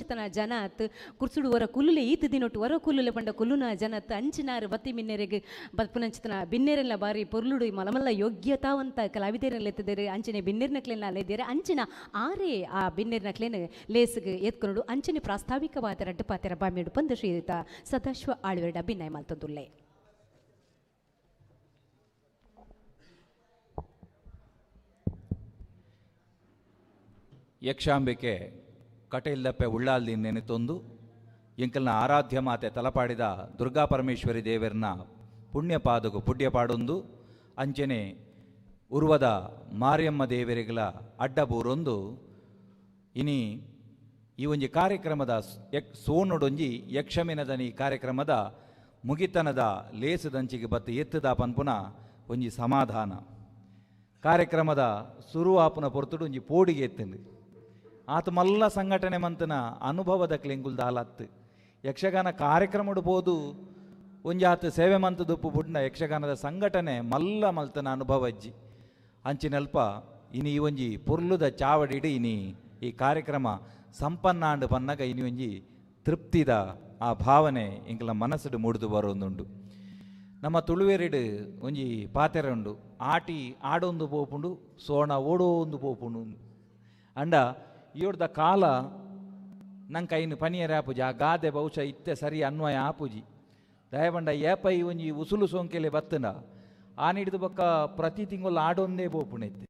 ಕುಲ್ಲುನಂಚಿತನ ಜನ ಅತ್ ಕುರ್ಸುಡು ವರ ಕುಲ್ಲುಲೆ ಈತ ದಿನೊಟ್ಟು ವರ ಕುಲ್ಲುಲೆ ಪಂಡ ಕುಲ್ಲುನ ಜನತ್ ಅಂಚಿನಾರು ಬತ್ತಿ ಮಿನ್ನೆರೆಗ್ ಬತ್ಪುನಂಚಿತನ ಬಿನ್ನೆರೆಲ್ಲ ಬಾರಿ ಪೊರ್ಲುಡು ಮಲಮಲ್ಲ ಯೋಗ್ಯತಾವಂತ ಕಲಾವಿದರೆಲ್ಲ ಎತ್ತಿದ್ದಾರೆ ಅಂಚನೆ ಬಿನ್ನೆರ್ನಕ್ಲೆನ ಅಲ್ಲೆದ್ದೀರೆ ಅಂಚಿನ ಆರೇ ಆ ಬಿನ್ನೆರ್ನಕ್ಲೇನ ಲೇಸ್ಗೆ ಎತ್ಕೊಂಡು ಅಂಚನೆ ಪ್ರಾಸ್ತಾವಿಕವಾದ ರಡ್ಡು ಪಾತೆರ ಬಾಮೇಡು ಪಂದ ಶ್ರೀಯುತ ಸದಾಶಿವ ಆಳ್ವೆರಡ ಬಿನ್ನಯ ಮಲ್ತೊಂದುಲ್ಲೆ. ಯಕ್ಷಾಂಬಿಕೆ ಕಟೀಲ್ದಪ್ಪೆ ಉಳ್ಳಾಲ್ದಿ ನೆನೆತೊಂದು ಎಂಕಲ್ನ ಆರಾಧ್ಯ ಮಾತೆ ತಲಪಾಡಿದ ದುರ್ಗಾ ಪರಮೇಶ್ವರಿ ದೇವರನ್ನ ಪುಣ್ಯಪಾದಗು ಪುಣ್ಯಪಾಡೊಂದು ಅಂಚನೆ ಉರ್ವದ ಮಾರಿಯಮ್ಮ ದೇವರಿಗಳ ಅಡ್ಡಬೂರೊಂದು ಇನಿ ಈ ಒಂಜಿ ಕಾರ್ಯಕ್ರಮದ ಸೋನುಡೊಂಜಿ ಯಕ್ಷಮಿನದನಿ ಕಾರ್ಯಕ್ರಮದ ಮುಗಿತನದ ಲೇಸದಂಚಿಗೆ ಬತ್ತು ಎತ್ತದ ಪನ್ಪುನ ಒಂಜಿ ಸಮಾಧಾನ ಕಾರ್ಯಕ್ರಮದ ಸುರುವಾಪುನ ಪೊರ್ತುಡು ಒಂಜಿ ಪೋಡಿಗೆ ಎತ್ತಂದು ಆತ ಮಲ್ಲ ಸಂಘಟನೆ ಮಂತನ ಅನುಭವದ ಕ್ಲೆಂಗುಲ್ ದಾಲತ್ತು ಯಕ್ಷಗಾನ ಕಾರ್ಯಕ್ರಮಡು ಪೋದು ಒಂಜಿ ಆತ ಸೇವೆ ಮಂತದುಪ್ಪು ಬುಡ್ನ ಯಕ್ಷಗಾನದ ಸಂಘಟನೆ ಮಲ್ಲ ಮಲ್ತನ ಅನುಭವ ಅಜ್ಜಿ ಅಂಚಿನಲ್ಪ ಇನಿ ಈ ಒಂಜಿ ಪೊರ್ಲುದ ಚಾವಡಿಡು ಇನಿ ಈ ಕಾರ್ಯಕ್ರಮ ಸಂಪನ್ನಾಂಡು ಪನ್ನಗ ಇನಿ ಒಂಜಿ ತೃಪ್ತಿದ ಆ ಭಾವನೆ ಇಂಕಲ ಮನಸ್ಸುಡು ಮೂಡ್ದು ಬರೋಂದುಂಡು. ನಮ್ಮ ತುಳುವೆರಿಡು ಒಂಜಿ ಪಾತೆರ ಉಂಡು, ಆಟಿ ಆಡೊಂದು ಪೋಪುಂಡು ಸೋಣ ಓಡೋಂದು ಪೋಪುಂಡು ಅಂಡ ಈಡ್ದ ಕಾಲ ನಂಗೆ ಐನು ಪನಿಯರ ಆಪುಜಿ ಆ ಗಾದೆ ಬಹುಶಃ ಇತ್ತೆ ಸರಿ ಅನ್ವಯ ಆಪುಜಿ. ದಯಪಂಡ ಏಪ ಈ ಒಂಜಿ ಉಸುಲು ಸೋಂಕೆಲೆ ಬತ್ತಂಡ ಆ ನೀಡಿದ ಬೊಕ್ಕ ಪ್ರತಿ ತಿಂಗಳು ಆಡೊಂದೇ ಪೋಪುಂಡು ಇತ್ತೆ.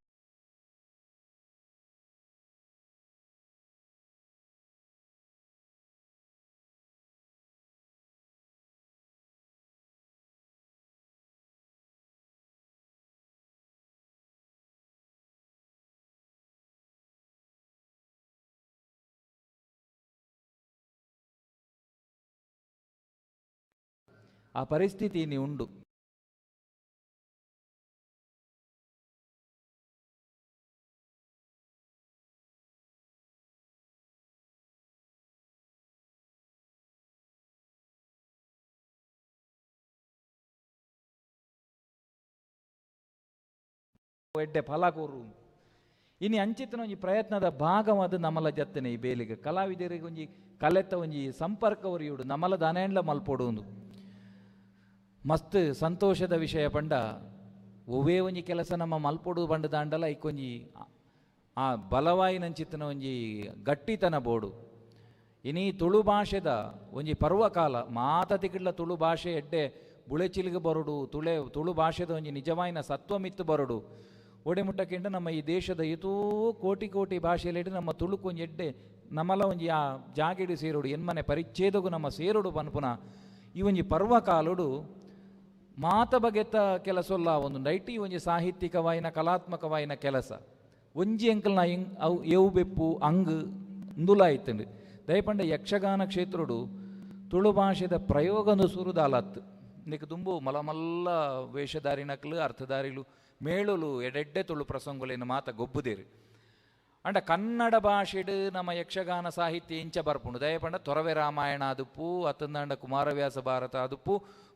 ಆ ಪರಿಸ್ಥಿತಿ ಇನಿ ಉಂಡು. ಎಡ್ಡೆ ಫಲ ಕೋರು ಇನಿ ಅಂಚಿತನ ಒಂಜಿ ಪ್ರಯತ್ನದ ಭಾಗವಾದ ನಮಲ ಜತ್ತನೆ ಈ ಬೇಲಿಗೆ ಕಲಾವಿದರಿಗೆ ಒಂಜಿ ಕಲೆತ ಒಂಜಿ ಸಂಪರ್ಕ ಒರಿಯುಡು ನಮಲ ದಾನೇಂಡ್ಲ ಮಲ್ಪೊಡು. ಮಸ್ತ್ ಸಂತೋಷದ ವಿಷಯ ಪಂಡ ಒವ್ವೇ ಒಂಜಿ ಕೆಲಸ ನಮ್ಮ ಮಲ್ಪೊಡು ಪಂಡ ದಾಂಡಲ ಇಕ್ಕೊಂಜಿ ಆ ಬಲವಾಯಿನಂಚಿತನ ಒಂಜಿ ಗಟ್ಟಿತನ ಬೋಡು. ಇನಿ ತುಳು ಭಾಷೆದ ಒಂಜಿ ಪರ್ವಕಾಲ ಮಾತ ತಿಕ್ಕಿಡ್ಲ ತುಳು ಭಾಷೆ ಎಡ್ಡೆ ಬುಳೆಚಿಲಿಗೆ ಬರುಡು ತುಳು ಭಾಷೆದ ಒಂಜಿ ನಿಜವಾಯಿನ ಸತ್ವಮಿತ್ತು ಬರುಡು ಒಡೆಮುಟ್ಟಕ್ಕಿಂತ ನಮ್ಮ ಈ ದೇಶದ ಏತೋ ಕೋಟಿ ಕೋಟಿ ಭಾಷೆಯಲ್ಲಿ ನಮ್ಮ ತುಳುಕು ಒಂಜಿ ಎಡ್ಡೆ ನಮ್ಮಲ ಒಂಜಿ ಆ ಜಾಗೆಡು ಸೇರುಡು ಎನ್ಮನೆ ಪರಿಚ್ಛೇದಗೂ ನಮ್ಮ ಸೇರುಡು ಪನ್ಪುನ ಈ ಒಂಜಿ ಪರ್ವಕಾಲುಡು ಮಾತ ಬಗೆತ ಕೆಲಸೊಲ್ಲ ಒಂದು ನೈಟಿ ಒಂಜಿ ಸಾಹಿತ್ಯಿಕವಾಯಿನ ಕಲಾತ್ಮಕವಾಯಿನ ಕೆಲಸ ಒಂಜಿ ಅಂಕಲ್ನ ಅವು ಏವು ಬೆಪ್ಪು ಅಂಗ್ ಇಂದುಲ ಆಯ್ತಂಡು. ದಯಪಂಡ ಯಕ್ಷಗಾನ ಕ್ಷೇತ್ರಡು ತುಳು ಭಾಷೆದ ಪ್ರಯೋಗನು ಸುರುದಾಲತ್ತು ಇಂದಕ್ಕೆ ದುಂಬು ಮಲಮಲ್ಲ ವೇಷಧಾರಿ ನಕಲು ಅರ್ಥಧಾರಿಲು ಮೇಳುಲು ಎಡೆಡ್ಡೆ ತುಳು ಪ್ರಸಂಗುಲೇನು ಮಾತ ಗೊಬ್ಬುದೇರು. ಅಂಡ ಕನ್ನಡ ಭಾಷೆಡು ನಮ್ಮ ಯಕ್ಷಗಾನ ಸಾಹಿತ್ಯ ಇಂಚ ಬರ್ಪುಂಡು. ದಯಪಂಡ ತೊರವೆ ರಾಮಾಯಣ ಆದುಪ್ಪು ಅತ್ತಂದಾಂಡ ಕುಮಾರವ್ಯಾಸ ಭಾರತ ಆದುಪ್ಪು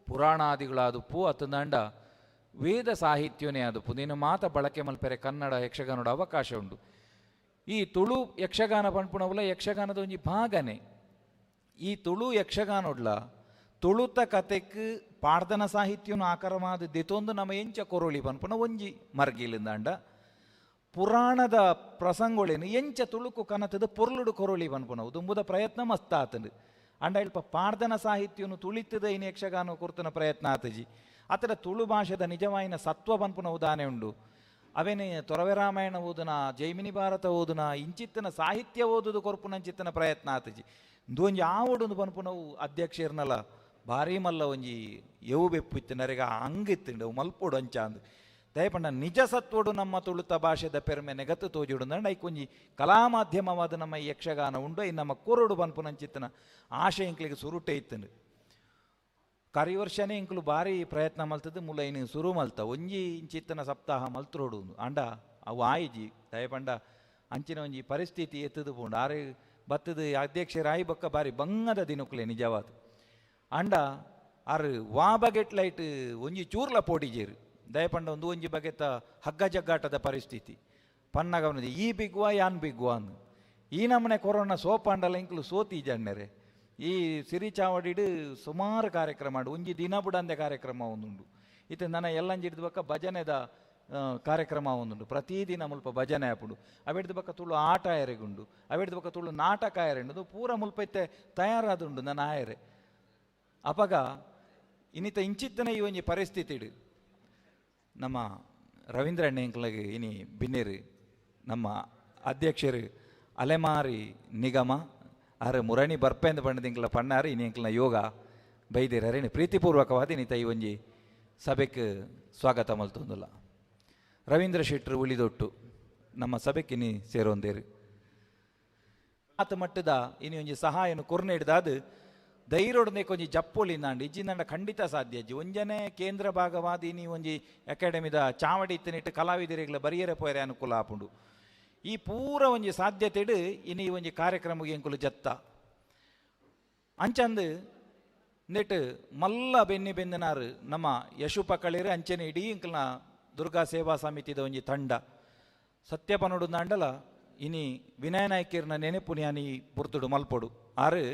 ಪುರಾಣಾದಿಗಳಾದುಪ್ಪು ಅತ್ತಂದಾಂಡ ವೇದ ಸಾಹಿತ್ಯನೇ ಆದುಪ್ಪು ನೀನು ಮಾತ ಬಳಕೆ ಮಲ್ಪೆರೆ ಕನ್ನಡ ಯಕ್ಷಗಾನದ ಅವಕಾಶ ಉಂಡು. ಈ ತುಳು ಯಕ್ಷಗಾನ ಪನ್ಪುಣವುಲ ಯಕ್ಷಗಾನದ ಒಂಜಿ ಭಾಗನೆ. ಈ ತುಳು ಯಕ್ಷಗಾನೊಡ್ಲ ತುಳುತ ಕತೆಕ್ ಪಾಡ್ದನ ಸಾಹಿತ್ಯನು ಆಕರವಾದ ದೆತೊಂದು ನಮ್ಮ ಎಂಚ ಕೊರೊಳಿ ಪನ್ಪುನ ಒಂಜಿ ಮರ್ಗಿಲಿಂದಾಂಡ ಪುರಾಣದ ಪ್ರಸಂಗೊಳೇನು ಎಂಚ ತುಳುಕು ಕನತದ ಪೊರ್ಲುಡು ಕೊರೊಳಿ ಪನ್ಪುನವು ದುಂಬುದ ಪ್ರಯತ್ನ ಮಸ್ತ್ ಆತಂಡು. ಅಂಡ ಇಲ್ಪ ಪಾಡ್ದನ ಸಾಹಿತ್ಯನು ತುಳಿತದ ಇನ್ನು ಯಕ್ಷಗಾನ ಕೊರ್ತನ ಪ್ರಯತ್ನ ಆತಜಿ ಆತರ ತುಳು ಭಾಷೆದ ನಿಜವಾಯಿನ ಸತ್ವ ಪನ್ಪುನ ಉದಾನೆ ಉಂಡು. ಅವೇನೆ ತೊರವೆ ರಾಮಾಯಣ ಓದುನ ಜೈಮಿನಿ ಭಾರತ ಓದುನ ಇಂಚಿತ್ತನ ಸಾಹಿತ್ಯ ಓದುದು ಕೊರ್ಪುನಂಚಿತ್ತನ ಪ್ರಯತ್ನ ಆತಜಿ ಒಂಜಿ ಆವೊಡೊಂದು ಪನ್ಪುನವು ಅಧ್ಯಕ್ಷರ್ನಲ ಭಾರಿ ಮಲ್ಲ ಒಂಜಿ ಎವು ಬೆಪ್ಪು ಇತ್ತು ನರೆಗ ಅಂಗಿತ್ತುಂಡು ಅವು ಮಲ್ಪೊಡು ಅಂಚ ಅಂದು ದಯಪಂಡ ನಿಜ ಸತ್ವಡು ನಮ್ಮ ತುಳುತ ಭಾಷೆದ ಪೆರ್ಮೆ ನೆಗತ್ತು ತೋಜುಡು ಅಂಡ ಐಕೊಂಜಿ ಕಲಾ ಮಾಧ್ಯಮವಾದ ನಮ್ಮ ಈ ಯಕ್ಷಗಾನ ಉಂಡು I ನಮ್ಮ ಕೊರಡು ಪನ್ಪುನಂಚಿತ್ತನ ಆಶೆ ಇಂಕ್ಲಿಗೆ ಸುರುಟೆ ಇತ್ತುಂಡು. ಕರಿ ವರ್ಷನೇ ಇಂಕ್ಲು ಭಾರಿ ಪ್ರಯತ್ನ ಮಲ್ತದ್ದು ಮೂಲ ಇನ್ನು ಸುರು ಮಲ್ತ ಒಂಜಿ ಇಂಚಿತ್ತನ ಸಪ್ತಾಹ ಮಲ್ತ್ರೋಡು ಅಂಡ ಅವು ಆಯಿಜಿ ದಯಪಂಡ ಅಂಚಿನ ಒಂಜಿ ಪರಿಸ್ಥಿತಿ ಎತ್ತದು ಪೋಂಡು ಆರೆ ಬತ್ತದ ಅಧ್ಯಕ್ಷರಾಯಿ ಬೊಕ್ಕ ಬಾರಿ ಬಂಗದ ದಿನಕ್ಕುಲೆ ನಿಜವಾದ ಅಂಡ ಆರು ವಾ ಬಗೆಟ್ ಲೈಟ್ ಒಂಜಿ ಚೂರ್ಲ ಪೋಡಿಜೇರು ದಯಪಂಡ ಒಂದು ಒಂಜಿ ಬಗೆತ ಹಗ್ಗ ಜಗ್ಗಾಟದ ಪರಿಸ್ಥಿತಿ ಪನ್ನಗ ಈ ಬಿಗ್ವಾ ಯಾನ್ ಬಿಗ್ವಾ ಅಂದು ಈ ನಮ್ಮನೆ ಕೊರೋನಾ ಸೋಪಾಂಡಲ ಇಂಕ್ಲು ಸೋತಿ ಜಣ್ಣೆರೆ ಈ ಸಿರಿಚಾವಡಿಡ್ ಸುಮಾರು ಕಾರ್ಯಕ್ರಮ ಒಂಜಿ ದಿನ ಬುಡಂದೆ ಕಾರ್ಯಕ್ರಮ ಒಂದುಂಡು. ಇತ್ತೆ ನನ್ನ ಎಲ್ಲಂಜಿಡ್ದು ಬಕ್ಕ ಭಜನೆದ ಕಾರ್ಯಕ್ರಮ ಒಂದುಂಡು. ಪ್ರತಿದಿನ ಮುಲ್ಪ ಭಜನೆ ಆಪುಂಡು. ಅವೆಡ್ದು ಬಕ್ಕ ತುಳು ಆಟ ಆಯರೆಗುಂಡು, ಅವೆಡ್ದು ಬಕ್ಕ ತುಳು ನಾಟಕ ಆಯರೆಂಡು ಪೂರ ಮುಲ್ಪ ಇತ್ತೆ ತಯಾರಾದುಂಡು ನನ್ನ ಆಯರೆ. ಅಪಗ ಇನ್ನಿತ ಇಂಚಿತ್ತನ ಈ ಒಂಜಿ ಪರಿಸ್ಥಿತಿಡು ನಮ್ಮ ರವೀಂದ್ರ ಅಣ್ಣೆಂಕ್ಲಗೆ ಇನಿ ಬಿನ್ನೇರು ನಮ್ಮ ಅಧ್ಯಕ್ಷರು ಅಲೆಮಾರಿ ನಿಗಮ ಆರು ಮುರಣಿ ಬರ್ಪೆಂದು ಪಂಡದಿಂಕ್ಲ ಪಣ್ಣಾರು ಇನಿ ಎಂಕ್ಲನ ಯೋಗ ಬೈದೇರು ಅರೇಣಿ ಪ್ರೀತಿಪೂರ್ವಕವಾದ ಇನ್ನಿತ ಈ ಒಂಜಿ ಸಭೆಗೆ ಸ್ವಾಗತ ಮಲ್ತೊಂದುಲ್ಲ. ರವೀಂದ್ರ ಶೆಟ್ಟರು ಉಳಿದೊಟ್ಟು ನಮ್ಮ ಸಭೆಗೆ ಇನಿ ಸೇರೊಂದೇರು. ಆತ ಮಟ್ಟದ ಇನಿ ಒಂಜಿ ಸಹಾಯನು ಕೊರ್ನೆ ಹಿಡ್ದಾದು ಧೈರ್ಯೊಡನೆ ಒಂಜಿ ಜಪ್ಪೊಲಿ ನಾಂಡು ಇಜ್ಜಿಂದಂಡ ಖಂಡಿತ ಸಾಧ್ಯ ಅಜ್ಜಿ. ಒಂಜನೆ ಕೇಂದ್ರ ಭಾಗವಾದ ಇನಿ ಒಂಜಿ ಅಕಾಡೆಮಿದ ಚಾವಡಿ ಇತ್ತನಿಟ್ಟು ಕಲಾವಿದರಿಗಳ ಬರಿಯರೆ ಪೋಯರೆ ಅನುಕೂಲ ಆಪುಂಡು. ಈ ಪೂರ ಒಂಜಿ ಸಾಧ್ಯತೆಡು ಇನಿ ಒಂಜಿ ಕಾರ್ಯಕ್ರಮಕ್ಕೆ ಎಂಕುಲು ಜತ್ತ ಅಂಚಂದು ನೆಟ್ಟು ಮಲ್ಲ ಬೆನ್ನಿ ಬೆಂದನಾರು ನಮ್ಮ ಯಶುಪ ಕಳೀರು ಅಂಚನೆ ಇಡೀ ಎಂಕಲ್ನ ದುರ್ಗಾ ಸೇವಾ ಸಮಿತಿದ ಒಂಜಿ ತಂಡ ಸತ್ಯಪನೋಡು ನಾಂಡಲ ಇನಿ ವಿನಯ ನಾಯ್ಕರ್ನ ನೆನೆಪು ನ್ಯಾನಿ ಪುರ್ತುಡು ಮಲ್ಪೊಡು. ಆರು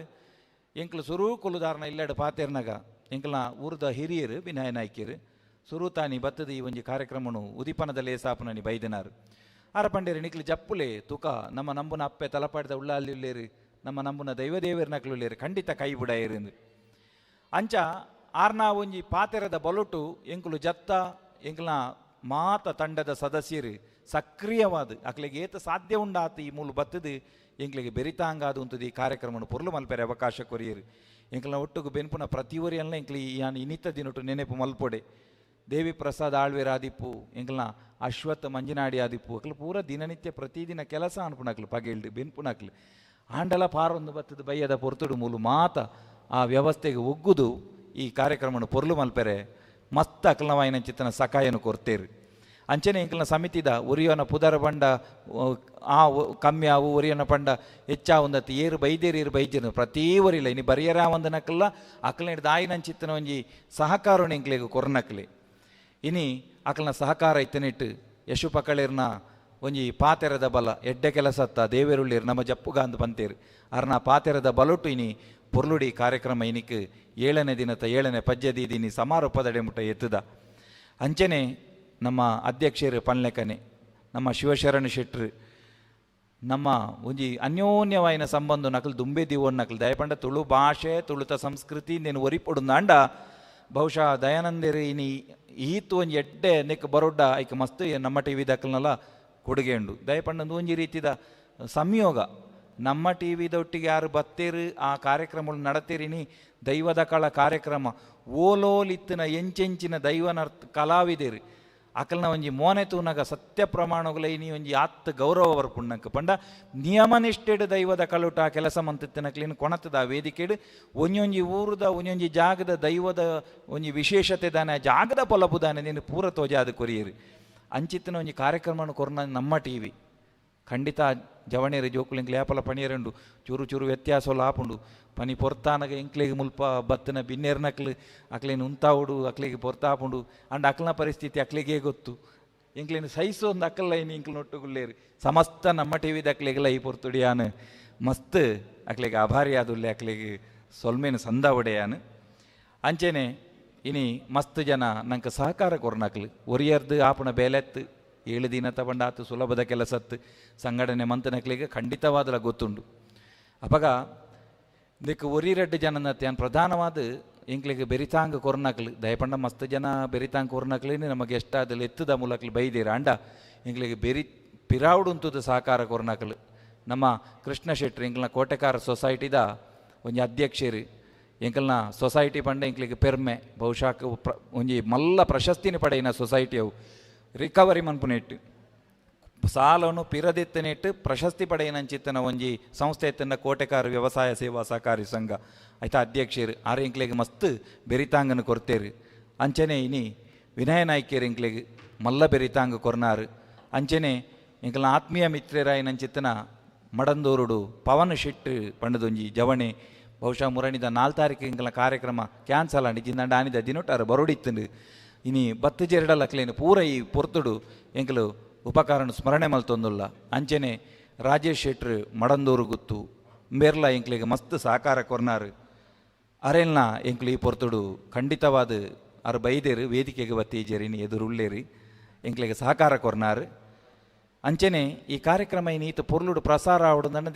ಎಂಕ್ಲು ಸುರು ಕುಲುದಾರನ ಇಲ್ಲಡು ಪಾತೇರ್ನಾಗ ಎಂಕ್ಲನ ಊರ್ದ ಹಿರಿಯರು ವಿನಯ ನಾಯ್ಕರು ಸುರು ತಾನಿ ಬತ್ತದ ಈ ಒಂಜಿ ಕಾರ್ಯಕ್ರಮನು ಉದಿಪನದ ಲೇಸಾಪುನನಿ ಬೈದನಾರು. ಆರ ಪಂಡೇರಿ ನಿಕ್ಲು ಜಪ್ಪುಲೆ ತುಕ ನಮ್ಮ ನಂಬುನ ಅಪ್ಪೆ ತಲಪಾಡಿದ ಉಳ್ಳಾಲಿ ಉಳ್ಳೇರು ನಮ್ಮ ನಂಬುನ ದೈವದೇವರ ನಕ್ಲು ಉಳ್ಳೇರು ಖಂಡಿತ ಕೈ ಬುಡಾಯಿರು. ಅಂಚ ಆರ್ನಾ ಒಂಜಿ ಪಾತೆರದ ಬಲುಟು ಎಂಕುಲು ಜತ್ತ ಎಂಕ್ಲನ ಮಾತ ತಂಡದ ಸದಸ್ಯರು ಸಕ್ರಿಯವಾದ ಅಕ್ಲಿಗೆ ಏತ ಸಾಧ್ಯ ಉಂಡಾತ ಈ ಮೂಲು ಬತ್ತದು ಎಂಕ್ಲಿಗೆ ಬೆರಿತಾಂಗಾದು ಉಂಟದು ಈ ಕಾರ್ಯಕ್ರಮವನ್ನು ಪೊರ್ಲು ಮಲ್ಪೆರೆ ಅವಕಾಶ ಕೊರಿಯರು. ಎಂಕ್ಲನ ಒಟ್ಟುಗು ಬೆನ್ಪುನ ಪ್ರತಿವರಿಯಲ್ಲ ಎಂಕ್ಲಿ ಯಾನ್ ಇನ್ನಿತ ದಿನೊಟ್ಟು ನೆನೆಪು ಮಲ್ಪೊಡೆ. ದೇವಿ ಪ್ರಸಾದ್ ಆಳ್ವೇರ್ ಆದಿಪ್ಪು ಎಂಕ್ಲನ ಅಶ್ವತ್ಥ ಮಂಜನಾಡಿ ಆದಿಪ್ಪು ಅಕ್ಲು ಪೂರ ದಿನನಿತ್ಯ ಪ್ರತಿದಿನ ಕೆಲಸ ಅನ್ಪುನಕ್ಲು ಪಗೆಲ್ಡು ಬೆನ್ಪುನಕ್ಲು ಆಂಡಲ ಪಾರೊಂದು ಬತ್ತದು ಬಯ್ಯದ ಪೊರ್ತುಡು ಮೂಲು ಮಾತ ಆ ವ್ಯವಸ್ಥೆಗೆ ಒಗ್ಗುದು ಈ ಕಾರ್ಯಕ್ರಮವನ್ನು ಪೊರ್ಲು ಮಲ್ಪೆರೆ ಮಸ್ತ್ ಅಕ್ಲನವಾಯಿನ ಚಿತ್ತನ ಸಕಾಯನು ಕೊರ್ತೇರು. ಅಂಚನೆ ಎಂಕ್ಲನ ಸಮಿತಿದ ಒರಿಯೋನ ಪುದರ ಬಂಡ ಆ ಕಮ್ಮಿ ಆವು ಒರಿಯೋನ ಪಂಡ ಹೆಚ್ಚಾವುಂದತ್ತು ಏರು ಬೈದೇರು ಏರು ಬೈಜನು ಪ್ರತೀ ಒರಿಲ್ಲ ಇನಿ ಬರಿಯರ ಒಂದನಕ್ಕಲ್ಲ ಅಕ್ಲನ ದಾಯಿನಂಚಿತ್ತನ ಒಂಜಿ ಸಹಕಾರನ ಎಂಕ್ಲೆಗ್ ಕೊರ್ನಕ್ಲೆ. ಇನಿ ಅಕ್ಲನ ಸಹಕಾರ ಇತ್ತನಿಟ್ಟು ಯಶು ಪಕಳೇರ್ನ ಒಂಜಿ ಪಾತೆರದ ಬಲ ಎಡ್ಡೆ ಕೆಲಸತ್ತ ದೇವೇರುಳ್ಳೇರು ನಮ್ಮ ಜಪ್ಪುಗಾಂದು ಬಂತೇರು ಅರ್ನ ಪಾತೆರದ ಬಲೊಟ್ಟು ಇನಿ ಪೊರ್ಲುಡಿ ಕಾರ್ಯಕ್ರಮ ಇನಿಕ್ ಏಳನೇ ದಿನದ ಏಳನೇ ಪಜ್ಜದೀದಿನಿ ಸಮಾರೋಪದಡೆ ಮುಟ್ಟ ಎತ್ತದ. ಅಂಚನೆ ನಮ್ಮ ಅಧ್ಯಕ್ಷರು ಪನ್ಲೆಕನೆ ನಮ್ಮ ಶಿವಶರಣ ಶೆಟ್ರು ನಮ್ಮ ಒಂಜಿ ಅನ್ಯೋನ್ಯವಾಯಿನ ಸಂಬಂಧ ನಕಲು ದುಂಬೆ ದಿವೋನ್ ನಕಲು ದಯಪಂಡ ತುಳು ಭಾಷೆ ತುಳುತ ಸಂಸ್ಕೃತಿ ನೇನು ಒರಿಪೊಡುಂದಾಂಡ ಬಹುಶಃ ದಯಾನಂದೇರು ಇನಿ ಈತು ಒಂಜಿ ಎಡ್ಡೆ ನೆಕ್ ಬರೋಡ್ಡ ಐಕ್ ಮಸ್ತ್ ನಮ್ಮ ಟಿ ವಿ ದಕ್ಕಲ್ನಲ್ಲ ಕೊಡುಗೆ ಉಂಡು. ದಯಪಂಡ ಒಂಜಿ ರೀತಿದ ಸಂಯೋಗ ನಮ್ಮ ಟಿ ವಿದೊಟ್ಟಿಗೆ ಯಾರು ಬತ್ತೇರು ಆ ಕಾರ್ಯಕ್ರಮ ನಡತೀರಿನಿ ದೈವದ ಕಳ ಕಾರ್ಯಕ್ರಮ ಓಲೋಲಿತ್ತಿನ ಎಂಚೆಂಚಿನ ದೈವನ ಕಲಾವಿದೇರು ಅಕಲ್ನ ಒಂಜಿ ಮೋನೆ ತೂನಗ ಸತ್ಯ ಪ್ರಮಾಣಗಳ ಇನಿ ಒಂಜಿ ಆತ್ ಗೌರವ ಬರ್ಪುಣ್ಣಂಕ ಪಂಡ ನಿಯಮನಿಷ್ಠೆಡ್ ದೈವದ ಕಳುಟ ಕೆಲಸ ಮಂತಿತ್ತಿನಕ್ಲಿನ ಕೊಣತದ ವೇದಿಕೆಡು ಒಂಜೊಂಜಿ ಊರುದ ಒಂಜೊಂಜಿ ಜಾಗದ ದೈವದ ಒಂಜಿ ವಿಶೇಷತೆ ದಾನೆ ಜಾಗದ ಪೊಲಬುದಾನೆ ನೀನು ಪೂರ ತೋಜಾದ ಕೊರಿಯರು. ಅಂಚಿತ್ತಿನ ಒಂಜಿ ಕಾರ್ಯಕ್ರಮವನ್ನು ಕೊರ್ನ ನಮ್ಮ ಟಿ ವಿ ಖಂಡಿತ ಜವಣೇರು ಜೋಕುಲು ಲೇಪಲ ಪಣಿಯರುಂಡು ಚೂರು ಚೂರು ವ್ಯತ್ಯಾಸೋಲ ಆಪುಂಡು ಪನಿ ಪೊರ್ತಾನಗ ಎಂಕ್ಲೆಗ್ ಮುಲ್ಪ ಬತ್ತಿನ ಬಿನ್ನೇರ್ನಕ್ಲು ಅಕ್ಲೇನು ಉಂತಾವುಡು ಅಕ್ಲಿಗೆ ಪೊರ್ತಾಪುಂಡು ಅಂಡ್ ಅಕ್ಲನ ಪರಿಸ್ಥಿತಿ ಅಕ್ಲಿಗೆ ಗೊತ್ತು ಎಂಕ್ಲೇನು ಸೈಸು ಒಂದು ಅಕ್ಕಲ್ಲ ಇನ್ನು ಇಂಕ್ಲು ನೊಟ್ಟುಗುಲ್ಲೇರು ಸಮಸ್ತ ನಮ್ಮ ಟಿ ವಿದ ಅಕ್ಲಿಗೆಲ್ಲ ಈ ಪೊರ್ತುಡಿಯಾನು ಮಸ್ತ್ ಅಕ್ಲಿಗೆ ಆಭಾರಿ ಆದುಲ್ಲೆ ಅಕ್ಲಿಗೆ ಸೊಲ್ಮೇನು ಸಂದ ಒಡೆಯಾನು. ಅಂಚೆನೆ ಇನಿ ಮಸ್ತ್ ಜನ ನಂಗೆ ಸಹಕಾರ ಕೊರ್ನಕ್ಲು ಒರಿಯರ್ದು ಆಪುಣ ಬೇಲೆತ್ತು 7 ದಿನ ತಗೊಂಡಾತು ಸುಲಭದ ಕೆಲಸತ್ತು ಸಂಘಟನೆ ಮಂತನಕ್ಲಿಗೆ ಖಂಡಿತವಾದಲ ಗೊತ್ತುಂಡು. ಅಪಗ ಇದಕ್ಕೆ ಒರಿ ರೆಡ್ಡು ಜನನ ಪ್ರಧಾನವಾದ ಎಂಕ್ಲಿಗೆ ಬೆರಿತಾಂಗ ಕೊರ್ನಕ್ಲು ದಯಪಂಡ ಮಸ್ತ್ ಜನ ಬೆರಿತಾಂಗ ಕೊರ್ನಕ್ಲಿ ನಮಗೆ ಎಷ್ಟಾದಲ್ಲಿ ಎತ್ತದ ಮೂಲಕ್ಲು ಬೈದೀರ ಅಂಡ ಎಂಕ್ಲಿಗೆ ಬೆರಿ ಪಿರಾವುಡುಂತದ ಸಹಕಾರ ಕೊರ್ನಕ್ಲು ನಮ್ಮ ಕೃಷ್ಣ ಶೆಟ್ರು ಎಂಕ್ಲನ ಕೋಟೆಕಾರ ಸೊಸೈಟಿದ ಒಂಜಿ ಅಧ್ಯಕ್ಷರು ಎಂಕಲ್ನ ಸೊಸೈಟಿ ಪಂಡ ಎಂಕ್ಲಿಗೆ ಪೆರ್ಮೆ ಬಹುಶಃ ಒಂಜಿ ಮಲ್ಲ ಪ್ರಶಸ್ತಿನ ಪಡೆಯಿನ ಸೊಸೈಟಿ ಅವು ರಿಕವರಿ ಮನ್ಪುನೆಟ್ಟು ಸಾಲನು ಪಿರದೆತ್ತನೆಟ್ಟು ಪ್ರಶಸ್ತಿ ಪಡೆಯಿನಂಚಿತ್ತನ ಒಂಜಿ ಸಂಸ್ಥೆ ಎತ್ತನ ಕೋಟೆಕಾರ ವ್ಯವಸಾಯ ಸೇವಾ ಸಹಕಾರಿ ಸಂಘ ಆಯ್ತಾ ಅಧ್ಯಕ್ಷರು ಆರು ಎಂಕ್ಲೆಗ್ ಮಸ್ತ್ ಬೆರಿತಾಂಗನ ಕೊರ್ತೇರು. ಅಂಚನೆ ಇನಿ ವಿನಯ ನಾಯ್ಕೇರು ಎಂಕ್ಲೆಗ್ ಮಲ್ಲ ಬೆರಿತಾಂಗ ಕೊರ್ನಾರು. ಅಂಚನೆ ಎಂಕಲ್ನ ಆತ್ಮೀಯ ಮಿತ್ರರಾಯಿನಂಚಿತ್ತನ ಮಡಂದೂರುಡು ಪವನ್ ಶೆಟ್ರು ಪಂಡದೊಂಜಿ ಜವಣೆ ಬಹುಶಃ ಮುರಣಿದ 4 ತಾರೀಕು ಎಂಕಲ್ನ ಕಾರ್ಯಕ್ರಮ ಕ್ಯಾನ್ಸಲ್ ಆಂಡ್ ಜಿಂದಂಡ ಆನಿದ ದಿನೊಟ್ಟಾರು ಬರೋಡಿತ್ತಂಡು ಇನಿ ಬತ್ತು ಜೆರಡಲ ಅಕ್ಲೇನು ಪೂರ ಈ ಪೊರ್ತುಡು ಎಂಕಲು ಉಪಕಾರನು ಸ್ಮರಣೆ ಮಲ್ತೊಂದುಲ್ಲ. ಅಂಚನೆ ರಾಜೇಶ್ ಶೆಟ್ರು ಮಡಂದೂರು ಗುತ್ತು ಬೇರ್ಲ ಎಂಕ್ಲೆಗ್ ಮಸ್ತ್ ಸಹಕಾರ ಕೊರ್ನಾರು. ಅರೆಲ್ನ ಎಂಕ್ಲು ಈ ಪೊರ್ತುಡು ಖಂಡಿತವಾದ ಅರ್ ಬೈದೇರು ವೇದಿಕೆಗೆ ಬತ್ತೀಜೇರಿ ಎದುರುಳ್ಳೇರಿ ಎಂಕ್ಲೆಗ್ ಸಹಕಾರ ಕೊರ್ನಾರು. ಅಂಚನೆ ಈ ಕಾರ್ಯಕ್ರಮ ಈತ ಪೊರ್ಲುಡು ಪ್ರಸಾರ ಆವಡು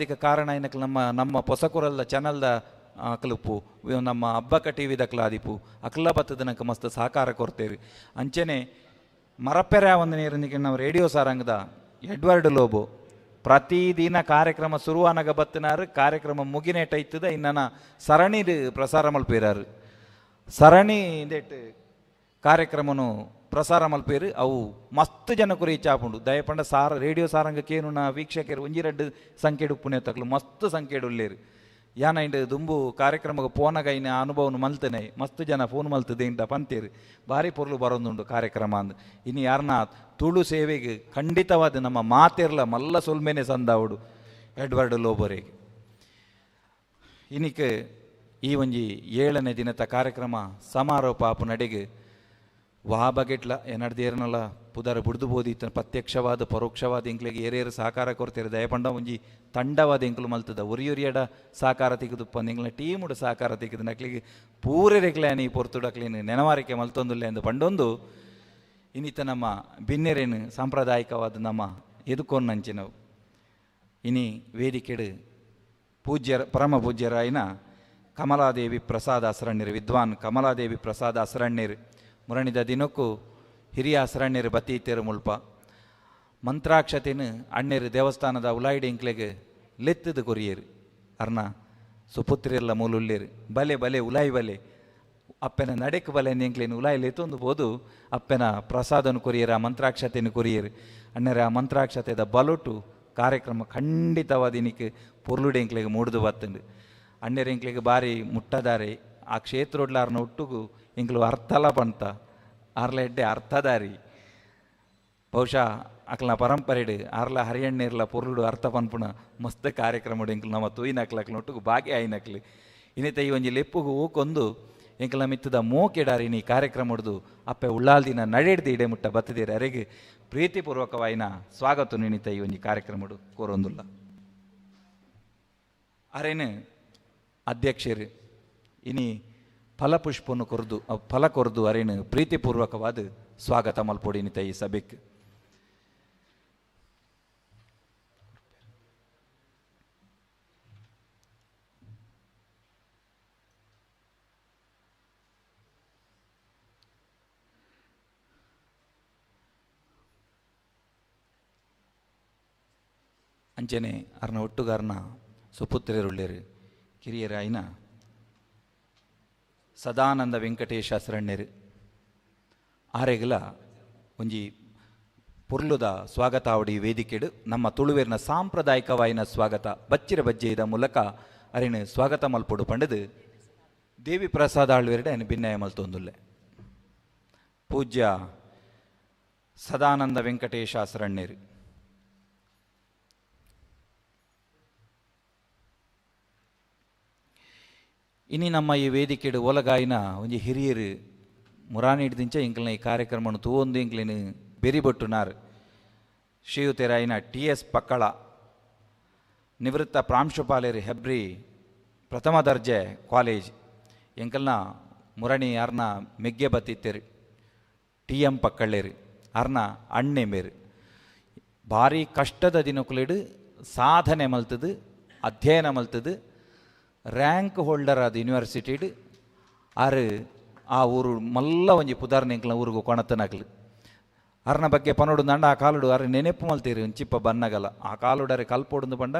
ಕಾರಣ ಏನಕ್ಕೆ ನಮ್ಮ ನಮ್ಮ ಪೊಸಕುರಲ್ದ ಚಾನಲ್ದ ಅಕಲುಪ್ಪು ನಮ್ಮ ಹಬ್ಬಕ ಟಿ ವಿದಕ್ಲ ಆದಿಪ್ಪು ಅಕ್ಲ ಬತ್ತದನಕ್ಕೆ ಮಸ್ತ್ ಸಹಕಾರ ಕೊರ್ತೇರಿ. ಅಂಚನೆ ಮರಪೆರೆ ಒಂದು ನೀರೊಂದಿಗೆ ನಾವು ರೇಡಿಯೋ ಸಾರಂಗದ ಎಡ್ವರ್ಡ್ ಲೋಬೋ ಪ್ರತಿದಿನ ಕಾರ್ಯಕ್ರಮ ಶುರುವಾನಗ ಬತ್ತಿನಾರು ಕಾರ್ಯಕ್ರಮ ಮುಗಿನೇಟ ಇತ್ತದ ಇನ್ನನ ಸರಣಿ ಪ್ರಸಾರ ಮಲ್ಪೇರಾರು ಸರಣಿ ಇಂದೆಟ್ ಕಾರ್ಯಕ್ರಮನು ಪ್ರಸಾರ ಮಲ್ಪೇರು. ಅವು ಮಸ್ತ್ ಜನಕ್ಕೂ ರೀಚ್ ಆಪುಂಡು. ದಯಪಂಡ ಸಾರ ರೇಡಿಯೋ ಸಾರಂಗಕ್ಕೇನು ನಾ ವೀಕ್ಷಕರು ಒಂಜಿರಡ್ಡು ಸಂಖ್ಯೆಡು ಪುಣ್ಯ ತಕ್ಲು ಮಸ್ತ್ ಸಂಖ್ಯೆಡು ಉಳ್ಳೇರು. ಯಾನ ಇಂಡು ದುಂಬು ಕಾರ್ಯಕ್ರಮಕ್ಕೆ ಪೋನಗ ಇನ್ನ ಅನುಭವನು ಮಲ್ತನೆ ಮಸ್ತ್ ಜನ ಫೋನ್ ಮಲ್ತದೆ ಇಂಟ ಪಂತೇರು ಭಾರಿ ಪೊರ್ಲು ಬರೋದುಂಡು ಕಾರ್ಯಕ್ರಮ ಅಂದು. ಇನ್ನು ಯಾರನ್ನ ತುಳು ಸೇವೆಗೆ ಖಂಡಿತವಾದ ನಮ್ಮ ಮಾತಿರ್ಲ ಮಲ್ಲ ಸೊಲ್ಮೇನೆ ಸಂದಾವುಡು ಎಡ್ವರ್ಡ್ ಲೋಬೋರಿಗೆ. ಇನಿಕ್ ಈ ಒಂಜಿ 7ನೇ ದಿನದ ಕಾರ್ಯಕ್ರಮ ಸಮಾರೋಪ ಆಪು ನಡೆಗೆ ವಾ ಬಗೆಟ್ಲ ಎನ್ನಡ್ದೇರನಲ್ಲ ಪುದರ ಬುಡ್ದು ಬೋದಿತ್ತ ಪ್ರತ್ಯಕ್ಷವಾದ ಪರೋಕ್ಷವಾದ ಎಂಕ್ಲೆಗೆ ಏರೇರು ಸಹಕಾರ ಕೊಡ್ತೀರ. ದಯಪಂಡ ಒಂಜಿ ತಂಡವಾದ ಎಂಕ್ಲು ಮಲ್ತದ ಒರಿಯೊರಿಯಡ ಸಹಕಾರ ತೆಗೆದುಪ್ಪ ಎಂಕ್ಲ ಟೀಮುಡು ಸಹಕಾರ ತೆಗೆದು ನಕ್ಲಿಗೆ ಪೂರೆರೆಗ್ಲೆ ನೀ ಪೊರ್ತುಡಕ್ಲೇನು ನೆನವಾರಿಕೆ ಮಲ್ತೊಂದುಲ್ಲೆ ಎಂದು ಪಂಡೊಂದು ಇನ್ನಿತ ನಮ್ಮ ಬಿನ್ನೆರೇನು ಸಾಂಪ್ರದಾಯಿಕವಾದ ನಮ್ಮ ಎದುಕೊನ್ನಂಚಿನವು. ಇನಿ ವೇದಿಕೆಡು ಪೂಜ್ಯರ ಪರಮ ಪೂಜ್ಯರಾಯಿನ ಕಮಲಾದೇವಿ ಪ್ರಸಾದ ಅಸರಣ್ಯರು ವಿದ್ವಾನ್ ಕಮಲಾದೇವಿ ಪ್ರಸಾದ ಅಸರಣ್ಯರು ಮುರಣಿದ ದಿನಕ್ಕೂ ಹಿರಿಯ ಅಸರಣ್ಯರು ಬತ್ತೀತೇರು ಮುಲ್ಪ ಮಂತ್ರಾಕ್ಷತೆನು ಅಣ್ಣೇರು ದೇವಸ್ಥಾನದ ಉಲಾಯಿಡಿ ಇಂಕ್ಲೆಗೆ ಲೆತ್ತದ ಕೊರಿಯರು. ಅರ್ನ ಸುಪುತ್ರಿಯೆಲ್ಲ ಮೂಲುಳ್ಳೇರು ಬಲೆ ಬಲೆ ಉಲಾಯಿ ಬಲೆ ಅಪ್ಪನ ನಡೆಕ್ ಬಲೆ ಎಂಕ್ಲೇನು ಉಲಾಯಿ ಲೆತ್ತೊಂದು ಬೋದು ಅಪ್ಪನ ಪ್ರಸಾದನು ಕೊರಿಯರು ಆ ಮಂತ್ರಾಕ್ಷತೆಯನ್ನು ಕೊರಿಯರು. ಅಣ್ಣರ ಆ ಮಂತ್ರಾಕ್ಷತೆದ ಬಲೊಟು ಕಾರ್ಯಕ್ರಮ ಖಂಡಿತವಾದ ಇನಿಕ್ ಪೊರ್ಲುಡೆ ಎಂಕ್ಲೆಗೆ ಮೂಡ್ದು ಬತ್ತಂಡು. ಅಣ್ಣರ ಎಂಕ್ಲೆಗೆ ಬಾರಿ ಮುಟ್ಟದಾರೆ ಆ ಕ್ಷೇತ್ರೋಡ್ಲಾರ್ನ ಒಟ್ಟುಗು ಎಂಕ್ಲು ಅರ್ಥಲ ಪಂತ ಆರ್ಲ ಎಡ್ಡೆ ಅರ್ಥದಾರಿ ಬಹುಶಃ ಅಕ್ಲ ಪರಂಪರೆಡು ಆರ್ಲ ಹರಿಯಣ್ಣೀರ್ಲ ಪೊರ್ಲುಡು ಅರ್ಥ ಪನ್ಪುಣ ಮಸ್ತ್ ಕಾರ್ಯಕ್ರಮ ಎಂಕ್ಲು ನಮ್ಮ ತೂಯಿನಕ್ಲ ಅಕ್ಲ ಒಟ್ಟುಗು ಬಾಕಿ ಆಯಿನಕ್ಲು. ಇನ್ನಿತ ಈ ಒಂಜಿ ಲೆಪ್ಪುಗು ಊಕೊಂದು ಎಂಕ್ಲ ಮಿತ್ತದ ಮೋಕೆಡಾರಿ ನೀ ಕಾರ್ಯಕ್ರಮ ಹೊಡೆದು ಅಪ್ಪೆ ಉಳ್ಳಾಲ್ದಿನ ನಡೆಡ್ದು ಇಡೆ ಮುಟ್ಟ ಬತ್ತದೇರಿ ಅರೆಗೆ ಪ್ರೀತಿಪೂರ್ವಕವಾಯಿನ ಸ್ವಾಗತ ನಿನಿತ ಈ ಒಂಜಿ ಕಾರ್ಯಕ್ರಮಡು ಕೋರೊಂದುಲ್ಲ. ಅರೇನು ಅಧ್ಯಕ್ಷರು ಇನಿ ಫಲಪುಷ್ಪನ್ನು ಕೊರ್ದು ಫಲ ಕೊರ್ದು ಅರೇನು ಪ್ರೀತಿಪೂರ್ವಕವಾದ ಸ್ವಾಗತ ಮಲ್ಪೊಡಿ ನಿತ ಈ ಸಭೆಕ್. ಅಂಚನೆ ಅರ್ನ ಒಟ್ಟುಗಾರನ ಸುಪುತ್ರರುಳ್ಳೇರು ಕಿರಿಯರಾಯಿನ ಸದಾನಂದ ವೆಂಕಟೇಶ ಶರಣ್ಯರು ಆರೆಗಲ ಒಂಜಿ ಪೊರ್ಲುದ ಸ್ವಾಗತಾವಡಿ ವೇದಿಕೆಡು ನಮ್ಮ ತುಳುವೇರಿನ ಸಾಂಪ್ರದಾಯಿಕವಾಯಿನ ಸ್ವಾಗತ ಬಚ್ಚಿರ ಬಜ್ಜೆದ ಮೂಲಕ ಅರಿನ ಸ್ವಾಗತ ಮಲ್ಪೊಡು ಪಂಡದು ದೇವಿ ಪ್ರಸಾದ ಆಳ್ವೇರಡೆ ಅನು ಭಿನ್ನಯ ಮಲ್ತೊಂದುಲ್ಲೆ. ಪೂಜ್ಯ ಸದಾನಂದ ವೆಂಕಟೇಶ ಶರಣ್ಯರು. ಇನಿ ನಮ್ಮ ಈ ವೇದಿಕೆಡು ಒಲಗಾಯಿನ ಒಂಜಿ ಹಿರಿಯರು ಮುರಾನಿಡ್ದಿಂಚ ಇಂಕ್ಲಿನ ಈ ಕಾರ್ಯಕ್ರಮವನ್ನು ತೂವೊಂದು ಇಂಕ್ಲಿನ ಬೆರಿಬೊಟ್ಟುನಾರ್ ಶ್ರೀಯುತರಾಯಿನ ಟಿ ಎಸ್ ಪಕ್ಕಳ ನಿವೃತ್ತ ಪ್ರಾಂಶುಪಾಲರು ಹೆಬ್ರಿ ಪ್ರಥಮ ದರ್ಜೆ ಕಾಲೇಜ್ ಎಂಕಲ್ನ ಮುರಣಿ ಅರ್ನ ಮೆಗ್ಗೆ ಬತ್ತಿತ್ತೇರು ಟಿ ಎಂ ಪಕ್ಕಳ್ಳೇರು ಅರ್ನ ಅಣ್ಣೆ ಮೇರು ಭಾರಿ ಕಷ್ಟದ ದಿನಕುಲಿಡು ಸಾಧನೆ ಮಲ್ತದು ಅಧ್ಯಯನ ಮಲ್ತದು ರ್ಯಾಂಕ್ ಹೋಲ್ಡರ್ ಆದ ಯೂನಿವರ್ಸಿಟಿಡ್ ಆರು ಆ ಊರು ಮಲ್ಲ ಒಂಜಿ ಪುದಾರ್ನ ಎಂಕ್ಲ ಊರುಗು ಕೊಣತನಕ್ಲು ಅರ್ನ ಬಗ್ಗೆ ಪನೋಡು ದಂಡ ಆ ಕಾಲುಡು ಅರೆ ನೆನೆಪು ಮಲ್ತೀರಿ ಒಂಚಿಪ್ಪ ಬನ್ನಗಲ ಆ ಕಾಲುಡರೆ ಕಲ್ಪೋಡು ಪಂಡ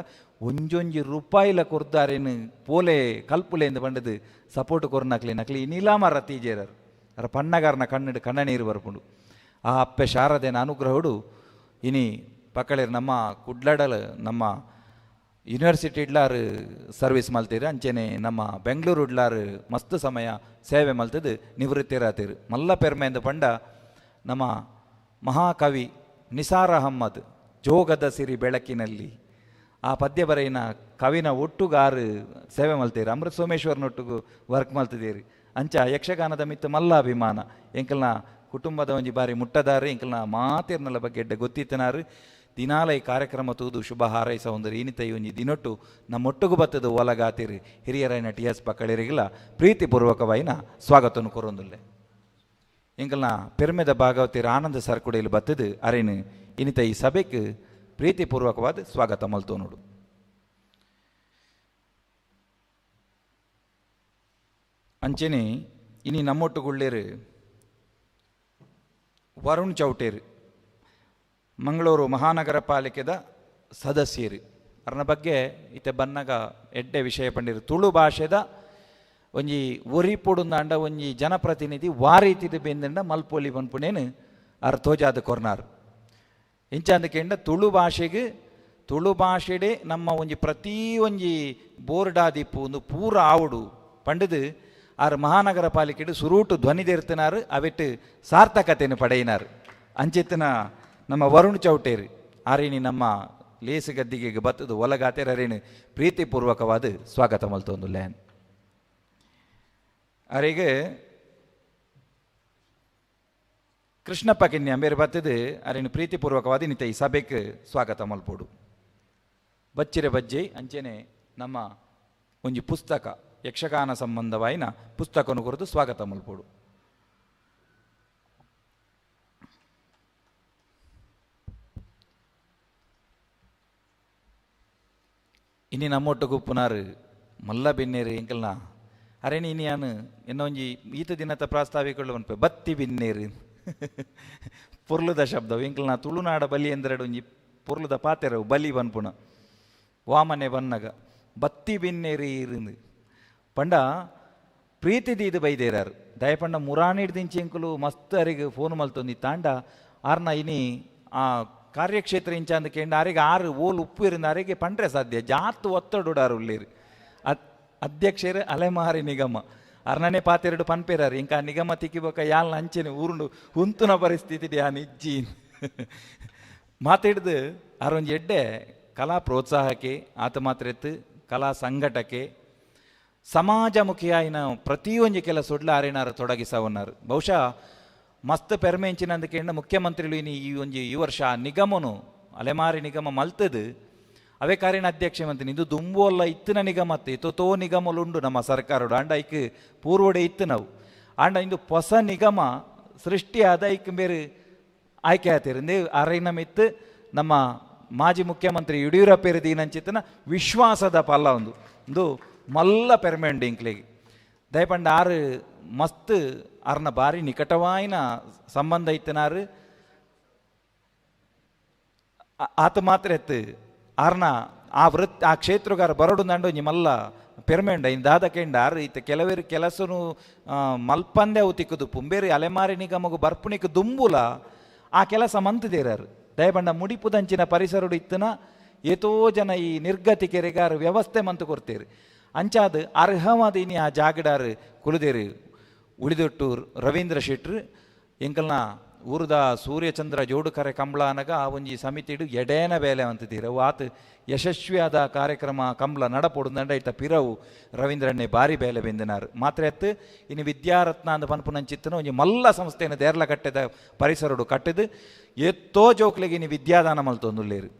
ಒಂಜೊಂಜಿ ರೂಪಾಯಿಲ ಕೊರ್ದು ಅರೇನು ಪೋಲೆ ಕಲ್ಪುಲೆ ಎಂದು ಪಂಡದು ಸಪೋರ್ಟ್ ಕೊರ್ನಕ್ಲಿ ನಕ್ಲಿ ನೀಲಾಮರ ತೀಜೇರರು ಅರ ಪಣ್ಣಗಾರನ ಕಣ್ಣು ಕಣ್ಣ ನೀರು ಬರ್ಪುಂಡು ಆ ಅಪ್ಪೆ ಶಾರದೆನ ಅನುಗ್ರಹುಡು ಇನಿ ಪಕ್ಕಳೇರು ನಮ್ಮ ಕುಡ್ಲಡಲ್ ನಮ್ಮ ಯೂನಿವರ್ಸಿಟಿ ಇಡ್ಲಾರು ಸರ್ವಿಸ್ ಮಲ್ತೀರಿ ಅಂಚೆನೆ ನಮ್ಮ ಬೆಂಗಳೂರು ಇಡ್ಲಾರು ಮಸ್ತ್ ಸಮಯ ಸೇವೆ ಮಲ್ತದು ನಿವೃತ್ತಿರಾತೀರು ಮಲ್ಲ ಪೆರ್ಮೆಂದು ಪಂಡ ನಮ್ಮ ಮಹಾಕವಿ ನಿಸಾರ್ ಅಹಮ್ಮದ್ ಜೋಗದ ಸಿರಿ ಬೆಳಕಿನಲ್ಲಿ ಆ ಪದ್ಯ ಬರೆಯಿನ ಕವಿನ ಒಟ್ಟುಗಾರು ಸೇವೆ ಮಲ್ತೀರಿ ಅಮೃತ ಸೋಮೇಶ್ವರನೊಟ್ಟುಗು ವರ್ಕ್ ಮಲ್ತಿದ್ದೀರಿ ಅಂಚ ಯಕ್ಷಗಾನದ ಮಿತ್ತು ಮಲ್ಲ ಅಭಿಮಾನ ಎಂಕಲ್ನ ಕುಟುಂಬದ ಒಂಜಿ ಬಾರಿ ಮುಟ್ಟದಾರು ಎಂಕಲ್ನ ಮಾತಿರ್ನಲ್ಲ ಬಗ್ಗೆ ಎಡ್ಡೆ ಗೊತ್ತಿತ್ತನಾರು ದಿನಾಲ ಈ ಕಾರ್ಯಕ್ರಮ ತೂದು ಶುಭ ಹಾರೈಸ ಒಂದು ಈನಿತ ಒಂಜಿ ದಿನೊಟ್ಟು ನಮ್ಮೊಟ್ಟುಗು ಬತ್ತದ ಒಲಗಾತಿರು ಹಿರಿಯರೈನ ಟಿ ಎಸ್ ಪಕ್ಕಳಿರಿಗಿಲ್ಲ ಪ್ರೀತಿಪೂರ್ವಕವಾಯಿನ ಸ್ವಾಗತವನ್ನು ಕೊರೊಂದುಲ್ಲೆ. ಎಂಕಲ್ನ ಪೆರ್ಮೆದ ಭಾಗವತಿರ ಆನಂದ ಸರ್ಕುಡೆಯಲ್ಲಿ ಬತ್ತದು ಅರೇನು ಇನಿತ ಈ ಸಭೆಗೆ ಪ್ರೀತಿಪೂರ್ವಕವಾದ ಸ್ವಾಗತ ಮಲ್ತೋ ನೋಡು. ಅಂಚೆನೆ ಇನಿ ನಮ್ಮೊಟ್ಟುಗುಳ್ಳೇರು ವರುಣ್ ಚೌಟೇರು ಮಂಗಳೂರು ಮಹಾನಗರ ಪಾಲಿಕೆದ ಸದಸ್ಯರು. ಅರ್ನ ಬಗ್ಗೆ ಇತ್ತೆ ಬನ್ನಗ ಎಡ್ಡೆ ವಿಷಯ ಪಂಡಿರು. ತುಳು ಭಾಷೆದ ಒಂಜಿ ಒರಿಪುಡುಂದಾಂಡ ಒಂಜಿ ಜನಪ್ರತಿನಿಧಿ ವಾರೀತಿದ ಬೆಂದಂಡ ಮಲ್ಪೊಲಿ ಪನ್ಪುನೇನು ಅರ್ ತೋಜಾದ ಕೊರ್ನಾರ್. ಇಂಚಾಂದಕೆಂಡ ತುಳು ಭಾಷೆಗೆ ತುಳು ಭಾಷೆಡೆ ನಮ್ಮ ಒಂಜಿ ಪ್ರತಿ ಒಂಜಿ ಬೋರ್ಡಾದಿಪ್ಪು ಒಂದು ಪೂರ ಆವುಡು ಪಂಡದು ಆರ್ ಮಹಾನಗರ ಪಾಲಿಕೆಡು ಸುರೂಟು ಧ್ವನಿದೇರ್ತನಾರು ಅವೆಟ್ಟು ಸಾರ್ಥಕತೆಯನ್ನು ಪಡೆಯಿನಾರು. ಅಂಚೆತ್ತನ ನಮ್ಮ ವರುಣ್ ಚೌಟೇರು ಆರೇಣಿ ನಮ್ಮ ಲೇಸು ಗದ್ದಿಗೆ ಬತ್ತದು ಒಲಗಾತೇರು ಅರೇಣು ಪ್ರೀತಿಪೂರ್ವಕವಾದ ಸ್ವಾಗತ ಮಲ್ತೊಂದು ಲ್ಯಾನ್. ಅರೆಗೆ ಕೃಷ್ಣಪ್ಪ ಕಿನ್ನಿ ಅಂಬೇರು ಬತ್ತದು ಅರೇಣು ಪ್ರೀತಿಪೂರ್ವಕವಾದ ನಿತ ಈ ಸಭೆಗೆ ಸ್ವಾಗತ ಮಲ್ಪೋಡು. ಬಚ್ಚಿರೆ ಬಜ್ಜೆ ಅಂಚೆನೆ ನಮ್ಮ ಒಂಜಿ ಪುಸ್ತಕ ಯಕ್ಷಗಾನ ಸಂಬಂಧವಾಯಿನ ಪುಸ್ತಕವನ್ನು ಕುರಿತು ಸ್ವಾಗತ ಮಲ್ಪೋಡು. ಇನಿ ನಮ್ಮೊಟ್ಟುಗು ಪುನಾರು ಮಲ್ಲ ಬಿನ್ನೇರು ಎಂಕಲ್ನ ಅರೇಣಿ ಇನಿ ಯಾನು ಎನ್ನ ಒಂಜಿ ಈತ ದಿನದ ಪ್ರಾಸ್ತಾವಿಕಗಳು ಮನ್ಪೆ ಬತ್ತಿ ಬಿನ್ನೇರು ಪೊರ್ಲುದ ಶಬ್ದ ಎಂಕಲ್ನ ತುಳುನಾಡ ಬಲಿ ಎಂದರೆಡು ಒಂಜಿ ಪೊರ್ಲುದ ಪಾತೆರವು ಬಲಿ ಬನ್ಪುಣ ವಾಮನೆ ಬನ್ನಗ ಬತ್ತಿ ಬಿನ್ನೇರು ಇருந்து ಪಂಡ ಪ್ರೀತಿ ದೀದು ಬೈದೇರಾರು. ದಯಪಂಡ ಮುರಾಣಿಡ್ದಿಂಚಿ ಎಂಕುಲು ಮಸ್ತ್ ಅರಿಗೆ ಫೋನ್ ಮಲ್ತೊಂದು ತಾಂಡ ಆರ್ನ ಇನಿ ಆ ಕಾರ್ಯಕ್ಷೇತ್ರ ಇಂಚಾಂದ ಕೇಂಡ ಆರಿಗೆ ಆರು ಓಲ್ ಉಪ್ಪು ಇರಿಂದ ಅರಿಗೆ ಪಂಡ್ರೆ ಸಾಧ್ಯ ಜಾತು ಒತ್ತಡುಡಾರು ಉಳ್ಳೇರು. ಅಧ್ಯಕ್ಷರು ಅಲೆಮಾರಿ ನಿಗಮ ಅರ್ನನೆ ಪಾತೆರಡು ಪನ್ಪೇರಾರು ಇಂಕ ನಿಗಮ ತಿಕ್ಕಿಬೊಕ್ಕ ಯಾಲ್ನ ಅಂಚೆನೆ ಊರುಂಡು ಹುಂತುನ ಪರಿಸ್ಥಿತಿ ಯಾನ್ ಇಜ್ಜಿ ಮಾತಾಡ್ದು ಆರೊಂಜಿ ಎಡ್ಡೆ ಕಲಾ ಪ್ರೋತ್ಸಾಹಕ್ಕೆ ಆತ ಮಾತ್ರ ಎತ್ತು ಕಲಾ ಸಂಘಟಕ್ಕೆ ಸಮಾಜಮುಖಿಯಾಯಿನ ಪ್ರತಿಯೊಂಜಿ ಕೆಲಸ ಆರೇನಾರು ತೊಡಗಿಸವನ್ನಾರು. ಬಹುಶಃ ಮಸ್ತ್ ಪೆರ್ಮೆಂಚಿನಂದಕ್ಕೆ ಮುಖ್ಯಮಂತ್ರಿಲು ಇನಿ ಈ ಒಂಜಿ ಈ ವರ್ಷ ನಿಗಮನು ಅಲೆಮಾರಿ ನಿಗಮ ಮಲ್ತದು ಅವೇ ಕಾರಿನ ಅಧ್ಯಕ್ಷ ಮಂತ್ರಿ ಇದು ದುಂಬು ಅಲ್ಲ ಇತ್ತಿನ ನಿಗಮತ್ತೆ ತೋ ನಿಗಮಲುಂಡು ನಮ್ಮ ಸರ್ಕಾರೋಡು ಆಂಡ ಐಕ್ ಪೂರ್ವಡೆ ಇತ್ತು ನಾವು ಆಂಡ ಇಂದು ಹೊಸ ನಿಗಮ ಸೃಷ್ಟಿಯಾದ ಐಕ್ ಬೇರೆ ಆಯ್ಕೆ ಆತಿರಂದೆ ಅರೈನ ಮಿತ್ತು ನಮ್ಮ ಮಾಜಿ ಮುಖ್ಯಮಂತ್ರಿ ಯಡಿಯೂರಪ್ಪೇರು ದೀನಂಚಿತನ ವಿಶ್ವಾಸದ ಪಲ್ಲ ಒಂದು ಒಂದು ಮಲ್ಲ ಪೆರ್ಮೆಂಡ್ ಇಂಕ್ಲೆಗೆ ದಯಪಂಡ ಆರು ಮಸ್ತ್ ಅರ್ನ ಬಾರಿ ನಿಕಟವಾಯಿನ ಸಂಬಂಧ ಇತ್ತನಾರು ಆತ ಮಾತ್ರ ಎತ್ತು ಆರ್ನ ಆ ವೃತ್ ಆ ಕ್ಷೇತ್ರಗಾರ ಬರಡು ದಂಡು ನಿಮ್ಮಲ್ಲ ಪೆರ್ಮೆಂಡ ಇನ್ನು ದಾದ ಕೆಂಡ ಆರು ಇತ್ತ ಕೆಲವೇರು ಕೆಲಸನು ಮಲ್ಪಂದೆ ಅವು ತಿಕ್ಕದು ಪುಂಬೇರಿ ಅಲೆಮಾರಿ ನಿಗಮಗು ಬರ್ಪುಣಿಕ್ ದುಂಬುಲ ಆ ಕೆಲಸ ಮಂತದೇರಾರು. ದಯಬಂಡ ಮುಡಿಪುದಂಚಿನ ಪರಿಸರುಡು ಇತ್ತನ ಏತೋ ಜನ ಈ ನಿರ್ಗತಿಕೆರೆಗಾರು ವ್ಯವಸ್ಥೆ ಮಂತು ಕೊಡ್ತೇರು. ಅಂಚಾದ ಅರ್ಹವಾದ ಇನಿ ಆ ಜಾಗಡಾರು ಕುಲುದೇರು ಉಳಿದೊಟ್ಟು ರವೀಂದ್ರ ಶೆಟ್ರು ಎಂಕಲ್ನ ಊರುದ ಸೂರ್ಯಚಂದ್ರ ಜೋಡುಕರೆ ಕಂಬಳ ಅನಗ ಆ ಒಂಜಿ ಸಮಿತಿಡು ಎಡೇನ ಬೇಲೆ ಅಂತಿದ್ದೀರ ಆತ ಯಶಸ್ವಿಯಾದ ಕಾರ್ಯಕ್ರಮ ಕಂಬಳ ನಡಪೊಡು ದಂಡ ಇತ್ತ ಪಿರವು ರವೀಂದ್ರಣ್ಣೆ ಬಾರಿ ಬೇಲೆ ಬೆಂದಿನಾರು. ಮಾತ್ರ ಎತ್ತು ಇನ್ನು ವಿದ್ಯಾರತ್ನ ಅಂದ ಪನ್ಪುನಂಚಿತ್ತನ ಒಂಜಿ ಮಲ್ಲ ಸಂಸ್ಥೆಯನ್ನು ದೇರ್ಲ ಕಟ್ಟೆದ ಪರಿಸರಡು ಕಟ್ಟಿದು ಎತ್ತೋ ಜೋಕ್ಲೆಗೆ ಇನ್ನು ವಿದ್ಯಾದಾನ ಮಲ್ತೊಂದುಲ್ಲೇರು.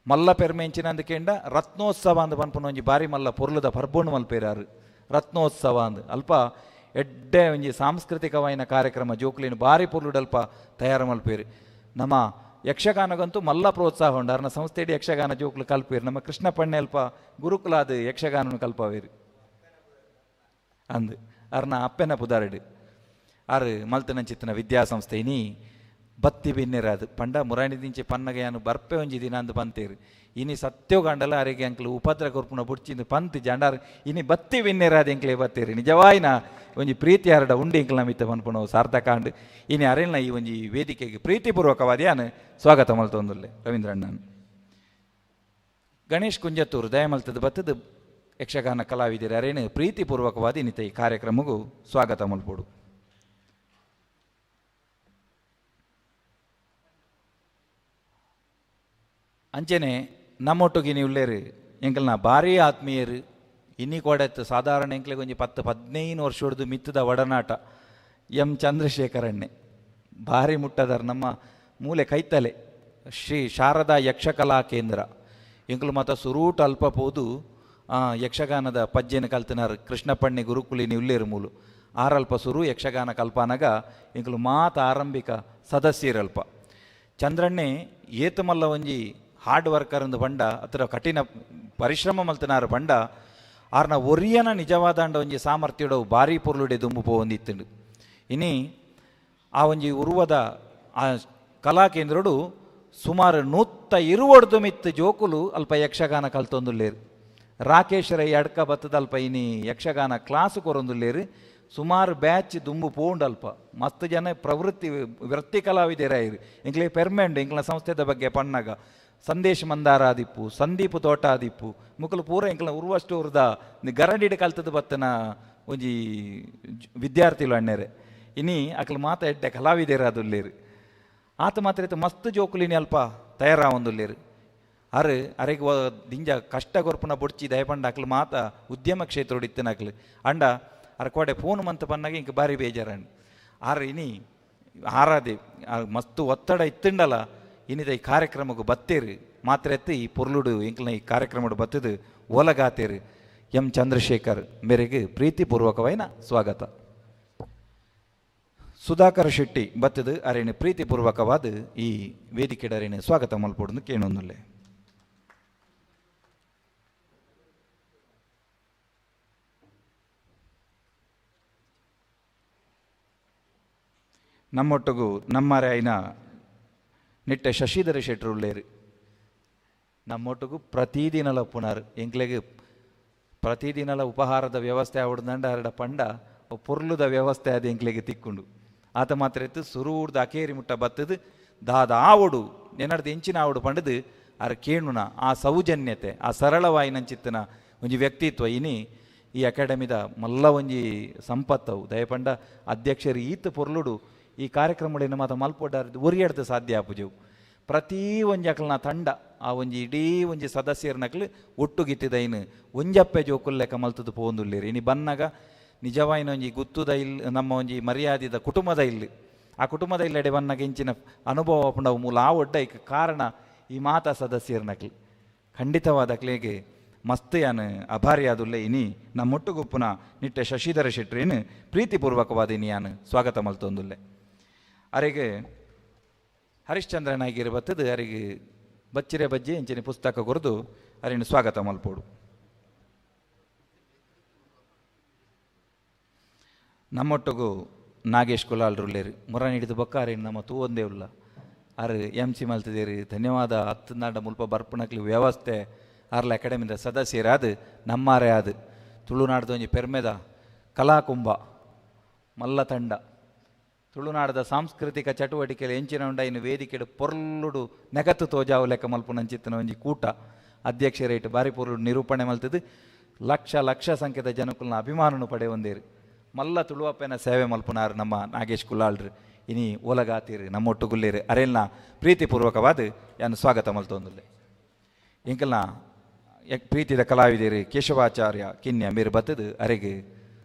ಮಲ್ಲ ಪೆರ್ಮೆಂಚಿನ ಅಂದಕೆಂಡ ರತ್ನೋತ್ಸವ ಅಂದ ಪನ್ಪುನ ಒಂಜಿ ಬಾರಿ ಮಲ್ಲ ಪೊರ್ಲುದ ಪರ್ಬೋಣು ಮಲ್ಪೇರಾರು ರತ್ನೋತ್ಸವ ಅಂದ್ ಅಲ್ಪ ಎಡ್ಡೆ ಒಂಜಿ ಸಾಂಸ್ಕೃತಿಕವಾಯಿನ ಕಾರ್ಯಕ್ರಮ ಜೋಕ್ಲಿನ ಬಾರಿ ಪೊರ್ಲುಡಲ್ಪ ತಯಾರು ಮಲ್ಪೇರು. ನಮ್ಮ ಯಕ್ಷಗಾನಗಂತೂ ಮಲ್ಲ ಪ್ರೋತ್ಸಾಹ ಉಂಡು ಅರ್ನ ಸಂಸ್ಥೆಡಿ ಯಕ್ಷಗಾನ ಜೋಕ್ಲು ಕಲ್ಪೇರು. ನಮ್ಮ ಕೃಷ್ಣ ಪಣ್ಣೆ ಅಲ್ಪ ಗುರುಕುಲಾದ ಯಕ್ಷಗಾನನು ಕಲ್ಪವೇರು ಅಂದ್ ಅರ್ನ ಅಪ್ಪೆನ ಪುದಾರಡು ಆರು ಮಲ್ತನಂಚಿತ್ತನ ವಿದ್ಯಾಸಂಸ್ಥೆ ಇನಿ ಬತ್ತಿ ಬಿನ್ನೆರಾದು ಪಂಡ ಮುರಾಣಿ ದಿಂಚೆ ಪನ್ನಗಯಾನು ಬರ್ಪೆ ಒಂಜಿ ದಿನ ಅಂದು ಪಂತೇರು. ಇನಿ ಸತ್ಯೋಗಾಂಡಲ ಅರೆಗೆ ಅಂಕ್ಲು ಉಪದ್ರ ಕೊರ್ಪುನ ಬುಡ್ಚಿಂದು ಪಂತಿ ಜಾಂಡಾರ್ ಇನಿ ಬತ್ತಿ ಬಿನ್ನೆರಾದ ಎಂಕ್ಲೆ ಬತ್ತೀರಿ ನಿಜವಾಯಿನ ಒಂಜಿ ಪ್ರೀತಿ ಹರಡ ಉಂಡಿ ಎಂಕ್ಲ ಮಿತ್ತ ಪನ್ಪುನ ಸಾರ್ಥಕ ಅಂಡು ಇನಿ ಅರೆಲ್ನ ಈ ಒಂಜಿ ವೇದಿಕೆಗೆ ಪ್ರೀತಿಪೂರ್ವಕವಾದ ಸ್ವಾಗತ ಮಲ್ತೊಂದುಲ್ಲೆ ರವೀಂದ್ರಣ್ಣನ್. ಗಣೇಶ್ ಕುಂಜತ್ತೂರು ದಯಮಲ್ತದ ಬತ್ತದ ಯಕ್ಷಗಾನ ಕಲಾವಿದರು ಅರೇನು ಪ್ರೀತಿಪೂರ್ವಕವಾದ ಇನ್ನಿತ ಈ ಕಾರ್ಯಕ್ರಮಗೂ ಸ್ವಾಗತ ಮಲ್ಪೋಡು. ಅಂಚೆನೆ ನಮ್ಮೊಟ್ಟುಗೆ ನೀವು ಉಳ್ಳೇರು ಎಂಕಲ್ನ ಭಾರಿ ಆತ್ಮೀಯರು ಇನ್ನಿ ಕೊಡತ್ತು ಸಾಧಾರಣ ಎಂಕ್ಲೆಗೆ ಒಂಜಿ 10-15 ವರ್ಷ ಹೊಡೆದು ಮಿತ್ತದ ಒಡನಾಟ ಎಂ ಚಂದ್ರಶೇಖರಣ್ಣೆ ಭಾರಿ ಮುಟ್ಟದಾರ ನಮ್ಮ ಮೂಲೆ ಕೈತಲೆ ಶ್ರೀ ಶಾರದಾ ಯಕ್ಷಕಲಾ ಕೇಂದ್ರ ಎಂಕುಲು ಮಾತ ಸುರೂಟ್ ಅಲ್ಪ ಪೋದು ಯಕ್ಷಗಾನದ ಪಜ್ಜೆನ ಕಲ್ತನಾರು ಕೃಷ್ಣಪಣ್ಣಿ ಗುರುಕುಲಿನಿ ಉಲ್ಲೇರು ಮೂಲು ಆರಲ್ಪ ಸುರು ಯಕ್ಷಗಾನ ಕಲ್ಪನಗ ಎಂಕುಲು ಮಾತ ಆರಂಭಿಕ ಸದಸ್ಯರಲ್ಪ ಚಂದ್ರಣ್ಣೆ ಏತಮಲ್ಲ ಒಂಜಿ ಹಾರ್ಡ್ ವರ್ಕರ್ ಅಂದು ಬಂಡ ಅತ್ರ ಕಠಿಣ ಪರಿಶ್ರಮ ಮಲ್ತನಾರು ಬಂಡ ಆರ್ನ ಒರಿಯನ ನಿಜವಾದಾಂಡ ಒಂಜಿ ಸಾಮರ್ಥ್ಯಡವು ಭಾರಿ ಪೊರ್ಲುಡೆ ದುಂಬು ಪೋವೊಂದಿತ್ತುಂಡು. ಇನಿ ಆ ಒಂಜಿ ಉರುವದ ಆ ಕಲಾ ಕೇಂದ್ರಡು ಸುಮಾರು 120 ಮಿತ್ತು ಜೋಕುಲು ಅಲ್ಪ ಯಕ್ಷಗಾನ ಕಲ್ತೊಂದುಲ್ಲೇರು. ರಾಕೇಶ್ ರೈ ಅಡ್ಕ ಬತ್ತದ ಅಲ್ಪ ಇನಿ ಯಕ್ಷಗಾನ ಕ್ಲಾಸ್ ಕೊರೊಂದುಲ್ಲೇರು. ಸುಮಾರು ಬ್ಯಾಚ್ ದುಂಬು ಪೋಂಡು ಅಲ್ಪ ಮಸ್ತ್ ಜನ ಪ್ರವೃತ್ತಿ ವೃತ್ತಿ ಕಲಾವಿದರಾಯಿರು. ಎಂಕ್ಲೆ ಪೆರ್ಮೆಂಡ್ ಎಂಕ್ಲ ಸಂಸ್ಥೆದ ಬಗ್ಗೆ ಪಣ್ಣಗ ಸಂದೇಶ್ ಮಂದಾರ ಆದಿಪ್ಪು, ಸಂದೀಪ್ ತೋಟ ಆದಿಪ್ಪು ಮುಕುಲು ಪೂರ ಎಂಕ್ಲ ಉರ್ವಷ್ಟೂರ್ದ ಗರಂಡಿಡ್ ಕಲ್ತದ ಬತ್ತನ ಒಂಜಿ ವಿದ್ಯಾರ್ಥಿಲು ಅಣ್ಣೆರೆ. ಇನಿ ಅಕ್ಲು ಮಾತ ಎಡ್ಡೆ ಕಲಾವಿದರಾದುಲ್ಲೇರು. ಆತ ಮಾತ್ರ ಇತ್ತು ಮಸ್ತ್ ಜೋಕುಲಿನಿ ಅಲ್ಪ ತಯಾರಾವೊಂದುಲ್ಲೇರು. ಅರೆ ಅರೆಗ್ ದಿಂಜ ಕಷ್ಟ ಕೊರ್ಪುನ ಬೊಡ್ಚಿ ದಯಪಂಡ ಅಕ್ಲು ಮಾತ ಉದ್ಯಮ ಕ್ಷೇತ್ರಡು ಇತ್ತಿನ ಅಕ್ಲು ಅಂಡ ಅರ ಕೋಡೆ ಫೋನ್ ಮಂತ ಪನ್ನಾಗ ಇಂಕ ಭಾರಿ ಬೇಜಾರಂಡ್. ಆರ್ ಇನಿ ಆರಾದೆ ಮಸ್ತ್ ಒತ್ತಡ ಇತ್ತುಂಡಲ ಇನ್ನಿದ ಈ ಕಾರ್ಯಕ್ರಮಕ್ಕೆ ಬತ್ತೇರು ಮಾತ್ರ ಎತ್ತು ಈ ಪೊರ್ಲುಡು ಎಂಕ್ಲನ ಈ ಕಾರ್ಯಕ್ರಮಡು ಬತ್ತದು ಓಲಗಾತೇರು. ಎಂ ಚಂದ್ರಶೇಖರ್ ಮೇರೆಗೆ ಪ್ರೀತಿಪೂರ್ವಕವೈನ ಸ್ವಾಗತ. ಸುಧಾಕರ್ ಶೆಟ್ಟಿ ಬತ್ತದು ಅರೇನು ಪ್ರೀತಿಪೂರ್ವಕವಾದ ಈ ವೇದಿಕೆಡರೇನು ಸ್ವಾಗತ ಮಲ್ಪೊಡುಂದು ಕೇಳೊಂದುಲ್ಲೆ. ನಮ್ಮೊಟ್ಟುಗು ನಮ್ಮರೆ ಐನ ನಿಟ್ಟೆ ಶಶಿಧರ ಶೆಟ್ಟರು ಉಳ್ಳೇರು. ನಮ್ಮೊಟ್ಟುಗು ಪ್ರತಿದಿನಲ ಪುನರ್ ಎಂಕ್ಲೆಗ್ ಪ್ರತಿದಿನಲ ಉಪಹಾರದ ವ್ಯವಸ್ಥೆ ಆವಡ್ದಂಡ ಅರಡ ಪಂಡ ಪೊರ್ಲುದ ವ್ಯವಸ್ಥೆ ಅದು ಎಂಕ್ಲೆಗೆ ತಿಕ್ಕೊಂಡು. ಆತ ಮಾತ್ರ ಇತ್ತು ಸುರೂರ್ದ ಅಕೇರಿ ಮುಟ್ಟ ಬತ್ತದು ದಾದ ಆವಡು ನೆನಡ್ದು ಎಂಚಿನ ಆವಡು ಪಂಡದು ಅರ ಕೇಣುನ ಆ ಸೌಜನ್ಯತೆ ಆ ಸರಳವಾಯಿನಂಚಿತ್ತನ ಒಂಜಿ ವ್ಯಕ್ತಿತ್ವ ಇನಿ ಈ ಅಕಾಡೆಮಿದ ಮಲ್ಲ ಒಂಜಿ ಸಂಪತ್ತವು. ದಯಪಂಡ ಅಧ್ಯಕ್ಷರು ಈತ ಪೊರ್ಲುಡು ಈ ಕಾರ್ಯಕ್ರಮಗಳೇನು ಮಾತ ಮಲ್ಪೊಡ್ಡಾರ ಒರಿಯಡ್ದು ಸಾಧ್ಯ ಆಪುಜೆವು. ಪ್ರತಿ ಒಂಜಿ ಅಕ್ಲನ ತಂಡ ಆ ಒಂಜಿ ಇಡೀ ಒಂಜಿ ಸದಸ್ಯರನಕ್ಲು ಒಟ್ಟುಗಿತ್ತಿದೈನು ಒಂಜಪ್ಪೆ ಜೋಕುಲ್ ಲೆಕ್ಕ ಮಲ್ತದು ಪೋಂದುಲ್ಲೇರು. ಇನಿ ಬನ್ನಗ ನಿಜವಾಯಿನ ಒಂಜಿ ಗುತ್ತುದ ಇಲ್ ನಮ್ಮ ಒಂಜಿ ಮರ್ಯಾದಿದ ಕುಟುಂಬದ ಇಲ್ಲಿ ಆ ಕುಟುಂಬದ ಇಲ್ಲೆಡೆ ಬನ್ನಗ ಇಂಚಿನ ಅನುಭವ ಪಂಡವು ಮೂಲ ಆ ಒಡ್ಡ ಇಕ್ ಕಾರಣ ಈ ಮಾತಾ ಸದಸ್ಯರನಕ್ಲು ಖಂಡಿತವಾದ ಅಕ್ಲೆಗೆ ಮಸ್ತ್ ಯಾನ್ ಅಭಾರಿಯಾದುಲ್ಲೆ. ಇನಿ ನಮ್ಮೊಟ್ಟುಗುಪ್ಪುನ ನಿಟ್ಟೆ ಶಶಿಧರ ಶೆಟ್ರೇನು ಪ್ರೀತಿಪೂರ್ವಕವಾದ ಇನಿ ಯಾನ್ ಸ್ವಾಗತ ಮಲ್ತೊಂದುಲ್ಲೆ. ಅರೆಗೆ ಹರಿಶ್ಚಂದ್ರ ನಾಯಕಿರು ಬತ್ತದು ಅರೆಗೆ ಬಚ್ಚಿರೆ ಬಜ್ಜೆ ಇಂಚಿನ ಪುಸ್ತಕ ಕೊರದು ಅರಿನ ಸ್ವಾಗತ ಮಲ್ಪೋಡು. ನಮ್ಮೊಟ್ಟುಗು ನಾಗೇಶ್ ಕುಲಾಲ್ರುಲ್ಲೇರು ಮುರ ನೀಡಿದ ಬೊಕ್ಕ ಅರಿನ ನಮ್ಮ ತೂ ಒಂದೇ ಉಲ್ಲ ಅರು ಎಂ ಸಿ ಮಲ್ತದೇರಿ ಧನ್ಯವಾದ. ಹತ್ತು ನಾಡ ಮುಲ್ಪ ಬರ್ಪಣಕ್ಲಿ ವ್ಯವಸ್ಥೆ ಅರ್ಲ ಅಕಾಡೆಮಿದ ಸದಸ್ಯರಾದ ನಮ್ಮಾರೆ ಆದ ತುಳುನಾಡ್ದ ಒಂಜಿ ಪೆರ್ಮೆದ ಕಲಾಕುಂಭ ಮಲ್ಲ ತಂಡ ತುಳುನಾಡದ ಸಾಂಸ್ಕೃತಿಕ ಚಟುವಟಿಕೆಯಲ್ಲಿ ಎಂಚಿನ ಉಂಡ ಇನ್ನು ವೇದಿಕೆಡು ಪೊರ್ಲುಡು ನೆಗತ್ತು ತೋಜಾವು ಲೆಕ್ಕ ಮಲ್ಪುನಂಚಿತ್ತನ ಒಂಜಿ ಕೂಟ ಅಧ್ಯಕ್ಷರೇಟ್ ಬಾರಿ ಪೊರ್ಲುಡು ನಿರೂಪಣೆ ಮಲ್ತದು ಲಕ್ಷ ಲಕ್ಷ ಸಂಖ್ಯೆದ ಜನಕುಲ್ನ ಅಭಿಮಾನನು ಪಡೆಯೊಂದೇರು. ಮಲ್ಲ ತುಳುವಪ್ಪನ ಸೇವೆ ಮಲ್ಪುನಾರು ನಮ್ಮ ನಾಗೇಶ್ ಕುಲಾಲ್ರು. ಇನಿ ಓಲಗಾತೀರು ನಮ್ಮೊಟ್ಟುಗುಲ್ಲೇರು ಅರೆಲ್ನ ಪ್ರೀತಿಪೂರ್ವಕವಾದ ಯಾನು ಸ್ವಾಗತ ಮಲ್ತೊಂದುಲ್ಲೆ. ಎಂಕಲ್ನ ಪ್ರೀತಿದ ಕಲಾವಿದೇರು ಕೇಶವಾಚಾರ್ಯ ಕಿನ್ಯ ಮೇರು ಬತ್ತದು ಅರೆಗೆ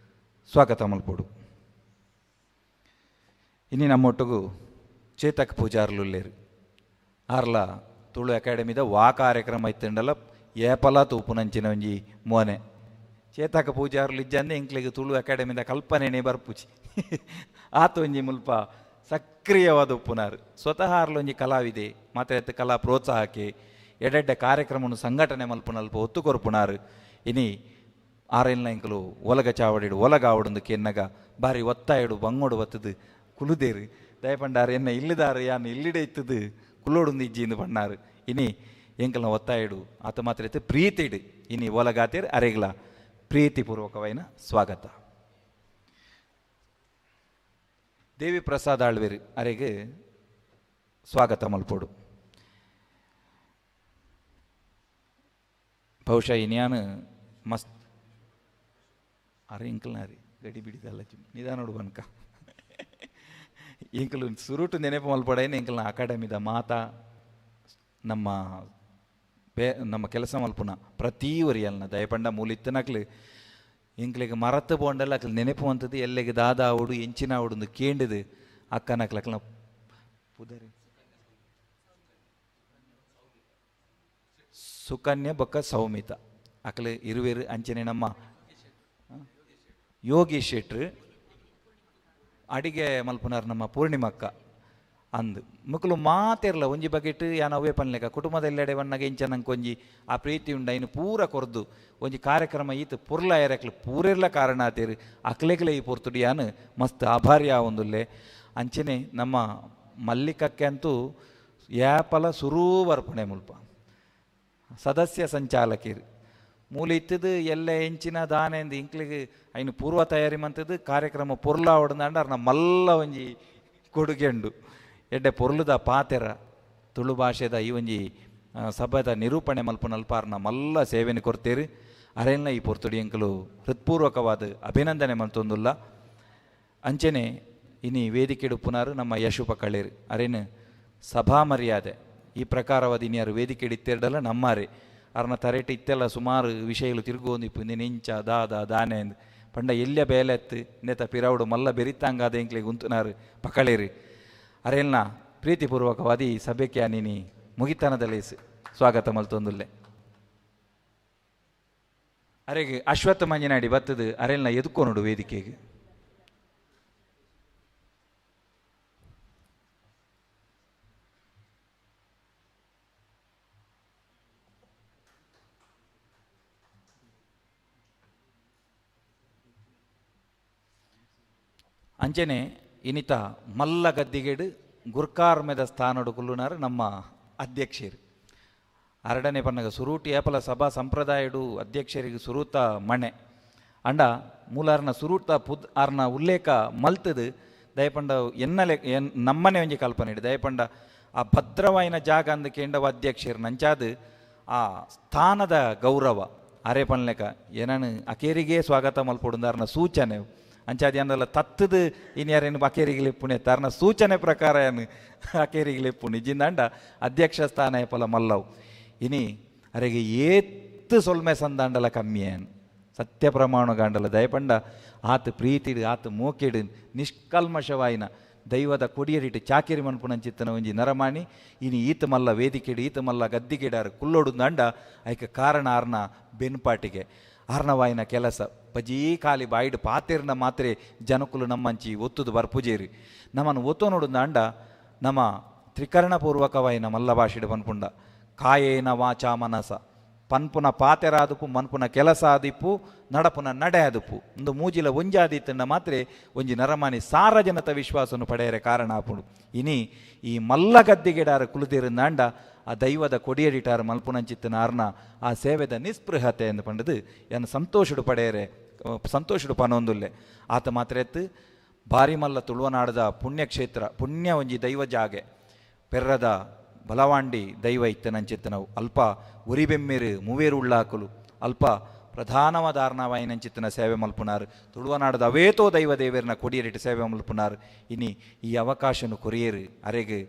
ಸ್ವಾಗತ ಮಲ್ಪೋಡು. ಇನಿ ನಮ್ಮೊಟ್ಟುಗು ಚೇತಕ್ ಪೂಜಾರ್ಲುಲ್ಲೇರು. ಆರ್ಲ ತುಳು ಅಕಾಡೆಮಿದ ವಾ ಕಾರ್ಯಕ್ರಮ ಇತ್ತಂಡಲ್ಲ ಏಪಲ ತೂಪುನಂಚಿನ ಒಂಜಿ ಮೋನೆ ಚೇತಕ ಪೂಜಾರ್ಲು ಇಜ್ಜಂದೆ ಎಂಕ್ಲೆಗ್ ತುಳು ಅಕಾಡೆಮಿದ ಕಲ್ಪನೆನೇ ಬರ್ಪುಚಿ ಆತ ಒಂಜಿ ಮುಲ್ಪ ಸಕ್ರಿಯವಾದ ಉಪ್ಪುನಾರು. ಸ್ವತಃ ಆರ್ಲೊಂಜಿ ಕಲಾವಿದೆ ಮಾತ್ರ ಕಲಾ ಪ್ರೋತ್ಸಾಹಕ್ಕೆ ಎಡೆಡ್ಡೆ ಕಾರ್ಯಕ್ರಮವನ್ನು ಸಂಘಟನೆ ಮಲ್ಪುನಲ್ಪ ಒತ್ತು ಕೊರ್ಪುನಾರು. ಇನಿ ಆರೆಲ್ನ ಎಂಕಲು ಒಲಗ ಚಾವಡಿಡು ಒಲಗ ಆವಡೊಂದು ಕೆನ್ನಗ ಬಾರಿ ಒತ್ತಾಯಡು ಬಂಗೋಡು ಬತ್ತದು ಕುಲುದೇರು ದಯಪಂಡಾರು ಎನ್ನ ಇಲ್ಲಿದಾರು ಯಾನ್ ಇಲ್ಲಿಡೆ ಇತ್ತದು ಕುಲ್ಲೋಡುಂದು ಇಜ್ಜಿಂದು ಬಣ್ಣಾರು. ಇನಿ ಎಂಕಲ್ನ ಒತ್ತಾಯಡು ಆತ ಮಾತ್ರ ಇತ್ತು ಪ್ರೀತಿಡು ಇನಿ ಒಲಗಾತೇರು ಅರೆಗ್ಲ ಪ್ರೀತಿಪೂರ್ವಕವೈನ ಸ್ವಾಗತ. ದೇವಿ ಪ್ರಸಾದ್ ಆಳ್ವೇರು ಅರೆಗೆ ಸ್ವಾಗತ ಮಲ್ಪೋಡು. ಬಹುಶಃ ಇನ್ಯಾನು ಮಸ್ತ್ ಅರೆ ಇಂಕಲ್ನ ಅರೆ ಗಡಿ ಬಿಡಿದಲ್ಲ ನಿಧಾನೋಡು ಬನ್ಕ ಇಂಕಲು ಸುರುಟು ನೆನಪು ಮಲ್ಪಡೇನೆ ಇಂಕಲ್ನ ಅಕಾಡೆಮಿದ ಮಾತಾ ನಮ್ಮ ನಮ್ಮ ಕೆಲಸ ಮಲ್ಪುನ ಪ್ರತಿ ಒರಿಯಲ್ನ ದಯಪಂಡ ಮೂಲಿತ್ತನಕ್ಲು ಎಂಕ್ಲೆಗ್ ಮರத்து ಪೋಂಡಲ್ಲ ಅಕ್ಲು ನೆನಪು ಅಂತದ್ದು ಎಲ್ಲೆಗೆ ದಾದ ಆವಡು ಎಂಚಿನ ಆವಡು ಕೇಂಡಿದು ಅಕ್ಕನಕ್ಲಕ್ಲ ಪುದರಿ ಸುಕನ್ಯಾ ಬೊಕ್ಕ ಸೌಮಿತ ಅಕಲು ಇರುವೆರು ಅಂಚನೆ ನಮ್ಮ ಯೋಗಿ ಶೆಟ್ರು ಅಡಿಗೆ ಮಲ್ಪುನಾರ್ ನಮ್ಮ ಪೂರ್ಣಿಮಕ್ಕ ಅಂದು ಮುಕುಲು ಮಾತಿರಲ ಒಂಜಿ ಬಗೆಟ್ ಯಾನ ಅವೇ ಪನ್ಲೆಕ ಕುಟುಂಬದ ಎಲ್ಲೆಡೆ ವನ್ನಗ ಇಂಚ ನಂಗೆ ಒಂಜಿ ಆ ಪ್ರೀತಿ ಉಂಡು ಐನು ಪೂರ ಕೊರ್ದು ಒಂಜಿ ಕಾರ್ಯಕ್ರಮ ಈತ ಪೊರ್ಲ ಏರಕ್ಲು ಪೂರೆರ್ಲ ಕಾರಣ ಆತೇರು ಅಕ್ಲೆಗ್ಲೆ ಈ ಪೊರ್ತುಡು ಯಾನು ಮಸ್ತ್ ಆಭಾರಿ ಆವೊಂದುಲ್ಲೆ. ಅಂಚನೆ ನಮ್ಮ ಮಲ್ಲಿಕಕ್ಕೆ ಅಂತೂ ಯಾಪಲ ಸುರೂ ಬರ್ಪಣೆ ಮುಲ್ಪ ಸದಸ್ಯ ಸಂಚಾಲಕಿರು ಮೂಲ ಇತ್ತದು ಎಲ್ಲ ಎಂಚಿನ ದಾನೆಂದು ಇಂಕ್ಲಿಗೆ ಐನು ಪೂರ್ವ ತಯಾರಿ ಮಂತದ್ದು ಕಾರ್ಯಕ್ರಮ ಪೊರ್ಲ ಹೊಡೆದಾಂಡ ಅರ್ನ ಮಲ್ಲ ಒಂಜಿ ಕೊಡುಗೆ ಉಂಡು. ಎಡ್ಡೆ ಪೊರ್ಲುದ ಪಾತೆರ ತುಳು ಭಾಷೆದ ಈ ಒಂಜಿ ಸಭೆದ ನಿರೂಪಣೆ ಮಲ್ಪುನಲ್ಪ ಅರ್ನ ಮಲ್ಲ ಸೇವೆನು ಕೊರ್ತೀರಿ. ಅರೆಲ್ಲ ಈ ಪೊರ್ತುಡಿ ಎಂಕಲು ಹೃತ್ಪೂರ್ವಕವಾದ ಅಭಿನಂದನೆ ಮಲ್ತೊಂದುಲ್ಲ. ಅಂಚನೆ ಇನಿ ವೇದಿಕೆಡು ಪುನಾರು ನಮ್ಮ ಯಶುಪ ಕಳೇರು ಅರೇನು ಸಭಾ ಮರ್ಯಾದೆ ಈ ಪ್ರಕಾರವಾದ ಇನ್ಯಾರು ವೇದಿಕೆ ಇತ್ತೆರಡಲ್ಲ ನಮ್ಮಾರೆ ಅರ್ನ ತರೇಟು ಇತ್ತೆಲ್ಲ ಸುಮಾರು ವಿಷಯಗಳು ತಿರುಗೋಂದಿಪ್ಪು ಇಂಚ ದಾದ ದಾನೆ ಅಂದ್ ಪಂಡ ಎಲ್ಲ ಬೇಲೆತ್ತು ನೇತ ಪಿರಾವುಡು ಮಲ್ಲ ಬೆರಿತಾಂಗಾದ ಎಂಕ್ಲೆಗ್ ಉಂತುನಾರು ಪಕಳೇರು ಅರೆಲ್ನ ಪ್ರೀತಿಪೂರ್ವಕವಾದಿ ಸಭೆಗೆ ನೀನಿ ಮುಗಿತನದಲ್ಲಿ ಸ್ವಾಗತ ಮಲ್ತೊಂದುಲ್ಲೆ. ಅರೆಗೆ ಅಶ್ವತ್ಥ ಮಂಜನಾಡಿ ಬತ್ತದು ಅರೆಲ್ನ ಎದುಕೋನುಡು ವೇದಿಕೆಗೆ. ಅಂಚನೆ ಇನಿತ ಮಲ್ಲ ಗದ್ದಿಗೇಡು ಗುರ್ಕಾರ್ಮೆದ ಸ್ಥಾನಡು ಕುಲ್ಲುನಾರು ನಮ್ಮ ಅಧ್ಯಕ್ಷರು. ಅರಡನೆ ಪನ್ನಗ ಸುರೂಟಿ ಏಪಲ ಸಭಾ ಸಂಪ್ರದಾಯಡು ಅಧ್ಯಕ್ಷರಿಗೆ ಸುರೂತ ಮಣೆ ಅಂಡ ಮೂಲಾರ್ನ ಸುರೂತ ಪುದ್ ಆರ್ನ ಉಲ್ಲೇಖ ಮಲ್ತದು ದಯಪಂಡ ಎನ್ನಲೆ ಎನ್ ನಮ್ಮನೆ ಒಂಜಿ ಕಲ್ಪನೆ ಇಡು ದಯಪಂಡ ಆ ಭದ್ರವಾಯಿನ ಜಾಗ ಅಂದ ಕೇಂಡವ ಅಧ್ಯಕ್ಷರು ನಂಚಾದು ಆ ಸ್ಥಾನದ ಗೌರವ ಅರೆ ಪನ್ಲೆಕ ಏನನು ಅಕೇರಿಗೆ ಸ್ವಾಗತ ಮಲ್ಪೊಡುಂದಾರ್ನ ಸೂಚನೆ ಅಂಚಾದಿ ಅಂದಲ್ಲ ತತ್ತದು ಇನ್ಯಾರೇನು ಅಕೇರಿಗೆ ಪುಣೆ ತಾರನ ಸೂಚನೆ ಪ್ರಕಾರ ಏನು ಅಕೇರಿಗೆ ಪುಣೆ ಜಿಂದಾಂಡ ಅಧ್ಯಕ್ಷ ಸ್ಥಾನ ಏಪಲ ಮಲ್ಲವು ಇನಿ ಅರೆಗೆ ಏತ್ತು ಸೊಲ್ಮೆ ಸಂದಾಂಡಲ ಕಮ್ಮಿಯೇನು ಸತ್ಯ ಪ್ರಮಾಣ ಗಾಂಡಲ ದಯಪಂಡ ಆತ ಪ್ರೀತಿಡು ಆತ ಮೋಕೆಡು ನಿಷ್ಕಲ್ಮಶವಾಯಿನ ದೈವದ ಕೊಡಿಯರಿಟ್ಟು ಚಾಕಿರಿ ಮನ್ಪುನಂಚಿತ್ತನ ಒಂಜಿ ನರಮಾಣಿ ಇನಿ ಈತ ಮಲ್ಲ ವೇದಿಕೆಡು ಈತ ಮಲ್ಲ ಗದ್ದಿಗೆಡಾರು ಕುಲ್ಲೊಡು ದಂಡ ಐಕ ಕಾರಣ ಆರ್ನ ಬೆನ್ಪಾಟಿಗೆ ಆರ್ನವಾಯಿನ ಕೆಲಸ ಬಜೀ ಖಾಲಿ ಬಾಯಿಡು ಪಾತೆರ್ನ ಮಾತ್ರೆ ಜನಕುಲು ನಮ್ಮಂಚಿ ಒತ್ತುದು ಬರ್ಪುಜೇರಿ ನಮ್ಮನ್ನು ಒತ್ತು ನೋಡು ದಾಂಡ ನಮ್ಮ ತ್ರಿಕರಣಪೂರ್ವಕವಾಯಿನ ಮಲ್ಲ ಭಾಷೆಡು ಪನ್ಪುಂಡ ಕಾಯೇನ ವಾಚಾ ಮನಸ ಪನ್ಪುನ ಪಾತೆರಾದುಪು ಮನ್ಪುನ ಕೆಲಸ ಆದಿಪ್ಪು ನಡಪುನ ನಡೆ ಆದುಪು ಒಂದು ಮೂಜಿಲ ಒಂಜಾದಿತ್ತನ್ನ ಮಾತ್ರೆ ಒಂಜಿ ನರಮಾನಿ ಸಾರಜನತ ವಿಶ್ವಾಸನು ಪಡೆಯರೆ ಕಾರಣ ಆಪುಂಡು. ಇನಿ ಈ ಮಲ್ಲ ಗದ್ದಿಗೆಡಾರ ಕುಲುದಿರುಂದಾಂಡ ಆ ದೈವದ ಕೊಡಿಯಡಿಟಾರ ಮಲ್ಪುನಂಚಿತ್ತನ ಆರ್ನ ಆ ಸೇವೆದ ನಿಸ್ಪೃಹತೆ ಎಂದು ಪಂಡದು ಎನ್ನ ಸಂತೋಷಡು ಪಡೆಯರೆ ಸಂತೋಷಡು ಪನೊಂದುಲ್ಲೆ. ಆತ ಮಾತ್ರ ಎತ್ತು ಭಾರಿ ಮಲ್ಲ ತುಳುವನಾಡದ ಪುಣ್ಯಕ್ಷೇತ್ರ ಪುಣ್ಯ ಒಂಜಿ ದೈವ ಜಾಗೆ ಪೆರ್ರದ ಬಲವಾಂಡಿ ದೈವ ಇತ್ತನಂಚಿತ್ತನವು ಅಲ್ಪ ಉರಿಬೆಮ್ಮಿರು ಮೂವೇರು ಉಳ್ಳಾಕಲು ಅಲ್ಪ ಪ್ರಧಾನವಾದ ಆರ್ನವಾಯಿನಂಚಿತ್ತನ ಸೇವೆ ಮಲ್ಪುನಾರು ತುಳುವನಾಡದ ಅವೇತೋ ದೈವ ದೇವರನ್ನ ಕೊಡಿಯರಿಟ್ಟು ಸೇವೆ ಮಲ್ಪುನಾರು. ಇನಿ ಈ ಅವಕಾಶನು ಕೊರಿಯರು ಅರೆಗೆ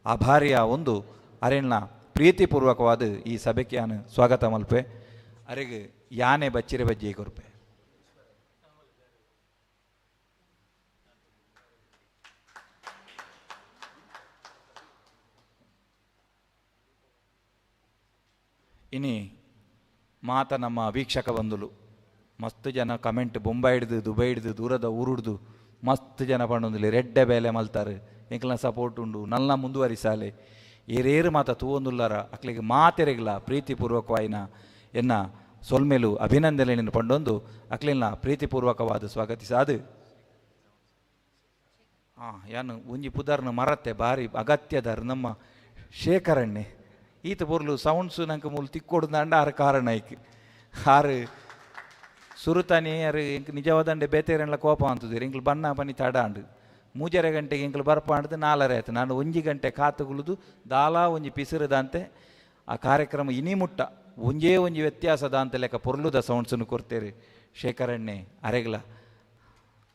ಆಭಾರಿಯ ಒಂದು ಅರೆಣ್ಣ ಪ್ರೀತಿಪೂರ್ವಕವಾದ ಈ ಸಭೆಗೆ ಯಾನು ಸ್ವಾಗತ ಮಲ್ಪೆ ಅರೆಗೆ ಯಾನೆ ಬಚ್ಚಿರೆ ಬಜ್ಜಿ ಕೊರ್ಪೆ. ಇನಿ ಮಾತ ನಮ್ಮ ವೀಕ್ಷಕ ಬಂಧುಲು ಮಸ್ತ್ ಜನ ಕಮೆಂಟ್ ಬೊಂಬೈ ಹಿಡ್ದು ದುಬೈ ಹಿಡ್ದು ದೂರದ ಊರುಡ್ದು ಮಸ್ತ್ ಜನ ಪಂಡೊಂದುಲಿ ರೆಡ್ಡೆ ಬೇಲೆ ಮಲ್ತಾರೆ ಎಂಕ್ಲನ ಸಪೋರ್ಟ್ ಉಂಡು ನಲ್ಲ ಮುಂದುವರಿಸಾಲೆ ಏರೇರು ಮಾತ ತೂವೊಂದುಲ್ಲಾರ ಅಕ್ಲಿಗೆ ಮಾತೆರೆಗ್ಲ ಪ್ರೀತಿಪೂರ್ವಕವಾಯಿನ ಎನ್ನ ಸೊಲ್ಮೇಲು ಅಭಿನಂದನೆಯನ್ನು ಪಂಡೊಂದು ಅಕ್ಲಿನ ಪ್ರೀತಿಪೂರ್ವಕವಾದ ಸ್ವಾಗತಿಸಾದು. ಯಾನು ಒಂಜಿ ಪುದರ್ನ ಮರತ್ತೆ ಭಾರಿ ಅಗತ್ಯದಾರ ನಮ್ಮ ಶೇಖರಣ್ಣೆ ಈತ ಪೊರ್ಲು ಸೌಂಡ್ಸು ನಂಗೆ ಮೂಲು ತಿಕ್ಕೊಡ್ದಾಂಡ ಆರು ಕಾರಣ ಐಕ್ ಆರು ಸುರುತಾನೆ ಯಾರು ಎಂಕ್ ನಿಜವಾದಂಡೆ ಬೇತೇರೆಲ್ಲ ಕೋಪ ಅಂತದಿರು ಎಂಕ್ಲು ಬಣ್ಣ ಪನಿ ತಡ ಅಂಡು 3.5 ಗಂಟೆಗೆ ಎಂಕ್ಲು ಬರ್ಪ ಅಂಡದು 4:30 ಆಯ್ತು ನಾನು 1 ಗಂಟೆ ಕಾತುಗುಳುದು ದಾಲಾ ಒಂಜಿ ಪಿಸಿರದಂತೆ ಆ ಕಾರ್ಯಕ್ರಮ ಇನಿ ಮುಟ್ಟ ಒಂಜೇ ಒಂಜಿ ವ್ಯತ್ಯಾಸದ ಅಂತ ಲೆಕ್ಕ ಪೊರ್ಲುದ ಸೌಂಡ್ಸನ್ನು ಕೊಡ್ತೇರಿ ಶೇಖರಣ್ಣೆ ಅರೆಗ್ಲ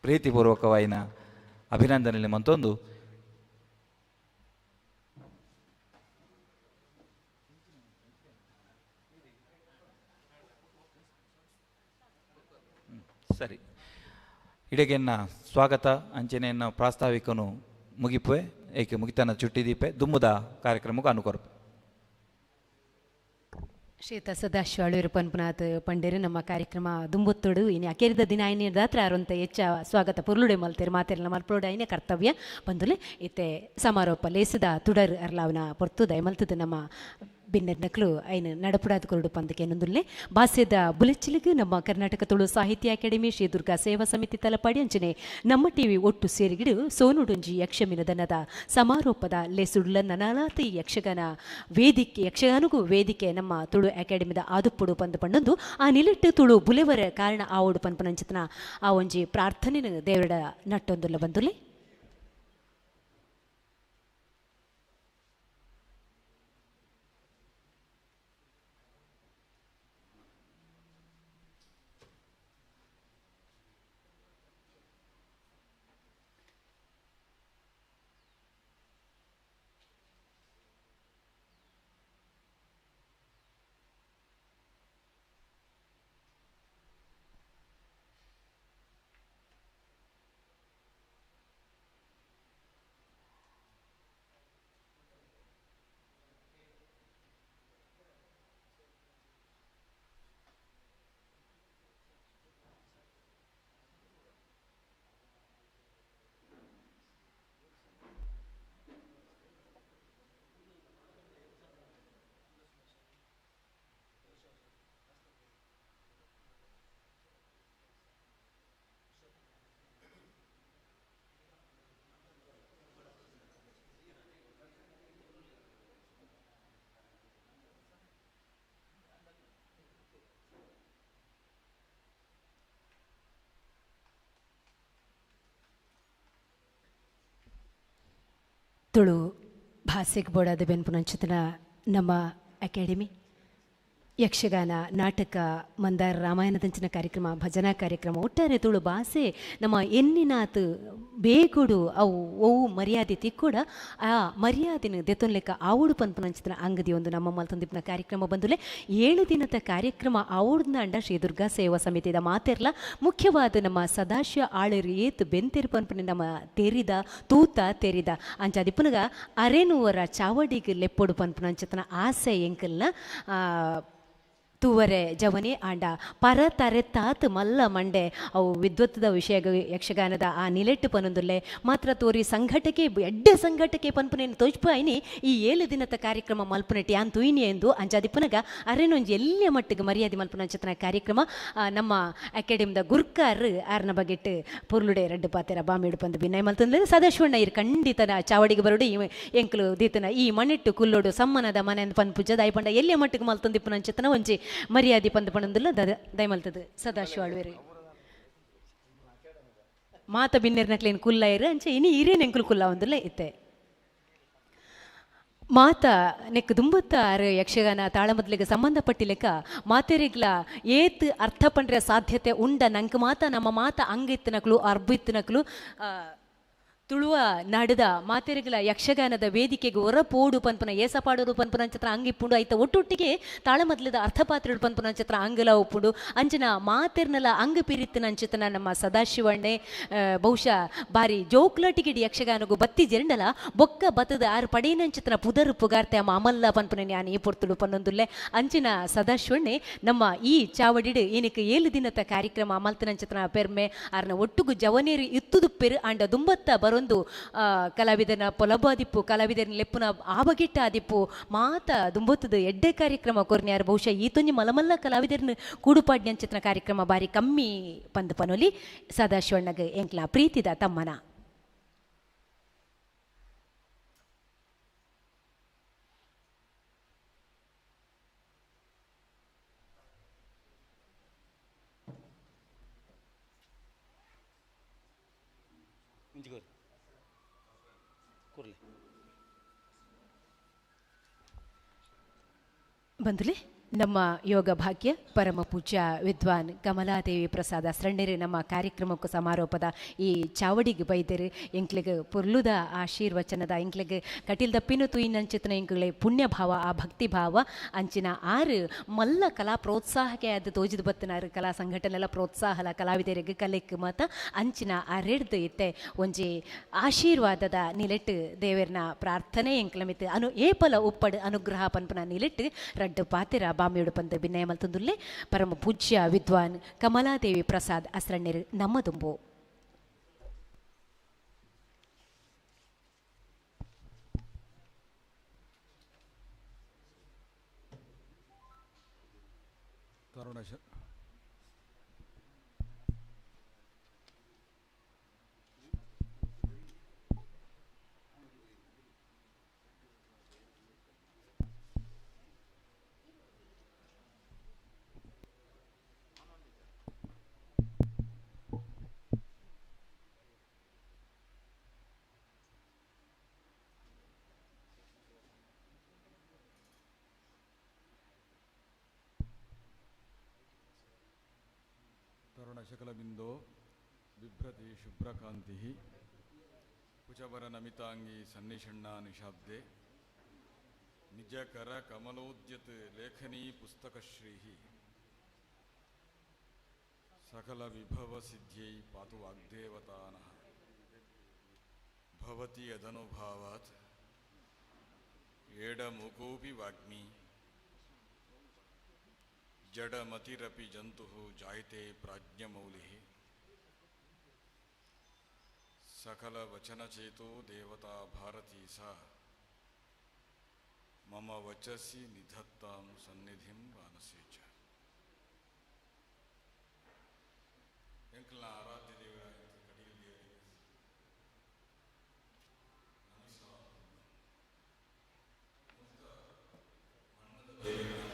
ಪ್ರೀತಿಪೂರ್ವಕವಾಯಿನ ಅಭಿನಂದನೆ ಮಂತೊಂದು. ಸರಿ ಇಡಗೆನ್ನ ಸ್ವಾಗತ ಅಂಚನೆಯನ್ನು ಪ್ರಾಸ್ತಾವಿಕನು ಮುಗಿಪುವೆ ಏಕೆ ಮುಗಿತನ ಚುಟ್ಟಿದೀಪೆ ದುಮ್ಮುದ ಕಾರ್ಯಕ್ರಮಕ್ಕೆ ಅನುಕೊರಪೆ. ಶ್ರೀತ ಸದಾಶಿವ ಅಳೂರು ಪನ್ಪುನಾಥ್ ಪಂಡೇರು ನಮ್ಮ ಕಾರ್ಯಕ್ರಮ ದುಂಬೊತ್ತೋಡು ಇನಿ ಅಕೇರಿದ ದಿನ ಐನೇ ದಾತ್ರ ಅರುಂತ ಹೆಚ್ಚ ಸ್ವಾಗತ ಪೊರ್ಲುಡೆ ಮಲ್ತೇರು ಮಾತೆರ್ನ ಮಲ್ಪೊಡು ಐನೇ ಕರ್ತವ್ಯ ಬಂದುಲೆ ಇತ್ತೆ ಸಮಾರೋಪ ಲೇಸದ ತುಡರ್ ಅರ್ಲಾವನ ಪೊರ್ತು ದಯಮಲ್ತದ ನಮ್ಮ ಬಿನ್ನೆರ್ ನಕ್ಲು ಐನ ನಡಪುಡಾದ ಕೊರಡು ಪಂದಕ್ಕೆ ನೊಂದುಲ್ಲೆ ಬಾಸ್ಯದ ಬುಲೆಚ್ಚಿಲಿಗೆ ನಮ್ಮ ಕರ್ನಾಟಕ ತುಳು ಸಾಹಿತ್ಯ ಅಕಾಡೆಮಿ ಶ್ರೀ ದುರ್ಗಾ ಸೇವಾ ಸಮಿತಿ ತಲಪಾಡಿ ಅಂಚನೆ ನಮ್ಮ ಟಿವಿ ಒಟ್ಟು ಸೇರಿಗಿಡು ಸೋನುಡೊಂಜಿ ಯಕ್ಷಮಿನದನದ ಸಮಾರೋಪದ ಲೇಸುಡ್ಲ ನನಾಲಾತಿ ಯಕ್ಷಗಾನ ವೇದಿಕೆ ಯಕ್ಷಗಾನಗೂ ವೇದಿಕೆ ನಮ್ಮ ತುಳು ಅಕಾಡೆಮಿದ ಆದುಪ್ಪುಡು ಪಂದು ಪಂಡೊಂದು ಆ ನಿಲಿಟ್ಟು ತುಳು ಬುಲೆವರ ಕಾರಣ ಆವೋಡು ಪನ್ಪನಂಚಿತನ ಆ ಒಂಜಿ ಪ್ರಾರ್ಥನೆ ದೇವರ ನಟ್ಟೊಂದುಲ್ಲ ಬಂದುಲೆ. ತುಳು ಭಾಷೆಗೆ ಬೋಡಾದ ಬೆನ್ಪುನಂಚಿತನ ನಮ್ಮ ಅಕಾಡೆಮಿ ಯಕ್ಷಗಾನ ನಾಟಕ ಮಂದಾರ ರಾಮಾಯಣದಂಚಿನ ಕಾರ್ಯಕ್ರಮ ಭಜನಾ ಕಾರ್ಯಕ್ರಮ ಒಟ್ಟಾರೆ ತುಳು ಭಾಷೆ ನಮ್ಮ ಎನ್ನಿನಾತ್ ಬೇಗೊಡು ಅವು ಒವು ಮರ್ಯಾದೆ ತಿಕ್ಕೋಡ ಆ ಮರ್ಯಾದೆನ ದೆತ್ತೊನ್ಲೆಕ್ಕ ಆವೋಡು ಪನ್ಪುನಂಚಿತನ ಅಂಗದಿ ಒಂದು ನಮ್ಮ ಮಲ್ತೊಂದಿಪ್ಪನ ಕಾರ್ಯಕ್ರಮ ಬಂದುಲೆ 7 ದಿನದ ಕಾರ್ಯಕ್ರಮ ಆವೋಡ್ನ ಅಂಡ ಶ್ರೀ ದುರ್ಗಾ ಸೇವಾ ಸಮಿತಿದ ಮಾತೆರ್ಲ ಮುಖ್ಯವಾದ ನಮ್ಮ ಸದಾಶಿವ ಆಳರು ಏತ್ ಬೆಂತೆರು ಪನ್ಪುನ ನಮ್ಮ ತೆರಿದ ತೂತ ತೆರಿದ ಅಂಚಾದಿಪ್ಪುನಗ ಅರೆನೂವರ ಚಾವಡಿಗೆ ಲೆಪ್ಪೊಡು ಪನ್ಪುನಂಚಿತನ ಆಸೆ ಎಂಕಲ್ನ ತೂವರೆ ಜವನಿ ಆಂಡ ಪರ ತರೆ ತಾತ್ ಮಲ್ಲ ಮಂಡೆ ಅವು ವಿದ್ವತ್ತದ ವಿಷಯ ಯಕ್ಷಗಾನದ ಆ ನಿಲೆಟ್ಟು ಪನೊಂದುಲ್ಲೆ ಮಾತ್ರ ತೋರಿ ಸಂಘಟಕೆ ಎಡ್ಡೆ ಸಂಘಟಕೆ ಪನ್ಪುನೇನು ತೋಜ್ಪು ಐನಿ ಈ 7 ದಿನದ ಕಾರ್ಯಕ್ರಮ ಮಲ್ಪುನೆಟ್ಟಿ ಆನ್ ತುಯಿನಿ ಎಂದು ಅಂಚಾದಿಪ್ಪುನಗ ಅರೆನೊಂಜಿ ಎಲ್ಲಿಯ ಮಟ್ಟಿಗೆ ಮರ್ಯಾದೆ ಮಲ್ಪುನಂಚತನ ಕಾರ್ಯಕ್ರಮ ನಮ್ಮ ಅಕಾಡೆಮಿದ ಗುರ್ಕಾರ್ ಆರ್ನ ಬಗೆಟ್ ಪೊರ್ಲುಡೆ ರಡ್ಡು ಪಾತೆರ ಬಾಮಿಡು ಪಂದು ಬಿನ್ನಯ ಮಲ್ತಂದ್ರೆ ಸದಾಶಿವಣ್ಣ ಇರು ಖಂಡಿತನ ಚಾವಡಿಗೆ ಬರೋಡು ಈ ಎಂಕಲು ದೀತನ ಈ ಮಣಿಟ್ಟು ಕುಲ್ಲೋಡು ಸಮ್ಮನದ ಮನೆ ಪನ್ಪುಜ ದಾಯಿಪಂಡ ಎಲ್ಲಿಯ ಮಟ್ಟಿಗೆ ಮಲ್ತೊಂದಿಪ್ಪುನಂಚತನ ಒಂಜಿ ಮರ್ಯಾದೆ ಪಂದು ಪಣಂದುಲ್ಲ ದಯಮಲ್ತದ ಸದಾಶಿವ ಆಳ್ವೇರು ಮಾತ ಬಿನ್ನೆರ್ನಕ್ಲೇನು ಕುಲ್ಲ ಇರು ಅಂಚೆ ಇನಿ ಇರೇನು ಎಂಕುಲು ಕುಲ್ಲ ಒಂದುಲ್ಲ ಇತ್ತೆ ಮಾತ ನೆಕ್ ದುಂಬತ್ತ ಆರು ಯಕ್ಷಗಾನ ತಾಳಮದ್ಲಿಗೆ ಸಂಬಂಧಪಟ್ಟಿಲೆಕ್ಕ ಮಾತೆರಿಗ್ಲ ಏತ್ ಅರ್ಥ ಪಂಡ್ರೆ ಸಾಧ್ಯತೆ ಉಂಡ ನಂಗೆ ಮಾತ ನಮ್ಮ ಮಾತ ಅಂಗಿತ್ತನಕ್ಲು ಅರ್ಬಿತ್ತನಕ್ಲು ತುಳುವ ನಾಡದ ಮಾತೆರಿಗಳ ಯಕ್ಷಗಾನದ ವೇದಿಕೆಗೆ ಹೊರ ಪೋಡು ಪನ್ಪುನ ಏಸಪಾಡೋರು ಪನ್ಪುನ ಚಿತ್ರ ಅಂಗಿಪ್ಪುಂಡು ಐತ ಒಟ್ಟೊಟ್ಟಿಗೆ ತಾಳಮದ್ಲದ ಅರ್ಥಪಾತ್ರೆಡು ಪನ್ಪುನ ಚಿತ್ರ ಅಂಗಲ ಉಪ್ಪುಂಡು ಅಂಚಿನ ಮಾತೆರ್ನಲ ಅಂಗ ಪಿರಿತ್ತಿನ ಅಂಚಿತನ ನಮ್ಮ ಸದಾಶಿವಣ್ಣೆ ಬಹುಶಃ ಬಾರಿ ಜೋಕ್ಲಟಿಗಿಡಿ ಯಕ್ಷಗಾನಗು ಬತ್ತಿ ಜೆರಂಡಲ ಬೊಕ್ಕ ಬತ್ತದ ಆರು ಪಡೇನಂಚಿತನ ಪುದರು ಪುಗಾರ್ತೆ ಅಮಲ್ಲ ಪನ್ಪುನ ಜ್ಞಾನ ಈ ಪೊರ್ತುಡು ಪನ್ನೊಂದುಲ್ಲೆ ಅಂಚಿನ ಸದಾಶಿವಣ್ಣೆ ನಮ್ಮ ಈ ಚಾವಡಿಡು ಏನಕ್ಕೆ 7 ದಿನದ ಕಾರ್ಯಕ್ರಮ ಅಮಲ್ತನಂಚಿತನ ಪೆರ್ಮೆ ಆರ್ನ ಒಟ್ಟುಗು ಜವನೇರು ಇತ್ತುದುಪ್ಪೆರು ಆಂಡ ದುಂಬತ್ತ ಬರೋ ಒಂದು ಕಲಾವಿದನ ಪೊಲಬಾದಿಪ್ಪು ಕಲಾವಿದನ ಲೆಪ್ಪುನ ಆಬಗಿಟ್ಟ ಆದಿಪ್ಪು ಮಾತ ದುಂಬೊತ್ತದ ಎಡ್ಡೆ ಕಾರ್ಯಕ್ರಮ ಕೊರ್ನ್ಯಾರು ಬಹುಶಃ ಈ ತೊಂಜಿ ಮಲಮಲ್ಲ ಕಲಾವಿದರನ್ನ ಕೂಡುಪಾಡ್ಯಂಚಿತನ ಕಾರ್ಯಕ್ರಮ ಬಾರಿ ಕಮ್ಮಿ ಪಂದ್ ಪನೊಲಿ ಸದಾಶಿವಣ್ಣಗ ಎಂಕ್ಲ ಪ್ರೀತಿದ ತಮ್ಮನ. ಬಂಧುಲೆ ನಮ್ಮ ಯೋಗ ಭಾಗ್ಯ ಪರಮ ಪೂಜ್ಯ ವಿದ್ವಾನ್ ಕಮಲಾದೇವಿ ಪ್ರಸಾದ ಸರಣ್ಯರು ನಮ್ಮ ಕಾರ್ಯಕ್ರಮಕ್ಕೂ ಸಮಾರೋಪದ ಈ ಚಾವಡಿಗೆ ಬೈದರು ಎಂಕ್ಲಿಗೆ ಪೊರ್ಲುದ ಆಶೀರ್ವಚನದ ಎಂಕ್ಲಿಗೆ ಕಟೀಲ್ ದಪ್ಪಿನ ತುಯಿನಂಚಿತನ ಎಂಕ್ಲೆ ಪುಣ್ಯಭಾವ ಆ ಭಕ್ತಿ ಭಾವ ಅಂಚಿನ ಆರು ಮಲ್ಲ ಕಲಾ ಪ್ರೋತ್ಸಾಹಕ್ಕೆ ಅದು ತೋಜಿದ ಬತ್ತನಾರು ಕಲಾ ಸಂಘಟನೆಲ್ಲ ಪ್ರೋತ್ಸಾಹಲ ಕಲಾವಿದರಿಗೆ ಕಲೆಕ್ ಮಾತ ಅಂಚಿನ ಆರೆಡ್ದು ಇತ್ತೆ ಒಂಜಿ ಆಶೀರ್ವಾದದ ನಿಲೆಟ್ಟು ದೇವರ್ನ ಪ್ರಾರ್ಥನೆ ಎಂಕ್ಲಮಿತ್ತು ಅನು ಏಪಲ ಉಪ್ಪಡು ಅನುಗ್ರಹ ಪನ್ಪನ ನಿಲೆಟ್ಟು ರಡ್ಡು ಪಾತಿರ ಬಾಮಿಯೋಡು ಪಂದು ಬಿನ್ನಯ ಮಲ್ತೊಂದುಲ್ಲೆ ಪರಮ ಪೂಜ್ಯ ವಿದ್ವಾನ್ ಕಮಲಾದೇವಿ ಪ್ರಸಾದ್ ಅಸ್ರಣ್ಣೆರ್ ನಮ್ಮ ದುಂಬು. ತರುಣಶಕಲಬಿಂದೋ ಬಿಭ್ರತಿ ಶುಭ್ರಕಾಂತಿ ಕುಚವರನಮಿತಾಂಗಿ ಸನ್ನಿಷಣ್ಣಾ ನಿಶಾಬ್ದೆ ನಿಜಕರ ಕಮಲೋದ್ಯತ್ ಲೇಖನೀ ಪುಸ್ತಕಶ್ರೀ ಸಕಲ ವಿಭವ ಸಿದ್ಧ್ಯೈ ಪಾತು ವಾಗ್ದೇವತಾನಃ ಭವತಿ ಯದನುಭಾವಾತ್ ಏಡಮುಕೋಪಿ ವಾಗ್ಮಿ ಜಡಮತಿರಪಿ ಜಂತುಃ ಜಾಯತೆ ಪ್ರಾಜ್ಞಮೌಲಿಃ ಸಕಲವಚನಚೇತೋ ದೇವತಾ ಭಾರತೀ ಸಾ ಮಮ ವಚಸಿ ನಿಧತ್ತಾಂ ಸನ್ನಿಧಿಂ ಮಾನಸೇ ಚ. ಎಂಕಲ್ನ ಆರಾಧ್ಯ ದೇವರಾಯಿತು ಕಟೀಲ್ ದೇವರಿಗೆ ನಮಿಸುವ ಮಣ್ಣದ ದೇವರಿಗೆ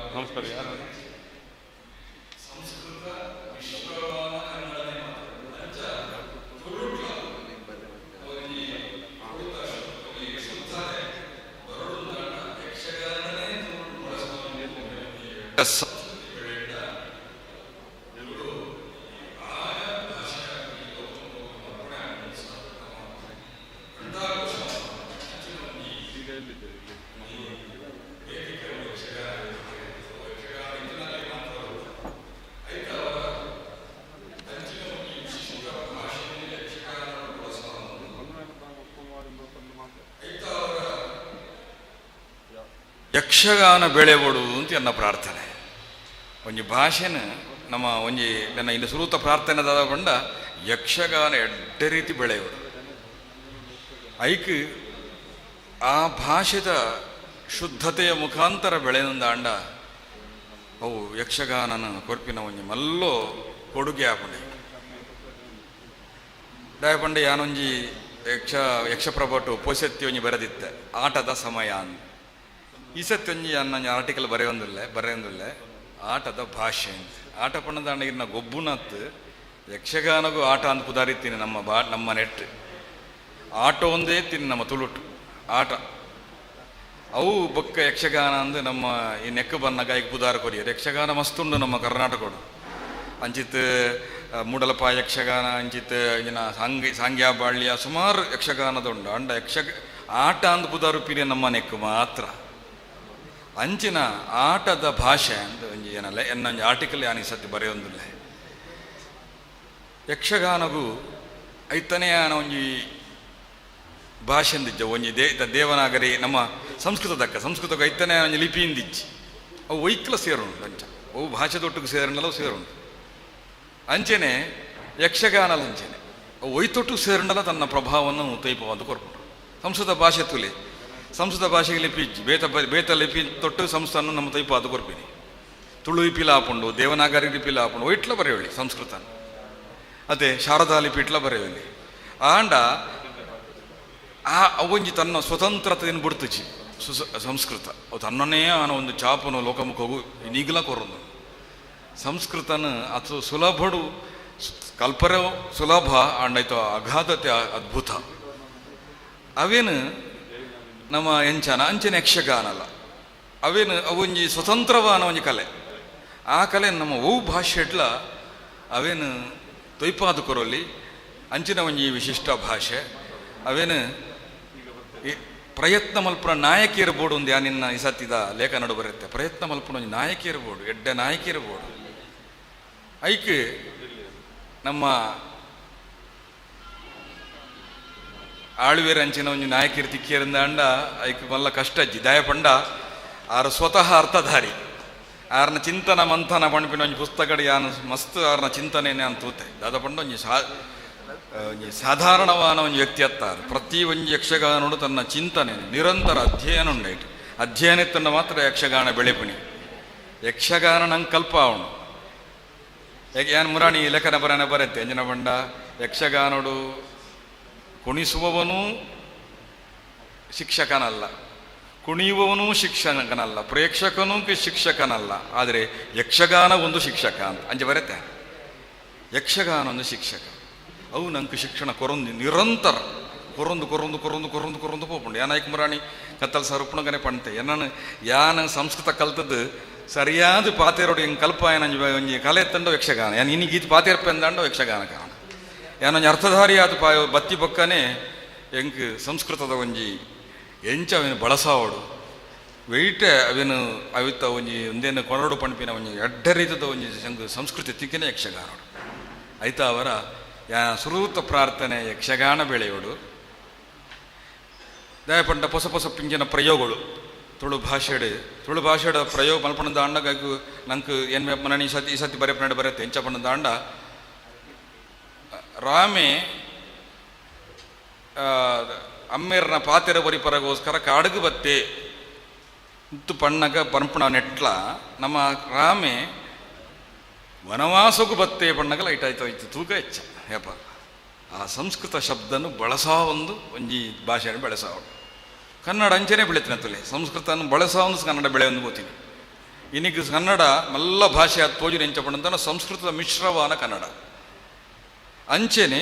ನಮಸ್ಕಾರ. ಯಾರು ಯಕ್ಷಗಾನ ಬೆಳೆಬಡು ಅಂತ ಎನ್ನ ಪ್ರಾರ್ಥನೆ. ಒಂಜಿ ಭಾಷೆನ ನಮ್ಮ ಒಂಜಿ ನನ್ನ ಇನ್ನು ಸುರೂತ ಪ್ರಾರ್ಥನೆ ದಾದ ಪಂಡ ಯಕ್ಷಗಾನ ಎಡ್ಡೆ ರೀತಿ ಬೆಳೆಯೋಡು. ಐಕ್ ಆ ಭಾಷೆದ ಶುದ್ಧತೆಯ ಮುಖಾಂತರ ಬೆಳೆನಂದಾಂಡ ಅವು ಯಕ್ಷಗಾನನ ಕೊರ್ಪಿನ ಒಂಜಿ ಮಲ್ಲೋ ಕೊಡುಗೆ ಆಪುಂಡೆ. ದಾಯಪಂಡ ಯಾನೊಂಜಿ ಯಕ್ಷಪ್ರಭಟು ಪೋಸೆತ್ತಿ ಒಂಜಿ ಬರೆದಿತ್ತೆ ಆಟದ ಸಮಯ ಅಂತ. ಈ ಸತ್ಯೊಂಜಿ ಅನ್ನ ಆರ್ಟಿಕಲ್ ಬರೆಯೊಂದಿಲ್ಲ ಆಟದ ಭಾಷೆ ಅಂತ. ಆಟ ಪಣ್ಣದಾಂಡ ಗೊಬ್ಬುನತ್ತು ಯಕ್ಷಗಾನಗೂ ಆಟ ಅಂತ ಪುದಾರಿತ್ತೀನಿ ನಮ್ಮ ನಮ್ಮ ನೆಟ್ ಆಟ ಒಂದೇ ತಿನ್ನಿ ನಮ್ಮ ತುಳುಟು ಆಟ ಅವು ಬೊಕ್ಕ ಯಕ್ಷಗಾನ ಅಂದು ನಮ್ಮ ಈ ನೆಕ್ಕು ಬನ್ನಗ ಈಗ ಪುದಾರ ಕೊರಿಯರು ಯಕ್ಷಗಾನ ಮಸ್ತುಂಡು ನಮ್ಮ ಕರ್ನಾಟಕಡು. ಅಂಚಿತ್ ಮೂಡಲಪ ಯಕ್ಷಗಾನ, ಅಂಚಿತ್ ಇಂಜಿನ ಸಾಂಗ್ಯಾಬಾಳ್ಯ ಸುಮಾರು ಯಕ್ಷಗಾನದ ಉಂಡು. ಅಂಡ ಆಟ ಅಂದು ಪುದಾರುಪಿರಿ ನಮ್ಮ ನೆಕ್ಕು ಮಾತ್ರ. ಅಂಚಿನ ಆಟದ ಭಾಷೆ ಅಂತ ಒಂಜಿ ಏನಲ್ಲ ಎನ್ನೊಂಜಿ ಆರ್ಟಿಕಲ್ ಯಾನಿ ಸತ್ಯ ಬರೆಯೊಂದಿಲ್ಲ. ಯಕ್ಷಗಾನಗೂ ಐತನೆಯಾನ ಒಂಜಿ ಭಾಷೆಂದಿಜ್ಜ ಒಂಜಿ ದೇವನಾಗರಿ ನಮ್ಮ ಸಂಸ್ಕೃತದಕ್ಕ ಸಂಸ್ಕೃತಕ್ಕೆ ಐತನೇ ಒಂಜಿ ಲಿಪಿಯಿಂದಿಜ್ಜಿ ಅವು ಒಯ್ಕಲ ಸೇರುಂಡು ಅಂಚ ಅವು ಭಾಷೆ ದೊಟ್ಟುಗೆ ಸೇರಂಡಲ್ಲ ಸೇರುಂಡು. ಅಂಚೆನೆ ಯಕ್ಷಗಾನಲ ಅಂಚೆನೆ ಅವು ಒಯ್ತೊಟ್ಟು ಸೇರಂಡಲ್ಲ ತನ್ನ ಪ್ರಭಾವವನ್ನು ತೈಪವಂತ ಕೊರ್ಪುಂಡು. ಸಂಸ್ಕೃತ ಭಾಷೆ ತುಲೆ ಸಂಸ್ಕೃತ ಭಾಷೆಗೆ ಲಿಪಿ ಇಜ್ಜಿ ಬೇತ ಲಿಪಿ ತೊಟ್ಟು ಸಂಸ್ಕೃತವನ್ನು ನಮ್ಮ ತೈಪಾದ ಕೊರ್ಪಿನಿ. ತುಳು ಲಿಪಿಲ ಆಪುಂಡು, ದೇವನಾಗರಿ ಲಿಪಿಲ ಆಪುಂಡು, ಒಯ್ಟ್ಲ ಬರೆಯೋಳಿ ಸಂಸ್ಕೃತ ಅದೇ ಶಾರದಾ ಲಿಪಿ ಇಟ್ಲ ಬರೆಯೋಳಿ. ಆಂಡ ಆ ಅವೊಂಜಿ ತನ್ನ ಸ್ವತಂತ್ರತೆಯನ್ನು ಬಿಡ್ತುಚಿ ಸಂಸ್ಕೃತ ಅವು ತನ್ನನ್ನೇ ಆನ ಒಂದು ಚಾಪನು ಲೋಕಮುಖಗೂ ನೀಗಲ ಕೊರೊಂದು. ಸಂಸ್ಕೃತನ ಅದು ಸುಲಭಡು ಕಲ್ಪರೆ ಸುಲಭ ಅಂಡಾಯ್ತು ಅಗಾಧತೆ ಅದ್ಭುತ. ಅವೇನು ನಮ್ಮ ಎಂಚನ ಅಂಚನೆ ಯಕ್ಷಗಾನಲ್ಲ ಅವೇನು ಅವೊಂಜಿ ಸ್ವತಂತ್ರವಾನ ಒಂಜಿ ಕಲೆ. ಆ ಕಲೆ ನಮ್ಮ ಒವು ಭಾಷೆ ಎಡ್ಲ ಅವೇನು ತೊಯ್ಪಾದ ಕೊರೊಲಿ ಅಂಚಿನ ಒಂಜಿ ವಿಶಿಷ್ಟ ಭಾಷೆ. ಅವೇನು ಪ್ರಯತ್ನ ಮಲ್ಪುನ ನಾಯಕಿ ಇರ್ಬೋಡು ಒಂದು ಯಾನಿನ್ನ ಈ ಸತ್ತಿದ ಲೇಖನಡು ಬರುತ್ತೆ. ಪ್ರಯತ್ನ ಮಲ್ಪುನ ಒಂಜಿ ನಾಯಕಿ ಇರ್ಬೋಡು, ಎಡ್ಡೆ ನಾಯಕಿ ಇರ್ಬೋಡು. ಐಕ್ ನಮ್ಮ ಆಳ್ವೇರ ಅಂಚಿನ ಒಂಜಿ ನಾಯಕಿರ್ ತಿಕ್ಕಿಯರಿಂದ ಐಕ್ ಮಲ್ಲ ಕಷ್ಟ ಅಜ್ಜಿ ದಾಯಪಂಡ ಆರು ಸ್ವತಃ ಅರ್ಥಧಾರಿ. ಆರ್ನ ಚಿಂತನ ಮಂಥನ ಪಣ್ಪಿನ ಒಂಜಿ ಪುಸ್ತಕಡ್ ಯಾನು ಮಸ್ತ್ ಆರ್ನ ಚಿಂತನೆ ಅಂತ ತೂತೆ. ದಾದ ಪಂಡ ಒಂಜಿ ಒಂಜಿ ಸಾಧಾರಣವಾನ ಒಂಜಿ ವ್ಯಕ್ತಿ ಅತ್ತಾರು. ಪ್ರತಿ ಒಂಜಿ ಯಕ್ಷಗಾನೋಡು ತನ್ನ ಚಿಂತನೆ ನಿರಂತರ ಅಧ್ಯಯನ ಉಂಡೈಟು. ಅಧ್ಯಯನ ತನ್ನ ಮಾತ್ರ ಯಕ್ಷಗಾನ ಬೆಳೆಪುಣಿ ಯಕ್ಷಗಾನ ನಂಗೆ ಕಲ್ಪ ಅವನು. ಯಾನ್ ಮುರಾಣಿ ಲೇಖನ ಬರನ ಬರತ್ತೆ ಅಂಜನ ಬಂಡ ಯಕ್ಷಗಾನೋಡು ಕುಣಿಸುವವನೂ ಶಿಕ್ಷಕನಲ್ಲ, ಕುಣಿಯುವವನೂ ಶಿಕ್ಷಕನಲ್ಲ, ಪ್ರೇಕ್ಷಕನೂ ಶಿಕ್ಷಕನಲ್ಲ, ಆದರೆ ಯಕ್ಷಗಾನ ಒಂದು ಶಿಕ್ಷಕ ಅಂತ ಅಂಜೆ ಬರತ್ತೆ. ಯಕ್ಷಗಾನ ಒಂದು ಶಿಕ್ಷಕ. ಅವು ನಂಗೆ ಶಿಕ್ಷಣ ಕೊರೊಂದು ನಿರಂತರ ಕೊರೊಂದು ಕೊರೊಂದು ಕೊರೊಂದು ಕೊರೊಂದು ಕೊರೊಂದು ಪೋಪುಂಡು. ಯಾನಾಯ್ಕ ಮುರಾಣಿ ಕತ್ತಲ್ ಸರ್ ಉಪ್ಪುಣಗನೆ ಪಂತೆ ಎನ್ನನು ಯಾನ ಸಂಸ್ಕೃತ ಕಲ್ತದ್ದು ಸರಿಯಾದ ಪಾತೇರೋಡು ಹೆಂಗೆ ಕಲ್ಪ ಏನಂಜಿ ಒಂಜಿ ಕಲೆ ತಂಡೋ ಯಕ್ಷಗಾನ ಯಾನ್ ಇನಿ ಗೀತ ಪಾತೇರ್ಪೆಂದಾಂಡೋ ಯಕ್ಷಗಾನ ಕಾರಣ ಯಾನೊಂಜಿ ಅರ್ಥಧಾರಿಯಾದ ಪಾ ಬತ್ತಿ ಬೊಕ್ಕನೆ ಎಂಕ್ ಸಂಸ್ಕೃತದ ಒಂಜಿ ಎಂಚ ಅವೇನು ಬಳಸಾವಡು ವೆಯ್ಟೆ ಅವೇನು ಅವಿತ್ತ ಒಂಜಿ ಒಂದೇನು ಕೊರಡು ಪಣ್ಪಿನ ಒಂಜಿ ಎಡ್ಡ ರೀತಿದ ಒಂಜಿ ಸಂಸ್ಕೃತಿ ತಿಕ್ಕಿನ ಯಕ್ಷಗಾನೋಡು. ಆಯ್ತಾ ಅವರ ಯಾ ಸುರೂತ ಪ್ರಾರ್ಥನೆ ಯಕ್ಷಗಾನ ಬೆಳೆಯೋಡು. ದಯಪಂಡ ಹೊಸ ಹೊಸ ಪಿಂಜಿನ ಪ್ರಯೋಗಗಳು ತುಳು ಭಾಷೆಡು ತುಳು ಭಾಷೆಡ ಪ್ರಯೋಗ ಮಲ್ಪಣ ದಾಂಡ ನಂಗೆ ಏನು ಮನ ಈ ಸತಿ ಈ ಸತಿ ಬರೆಪನಡು ಬರುತ್ತೆ ಎಂಚ ಪಣ್ಣ ದಾಂಡ ರಾಮೆ ಅಮ್ಮೇರ್ನ ಪಾತೆರ ಬರಿಪರಗೋಸ್ಕರ ಕಾಡುಗು ಬತ್ತೆ ಇತ್ತು ಪಣ್ಣಗ ಪಂಪಣ ನೆಟ್ಲ ನಮ್ಮ ರಾಮೆ ವನವಾಸಕ್ಕೂ ಬತ್ತೆ ಪಣ್ಣಗ ಲೈಟ್ ಆಯ್ತು ಆಯ್ತು ತೂಕ ಹೆಚ್ಚ ಹೇಪ ಆ ಸಂಸ್ಕೃತ ಶಬ್ದನು ಬಳಸೋ ಒಂದು ಒಂಜಿ ಭಾಷೆಯನ್ನು ಬೆಳೆಸೋಡು. ಕನ್ನಡ ಅಂಚೆನೇ ಬೆಳಿತೀನಿ ತುಲೆ ಸಂಸ್ಕೃತನ ಬಳಸೋ ಒಂದು ಕನ್ನಡ ಬೆಳೆ ಒಂದು ಗೋತೀನಿ. ಇನ್ನೀಗ ಕನ್ನಡ ಮಲ್ಲ ಭಾಷೆ ಅದು ತೋಜು ಎಂಚ ಪಣ್ಣಂತಾನ ಸಂಸ್ಕೃತದ ಮಿಶ್ರವಾನ ಕನ್ನಡ ಅಂಚೆನೆ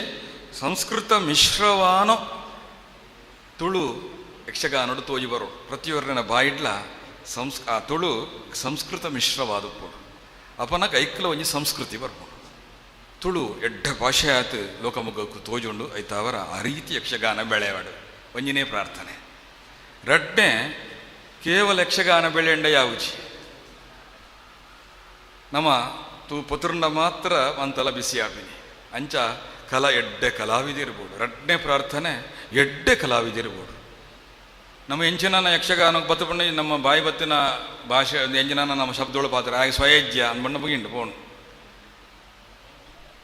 ಸಂಸ್ಕೃತ ಮಿಶ್ರವಾನ ತುಳು ಯಕ್ಷಗಾನಡು ತೋಜಿ ಬರೋ ಪ್ರತಿಯೊರ್ರನ ಬಾಯಿಡ್ಲ ಆ ತುಳು ಸಂಸ್ಕೃತ ಮಿಶ್ರವಾದ ಪೋಡು ಅಪನ ಕೈಕ್ಲ ಒಂಜಿ ಸಂಸ್ಕೃತಿ ಬರ್ಪುಂಡು. ತುಳು ಎಡ್ಡ ಭಾಷೆ ಆತು ಲೋಕಮುಖಕ್ಕೂ ತೋಜುಂಡು. ಐತಾವರ ಆ ರೀತಿ ಯಕ್ಷಗಾನ ಬೆಳೆವಾಡು ಒಂಜಿನೇ ಪ್ರಾರ್ಥನೆ. ರಡ್ಡೆ ಕೇವಲ ಯಕ್ಷಗಾನ ಬೆಳೆಂಡ ಯಾವುಜಿ ನಮ್ಮ ತೂ ಪುತ್ರನ ಮಾತ್ರ ಮಂತಲ ಬಿಸಿಯಾಪಿನಿ ಅಂಚ ಕಲಾ ಎಡ್ಡೆ ಕಲಾವಿದಿರ್ಬೋದು. ರಡ್ಡೆ ಪ್ರಾರ್ಥನೆ ಎಡ್ಡೆ ಕಲಾವಿದಿರ್ಬೋದು. ನಮ್ಮ ಎಂಚಿನ ಯಕ್ಷಗಾನ ಬತ್ತಪಣ್ಣ ನಮ್ಮ ಬಾಯಿ ಬತ್ತಿನ ಭಾಷೆ ಎಂಜಿನ ನಮ್ಮ ಶಬ್ದಗಳು ಪಾತ್ರ ಹಾಗೆ ಸ್ವಯಜ್ಯ ಅಂದ್ಬಣ್ಣ ಬಗಿಂಡು ಪೋಣು.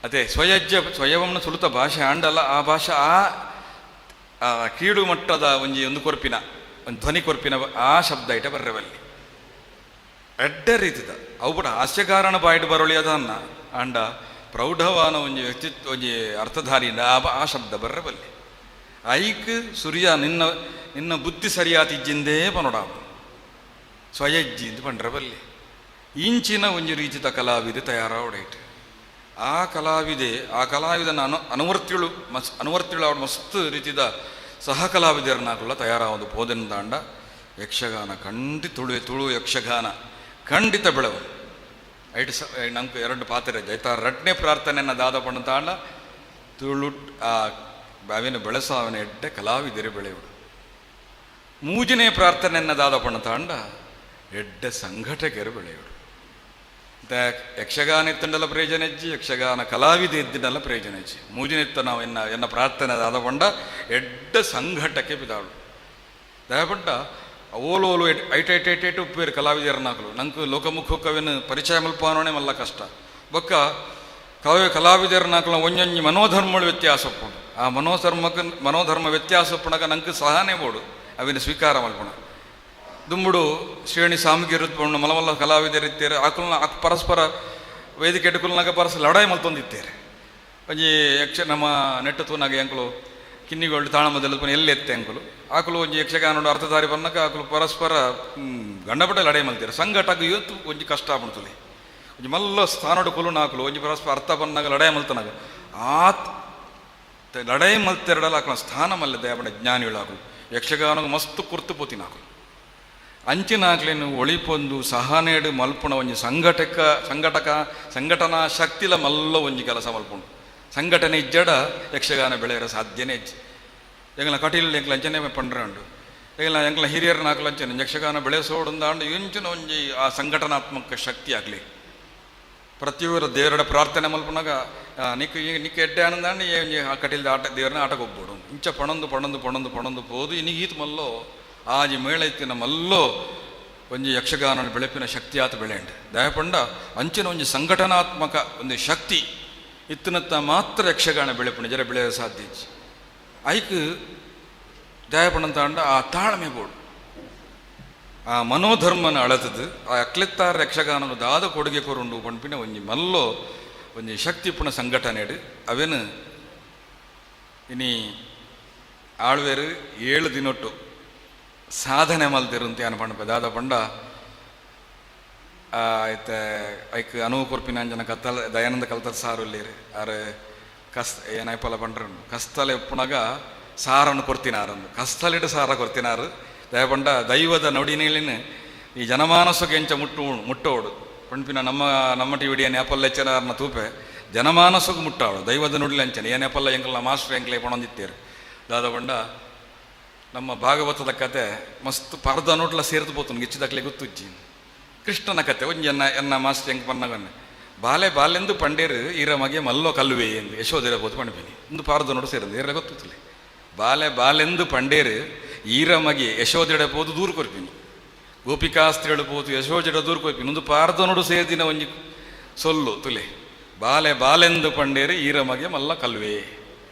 ಅದೇ ಸ್ವಯಜ್ಯ ಸ್ವಯವನ್ನ ಸುಲುತ ಭಾಷೆ ಆಂಡಲ್ಲ ಆ ಭಾಷೆ ಆ ಕೀಳು ಮಟ್ಟದ ಒಂಜಿ ಒಂದು ಕೊರ್ಪಿನ ಒಂದು ಧ್ವನಿ ಕೊರ್ಪಿನ ಆ ಶಬ್ದ ಐಟ ಬರ್ರವಲ್ಲಿ ಎಡ್ಡೆ ರೀತಿದ ಅವು ಕೂಡ ಹಾಸ್ಯಕಾರಣ ಬಾಯಿಟ್ ಬರೋಳಿ ಅದನ್ನ ಆಂಡ ಪ್ರೌಢವಾನ ಒಂಜಿ ವ್ಯಕ್ತಿತ್ವ ಒಂಜಿ ಅರ್ಥಧಾರಿಯಿಂದ ಆ ಶಬ್ದ ಬರ್ರವಲ್ಲಿ. ಐಕ್ ಸೂರ್ಯ ನಿನ್ನ ನಿನ್ನ ಬುದ್ಧಿ ಸರಿಯಾತಿಜ್ಜಿಂದೇ ಪನೊಡಾವು ಸ್ವಯಜ್ಜಿ ಅಂತ ಪಂಡ್ರಬಲ್ಲಿ. ಇಂಚಿನ ಒಂಜಿ ರೀತಿದ ಕಲಾವಿದೆ ತಯಾರಾವಡೈಟ್ ಆ ಕಲಾವಿದೆ ಆ ಕಲಾವಿದನ ಅನುವರ್ತಿಳು ಅನುವರ್ತಿಳು ಅವಳು ಮಸ್ತ್ ರೀತಿದ ಸಹ ಕಲಾವಿದರನ್ನಾಕುള്ള ತಯಾರಾವದು ಪೋದೆನ ತಾಂಡ ಯಕ್ಷಗಾನ ಖಂಡಿತ ತುಳು ತುಳು ಯಕ್ಷಗಾನ ಖಂಡಿತ ಬೆಳವು. ಐಟ್ ಸ ನಂಗೆ ಎರಡು ಪಾತ್ರೆ ಆಯ್ತಾ. ರಡ್ನೇ ಪ್ರಾರ್ಥನೆಯನ್ನು ದಾದ ಪಂಡ ತಾಂಡ ತುಳು ಆ ಬಾವಿನ ಬೆಳೆಸಾವನ ಎಡ್ಡೆ ಕಲಾವಿದರೆ ಬೆಳೆಯುವುದು. ಮೂಜನೇ ಪ್ರಾರ್ಥನೆಯನ್ನು ದಾದ ಪಂಡ ತಾಂಡ ಎಡ್ಡೆ ಸಂಘಟಕರು ಬೆಳೆಯುವುದು. ಯಕ್ಷಗಾನ ಇತ್ತಂಡಲ ಪ್ರಯೋಜನ ಹೆಚ್ಚಿ ಯಕ್ಷಗಾನ ಕಲಾವಿದ ಇದ್ದಿದ್ದಲ್ಲ ಪ್ರಯೋಜನ ಹೆಚ್ಚಿ. ಮೂಜಿನಿತ್ತ ನಾವು ಎನ್ನ ಎನ್ನ ಪ್ರಾರ್ಥನೆ ದಾದ ಪಂಡ ಎಡ್ಡೆ ಸಂಘಟಕ್ಕೆ ಬಿದಾಳು ದಯಪಂಡ ಓಲು ಓಲು ಐಟ್ ಐಟ್ ಐಟ್ ಐಟ್ ಉಪ್ಪೇರು ಕಲಾವಿದರನ್ನಾಕಲು ನಂಗೆ ಲೋಕಮುಖಕ್ಕವೇನು ಪರಿಚಯ ಮಲ್ಪಾನೋಣೆ ಮಲ್ಲ ಕಷ್ಟ. ಬೊಕ್ಕ ಕವಿ ಕಲಾವಿದರನ್ನಾಕಲು ಒಂಜೊಂಜಿ ಮನೋಧರ್ಮಗಳು ವ್ಯತ್ಯಾಸ ಉಪ್ಪುಂಡು. ಆ ಮನೋಧರ್ಮಕ್ಕೆ ಮನೋಧರ್ಮ ವ್ಯತ್ಯಾಸ ಉಪ್ಪುಣಗ ನಂಗೆ ಸಹನೆ ಬೋಡು ಅವಿನ ಸ್ವೀಕಾರ ಮಲ್ಪುಣ. ದುಂಬುಡು ಶ್ರೇಣಿ ಸಾಮಗಿರುತ್ಪಂಡು ಮಲಮಲ್ಲ ಕಲಾವಿದರಿತ್ತೇರು ಆಕುಲ್ನ ಪರಸ್ಪರ ವೇದಿಕೆ ಎಡುಕುಲ್ನಾಗ ಪರಸ್ಪರ ಲಡಾಯಿ ಮಲ್ತೊಂದಿತ್ತೇರು. ಒಂಜಿ ಯಕ್ಷ ನಮ್ಮ ನೆಟ್ಟು ತೂನಾಗ ಎಂಕುಲು ಕಿನ್ನಿಗೋಲ್ಡ್ ತಾಳಮದಲ್ ಎಲ್ಲಿ ಎತ್ತೆ ಅಂಕುಲು ಆಕುಲು ಒಂಜಿ ಯಕ್ಷಗಾನ ಅರ್ಥಧಾರಿ ಬನ್ನಕ ಆಕುಲು ಪರಸ್ಪರ ಗಂಡಪಟ್ಟೆ ಲಡಾಯಿ ಮಲ್ತೀರ. ಸಂಘಟಕ ಇವತ್ತು ಒಂಜಿ ಕಷ್ಟ ಆಗ್ಬಿಡ್ತದೆ. ಒಂಜಿ ಮಲ್ಲ ಸ್ಥಾನಡು ಕುಲು ನಾಕುಲು ಒಂಜಿ ಪರಸ್ಪರ ಅರ್ಥ ಬನ್ನಾಗ ಲಡಾಯಿ ಮಲ್ತನಾಗ ಆತ್ ಲಡಾಯಿ ಮಲ್ತೆರಡಲ್ಲ ಆಕುಲ ಸ್ಥಾನ ಮಲ್ಲ ದಯಪಡ ಜ್ಞಾನಿಗಳು ಆಕುಲು ಯಕ್ಷಗಾನ ಮಸ್ತ್ ಕುರ್ತು ಪೋತಿನ ಆಕುಲು ಅಂಚಿನಾಕ್ಲೇನು ಒಳಿಪೊಂದು ಸಹನೇಡು ಮಲ್ಪುಣ ಒಂಜಿ ಸಂಘಟಕ ಸಂಘಟಕ ಸಂಘಟನಾ ಶಕ್ತಿಲ ಮಲ್ಲ ಒಂಜಿ ಕೆಲಸ ಮಲ್ಪುಂಡು. ಸಂಘಟನೆ ಇಜ್ಜಡ ಯಕ್ಷಗಾನ ಬೆಳೆಯರ ಸಾಧ್ಯನೇ ಇಜ್ಜಿ. ಎಂಗ್ಲ ಕಟೀಲ್ ಎಂಕ್ಲ ಅಂಚನೆ ಪಂಡ್ರೆ ಉಂಡು. ಎಂಗ್ಲ ಎಂಕ್ಲ ಹಿರಿಯರ ನಾಕಲು ಅಂಚನೆ ಯಕ್ಷಗಾನ ಬೆಳೆಸೋಡುಂದಾಂಡು ಇಂಚಿನ ಒಂಜಿ ಆ ಸಂಘಟನಾತ್ಮಕ ಶಕ್ತಿ ಆಗಲಿ. ಪ್ರತಿಯೊಬ್ಬರ ದೇವರ ಪ್ರಾರ್ಥನೆ ಮಲ್ಪುನಾಗ ನಿಕ್ ನಿಕ್ ಎಡ್ಡೆ ಆನಂದಾಂಡು ಒಂಜಿ ಆ ಕಟೀಲ್ದ ಆಟ ದೇವರನ್ನ ಆಟಕ್ಕೆ ಹೋಗ್ಬೋಡು. ಇಂಚ ಪಣೊಂದು ಪಣೊಂದು ಪಣೊಂದು ಪಣೊಂದು ಪೋದು ಇನ್ನೀತು ಮಲ್ಲೋ ಆಜಿ ಮೇಳ ಇತ್ತಿನ ಮಲ್ಲೋ ಒಂಜಿ ಯಕ್ಷಗಾನ ಬೆಳಪಿನ ಶಕ್ತಿ ಆತ ಬೆಳೆಂಡು. ದಯಪಂಡ ಅಂಚಿನ ಒಂಜಿ ಸಂಘಟನಾತ್ಮಕ ಒಂದು ಶಕ್ತಿ ಇತ್ತಿನತ್ತ ಮಾತ್ರ ಯಕ್ಷಗಾನ ಬೆಳೆಪುಣ ಜರ ಬೆಳೆಯ ಸಾಧ್ಯ ಇಜ್ಜಿ. ಐಕ್ ದಯಪಂಡ ಆ ತಾಳ್ಮೆ ಬೋಡು ಆ ಮನೋಧರ್ಮನ ಅಳತದು ಆ ಅಕ್ಲೆತ್ತಾರ ಯಕ್ಷಗಾನನು ದಾದ ಕೊಡುಗೆ ಕೊರುಂಡು ಪಂಪಿನ ಒಂಜಿ ಮಲ್ಲೋ ಒಂಜಿ ಶಕ್ತಿ ಪುಣ ಸಂಘಟನೆ ಅವೇನು ಇನಿ ಆಳ್ವೇರು 7 ದಿನೊಟ್ಟು ಸಾಧನೆ ಮಲ್ತಿರುಂತೆ ಅನ್ನ ಪಂಡ ದಾದ ಪಂಡ ಆಯ್ತ ಐಕ್ ಅನುವು ಕೊರ್ಪಿನ ಕತ್ತಲ ದಯಾನಂದ ಕಲ್ತಲ್ ಸಾರು ಇಲ್ಲೇರು ಆರು ಕಸ್ ಏನಾಯ್ಪಲ್ಲ ಪಂಡ್ರು ಕಸ್ತಲೆ ಉಪ್ಪುನಾಗ ಸಾರನ್ನು ಕೊರ್ತಿನಾರಂದು ಕಸ್ತಲಿಡು ಸಾರ ಕೊರ್ತಿನಾರು. ದಯಪಂಡ ದೈವದ ನೊಡಿನೇಳಿನ ಈ ಜನಮಾನಸಕ್ಕೆ ಎಂಚ ಮುಟ್ಟು ಮುಟ್ಟೋಡು ಪಂಪಿನ ನಮ್ಮ ನಮ್ಮ ಟಿ ವಿಡಿಯ ನೇಪಲ್ಲ ಹೆಚ್ಚನಾರನ ತೂಪೆ ಜನಮಾನಸಕ್ಕೆ ಮುಟ್ಟಾವಳು ದೈವದ ನುಡಿಲಿ ಅಂಚನೆ ಏನೇಪಲ್ಲ ಎಂಕಲ್ನ ಮಾಸ್ಟರ್ ಎಂಕ್ಲೆ ಪಣೊಂದಿತ್ತೇರು. ದಾದ ಪಂಡ ನಮ್ಮ ಭಾಗವತದ ಕತೆ ಮಸ್ತ್ ಪರ್ದ ನೋಟ್ಲ ಸೇರ್ದು ಪೋತನು ಗಿಚ್ಚಿದಕ್ಲೆ ಗೊತ್ತುಜ್ಜಿ. ಕೃಷ್ಣನ ಕತೆ ಒಂಜಿ ಎನ್ನ ಎನ್ನ ಮಾಸ್ಟರ್ ಎಂಕ್ ಪನ್ನಗನ್ನೆ ಬಾಲೆ ಬಾಲೆಂದು ಪಂಡೇರು ಈರ ಮಗೆ ಮಲ್ಲೋ ಕಲ್ಲುವೆ ಎಂದು ಯಶೋಧಿರ ಪೋತು ಪಂಡಿಪಿನಿ ಒಂದು ಪಾರ್ದ ನೋಡು ಸೇರಂದು ಏರ ಗೊತ್ತಿತ್ತಲೆ ಬಾಲೆ ಬಾಲೆಂದು ಪಂಡೇರು ಈರ ಮಗೆ ಯಶೋಧಿಡ ಪೋದು ದೂರು ಕೊರ್ಪಿನಿ ಗೋಪಿಕಾಸ್ತ್ರಿಗಳು ಪೋತು ಯಶೋಜಿಡ ದೂರು ಕೊರ್ಪಿನಿ ಒಂದು ಪಾರ್ದ ನೋಡು ಸೇರ್ದಿನ ಒಂಜಿ ಸೊಲ್ಲು ತುಲೆ ಬಾಲೆ ಬಾಲೆಂದು ಪಂಡೇರು ಈರ ಮಗೆ ಮಲ್ಲ ಕಲ್ವೆ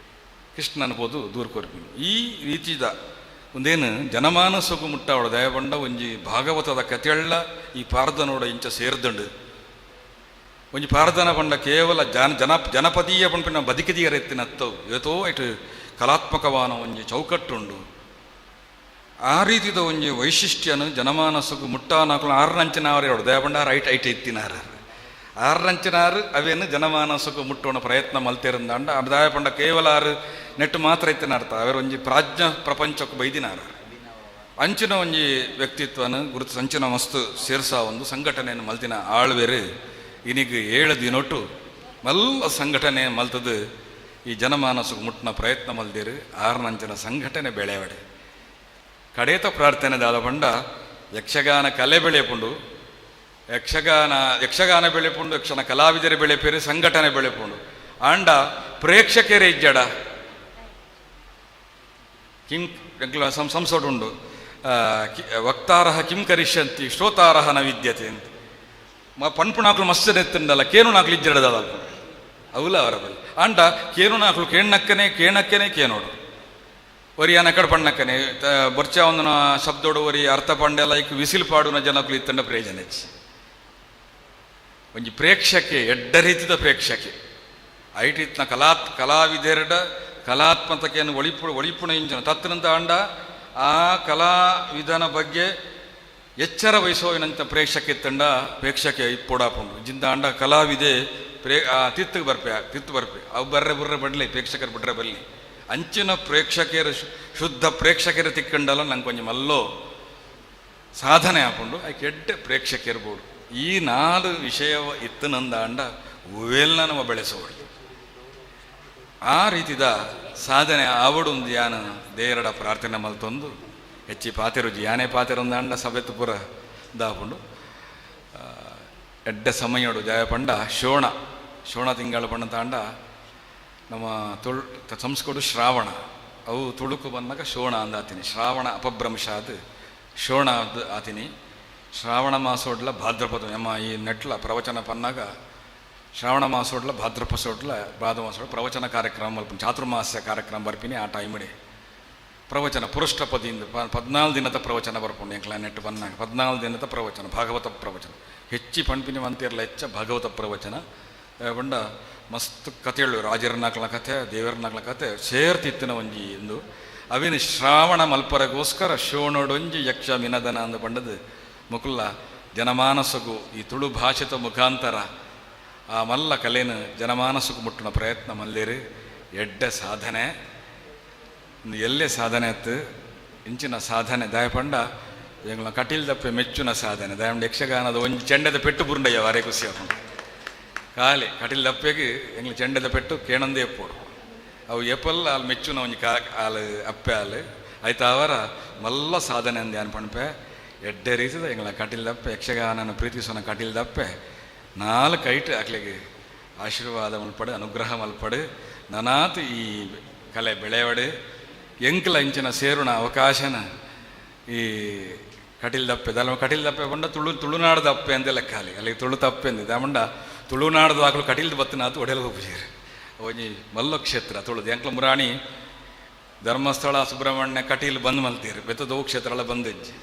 ಕೃಷ್ಣನ ಪೋದು ದೂರು ಕೊರ್ಪಿನಿ. ಈ ರೀತಿದ ಒಂದೇನು ಜನಮಾನಸಕ್ಕೂ ಮುಟ್ಟಾವಳು ದಯಪಂಡ ಒಂಜಿ ಭಾಗವತದ ಕಥೆಳ್ಳ ಈ ಪಾರ್ದನೋಡ ಇಂಚ ಸೇರ್ದಂಡು. ಒಂಜಿ ಪಾರ್ದನ ಪಂಡ ಕೇವಲ ಜನ ಜನ ಜನಪದೀಯ ಪಂಪಿನ ಬದುಕಿದೀಯರ ಎತ್ತಿನ ಅತ್ತವು ಏತೋ ಇಟ್ಟು ಕಲಾತ್ಮಕವಾನ ಒಂಜಿ ಚೌಕಟ್ಟುಂಡು. ಆ ರೀತಿದ ಒಂಜಿ ವೈಶಿಷ್ಟ್ಯನು ಜನಮಾನಸಕ್ಕೂ ಮುಟ್ಟಾನಾಕಲು ಆರ್ನಂಚಿನಾರು ಹೇಳು ದಯಪಂಡ ರೈಟ್ ಐಟ್ ಎತ್ತಿನಾರ ಆರ್ನಂಚಿನಾರು ಅವೇನು ಜನಮಾನಸಕ್ಕೂ ಮುಟ್ಟೋಣ ಪ್ರಯತ್ನ ಮಲ್ತಿರಂದಾಂಡ ದಯಪಂಡ ಕೇವಲ ಆರು ನೆಟ್ಟು ಮಾತ್ರ ಇತ್ತಿನ ಅರ್ಥ ಅವರ ಒಂಜಿ ಪ್ರಾಜ್ಞ ಪ್ರಪಂಚಕ್ಕೆ ಬೈದಿನಾರ ಅಂಚಿನ ಒಂಜಿ ವ್ಯಕ್ತಿತ್ವನ ಗುರುತು ಸಂಚಿನ ಮಸ್ತ್ ಸೇರ್ಸ ಒಂದು ಸಂಘಟನೆಯನ್ನು ಮಲ್ತಿನ ಆಳ್ವೆರು ಇನಿಗ್ 7 ದಿನೊಟ್ಟು ಮಲ್ಲ ಸಂಘಟನೆ ಮಲ್ತದು ಈ ಜನಮಾನಸಕ್ಕೆ ಮುಟ್ಟಿನ ಪ್ರಯತ್ನ ಮಲ್ದಿರು. ಆರ್ನಂಚಿನ ಸಂಘಟನೆ ಬೆಳೆವಡೆ ಕಡೇತ ಪ್ರಾರ್ಥನೆ ದಾದ ಪಂಡ ಯಕ್ಷಗಾನ ಕಲೆ ಬೆಳೆಪುಂಡು, ಯಕ್ಷಗಾನ ಬೆಳೆಪುಂಡು, ಯಕ್ಷನ ಕಲಾವಿದರೆ ಬೆಳೆಪೇರು, ಸಂಘಟನೆ ಬೆಳೆಪುಂಡು. ಆಂಡ ಪ್ರೇಕ್ಷಕರೇ ಇಜ್ಜಡ ಕಿಂ ಸಂಸೋಡುಂಡು ವಕ್ತಾರಹ ಕಿಂ ಕರಿಷ್ಯಂತಿ ಶ್ರೋತಾರಹ ನ ವಿದ್ಯತೆ ಅಂತ. ಪನ್ಪುಣಾಕ್ಲು ಮಸ್ತ್ ನೆತ್ತುಂಡಲ್ಲ ಕೇನು ನಾಕ್ಲು ಇಜ್ಜಡದ ಅವಲ ಅವರ ಬಲ್ಲಿ. ಆಂಡ ಕೇನು ನಾಕ್ಲು ಕೇಣ್ಣಕ್ಕನೆ ಕೇಣಕ್ಕನೆ ಕೇನೋಡು ಒರಿ ಅನಕಡ ಪಣ್ಣಕ್ಕನೆ ಬೊರ್ಚ ಒಂದನ ಶಬ್ದೋಡು ಒರಿ ಅರ್ಥ ಪಂಡೆಲ್ಲ ಇಕ್ ವಿಸಿಲ್ ಪಾಡುನ ಜನಕ್ಲು ಇತ್ತಂಡ ಪ್ರಯೋಜನ ಹೆಚ್ಚು. ಒಂಜಿ ಪ್ರೇಕ್ಷಕೆ ಎಡ್ಡ ರೀತಿದ ಪ್ರೇಕ್ಷಕೆ ಐಟಿತ್ನ ಕಲಾವಿದೆರಡ ಕಲಾತ್ಮಕತೆಯನ್ನು ಒಳಿಪುಣ ಇಂಚನ ತತ್ತನಂತ ಆಂಡ ಆ ಕಲಾವಿದನ ಬಗ್ಗೆ ಎಚ್ಚರ ವಹಿಸೋವಿನಂತ ಪ್ರೇಕ್ಷಕೆ ತಂಡ ಪ್ರೇಕ್ಷಕೆ ಇಪ್ಪೊಡಾಪುಂಡು ಜಿಂದ ಆಂಡ ಕಲಾವಿದೆ ತಿತ್ತು ಬರ್ಪೆ ತಿತ್ತು ಬರ್ಪೆ ಅವು ಬರ್ರೆ ಬುರ್ರೆ ಬಡ್ಲಿ ಪ್ರೇಕ್ಷಕರು ಬಿಡ್ರೆ ಬರಲಿ ಅಂಚಿನ ಪ್ರೇಕ್ಷಕರು ಶುದ್ಧ ಪ್ರೇಕ್ಷಕರು ತಿಕ್ಕಂಡಲ್ಲ ನಂಗೆ ಕೊಂಚ ಮಲ್ಲೋ ಸಾಧನೆ ಹಾಕೊಂಡು ಆಕೆ ಎಡ್ಡೆ ಪ್ರೇಕ್ಷಕಿರ್ಬೋದು. ಈ 4 ವಿಷಯ ಇತ್ತು ನಂದ ಅಂಡ ಹೂವೆಲ್ಲ ನಮ್ಮ ಬೆಳೆಸೋಳು. ಆ ರೀತಿದ ಸಾಧನೆ ಆವಡು ಒಂದು ಯಾನ ದೇರಡ ಪ್ರಾರ್ಥನೆ ಮಲ್ತೊಂದು ಹೆಚ್ಚಿ ಪಾತೆರುಜಿ ಯಾನೇ ಪಾತೆರೊಂದು ಅಂಡ ಸಭೆತು ಪೂರ ದಾಪುಂಡು. ಎಡ್ಡೆ ಸಮಯೋಡು ಜಯ ಪಂಡ ಶೋಣ ಶೋಣ ತಿಂಗಳ ಪಂಡ ತಾಂಡ ನಮ್ಮ ತುಳು ಸಂಸ್ಕೃತ ಶ್ರಾವಣ ಅವು ತುಳುಕು ಬಂದಾಗ ಶೋಣ ಅಂದಾತೀನಿ. ಶ್ರಾವಣ ಅಪಭ್ರಂಶ ಅದು ಶೋಣ ಅದು ಆತೀನಿ. ಶ್ರಾವಣ ಮಾಸೋಡ್ಲ ಭಾದ್ರಪದ ನಮ್ಮ ಈ ನೆಟ್ಲ ಪ್ರವಚನ ಪನ್ನಾಗ ಶ್ರಾವಣ ಮಾಸೋಡ್ಲ ಭಾದ್ರಪ ಸೋಡ್ಲ ಭಾದ್ರ ಮಾಸೋಡ್ ಪ್ರವಚನ ಕಾರ್ಯಕ್ರಮ ಮಲ್ಪ ಚಾತುರ್ಮಾಸ್ಯ ಕಾರ್ಯಕ್ರಮ ಬರ್ಪಿನಿ. ಆ ಟೈಮಿಡೆ ಪ್ರವಚನ ಪುರುಷ್ಟಪದಿಯಿಂದ 14 ದಿನದ ಪ್ರವಚನ ಬರ್ಪುಂಡು. ಎಂಕ್ಲ ನೆಟ್ಟು ಬಂದಾಗ 14 ದಿನದ ಪ್ರವಚನ ಭಾಗವತ ಪ್ರವಚನ ಹೆಚ್ಚಿ ಪಣ್ಪಿನಿ ಮಂತಿರ್ಲ ಹೆಚ್ಚ ಭಾಗವತ ಪ್ರವಚನ ಬಂಡ ಮಸ್ತ್ ಕಥೆಗಳು ರಾಜರನಾಕ್ಲ ಕಥೆ ದೇವರನಾಕ್ಲ ಕಥೆ ಸೇರ್ತಿತ್ತಿನ ಒಂಜಿ ಎಂದು ಅವಿನ ಶ್ರಾವಣ ಮಲ್ಪರಗೋಸ್ಕರ ಶೋಣೊಡೊಂಜಿ ಯಕ್ಷ ಮಿನದನ ಅಂದು ಬಂಡದು ಮುಕುಲ್ಲ ಜನಮಾನಸಗು ಈ ತುಳು ಭಾಷೆತ ಮುಖಾಂತರ ಆ ಮಲ್ಲ ಕಲೆನ ಜನಮಾನಸಗು ಮುಟ್ಟುನ ಪ್ರಯತ್ನ ಮಲ್ಲೇರು. ಎಡ್ಡೆ ಸಾಧನೆ ಎಲ್ಲೇ ಸಾಧನೆ ಆತು ಇಂಚಿನ ಸಾಧನೆ ದಯಪಂಡ ಎಂಗ್ಲ ಕಟೀಲ್ ದಪ್ಪೆ ಮೆಚ್ಚುನ ಸಾಧನೆ ದಯಪಂಡ ಯಕ್ಷಗಾನದ ಒಂಜಿ ಚೆಂಡದ ಪೆಟ್ಟು ಬುರುಂಡಯ್ಯ ವಾರೇ ಖುಷಿ ಆಪುಂಡು. ಕಾಲಿ ಕಟೀಲ್ ದಪ್ಪೆಗೆ ಎಂಗ್ಲ ಚೆಂಡದ ಪೆಟ್ಟು ಕೇಣಂದೇ ಎಪ್ಪೋಡು ಅವು ಎಪ್ಪಲ್ಲ ಅಲ್ಲಿ ಮೆಚ್ಚುನ ಒಂಜಿ ಕಾ ಆಲು ಅಪ್ಪೆ ಆಲು ಆಯ್ತಾವರ ಮಲ್ಲ ಸಾಧನೆ ಅಂದೆ ಅನ್ಪಣಪೆ ಎಡ್ಡೆ ರೀತಿದ ಎಂಗ್ಲ ಕಟೀಲ್ ದಪ್ಪೆ ಯಕ್ಷಗಾನನ ಪ್ರೀತಿಸೋನ ಕಟೀಲ್ ದಪ್ಪೆ 4 ಐಟ್ ಅಕ್ಲೆಗೆ ಆಶೀರ್ವಾದ ಮಲ್ಪಡು ಅನುಗ್ರಹ ಮಲ್ಪಡು ನನಾತ್ ಈ ಕಲೆ ಬೆಳೆವಡು ಎಂಕ್ಲ ಇಂಚಿನ ಸೇರುಣ ಅವಕಾಶನ ಈ ಕಟೀಲ್ ದಪ್ಪೆ ದಲ ಕಟೀಲ್ ದಪ್ಪೆ ಬಂಡ ತುಳು ತುಳುನಾಡ್ದ ಅಪ್ಪೆ ಅಂದೆ ಲೆಕ್ಕ ಅಲ್ಲಿ ಅಲ್ಲಿ ತುಳು ತಪ್ಪೆ ಅಂದೆ ದಾಮಂಡ ತುಳುನಾಡ್ದ ಆಕಲು ಕಟೀಲ್ದ ಬತ್ತನಾತು ಒಡೆಯಲು ಹೋಗ್ಬಿಜೀರು ಒಂಜಿ ಮಲ್ಲ ಕ್ಷೇತ್ರ ತುಳುದು ಎಂಕ್ಲ ಮುರಾಣಿ ಧರ್ಮಸ್ಥಳ ಸುಬ್ರಹ್ಮಣ್ಯ ಕಟೀಲ್ ಬಂದ್ ಮಲ್ತೀರು ಬೆತ್ತದ ಕ್ಷೇತ್ರ ಎಲ್ಲ ಬಂದೆಜ್ಜಿ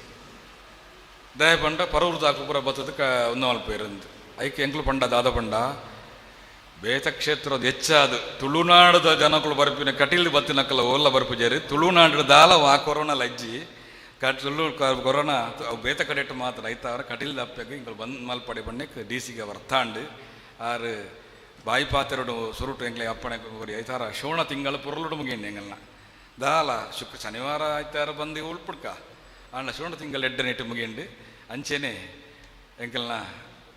ದಯ ಪಂಡ ಪರವೂರ್ದ ಆಕಲು ಪೂರ ಬತ್ತದ ಕ ಒಂದು ಮಲ್ಪೇರಂದು ಐಕೆ ಎಂಕ್ಲು ಪಂಡ ದಾದ ಪಂಡ ಬೇತ ಕ್ಷೇತ್ರದ ಹೆಚ್ಚಾದ ತುಳುನಾಡದ ಜನಗಳು ಬರ್ಪಿನ ಕಟೀಲ್ ಬತ್ತಿನಕ್ಕಲ್ಲ ಓಲ್ಲ ಬರ್ಪುಜೇರಿ ತುಳುನಾಡು ದಾಲ ವಾ ಕೊರೋನಾ ಲಜ್ಜಿ ತುಳು ಕೊರೋನಾ ಅವು ಬೇತ ಕಡೆಟ್ಟು ಮಾತ್ರ ಐತಾವ್ರ ಕಟೀಲ್ ದಪ್ಪೆಗೆ ಇಂಗಳು ಬಂದ್ ಮಲ್ಪಡೆ ಬಣ್ಣಕ್ಕೆ ಡಿ ಸಿಗೆ ವರ್ತಾಂಡು ಆರು ಬಾಯಿ ಪಾತೆರಡು ಸುರುಟು ಎಂಗ್ಲೆ ಅಪ್ಪಣೆ ಗುರಿ ಐತಾರ ಶೋಣ ತಿಂಗಳ ಪೊರಲುಡು ಮುಗಿಂಡು ಎಂಗಲ್ನ ದಾಲ ಶುಕ್ರ ಶನಿವಾರ ಐತಾರ ಬಂದು ಉಳ್ಪುಡ್ಕ ಆಂಡ ಶೋಣ ತಿಂಗಳ ಎಡ್ಡೆ ನೆಟ್ಟು ಮುಗಿಂಡು ಅಂಚೆನೆ ಎಂಕಲ್ನ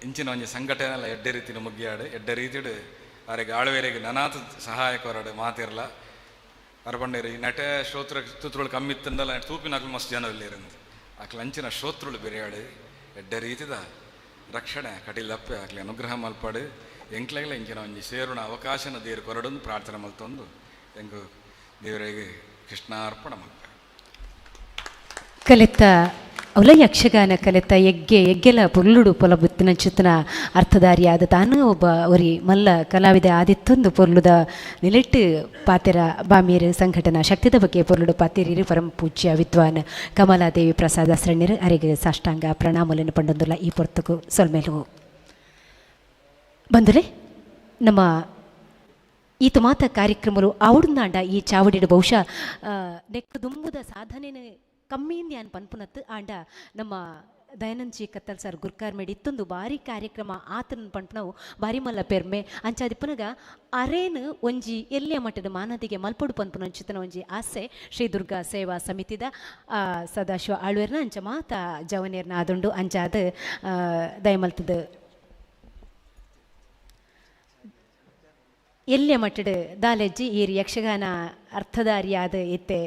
ಇಂಚಿನ ಒಂಜಿ ಸಂಘಟನೆ ಎಡ್ಡೆ ರೀತಿನ ಮುಗ್ಗಿಯಾಡು ಎಡ್ಡೆ ರೀತಿಡು ಆರೆಗೆ ಆಳ್ವೇರಿಗೆ ನನಾತ ಸಹಾಯಕರಡು ಮಾತಿರಲ ಅರಬಂಡೇರಿ ನಟ ಶ್ರೋತೃ ತೂತೃಳು ಕಮ್ಮಿ ಇತ್ತಂದಲ್ಲ ತೂಪಿನ ಆಕ್ಲು ಮಸ್ತ್ ಜನ ಇರಂದು ಆಕ್ಲ ಅಂಚಿನ ಶ್ರೋತೃಳು ಬೆರೆಯಾಡು ಎಡ್ಡೆ ರೀತಿದ ರಕ್ಷಣೆ ಕಟೀಲಪ್ಪೆ ಆಕ್ಲಿ ಅನುಗ್ರಹ ಮಲ್ಪಾಡು ಎಂಕ್ಲೆಗ್ಲ ಇಂಚಿನ ಒಂಜಿ ಸೇರುಣ ಅವಕಾಶನ ದೇರು ಕೊರಡೊಂದು ಪ್ರಾರ್ಥನೆ ಮಲ್ತೊಂದು ಎಂಕು ದೇವರಿಗೆ ಕೃಷ್ಣಾರ್ಪಣ ಮಲ್ಪ. ಕಲಿತ ಅವಲ ಯಕ್ಷಗಾನ ಕಲಿತ ಎಗ್ಗೆ ಎಗ್ಗೆಲ ಪೊರ್ಲುಡು ಪೊಲಬುತ್ತಿನ ಚಿತ್ತನ ಅರ್ಥಧಾರಿಯಾದ ತಾನು ಒಬ್ಬ ಒರಿ ಮಲ್ಲ ಕಲಾವಿದ ಆದಿತ್ತೊಂದು ಪೊರ್ಲುದ ನಿಲೆಟ್ಟು ಪಾತೆರ ಬಾಮೀರು ಸಂಘಟನಾ ಶಕ್ತಿದ ಬಗ್ಗೆ ಪೊರ್ಲುಡು ಪಾತೆರೀರು ಪರಮ ಪೂಜ್ಯ ವಿದ್ವಾನ್ ಕಮಲಾದೇವಿ ಪ್ರಸಾದ ಶರಣ್ಯರು ಅರೆಗೆ ಸಾಷ್ಟಾಂಗ ಪ್ರಣಾಮಲನ್ನು ಪಂಡೊಂದುಲ್ಲ ಈ ಪೊರ್ತುಕು ಸೊಲ್ಮೇಲು ಬಂದರೆ ನಮ್ಮ ಈ ತುಮಾತ ಕಾರ್ಯಕ್ರಮಲು ಆವುಡುಂದಾಂಡ ಈ ಚಾವಡಿಡು ಬಹುಶಃ ನೆಕ್ ದುಂಬುದ ಸಾಧನೆನ ಕಮ್ಮಿಯಿಂದ ಯಾನ್ ಪನ್ಪುನತ್ತು ಆಂಡ ನಮ್ಮ Dayanand G Kattal sir ಗುರ್ಕಾರ್ ಮೇಡಿ ಇತ್ತೊಂದು ಭಾರಿ ಕಾರ್ಯಕ್ರಮ ಆತನ ಪಂಪನವು ಭಾರಿ ಮಲ್ಲ ಪೆರ್ಮೆ ಅಂಚಾದಿಪ್ಪನಗ ಅರೇನು ಒಂಜಿ ಎಲ್ಲಿಯ ಮಟ್ಟದ ಮಾನದಿಗೆ ಮಲ್ಪೊಡು ಪನ್ಪುನ ಒಂಚಿತನ ಒಂಜಿ ಆಸೆ ಶ್ರೀ ದುರ್ಗಾ ಸೇವಾ ಸಮಿತಿದ ಸದಾಶಿವ ಆಳ್ವೇರ್ನ ಅಂಚ ಮಾತ ಜವನೇರ್ನ ಆದುಂಡು ಅಂಚಾದ ದಯಮಲ್ತದ ಎಲ್ಲಿಯ ಮಟ್ಟದ ದಾಲೆಜ್ಜಿ ಈರ್ ಯಕ್ಷಗಾನ ಅರ್ಥಧಾರಿಯಾದ ಇತ್ತೆ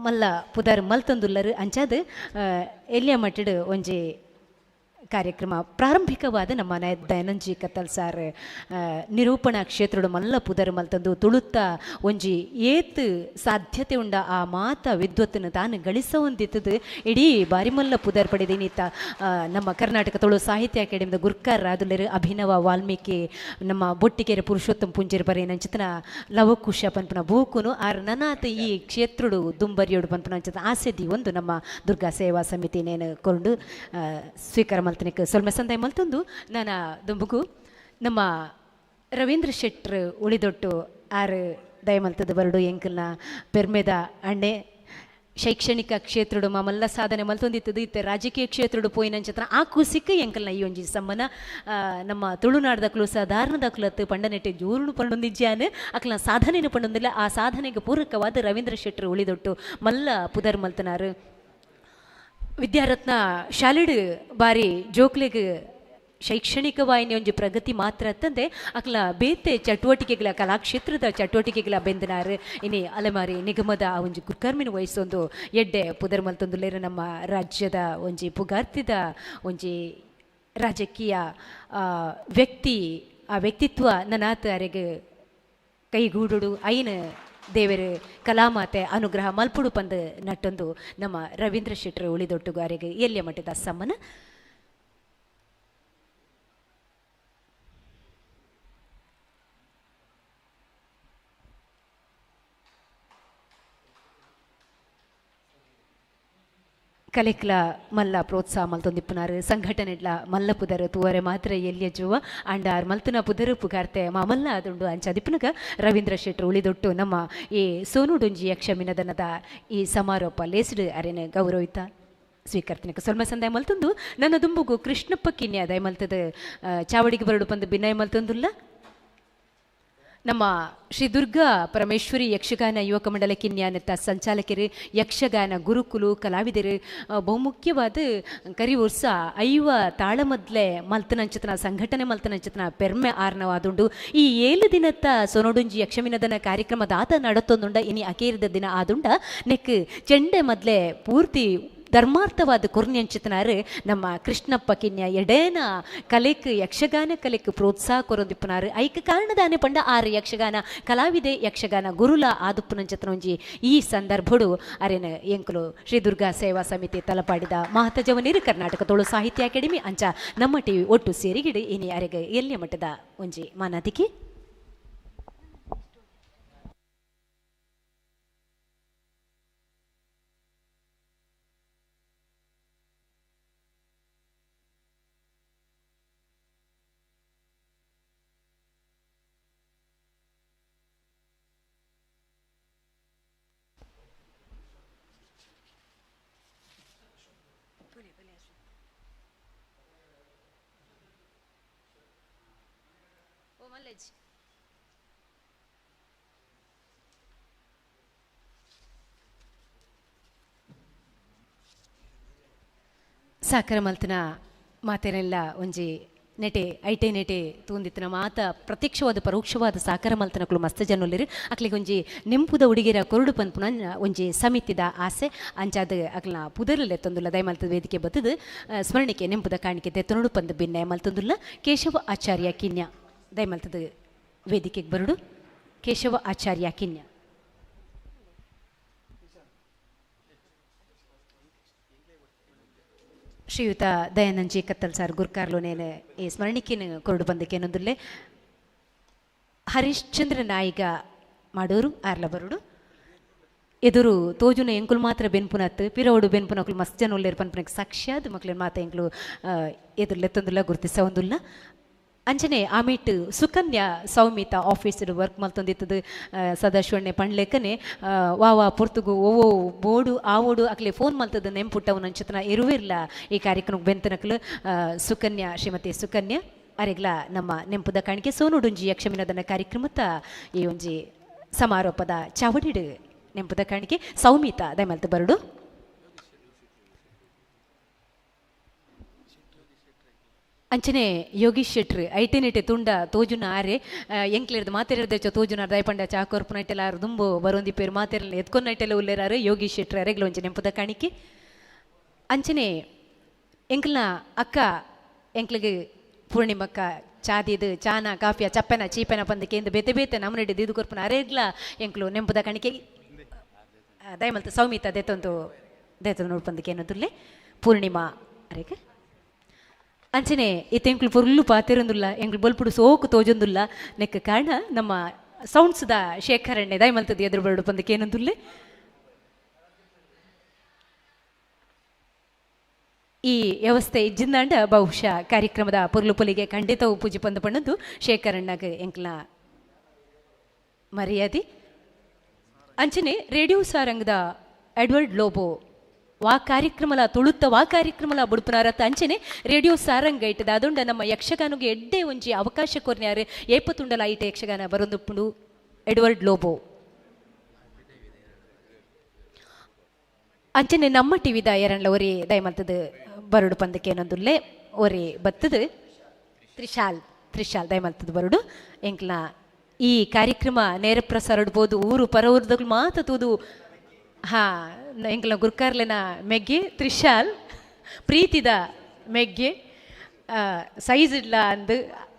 ಮಲ್ಲ ಪುದರ್ ಮಲ್ತಂದುಲ್ಲರು ಅಂಚಾದ ಎಲ್ಲಿಯ ಮಟ್ಟದ ಒಂಜಿ ಕಾರ್ಯಕ್ರಮ ಪ್ರಾರಂಭಿಕವಾದ ನಮ್ಮ ದಯಾನಂದ್ ಜಿ ಕತ್ತಲ್ ಸಾರ್ ನಿರೂಪಣಾ ಕ್ಷೇತ್ರದ ಮಲ್ಲ ಪುದರ್ ಮಲ್ತಂದು ತುಳುತ್ತ ಒಂಜಿ ಏತ್ ಸಾಧ್ಯತೆ ಉಂಡ ಆ ಮಾತ ವಿದ್ವತ್ತನ್ನು ತಾನು ಗಳಿಸೊಂದಿತ್ತದು ಇಡೀ ಬಾರಿ ಮಲ್ಲ ಪುದರ್ ಪಡೆದಿನಿತ ನಮ್ಮ ಕರ್ನಾಟಕ ತುಳು ಸಾಹಿತ್ಯ ಅಕಾಡೆಮಿದ ಗುರ್ಕಾರ್ ರಾದುಲೆರು ಅಭಿನವ ವಾಲ್ಮೀಕಿ ನಮ್ಮ ಬೊಟ್ಟಿಕೆರೆ ಪುರುಷೋತ್ತಮ ಪುಂಜೇರು ಬರೇನಂಚಿತನ ಲವಕುಶ ಪನ್ಪುನ ಬೂಕುನು ಆರ್ ನನಾತ್ ಈ ಕ್ಷೇತ್ರಡು ದುಂಬರಿಯೋಡು ಪನ್ಪುನ ಅಂಚಿತನ ಆಸೆದಿ ಒಂದು ನಮ್ಮ ದುರ್ಗಾ ಸೇವಾ ಸಮಿತಿ ನೇನು ಕೊಂಡು ಸ್ವೀಕಾರ ಮಲ್ತ ಸೊಲ್ಮೆ ಸಂದಾಯ ಮಲ್ತೊಂದು ನಾನ ದುಂಬುಗು ನಮ್ಮ ರವೀಂದ್ರ ಶೆಟ್ರು ಉಳಿದೊಟ್ಟು ಆರು ದಯಮಲ್ತದ ಬರಡು ಎಂಕಲ್ನ ಪೆರ್ಮೆದ ಅಣ್ಣೆ ಶೈಕ್ಷಣಿಕ ಕ್ಷೇತ್ರಡು ಮಾಮಲ್ಲ ಸಾಧನೆ ಮಲ್ತೊಂದಿತ್ತದು ಇತ್ತೆ ರಾಜಕೀಯ ಕ್ಷೇತ್ರಡು ಪೋಯಿನಂಚಿತ್ರ ಆ ಕುಸಿಕ್ ಎಂಕಲ್ನ ಈ ಒಂಜಿ ಸಮ್ಮನ ನಮ್ಮ ತುಳುನಾಡ್ದಕ್ಲು ಸಾಧಾರಣದಕ್ಲತ್ತು ಪಂಡನೆಟ್ಟೆ ಜೋರುನು ಪಂಡೊಂದಿಜ್ಯಾನ್ ಅಕ್ಲನ ಸಾಧನೆನು ಪಂಡೊಂದಿಲ್ಲ ಆ ಸಾಧನೆಗೆ ಪೂರಕವಾದ ರವೀಂದ್ರ ಶೆಟ್ರು ಉಳಿದೊಟ್ಟು ಮಲ್ಲ ಪುದರ್ ಮಲ್ತನಾರು ವಿದ್ಯಾರತ್ನ ಶಾಲೆಡು ಬಾರಿ ಜೋಕ್ಲೆಗ್ ಶೈಕ್ಷಣಿಕವಾಯಿನಿ ಒಂಜಿ ಪ್ರಗತಿ ಮಾತ್ರ ಅತ್ತಂದೆ ಅಕ್ಲ ಬೇತೆ ಚಟುವಟಿಕೆಗಳ ಕಲಾಕ್ಷೇತ್ರದ ಚಟುವಟಿಕೆಗಳ ಬೆಂದನಾರು ಇನಿ ಅಲೆಮಾರಿ ನಿಗಮದ ಆ ಒಂಜಿ ಗುರ್ಕರ್ಮಿನ ವಹಿಸೊಂದು ಎಡ್ಡೆ ಪುದರ್ ಮಲ್ತೊಂದುಲ್ಲೇರು ನಮ್ಮ ರಾಜ್ಯದ ಒಂಜಿ ಪುಗಾರ್ತಿದ ಒಂಜಿ ರಾಜಕೀಯ ವ್ಯಕ್ತಿ ಆ ವ್ಯಕ್ತಿತ್ವ ನನಾತ ಅರೆಗ್ ಕೈಗೂಡುಡು ಐನ ದೇವರು ಕಲಾಮಾತೆ ಅನುಗ್ರಹ ಮಲ್ಪುಡು ಪಂದು ನಟ್ಟೊಂದು ನಮ್ಮ ರವೀಂದ್ರ ಶೆಟ್ಟರು ಉಳಿದೊಟ್ಟುಗು ಅರೆಗೆ ಎಲ್ಲಿಯ ಮಟ್ಟದ ಸಮ್ಮನ ಕಲೆಕ್ಲ ಮಲ್ಲ ಪ್ರೋತ್ಸಾಹ ಮಲ್ತೊಂದಿಪ್ಪುನಾರು ಸಂಘಟನೆಡ್ಲ ಮಲ್ಲ ಪುದರ್ ತೂವರೆ ಮಾತ್ರ ಎಲ್ಲಿಯ ಜುವ ಅಂಡಾರ್ ಮಲ್ತನ ಪುದರ್ ಪುಗಾರ್ತೆ ಮಾಮಲ್ಲ ಅದುಂಡು ಅಂಚಾದಿಪ್ಪುನಗ ರವೀಂದ್ರ ಶೆಟ್ಟರು ಉಳಿದೊಟ್ಟು ನಮ್ಮ ಈ ಸೋನುಡೊಂಜಿ ಯಕ್ಷಮಿನದನದ ಈ ಸಮಾರೋಪ ಲೇಸ್ಡ್ ಅರೆನ ಗೌರವಿತ ಸ್ವೀಕರ್ತನಕ್ಕೆ ಸೊಲ್ಮ ಸಂದಾಯ ಮಲ್ತೊಂದು ನನ್ನ ದುಂಬುಗು ಕೃಷ್ಣಪ್ಪ ಕಿನ್ಯ ದಯ ಮಲ್ತದ ಚಾವಡಿಗೆ ಬರಡು ಪಂದು ಬಿನ್ನಯ ಮಲ್ತೊಂದುಲ್ಲ ನಮ್ಮ ಶ್ರೀ ದುರ್ಗಾ ಪರಮೇಶ್ವರಿ ಯಕ್ಷಗಾನ ಯುವಕ ಮಂಡಲ ಕಿನ್ಯಾನತ್ತ ಸಂಚಾಲಕರು ಯಕ್ಷಗಾನ ಗುರುಕುಲು ಕಲಾವಿದರು ಬಹುಮುಖ್ಯವಾದ ಕರಿ ವರ್ಷ ಐವ ತಾಳಮದ್ಲೆ ಮಲ್ತನಂಚತನ ಸಂಘಟನೆ ಮಲ್ತನಂಚತನ ಪೆರ್ಮೆ ಆರ್ನವಾದುಂಡು ಈ 7 ದಿನತ್ತ ಸೊನೊಡುಂಜಿ ಯಕ್ಷಮಿನದನ ಕಾರ್ಯಕ್ರಮ ದಾತ ನಡತೊಂದುಂಡ ಇನಿ ಅಕೇರಿದ ದಿನ ಆದುಂಡ ನೆಕ್ ಚೆಂಡೆ ಮದ್ಲೆ ಪೂರ್ತಿ ಧರ್ಮಾರ್ಥವಾದ ಕೊರ್ನ್ಯಂಚಿತನಾರು ನಮ್ಮ ಕೃಷ್ಣಪ್ಪ ಕಿನ್ಯ ಎಡೇನ ಕಲೆಕ್ ಯಕ್ಷಗಾನ ಕಲೆಕ್ ಪ್ರೋತ್ಸಾಹ ಕೊರೊಂದಿಪ್ಪನಾರು ಐಕ ಕಾರಣದಾನೆ ಪಂಡ ಆರು ಯಕ್ಷಗಾನ ಕಲಾವಿದೆ ಯಕ್ಷಗಾನ ಗುರುಲ ಆದುಪ್ಪನಂಚತನೊಂಜಿ ಈ ಸಂದರ್ಭಡು ಅರೆನ ಎಂಕುಲು ಶ್ರೀ ದುರ್ಗಾ ಸೇವಾ ಸಮಿತಿ ತಲಪಾಡಿದ ಮಹತಜವನೀರು ಕರ್ನಾಟಕ ತುಳು ಸಾಹಿತ್ಯ ಅಕಾಡೆಮಿ ಅಂಚ ನಮ್ಮ ಟಿವಿ ಒಟ್ಟು ಸೇರಿಗಿಡು ಇನಿ ಅರೆಗೆ ಎಲ್ಲಿಯ ಮಟ್ಟದ ಒಂಜಿ ಮಾನಾದಿಕೆ ಸಾಕರ ಮಲ್ತನ ಮಾತೇನೆಲ್ಲ ಒಂಜಿ ನೆಟೆ ಐಟೆ ನೆಟೆ ತೂಂದಿತ್ತನ ಮಾತ ಪ್ರತ್ಯಕ್ಷವಾದ ಪರೋಕ್ಷವಾದ ಸಾಕರ ಮಲ್ತನಕುಲು ಮಸ್ತ್ ಜನೊಲ್ಲಿರು ಅಕ್ಲಿಗೆ ಒಂಜಿ ನೆಂಪುದ ಉಡುಗೆರ ಕೊರಡು ಪನ್ಪುನ ಒಂಜಿ ಸಮಿತಿದ ಆಸೆ ಅಂಚಾದ ಅಕ್ಲನ ಪುದರ್ಲೆ ತೊಂದುಲ್ಲ ದಯಮಲ್ತದ ವೇದಿಕೆ ಬತ್ತದು ಸ್ಮರಣಿಕೆ ನೆಂಪುದ ಕಾಣಿಕೆ ತೆತ್ತೊನುಡು ಪಂದು ಬಿನ್ನೆ ಮಲ್ತೊಂದುಲ್ಲ ಕೇಶವ ಆಚಾರ್ಯ ಕಿನ್ಯ ದಯಮಲ್ತದ ವೇದಿಕೆಗೆ ಬರುಡು ಕೇಶವ ಆಚಾರ್ಯ ಕಿನ್ಯ ಶ್ರೀಯುತ ದಯಾನಂದ್ ಜಿ ಕತ್ತಲ್ ಸಾರ್ ಗುರ್ಕಾರ್ಲು ನೇನು ಈ ಸ್ಮರಣಿಕೆನ ಕೊರಡು ಬಂದಕ್ಕೇನೊಂದುಲ್ಲೆ ಹರಿಶ್ಚಂದ್ರ ನಾಯಿಗ ಮಾಡೋರು ಆರ್ಲ ಬರುಡು ಎದುರು ತೋಜುನ ಎಂಕುಲು ಮಾತ್ರ ಬೆನ್ಪುನತ್ತು ಪಿರವಡು ಬೆನ್ಪುನಕುಲು ಮಸ್ತ್ ಜನ ಉಲ್ಲೇರು ಪನ್ಪುನಕ್ಕೆ ಸಾಕ್ಷ್ಯಾದ ಮಕ್ಳಿನ ಮಾತ ಎಂಕುಲು ಎದುರು ಲೆತ್ತೊಂದುಲ್ಲ ಗುರುತಿಸ ಒಂದುಲ್ಲ ಅಂಚನೆ ಆಮೇಟ್ ಸುಕನ್ಯಾ ಸೌಮಿತ ಆಫೀಸ್ ವರ್ಕ್ ಮಲ್ತೊಂದಿತ್ತದು ಸದಾಶಿವಣ್ಣೆ ಪಣ್ಲೇಕನೆ ವಾ ವಾ ಪೊರ್ತುಗು ಓವೋ ಬೋಡು ಆವೋಡು ಅಕ್ಲೆ ಫೋನ್ ಮಲ್ತದ ನೆಂಪುಟ್ಟವನ ಅಂಚತನ ಇರುವಿರ್ಲ ಈ ಕಾರ್ಯಕ್ರಮಕ್ಕೆ ಬೆಂತನಕ್ಲು ಸುಕನ್ಯಾ ಶ್ರೀಮತಿ ಸುಕನ್ಯಾ ಅರೆಗ್ಲ ನಮ್ಮ ನೆಂಪುದ ಕಾಣಿಕೆ ಸೋನುಡುಂಜಿ ಯಕ್ಷಮಿನದನ ಕಾರ್ಯಕ್ರಮದ ಈ ಒಂಜಿ ಸಮಾರೋಪದ ಚಾವಡಿಡು ನೆಂಪುದ ಕಾಣಿಕೆ ಸೌಮಿತ ದಯಮಲ್ತು ಬರುಡು. ಅಂಚನೆ ಯೋಗೀಶ್ ಶೆಟ್ರು ಐಟೆನಿಟೆ ತುಂಡ ತೋಜುನ ಆರೆ ಎಂಕ್ಲಿರ್ದು ಮಾತೆರ್ದ ತೋಜುನ ದಯಪಂಡ ಚಾಕೋರ್ಪುನೈಟೆಲ್ಲ ಆರು ದುಂಬು ಬರೋಂದಿ ಪೇರು ಮಾತೆರ್ಲ ಎತ್ಕೊನ್ನೈಟೆಲ್ಲ ಉಲ್ಲೇರಾರು ಯೋಗೀಶ್ ಶೆಟ್ರು ಅರೆಗ್ಲ ಒಂಜಿ ನೆಂಪುದ ಕಾಣಿಕೆ. ಅಂಚನೆ ಎಂಕ್ಲನ ಅಕ್ಕ ಎಂಕ್ಲಿಗೆ ಪೂರ್ಣಿಮಕ್ಕ ಚಾದಿದು ಚಾನ ಕಾಫಿಯ ಚಪ್ಪೆನ ಚೀಪೆನ ಪಂದು ಕೇಂದ್ರ ಬೇತೆ ಬೇತೆ ನಮ್ಮನೆಡೆ ದಿದು ಕೊರ್ಪುನ ಅರೆಗ್ಲ ಎಂಕ್ಲು ನೆಂಪುದ ಕಾಣಿಕೆ ದಯಮಲ್ತ ಸೌಮಿತ ದೇತೊಂದು ದೇತೊಂದು ನೋಡ್ಪಂದು ಕೇನದುಲ್ಲೆ ಪೂರ್ಣಿಮಾ ಅರೆಗ್. ಅಂಚನೆ ಇತ್ತೆ ಎಂಕ್ಲು ಪೊರ್ಲು ಪಾತಿರೊಂದುಲ್ಲ ಎಂಕ್ಲು ಬೊಲ್ಪುಡು ಸೋಕು ತೋಜೊಂದುಲ್ಲ ನೆಕ್ ಕಾರಣ ನಮ್ಮ ಸೌಂಡ್ಸ್ದ ಶೇಖರಣೆ ದಯಮಲ್ತದ ಎದುರು ಬರಡು ಪಂದಕ್ಕೆ ಏನಂದುಲ್ಲೆ. ಈ ವ್ಯವಸ್ಥೆ ಇಜ್ಜಿಂದಾಂಡ ಬಹುಶಃ ಕಾರ್ಯಕ್ರಮದ ಪೊರ್ಲು ಪೊಲಿಗೆ ಖಂಡಿತವು ಪೂಜೆ ಪಂದು ಪಣ್ಣದು ಶೇಖರಣ್ಣಗ ಎಂಕ್ಲ ಮರ್ಯಾದೆ. ಅಂಚನೆ ರೇಡಿಯೋ ಸಾರಂಗದ ಎಡ್ವರ್ಡ್ ಲೋಬೋ ವಾ ಕಾರ್ಯಕ್ರಮಲ ತುಳುತ್ತ ವಾ ಕಾರ್ಯಕ್ರಮಲ ಬುಡುಪುನಾರತ್ತ ಅಂಚನೆ ರೇಡಿಯೋ ಸಾರಂಗ ಇಟ್ಟದ ಅದೊಂಡ ನಮ್ಮ ಯಕ್ಷಗಾನಗೆ ಎಡ್ಡೆ ಒಂಜಿ ಅವಕಾಶ ಕೊರ್ನ್ಯಾರು ಏಪತುಂಡಲ ಐಟ ಯಕ್ಷಗಾನ ಬರೊಂದುಪ್ಪುಂಡು ಎಡ್ವರ್ಡ್ ಲೋಬೋ. ಅಂಚನೆ ನಮ್ಮ ಟಿವಿದ ಎರಣ್ಲ ಒರಿ ದಯಮಲ್ತದ ಬರುಡು ಪಂದಕ್ಕೆ ಏನೊಂದುಲ್ಲೆ ಒರಿ ಬತ್ತದು ತ್ರಿಶಾಲ್ ತ್ರಿಶಾಲ್ ದಯಮಲ್ತದ ಬರುಡು. ಎಂಕ್ಲ ಈ ಕಾರ್ಯಕ್ರಮ ನೇರ ಪ್ರಸಾರಡ್ಬೋದು ಊರು ಪರ ಊರ್ದಗಳು ಮಾತ ತೂದು ಹಾ ಎಂಕ್ಲ ಗುರ್ಕಾರ್ಲೆನ ಮೆಗ್ಗೆ ತ್ರಿಶಾಲ್ ಪ್ರೀತಿದ ಮೆಗ್ಗೆ ಸೈಜ್ ಇಡ್ಲ ಅಂದು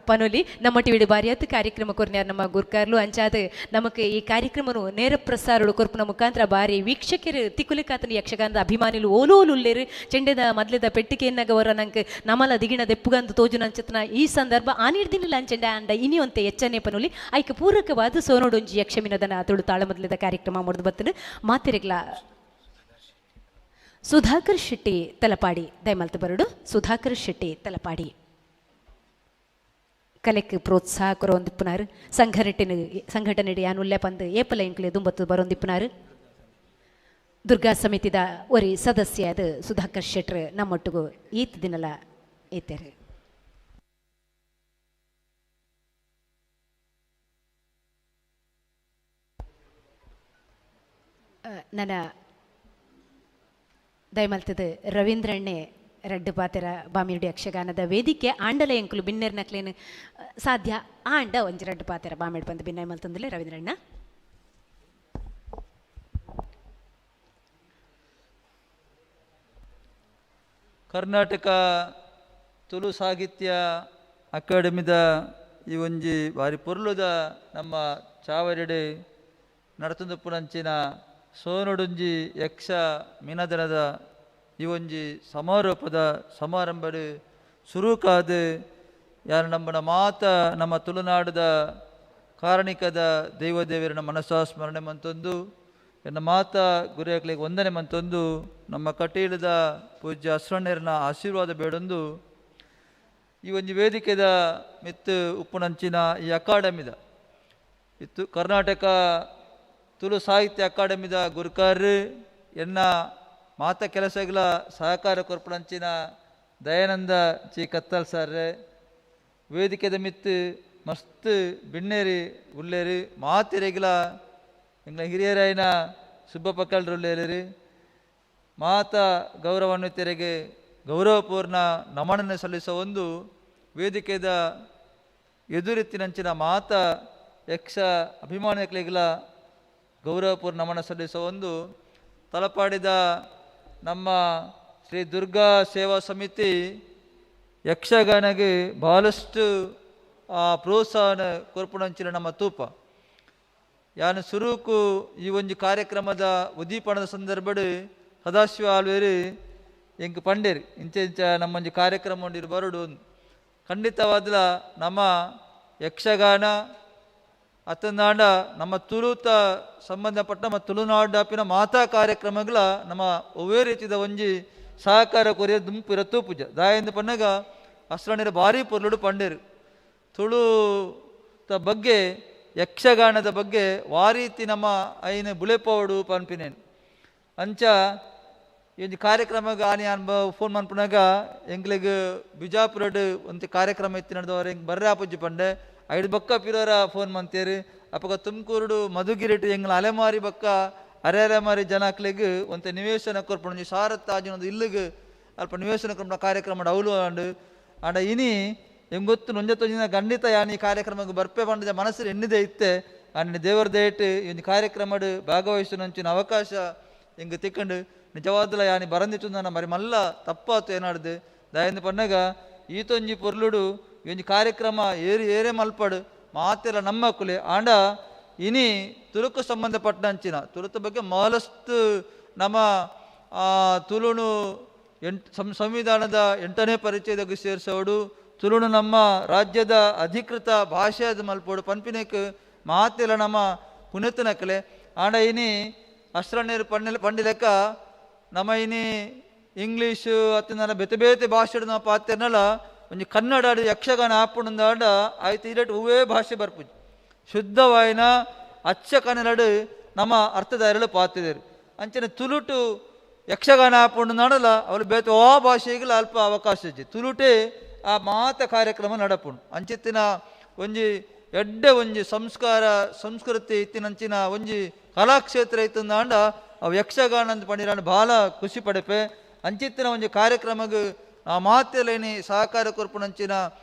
ಪನೊಲಿ ನಮ್ಮ ಟಿವಿಡು ಬಾರಿಯಾತು ಕಾರ್ಯಕ್ರಮ ಕೊರ್ನ್ಯಾರು ನಮ್ಮ ಗುರ್ಕಾರ್ಲು ಅಂಚಾದ ನಮಕ್ ಈ ಕಾರ್ಯಕ್ರಮನು ನೇರ ಪ್ರಸಾರಡು ಕೊರ್ಪುನ ಮುಖಾಂತರ ಬಾರಿ ವೀಕ್ಷಕರು ತಿಕ್ಕುಲಿಕಾತನ ಯಕ್ಷಗಾನದ ಅಭಿಮಾನಿಲು ಓಲೋಲುಲ್ಲೇರು ಚೆಂಡೆದ ಮೊದಲೆದ ಪೆಟ್ಟಿಗೆಯನ್ನಾಗ ಅವರ ನಂಗೆ ನಮಲ ದಿಗಿಣ ದೆಪ್ಪುಗಂದು ತೋಜುನ ಅಂಚತನ ಈ ಸಂದರ್ಭ ಆನಿರ್ದಿನಿಲ್ಲ ಅಂಚೆಂಡ ಅಂಡ ಇನಿಯೊಂತೆ ಎಚ್ಚನೆ ಪನೊಲಿ ಐಕ ಪೂರಕವಾದ ಸೋನೋಡೊಂಜಿ ಯಕ್ಷಮಿನದನ ತುಳು ತಾಳ ಮೊದಲೆದ ಕಾರ್ಯಕ್ರಮ ಮುರಿದು ಬತ್ತನು ಮಾತಿರಗ್ಲ ಸುಧಾಕರ್ ಶೆಟ್ಟಿ ತಲಪಾಡಿ ದಯಮಲ್ತು ಬರುಡು. ಸುಧಾಕರ್ ಶೆಟ್ಟಿ ತಲಪಾಡಿ ಕಲೆಕ್ ಪ್ರೋತ್ಸಾಹ ಕೊರೊಂದಿಪ್ಪುನಾರು ಸಂಘಟನೆ ಸಂಘಟನೆ ಯಾನುಲ್ಲೆ ಪಂದು ಏಪಲ ಎಂಕ್ಲೆ ದುಂಬತ್ತು ಬರೊಂದಿಪ್ಪುನಾರು ದುರ್ಗಾ ಸಮಿತಿದ ಒರಿ ಸದಸ್ಯ ಅದು ಸುಧಾಕರ್ ಶೆಟ್ರು ನಮ್ಮೊಟ್ಟಿಗೂ ಈತ ದಿನಲ ಏತೇರು. ನನ್ನ ದಯಮಲ್ತದ ರವೀಂದ್ರಣ್ಣೆ ರಡ್ಡು ಪಾತೆರ ಬಾಮಿರುಡಿ ಯಕ್ಷಗಾನದ ವೇದಿಕೆ ಆಂಡಲ ಎಂಕುಲು ಬಿನ್ನೆರ್ ನಕ್ಲೇನು ಸಾಧ್ಯ ಆಂಡ ಒಂಜಿ ರಡ್ಡು ಪಾತೆರ ಬಾಮಿಡ್ ಬಂದು ಬಿನ್ನೈ ಮಲ್ತಂದುಲೆ ರವೀಂದ್ರಣ್ಣ. ಕರ್ನಾಟಕ ತುಳು ಸಾಹಿತ್ಯ ಅಕಾಡೆಮಿದ ಈ ಒಂಜಿ ಬಾರಿ ಪೊರ್ಲುದ ನಮ್ಮ ಚಾವರಿಡೆ ನಡತುಂದುಪ್ಪುನಂಚಿನ ಸೋನುಡುಂಜಿ ಯಕ್ಷ ಮಿನದನದ ಈ ಒಂಜಿ ಸಮಾರೋಪದ ಸಮಾರಂಭಡು ಸುರುಕಾದ ಯಾರು ನಮ್ಮನ ಮಾತ ನಮ್ಮ ತುಳುನಾಡದ ಕಾರಣಿಕದ ದೈವದೇವರನ ಮನಸ್ಸಾ ಸ್ಮರಣೆ ಮಂತೊಂದು ಎನ್ನ ಮಾತ ಗುರಿಯಕ್ಲಿಗೆ ವಂದನೆ ಮಂತೊಂದು ನಮ್ಮ ಕಟೀಲದ ಪೂಜ್ಯ ಅಸ್ರಣ್ಯರನ ಆಶೀರ್ವಾದ ಬೇಡೊಂದು ಈ ಒಂಜಿ ವೇದಿಕೆದ ಮಿತ್ತು ಉಪ್ಪುನಂಚಿನ ಈ ಅಕಾಡೆಮಿದ ಇತ್ತು ಕರ್ನಾಟಕ ತುಳು ಸಾಹಿತ್ಯ ಅಕಾಡೆಮಿದ ಗುರುಕಾರ್ರು ಎನ್ನ ಮಾತ ಕೆಲಸಗಳ ಸಹಕಾರ ಕೊರ್ಪುನಂಚಿನ ದಯಾನಂದ ಚಿ ಕತ್ತಲ್ ಸಾರ್ರೆ ವೇದಿಕೆದ ಮಿತ್ತು ಮಸ್ತ್ ಬಿನ್ನೇರಿ ಉಲ್ಲೇರಿ ಮಾತಿರೆಗಿಲ ಎಂಗ್ಲ ಹಿರಿಯರಾಯಿನ ಸುಬ್ಬಪ್ಪ ಕಲ್ರುಲ್ಲೇರಿ ಮಾತ ಗೌರವಾನ್ವಿತರಿಗೆ ಗೌರವಪೂರ್ಣ ನಮನನ್ನು ಸಲ್ಲಿಸುವ ಒಂದು ವೇದಿಕೆದ ಎದುರೆತ್ತಿನಂಚಿನ ಮಾತ ಯಕ್ಷ ಅಭಿಮಾನಿಗಳಿಗೆಲ್ಲ ಗೌರವಪೂರ್ಣ ನಮನ ಸಲ್ಲಿಸುವ ಒಂದು ತಲಪಾಡಿದ ನಮ್ಮ ಶ್ರೀ ದುರ್ಗಾ ಸೇವಾ ಸಮಿತಿ ಯಕ್ಷಗಾನಗೆ ಭಾಳಷ್ಟು ಆ ಪ್ರೋತ್ಸಾಹನ ಕೊರ್ಪುಣಂಚಿನ ನಮ್ಮ ತೂಪ ಯಾನು ಸುರುಕು ಈ ಒಂದು ಕಾರ್ಯಕ್ರಮದ ಉದ್ದೀಪನದ ಸಂದರ್ಭಡು ಸದಾಶಿವ ಆಲ್ವೇರಿ ಎಂಕ್ ಪಂಡೇರಿ ಇಂಚ ಇಂಚ ನಮ್ಮೊಂಜಿ ಕಾರ್ಯಕ್ರಮ ಉಂಡಿರು ಬರುಡು ಖಂಡಿತವಾದಲ ನಮ್ಮ ಯಕ್ಷಗಾನ ಅತ್ತನಾಡ ನಮ್ಮ ತುಳುತ ಸಂಬಂಧಪಟ್ಟ ನಮ್ಮ ತುಳುನಾಡಾಪಿನ ಮಾತಾ ಕಾರ್ಯಕ್ರಮಗಳ ನಮ್ಮ ಒವ್ವೇ ರೀತಿದ ಒಂಜಿ ಸಹಕಾರ ಕೊರಿಯ ದುಂಪಿರ ತೂಪುಜ ದಾಯಂದು ಪನ್ನಗ ಅಸ್ರಣಿರ ಭಾರಿ ಪೊರ್ಲುಡು ಪಂಡೇರು. ತುಳುತ ಬಗ್ಗೆ ಯಕ್ಷಗಾನದ ಬಗ್ಗೆ ವಾರೀತಿ ನಮ್ಮ ಐನ ಬುಳೆಪೋಡು ಪನ್ಪಿನೇನು. ಅಂಚ ಈ ಕಾರ್ಯಕ್ರಮಗ್ ಆನಿ ಫೋನ್ ಮನ್ಪುನಾಗ ಎಂಕ್ಲೆಗ್ ಬಿಜಾಪುರಡ್ ಒಂತೆ ಕಾರ್ಯಕ್ರಮ ಇತ್ತು ನಡೆದವ್ರು ಎಂಕ್ ಬರ್ರೆ ಆಪುಜಿ ಪಂಡೆ ಐದು ಬೊಕ್ಕ ಪಿರೋರ ಫೋನ್ ಮಂತೇರು. ಅಪಗ ತುಮಕೂರುಡು ಮಧುಗಿರಿಟ್ ಎಂಗ್ಲ ಅಲೆಮಾರಿ ಬೊಕ್ಕ ಅರೆ ಅಲೆಮಾರಿ ಜನಕ್ಲೆಗ್ ಒಂತೆ ನಿವೇಶನ ಕೊರ್ಪುಂಡು ಒಂಜಿ ಸಾರತ್ತಾಜಿನ ಒಂದು ಇಲ್ಲುಗ್ ಅಲ್ಪ ನಿವೇಶನ ಕೊರ್ಪುನ ಕಾರ್ಯಕ್ರಮ ಅವಲು ಆಂಡ್. ಆಂಡ ಇನಿ ಎಂಗೊತ್ತು ನೊಂಜ ಗಂಡಿತ ಯಾನಿ ಕಾರ್ಯಕ್ರಮಕ್ಕೆ ಬರ್ಪೆ ಪಂಡದ ಮನಸ್ಸು ಎನ್ನಿದೆ ಇತ್ತೆ. ಆಂಡ ದೇವರ ದಯಟ್ ಈ ಒಂಜಿ ಕಾರ್ಯಕ್ರಮಡ್ ಭಾಗವಹಿಸುವ ಅವಕಾಶ ಎಂಗ್ ತಿಕ್ಕಂಡು ನಿಜವಾದಲ ಯಾನಿ ಬರಂದಿತ್ತು ಮರಿ ಮಲ್ಲ ತಪ್ಪಾತು ಏನಾಡ್ದು ದಯಂದು ಪನ್ನಗ ಈತೊಂಜಿ ಪೊರ್ಲುಡು ಈ ಒಂಜಿ ಕಾರ್ಯಕ್ರಮ ಏರಿ ಏರೇ ಮಲ್ಪಡು ಮಾತೆಲ್ಲ ನಮ್ಮ ಕುಲೆ. ಆಂಡ ಇನಿ ತುಳುಕು ಸಂಬಂಧಪಟ್ಟಂಚಿನ ತುಳುತ ಬಗ್ಗೆ ಮಹಲಸ್ತು ನಮ್ಮ ತುಳುನು ಸಂವಿಧಾನದ 8ನೇ ಪರಿಚಯದಾಗ ಸೇರಿಸೋಡು, ತುಳುನು ನಮ್ಮ ರಾಜ್ಯದ ಅಧಿಕೃತ ಭಾಷೆಯಾದ ಮಲ್ಪೋಡು ಪನ್ಪಿನೇಕ್ ಮಾತೆಲ್ಲ ನಮ್ಮ ಪುನೆತನಕಲೆ. ಆಂಡ ಇನಿ ಅಸ್ರನೇರು ಪಂಡಿಲೆಕ್ಕ ನಮ್ಮ ಇನಿ ಇಂಗ್ಲೀಷು ಅತ್ತಿನ ಬೇತೆ ಬೇತೆ ಭಾಷೆ ನಾವು ಪಾತೆರ್ನಲ್ಲ ಒಂಜಿ ಕನ್ನಡ ಯಕ್ಷಗಾನ ಆಪುಂಡಾಂಡ ಆಯ್ತು ಇರಟ್ ಹೂವೇ ಭಾಷೆ ಬರ್ಪುಜಿ ಶುದ್ಧವಾಯಿನ ಅಚ್ಚ ಕನ್ನಡ ನಮ್ಮ ಅರ್ಥದಾರಳು ಪಾತಿದರು. ಅಂಚನೆ ತುಳುಟು ಯಕ್ಷಗಾನ ಆಪುಂಡಾಂಡಲ ಅವಳು ಬೇತೆ ಆ ಭಾಷೆಗೆ ಅಲ್ಪ ಅವಕಾಶ ಇಜ್ಜಿ ತುಳುಟೇ ಆ ಮಾತ ಕಾರ್ಯಕ್ರಮ ನಡಪುಂಡು. ಅಂಚಿತ್ತಿನ ಒಂಜಿ ಎಡ್ಡೆ ಒಂಜಿ ಸಂಸ್ಕಾರ ಸಂಸ್ಕೃತಿ ಇತ್ತಿನಂಚಿನ ಒಂಜಿ ಕಲಾಕ್ಷೇತ್ರ ಇತ್ತಂದಾಂಡ ಅವು ಯಕ್ಷಗಾನ ಅಂತ ಪಂಡಿರಾಂಡ ಭಾಳ ಖುಷಿ ಪಡೆಪೆ. ಅಂಚಿತ್ತಿನ ಒಂಜಿ ಕಾರ್ಯಕ್ರಮಗ್ ಆ ಮಾತೆಲೇನಿ ಸಹಕಾರ ಕೊರ್ಪುನಂಚಿನ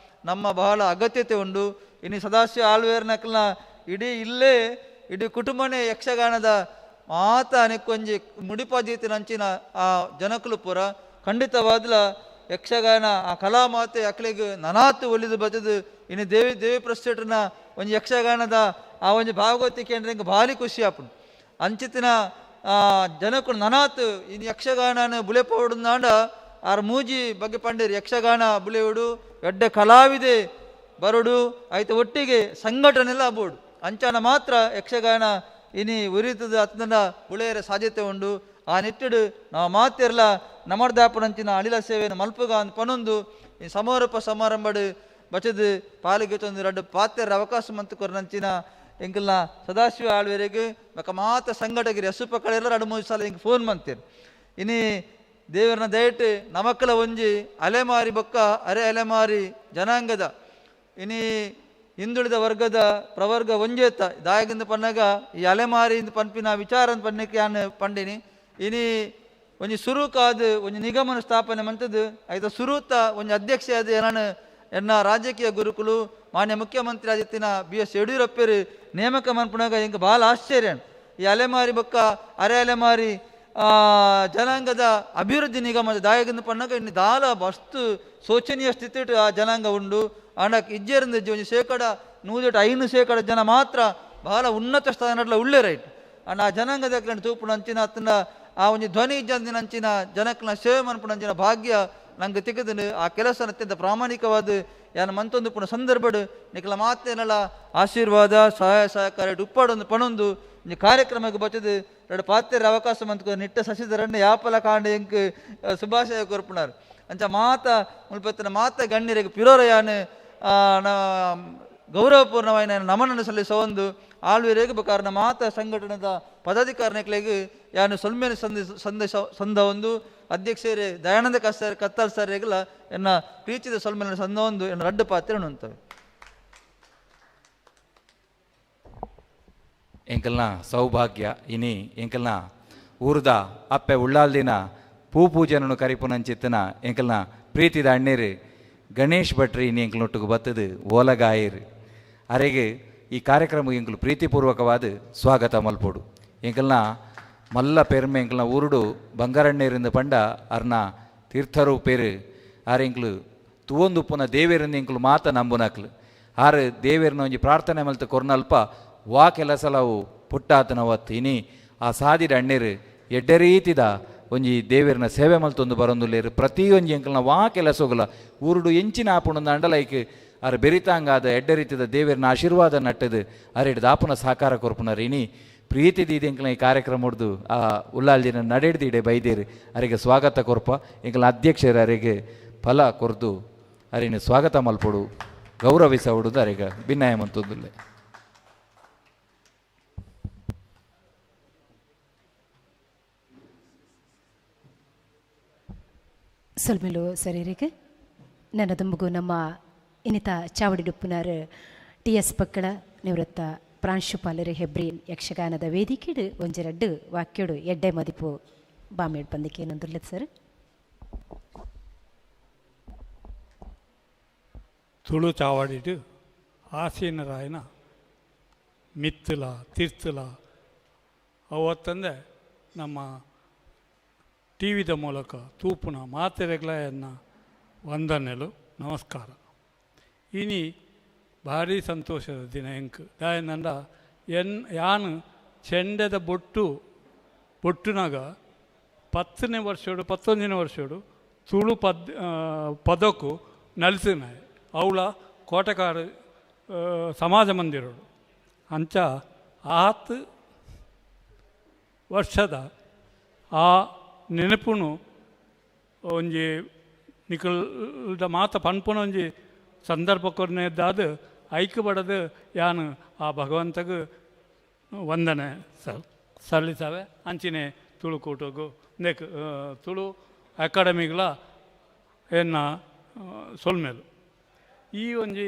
ನಮ್ಮ ಬಹಳ ಅಗತ್ಯತೆ ಉಂಡು. ಇನ್ನು ಸದಾಶಿವ ಆಳ್ವೇರ್ನಕ್ಲನ ಇಡೀ ಇಲ್ಲೇ ಇಡೀ ಕುಟುಂಬನೇ ಯಕ್ಷಗಾನದ ಮಾತ ಅನೆಕ್ಕೊಂಜಿ ಮುಡಿಪಾಜೀತಿನಂಚಿನ ಆ ಜನಕುಲು ಪೂರ ಖಂಡಿತವಾದ್ಲ ಯಕ್ಷಗಾನ ಆ ಕಲಾಮಾತೆ ಅಕ್ಲೆಗ್ ನನಾತು ಒಲಿದು ಬತ್ತದು. ಇನ್ನು ದೇವಿ ದೇವಿ ಪ್ರಸ್ಟೇಟ್ನ ಒಂಜಿ ಯಕ್ಷಗಾನದ ಆ ಒಂಜಿ ಭಾಗವತಿಕೆ ಅಂದ್ರೆ ಹಿಂಗೆ ಭಾರಿ ಖುಷಿ ಆಪುಂಡು. ಅಂಚಿತ್ತಿನ ಜನಕ್ಕೂ ನನಾತು ಇನ್ನು ಯಕ್ಷಗಾನನ ಬುಲೆಪೋಡುಂದಾಂಡ ಆರ್ ಮೂಜಿ ಬಗ್ಗೆ ಪಂಡೇರು ಯಕ್ಷಗಾನ ಬುಲೆಯುಡು ಎಡ್ಡೆ ಕಲಾವಿದೆ ಬರುಡು ಆಯ್ತು ಒಟ್ಟಿಗೆ ಸಂಘಟನೆಲ್ಲ ಬೋಡು ಅಂಚಾನ ಮಾತ್ರ ಯಕ್ಷಗಾನ ಇನಿ ಉರಿತದ ಅತ್ತಂದ ಬುಳೆಯರ ಸಾಧ್ಯತೆ ಉಂಡು. ಆ ನಿಟ್ಟಿಡು ನಾವು ಮಾತಿರ್ಲ ನಮರ್ದಾಪುನಂಚಿನ ಅಳಿಲ ಸೇವೆಯನ್ನು ಮಲ್ಪುಗ ಅಂದ್ ಪನೊಂದು ಈ ಸಮಾರೋಪ ಸಮಾರಂಭಡು ಬಚದು ಪಾಲಿಗೆ ತೊಂದು ರಡ್ಡು ಪಾತೆರ ಅವಕಾಶ ಮಂತು ಕೊರನಂಚಿನ ಎಂಕಲ್ನ ಸದಾಶಿವ ಆಳ್ವೇರಿಗೆ ಬೊಕ ಮಾತ ಸಂಘಟಕರು ಎಸುಪ ಕಳೆಲ್ಲ 2 3 ಸಲ ಹಿಂಗೆ ಫೋನ್ ಮಂತೀರು. ಇನಿ ದೇವರನ್ನ ದಯಟ್ಟು ನಮಕ್ಕಲ ಒಂಜಿ ಅಲೆಮಾರಿ ಬೊಕ್ಕ ಅರೆ ಅಲೆಮಾರಿ ಜನಾಂಗದ ಇನಿ ಹಿಂದುಳಿದ ವರ್ಗದ ಪ್ರವರ್ಗ ಒಂಜೇತ ದಾಯಗಿಂದ ಪನ್ನಗ ಈ ಅಲೆಮಾರಿ ಇಂದು ಪನ್ಪಿನ ವಿಚಾರ ಪನ್ನಕ್ಕೆ ಯಾನ್ ಪಂಡಿನಿ. ಇನಿ ಒಂಜಿ ಸುರುಕಾದ ಒಂಜಿ ನಿಗಮನ ಸ್ಥಾಪನೆ ಮಂತದ್ದು ಆಯ್ತ ಸುರುತ ಒಂಜಿ ಅಧ್ಯಕ್ಷ ಆದ ಏನಾನು ಎನ್ನ ರಾಜಕೀಯ ಗುರುಕುಲು ಮಾನ್ಯ ಮುಖ್ಯಮಂತ್ರಿ ಆದಿತ್ತಿನ ಬಿ.ಎಸ್. ಯಡಿಯೂರಪ್ಪರು ನೇಮಕ ಮನ್ಪುನಾಗ ಹಿಂಗೆ ಭಾಳ ಆಶ್ಚರ್ಯ. ಈ ಅಲೆಮಾರಿ ಬೊಕ್ಕ ಅರೆ ಅಲೆಮಾರಿ ಜನಾಂಗದ ಅಭಿವೃದ್ಧಿ ನಿಗಮದ ದಾಯಗಿಂದ ಪನ್ನಗ ಇನ್ನು ದಾಲ ವಸ್ತು ಶೋಚನೀಯ ಸ್ಥಿತಿ ಆ ಜನಾಂಗ ಉಂಡು. ಆಂಡ ಇಜ್ಜೇರಿಂದ ಒಂಜಿ 105% ಜನ ಮಾತ್ರ ಬಹಳ ಉನ್ನತ ಸ್ಥಾನಡ್ಲ ಉಳ್ಳೆ ರೈಟ್. ಅಂಡ್ ಆ ಜನಾಂಗದ ತೂಪುನ ಅಂಚಿನ ಅತ್ತನ ಆ ಒಂಜಿ ಧ್ವನಿ ಇಜ್ಜಂದಿನ ಅಂಚಿನ ಜನಕ್ನ ಸೇವೆ ಮನ್ಪುನ ಅಂಚಿನ ಭಾಗ್ಯ ನಂಗೆ ತಿಕ್ಕದನು. ಆ ಕೆಲಸ ಅತ್ಯಂತ ಪ್ರಾಮಾಣಿಕವಾದ ಯಾನ ಮಂತೊಂದು ಪುನ ಸಂದರ್ಭಡು ನಿಕಲ ಮಾತೇನಲ್ಲ ಆಶೀರ್ವಾದ ಸಹಾಯ ಸಹಕಾರ ಉಪ್ಪಾಡೊಂದು ಪಣೊಂದು ಈ ಕಾರ್ಯಕ್ರಮಕ್ಕೆ ಬಚ್ಚದು ಎರಡು ಪಾತ್ರೆ ಅವಕಾಶ ಮಂತ್ಕೊ ನಿಟ್ಟ ಶಶಿಧರಣ್ಣ ಯಾಪಲ ಕಾಂಡ ಎಂಕ್ ಶುಭಾಶಯ ಕೊರ್ಪುನಾರ್. ಅಂಚ ಮಾತ ಮುಲ್ಪತ್ತಿನ ಮಾತ ಗಣ್ಯರಿಗೆ ಪಿರೋರಯಾನ ಗೌರವಪೂರ್ಣವಾಯಿನ ನಮನನ್ನು ಸಲ್ಲಿಸೋಂದು ಆಳ್ವಿರೇಗು ಕಾರಣ ಮಾತ ಸಂಘಟನೆದ ಪದಾಧಿಕಾರಿಗಳಿಗೆ ಯಾನು ಸೊಲ್ಮೇನೆ ಸಂದೇಶ ಸಂದ ಒಂದು ಅಧ್ಯಕ್ಷರೇ ದಯಾನಂದ ಕಸ್ಸರ್ ಕತ್ತಲ್ ಸರ್ ಎನ್ನ ಪ್ರೀತಿದ ಸೊಲ್ಮೇನೆ ಸಂದ ಒಂದು ಎನ್ನ ರಡ್ಡು ಪಾತ್ರ ಉಂಟವೆ. ಎಂಕಲ್ನ ಸೌಭಾಗ್ಯ ಇನಿ ಎಂಕಲ್ನ ಊರ್ದ ಅಪ್ಪೆ ಉಳ್ಳಾಲ್ದಿನ ಪೂ ಪೂಜನನು ಕರಿಪುನಂಚಿತ್ತನ ಎಂಕಲ್ನ ಪ್ರೀತಿದ ಅಣ್ಣೇರು ಗಣೇಶ್ ಭಟ್ರಿ ಇನಿ ಎಂಕಲ್ನೊಟ್ಟಿಗೆ ಬತ್ತದು ಓಲಗಾಯರು ಅರೆಗೆ ಈ ಕಾರ್ಯಕ್ರಮ ಎಂಕಲು ಪ್ರೀತಿಪೂರ್ವಕವಾದ ಸ್ವಾಗತ ಮಲ್ಪೋಡು. ಎಂಕಲ್ನ ಮಲ್ಲ ಪೆರ್ಮೆ ಎಂಕಲ್ನ ಊರುಡು ಬಂಗಾರಣ್ಣೇರಿಂದ ಪಂಡ ಅರ್ನ ತೀರ್ಥರು ಪೇರು ಆರ್ ಎಂಕ್ಲು ತುವೊಂದುಪ್ಪುನ ದೇವೇರಿಂದ ಎಂಕಲು ಮಾತ ನಂಬುನಕ್ಲು ಆರು ದೇವೇರ್ನ ಒಂಜಿ ಪ್ರಾರ್ಥನೆ ಮಲ್ತ ಕೊರ್ನಲ್ಪ ವಾ ಕೆಲಸಲವು ಪುಟ್ಟಾತನವತ್ತು ಇನಿ ಆ ಸಾದಿಡ ಅಣ್ಣೇರು ಎಡ್ಡೆ ರೀತಿದ ಒಂಜಿ ದೇವೇರ್ನ ಸೇವೆ ಮಲ್ತೊಂದು ಬರೊಂದುಲ್ಲೇರು ಪ್ರತಿಯೊಂಜಿ ಎಂಕಲ್ನ ವಾ ಕೆಲಸೋಗಲ ಊರುಡು ಎಂಚಿನ ಆಪುಣಂದ ಅಂಡಲೈಕ್ ಆರು ಬೆರಿತಾಂಗಾದ ಎಡ್ಡೆ ರೀತಿದ ದೇವೇರ್ನ ಆಶೀರ್ವಾದ ನಟ್ಟದು ಅರೆಡ್ ದಾಪುನ ಸಹಕಾರ ಕೊರ್ಪುನರು ಇನಿ ಪ್ರೀತಿ ದೀದಿ ಎಂಕಲ್ನ ಈ ಕಾರ್ಯಕ್ರಮ ಹೊಡ್ದು ಆ ಉಲ್ಲಾಲ್ದಿನ ನಡೆಡ್ದಿಡೆ ಬೈದೇರು ಅರೆಗೆ ಸ್ವಾಗತ ಕೊರ್ಪ ಎಂಕಲ್ನ ಅಧ್ಯಕ್ಷರು ಅರೆಗೆ ಫಲ ಕೊರ್ದು ಅರಿನ ಸ್ವಾಗತ ಮಲ್ಪೊಡು. ಗೌರವಿಸವುಡು ಅರೆಗ ಭಿನ್ನಾಯ ಮಂತೊಂದುಲ್ಲೆ. ಸೊಲ್ಮೆಲು ಸರಿರಿಗೆ ನನ್ನ ದುಂಬುಗು ನಮ್ಮ ಇನ್ನಿತ ಚಾವಡಿಡುಪ್ಪುನಾರ್ ಟಿ ಎಸ್ ಪಕ್ಕಳ ನಿವೃತ್ತ ಪ್ರಾಂಶುಪಾಲರು ಹೆಬ್ರಿನ್ ಯಕ್ಷಗಾನದ ವೇದಿಕೆಡು ಒಂಜೆರಡ್ಡು ವಾಕ್ಯೋಡು ಎಡ್ಡೆ ಮದಿಪು ಬಾಮೇಡ್ ಬಂದಿಕೆ ಏನಂದುರ್ಲತ್ ಸರ್. ತುಳು ಚಾವಡಿಡು ಆಸೀನರಾಯನ ಮಿತ್ತಲ ತೀರ್ಥಲ ಅವತ್ತಂದೆ ನಮ್ಮ ಟಿ ವಿದ ಮೂಲಕ ತೂಪುನ ಮಾತೆರೆಗ್ಲನ್ನ ವಂದನೆಲು ನಮಸ್ಕಾರ. ಇನಿ ಭಾರಿ ಸಂತೋಷದ ದಿನ ಎಂಕ್ ದಾಯನಂಡ ಎನ್ ಯಾನು ಚೆಂಡೆದ ಬೊಟ್ಟು ಬೊಟ್ಟುನಾಗ 10ನೇ ವರ್ಷೋಡು 11ನೇ ವರ್ಷೋಡು ತುಳು ಪದಕ್ಕೂ ನಲಿಸಿನ ಅವಳ ಕೋಟೆಕಾರ ಸಮಾಜ ಮಂದಿರೋಡು ಅಂಚ ಆತ್ ವರ್ಷದ ಆ ನೆನಪುನು ಒಂಜಿ ನಿಕಲ್ದ ಮಾತ ಪನ್ಪುನ ಒಂಜಿ ಸಂದರ್ಭ ಕೊರ್ನೆದ್ದಾದ ಐಕ್ಯ ಬಡದು ಯಾನು ಆ ಭಗವಂತಗ ವಂದನೆ ಸಲ್ಲಿಸವೆ. ಅಂಚಿನೆ ತುಳು ಕೂಟಗು ನೆಕ್ ತುಳು ಅಕಾಡೆಮಿಗಳ ಎನ್ನ ಸೊಲ್ಮೇಲು. ಈ ಒಂಜಿ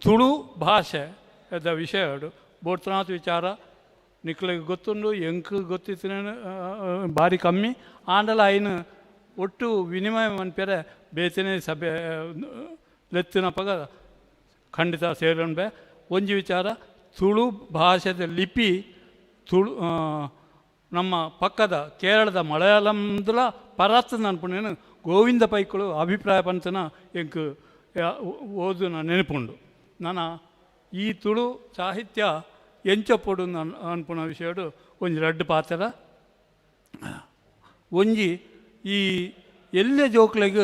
ತುಳು ಭಾಷೆದ ವಿಷಯಡು ಬೋರ್ತನಾಥ್ ವಿಚಾರ ನಿಕ್ಲಿಗೆ ಗೊತ್ತುಂಡು, ಎಂಕ್ ಗೊತ್ತಿತ್ತಿನ ಭಾರಿ ಕಮ್ಮಿ ಆಂಡಲ ಐನು ಒಟ್ಟು ವಿನಿಮಯ ಮನ್ಪೆರೆ ಬೇತನೆ ಸಭೆ ಲೆತ್ತಿನಪಗ ಖಂಡಿತ ಸೇರೊಂಬೆ. ಒಂಜಿ ವಿಚಾರ ತುಳು ಭಾಷೆದ ಲಿಪಿ ತುಳು ನಮ್ಮ ಪಕ್ಕದ ಕೇರಳದ ಮಲಯಾಳಂದಲ ಪರಾತ್ ಅನ್ಪುನೇನು ಗೋವಿಂದ ಪೈಕುಳು ಅಭಿಪ್ರಾಯ ಪಂತನ ಎಂಕ್ ಓದುನ ನೆನಪುಂಡು. ನನ್ನ ಈ ತುಳು ಸಾಹಿತ್ಯ ಎಂಚಪೊಡು ಅನ್ಪುನ ವಿಷಯಡು ಒಂಜಿ ರಡ್ಡು ಪಾತ್ರ. ಒಂಜಿ ಈ ಎಲ್ಲೆ ಜೋಕ್ಲೆಗ್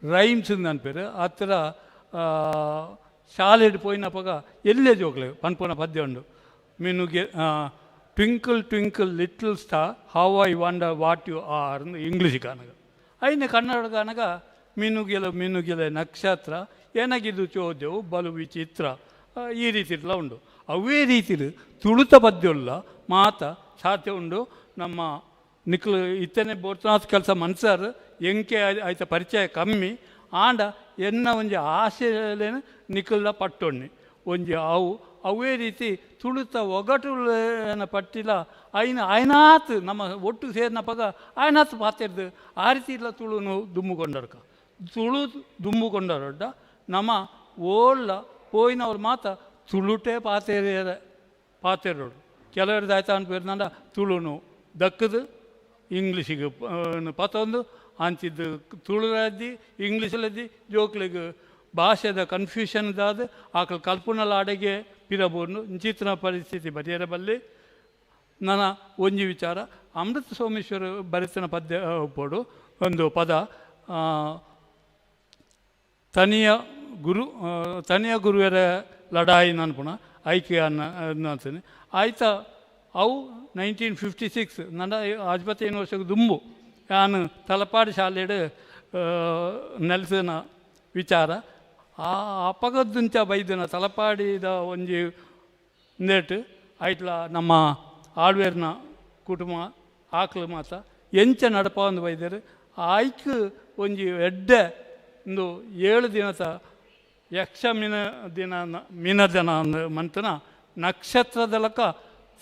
ರೈಮ್ಸ್ ಅನ್ಪೇರು ಆ ಥರ ಶಾಲೆಡ್ ಪೋಯಿನಪಗ ಎಲ್ಲೆ ಜೋಕ್ಲೆಗ್ ಪನ್ಪುನ ಪದ್ಯ ಉಂಡು. ಮಿನುಗೆ twinkle twinkle little star how I wonder what you are English ಕಾನಗ. ಐನೆ Kannada ಕಾನಗ ಮಿನುಗೆಲ ಮಿನುಗೆಲೆ ನಕ್ಷತ್ರ ಏನಾಗಿದ್ದು ಚೋದೆವು ಬಲು ವಿಚಿತ್ರ ಈ ರೀತಿ ಎಲ್ಲ ಉಂಡು. ಅವೇ ರೀತಿಲಿ ತುಳುತ ಪದ್ಯಲ್ಲ ಮಾತ ಸಾಧ್ಯ ಉಂಡು. ನಮ್ಮ ನಿಕ್ಲು ಇತ್ತನೆ ಬೋರ್ತನಾಥ್ ಕೆಲಸ ಮನ್ಸರ್ ಎಂಕೆ ಆಯ್ತ ಪರಿಚಯ ಕಮ್ಮಿ ಆಂಡ ಎನ್ನ ಒಂಜಿ ಆಸೆಲೇನು ನಿಕ್ಕಲ್ದ ಪಟ್ಟೊಣ್ಣಿ ಒಂಜಿ ಅವು ಅವೇ ರೀತಿ ತುಳುತ ಒಗಟುಲೇನ ಪಟ್ಟಿಲ ಐನ ಆಯ್ನಾತ್ ನಮ್ಮ ಒಟ್ಟು ಸೇರಿನಪಗ ಆಯ್ನಾತ್ ಪಾತಿರ್ದು ಆ ರೀತಿ ಇಲ್ಲ ತುಳುನು ದುಮ್ಮುಕೊಂಡರ್ಕ ತುಳು ದುಮ್ಮುಕೊಂಡರೊಡ್ಡ ನಮ್ಮ ಓಳ್ಳ ಪೋಯಿನವ್ರು ಮಾತ ತುಳುಟೇ ಪಾತೇರಿಯರ ಪಾತೇರೋಡು. ಕೆಲವ್ರದ್ದು ಆಯ್ತಾ ಅನ್ಪೇರ್ನಂಡ ತುಳುನು ದಕ್ಕದು ಇಂಗ್ಲೀಷಿಗೆ ಪತ್ತೊಂದು ಅಂಚಿದ್ದು ತುಳುಲದ್ದಿ ಇಂಗ್ಲೀಷಲದ್ದಿ ಜೋಕ್ಲಿಗೆ ಭಾಷೆದ ಕನ್ಫ್ಯೂಷನ್ದಾದ ಆಕಳ ಕಲ್ಪುನಲ ಅಡೆಗೆ ಪಿರಬೋರ್ನು ಇಂಚಿತ್ತಿನ ಪರಿಸ್ಥಿತಿ ಬರಿಯರ ಬಲ್ಲಿ. ನನ್ನ ಒಂಜಿ ವಿಚಾರ ಅಮೃತ ಸೋಮೇಶ್ವರ ಬರೆತನ ಪದ್ಯ ಪೋಡು ಒಂದು ಪದ ತನಿಯ ಗುರು ತನಿಯ ಗುರುವರ ಲಡಾಯಿ ನನ್ಪುಣ ಐಕ್ಯ ಅನ್ನಿ ಆಯ್ತ ಅವು 1956 ನನ್ನ 55 ವರ್ಷಕ್ಕೆ ದುಂಬು ನಾನು ತಲಪಾಡಿ ಶಾಲೆಡು ನೆಲೆಸಿನ ವಿಚಾರ. ಆ ಅಪಗದ್ದುಂಚ ಬೈದನ ತಲಪಾಡಿದ ಒಂಜಿ ನೇಟ್ ಐಟ್ಲ ನಮ್ಮ ಆಳ್ವೇರ್ನ ಕುಟುಂಬ ಆಕ್ಲು ಮಾತ ಎಂಚ ನಡಪ ಒಂದು ಬೈದರು. ಆಯ್ಕ್ ಒಂಜಿ ಎಡ್ಡೆ ಒಂದು 7 ದಿನದ ಯಕ್ಷ ಮೀನ ದಿನ ಮೀನದಿನ ಮಂತನ ನಕ್ಷತ್ರದಲಕ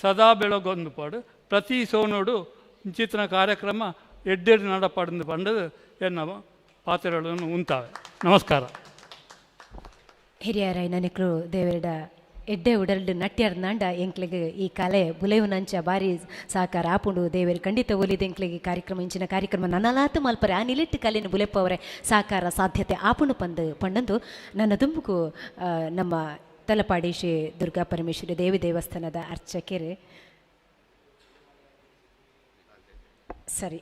ಸದಾ ಬೆಳಗೊಂದು ಪಾಡು ಪ್ರತಿ ಸೋನೋಡು ಇಂಚಿತ್ತಿನ ಕಾರ್ಯಕ್ರಮ ಎಡ್ಡೆಡ್ ನಡಪಾಡು ಪಂಡದು ಎನ್ನ ಪಾತ್ರಗಳನ್ನು ಉಂತಾವೆ. ನಮಸ್ಕಾರ. ಹಿರಿಯರಾಯ ನನಕ್ರು ದೇವರಡ ಎಡ್ಡೆ ಉಡಲ್ಡು ನಟ್ಯರ್ನಾಂಡ ಎಂಕ್ಲೆಗ್ ಈ ಕಲೆ ಬುಲೆವುನಂಚ ಬಾರಿ ಸಹಕಾರ ಆಪುಂಡು. ದೇವರು ಖಂಡಿತ ಒಲಿದ ಎಂಕ್ಲೆಗ್ ಕಾರ್ಯಕ್ರಮ ಇಂಚಿನ ಕಾರ್ಯಕ್ರಮ ನನ್ನಲಾತು ಮಲ್ಪರೆ ಆ ನಿಲೆಟ್ಟು ಕಲೆಯನ್ನು ಬುಲೆಪ್ಪವರೆ ಸಹಕಾರ ಸಾಧ್ಯತೆ ಆಪುಂಡು ಪಂದು ಪಂಡಂದು ನನ್ನ ದುಂಬುಕು ನಮ್ಮ ತಲಪಾಡಿ ಶ್ರೀ ದುರ್ಗಾ ಪರಮೇಶ್ವರಿ ದೇವಿ ದೇವಸ್ಥಾನದ ಅರ್ಚಕರು ಸರಿ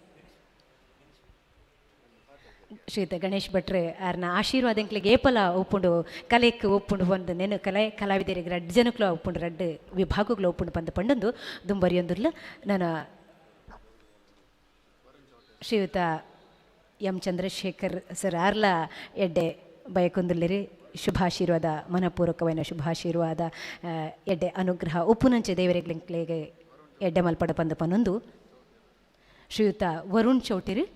ಶ್ರೀತ ಗಣೇಶ್ ಭಟ್ರೆ ಆರ್ನ ಆಶೀರ್ವಾದ ಎಂಕ್ಲೆಗ್ ಏಪಲ ಒಪ್ಪುಂಡು ಕಲೆಕ್ ಒಪ್ಪುಂಡು ಒಂದು ನೆನು ಕಲೆ ಕಲಾವಿದರಿಗೆ ರಡ್ಡು ಜನಕ್ಲು ಒಪ್ಪುಂಡು ರಡ್ಡು ವಿಭಾಗಗಳು ಒಪ್ಪುಂಡು ಪಂದು ಪಂಡೊಂದು ದುಂಬರಿಯೊಂದುರ್ಲ ನಾನು ಶ್ರೀಯುತ ಎಂ ಚಂದ್ರಶೇಖರ್ ಸರ್ ಆರ್ಲ ಎಡ್ಡೆ ಬಯಕೊಂದುಲ್ಲೇರಿ. ಶುಭಾಶೀರ್ವಾದ, ಮನಪೂರ್ವಕವೈನ ಶುಭಾಶೀರ್ವಾದ, ಎಡ್ಡೆ ಅನುಗ್ರಹ ಉಪ್ಪುನಂಚೆ ದೇವರೆಗ್ಲಿಂಕ್ಲೆಗೆ ಎಡ್ಡೆ ಮಲ್ಪಡ ಪಂದ ಪನೊಂದು ಶ್ರೀಯುತ ವರುಣ್ ಚೌಟಿರು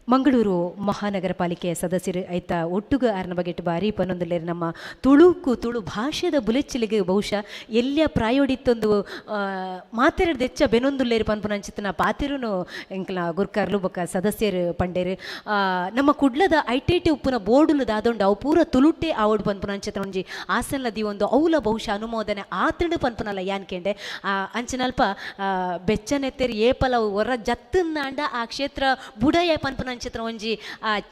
ಮಂಗಳೂರು ಮಹಾನಗರ ಪಾಲಿಕೆಯ ಸದಸ್ಯರು ಐತ ಒಟ್ಟುಗ ಆರ್ನ ಬಗೆಟ್ ಬಾರಿ ಪನೊಂದುಲ್ಲೇರು. ನಮ್ಮ ತುಳುಕು ತುಳು ಭಾಷೆದ ಬುಲೆಚ್ಚಿಲಿಗೆ ಬಹುಶಃ ಎಲ್ಲಿಯ ಪ್ರಾಯೋಡಿತ್ತೊಂದು ಮಾತೆರಡ್ದು ಹೆಚ್ಚ ಬೆನೊಂದುಲ್ಲೇರು ಪನ್ಪುನಂಚಿತ್ತನ ಪಾತಿರುನು ಎಂಕ್ಲ ಗುರ್ಕಾರ್ಲು ಬೊಕ್ಕ ಸದಸ್ಯರು ಪಂಡೇರು. ನಮ್ಮ ಕುಡ್ಲದ I T T ಉಪ್ಪುನ ಬೋರ್ಡುಲು ದಾದೊಂಡು ಅವು ಪೂರ ತುಳುಟೆ ಆವಡ್ ಪನ್ಪುನಂಚಿತ್ತನ ಒಂಜಿ ಆಸನ್ಲ ದೀವೊಂದು ಅವುಲ ಬಹುಶಃ ಅನುಮೋದನೆ ಆತಂಡು ಪನ್ಪುನಲ್ಲ ಯಾನ್ ಕೇಂಡೆ. ಅಂಚಿನಲ್ಪ ಬೆಚ್ಚನೆತ್ತೆರು ಏಪಲ ಹೊರ ಜತ್ತನ್ನಾಂಡ ಆ ಕ್ಷೇತ್ರ ಬುಡಯ ಪನ್ಪುನಂಚ ಒಂಜಿ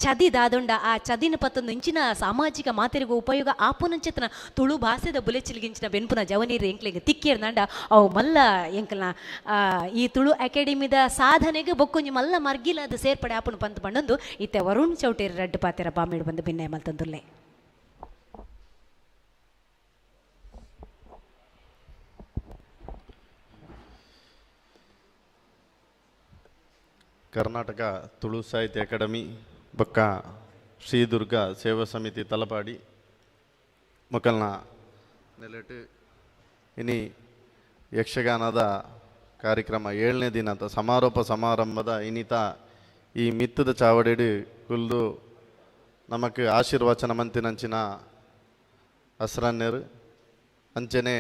ಚದಿ ದಾದೊಂಡ ಆ ಚದಿನ ಪತ್ತೊಂದು ಇಂಚಿನ ಸಾಮಾಜಿಕ ಮಾತೆರಿಗೂ ಉಪಯೋಗ ಆಪುನಂಚಿತನ ತುಳು ಭಾಷೆದ ಬುಲೆಚಿಲ್ಗಿಂಚಿನ ಬೆನ್ಪುನ ಜವನೀರು ಎಂಕ್ಲೆಗ್ ತಿಕ್ಕೇರ್ನಾಂಡ ಅವು ಮಲ್ಲ ಎಂಕಲ್ನ ಈ ತುಳು ಅಕಾಡೆಮಿದ ಸಾಧನೆಗೆ ಬೊಕ್ಕೊಂಜಿ ಮಲ್ಲ ಮರ್ಗಿಲ ಅದು ಸೇರ್ಪಡೆ ಆಪುನ ಪಂತ ಪಂಡೊಂದು ಇತ್ತೆ ವರುಣ್ ಚೌಟೇರ್ ರಡ್ಡು ಪಾತೆರ ಬಾಮೇಡು ಬಂದು ಭಿನ್ನಯ ಮಲ್ತಂದುಲ್ಲೆ. ಕರ್ನಾಟಕ ತುಳು ಸಾಹಿತ್ಯ ಅಕಾಡೆಮಿ ಬೊಕ್ಕ ಶ್ರೀ ದುರ್ಗಾ ಸೇವಾ ಸಮಿತಿ ತಲಪಾಡಿ ಮೊಕಲ್ನ ನೆಲೆಟು ಇನಿ ಯಕ್ಷಗಾನದ ಕಾರ್ಯಕ್ರಮ 7ನೇ ದಿನದ ಸಮಾರೋಪ ಸಮಾರಂಭದ ಇನ್ನಿತ ಈ ಮಿತ್ತದ ಚಾವಡಿಡು ಕುಲ್ದು ನಮಕ್ ಆಶೀರ್ವಚನ ಮಂತಿನಂಚಿನ ಅಸ್ರನ್ಯರು ಅಂಚನೆ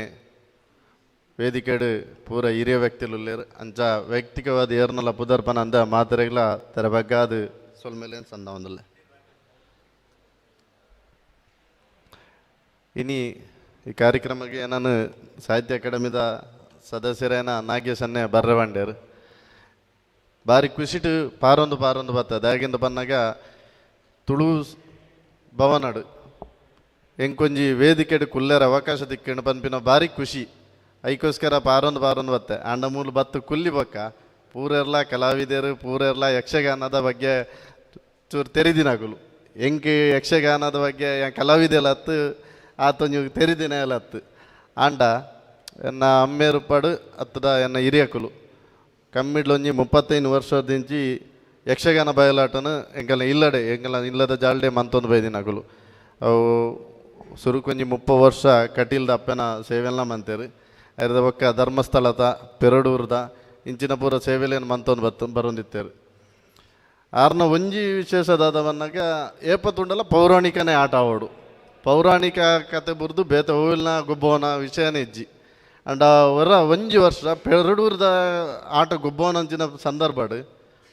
ವೇದಿಕೆಡು ಪೂರ ಹಿರಿಯ ವ್ಯಕ್ತಿಲುಲ್ಲೇರು ಅಂಚ ವೈಯಕ್ತಿಕವಾದ ಏರ್ನಲ ಪುದರ್ಪನ ಅಂದ ಮಾತ್ರೆಗಳ ತೆರಬಗ್ಗಾದ ಸೊಲ್ಮೇಲೆ ಸಂದ ಒಂದಲ್ಲ. ಇನಿ ಈ ಕಾರ್ಯಕ್ರಮಕ್ಕೆ ನಾನು ಸಾಹಿತ್ಯ ಅಕಾಡೆಮಿದ ಸದಸ್ಯರೇನ ನಾಗೇಶನ್ನೇ ಬರ್ರೆ ಬಂಡೇರು ಭಾರಿ ಖುಷಿಟು ಪಾರೊಂದು ಪಾರೊಂದು ಬರ್ತದೆ. ದಾಗಿಂದ ಬಂದಾಗ ತುಳು ಭವನಡು ಎಂಕೊಂಜಿ ವೇದಿಕೆಡು ಕುಲ್ಲೇರ ಅವಕಾಶ ದಿಕ್ಕಂಡು ಪನ್ಪಿನ ಭಾರಿ ಖುಷಿ. ಐಕೋಸ್ಕರ ಪಾರೊಂದು ಪಾರೊಂದು ಬತ್ತೆ ಅಂಡ ಮೂಲು ಬತ್ತು ಕುಲ್ಲಿ ಬೊಕ್ಕ ಪೂರೆರ್ಲ ಕಲಾವಿದರು ಪೂರೆರ್ಲ ಯಕ್ಷಗಾನದ ಬಗ್ಗೆ ಚೂರು ತೆರಿದಿನಗುಲು ಎಂಕ್ ಯಕ್ಷಗಾನದ ಬಗ್ಗೆ ಕಲಾವಿದೆಲ್ಲ ಹತ್ತು ಆತೊಂಜಿ ತೆರಿದಿನ ಎಲ್ಲ ಹತ್ತು ಆಂಡ ಎನ್ನ ಅಮ್ಮೇರು ಪಡು ಹತ್ತದ ಎನ್ನ ಹಿರಿಯಕುಲು ಕಮ್ಮಿಡ್ಲೊಂಜಿ 35 ವರ್ಷದಿಂಚಿ ಯಕ್ಷಗಾನ ಬಯಲಾಟನು ಎಂಕಲ್ನ ಇಲ್ಲಡೆ ಎಂಕಲ್ನ ಇಲ್ಲದ ಜಾಲ್ಡೆ ಮಂತೊಂದು ಬೈದಿನಗುಲು ಅವು ಸುರುಕೊಂಜಿ 30 ವರ್ಷ ಕಟೀಲ್ದ ಅಪ್ಪನ ಸೇವೆಲ್ಲ ಮಂತೇರು ಐರದ ಬೊಕ್ಕ ಧರ್ಮಸ್ಥಳದ ಪೆರಡೂರ್ದ ಇಂಚಿನ ಪೂರ ಸೇವೆಲೇನು ಮಂತೊಂದು ಬತ್ತು ಬರೊಂದಿತ್ತೇರು. ಆರ್ನ ಒಂಜಿ ವಿಶೇಷದಾದ ಬಂದಾಗ ಏಪತ್ತುಂಡಲ ಪೌರಾಣಿಕನೇ ಆಟ ಆವಡು ಪೌರಾಣಿಕ ಕತೆ ಬುರ್ದು ಬೇತೆ ಹೂವಿನ ಗೊಬ್ಬವನ ವಿಷಯನೇ ಇಜ್ಜಿ. ಅಂಡ ಹೊರ ಒಂಜಿ ವರ್ಷ ಪೆರಡೂರ್ದ ಆಟ ಗೊಬ್ಬವನಂಚಿನ ಸಂದರ್ಭಡು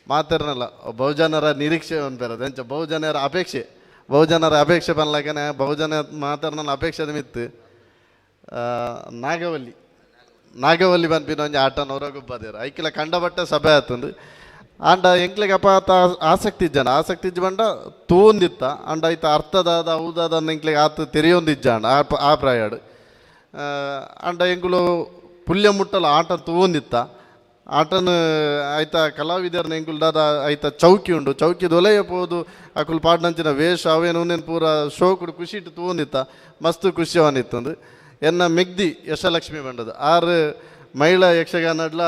ಮಾತೆರ್ನಲ್ಲ ಬಹುಜನರ ನಿರೀಕ್ಷೆ ಒಂದ್ಪೇರದು ಎಂಚ ಬಹುಜನರ ಅಪೇಕ್ಷೆ ಬಹುಜನರ ಅಪೇಕ್ಷೆ ಬನ್ಲಾಗನೆ ಬಹುಜನ ಮಾತೆರ್ನಲ್ಲ ಅಪೇಕ್ಷೆದ ಮಿತ್ತು ನಾಗವಲ್ಲಿ ನಾಗವಲ್ಲಿ ಪನ್ಪಿನ ಒಂಜಿ ಆಟನ ಹೊರಗೊಬ್ಬದೇರು ಐಕಿಲ ಕಂಡಬಟ್ಟೆ ಸಭೆ ಆತಂದು ಆಂಡ ಎಂಕ್ಲೆಗ್ ಅಪ್ಪ ಆತ ಆಸಕ್ತಿ ಇಜ್ಜಾಂಡ ಆಸಕ್ತಿ ಇಜ್ಜ ಬಂಡ ತೂಂದಿತ್ತ ಅಂಡ ಐತ ಅರ್ಥದಾದ ಹೌದಾದ ಎಂಕ್ಲೆಗ್ ಆತ ತೆರೆಯೊಂದಿಜ್ಜಾಂಡ ಆ ಪ್ರಾಯಡು ಅಂಡ ಎಂಕುಲು ಪುಲ್ಯ ಮುಟ್ಟಲ ಆಟ ತೂಂದಿತ್ತ ಆಟನ ಆಯ್ತ ಕಲಾವಿದರ್ನ ಎಂಕುಲು ದಾದ ಐತ ಚೌಕಿ ಉಂಡು ಚೌಕಿ ದೊಲೆಯ ಪೋದು ಅಕುಲು ಪಾಡ್ನಂಚಿನ ವೇಷ ಅವೇನು ಉಂದೇನು ಪೂರ ಶೋಕುಡು ಖುಷಿ ಇಟ್ಟು ತೂಂದಿತ್ತ ಮಸ್ತ್ ಖುಷಿ ಅವನಿತ್ತಂದು. ಎನ್ನ ಮೆಗ್ದಿ ಯಶಲಕ್ಷ್ಮಿ ಬಂಡದು ಆರು ಮಹಿಳಾ ಯಕ್ಷಗಾನಡ್ಲ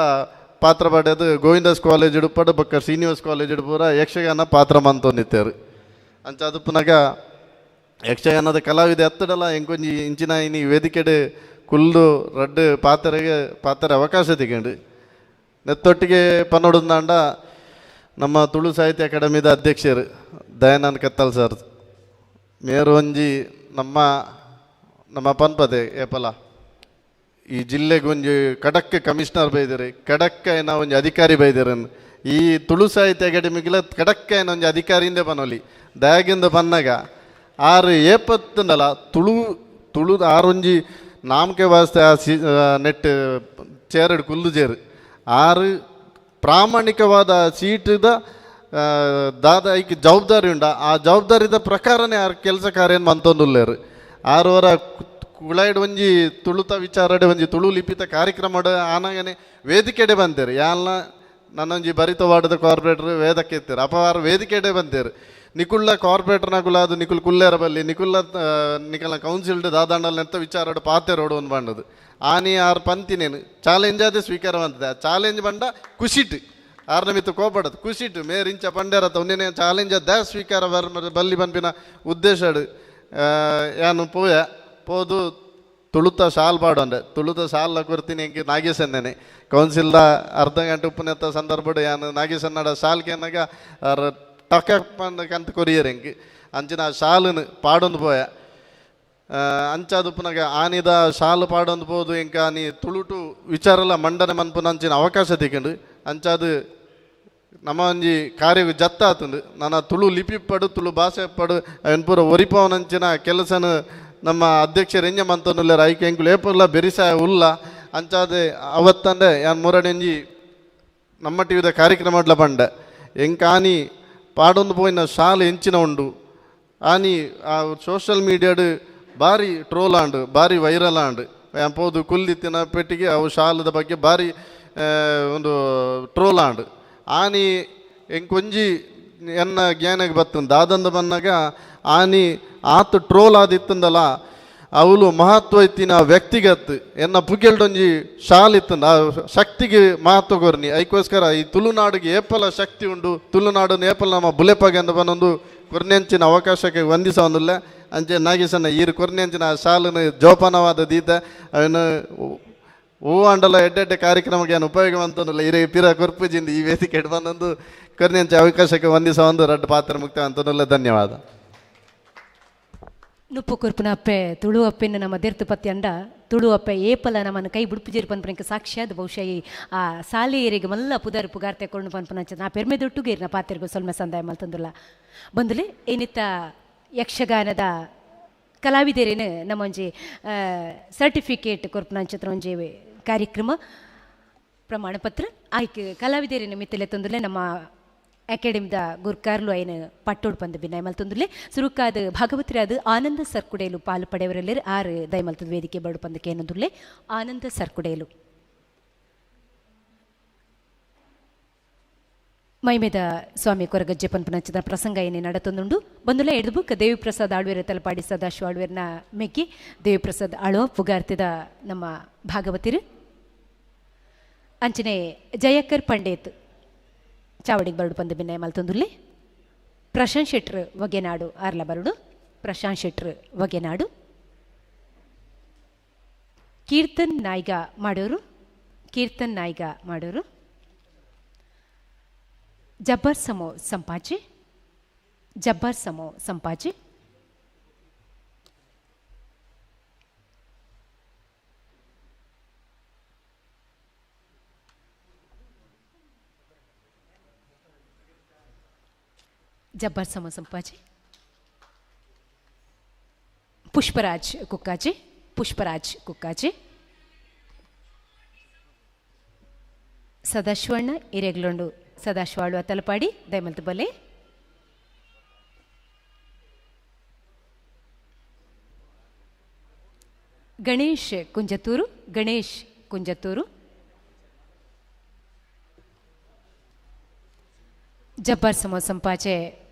ಪಾತ್ರ ಪಡೆದು ಗೋವಿಂದಾಸ್ ಕಾಲೇಜ್ ಇಡುಪಡು ಬೊಕ್ಕ ಶ್ರೀನಿವಾಸ್ ಕಾಲೇಜ್ ಪೂರ ಯಕ್ಷಗಾನ ಪಾತ್ರ ಮಂತೊಂದಿತ್ತೇರು. ಅಂಚ ಅದು ಪುನಗ ಯಕ್ಷಗಾನದ ಕಲಾವಿದೆ ಹತ್ತಡಲ ಎಂಕೊಂಜಿ ಇಂಚಿನ ಇನಿ ವೇದಿಕೆಡು ಕುಲ್ದು ರಡ್ಡು ಪಾತ್ರೆಗೆ ಪಾತ್ರೆ ಅವಕಾಶ ತಿಕೊಂಡು ನೆತ್ತೊಟ್ಟಿಗೆ ಪನ್ನೊಡುಂದಾಂಡ ನಮ್ಮ ತುಳು ಸಾಹಿತ್ಯ ಅಕಾಡೆಮಿದ ಅಧ್ಯಕ್ಷರು ದಯಾನಂದ್ ಕತ್ತಲ್ ಸರ್ ಮೇರು ಒಂಜಿ ನಮ್ಮ ನಮ್ಮ ಪನ್ಪದೆ ಏಪಲ ಈ ಜಿಲ್ಲೆಗೆ ಒಂಜಿ ಖಡಕ್ ಕಮಿಷನರ್ ಬೈದಿರಿ ಖಡಕ್ ಏನ ಒಂಜಿ ಅಧಿಕಾರಿ ಬೈದಿರ ಈ ತುಳು ಸಾಹಿತ್ಯ ಅಕಾಡೆಮಿಗೆಲ್ಲ ಖಡಕ್ ಏನ ಒಂಜಿ ಅಧಿಕಾರಿಯಿಂದ ಪನೊಲಿ ದಯಾಗಿಂದ ಬನ್ನಾಗ ಆರು ಏಪತ್ತುಂಡಲ ತುಳು ತುಳು ಆರೊಂಜಿ ನಾಮಕೆ ವಾಸ್ತೆ ಆ ಸಿ ನೆಟ್ ಚೇರಡು ಕುಲ್ಲು ಚೇರು ಆರು ಪ್ರಾಮಾಣಿಕವಾದ ಸೀಟದ ದಾದ ಐಕ್ ಜವಾಬ್ದಾರಿ ಉಂಡ ಆ ಜವಾಬ್ದಾರಿದ ಪ್ರಕಾರನೇ ಆರು ಕೆಲಸ ಕಾರ್ಯ ಮಂತೊಂದುಲ್ಲೇರು. ಆರುವರ ಕುಳಾಯ್ಡ್ ಒಂಜಿ ತುಳುತ ವಿಚಾರಡೆ ಒಂಜಿ ತುಳು ಲಿಪಿತ ಕಾರ್ಯಕ್ರಮ ಆನಾಗನೆ ವೇದಿಕೆಡೆ ಬಂತೇರು ಯಾಲ್ನ ನನ್ನೊಂಜಿ ಬರಿತ ವಾರ್ಡದ ಕಾರ್ಪೊರೇಟರ್ ವೇದಕ್ಕೆ ಇತ್ತಾರೆ ಅಪವಾರ ವೇದಿಕೆಡೆ ಬಂತೇರು ನಿಕುಳ್ಳ ಕಾರ್ಪೊರೇಟರ್ನಾಗುಲ ಅದು ನಿಕುಲ್ ಕುಲ್ಲೇರ ಬಲ್ಲಿ ನಿಕುಲ್ಲ ನಿಕಲ್ನ ಕೌನ್ಸಿಲ್ಡ್ ದಾದಾಂಡಲ್ ನೆತ್ತ ವಿಚಾರಡು ಪಾತೆರೋಡು ಒಂದು ಬಂಡದು ಆನಿ ಆರು ಪಂತಿನೇನು ಚಾಲೆಂಜ್ ಅದೇ ಸ್ವೀಕಾರ ಬಂತದೆ ಆ ಚಾಲೆಂಜ್ ಬಂಡ ಖುಷಿಟ್ ಆರ್ನ ಮಿತ್ತು ಕೋಪಡದು ಖುಷಿಟ್ ಮೇರಿಂಚ ಪಂಡ್ಯಾರತ್ತ ಒಂದಿನ ಚಾಲೆಂಜ್ ಅದ ಸ್ವೀಕಾರ ಬಲ್ಲಿ ಪನ್ಪಿನ ಉದ್ದೇಶಡು ಯಾನು ಪೋಯ ಪೋದು ತುಳುತ ಶಾಲ್ ಪಾಡೊಂಡೆ ತುಳುತ ಶಾಲ್ ಕೊರ್ತೀನಿ ಎಂಕ್ ನಾಗೇಶನ್ನೇ ಕೌನ್ಸಿಲ್ದ ಅರ್ಧ ಗಂಟೆ ಉಪ್ಪುನೆತ್ತ ಸಂದರ್ಭಡ್ ಯಾನು ನಾಗೇಶನ್ನಡ ಶಾಲ್ ಕೇನಗ ಟಕ ಕಂತ ಕೊರಿಯರ್ ಎಂಕ್ ಅಂಚಿನ ಶಾಲುನು ಪಾಡೊಂದು ಪೋಯ ಅಂಚಾದ ಉಪ್ಪುನಗ ಆನಿದ ಶಾಲು ಪಾಡೊಂದು ಪೋದು ಎಂಕ ಆನಿ ತುಳುಟು ವಿಚಾರಲ ಮಂಡನೆ ಮನ್ಪುನ ಅಂಚಿನ ಅವಕಾಶ ತಿಕ್ಕಂಡು ಅಂಚಾದ ನಮ್ಮ ಒಂಜಿ ಕಾರ್ಯಗ್ ಜತ್ತ ಆತುಂಡು ನನ ತುಳು ಲಿಪಿ ಪಡು ತುಳು ಭಾಷೆ ಪಡು ಅವೆನ್ ಪೂರ ಒರಿಪವನಂಚಿನ ಕೆಲಸನ ನಮ್ಮ ಅಧ್ಯಕ್ಷರು ಎಂಜ ಮಂತೊಂದುಲ್ಲೆರ್ ಐಕ್ ಎಂಕುಲು ಏಪುಲ ಬೆರಿಸಾಯ ಉಲ್ಲ ಅಂಚಾದೆ ಅವತ್ತಂದೆ ಯಾನ್ ಮುರಡಿ ನಮ್ಮ ಟಿವಿದ ಕಾರ್ಯಕ್ರಮ ಪಂಡೆ ಎಂಕ್ ಆನಿ ಪಾಡೊಂದು ಪೋಯಿನ ಶಾಲೆ ಎಂಚಿನ ಉಂಡು ಆನಿ ಆ ಸೋಷಿಯಲ್ ಮೀಡಿಯಾಡ್ ಭಾರಿ ಟ್ರೋಲ್ ಆಂಡ್ ಭಾರಿ ವೈರಲ್ ಆಂಡ್ ಯಾನ್ ಪೋದು ಕುಲ್ಲಿತ್ತಿನ ಪೆಟ್ಟಿಗೆ ಅವು ಶಾಲದ ಬಗ್ಗೆ ಭಾರಿ ಒಂದು ಟ್ರೋಲ್ ಆಂಡ್ ಆನಿ ಎಂಕೊಂಜಿ ಎನ್ನ ಜ್ಞಾನಕ್ಕೆ ಬತ್ತುಂದು ದಾದಂದ ಬನ್ನಾಗ ಆನಿ ಆತು ಟ್ರೋಲ್ ಆದಿತ್ತಂದಲ್ಲ ಅವಳು ಮಹತ್ವ ಇತ್ತಿನ ವ್ಯಕ್ತಿಗತ್ ಎನ್ನ ಪುಗೆಲ್ಡೊಂಜಿ ಶಾಲ್ ಇತ್ತಂದ ಆ ಶಕ್ತಿಗೆ ಮಹತ್ವ ಕೊರ್ನಿ ಐಕೋಸ್ಕರ ಈ ತುಳುನಾಡಿಗೆ ಏಪಲ ಶಕ್ತಿ ಉಂಡು ತುಳುನಾಡನ್ನು ಏಪಲ ನಮ್ಮ ಬುಲೆಪಾಗೆಂದು ಬನ್ನೊಂದು ಕೊರ್ನೆಂಚಿನ ಅವಕಾಶಕ್ಕೆ ವಂದಿಸೊಂದುಲ್ಲ ಅಂಚೆ ನಾಗೇಶನ ಈರು ಕೊರ್ನೆಂಚಿನ ಆ ಶಾಲನ್ನು ಜೋಪಾನವಾದ ದೀತ ಅವನು ಓ ಅಂಡಲ ಎಡ್ಡೆಡ್ಡೆ ಕಾರ್ಯಕ್ರಮಕ್ಕೆ ಏನು ಉಪಯೋಗ ಅಂತಂದಿಲ್ಲ ಇರೇ ಪಿರ ಕೊರ್ಪುಜಿಂದ ಈ ವೇದಿಕೆ ಬಂದೊಂದು ಕೊರ್ನೆಂಚ ಅವಕಾಶಕ್ಕೆ ವಂದಿಸ ಒಂದು ರಡ್ಡು ಪಾತ್ರ ಮುಕ್ತ ಅಂತಂದಿಲ್ಲ. ಧನ್ಯವಾದ. ನುಪ್ಪು ಕೊರ್ಪುನ ಅಪ್ಪೆ ತುಳು ಅಪ್ಪೆನ್ನು ನಮ್ಮ ದೇರ್ತು ಪತ್ತಿ ಅಂಡ ತುಳು ಅಪ್ಪೆ ಏಪಲ ನಮ್ಮನ್ನು ಕೈ ಬುಡುಪುಜೇರು ಪನ್ಪನಕ್ಕೆ ಸಾಕ್ಷಿಯಾದ ಬಹುಶಃ ಈ ಆ ಸಾಲೆಯರಿಗೆ ಮಲ್ಲ ಪುದರ್ ಪುಗಾರ್ತೆ ಕೊಂಡು ಪನ್ಪನಂಚ ನಾ ಪೆರ್ಮೆ ದೊಟ್ಟುಗೇರಿನ ಪಾತ್ರೆಗೂ ಸೊಲ್ಮೆ ಸಂದಾಯ ಮಲ್ತಂದುಲ್ಲ. ಬಂದುಲೆ ಏನಿತ್ತ ಯಕ್ಷಗಾನದ ಕಲಾವಿದರೇನು ನಮ್ಮೊಂಜಿ ಸರ್ಟಿಫಿಕೇಟ್ ಕೊರ್ಪುನಂಚಿತ್ರ ಒಂಜಿ ಕಾರ್ಯಕ್ರಮ ಪ್ರಮಾಣಪತ್ರ ಆಯ್ಕೆ ಕಲಾವಿದರೇನು ಮಿತ್ತಲೆ ತಂದುಲೆ ನಮ್ಮ ಅಕಾಡೆಮಿದ ಗುರ್ಕಾರ್ಲು ಐನ ಪಟ್ಟೋಡ್ ಪಂದ ಬಿನ್ನಾಯ್ ಮಲ್ತೊಂದುಲ್ಲೆ ಸುರುಕಾದ ಭಾಗವತರಾದ ಆನಂದ ಸರ್ಕುಡೇಲು ಪಾಲು ಪಡೆಯವರೆಲ್ಲರು ಆರು ದಯಮಲ್ತದ ವೇದಿಕೆ ಬಡು ಪಂದಕ್ಕೆ ಏನೊಂದುಲ್ಲೆ ಆನಂದ ಸರ್ಕುಡೇಲು ಮೈಮೇದ ಸ್ವಾಮಿ ಕೊರಗಜ್ಜೆ ಪನ್ಪನಂಚಿನ ಪ್ರಸಂಗ ಏನೇ ನಡತೊಂದುಂಡು. ಬಂದುಲ ಎಡ್ದು ದೇವಿಪ್ರಸಾದ್ ಆಳ್ವೇರ ತಲಪಾಡಿ ಸದಾಶಿವ ಆಳ್ವೇರ್ನ ಮೆಕ್ಕಿ ದೇವಿಪ್ರಸಾದ್ ಆಳ್ವ ಪುಗಾರ್ತಿದ ನಮ್ಮ ಭಾಗವತಿರು ಅಂಚನೆ ಜಯಕರ್ ಪಂಡೇತ್ ಚಾವಡಿಗೆ ಬರಡು ಪಂದ ಬಿನ್ನಾಯ ಮಲ್ತೊಂದುಲ್ಲೆ ಪ್ರಶಾಂತ್ ಶೆಟ್ರು ವಗೆನಾಡು ಆರ್ಲ ಬರಡು ಪ್ರಶಾಂತ್ ಶೆಟ್ರು ವಗೆನಾಡು ಕೀರ್ತನ್ ನಾಯ್ಗ ಮಾಡೋರು ಕೀರ್ತನ್ ನಾಯ್ಗ ಮಾಡೋರು ಜಬ್ಬರ್ ಸಮೋ ಸಂಪಾಜಿ ಜಬ್ಬರ್ ಸಮೋ ಸಂಪಾಜಿ ಜಬ್ಬರ್ ಸಮೋ ಸಂಪಾಜಿ ಪುಷ್ಪರಾಜ್ ಕುಕ್ಕಾಜಿ ಪುಷ್ಪರಾಜ್ ಕುಕ್ಕಾಜಿ ಸದಾಶಿವಣ್ಣ ಹಿರೇಗ್ಲೊಂಡು ಸದಾಶಿವಾಳು ತಲಪಾಡಿ ದಯಮಲ್ತು ಬಲೆ ಗಣೇಶ್ ಕುಂಜತೂರು ಗಣೇಶ್ ಕುಂಜತೂರು ಜಬ್ಬಾರ್ ಸಮೋ ಸಂಪಾಚೆ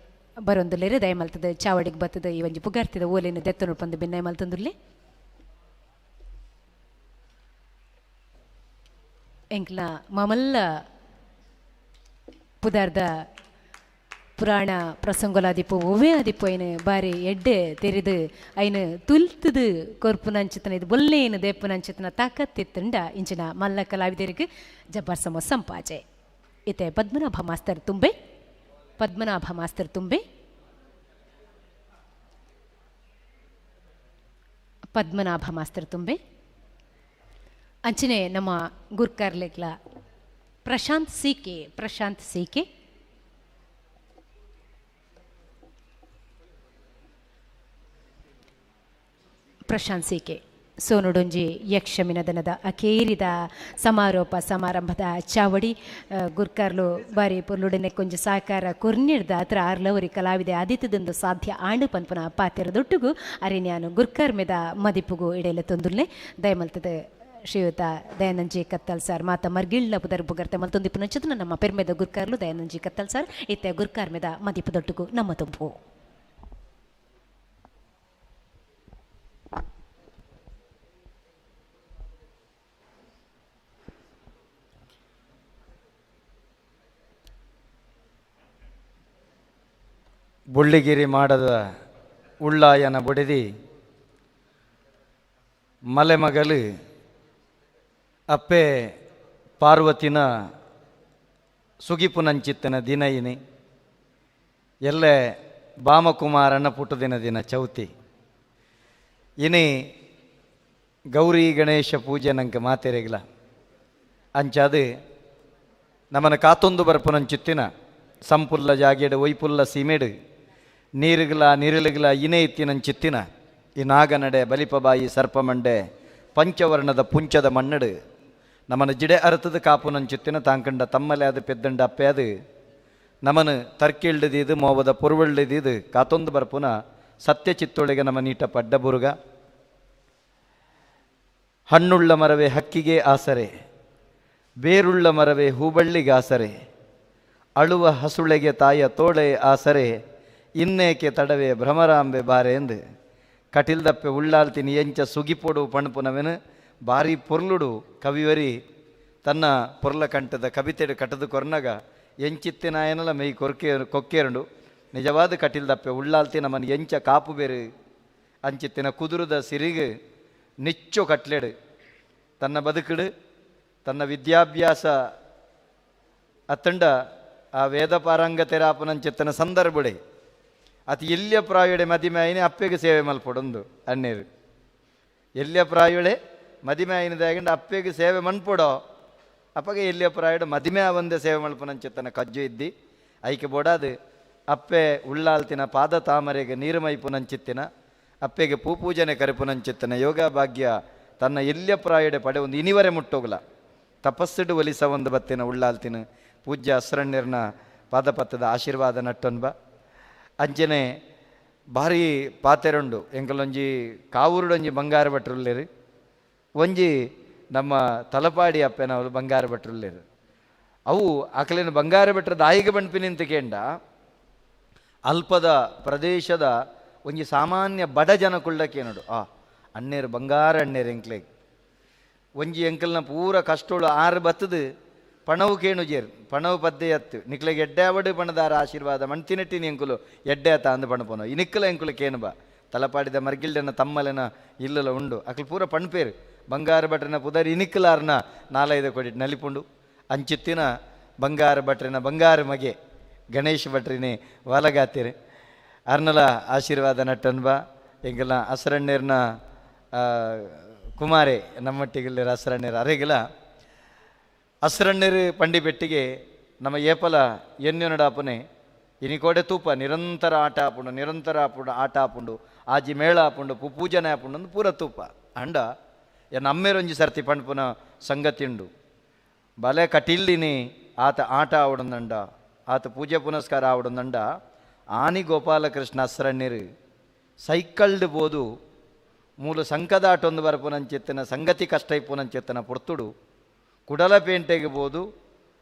ಬರೊಂದುಲ್ಲೇರು ದಯಮಲ್ತದ ಚಾವಡಿಗೆ ಬತ್ತದ ಈ ಒಂಜಿ ಪುಗಾರ್ತಿದ ಓಲೇನು ದೆತ್ತನು ಪಂದು ಬಿನ್ನಾಯ ಮಲ್ತಂದುಲ್ಲೆ ಎಂಕ್ಲ ಮಾಮಲ್ಲ ಪುದಾರ್ದ ಪುರಾಣ ಪ್ರಸಂಗೊಲಾದಿಪ್ಪು ಒವ್ವೇ ಆದಿಪ್ಪು ಐನು ಬಾರಿ ಎಡ್ಡೆ ತೆರೆದು ಐನು ತುಲ್ತದು ಕೊರ್ಪುನಂಚಿತನ ಇದು ಬೊಲ್ಲೇನು ದೇಪುನಂಚಿತನ ತಾಕತ್ತಿತ್ತುಂಡ ಇಂಚಿನ ಮಲ್ಲ ಕಲಾವಿದರಿಗೆ ಜಬ್ಬಾರ್ ಸಮೋ ಸಂಪಾಜೆ ಇತ್ತೆ ಪದ್ಮನಾಭ ಮಾಸ್ತರ್ ತುಂಬೆ ಪದ್ಮನಾಭ ಮಾಸ್ತರ್ ತುಂಬೆ ಪದ್ಮನಾಭ ಮಾಸ್ತರ್ ತುಂಬೆ ಅಂಚನೆ ನಮ್ಮ ಗುರ್ಕಾರ್ಲೆಗ್ಲ ಪ್ರಶಾಂತ್ ಸಿಕೆ ಪ್ರಶಾಂತ್ ಸಿಕೆ ಪ್ರಶಾಂತ್ ಸಿಕೆ ಸೋನುಡೊಂಜಿ ಯಕ್ಷಮಿನದನದ ಅಕೇರಿದ ಸಮಾರೋಪ ಸಮಾರಂಭದ ಚಾವಡಿ ಗುರ್ಕಾರ್ಲು ಬಾರಿ ಪೊರ್ಲುಡನೆ ಕೊಂಜ ಸಹಕಾರ ಕೊರ್ನಿಡ್ದ ಅತ್ರ ಆರ್ಲವರಿ ಕಲಾವಿದೆ ಆದಿತ್ಯದಂದು ಸಾಧ್ಯ ಆಂಡು ಪನ್ಪನ ಪಾತೆರದೊಟ್ಟುಗು ಅರಿನ್ಯಾನು ಗುರ್ಕಾರ್ ಮೆದ ಮದಿಪುಗು ಇಡೆಯಲ ತೊಂದುಲ್ಲೆ ದಯಮಲ್ತದ ಶ್ರೀಯುತ ದಯಾನಂಜಿ ಕತ್ತಲ್ ಸರ್ ಮಾತ ಮರ್ಗಿಳ್ನ ಪುದರ್ ಬುಗರ್ತೆ ಮಲ್ತೊಂದಿಪ್ಪುನ ಚತುನ ನಮ್ಮ ಪೆರ್ಮೆದ ಗುರ್ಕಾರ್ಲು ದಯಾನಂಜಿ ಕತ್ತಲ್ ಸರ್ ಇತ್ತೆ ಗುರ್ಕಾರ್ ಮೆದ ಮದಿಪುದೊಟ್ಟುಗು ನಮ್ಮ ತುಂಬು. ಬುಳ್ಳಿಗಿರಿ ಮಾಡದ ಉಳ್ಳಾಯನ ಬೊಡೆದಿ ಮಲೆಮಗಲು ಅಪ್ಪೆ ಪಾರ್ವತಿನ ಸುಗಿಪುನಂಚಿತ್ತನ ದಿನ ಇನಿ ಎಲ್ಲೆ ಬಾಮಕುಮಾರನ ಪುಟ್ಟುದಿನ ದಿನ ಚೌತಿ ಇನಿ ಗೌರಿ ಗಣೇಶ ಪೂಜೆ ನಂಗೆ ಮಾತೆರೆಗ್ಲ ಅಂಚಾದು ನಮ್ಮನ ಕಾತೊಂದು ಬರ್ಪುನಂಚಿತ್ತಿನ ಸಂಪುಲ್ಲ ಜಾಗೆಡು ಒಯ್ಪುಲ್ಲ ಸೀಮೆಡು ನೀರುಗಳ ನಿರಳುಗಳ ಇನೇ ಇತ್ತಿನಂಚಿತ್ತಿನ ಈ ನಾಗನಡೆ ಬಲಿಪಬಾಯಿ ಸರ್ಪಮಂಡೆ ಪಂಚವರ್ಣದ ಪುಂಚದ ಮಣ್ಣಡು ನಮ್ಮನ ಜಿಡೆ ಅರತದ ಕಾಪುನಂಚಿತ್ತಿನ ತಾಂಕಂಡ ತಮ್ಮಲೆ ಅದು ಪೆದ್ದಂಡ ಅಪ್ಪೆ ಅದು ನಮನ ತರ್ಕಿಲ್ಡದಿದು ಮೋವದ ಪೊರ್ವಳ್ಳಿದಿದು ಕಾತೊಂದು ಬರ್ಪುನ ಸತ್ಯ ಚಿತ್ತೊಳಗೆ ನಮ್ಮ ನೀಟ ಪಡ್ಡಬುರುಗ ಹಣ್ಣುಳ್ಳ ಮರವೇ ಹಕ್ಕಿಗೆ ಆಸರೆ ಬೇರುಳ್ಳ ಮರವೇ ಹೂಬಳ್ಳಿಗಾಸರೆ ಅಳುವ ಹಸುಳೆಗೆ ತಾಯ ತೋಳೆ ಆಸರೆ ಇನ್ನೇಕೆ ತಡವೆ ಭ್ರಮರಾಂಬೆ ಬಾರೆ ಎಂದು ಕಟಿಲ್ದಪ್ಪೆ ಉಳ್ಳಾಲ್ತಿನಿ ಎಂಚ ಸುಗಿಪೊಡು ಪಣಪುನವೆನು ಭಾರಿ ಪೊರ್ಲುಡು ಕವಿವರಿ ತನ್ನ ಪೊರ್ಲ ಕಂಠದ ಕವಿತೆಡು ಕಟದು ಕೊರ್ನಗ ಎಂಚಿತ್ತಿನಾಯನಲ ಮೈ ಕೊರ್ಕೆ ಕೊಕ್ಕೇರುಂಡು ನಿಜವಾದ ಕಟಿಲ್ದಪ್ಪೆ ಉಳ್ಳಾಲ್ತಿ ನಮ್ಮನ್ನು ಎಂಚ ಕಾಪು ಬೇರು ಅಂಚಿತ್ತಿನ ಕುದುರದ ಸಿರಿಗು ನಿಚ್ಚು ಕಟ್ಲೆಡು ತನ್ನ ಬದುಕುಡು ತನ್ನ ವಿದ್ಯಾಭ್ಯಾಸ ಅತ್ತಂಡ ಆ ವೇದ ಪಾರಂಗತೆರಾಪನಂಚಿತ್ತನ ಸಂದರ್ಭಡೆ ಅತಿ ಎಲ್ಲಿಯ ಪ್ರಾಯುಡೆ ಮದಿಮೆ ಆಯಿನಿ ಅಪ್ಪೆಗೆ ಸೇವೆ ಮಲ್ಪೊಡೊಂದು ಅಣ್ಣೇರು ಎಲ್ಲಿಯ ಪ್ರಾಯುಡೆ ಮದಿಮೆ ಆಯಿನದಾಗಂಡು ಅಪ್ಪೆಗೆ ಸೇವೆ ಮನ್ಪೊಡೋ ಅಪ್ಪಗೆ ಎಲ್ಲಿಯ ಪ್ರಾಯುಡೆ ಮದಿಮೆ ಆವಂದೆ ಸೇವೆ ಮಲ್ಪನಂಚಿತ್ತನ ಕಜ್ಜು ಇದ್ದಿ ಐಕೆ ಬೋಡಾದು ಅಪ್ಪೆ ಉಳ್ಳಾಲ್ತಿನ ಪಾದ ತಾಮರೆಗೆ ನೀರು ಮೈಪುನಂಚಿತ್ತಿನ ಅಪ್ಪೆಗೆ ಪೂಪೂಜನೆ ಕರಿಪುನಂಚಿತ್ತನ ಯೋಗ ಭಾಗ್ಯ ತನ್ನ ಎಲ್ಲಿಯ ಪ್ರಾಯುಡೆ ಪಡೆ ಒಂದು ಇನಿವರೆ ಮುಟ್ಟೋಗಲ ತಪಸ್ಸಿಡು ಒಲಿಸ ಒಂದು ಬತ್ತಿನ ಉಳ್ಳಾಲ್ತಿನ ಪೂಜ್ಯ ಅಸ್ರಣ್ಯರ್ನ ಪಾದಪತ್ತದ ಆಶೀರ್ವಾದ ನಟ್ಟೊನ್ಬ ಅಂಚನೆ ಭಾರಿ ಪಾತೆರುಂಡು ಎಂಕಲೊಂಜಿ ಕಾವೂರುಡೊಂಜಿ ಬಂಗಾರ ಭಟ್ರುಲ್ಲೇರು ಒಂಜಿ ನಮ್ಮ ತಲಪಾಡಿ ಅಪ್ಪನವರು ಬಂಗಾರ ಭಟ್ರುಲ್ಲೇರು ಅವು ಅಕಲಿನ ಬಂಗಾರ ಭಟ್ರ ದಾಯಿಗೆ ಬಂಡ್ಪಿ ಕೇಂಡ ಅಲ್ಪದ ಪ್ರದೇಶದ ಒಂಜಿ ಸಾಮಾನ್ಯ ಬಡ ಜನಕುಳ್ಳಕ್ಕೇನೋಡು ಆ ಅಣ್ಣೇರು ಬಂಗಾರ ಅಣ್ಣೇರು ಎಂಕ್ಲೆಗ್ ಒಂಜಿ ಎಂಕಲ್ನ ಪೂರ ಕಷ್ಟೋಳು ಆರು ಬತ್ತದು ಪಣವು ಕೇಣು ಜೇರು ಪಣವು ಪದ್ದೆ ಅತ್ತು ನಿಕ್ಲೆಗೆ ಎಡ್ಡೆ ಅವಡು ಪಣದಾರ ಆಶೀರ್ವಾದ ಮಣ್ತಿನೆಟ್ಟಿನ ಎಂಕುಲು ಎಡ್ಡೆ ಆತ ಅಂದು ಪಣಪೋನು ಈ ನಿಕ್ಕಲ ಎಂಕುಲು ಕೇನು ಬಾ ತಲಪಾಡಿದ ಮರ್ಗಿಲ್ಡನ ತಮ್ಮಲೆನ ಇಲ್ಲಲ ಉಂಡು ಅಕ್ಲು ಪೂರ ಪಣ್ಪೇರು ಬಂಗಾರ ಭಟ್ರನ ಪುದರ್ ಇನಿಕ್ಕಲಾರ್ನ ನಾಲೈದು ಕೊಡಿ ನಲಿಪುಂಡು ಅಂಚಿತ್ತಿನ ಬಂಗಾರ ಭಟ್ರನ ಬಂಗಾರ ಮಗೆ ಗಣೇಶ್ ಭಟ್ರಿನಿ ವಾಲಗಾತಿರು ಅರ್ನಲ ಆಶೀರ್ವಾದ ನಟ್ಟನ್ಬ ಎಂಗೆಲ್ಲ ಅಸರಣ್ಣೀರ್ನ ಕುಮಾರೆ ನಮ್ಮಟ್ಟಿಗೆಲ್ಲ ಅಸರಣ್ಣೀರು ಅರೆಗಿಲ್ಲ ಅಸರಣ್ಣೀರು ಪಂಡಿಬೆಟ್ಟಿಗೆ ನಮ್ಮ ಏಪಲ ಎನ್ಯೊನಡಾಪನೆ ಇನಿಕೋಡೆ ತೂಪ ನಿರಂತರ ಆಟ ಆಪುಂಡು ನಿರಂತರ ಆಪುಂಡು ಆಟ ಆಪುಂಡು ಆಜಿ ಮೇಳ ಆಪುಂಡು ಪೂಜನೆ ಆಪುಂಡು ಅಂದು ಪೂರ ತೂಪ ಅಂಡ ಎನ್ನ ಅಮ್ಮೇರೊಂಜಿ ಸರ್ತಿ ಪಂಡ್ಪುನ ಸಂಗತಿಂಡು ಬಲೆ ಕಟಿಲ್ಲಿನಿ ಆತ ಆಟ ಆವಡಂದಂಡ ಆತ ಪೂಜೆ ಪುನಸ್ಕಾರ ಆವಡಂದಂಡ ಆನಿ ಗೋಪಾಲಕೃಷ್ಣ ಅಸರಣ್ಣೀರು ಸೈಕಲ್ಡ್ ಬೋದು ಮೂಲ ಸಂಕದಾಟೊಂದು ಬರಪುನಂಚೆತ್ತನ ಸಂಗತಿ ಕಷ್ಟ ಇಪ್ಪುನಂಚೆತ್ತನ ಪೊರ್ತುಡು ಕುಡಲ ಪೇಂಟೆಗೆ ಬೋದು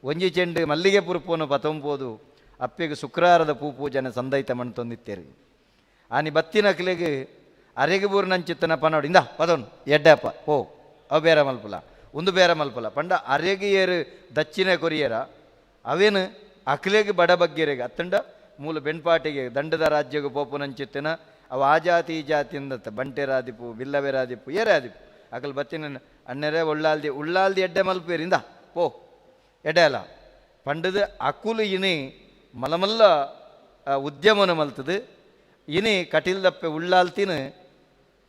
ಒಂಜಿ ಚೆಂಡು ಮಲ್ಲಿಗೆ ಪುರುಪೋನು ಪತಂಬೋದು ಅಪ್ಪೆಗೆ ಶುಕ್ರವಾರದ ಪೂ ಪೂಜನೆ ಸಂದೈತ ಮಣ್ತೊಂದಿತ್ತೇರಿ ಆನಿ ಬತ್ತಿನಕ್ಲೆಗೆ ಅರೆಗೆ ಬೂರ್ನಂಚಿತ್ತನ ಪನೋಡು ಇಂದ ಪದೋನು ಎಡ್ಡಪ್ಪ ಓ ಅವು ಬೇರೆ ಮಲ್ಪುಲ ಒಂದು ಬೇರೆ ಮಲ್ಪುಲ ಪಂಡ ಅರೆಗೆ ಏರು ದಚ್ಚಿನ ಕೊರಿಯರ ಅವೇನು ಅಕ್ಲೆಗೆ ಬಡ ಬಗ್ಗೆರೆಗೆ ಅತ್ತಂಡ ಮೂಲ ಬೆಣ್ಪಾಟಿಗೆ ದಂಡದ ರಾಜ್ಯಗೆ ಪೋಪುನಂಚಿತ್ತನ ಅವು ಆ ಜಾತಿ ಈ ಜಾತಿಯಿಂದ ಬಂಟೆರಾದಿಪು ಬಿಲ್ಲವೆರಾದಿಪು ಏರಾದಿಪು ಅಕಲ್ ಬತ್ತಿನ ಅಣ್ಣರೇ ಉಳ್ಳಾಲ್ದಿ ಉಳ್ಳಾಲ್ದಿ ಎಡ್ಡೆ ಮಲ್ಪೇರಿಂದ ಪೋ ಎಡ್ಡೆ ಅಲ್ಲ ಪಂಡದ ಅಕುಲು ಇನಿ ಮಲಮಲ್ಲ ಉದ್ಯಮನ ಮಲ್ತದು ಇನಿ ಕಟಿಲ್ದಪ್ಪೆ ಉಳ್ಳಾಲ್ತಿನ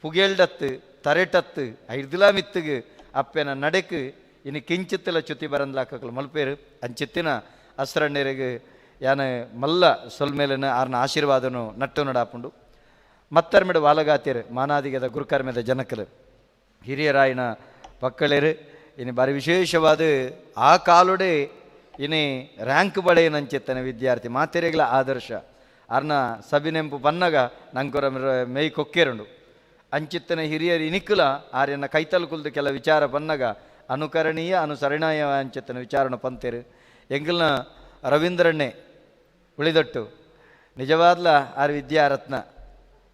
ಪುಗೇಲ್ಡತ್ತು ತರೆಟತ್ತು ಐರ್ದಿಲಾ ಮಿತ್ತುಗು ಅಪ್ಪೆನ ನಡೆಕು ಇನಿ ಕಿಂಚಿತ್ತಲ ಚ್ಯುತಿ ಬರಂದ್ಲಾಕಲು ಮಲ್ಪೇರು ಅಂಚಿತ್ತಿನ ಅಸ್ರಣ್ಣರಿಗೆ ಯಾನ ಮಲ್ಲ ಸೊಲ್ಮೇಲನ ಆರ್ನ ಆಶೀರ್ವಾದನು ನಟ್ಟು ನಡಾಪುಂಡು ಮತ್ತರ್ಮಿಡು ವಾಲಗಾತಿರು ಮಾನಾದಿಗದ ಗುರುಕರ್ಮೆದ ಜನಕಲು ಹಿರಿಯರಾಯಿನ ಪಕ್ಕಳೇರು ಇನ್ನು ಭಾರಿ ವಿಶೇಷವಾದ ಆ ಕಾಲುಡೆ ಇನಿ ರ್ಯಾಂಕ್ ಬಳೆಯನಂಚಿತ್ತನ ವಿದ್ಯಾರ್ಥಿ ಮಾತೆರೆಗಳ ಆದರ್ಶ ಅರ್ನ ಸಬಿನೆಂಪು ಪನ್ನಗ ನಂಕೊರ ಮೇಯ್ ಕೊಕ್ಕೇರುಂಡು ಅಂಚಿತ್ತನ ಹಿರಿಯರು ಇನಿಕ್ಕುಲ ಆರ್ಯನ ಕೈತಲ್ ಕುಲ್ದು ಕೆಲ ವಿಚಾರ ಪನ್ನಗ ಅನುಕರಣೀಯ ಅನುಸರಣೀಯ ಅಂಚಿತ್ತನ ವಿಚಾರಣ ಪಂತೇರು ಎಂಗಲ್ನ ರವೀಂದ್ರಣ್ಣೆ ಉಳಿದೊಟ್ಟು ನಿಜವಾದ್ಲ ಆರ್ ವಿದ್ಯಾರತ್ನ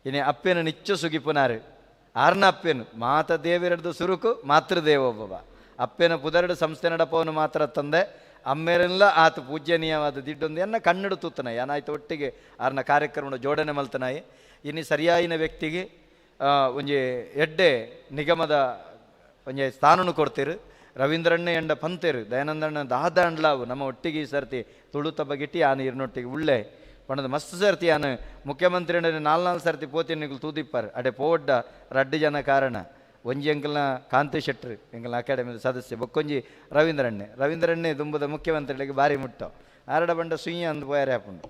ಇನಿ ಅಪ್ಪೆನ ನಿಚ್ಚು ಸುಗಿಪುನಾರು ಆರ್ನ ಅಪ್ಪೆನು ಮಾತ ದೇವಿರಡ್ದು ಸುರುಕು ಮಾತೃದೇವೋಭವ ಅಪ್ಪೆನ ಪುದರಡು ಸಂಸ್ಥೆ ನಡಪವನು ಮಾತ್ರ ತಂದೆ ಅಮ್ಮೇರೆಲ್ಲ ಆತ ಪೂಜ್ಯನೀಯವಾದ ದಿಡ್ಡೊಂದು ಎನ್ನ ಕನ್ನಡ ತೂತನಾಯಿ ಏನಾಯ್ತು ಒಟ್ಟಿಗೆ ಆರ್ನ ಕಾರ್ಯಕ್ರಮ ಜೋಡಣೆ ಮಲ್ತನಾಯಿ ಇನ್ನು ಸರಿಯಾಯಿನ ವ್ಯಕ್ತಿಗೆ ಒಂಜಿ ಎಡ್ಡೆ ನಿಗಮದ ಒಂಜಿ ಸ್ಥಾನನು ಕೊಡ್ತೀರು. ರವೀಂದ್ರಣ್ಣೆ ಎಂಡ ಪಂತೇರು ದಯಾನಂದಣ್ಣ ದಾದಾಂಡ್ಲಾವು ನಮ್ಮ ಒಟ್ಟಿಗೆ ಈ ಸರ್ತಿ ತುಳುತ ಬಗೆಟಿ ಆನು ಇರ್ನೊಟ್ಟಿಗೆ ಉಳ್ಳೆ ಪಣದ ಮಸ್ತ್ ಸರ್ತಿ ಆನು ಮುಖ್ಯಮಂತ್ರಿ ನಾಲ್ ನಾಲ್ ಸರ್ತಿ ಪೋತಿನ ತೂದಿಪ್ಪಾರ್ ಅಡೆ ಪೋವಡ್ಡ ರಡ್ಡು ಜನ ಕಾರಣ ಒಂಜಿ ಎಂಕಲ್ನ ಕಾಂತಿ ಶೆಟ್ರು ಎಂಕಲ್ನ ಅಕಾಡೆಮಿದ ಸದಸ್ಯ ಬೊಕ್ಕೊಂಜಿ ರವೀಂದ್ರಣ್ಣೆ ರವೀಂದ್ರಣ್ಣೆ ದುಂಬದ ಮುಖ್ಯಮಂತ್ರಿಗಳಿಗೆ ಭಾರಿ ಮುಟ್ಟ ಆರಡ ಬಂಡ ಸುಯ್ಯ ಅಂದು ಪೋಯರೆ ಹಾಪುಂಡು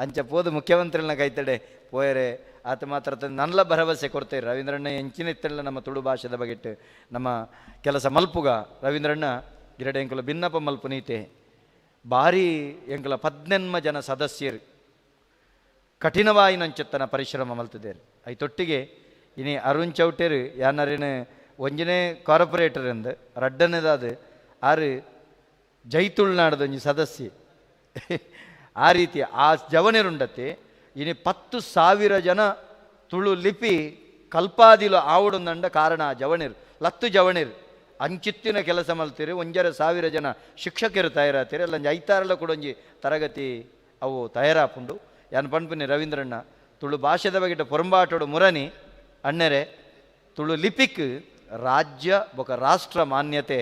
ಅಂಚ ಪೋದು ಮುಖ್ಯಮಂತ್ರಿಗಳನ್ನ ಕೈತಡೆ ಪೋಯರೆ ಆತ ಮಾತ್ರ ನಲ್ಲ ಭರವಸೆ ಕೊಡ್ತೇವೆ ರವೀಂದ್ರಣ್ಣ ಎಂಚಿನ ನಮ್ಮ ತುಳು ಭಾಷೆದ ಬಗೆಟ್ಟು ನಮ್ಮ ಕೆಲಸ ಮಲ್ಪುಗ ರವೀಂದ್ರಣ್ಣ ಗಿರಡೆ ಎಂಕುಲ ಭಿನ್ನಪ ಮಲ್ಪು ನೀತೆ ಭಾರಿ ಎಂಕುಲ 18 ಜನ ಸದಸ್ಯರು ಕಠಿಣವಾಯಿನಂಚೆತ್ತನ ಪರಿಶ್ರಮ ಮಲ್ತಿದ್ದೇರು. ಐತೊಟ್ಟಿಗೆ ಇನಿ ಅರುಣ್ ಚೌಟೇರು ಯಾನರಿನ ಒಂಜನೇ ಕಾರ್ಪೊರೇಟರ್ ಎಂದು ರಡ್ಡನೇದಾದ ಆರು ಜೈತುಳ್ನಾಡದ ಒಂಜಿ ಸದಸ್ಯೆ ಆ ರೀತಿ ಆ ಜವನಿರುಂಡತೆ ಇನಿ 10,000 ಜನ ತುಳು ಲಿಪಿ ಕಲ್ಪಾದಿಲು ಆವಡೊಂದಂಡ ಕಾರಣ ಆ ಜವನಿರು ಲತ್ತು ಜವನಿರು ಅಂಚಿತ್ತಿನ ಕೆಲಸ ಮಲ್ತೀರಿ 1,500 ಜನ ಶಿಕ್ಷಕರು ತಯಾರಾತೀರಿ ಅಲ್ಲೊಂಜಿ ಐತಾರಲ ಕೂಡ ಒಂಜಿ ತರಗತಿ ಅವು ತಯಾರಾಪುಂಡು. ಯಾನ್ ಪನ್ಪಿನಿ ರವೀಂದ್ರಣ್ಣ ತುಳು ಭಾಷೆದ ಬಗೆಟ ಪೊರಂಬಾಟೋಡು ಮುರನಿ ಅಣ್ಣರೆ ತುಳು ಲಿಪಿಕ್ ರಾಜ್ಯ ಬೊಕ ರಾಷ್ಟ್ರ ಮಾನ್ಯತೆ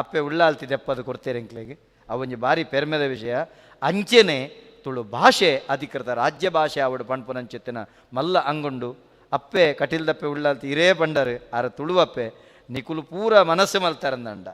ಅಪ್ಪೆ ಉಳ್ಳಾಲ್ತಿ ದೆಪ್ಪದು ಕೊಡ್ತೇರೆ ಎಂಕ್ಲೆಗ್ ಅವೊಂಜಿ ಭಾರಿ ಪೆರ್ಮೆದ ವಿಷಯ. ಅಂಚೆನೆ ತುಳು ಭಾಷೆ ಅಧಿಕೃತ ರಾಜ್ಯ ಭಾಷೆ ಆವಡು ಪಣ್ಪುನಂಚೆತ್ತಿನ ಮಲ್ಲ ಅಂಗುಂಡು ಅಪ್ಪೆ ಕಟಿಲ್ದಪ್ಪೆ ಉಳ್ಳಾಲ್ತಿ ಇರೇ ಪಂಡರು ಆರ ತುಳುವಪ್ಪೆ ನಿಕುಲು ಪೂರ ಮನಸ್ಸು ಮಲ್ತಾರಂದಂಡ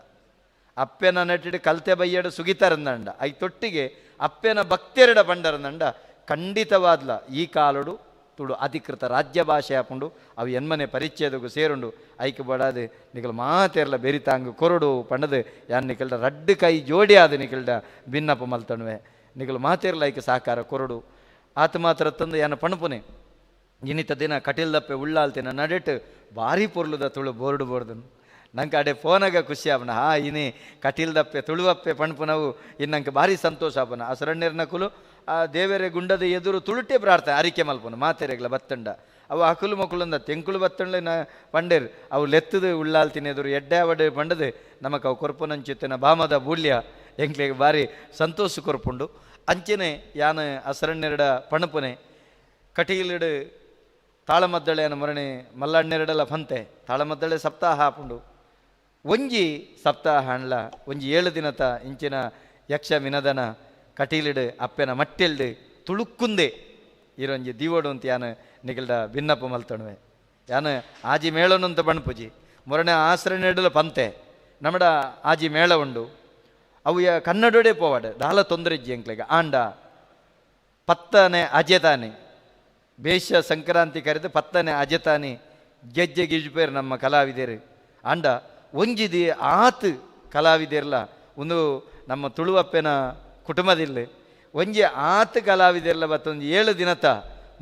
ಅಪ್ಪೆನ ನಟಿಡು ಕಲ್ತೆ ಬಯ್ಯಡು ಸುಗಿತಾರಂದಂಡ I ತೊಟ್ಟಿಗೆ ಅಪ್ಪೆನ ಭಕ್ತೆರಡ ಪಂಡರಂದಂಡ ಖಂಡಿತವಾದ್ಲ ಈ ಕಾಲಡು ತುಳು ಅಧಿಕೃತ ರಾಜ್ಯ ಭಾಷೆ ಹಾಕೊಂಡು ಅವು ಎನ್ಮನೆ ಪರಿಚಯದಗೂ ಸೇರುಂಡು ಐಕೆ ಬಡಾದು ನಿಕಲ್ ಮಾತೇರ್ಲ ಬೆರಿತಾಂಗು ಕೊರಡು ಪಂಡದು ಯಾನ್ ನಿಕಲ್ಡ ರಡ್ಡು ಕೈ ಜೋಡಿ ಆದ ನಿಕಲ್ಡ ಭಿನ್ನಪ ಮಲ್ತಣುವೆ ನಿಕಲ್ ಮಾತೇರ್ಲ ಐಕೆ ಸಹಕಾರ ಕೊರಡು ಆತ ಮಾತ್ರ ತಂದು ಯಾನ ಪಣಪುನೆ ಇನ್ನಿತ ದಿನ ಕಟಿಲ್ದಪ್ಪೆ ಉಳ್ಳಾಲ್ತಿನ ನಡೆಟ್ ಭಾರಿ ಪೊರ್ಲುದ ತುಳು ಬೋರ್ಡು ಬೋರ್ದನು ನಂಗೆ ಅಡೆ ಫೋನಾಗ ಖುಷಿ ಆಪನ ಹಾ ಇನಿ ಕಟಿಲ್ದಪ್ಪೆ ತುಳುವಪ್ಪೆ ಪಣಪುನವು ಇನ್ನಂಗೆ ಭಾರಿ ಸಂತೋಷ ಆಪನ ಆ ಸರಣ್ಯರ್ನ ಕುಲು ಆ ದೇವರೇ ಗುಂಡದ ಎದುರು ತುಳುಟೆ ಪ್ರಾರ್ಥನೆ ಅರಿಕೆ ಮಲ್ಪನು ಮಾತೆರೆಗ್ಲ ಬತ್ತಂಡ ಅವು ಅಕುಲು ಮಕ್ಕಳಂದ ತೆಂಕುಲು ಬತ್ತಂಡ್ಲೆ ನ ಪಂಡೇರ್ ಅವು ಲೆತ್ತದು ಉಳ್ಳಾಲ್ತಿನ ಎದುರು ಎಡ್ಡೆ ಅವಡೆ ಪಂಡದು ನಮಕ್ ಅವು ಕೊರ್ಪುನಂಚಿತ್ತಿನ ಬಾಮದ ಬೂಲ್ಯ ಎಂಕ್ಲೆಗ್ ಭಾರಿ ಸಂತೋಷ ಕೊರ್ಪುಂಡು. ಅಂಚೆನೆ ಯಾನ ಅಸರಣ್ಯರಡ ಪಣಪುನೆ ಕಟೀಲಿಡು ತಾಳಮದ್ದಳೆಯನ್ನು ಮರಣೆ ಮಲ್ಲಣ್ಣೆರಡಲ ಫಂತೆ ತಾಳಮದ್ದಳೆ ಸಪ್ತಾಹ ಹಾಪುಂಡು ಒಂಜಿ ಸಪ್ತಾಹ ಅಣ್ಲ ಒಂಜಿ 7 ದಿನತ ಇಂಚಿನ ಯಕ್ಷ ವಿನದನ ಕಟೀಲಿಡು ಅಪ್ಪೆನ ಮಟ್ಟೆಲ್ಡು ತುಳುಕ್ಕುಂದೆ ಇರೊಂಜಿ ದೀವಡು ಅಂತ ಯಾನು ನಿಗಲ್ಡ ಭಿನ್ನಪ್ಪ ಮಲ್ತಣುವೆ ಯಾನು ಆಜಿ ಮೇಳನು ಅಂತ ಬಣ್ಪುಜಿ ಮೊರನೆ ಆಸರಣೆಡಲ ಪಂತೆ ನಮ್ಮಡ ಆಜಿ ಮೇಳ ಉಂಡು ಅವು ಕನ್ನಡೋಡೆ ಪೋವಾಡ ದಾಲ ತೊಂದರೆ ಇಜ್ಜಿ ಎಂಕ್ಲೆಗ್ ಆಂಡ ಪತ್ತನೆ ಅಜೆತಾನೆ ಬೇಷ ಸಂಕ್ರಾಂತಿ ಕರೆದು ಪತ್ತನೆ ಅಜೆತಾನೆ ಗೆಜ್ಜೆ ಗಿಜ್ಪೇರು ನಮ್ಮ ಕಲಾವಿದರು ಆಂಡ ಒಂಜಿದಿ ಆತು ಕಲಾವಿದರ್ಲ ಒಂದು ನಮ್ಮ ತುಳುವಪ್ಪೆನ ಕುಟುಂಬದಿಲ್ಲ ಒಂಜಿ ಆತು ಕಲಾವಿದರ್ಲ ಬತ್ತೊಂದು 7 ದಿನತ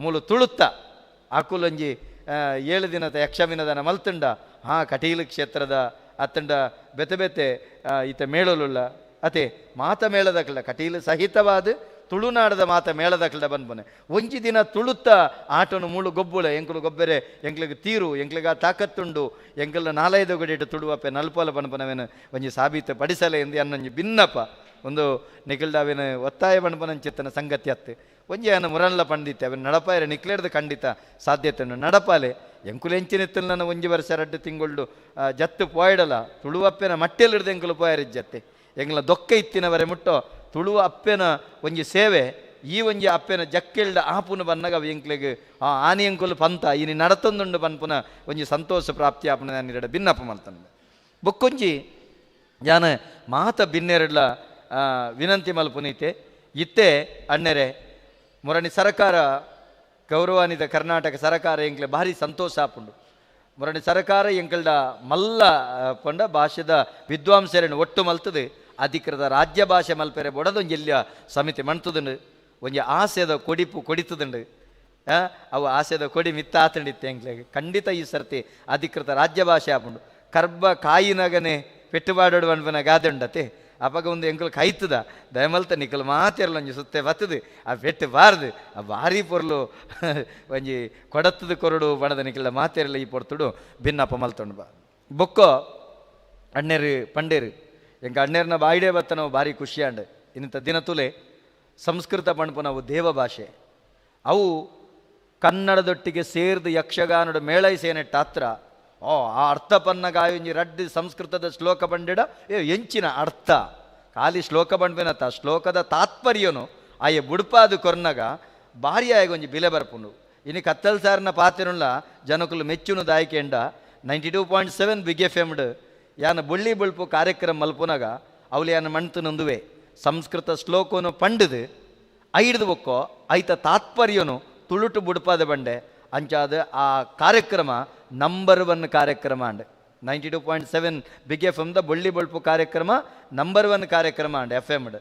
ಮೂಲು ತುಳುತ್ತ ಅಕುಲೊಂಜಿ 7 ದಿನತ ಯಕ್ಷವಿನದನ ಮಲ್ತುಂಡ ಹಾ ಕಟೀಲು ಕ್ಷೇತ್ರದ ಅತ್ತಂಡ ಬೆತೆ ಬೆತೆ ಈತ ಮೇಳಲುಳ್ಳ ಅತೆ ಮಾತ ಮೇಳದಕ್ಲ ಕಟೀಲು ಸಹಿತವಾದ ತುಳುನಾಡದ ಮಾತ ಮೇಳದಕ್ಲ ಬಂದ್ಬನೆ ಒಂಜಿ ದಿನ ತುಳುತ್ತ ಆಟನು ಮೂಳು ಗೊಬ್ಬುಳ ಎಂಕುಲು ಗೊಬ್ಬೆರೆ ಎಂಕ್ಲಿಗೆ ತೀರು ಎಂಕ್ಲಿಗೆ ಆ ತಾಕತ್ತುಂಡು ಎಂಕಲ್ನ 4-5 ಗಡಿಟ್ಟು ತುಳುವಪ್ಪೆ ನಲ್ಪೋಲ ಬನ್ಪನವೇನು ಒಂಜಿ ಸಾಬೀತು ಪಡಿಸಲೆ ಎಂದು ಅನ್ನೊಂಜಿ ಭಿನ್ನಪ ಒಂದು ನಿಖಿಲ್ಡಾವಿನ ಒತ್ತಾಯ ಬಣ್ಪನಂಚಿತ್ತನ ಸಂಗತಿ ಅತ್ತು ಒಂಜಿ ಅನ್ನ ಮುರನ್ಲ ಪಂಡಿತ್ತೆ ಅವನ ನಡಪಾಯರೆ ನಿಕ್ಲೇಡ್ದು ಖಂಡಿತ ಸಾಧ್ಯತೆ ಉಂಡು ನಡಪಾಲೆ ಎಂಕುಲು ಎಂಚಿನಿತ್ತಲ್ ನನ್ನ ಒಂಜಿ ವರ್ಷ 2 ತಿಂಗಳು ಜತ್ತು ಪೋಯ್ಡಲ ತುಳುವಪ್ಪೆನ ಮಟ್ಟೆಲಿಡ್ದು ಎಂಕುಲು ಪೋಯರಿಜ್ಜತ್ತೆ ಎಂಗ್ಲ ದೊಕ್ಕ ಇತ್ತಿನವರೆ ಮುಟ್ಟೋ ತುಳುವ ಅಪ್ಪೆನ ಒಂಜಿ ಸೇವೆ ಈ ಒಂಜಿ ಅಪ್ಪೆನ ಜಕ್ಕೆಲ್ಡ ಆಪುನ ಬನ್ನಗ ಅವು ಎಂಕ್ಲೆಗ್ ಆ ಆನಿ ಎಂಕುಲು ಪಂತ ಇನಿ ನಡತೊಂದುಂಡು ಪನ್ಪುನ ಒಂಜಿ ಸಂತೋಷ ಪ್ರಾಪ್ತಿ ಆಪುನ ನಾನಿರಡ ಭಿನ್ನಪ ಮಲ್ತಂದೆ. ಬೊಕ್ಕೊಂಜಿ ಯಾನ ಮಾತ ಬಿನ್ನೆರಡ್ಲ ವಿನಂತಿ ಮಲ್ಪುನೀತೆ ಇತ್ತೆ ಅಣ್ಣೆರೆ ಮುರಣಿ ಸರಕಾರ ಗೌರವಾನ್ವಿತ ಕರ್ನಾಟಕ ಸರಕಾರ ಎಂಕ್ಲೆ ಭಾರಿ ಸಂತೋಷ ಆಪುಂಡು. ಮುರಣಿ ಸರಕಾರ ಎಂಕಲ್ಡ ಮಲ್ಲ ಪಂಡ ಭಾಷೆದ ವಿದ್ವಾಂಸರನ್ನು ಒಟ್ಟು ಮಲ್ತದೆ ಅಧಿಕೃತ ರಾಜ್ಯ ಭಾಷೆ ಮಲ್ಪೆರೆ ಬೊಡದೊಂಜಿ ಎಲ್ಲಿಯ ಸಮಿತಿ ಮಣ್ತದುಂಡು ಒಂಜಿ ಆಸೆದ ಕೊಡಿಪು ಕೊಡಿತದುಂಡು ಅವು ಆಸೆದ ಕೊಡಿ ಮಿತ್ತಾತಂಡಿತ್ತೆ ಎಂಕ್ಲೆಗ್ ಖಂಡಿತ ಈ ಸರ್ತಿ ಅಧಿಕೃತ ರಾಜ್ಯ ಭಾಷೆ ಆಪುಂಡು. ಕರ್ಬ ಕಾಯಿನಗನೆ ಪೆಟ್ಟುಬಾಡೋಡು ಅನ್ಪನ ಗಾದೆ ಉಂಡತೆ ಅಪಗ ಒಂದು ಎಂಕುಲು ಕೈತದ ದಯಮಲ್ತ ನಿಕಲ್ ಮಾತೆರ್ಲ ಒಂಜಿ ಸುತ್ತೆ ಬತ್ತದು ಆ ಪೆಟ್ಟು ಬಾರ್ದು ಆ ಭಾರಿ ಪೊರ್ಲು ಒಂಜಿ ಕೊಡತ್ತದ ಕೊರಡು ಬಣದ ನಿಕಲ್ದ ಮಾತೆರ್ಲ ಈ ಪೊರ್ತುಡು ಭಿನ್ನಪ್ಪ ಮಲ್ತೊಂಡು ಬಾ ಬೊಕ್ಕೋ ಅಣ್ಣೇರು ಪಂಡೇರು ಎಂಕ ಅಣ್ಣೇರ್ನ ಬಾಯಿಡೇ ಬತ್ತ ನಾವು ಭಾರಿ ಖುಷಿಯಾಂಡು. ಇನ್ನಿಂಥ ದಿನ ತುಲೆ ಸಂಸ್ಕೃತ ಪಣಪು ನಾವು ದೇವ ಭಾಷೆ ಅವು ಕನ್ನಡದೊಟ್ಟಿಗೆ ಸೇರ್ದು ಯಕ್ಷಗಾನದ ಮೇಳೈಸೇನೆಟ್ಟ ಹತ್ರ ಓ ಆ ಅರ್ಥ ಪನ್ನಗಾಯೊಂಜಿ ರಡ್ಡು ಸಂಸ್ಕೃತದ ಶ್ಲೋಕ ಬಂಡಿಡ ಏ ಎಂಚಿನ ಅರ್ಥ ಖಾಲಿ ಶ್ಲೋಕ ಬಂಡ್ಬೇನತ್ತ ಶ್ಲೋಕದ ತಾತ್ಪರ್ಯನು ಆಯೆ ಬುಡ್ಪಾದು ಕೊರ್ನಗ ಭಾರಿ ಆಯಗೊಂಜಿ ಬಿಲೆ ಬರ್ಪುಂಡು. ಇನ್ನು ಕತ್ತಲ್ ಸಾರನ ಪಾತಿರುಳ್ಳ ಜನಕುಲು ಮೆಚ್ಚುನು ದಾಯಿಕೆಂಡ 92.7 ಬಿಗ್ ಎಫ್ ಎಮ್ಡ್ ಯಾನ ಬೊಳ್ಳಿ ಬೊಳ್ಪು ಕಾರ್ಯಕ್ರಮ ಮಲ್ಪುನಗ ಅವಳು ಯಾನ ಮಣ್ತು ನೊಂದುವೆ ಸಂಸ್ಕೃತ ಶ್ಲೋಕನು ಪಂಡದು ಐಡ್ದು ಬೊಕ್ಕೋ ಐತ ತಾತ್ಪರ್ಯನು ತುಳುಟು ಬುಡ್ಪಾದ ಬಂಡೆ ಅಂಚಾದ ಆ ಕಾರ್ಯಕ್ರಮ ನಂಬರ್ 1 ಕಾರ್ಯಕ್ರಮ and 92.7 big F ಎಮ್ದ ಬೊಳ್ಳಿ ಬೊಳ್ಪು ಕಾರ್ಯಕ್ರಮ ನಂಬರ್ 1 ಕಾರ್ಯಕ್ರಮ and F ಎಮ್ಡ್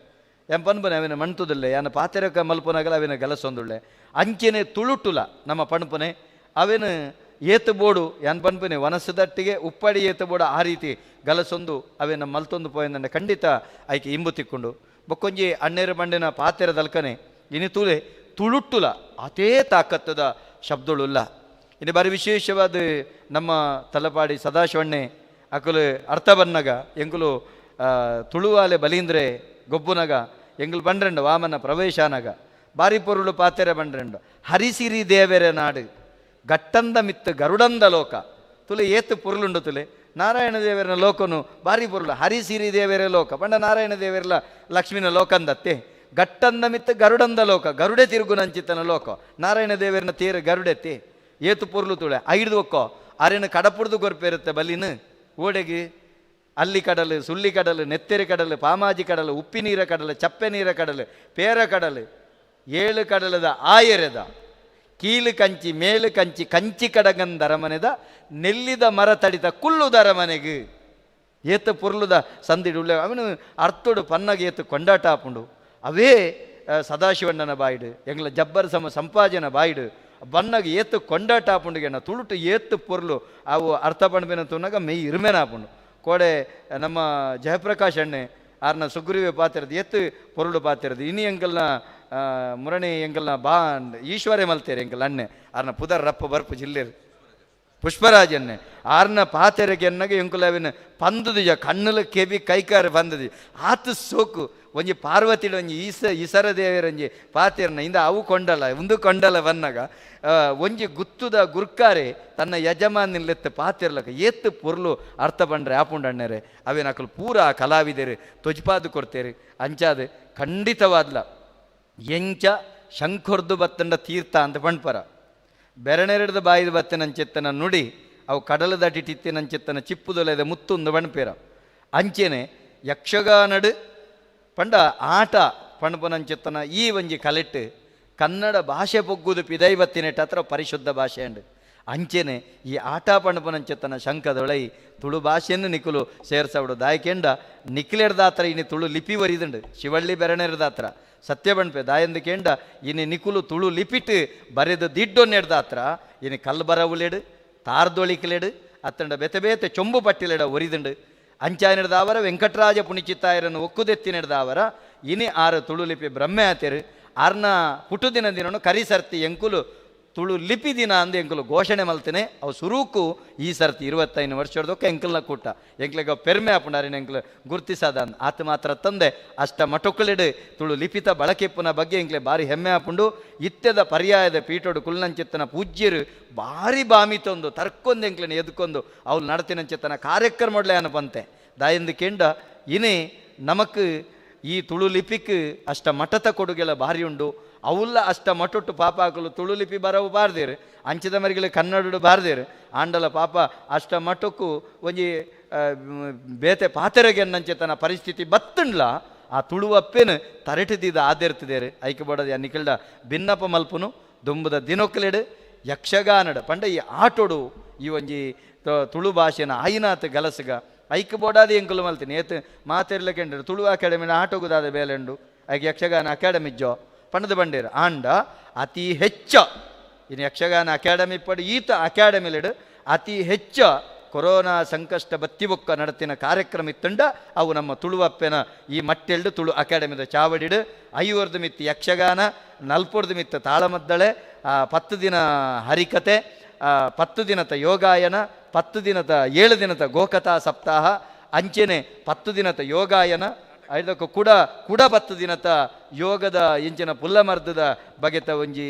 M ಪನ್ಪನೆ ಅವಿನ ಮಣ್ತುದಿಲ್ಲೆ ಯಾನ ಪಾತೆರಕ ಮಲ್ಪುನಗಲ ಅವಿನ ಗಲಸೊಂದುಳ್ಳೆ ಅಂಚೆನೆ ತುಳುಟುಲ ನಮ್ಮ ಪಣಪನೆ ಅವೇನು ಏತು ಬೋಡು ಯಾನ್ ಪನ್ಪನೆ ವನಸದಟ್ಟಿಗೆ ಉಪ್ಪಡಿ ಏತು ಬೋಡು ಆ ರೀತಿ ಗಲಸೊಂದು ಅವೇನ ಮಲ್ತೊಂದು ಪೋಯಂದಂಡೆ ಖಂಡಿತ ಆಯ್ಕೆ ಇಂಬು ತಿಕ್ಕೊಂಡು ಬೊಕ್ಕೊಂಜಿ ಅಣ್ಣೇರು ಬಂಡಿನ ಪಾತೆರದಲ್ಕನೆ ಇನಿ ತುಲೆ ತುಳುಟ್ಟುಲ ಅತೇ ತಾಕತ್ತದ ಶಬ್ದಳುಲ್ಲ. ಇನ್ನು ಬಾರಿ ವಿಶೇಷವಾದ ನಮ್ಮ ತಲಪಾಡಿ ಸದಾಶಿವಣ್ಣೆ ಅಕುಲು ಅರ್ಥ ಬನ್ನಗ ಎಂಕುಲು ತುಳುವಾಲೆ ಬಲೀಂದ್ರೆ ಗೊಬ್ಬುನಗ ಎಂಗುಲು ಬಂಡ್ರೆಂಡು ವಾಮನ ಪ್ರವೇಶಾನಗ ಬಾರಿ ಪೊರುಳು ಪಾತೆರೆ ಬಂಡ್ರೆಂಡು ಹರಿಸಿರಿ ದೇವೆರೆ ನಾಡು ಗಟ್ಟಂದ ಮಿತ್ತು ಗರುಡಂದ ಲೋಕ ತುಲೆ ಏತು ಪೊರುಳುಂಡು ತುಲೆ ನಾರಾಯಣ ದೇವರನ ಲೋಕನು ಬಾರಿ ಪೊರುಳು ಹರಿಸಿರಿ ದೇವರೇ ಲೋಕ ಪಂಡ ನಾರಾಯಣ ದೇವರಲ್ಲ ಲಕ್ಷ್ಮಿನ ಲೋಕಂದತ್ತೆ ಗಟ್ಟಂದ ಮಿತ್ತು ಗರುಡಂದ ಲೋಕ ಗರುಡೆ ತಿರುಗುನಂಚಿತನ ಲೋಕ ನಾರಾಯಣ ದೇವರನ ತೇರು ಗರುಡೆತ್ತಿ ಏತು ಪೊರುಳು ತುಳೆ ಐದು ಒಕ್ಕೋ ಅರೆನ ಕಡಪುಡ್ದು ಕೊರ್ಪೇರುತ್ತೆ ಬಲಿನ ಓಡೆಗೆ ಅಲ್ಲಿ ಕಡಲು ಸುಳ್ಳಿ ಕಡಲು ನೆತ್ತೆರಿ ಕಡಲು ಪಾಮಾಜಿ ಕಡಲು ಉಪ್ಪಿನೀರ ಕಡಲು ಚಪ್ಪೆ ನೀರ ಕಡಲು ಪೇರ ಕಡಲು ಏಳು ಕಡಲದ ಆಯರೆದ ಕೀಲು ಕಂಚಿ ಮೇಲು ಕಂಚಿ ಕಂಚಿ ಕಡಗಂದರಮನೆದ ನೆಲ್ಲಿದ ಮರ ತಡಿತ ಕುಲ್ಲುದರ ಮನೆಗೆ ಏತು ಪೊರ್ಲುದ ಸಂದಿಡುಳ್ಳೆ ಅವನು ಅರ್ಥೋಡು ಪನ್ನಗೆ ಏತು ಕೊಂಡಾಟ ಆಪುಂಡು ಅವೇ ಸದಾಶಿವಣ್ಣನ ಬಾಯಿಡು ಎಂಗ್ಲ ಜಬ್ಬರ್ ಸಮ ಸಂಪಾಜನ ಬಾಯಿಡು ಬನ್ನಗೆ ಏತು ಕೊಂಡಾಟ ಆಪುಂಡುಗೆಣ್ಣ ತುಳುಟು ಏತು ಪೊರ್ಲು ಅವು ಅರ್ಥ ಪಂಡ್ಬೇನ ತುನ್ನಗ ಮೆಯ್ ಇರುಮೇನ ಆಪುಂಡು. ಕೋಡೆ ನಮ್ಮ ಜಯಪ್ರಕಾಶ್ ಅಣ್ಣೆ ಆರ್ನ ಸುಗ್ರೀವೆ ಪಾತಿರದು ಎತ್ತು ಪೊರುಳು ಪಾತಿರದು ಇನಿ ಎಂಕಲ್ನ ಮುರಣಿ ಎಂಕಲ್ನ ಬಾ ಈಶ್ವರೇ ಮಲ್ತೇರಿ ಎಂಕಲ್ ಅಣ್ಣೆ ಆರ್ನ ಪುದರ್ ರಪ್ಪ ಬರ್ಪು ಜಿಲ್ಲೆರು ಪುಷ್ಪರಾಜ್ ಅಣ್ಣೆ ಆರ್ನ ಪಾತೆರೆಗೆ ಎನ್ನಗ ಎಂಕುಲವಿನ ಪಂದುದಿಜ ಕಣ್ಣುಲ ಕೆಬಿ ಕೈಕಾರ ಬಂದದಿ ಆತು ಸೋಕು ಒಂಜಿ ಪಾರ್ವತಿಡು ಒಂಜಿ ಈಸರ ದೇವರಂಜಿ ಪಾತೆರ್ನ ಇಂದ ಅವು ಕೊಂಡಲ ಒಂದು ಕೊಂಡಲ ಬನ್ನಗ ಒಂಜಿ ಗುತ್ತುದ ಗುರ್ಕಾರೆ ತನ್ನ ಯಜಮಾನಿಲ್ಲೆತ್ತು ಪಾತಿರ್ಲಕ ಏತ್ತು ಪೊರ್ಲು ಅರ್ಥ ಬಂಡ್ರೆ ಆಪುಂಡು ಅಣ್ಣರೆ ಅವೇನಕಲು ಪೂರಾ ಕಲಾವಿದರು ತೊಜ್ಪಾದು ಕೊಡ್ತೇರಿ ಅಂಚಾದ ಖಂಡಿತವಾದ್ಲ ಎಂಚ ಶಂಖೊರ್ದು ಬತ್ತಂಡ ತೀರ್ಥ ಅಂತ ಪಣ್ಪರ ಬೆರಣೆರಡ್ದ ಬಾಯಿದ ಬತ್ತಿನಂಚೆತ್ತನ ನುಡಿ ಅವು ಕಡಲು ದಟಿಟ್ಟಿತ್ತಿನಂಚೆತ್ತನ ಚಿಪ್ಪುದೊಲೆದ ಮುತ್ತುಂದು ಬಣ್ಪೇರ ಅಂಚೆನೆ ಯಕ್ಷಗಾನಡು ಪಂಡ ಆಟ ಪಣಪನಂಚೆತ್ತನ ಈ ಒಂಜಿ ಕಲೆಟ್ಟು ಕನ್ನಡ ಭಾಷೆ ಪೊಗ್ಗುದು ಪಿದೈಬತ್ತಿನೆಟ್ಟ ಹತ್ರ ಪರಿಶುದ್ಧ ಭಾಷೆ ಅಂಡು ಅಂಚೆನೆ ಈ ಆಟ ಪಣಪನಂಚೆತ್ತನ ಶಂಕದೊಳೈ ತುಳು ಭಾಷೆಯನ್ನು ನಿಕುಲು ಸೇರ್ಸವಡು ದಾಯಕೆಂಡ ನಿಕ್ಲೆಡ್ದಾತ್ರ ಇನಿ ತುಳು ಲಿಪಿ ವರಿದುಂಡು ಶಿವಳ್ಳಿ ಬೆರಣೆರ್ದಾತ್ರ ಸತ್ಯ ಬಣ್ಪೆ ದಾಯಂದು ಕೇಂಡ ಇನಿ ನಿಕುಲು ತುಳು ಲಿಪಿಟ್ ಬರೆದು ದಿಡ್ಡೊನ್ನೆಡ್ದಾತ್ರ ಇನಿ ಕಲ್ಬರವುಲೆಡು ತಾರ್ದೊಳಿಕಲೆಡು ಅತ್ತಂಡ ಬೆತೆ ಬೇತೆ ಚೊಂಬು ಪಟ್ಟಿಲೆಡ ಒರಿದುಂಡು ಅಂಚಾಯನೆಡ್ದಾವರ ವೆಂಕಟರಾಜ ಪುಣಿಚಿತ್ತಾಯರನ್ನು ಒಕ್ಕುದೆತ್ತಿನೆಡ್ದಾವರ ಇನಿ ಆರು ತುಳು ಲಿಪಿ ಬ್ರಹ್ಮೆ ಆತೇರು ಆರ್ನ ಪುಟುದಿನ ದಿನನು ಕರಿಸರ್ತಿ ಎಂಕುಲು ತುಳು ಲಿಪಿ ದಿನ ಅಂದು ಎಂಕುಲು ಘೋಷಣೆ ಮಲ್ತೇನೆ ಅವು ಸುರೂಕು ಈ ಸರ್ತಿ 25 ವರ್ಷದೊಕ್ಕ ಎಂಕಲ್ನ ಕೂಟ ಎಂಕ್ಲೆಗ ಪೆರ್ಮೆ ಆಪುಂಡಾರಿನ ಎಂಕ್ಲು ಗುರ್ತಿಸಾದ ಅಂದ್ ಆತ ಮಾತ್ರ ತಂದೆ ಅಷ್ಟ ಮಟೊಕ್ಕಲಿಡು ತುಳು ಲಿಪಿತ ಬಳಕೆಪ್ಪುನ ಬಗ್ಗೆ ಎಂಕ್ಲೆ ಭಾರಿ ಹೆಮ್ಮೆ ಆಪುಂಡು. ಇತ್ತೆದ ಪರ್ಯಾಯದ ಪೀಠೋಡು ಕುಲ್ನಂಚಿತ್ತನ ಪೂಜ್ಯರು ಭಾರಿ ಬಾಮಿತೊಂದು ತರ್ಕೊಂದು ಎಂಕ್ಲೆನ ಎದ್ಕೊಂದು ಅವ್ರು ನಡತಿನಂಚಿತ್ತನ ಕಾರ್ಯಕ್ರಮ ಅನಪಂತೆ ದಾಯಂದು ಕೆಂಡ ಇನಿ ನಮಕ್ ಈ ತುಳು ಲಿಪಿಕ್ ಅಷ್ಟ ಮಠದ ಕೊಡುಗೆಲ್ಲ ಭಾರಿ ಉಂಡು. ಅವುಲ್ಲ ಅಷ್ಟ ಮಠೊಟ್ಟು ಪಾಪ ಹಾಕಲು ತುಳು ಲಿಪಿ ಬರವು ಬಾರ್ದೇರು ಅಂಚಿದ ಮರಿಗಳು ಕನ್ನಡಡು ಬಾರ್ದೇರು ಆಂಡಲ ಪಾಪ ಅಷ್ಟ ಮಠಕ್ಕೂ ಒಂಜಿ ಬೇತೆ ಪಾತೆರೆಗೆನ್ನಂಚೆತನ ಪರಿಸ್ಥಿತಿ ಬತ್ತುಂಡ್ಲ ಆ ತುಳುವಪ್ಪೇನು ತರಟಿದಿದ ಆದಿರ್ತಿದೇರು ಐಕೆ ಬೋಡದ ನಿಖಲ್ಡ ಭಿನ್ನಪ ಮಲ್ಪುನು ದುಂಬುದ ದಿನೊಕ್ಕಲೆಡು ಯಕ್ಷಗಾನಡು ಪಂಡ ಈ ಆಟೋಡು ಈ ಒಂಜಿ ತುಳು ಭಾಷೆನ ಆಯಿನಾತ್ ಗಲಸುಗ ಐಕ್ ಬೋಡಾದ ಎಂಕುಲು ಮಲ್ತೀನಿ ಏತು ಮಾತೆರ್ಲಕೆಂಡು ತುಳು ಅಕಾಡೆಮಿನ ಆಟೋಗುದಾದ ಬೇಲೆಂಡು ಐಕೆ ಯಕ್ಷಗಾನ ಅಕಾಡೆಮಿ ಜೋ ಪಣದ ಬಂಡೇರು ಆಂಡ ಅತಿ ಹೆಚ್ಚ ಇನ್ನು ಯಕ್ಷಗಾನ ಅಕಾಡೆಮಿ ಪಡು ಈತ ಅಕಾಡೆಮಿಲಿಡು ಅತಿ ಹೆಚ್ಚ ಕೊರೋನಾ ಸಂಕಷ್ಟ ಬತ್ತಿಬೊಕ್ಕ ನಡತಿನ ಕಾರ್ಯಕ್ರಮ ಇತ್ತಂಡ ಅವು ನಮ್ಮ ತುಳುವಪ್ಪೆನ ಈ ಮಟ್ಟೆಲ್ಡು ತುಳು ಅಕಾಡೆಮಿದ ಚಾವಡಿಡು 50 ಮಿತ್ತು ಯಕ್ಷಗಾನ 40 ಮಿತ್ತು ತಾಳಮದ್ದಳೆ 10 ದಿನ ಹರಿಕತೆ 10 ದಿನದ ಯೋಗಾಯನ 10 ದಿನದ 7 ದಿನದ ಗೋಕಥಾ ಸಪ್ತಾಹ ಅಂಚೆನೆ 10 ದಿನದ ಯೋಗಾಯನ ಐದಕ್ಕೂ ಕೂಡ ಕೂಡ 10 ದಿನದ ಯೋಗದ ಇಂಚಿನ ಪುಲ್ಲಮರ್ದದ ಬಗೆತ ಒಂಜಿ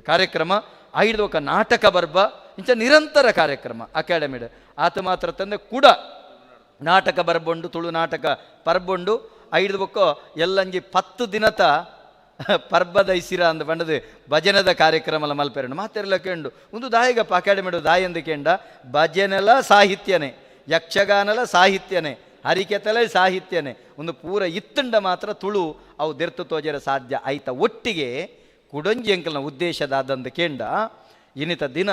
ಕಾರ್ಯಕ್ರಮ ಐದು ఒక ನಾಟಕ ಬರ್ಬ ಇಂಚ ನಿರಂತರ ಕಾರ್ಯಕ್ರಮ ಅಕಾಡೆಮಿಡ್ ಆತ ಮಾತ್ರ ತಂದೆ ಕೂಡ ನಾಟಕ ಬರ್ಬೊಂಡು ತುಳು ನಾಟಕ ಪರ್ಬೊಂಡು ಐದು ಬೊಕ್ಕ ಎಲ್ಲಂಜಿ 10 ದಿನತ ಪರ್ಬದ ಇಸಿರ ಅಂದ ಬಂಡದು ಭಜನದ ಕಾರ್ಯಕ್ರಮ ಮಲ್ಪೆರಂಡು ಮಾತೆರ್ಲ ಕೇಂಡು ಒಂದು ದಾಯಿಗಪ್ಪ ಅಕಾಡೆಮಿಡು ದಾಯಂದು ಕೇಂಡ ಭಜನೆಲ ಸಾಹಿತ್ಯನೇ ಯಕ್ಷಗಾನಲ ಸಾಹಿತ್ಯನೇ ಹರಿಕೆತಲೆ ಸಾಹಿತ್ಯನೇ ಒಂದು ಪೂರ ಇತ್ತಂಡ ಮಾತ್ರ ತುಳು ಅವು ದೆರ್ತು ತೋಜರ ಸಾಧ್ಯ ಆಯ್ತ. ಒಟ್ಟಿಗೆ ಕುಡೊಂಜಿ ಅಂಕಲ್ನ ಉದ್ದೇಶದಾದಂದು ಕೇಂಡ ಇನಿತ ದಿನ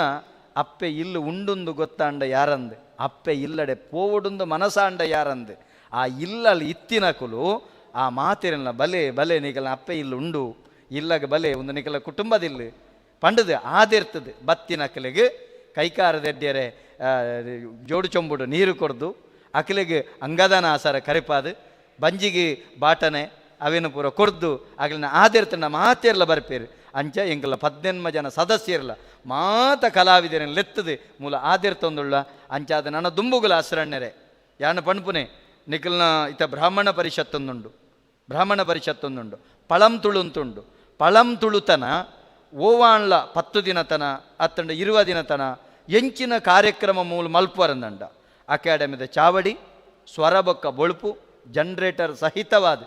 ಅಪ್ಪೆ ಇಲ್ಲು ಉಂಡುಂದು ಗೊತ್ತಾಂಡ ಯಾರಂದು ಅಪ್ಪೆ ಇಲ್ಲಡೆ ಪೋವುಡುಂದು ಮನಸಾಂಡ ಯಾರಂದು ಆ ಇಲ್ಲಲ್ಲಿ ಇತ್ತಿನಕುಲು ಆ ಮಾತಿರಲ್ಲ ಬಲೆ ಬಲೆ ನಿಕಲ ಅಪ್ಪೆ ಇಲ್ಲು ಉಂಡು ಇಲ್ಲಗ ಬಲೆ ಒಂದು ನಿಕಲ ಕುಟುಂಬದಿಲ್ಲು ಪಂಡದು ಆದಿರ್ತದೆ ಬತ್ತಿನಕಲಿಗೆ ಕೈಕಾರದೆಡ್ಡಿಯರೆ ಜೋಡು ಚೊಂಬುಡು ನೀರು ಕೊಡ್ದು ಅಕಲಿಗೆ ಅಂಗದಾನ ಆಸಾರ ಕರಿಪಾದು ಬಂಜಿಗೆ ಬಾಟನೆ ಅವೇನು ಪೂರ ಕೊಡ್ದು ಅಗಲಿನ ಆದಿರ್ತನ ಮಾತಿರ್ಲ ಬರ್ಪೇರು ಅಂಚ ಎಂಕಲ 18 ಜನ ಸದಸ್ಯರ್ಲ ಮಾತ ಕಲಾವಿದರನ್ನು ಲೆತ್ತದೆ ಮೂಲ ಆದಿರ್ತೊಂದುಳ್ಳ ಅಂಚಾದ ನನ್ನ ದುಂಬುಗುಲ ಆಸರಣ್ಣರೆ ಯಾನ ಪಣ್ಪುನೆ ನಿಖಲ್ನ ಇತ ಬ್ರಾಹ್ಮಣ ಪರಿಷತ್ತೊಂದುಂಡು ಬ್ರಾಹ್ಮಣ ಪರಿಷತ್ತೊಂದುಂಡು ಪಳಂ ತುಳುಂತುಂಡು ಪಳಂ ತುಳುತನ ಓವಾಣ್ಲ 10 ದಿನತನ ಅತ್ತಂಡ 20 ದಿನತನ ಎಂಚಿನ ಕಾರ್ಯಕ್ರಮ ಮೂಲ ಮಲ್ಪುವರಂದಂಡ ಅಕಾಡೆಮಿದ ಚಾವಡಿ ಸ್ವರಬೊಕ್ಕ ಬೊಳುಪು ಜನರೇಟರ್ ಸಹಿತವಾದ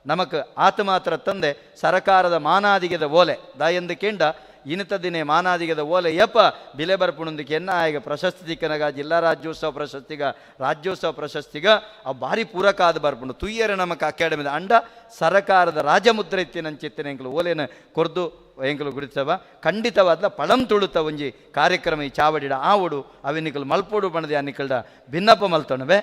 ನಮಕ್ ಆತ ಮಾತ್ರ ತಂದೆ ಸರಕಾರದ ಮಾನಾದಿಗೆದ ಓಲೆ ದಾಯಂದು ಕೇಂಡ ಇನಿತ ದಿನೇ ಮಾನಾದಿಗೆದ ಓಲೆ ಯಪ್ಪ ಬಿಲೆ ಬರ್ಪುಣೊಂದಿಗೆ ಎನ್ನ ಆಯಗ ಪ್ರಶಸ್ತಿ ದಿಕ್ಕನಗ ಜಿಲ್ಲಾ ರಾಜ್ಯೋತ್ಸವ ಪ್ರಶಸ್ತಿಗ ರಾಜ್ಯೋತ್ಸವ ಪ್ರಶಸ್ತಿಗ ಅವು ಭಾರಿ ಪೂರಕ ಆದ ಬರ್ಪುಂಡು ತುಯ್ಯರ ನಮಕ್ ಅಕಾಡೆಮಿದ ಅಂಡ ಸರಕಾರದ ರಾಜಮುದ್ರೆ ಇತ್ತಿನಂಚಿತ್ತಿನ ಎಂಕಲು ಓಲೆನ ಕೊರ್ದು ಎಂಕಲು ಗುರುತವ ಖಂಡಿತವಾದ ಪಳಂ ತುಳುತ ಒಂಜಿ ಕಾರ್ಯಕ್ರಮ ಈ ಚಾವಡಿಡ ಆವಡು ಅವೆನಿಕಲು ಮಲ್ಪೋಡು ಬಣದೆ ಅನಿಕಲ್ಡ ಭಿನ್ನಪ್ಪ ಮಲ್ತೊಣವೆ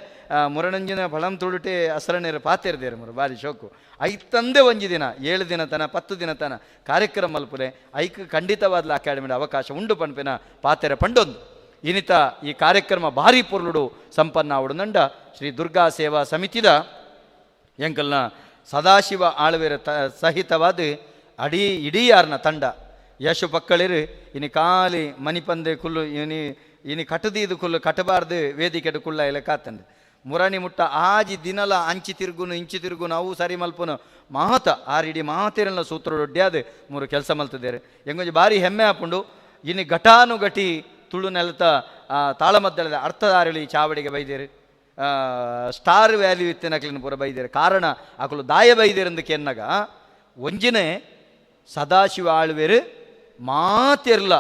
ಮುರಣಂಜಿನ ಪಳಂ ತುಳುಟೆ ಅಸರನೇರು ಪಾತಿರ್ದೇರು ಮುರು ಬಾರಿ ಶೋಕು ಐತಂದೆ ಒಂಜಿ ದಿನ 7 ದಿನ ತನ 10 ದಿನ ತನ ಕಾರ್ಯಕ್ರಮ ಮಲ್ಪುಲೆ ಐಕ್ ಖಂಡಿತವಾದ ಅಕಾಡೆಮಿಡ ಅವಕಾಶ ಉಂಡು ಪನ್ಪಿನ ಪಾತೆರ ಪಂಡೊಂದು ಇನಿತ ಈ ಕಾರ್ಯಕ್ರಮ ಭಾರಿ ಪೊರ್ಲುಡು ಸಂಪನ್ನ ಆವಡು ನಂಡ ಶ್ರೀ ದುರ್ಗಾ ಸೇವಾ ಸಮಿತಿದ ಎಂಕಲ್ನ ಸದಾಶಿವ ಆಳ್ವೇರ ಸಹಿತವಾದ ಅಡೀ ಇಡೀ ಯಾರನ ತಂಡ ಯಶು ಪಕ್ಕಳಿರು ಇನಿ ಕಾಲಿ ಮನಿಪಂದೆ ಕುಲ್ಲು ಇನಿ ಇನಿ ಕಟದೀದು ಕುಲ್ಲು ಕಟಬಾರ್ದು ವೇದಿಕೆಡು ಕುಲ್ಲ ಇಲ್ಲ ಕಾತಂಡು ಮುರಣಿ ಮುಟ್ಟ ಆಜಿ ದಿನಲ ಅಂಚಿ ತಿರುಗುನು ಇಂಚಿ ತಿರುಗುನು ಅವು ಸರಿ ಮಲ್ಪುನು ಮಾತ ಆರಿಡಿ ಮಾತಿರಲ್ಲ ಸೂತ್ರೊಡ್ಯಾದು ಮೂರು ಕೆಲಸ ಮಲ್ತದೇರು ಎಂಗೊಂಜಿ ಭಾರಿ ಹೆಮ್ಮೆ ಆಪುಂಡು ಇನಿ ಘಟಾನುಘಟಿ ತುಳು ನೆಲತ ತಾಳಮದ್ದಳದ ಅರ್ಥಧಾರಳಿ ಚಾವಡಿಗೆ ಬೈದೇರು ಸ್ಟಾರ್ ವ್ಯಾಲ್ಯೂ ಇತ್ತಿನಕ್ಲಿನ ಪೂರ ಬೈದೇರು ಕಾರಣ ಅಕಲು ದಾಯ ಬೈದೇರಂದು ಕೆನ್ನಗ ಒಂಜಿನೇ ಸದಾಶಿವ ಆಳ್ವೇರು ಮಾತಿರ್ಲ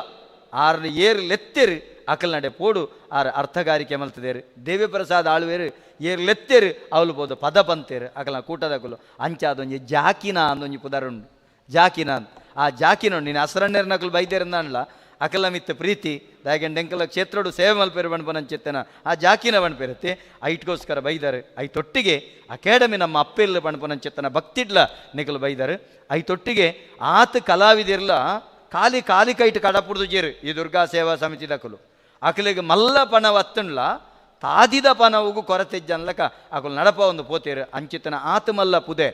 ಆರ್ನ ಏರ್ ಲೆತ್ತೆರು ಅಕಲ್ ನಡೆ ಪೋಡು ಆರ್ ಅರ್ಥಗಾರಿಕೆ ಮಲ್ತದೇರು ದೇವಿಪ್ರಸಾದ್ ಆಳ್ವೇರು ಏರ್ ಲೆತ್ತೆರು ಅವಲು ಪೋದು ಪದ ಪಂತೇರು ಅಕಲ್ನ ಕೂಟದಕಲು ಅಂಚಾದೊಂಜಿ ಜಾಕಿನ ಅಂದೊಂಜಿ ಪುದರುಂಡು ಜಾಕಿನ ಆ ಜಾಕಿನ ನೀನು ಅಸರಣ್ಣರ್ನಕಲು ಬೈದೇರಂದಾಣ್ಲ ಅಕಲ ಮಿತ್ತ ಪ್ರೀತಿ ದಾಯಗೆಂಡ ಎಂಕಲ ಕ್ಷೇತ್ರಡು ಸೇವೆ ಮಲ್ಪೇರು ಬಣ್ಪನಂಚಿತ್ತನ ಆ ಜಾಕಿನ ಬಣ್ಪೇರತ್ತೆ ಐಟ್ಗೋಸ್ಕರ ಬೈದಾರೆ ಐತೊಟ್ಟಿಗೆ ಅಕಾಡೆಮಿ ನಮ್ಮ ಅಪ್ಪಿಲ್ಲ ಬಣ್ಪನಂಚಿತ್ತನ ಭಕ್ತಿಡ್ಲ ನಿಕಲು ಬೈದಾರೆ ಐತೊಟ್ಟಿಗೆ ಆತ ಕಲಾವಿದಿರ್ಲ ಖಾಲಿ ಖಾಲಿ ಕೈಟ್ ಕಡಪುಡ್ದು ಜೇರು ಈ ದುರ್ಗಾ ಸೇವಾ ಸಮಿತಿ ದಕಲು ಅಕಲಿಗೆ ಮಲ್ಲ ಪಣ ಒತ್ತಂಡ್ಲ ತಾದಿದ ಪಣವುಗು ಕೊರತೆ ಜನ್ಲಕ ಅಕಲು ನಡಪ ಒಂದು ಪೋತೇರು ಅಂಚಿತನ ಆತ ಮಲ್ಲ ಪುದೆ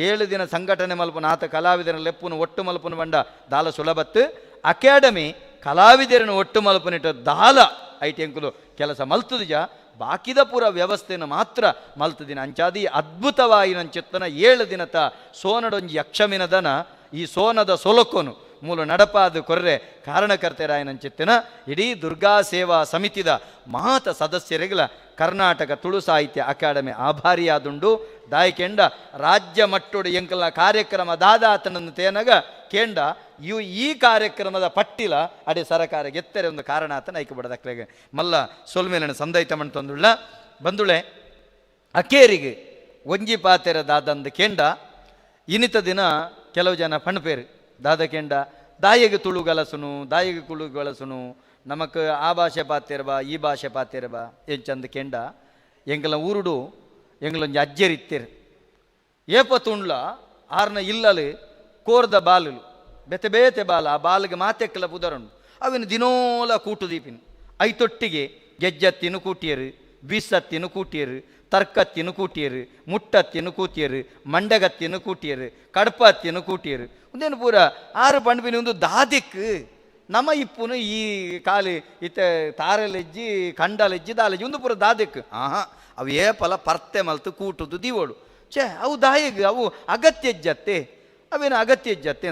7 ದಿನ ಸಂಘಟನೆ ಮಲ್ಪನ ಆತ ಕಲಾವಿದರ ಲೆಪ್ಪುನು ಒಟ್ಟು ಮಲ್ಪುನ ಬಂಡ ದಾಲ ಸುಲಭತ್ತು ಅಕಾಡೆಮಿ ಕಲಾವಿದರನ್ನು ಒಟ್ಟು ಮಲ್ಪನಿಟ್ಟು ದಾಲ IT ಅಂಕುಲು ಕೆಲಸ ಮಲ್ತುದಿಜ ಬಾಕಿದ ಪೂರ ವ್ಯವಸ್ಥೆಯನ್ನು ಮಾತ್ರ ಮಲ್ತದಿನ ಅಂಚಾದಿ ಅದ್ಭುತವಾಯಿನಂಚಿತ್ತನ 7 ದಿನತ ಸೋನಡೊಂಜಿ ಯಕ್ಷಮಿನದನ ಈ ಸೋನದ ಸೊಲಕೋನು ಮೂಲ ನಡಪಾದ ಕೊರ್ರೆ ಕಾರಣಕರ್ತರಾಯನಂಚಿತ್ತನ ಇಡೀ ದುರ್ಗಾ ಸೇವಾ ಸಮಿತಿದ ಮಾತ ಸದಸ್ಯರಿಗಳ ಕರ್ನಾಟಕ ತುಳು ಸಾಹಿತ್ಯ ಅಕಾಡೆಮಿ ಆಭಾರಿಯಾದುಂಡು ದಾಯಕೆಂಡ ರಾಜ್ಯ ಮಟ್ಟೋಡು ಎಂಕಲ್ನ ಕಾರ್ಯಕ್ರಮ ದಾದಾತನನ್ನು ತೇನಗ ಕೇಂಡ ಇವು ಈ ಕಾರ್ಯಕ್ರಮದ ಪಟ್ಟಿಲ ಅಡೆ ಸರಕಾರ ಗೆತ್ತರೆ ಒಂದು ಕಾರಣ ಆತನ ಐಕ್ಯಬಡದಕ್ಲೆಗೆ ಮಲ್ಲ ಸೊಲ್ಮೇಲನ ಸಂದೈತ ತಂದುಳ್ಳ ಬಂದುಳೆ ಅಕೇರಿಗೆ ಒಂಜಿ ಪಾತೆರ ದಾದಂದು ಕೇಂಡ ಇನಿತ ದಿನ ಕೆಲವು ಜನ ಪಣ್ಪೇರು ದಾದ ಕೇಂಡ ದಾಯಿಗೆ ತುಳು ಗಲಸುನು ದಾಯಿಗೆ ಕುಳು ಗಲಸುನು ನಮಕ್ ಆ ಭಾಷೆ ಪಾತಿರ್ಬಾ ಈ ಭಾಷೆ ಪಾತಿರ್ಬಾ ಎಂಚಂದು ಕೆಂಡ ಎಂಗಲ ಊರುಡು ಎಂಗ್ಲೊಂಜಿ ಅಜ್ಜೆರಿತ್ತೇರು ಏಪ ತುಂಡ್ಲ ಆರ್ನ ಇಲ್ಲಲು ಕೋರ್ದ ಬಾಲಲು ಬೆತೆ ಬೇತೆ ಬಾಲ ಆ ಬಾಲಿಗೆ ಮಾತೆಕ್ಕಲ ಪುದರುಂಡು ಅವಿನ ದಿನೋಲ ಕೂಟು ದೀಪಿನ ಐತೊಟ್ಟಿಗೆ ಗೆಜ್ಜತ್ತಿನ ಕೂಟಿಯರು ಬೀಸತ್ತಿನ ಕೂಟಿಯರು ತರ್ಕತ್ತಿನ ಕೂಟಿಯರು ಮುಟ್ಟತ್ತಿನ ಕೂತಿಯರು ಮಂಡಗತ್ತಿನ ಕೂಟಿಯರು ಕಡಪತ್ತಿನ ಕೂಟಿಯರು ಒಂದೇನು ಪೂರ ಆರು ಪಂಡ್ಪಿನ ಒಂದು ದಾದಿಕ್ ನಮ್ಮ ಇಪ್ಪುನು ಈ ಕಾಲಿ ಇತ್ತ ತಾರಲೆಜ್ಜಿ ಕಂಡಲೆಜ್ಜಿ ದಾಲೆಜ್ಜಿ ಒಂದು ಪೂರ ದಾದಿಕ್ ಆಹಾ ಅವು ಏಪಲ ಪರ್ತೆ ಮಲ್ತು ಕೂಟುದು ದಿವೋಡು ಛೇ ಅವು ದಾಯಿಗ್ ಅವು ಅಗತ್ಯ ಜತ್ತೆ ಅವೇನು ಅಗತ್ಯ ಜತ್ತೆ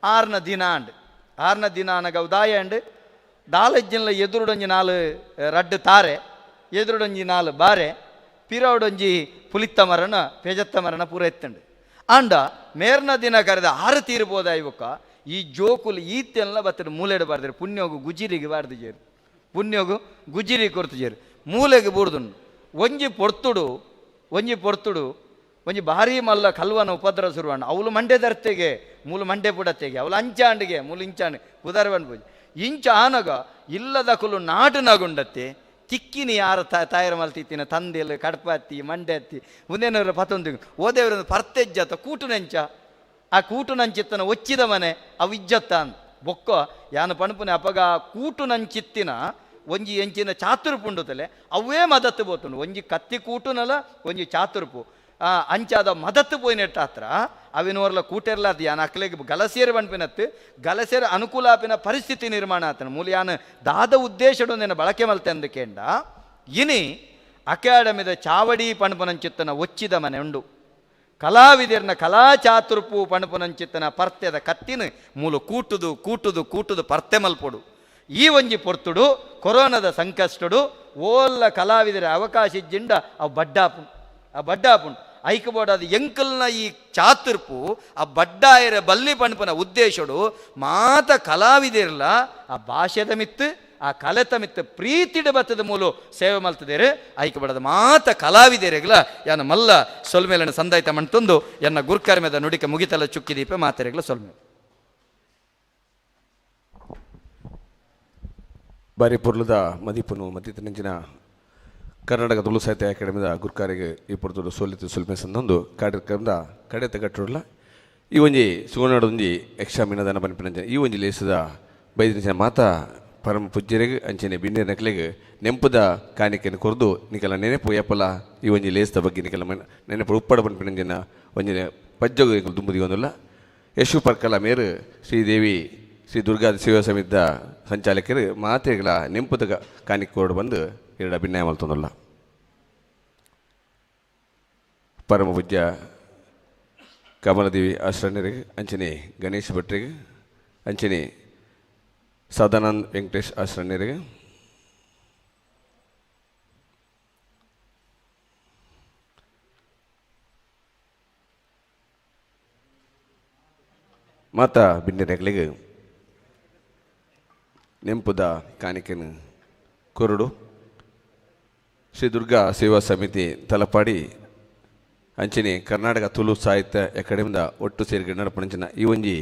ಆರ್ನ ದಿನ ಅಂಡ್ ಆರ್ನ ದಿನ ಆನಗ ಉದಾಯ ಅಂಡ್ ದಾಲಜ್ಜಿನ್ಲ ಎದುರುಡೊಂಜಿ ನಾಲು ರಡ್ಡು ತಾರೆ ಎದುರುಡೊಂಜಿ ನಾಲು ಬಾರೆ ಪಿರವಡೊಂಜಿ ಪುಲಿತ್ತ ಮರಣ ಪೇಜತ್ತ ಮರಣ ಪೂರ ಎತ್ತಂಡು. ಆಂಡ ಮೇರ್ನ ದಿನ ಕರೆದ ಆರು ತೀರ್ಬೋದ ಇವಕ್ಕ ಈ ಜೋಕುಲು ಈತೆಲ್ಲ ಬತ್ತಡು ಮೂಲೆಡು ಬಾರ್ದಿರು ಪುಣ್ಯೋಗು ಗುಜಿರಿಗೆ ಬಾರ್ದು ಜೇರು ಪುಣ್ಯೋಗು ಗುಜಿರಿಗೆ ಕೊರ್ತು ಜೇರು ಮೂಲೆಗೆ ಬೂರ್ದುಂಡು. ಒಂಜಿ ಪೊರ್ತುಡು ಒಂಜಿ ಪೊರ್ತುಡು ಒಂಜಿ ಭಾರಿ ಮಲ್ಲ ಕಲ್ವನ ಉಪದ್ರ ಶುರುವಾಣ ಅವಳು ಮಂಡೆ ದರ್ತೆಗೆ ಮೂಲು ಮಂಡೆ ಪುಡತೆಗೆ ಅವಳು ಅಂಚಾಂಡಿಗೆ ಮೂಲು ಇಂಚಾಂಡಿ ಉದಾರವನ್ ಪೂಜೆ ಇಂಚ ಆನಗ ಇಲ್ಲದ ಕುಲು ನಾಡು ನಗುಂಡತ್ತೆ ತಿಕ್ಕಿನಿ ಯಾರ ತಾಯರ ಮಲ್ತಿತ್ತಿನ ತಂದೆಲು ಕಡ್ಪತ್ತಿ ಮಂಡೆ ಹತ್ತಿ ಮುಂದೇನವರ ಪತ್ತೊಂದು ಓದೇವರ ಪರ್ತೆಜ್ಜತ ಕೂಟುನೆಂಚ ಆ ಕೂಟುನಂಚಿತ್ತನ ಒಚ್ಚಿದ ಮನೆ ಅವು ಇಜ್ಜತ್ತ ಬೊಕ್ಕ ಯಾನ ಪಣಪುನೆ ಅಪಗ ಕೂಟುನಂಚಿತ್ತಿನ ಒಂಜಿ ಎಂಚಿನ ಚಾತುರ್ಪುಂಡುತ್ತಲೆ ಅವೇ ಮದತ್ತು ಬೋತುಂಡು ಒಂಜಿ ಕತ್ತಿ ಕೂಟುನಲ ಒಂಜಿ ಚಾತುರ್ಪು ಅಂಚಾದ ಮದತ್ತು ಪೋಯಿನೆಟ್ಟ ಹತ್ರ ಅವಿನೋರ್ಲ ಕೂಟೆರ್ಲ ಅದು ಯಾನ ಅಕ್ಲೆಗ್ ಗಲಸೇರು ಬಣ್ಪಿನತ್ತು ಗಲಸೇರು ಅನುಕೂಲ ಆಪಿನ ಪರಿಸ್ಥಿತಿ ನಿರ್ಮಾಣ ಆತನ ಮೂಲ ಯಾನ ದಾದ ಉದ್ದೇಶಡೊಂದಿನ ಬಳಕೆ ಮಲ್ತೆ ಅಂದಕೇಂಡ ಇನಿ ಅಕಾಡೆಮಿದ ಚಾವಡಿ ಪಣಪುನಂಚಿತ್ತನ ಒಚ್ಚಿದ ಮನೆ ಉಂಡು ಕಲಾವಿದರ್ನ ಕಲಾ ಚಾತುರ್ಪು ಪಣಪುನಂಚಿತ್ತನ ಪರ್ತೆದ ಕತ್ತಿನ ಮೂಲ ಕೂಟುದು ಕೂಟುದು ಕೂಟುದು ಪರ್ತೆ ಮಲ್ಪೊಡು. ಈ ಒಂಜಿ ಪೊರ್ತುಡು ಕೊರೋನಾದ ಸಂಕಷ್ಟಡು ಓಲ್ಲ ಕಲಾವಿದರ ಅವಕಾಶ ಇಜ್ಜಿಂಡ ಅವು ಬಡ್ಡಾಪುಂಡು ಆ ಬಡ್ಡಾಪುಂಡು ಐಕಬೋಡಾದ ಎಂಕಲ್ನ ಈ ಚಾತುರ್ಪು ಆ ಬಡ್ಡಾಯರ ಬಲ್ಲಿ ಪಣಪನ ಉದ್ದೇಶಡು ಮಾತ ಕಲಾವಿದಿರಲ ಆ ಭಾಷೆದ ಮಿತ್ತು ಆ ಕಲೆತ ಮಿತ್ತು ಪ್ರೀತಿಡ ಬತ್ತದ ಮೂಲು ಸೇವೆ ಮಲ್ತದೇರು ಐಕಬೋಡಾದ ಮಾತ ಕಲಾವಿದೆರೆಗ್ಲ ಯಾನ ಮಲ್ಲ ಸೊಲ್ಮೇಲನ ಸಂದಾಯ್ತ ಮಂತೊಂದು ಎನ್ನ ಗುರ್ಕರ್ಮೆದ ನುಡಿಕ ಮುಗಿತಲ ಚುಕ್ಕಿದೀಪ ಮಾತೆರೆಗ್ಲ ಸೊಲ್ಮೇಲೆ. ಬಾರಿ ಪೊರ್ಲುದ ಮದಿಪುನು ಮತ್ತಿತ್ತಿನಂಚಿನ ಕರ್ನಾಟಕ ತುಳು ಸಾಹಿತ್ಯ ಅಕಾಡೆಮಿದ ಗುರ್ಕಾರಿಗೆ ಈ ಪೊರ್ತುಡು ಸೋಲಿತು ಸುಲ್ಮೆ ಸಂದೊಂದು ಕಾರ್ಯಕ್ರಮದ ಕಡೆತ ಕಟ್ಟುಲ್ಲ ಈ ಒಂಜಿ ಸುವರ್ಣಡೊಂಜಿ ಯಕ್ಷ ಮೀನದಾನ ಪನ್ಪಿನಂಚಿನ ಈ ಒಂಜಿ ಲೇಸದ ಬೈದಿನ ಮಾತಾ ಪರಮ ಪೂಜ್ಯರಿಗೆ ಅಂಚನೆ ಬಿನ್ನೆರ್ ನಕ್ಲೆಗ್ ನೆಂಪುದ ಕಾಣಿಕೆಯನ್ನು ಕೊರ್ದು ನಿಕಲ ನೆನೆಪು ಏಪಲ ಈ ಒಂಜಿ ಲೇಸದ ಬಗ್ಗೆ ನಿಕಲ ನೆನಪು ಉಪ್ಪಡ ಪನ್ಪಿನಂಚಿನ ಒಂಜಿ ಪಜ್ಜಗು ಎಂಕುಲು ದುಂಬುದಿಗೊಂದುಲ್ಲ. ಯಶು ಪರ್ಕಲ ಮೇರು ಶ್ರೀದೇವಿ ಶ್ರೀ ದುರ್ಗಾ ಸೇವಾ ಸಮಿತಿದ ಸಂಚಾಲಕರು ಮಾತೆಗಳ ನೆಂಪುದ ಕಾಣಿಕೆ ಕೊಡು ಬಂದು ಎರಡು ಅಭಿನಯ ಮಲ್ತೊಂದುಲ್ಲ. ಪರಮ ಪೂಜ್ಯ ಕಮಲದೇವಿ ಆಶ್ರಣ್ಯರಿಗೆ ಅಂಚನೆ ಗಣೇಶ್ ಭಟ್ರಿಗೆ ಅಂಚನೆ ಸದಾನಂದ್ ವೆಂಕಟೇಶ್ ಆಶ್ರಣ್ಯರಿಗೆ ಮಾತಾ ಬಿಂಡಿನಗಳಿಗೆ ನೆಂಪುದ ಕಾಣಿಕೆನ ಕೊರಡು ಶ್ರೀ ದುರ್ಗಾ ಸೇವಾ ಸಮಿತಿ ತಲಪಾಡಿ ಅಂಚನೆ ಕರ್ನಾಟಕ ತುಳು ಸಾಹಿತ್ಯ ಅಕಾಡೆಮಿದ ಒಟ್ಟು ಸೇರಿಗೆ ನಡಪಣಂಚಿನ ಈ ಒಂಜಿ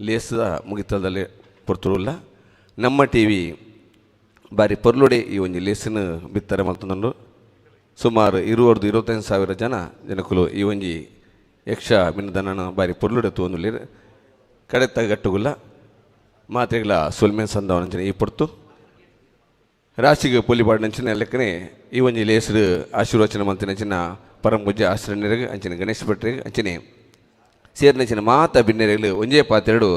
ಲೇಸದ ಮುಗಿತಲದಲ್ಲಿ ಪೊರ್ತುಡುಲ್ಲ. ನಮ್ಮ ಟಿ ವಿ ಬಾರಿ ಪೊರ್ಲುಡೆ ಈ ಒಂಜಿ ಲೇಸನ್ನು ಬಿತ್ತರ ಮಲ್ತೊಂದುಂಡು. ಸುಮಾರು 25,000 ಜನ ಜನಕುಲು ಈ ಒಂಜಿ ಯಕ್ಷ ಮಿನ್ನದನ ಬಾರಿ ಪೊರ್ಲುಡೆ ತೂವೊಂದುಲ್ಲೆರ್. ಕಡೆತ ಗಟ್ಟುಗುಲ್ಲ ಮಾತ್ರೆಗಳ ಸೊಲ್ಮೆ ಸಂದವನಂಚಿನ ಈ ಪೊರ್ತು ರಾಶಿಗೆ ಪೊಲಿಪಾಡಿನಂಚಿನ ಲೆಕ್ಕನೆ ಈ ಒಂಜಿ ಲೇಸು ಆಶೀರ್ವಚನ ಮಲ್ತಿನಂಚಿನ ಪರಮ ಪೂಜ್ಯ ಆಶ್ರಣ್ಯರಿಗೆ ಅಂಚಿನ ಗಣೇಶ ಭಟ್ರಿಗೆ ಅಂಚಿನ ಸೇರಿನಂಚಿನ ಮಾತ ಬಿನ್ನೆರೆಗಳು ಒಂಜೇ ಪಾತೆರಡು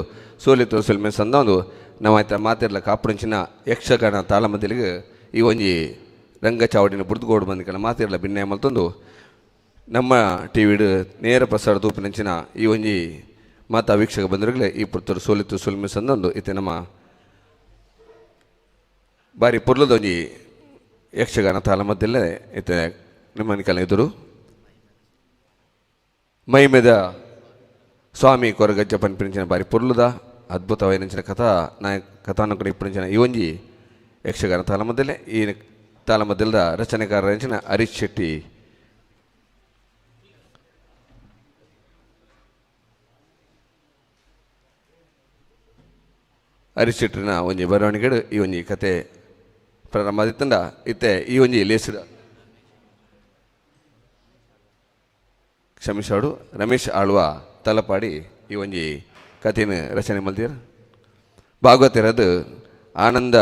ಸೋಲಿತು ಸೊಲ್ಮೆ ಸಂದ ಒಂದು ನಮ್ಮ ಆಯ್ತ ಮಾತೆರ್ಲ ಕಾಪುಡಂಚಿನ ಯಕ್ಷಗಾನ ತಾಳಮದ್ದಲಿಗೆ ಈ ಒಂಜಿ ರಂಗ ಚಾವಡಿನ ಬುಡ್ದುಗೋಡು ಬಂದಿಕಲ ಮಾತೆರ್ಲ ಬಿನ್ನೆ ಮಲ್ತೊಂದು ನಮ್ಮ ಟಿ ವಿಡು ನೇರ ಪ್ರಸಾರ ತೂಪಿನಂಚಿನ ಈ ಒಂಜಿ ಮಾತಾ ವೀಕ್ಷಕ ಬಂದರುಗಳೇ ಈ ಪುರ್ತರು ಸೋಲಿತು ಸೊಲ್ಮೆ ಸಂದೊಂದು ಇತ್ತೆ ನಮ್ಮ ಬಾರಿ ಪೊರ್ಲದ ಒಂಜಿ ಯಕ್ಷಗಾನ ತಾಳಮದ್ದಲ್ಲೇ ಇತ್ತೆ ನಿಮ್ಮ ನಿಕಲ ಎದುರು ಮೈಮೆದ ಸ್ವಾಮಿ ಕೊರಗಜ್ಜ ಪನ್ಪಿನಂಚಿನ ಬಾರಿ ಪೊರ್ಲುದ ಅದ್ಭುತವಾಯಿನಂಚಿನ ಕಥಾ ನಾಯಕ ಕಥಾನಕನ ಇಪ್ಪುನಂಚಿನ ಈ ಒಂಜಿ ಯಕ್ಷಗಾನ ತಾಳಮದ್ದಲ್ಲೇ ಈ ತಾಳಮದ್ದಲದ ರಚನೆಕಾರರಂಚಿನ ಹರೀಶ್ ಶೆಟ್ಟಿ ಹರೀಶ್ ಶೆಟ್ಟಿನ ಒಂಜಿ ಬರವಣಿಗೆಡು ಈ ಒಂಜಿ ಕತೆ ಪ್ರಾರಂಭ ಆದಿತ್ತಂಡ ಇತ್ತೆ ಈ ಒಂಜಿ ಲೇಸು ಕ್ಷಮಿಸಾಡು ರಮೇಶ್ ಆಳ್ವ ತಲಪಾಡಿ ಈ ಒಂಜಿ ಕಥೆಯನ್ನು ರಚನೆ ಮಲ್ದಿರ್. ಭಾಗವತಿರದು ಆನಂದ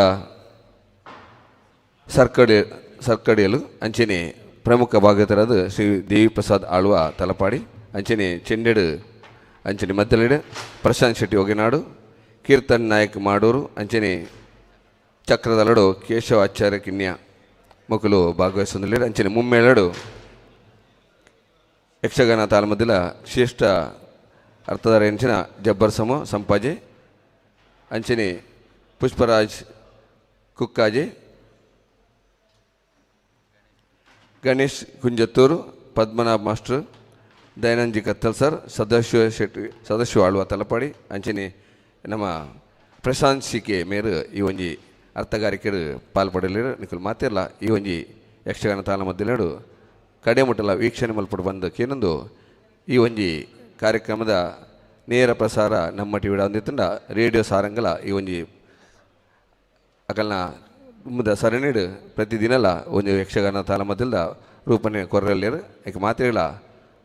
ಸರ್ಕಡಿಯಲು ಅಂಚನೆ ಪ್ರಮುಖ ಭಾಗವತರದು ಶ್ರೀ ದೇವಿಪ್ರಸಾದ್ ಆಳ್ವ ತಲಪಾಡಿ ಅಂಚನೆ ಚೆಂಡೆಡು ಅಂಚನೆ ಮದ್ದಲೆಡು ಪ್ರಶಾಂತ್ ಶೆಟ್ಟಿ ಒಗೆನಾಡು ಕೀರ್ತನ್ ನಾಯಕ್ ಮಾಡೂರು ಅಂಚನೆ ಚಕ್ರದಲಡು ಕೇಶವ ಆಚಾರ್ಯ ಕಿನ್ಯ ಮೊಕಲು ಭಾಗವಹಿಸೊಂದುಲ್ಲೆರ್. ಅಂಚನೆ ಮುಮ್ಮೇಳಡು ಯಕ್ಷಗಾನ ತಾಳಮದ್ದಲ ಶ್ರೇಷ್ಠ ಅರ್ಥಧಾರ ಎಂಚಿನ ಜಬ್ಬರ್ ಸಮ ಸಂಪಾಜೆ ಅಂಚನೆ ಪುಷ್ಪರಾಜ್ ಕುಕ್ಕಾಜೆ, ಗಣೇಶ್ ಕುಂಜತ್ತೂರು, ಪದ್ಮನಾಭ್ ಮಾಸ್ಟರ್, ದಯಾನಂದ್ ಜಿ ಕತ್ತಲ್ ಸರ್, ಸದಾಶಿವ ಶೆಟ್ಟಿ, ಸದಾಶಿವ ಆಳ್ವ ತಲಪಾಡಿ, ಅಂಚನೆ ನಮ್ಮ ಪ್ರಶಾಂತ್ ಸಿ ಕೆ ಮೇರು ಈ ಒಂಜಿ ಅರ್ಥಗಾರಿಕೆರು ಪಾಲ್ಪಡಲಿರು. ನಿಕುಲು ಮಾತಿರ್ಲ ಈ ಒಂಜಿ ಯಕ್ಷಗಾನ ತಾಳ ಮಧ್ಯಲೇಡು ಕಡೆ ಮುಟ್ಟಲ ವೀಕ್ಷಣೆ ಮಲ್ಪಡು ಬಂದು ಕೇನೊಂದು ಈ ಒಂಜಿ ಕಾರ್ಯಕ್ರಮದ ನೇರ ಪ್ರಸಾರ ನಮ್ಮ ಟಿ ವಿಡ ರೇಡಿಯೋ ಸಾರಂಗಲ ಈ ಒಂಜಿ ಅಕಲ್ನ ಮುಂದ ಸರಣಿಡು ಪ್ರತಿದಿನಲ ಒಂದು ಯಕ್ಷಗಾನ ತಾಳ ಮಧ್ಯದ ರೂಪನೆ ಕೊರಲಿರು. ಏಕೆ ಮಾತಿರ್ಲ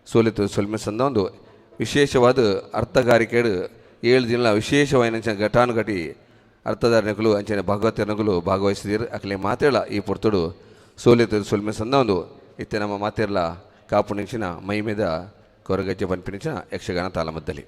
ಸೋಲಿತು ಸೊಲ್ಮೆ ಸಂದ ಒಂದು ವಿಶೇಷವಾದ ಅರ್ಥಗಾರಿಕೆಡು 7 ದಿನ ವಿಶೇಷವಾದ ಘಟಾನುಘಟಿ ಅರ್ಥಧಾರಣೆಗಳು ಅಂಚನೆ ಭಾಗವತನಗಳು ಭಾಗವಹಿಸಿದಿರು. ಅಕಲೆ ಮಾತಿರ್ಲ ಈ ಪೊರ್ತುಡು ಸೋಲಿತು ಸೊಲ್ಮೆ ಸಂದ ಒಂದು ಇತ್ತೆ ನಮ್ಮ ಮಾತಿರ್ಲ ಕಾಪು ನಿಂಚಿನ ಮೈಮೇದ ಕೊರಗಜ್ಜೆ ಪನ್ಪಿನಿಂಚಿನ ಯಕ್ಷಗಾನ ತಾಳಮದ್ದಲಿ.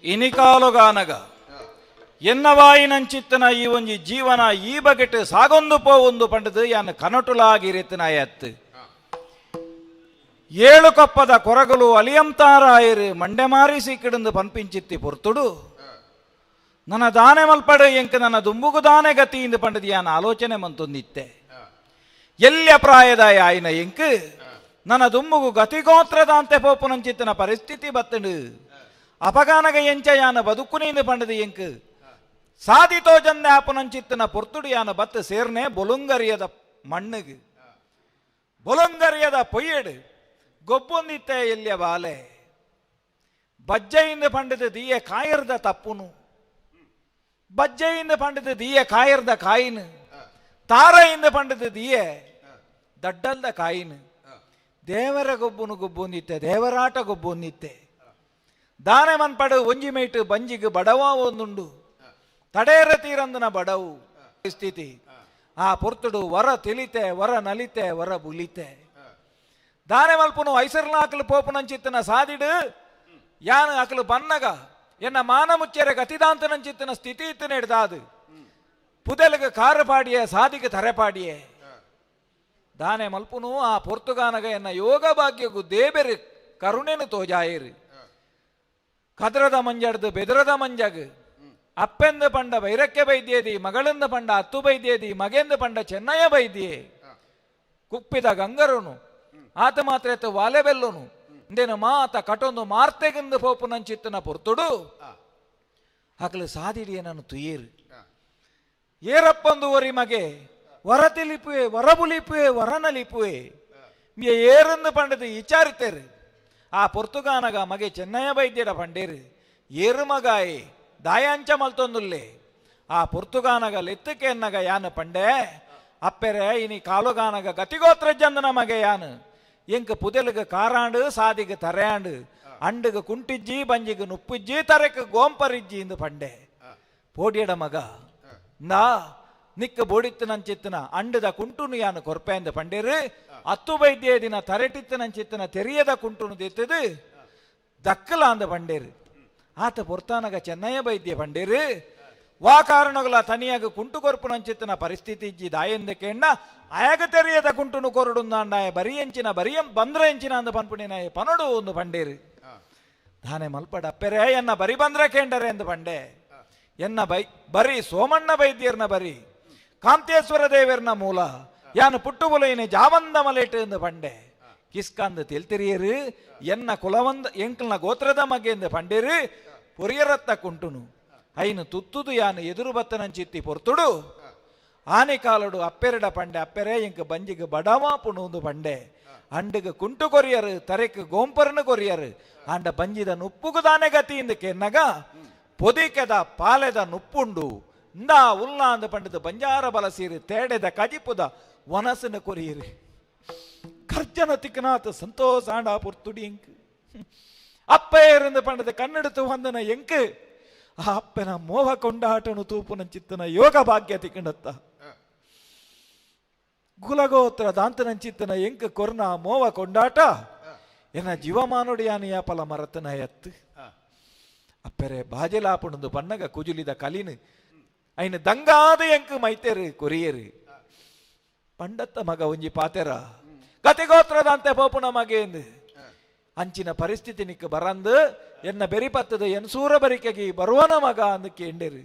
ಇನಿಕಾಲುಗಾನಗ ಎನ್ನವಾಯಿನಂಚಿತ್ತನ ಈ ಒಂಜಿ ಜೀವನ ಈ ಬಗೆಟ್ ಸಾಗೊಂದು ಪೋವೊಂದು ಪಂಡದು ಯಾನ್ ಕನಟುಲಾಗಿರಿತನಾಯತ್ತು. ಏಳು ಕೊಪ್ಪದ ಕೊರಗಲು ಅಲಿಯಂತಾರಾಯರು ಮಂಡೆಮಾರಿ ಸಿಕ್ಕಿಡಂದು ಪನ್ಪಿಂಚಿತ್ತಿ ಪೊರ್ತುಡು ನನ್ನ ದಾನೆ ಮಲ್ಪಡು ಎಂಕ ನನ್ನ ದುಂಬುಗು ದಾನೆ ಗತಿ ಇಂದು ಪಂಡದು ಯಾನ್ ಆಲೋಚನೆ ಮಂತೊಂದಿತ್ತೆ. ಎಲ್ಯ ಪ್ರಾಯದ ಆಯಿನ ಎಂಕ್ ನನ್ನ ದುಂಬುಗು ಗತಿಗೋತ್ರದಾಂತೆ ಪೋಪುನಂಚಿತ್ತನ ಪರಿಸ್ಥಿತಿ ಬತ್ತಂಡು. ಅಪಗಾನಗ ಎಂಚ ಯಾನ ಬದುಕುನೇಂದು ಪಂಡದು ಎಂಕ್ ಸಾಧಿತೋ ಜಂದೆ ಆಪುನಂಚಿತ್ತನ ಪೊರ್ತುಡು ಯಾನ ಬತ್ತು ಸೇರ್ನೆ ಬೊಲುಂಗರಿಯದ ಮಣ್ಣುಗು ಬೊಲುಂಗರಿಯದ ಪೊಯ್ಯಡು ಗೊಬ್ಬೊಂದಿತ್ತೆ ಎಲ್ಲಿಯ ಬಾಲೆ ಬಜ್ಜೆಯಿಂದ ಪಂಡದು ದೀಯ ಕಾಯರ್ದ ತಪ್ಪುನು ಬಜ್ಜೆಯಿಂದ ಪಂಡದು ದೀಯ ಕಾಯರ್ದ ಕಾಯಿನು ತಾರೆಯಿಂದ ಪಂಡದು ದೀಯ ದಡ್ಡಲ್ದ ಕಾಯಿನು ದೇವರ ಗೊಬ್ಬುನು ಗೊಬ್ಬೊಂದಿತ್ತೆ ದೇವರಾಟ ಗೊಬ್ಬೊಂದಿತ್ತೆ ದಾನೆ ಮನ್ಪಡು ಒಂಜಿ ಮೈಟ್ ಬಂಜಿಗೆ ಬಡವ ಒಂದುಂಡು ತಡೇರ ತೀರಂದನ ಬಡವು ಸ್ಥಿತಿ ಆ ಪೊರ್ತುಡು ವರ ತಿಳಿತೆ ವರ ನಲಿತೆ ವರ ಬುಲಿತೆ ದಾನೆ ಮಲ್ಪುನು ಐಸರ್ಲಾಕಲು ಪೋಪುನಂಚಿತ್ತನ ಸಾದಿಡು ಯಾನು ಅಕಲು ಬನ್ನಗ ಎನ್ನ ಮಾನ ಮುಚ್ಚೆರೆ ಗತಿದಾಂತನಂಚಿತ್ತನ ಸ್ಥಿತಿ ಇತ್ತು ನೆಡ್ದಾದು ಪುದೆಲಗ ಕಾರು ಪಾಡಿಯೇ ಸಾದಿಗೆ ತರೆಪಾಡಿಯೇ ದಾನೆ ಮಲ್ಪುನು ಆ ಪೊರ್ತುಗಾನಗ ಎನ್ನ ಯೋಗ ಭಾಗ್ಯಗು ದೇಬೆರು ಕರುಣೆನು ತೋಜಾಯಿರು ಕದ್ರದ ಮಂಜಡ್ದು ಬೆದರದ ಮಂಜಗ್ ಅಪ್ಪೆಂದು ಪಂಡ ಬೈರಕ್ಕೆ ಬೈದ್ಯೇದಿ ಮಗಳಿಂದ ಪಂಡ ಅತ್ತು ಬೈದ್ಯೇದಿ ಮಗೆಂದು ಪಂಡ ಚೆನ್ನಯ್ಯ ಬೈದ್ಯೆ ಕುಪ್ಪಿದ ಗಂಗರುನು ಆತ ಮಾತ್ರ ಎತ್ತು ವಾಲೆ ಬೆಲ್ಲುನು ಇಂದೇನು ಮಾತ ಕಟೊಂದು ಮಾರ್ತೆಗಿಂದು ಪೋಪುನಂಚಿತ್ತನ ಪೊರ್ತುಡು ಹಕಲು ಸಾದಿಡಿಯ ನಾನು ತುಯೇರು ಏರಪ್ಪಂದು ಒರಿ ಮಗೆ ವರ ತಿಳಿಪುವೆ ವರ ಬುಲಿಪುವೆ ವರನಲಿಪುವೆ ಏರಂದು ಪಂಡದು ವಿಚಾರಿತೇರು ಆ ಪೊರ್ತುಗಾನಗ ಮಗೆ ಚೆನ್ನಯ್ಯ ಬೈದ್ಯರ ಪಂಡೇರು ಏರು ಮಗಾಯಿ ದಾಯಾಂಚ ಮಲ್ತೊಂದುಲ್ಲೆ ಆ ಪೊರ್ತುಗಾನಗ ಲೆತ್ತಕ್ಕೆ ಎನ್ನಗ ಯಾನು ಪಂಡೆ ಅಪ್ಪೆರೆ ಇನಿ ಕಾಲುಗಾನಗ ಗತಿಗೋತ್ರ ಜಂದನ ಮಗೆ ಯಾನು ಎಂಕ ಪುದೆಲುಗ ಕಾರಾಂಡು ಸಾದಿಗೆ ತರೆಯಾಂಡು ಅಂಡುಗ ಕುಂಟಿಜ್ಜಿ ಬಂಜಿಗೆ ನುಪ್ಪಿಜ್ಜಿ ತರೆக்கு ಗೋಂಪರಿಜ್ಜಿ ಎಂದು ಪಂಡೆ ಪೋಡಿಯಡ ಮಗ ನಾ ನಿಕ್ಕ ಬೋಡಿತ್ತನಂಚಿತ್ತನ ಅಂಡದ ಕುಂಟುನು ಯಾನು ಕೊರ್ಪೆ ಅಂದ ಪಂಡೇರು ಅತ್ತು ಬೈದ್ಯ ದಿನ ತರೆಟಿತ್ತನಂಚಿತ್ತನ ತೆರಿಯದ ಕುಂಟುನು ದೆತ್ತದು ದಕ್ಕಲ ಅಂದ ಪಂಡೇರು ಆತ ಪೊರ್ತಾನಗ ಚೆನ್ನಯ್ಯ ಬೈದ್ಯ ಪಂಡೇರು ವಾ ಕಾರಣಗಳ ತನಿಯಾಗ ಕುಂಟು ಕೊರ್ಪುನಂಚಿತ್ತನ ಪರಿಸ್ಥಿತಿ ಇಜ್ಜಿ ದಾಯೆಂದ ಕೇಂಡ ಆಯಾಗ ತೆರಿಯದ ಕುಂಟುನು ಕೊರಡುಂದಾಂಡಾಯ ಬರಿ ಎಂಚಿನ ಬರಿಯಂ ಬಂದ್ರ ಎಂಚಿನ ಅಂದ ಪನ್ಪುಣಿನಾಯ ಪನಡು ಒಂದು ಪಂಡೇರು ದಾನೆ ಮಲ್ಪಡ ಅಪ್ಪೆರೆ ಎನ್ನ ಬರಿ ಬಂದ್ರ ಕೇಂಡರೆ ಎಂದು ಪಂಡೆ ಎನ್ನ ಬೈ ಬರಿ ಸೋಮಣ್ಣ ವೈದ್ಯರ್ನ ಬರಿ ಕಾಂತೇಶ್ವರ ದೇವರ್ನ ಮೂಲ ಯಾನು ಪುಟ್ಟುಬುಲೈನೆ ಜಾವಂದ ಮಲೇಟು ಎಂದು ಪಂಡೆ ಕಿಸ್ಕಂದು ತೆಲ್ತಿರಿಯರು ಎನ್ನ ಕುಲವಂದ ಎಂಕಲ್ನ ಗೋತ್ರದ ಮಗೆ ಎಂದು ಪಂಡೇರು ಪೊರಿಯರತ್ತ ಕುಂಟುನು ಐನು ತುತ್ತುದು ಯಾನು ಎದುರು ಬತ್ತನಂಚಿತ್ತಿ ಪೊರ್ತುಡು ಆನೆ ಕಾಲಡು ಅಪ್ಪೆರಡ ಪಂಡೆ ಅಪ್ಪೆರೆ ಎಂಕ ಬಂಜಿಗೆ ಬಡವಾಪುಣು ಒಂದು ಪಂಡೆ ಅಂಡುಗ ಕುಂಟು ಕೊರಿಯರು ತರೆಕ್ ಗೋಂಪರನು ಕೊರಿಯರು ಆಂಡ ಬಂಜಿದ ನುಪ್ಪುಗು ದಾನೆ ಗತಿ ಇಂದು ಕೆನ್ನಗ ಪೊದಿಕೆದ ಪಾಲೆದ ನುಪ್ಪುಂಡು ಇಂದಾ ಉಲ್ಲ ಅಂದ ಪಂಡದ ಬಂಜಾರ ಬಲಸೀರು ತೇಡೆದ ಕಜಿಪುದ ವನಸನ ಕೊರಿಯರು ಕರ್ಜನ ತಿಕ್ಕನಾಥ ಸಂತೋಷ ಆಂಡ ಪೊರ್ತುಡಿ ಎಂಕ್ ಅಪ್ಪೇರಂದು ಪಂಡದ ಕನ್ನಡತು వందನ ಎಂಕ್ ಆ ಅಪ್ಪನ ಮೋಹ ಕೊಂಡಾಟನು ತೂಪುನ ಚಿತ್ತನ ಯೋಗ ಭಾಗ್ಯ ತಿಕ್ಕಂಡತ್ತ ಗುಲಗೋತ್ರ ದಾಂತನಂಚಿತ್ತನ ಎಂಕ್ ಕೊರ್ನ ಮೋವ ಕೊಂಡಾಟ ಎನ್ನ ಜೀವಮಾನುಡಿಯಾನಿಯ ಪಲ ಮರತನ ಎತ್ತು ಅಪ್ಪೆರೆ ಬಾಜೆಲಾಪುಣಂದು ಬನ್ನಗ ಕುಜುಲಿದ ಕಲಿನು ಐನ ದಂಗಾದ ಎಂಕ್ ಮೈತೇರು ಕೊರಿಯರು ಪಂಡತ್ತ ಮಗ ಒಂಜಿ ಪಾತೆರ ಗತಿಗೋತ್ರದಂತೆ ಪೋಪುನ ಮಗೇಂದು ಅಂಚಿನ ಪರಿಸ್ಥಿತಿ ನಿಕ್ಕ ಬರಂದು ಎನ್ನ ಬೆರಿಪತ್ತದ ಎನ್ಸೂರ ಬರಿಕೆಗೆ ಬರುವನ ಮಗ ಅಂದು ಕೇಂಡೇರು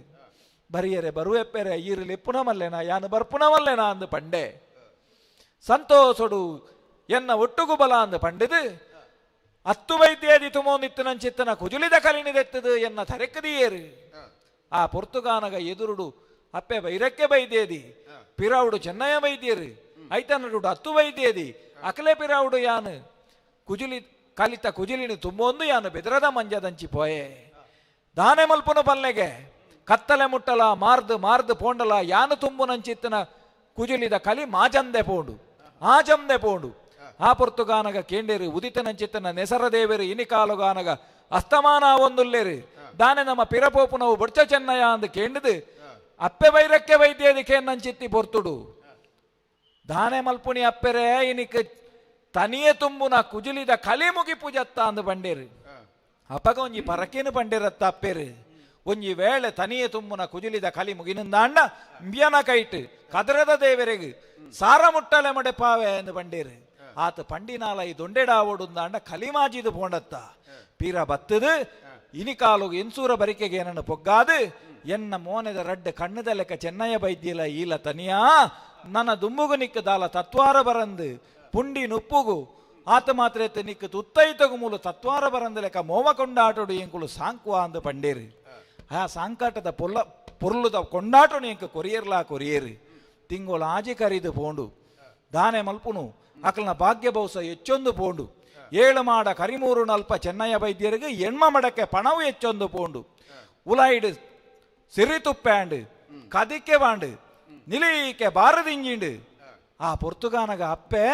ಬರಿಯರೆ ಬರುವೆಪ್ಪೆರೆ ಈರು ಲೆಪ್ಪುನಮಲ್ಲೆನಾ ಯಾನು ಬರ್ಪುನಮಲ್ಲೆನಾ ಅಂದು ಪಂಡೆ ಸಂತೋಷಡು ಎನ್ನ ಒಟ್ಟುಗು ಬಲ ಅಂದು ಪಂಡಿದು ಅತ್ತು ವೈದ್ಯದಿ ತುಮೋನಿತ್ತನಂಚಿತ್ತನ ಕುಜುಲಿದ ಕಲಿನಿದೆತ್ತದು ಎನ್ನ ತರೆಕದಿಯೇರು ಆ ಪೊರ್ತುಗಾನಗ ಎದುರುಡು ಅಪ್ಪೆ ಬೈರಕ್ಕೆ ಬೈದೇದಿ ಪಿರಾವುಡು ಚೆನ್ನಯ್ಯ ವೈದ್ಯರು ಐತನಡು ಅತ್ತು ವೈದ್ಯದಿ ಅಕಲೆ ಪಿರಾವುಡು ಯಾನು ಕುಜುಲಿ ಕಲಿತ ಕುಜುಲಿನ ತುಂಬೊಂದು ಯಾನು ಬೆದರದ ಮಂಜದಂಚಿ ಪೋಯೆ ದಾನೆ ಮಲ್ಪುನ ಪಲ್ಲೆಗೆ ಕತ್ತಲೆ ಮುಟ್ಟಲ ಮಾರ್ದು ಮಾರ್ದು ಪೋಂಡಲ ಯಾನು ತುಂಬುನಂಚಿತ್ತನ ಕುಜುಲಿದ ಕಲಿ ಮಾಜಂದೆ ಪೋಂಡು ಆಜಂದೆ ಪೋಂಡು ಆ ಪೊರ್ತುಗಾನಗ ಕೇಂಡೇರು ಉದಿತನಂಚಿತ್ತನ ನೆಸರ ದೇವರು ಇನಿಕಾಲುಗಾನಗ ಅಸ್ತಮಾನ ಒಂದುಲ್ಲೇರು ದಾನೆ ನಮ್ಮ ಪಿರಪೋಪುನವು ಬೊಡ್ಚ ಚೆನ್ನಯ್ಯ ಅಂದು ಕೇಂಡದು ಅಪ್ಪೆ ಬೈರಕ್ಕೆ ವೈದ್ಯದಿಕೆ ನಂಚಿತ್ತಿ ಪೊರ್ತುಡು ದಾನೆ ಮಲ್ಪುಣಿ ಅಪ್ಪೆರೆ ಇನಿಕ ತನಿಯೆ ತುಂಬುನ ಕುಜುಲಿದ ಕಲಿ ಮುಗಿ ಪೂಜತ್ತ ಅಂದು ಬಂಡೇರು ಅಪ್ಪಗ ಒಂಜಿ ಪರಕೇನು ಬಂಡೇರತ್ತ ಅಪ್ಪೇರು ಒಂಜಿ ವೇಳೆ ತನಿಯೆ ತುಂಬುನ ಕುಜುಲಿದ ಕಲಿ ಮುಗಿನಿಂದಾಂಡ ಇಂಬಿಯನ ಕೈಟ್ ಕದರದ ದೇವರೆಗ್ ಸಾರ ಮುಟ್ಟಲೆ ಮಡೆಪಾವೆ ಎಂದು ಬಂಡೇರು ಆತ ಪಂಡಿನಾಲ ಈ ದೊಂಡೆಡಾವೋಡುಂದಾಂಡ ಕಲಿಮಾಜಿದು ಪೋಂಡತ್ತ ಪೀರ ಬತ್ತದು ಇನಿಕಾಲು ಎನ್ಸೂರ ಬರಿಕೆಗೆ ಏನನ್ನು ಪೊಗ್ಗಾದು ಎನ್ನ ಮೋನೆದ ರಡ್ಡ ಕಣ್ಣದ ಲೆಕ್ಕ ಚೆನ್ನಯ್ಯ ಬೈದ್ಯಲ ಈಲ ತನಿಯಾ ನನ್ನ ದುಂಬುಗು ನಿಕ್ಕ ದಾಲ ತತ್ವಾರ ಬರಂದು ಪುಂಡಿ ನುಪ್ಪುಗು ಆತ ಮಾತ್ರ ನಿಕ್ಕ ತುತ್ತೈತಗು ಮೂಲ ತತ್ವಾರ ಬರಂದ ಲೆಕ್ಕ ಮೋವ ಕೊಂಡಾಟೋಡು ಎಂಕುಲು ಸಾಂಕುವ ಅಂದು ಪಂಡೇರು ಆ ಸಾಂಕಾಟದ ಪೊಲ್ಲ ಪೊರ್ಲುದ ಕೊಂಡಾಟೋನು ಎಂಕ ಕೊರಿಯರ್ಲಾ ಕೊರಿಯೇರು ತಿಂಗೋಳು ಆಜಿ ಕರಿದು ಪೋಂಡು ದಾನೆ ಮಲ್ಪುನು ಅಕಲ್ನ ಭಾಗ್ಯ ಬಹುಸ ಹೆಚ್ಚೊಂದು ಪೋಂಡು ಏಳು ಮಾಡ ಕರಿಮೂರು ನಲ್ಪ ಚೆನ್ನಯ್ಯ ವೈದ್ಯರಿಗೆ ಎಣ್ಮ ಮಡಕ್ಕೆ ಪಣವು ಹೆಚ್ಚೊಂದು ಪೋಂಡು ಉಲಾಯಿಡು ಸಿರಿ ತುಪ್ಪಾಂಡು ಕದಿಕೆ ಬಾಂಡು ನಿಲೀಕೆ ಬಾರದಿಂಜಿಂಡು ಆ ಪೊರ್ತುಗಾನಗ ಅಪ್ಪೆ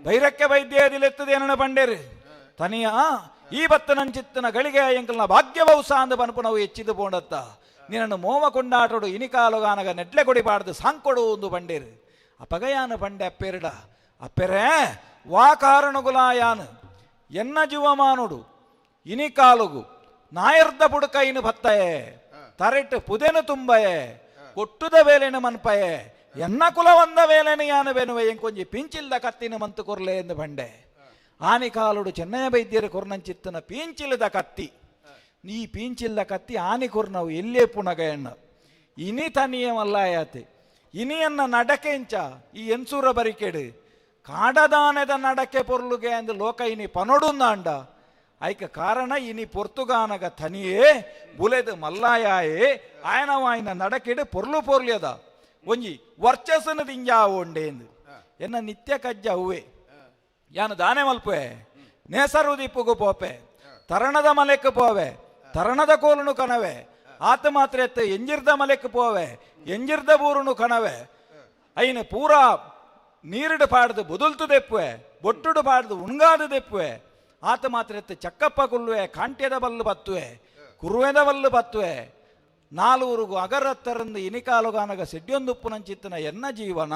ಬೈರಕ್ಕೆ ವೈದ್ಯದಿಲೆತ್ತದೇನನ ಪಂಡೇರು ತನಿಯ ಈ ಬತ್ತನಂಚಿತ್ತನ ಗಳಿಗೆ ಎಂಕಲ್ನ ಭಾಗ್ಯಬಹುಸ ಅಂದ ಪನ್ಪುನವು ಹೆಚ್ಚಿದು ಪೋಂಡತ್ತ ನಿನ್ನನ್ನು ಮೋಮ ಕೊಂಡಾಟೋಡು ಇನಿಕಾಲುಗಾನಗ ನೆಡ್ಲೆ ಕೊಡಿಪಾಡ್ದು ಸಾಂಕೊಡು ಒಂದು ಬಂಡೇರು ಅಪಗಯಾನ ಬಂಡೆ ಅಪ್ಪೆರಡ ಅಪ್ಪೆರೇ ವಾ ಕಾರಣಗುಲಾಯಾನು ಎನ್ನ ಜೀವಮಾನುಡು ಇನಿಕಾಲುಗು ನಾಯರ್ದ ಬುಡುಕೈನು ಭತ್ತಯೇ ತರೆಟ್ಟು ಪುದೆನು ತುಂಬಯೇ ಕೊಟ್ಟುದ ವೇಲೆನು ಮನ್ಪಯೇ ಎನ್ನ ಕುಲವಂದ ವೇಲೆನು ಯಾನು ವೆನುವೆ ಎಂಕೊಂಜಿ ಪಿಂಚಿಲ್ದ ಕತ್ತಿನ ಮಂತು ಕೊರ್ಲೆ ಎಂದು ಬಂಡೆ ಆನಿಕಾಲುಡು ಚೆನ್ನಯ ವೈದ್ಯರು ಕೊರ್ನಂಚಿತ್ತನ ಪೀಂಚಿಲ್ದ ಕತ್ತಿ ನೀ ಪೀಂಚಿಲ್ದ ಕತ್ತಿ ಆನಿ ಕೊರ್ನವು ಎಲ್ಲೇ ಪುನಗ ಎಣ್ಣ ಇನಿ ತನಿಯ ಮಲ್ಲಾಯಾತೆ ಇನಿಯನ್ನ ನಡಕೆಂಚ ಈ ಎನ್ಸೂರ ಬರಿಕೆಡು ಕಾಡದಾನದ ನಡಕೆ ಪೊರ್ಲುಗೆ ಅಂದು ಲೋಕ ಇನಿ ಪನೊಡುಂದಾಂಡ ಐಕ ಕಾರಣ ಇನಿ ಪೊರ್ತುಗಾನಗ ತನಿಯೇ ಬುಲೆದು ಮಲ್ಲಾಯಾಯೇ ಆಯನವಾಯಿನ ನಡಕೆಡು ಪೊರ್ಲು ಪೊರ್ಲಿಯದ ಒಂಜಿ ವರ್ಚಸ್ಸನ್ನು ದಿಂಜಾವೊಂಡೇಂದು ಎನ್ನ ನಿತ್ಯ ಕಜ್ಜ ಹೂವೆ ಯಾನು ದಾನೆ ಮಲ್ಪುವೆ ನೇಸರು ದೀಪುಗು ಪೋಪೆ ತರಣದ ಮಲೆಕ್ ಪೋವೆ ತರಣದ ಕೋಲುನು ಕಣವೆ ಆತ ಮಾತ್ರ ಎತ್ತ ಎಂಜಿರ್ದ ಮಲೆಕ್ ಪೋವೆ ಎಂಜಿರ್ದ ಬೂರುನು ಕಣವೆ ಐನ ಪೂರಾ ನೀರಿಡು ಪಾಡ್ದು ಬುದುಲ್ತು ದೆಪ್ಪುವೆ ಬೊಟ್ಟುಡು ಪಾಡ್ದು ಉಣ್ಗಾದು ದೆಪ್ಪುವೆ ಆತ ಮಾತ್ರ ಎತ್ತ ಚಕ್ಕಪ್ಪ ಕುಲ್ಲುವೆ ಕಾಂಟ್ಯದ ಬಲ್ಲು ಬತ್ತುವೆ ಕುರುವೆದ ಬಲ್ಲು ಬತ್ತುವೆ ನಾಲೂರುಗು ಅಗರತ್ತರಂದು ಇನಿಕಾಲುಗಾನಗ ಸೆಡ್ಯೊಂದುಪ್ಪುನಂಚಿತ್ತನ ಎನ್ನ ಜೀವನ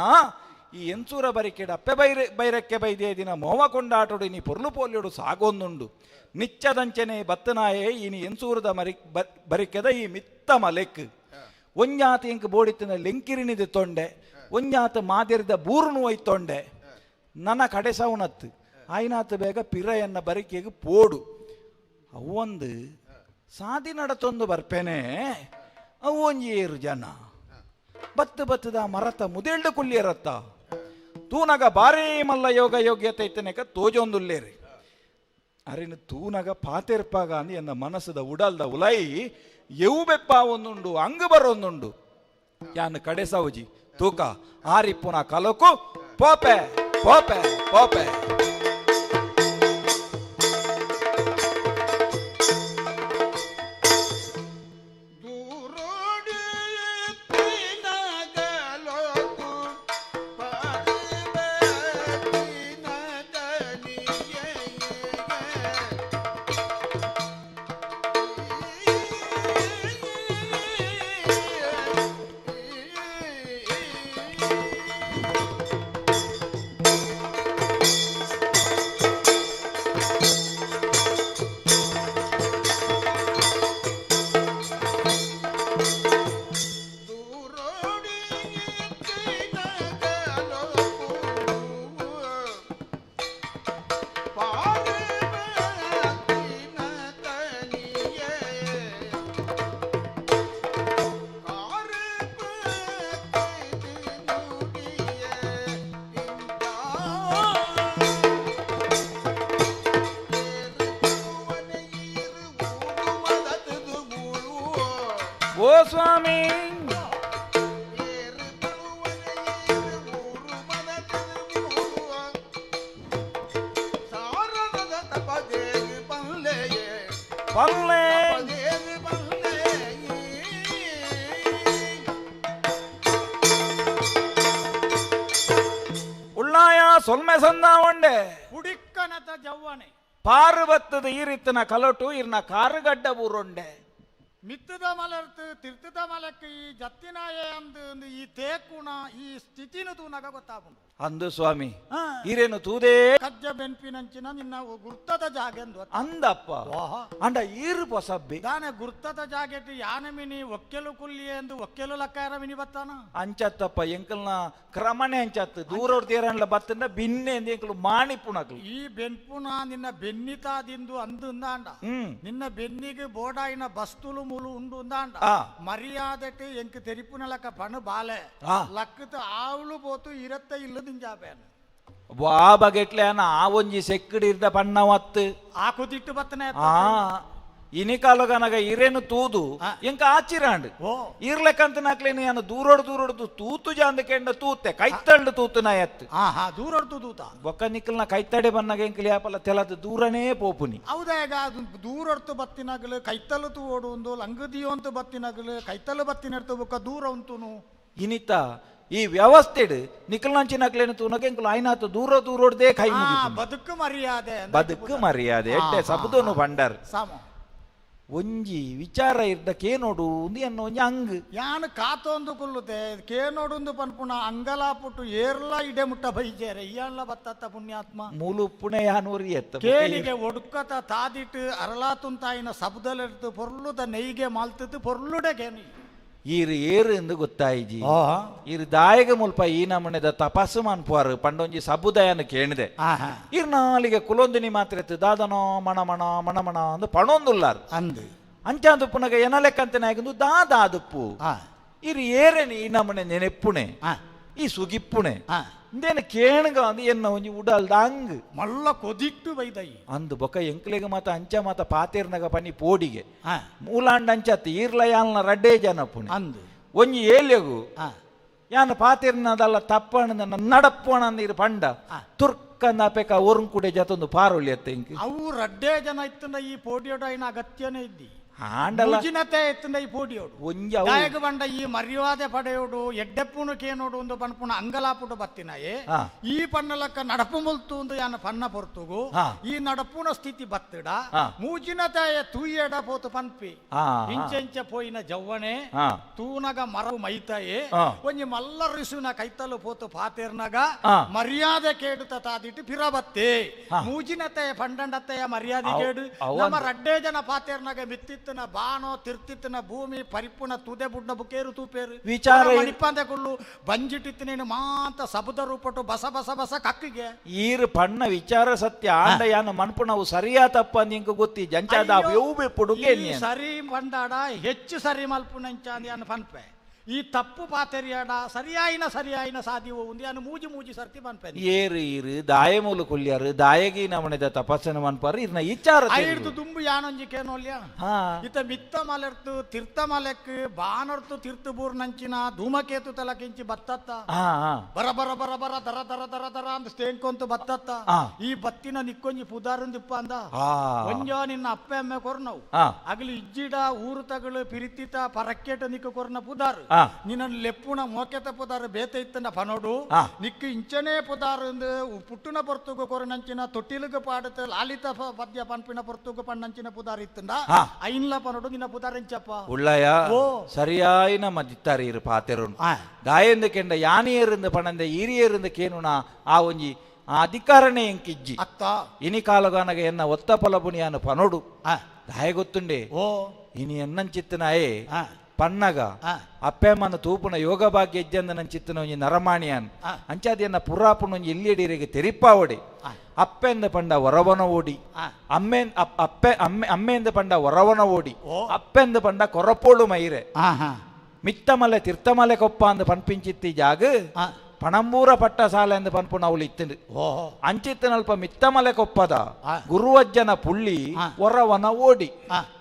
ಈ ಎನ್ಸೂರ ಬರಿಕೆಡ ಅಪ್ಪೆ ಬೈರೆ ಬೈರಕ್ಕೆ ಬೈದೆ ದಿನ ಮೋವ ಕೊಂಡಾಟೋಡು ಇನಿ ಪೊರ್ಲು ಪೋಲ್ಯೋಡು ಸಾಗೊಂದುಂಡು ನಿಚ್ಚದಂಚನೆ ಬತ್ತನಾಯೇ ಇನಿ ಎನ್ಸೂರದ ಮರಿ ಬರಿಕೆದ ಈ ಮಿತ್ತ ಮಲೆಕ್ ಒಂಜಾತ ಇಂಕ್ ಬೋಡಿತ್ತಿನ ಲೆಂಕಿರಿನಿದ ತೊಂಡೆ ಒಂಜಾತ ಮಾದಿರದ ಬೂರುನು ಒಯ್ತೊಂಡೆ ನನ್ನ ಕಡೆ ಸವನತ್ತು ಆಯ್ನಾತ ಬೇಗ ಪಿರಯನ್ನ ಬರಿಕೆಗೆ ಪೋಡು ಅವೊಂದು ಸಾದಿ ನಡತೊಂದು ಬರ್ಪೇನೆ ಅವು ಒಂಜಿ ಏರು ಜನ ಬತ್ತು ಬತ್ತದ ಮರತ ಮುದೆಳ್ಳು ಕುಲ್ಲಿಯರತ್ತ ತೂನಗ ಬಾರೇ ಮಲ್ಲ ಯೋಗ ಯೋಗ್ಯತೆ ಇತ್ತನೆಕ ತೋಜೊಂದುಲ್ಲೇರಿ ಅರಿನ ತೂನಗ ಪಾತೆರ್ಪಾಗ ಅಂದು ಎನ್ನ ಮನಸ್ಸದ ಉಡಲ್ದ ಉಲೈ ಎವು ಬೆಪ್ಪ ಒಂದುಂಡು ಅಂಗು ಬರೋಂದುಂಡು ಯಾನು ಕಡೆ ಸೌಜಿ ತೂಕ ಆರಿಪ್ಪುನ ಕಲಕು ಪೋಪೆ ಪೋಪೆ ಪೋಪೆ ಓ ಸ್ವಾಮಿ ಪಲ್ಲೆ ಉಳ್ಳಾಯ ಸೊಲ್ಮೆ ಸಂದ ಒಂಡೆ ಹುಡಿಕ್ಕನತ ಜವ್ವನೆ ಪಾರ್ವತ್ತದ ಈರಿತ್ತನ ಕಲಟು ಇರ್ನ ಕಾರುಗಡ್ಡ ಊರೊಂಡೆ ಮಿತ್ತದ ಮಲರ್ತು ತಿರ್ತದ ಮಲಕ್ಕೆ ಈ ಜತ್ತಿನಾಯ ಅಂದು ಈ ತೇಕುಣ ಈ ಸ್ಥಿತಿನ ತೂನಗ ಗೊತ್ತಾಪುಂಡು ಅಂದು ಸ್ವಾಮಿ ಈರೇನು ತೂದೇ ಕಜ್ಜ ಬೆನ್ಪಿನಂಚಿನ ನಿನ್ನ ಗುರ್ತದ ಜಾಗೆ ಅಂದು ಅಂದಪ್ಪ ಅಂಡ ಈರು ಪೊಸಬ್ಬಿ ದಾನೆ ಗುರ್ತದ ಜಾಗೆಟ್ ಯಾನೆ ಮಿನಿ ಒಕ್ಕೆಲು ಕುಲ್ಲಿ ಎಂದು ಒಕ್ಕೆಲು ಲಕ್ಕಾರ ಮಿನಿ ಬತ್ತಾನ ಅಂಚತ್ತಪ್ಪ ಎಂಕಲ್ನ ಕ್ರಮಣೆ ಅಂಚತ್ತು ದೂರ ತೀರನ್ಲ ಬತ್ತಂದ ಬಿನ್ನೆ ಎಂದು ಎಂಕಲು ಮಾಣಿಪುಣಕ್ಲು ಈ ಬೆನ್ಪುನ ನಿನ್ನ ಬೆನ್ನಿತಾದಿಂದು ಅಂದು ಅಂದಾಂಡ ನಿನ್ನ ಬೆನ್ನಿಗೆ ಬೋಡಾಯಿನ ಬಸ್ತುಲು ಮುಲು ಉಂಡು ಅಂದಾಂಡ ಮರ್ಯಾದೆಟ್ ಎಂಕ್ ತೆರಿಪುನಲಕ್ಕ ಪಣು ಬಾಲೆ ಲಕ್ಕತ ಆವಳು ಪೋತು ಇರತ್ತ ಇಲ್ಲದ ವಾ ಬಗೆಟ್ಲೆ ಅನ್ನ ಆ ಒಂಜಿ ಸೆಕ್ಕಡಿರ್ದ ಪಣ್ಣವತ್ತು ಆ ಕುದಿಟ್ಟು ಬತ್ತನೆ ಆ ಇನಿಕಾಲಗನಗ ಇರೇನು ತೂದು ಎಂಕ ಆಚಿರಾಂಡ್ ಇರ್ಲೆಕ್ಕಂತ ನಾಕ್ಲೇನು ಯಾನು ದೂರೋಡು ದೂರೋಡು ತೂತು ಜಾಂದ ಕೆಂಡ ತೂತೆ ಕೈತಳ್ಳು ತೂತು ನಾ ಎತ್ತು ದೂರೋಡ್ತು ತೂತ ಬೊಕ್ಕ ನಿಕ್ಕಲ್ನ ಕೈತಡೆ ಬನ್ನಗ ಎಂಕಲಿ ಯಾಪಲ್ಲ ತೆಲದ ದೂರನೇ ಪೋಪುನಿ ಹೌದಾ ಈಗ ದೂರಡ್ತು ಬತ್ತಿನಗಲು ಕೈತಲು ತೂವೋಡು ಒಂದು ಲಂಗದಿಯೋ ಅಂತ ಬತ್ತಿನಗಲು ಕೈತಲು ಬತ್ತಿನಡ್ತು ಬೊಕ್ಕ ದೂರ ಉಂಟುನು ಇನಿತ ಈ ವ್ಯವಸ್ಥೆಡ್ ನಿಕಲ್ನಂಚಿನಕ್ಲೇನು ತೂನಗ ಎಂಕುಲು ಆಯ್ನಾತು ದೂರ ದೂರೋಡ್ದೇ ಕೈ ಬದುಕು ಮರ್ಯಾದೆ ಬದುಕು ಮರ್ಯಾದೆ ಎಡ್ಡೆ ಸಬುದೋನು ಬಂಡರ್ ಒಂಜಿ ವಿಚಾರ ಇರ್ದ ಕೇನೋಡು ಎನ್ನ ಒಂಜಿ ಅಂಗ್ ಯಾನು ಕಾತೊಂದು ಕುಲ್ಲುತೆ ಕೇನೋಡುಂದು ಪನ್ಪುಣ ಅಂಗಲಾಪುಟ್ಟು ಏರ್ಲ ಇಡೆ ಮುಟ್ಟ ಬೈಜೇರೆ ಇಯಾನ್ಲ ಬತ್ತತ್ತ ಪುಣ್ಯಾತ್ಮ ಮೂಲು ಪುಣೆ ಯಾನೂರಿ ಎತ್ತ ಕೇಳಿಗೆ ಒಡುಕತ ತಾದಿಟ್ಟು ಅರಳಾತುಂತಾಯಿನ ಸಬುದಲೆಡ್ತು ಪೊರ್ಲುದ ನೆಯ್ಗೆ ಮಾಲ್ತದ್ದು ಪೊರ್ಲುಡೆ ಕೇನಿ ಈರು ಏರು ಎಂದು ಗೊತ್ತಾಯಿಜಿ ಈರು ದಾಯಗ ಮುಲ್ಪ ಈ ನಮೂನೆದ ತಪಸ್ಸು ಮನ್ಪುವಾರು ಪಂಡೊಂಜಿ ಸಬುದಯನ ಕೇಳಿದೆ ಈರ್ ನಾಲಿಗೆ ಕುಲೊಂದಿನಿ ಮಾತ್ರ ಇತ್ತು ದಾದನೋ ಮಣ ಮಣ ಮಣ ಮಣ ಅಂದು ಪಣೊಂದುಲ್ಲಾರು ಅಂದು ಅಂಚಾದುಪ್ಪುನಗ ಎನಲೆಕ್ಕಂತೆ ನಾಯಕಂದು ದಾದಾದುಪ್ಪು ಈರು ಏರೇನು ಈ ನಮೂನೆ ನೆನೆಪ್ಪುಣೆ ಈ ಸುಗಿಪ್ಪುಣೆ ಇಂದೇನು ಕೇಣಗ ಅಂದು ಎನ್ನ ಒಂಜಿ ಉಡಲ್ದ ಅಂಗ್ ಮಲ್ಲ ಕೊದಿಟ್ಟು ಬೈದೈ ಅಂದು ಬೊಕ ಎಂಕ್ಲೆಗ ಮಾತ ಅಂಚ ಮಾತ ಪಾತೇರ್ನಗ ಪನಿ ಪೋಡಿಗೆ ಮೂಲಾಂಡ ಅಂಚತ್ತು ಈರ್ಲ ಯಾಲ್ನ ರಡ್ಡೇ ಜನ ಪುಣೆ ಅಂದು ಒಂಜಿ ಏಲ್ಯಗು ಯಾನ ಪಾತೇರ್ನದಲ್ಲ ತಪ್ಪಣ ನಡಪ್ಪಣ ನೀರು ಪಂಡ ತುರ್ಕಂದ ಅಪೇಕ ಒರುಂಕುಡೆ ಜತೊಂದು ಪಾರೊಳಿ ಅತ್ತ ಇಂಕ್ ಅವು ರಡ್ಡೇ ಜನ ಇತ್ತಂದ ಈ ಪೋಡಿಯೋಡ ಅಗತ್ಯನೇ ಇದ್ದಿ ಆಂಡಲ ಮುಜಿನತೆ ಇತ್ತಂದ ಈ ಪೋಡಿಯೋಡು ಒಂಜಿ ದಾಯಗ ಬಂಡ ಈ ಮರ್ಯಾದೆ ಪಡೆಯೋಡು ಎಡ್ಡೆಪ್ಪುನು ಕೇನೋಡು ಒಂದು ಪನ್ಪುಣ ಅಂಗಲಾಪುಡು ಬತ್ತಿನಾಯೆ ಈ ಪನ್ನಲಕ್ಕ ನಡಪು ಮುಲ್ತು ಒಂದು ಯಾನ ಪನ್ನ ಪೊರ್ತುಗು ಈ ನಡಪುನ ಸ್ಥಿತಿ ಬತ್ತಿಡ ಮೂಜಿನತೆಯ ತೂಯೆಡ ಪೋತು ಪನ್ಪಿ ಇಂಚೆಂಚ ಪೋಯಿನ ಜವ್ವನೆ ತೂನಗ ಮರ ಮೈತಾಯೆ ಒಂಜಿ ಮಲ್ಲ ರಿಸುನ ಕೈತಲು ಪೋತು ಪಾತೇರ್ನಗ ಮರ್ಯಾದೆ ಕೇಡುತ್ತ ತಾದಿಟ್ಟು ಪಿರಬತ್ತೆ ಮೂಜಿನತೆಯ ಪಂಡಂಡತ್ತೆಯ ಮರ್ಯಾದೆ ಕೇಡು ನಮ್ಮ ರಡ್ಡೇ ಜನ ಪಾತೇರ್ನಗ ಮಿತ್ತಿತ್ತು ಬಾನೋ ತಿರ್ತಿತ್ತನ ಭೂಮಿ ಪರಿಪುಣ ತುದೆ ಬುಡ್ನ ಬುಕೇರು ತೂಪೇರು ವಿಚಾರ ಮಣಿಪಂದೆ ಕುಳ್ಳು ಬಂಜಿಟ್ಟಿತ್ತನೇನು ಮಾಂತ ಸಬುದ ರೂಪಟು ಬಸ ಬಸ ಬಸ ಕಕ್ಕಿಗೆ ಈರು ಪಣ್ಣ ವಿಚಾರ ಸತ್ಯ ಆಂಡ ಯಾನು ಮನ್ಪುಣವು ಸರಿಯಾ ತಪ್ಪ ನಿಂಗೆ ಗೊತ್ತಿ ಜಂಚಾದ ಪುಡುಗೆ ಸರಿ ಬಂದಾಡ ಹೆಚ್ಚು ಸರಿ ಮಲ್ಪುನಂಚ ಯಾನು ಪನ್ಪೆ ಈ ತಪ್ಪು ಪಾತೆರಿಯಾಡ ಸರಿಯಾಯಿನ ಸರಿಯಾಯಿನ ಸಾದಿವು ಒಂದು ಯಾನು ಮೂಜಿ ಮೂಜಿ ಸರ್ತಿ ಪನ್ಪೆ ಏರು ಈರು ದಾಯ ಮೂಲು ಕೊಲ್ಯಾರು ದಾಯಗಿ ನಮಣಿದ ತಪಸ್ಸನ ಮನ್ಪಾರು ಇರ್ನ ಇಚ್ಚಾರ ಐರ್ದು ದುಂಬು ಯಾನೊಂಜಿ ಕೇನೋಲ್ಯ ಇತ ಮಿತ್ತ ಮಲೆರ್ತು ತಿರ್ತ ಮಲೆಕ್ ಬಾನರ್ತು ತಿರ್ತು ಬೂರ್ನಂಚಿನ ಧೂಮಕೇತು ತಲಕಿಂಚಿ ಬತ್ತತ್ತ ಬರ ಬರ ಬರ ಬರ ದರ ದರ ದರ ದರ ಅಂದ್ ಸ್ಟೇಂಕೊಂತು ಬತ್ತತ್ತ ಈ ಬತ್ತಿನ ನಿಕ್ಕೊಂಜಿ ಪುದಾರುಂದಿಪ್ಪ ಅಂದ ಒಂಜೋ ನಿನ್ನ ಅಪ್ಪೆ ಅಮ್ಮೆ ಕೊರ್ನವು ಅಗಲಿ ಇಜ್ಜಿಡ ಊರು ತಗಳು ಪಿರಿತಿತ ಪರಕ್ಕೇಟ ನಿಕ್ಕು ಕೊರ್ನ ಪುದಾರು ನಿನ್ನ ಲೆಪ್ಪುಣ ಮೋಕೆತ ಪುದಾರು ಬೇತೆ ಇತ್ತನ ಪನೋಡು ನಿಕ್ಕು ಇಂಚನೇ ಪುದಾರು ಪುಟ್ಟುನ ಪೊರ್ತುಗು ಕೊರನಂಚಿನ ತೊಟ್ಟಿಲುಗು ಪಾಡುತ್ತ ಲಾಲಿತ ಪದ್ಯ ಪನ್ಪಿನ ಪೊರ್ತುಗು ಪಣ್ಣಂಚಿನ ಪುದಾರು ಇತ್ತಂದ ಐನ್ಲ ಪನೋಡು ನಿನ್ನ ಪುದಾರು ಇಂಚಪ್ಪ ಉಳ್ಳಯ ಸರಿಯಾಯಿನ ಮದಿತ್ತಾರೆ ಇರು ಪಾತೆರು ದಾಯೆಂದು ಕೆಂಡ ಯಾನಿಯರಿಂದ ಪಣಂದೆ ಈರಿಯರಿಂದ ಕೇನುಣ ಆ ಒಂಜಿ ಆ ಅಧಿಕಾರನೇ ಎಂಕಿಜ್ಜಿ ಅತ್ತ ಇನಿ ಕಾಲಗಾನಗ ಎನ್ನ ಒತ್ತ ಪಲಬುನಿಯಾನು ಪನೋಡು ದಾಯ ಗೊತ್ತುಂಡೆ ಓ ಇನಿ ಎನ್ನಂಚಿತ್ತನಾಯೇ ಪನ್ನಗ ಅಪ್ಪೆಮ್ಮನ ತೂಪುನ ಯೋಗ ಭಾಗ್ಯ ಇಜ್ಜಂದ ನಂಚಿತ್ತನ ಒಂಜಿ ನರಮಾಣಿಯಾನ್ ಅಂಚಾದಿಯನ್ನ ಪುರಾಪುನ ಒಂಜಿ ಇಲ್ಲಿಡೀರಿಗೆ ತೆರಿಪಾವಡಿ ಅಪ್ಪೆಂದ ಪಂಡ ವರವನ ಓಡಿ ಅಮ್ಮೆ ಅಪ್ಪೆ ಅಮ್ಮೆ ಅಮ್ಮೆಂದ ಪಂಡ ವರವನ ಓಡಿ ಅಪ್ಪೆಂದ ಪಂಡ ಕೊರಪೋಳು ಮೈರೆ ಮಿತ್ತಮಲೆ ತಿರ್ತಮಲೆ ಕೊಪ್ಪ ಅಂದ ಪನ್ಪಿಂಚಿತ್ತಿ ಜಾಗ ಪಣಂಬೂರ ಪಟ್ಟಸಾಲೆ ಎಂದು ಪನ್ಪುನ ಅವಳು ಇತ್ತಂಡು ಅಂಚಿತ್ತನಲ್ಪ ಮಿತ್ತಮಲೆ ಕೊಪ್ಪದ ಗುರುವಜ್ಜನ ಪುಳ್ಳಿ ಹೊರವನ ಓಡಿ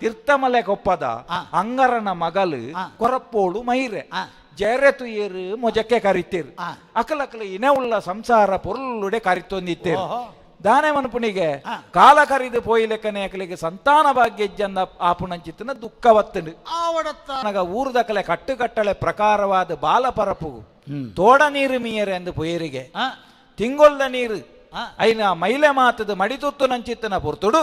ತಿರ್ತಮಲೆ ಕೊಪ್ಪದ ಅಂಗರನ ಮಗಲು ಕೊರಪ್ಪೋಳು ಮೈರೆ ಜೆರೆ ತುಯೇರು ಮೊಜಕ್ಕೆ ಕರಿತೇರು ಅಕಲಕಲ ಇನೆ ಉಳ್ಳ ಸಂಸಾರ ಪೊರುಳುಡೆ ಕರಿತೊಂದಿತ್ತೇರು ದಾನೆ ಮನ್ಪುನಿಗೆ ಕಾಲ ಕರಿದು ಪೋಯಿಲೆಕ್ಕನೆ ಅಕಲಿಗೆ ಸಂತಾನ ಭಾಗ್ಯ ಇಜ್ಜಂದ ಆಪುಣಂಚಿತ್ತನ ದುಃಖವತ್ತಂಡು ಆಗ ಊರುದಕಲೆ ಕಟ್ಟುಕಟ್ಟಳೆ ಪ್ರಕಾರವಾದ ಬಾಲಪರಪು ತೋಡ ನೀರು ಮೀಯರೆ ಎಂದು ಪೊಯರಿಗೆ ತಿಂಗೊಲ್ದ ನೀರು ಐನ ಮೈಲೆ ಮಾತದ ಮಡಿತುತ್ತು ನಂಚಿತ್ತನ ಪೊರ್ತುಡು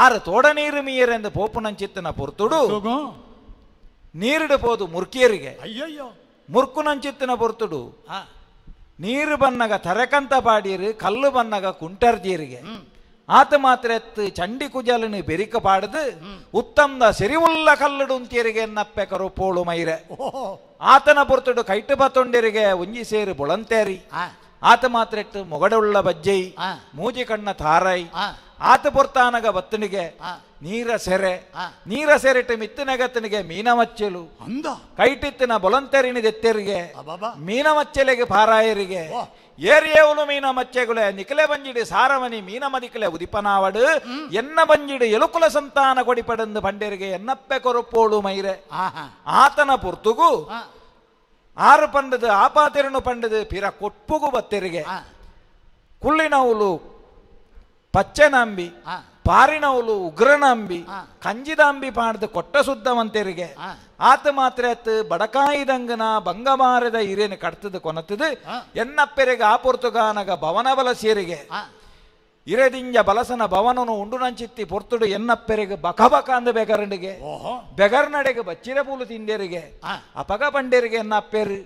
ಆರು ತೋಡ ನೀರು ಮೀಯರೆಂದು ಪೋಪು ನಂಚಿತ್ತನ ಪೊರ್ತುಡು ನೀರಿಡು ಪೋದು ಮುರ್ಕಿಯರಿಗೆ ಅಯ್ಯಯ್ಯೋ ಮುರ್ಕು ನಂಚಿತ್ತನ ಪೊರ್ತುಡು ನೀರು ಬನ್ನಗ ತರಕಂತ ಪಾಡಿರು ಕಲ್ಲು ಬನ್ನಗ ಕುಂಟರ್ಜೀರಿಗೆ ಆತ ಮಾತ್ರ ಎತ್ತು ಚಂಡಿ ಕುಜಲನು ಬೆರಿಕ ಪಾಡದು ಉತ್ತಮದ ಸಿರಿವುಲ್ಲ ಕಲ್ಲುಡು ಅಂತೀರಿಗೆ ನಪ್ಪೆ ಕರು ಪೋಳು ಮೈರೆ ಆತನ ಪೊರ್ತುಡು ಕೈಟು ಬತ್ತೊಂಡಿರಿಗೆ ಒಂಜಿ ಸೇರು ಬೊಳಂತೇರಿ ಆತ ಮಾತ್ರ ಎಟ್ಟು ಮೊಗಡುಳ್ಳ ಬಜ್ಜೈ ಮೂಜಿ ಕಣ್ಣ ತಾರೈ ಆತ ಪೊರ್ತಾನಗ ಬತ್ತನಿಗೆ ನೀರ ಸೆರೆ ನೀರ ಸೆರೆಟ್ಟು ಮಿತ್ತನಗತ್ತನಿಗೆ ಮೀನಮಚ್ಚಲು ಅಂದ ಕೈಟಿತ್ತಿನ ಬೊಲಂತೆರಿನಿದೆತ್ತೆರಿಗೆ ಮೀನಮಚ್ಚಲೆಗೆ ಪಾರಾಯರಿಗೆ ಏರಿಯೇವನು ಮೀನ ಮಚ್ಚೆಗುಲೆ ನಿಕಲೆ ಬಂಜಿಡು ಸಾರಮನಿ ಮೀನ ಮದಿಕಲೆ ಉದಿಪನಾವಡು ಎನ್ನ ಬಂಜಿಡು ಎಲುಕುಲ ಸಂತಾನ ಕೊಡಿಪಡೆಂದು ಪಂಡೇರಿಗೆ ಎನ್ನಪ್ಪೆ ಕೊರಪೋಳು ಮೈರೆ ಆತನ ಪುರ್ತುಗು ಆರು ಪಂಡದು ಆಪಾತೆರನು ಪಂಡದು ಪಿರ ಕೊಪ್ಪುಗು ಬತ್ತೆರಿಗೆ ಕುಳ್ಳಿನವುಲು ಪಚ್ಚೆನಂಬಿ ಪಾರಿನವಲು ಉಗ್ರನಂಬಿ ಕಂಜಿದಾಂಬಿ ಪಾಡ್ದು ಕೊಟ್ಟ ಸುದ್ದವಂತೆರಿಗೆ ಆತ ಮಾತ್ರ ಬಡಕಾಯಿದಂಗನ ಬಂಗಮಾರದ ಹಿರೇನು ಕಡ್ತದ ಕೊನತದು ಎನ್ನಪ್ಪೆರೆಗೆ ಆ ಪೊರ್ತುಗಾನಗ ಭವನ ಬಲಸೇರಿಗೆ ಇರದಿಂಜ ಬಲಸನ ಭವನನು ಉಂಡು ನಂಚಿತ್ತಿ ಪೊರ್ತುಡು ಎನ್ನಪ್ಪೆರೆಗೆ ಬಕಬಕ ಅಂದ ಬೆಗರಂಡಿಗೆ ಬೆಗರ್ನಡೆಗೆ ಬಚ್ಚಿರ ಪೂಲು ತಿಂದೇರಿಗೆ ಅಪಗ ಪಂಡೇರಿಗೆ ಎನ್ನಪ್ಪೆರು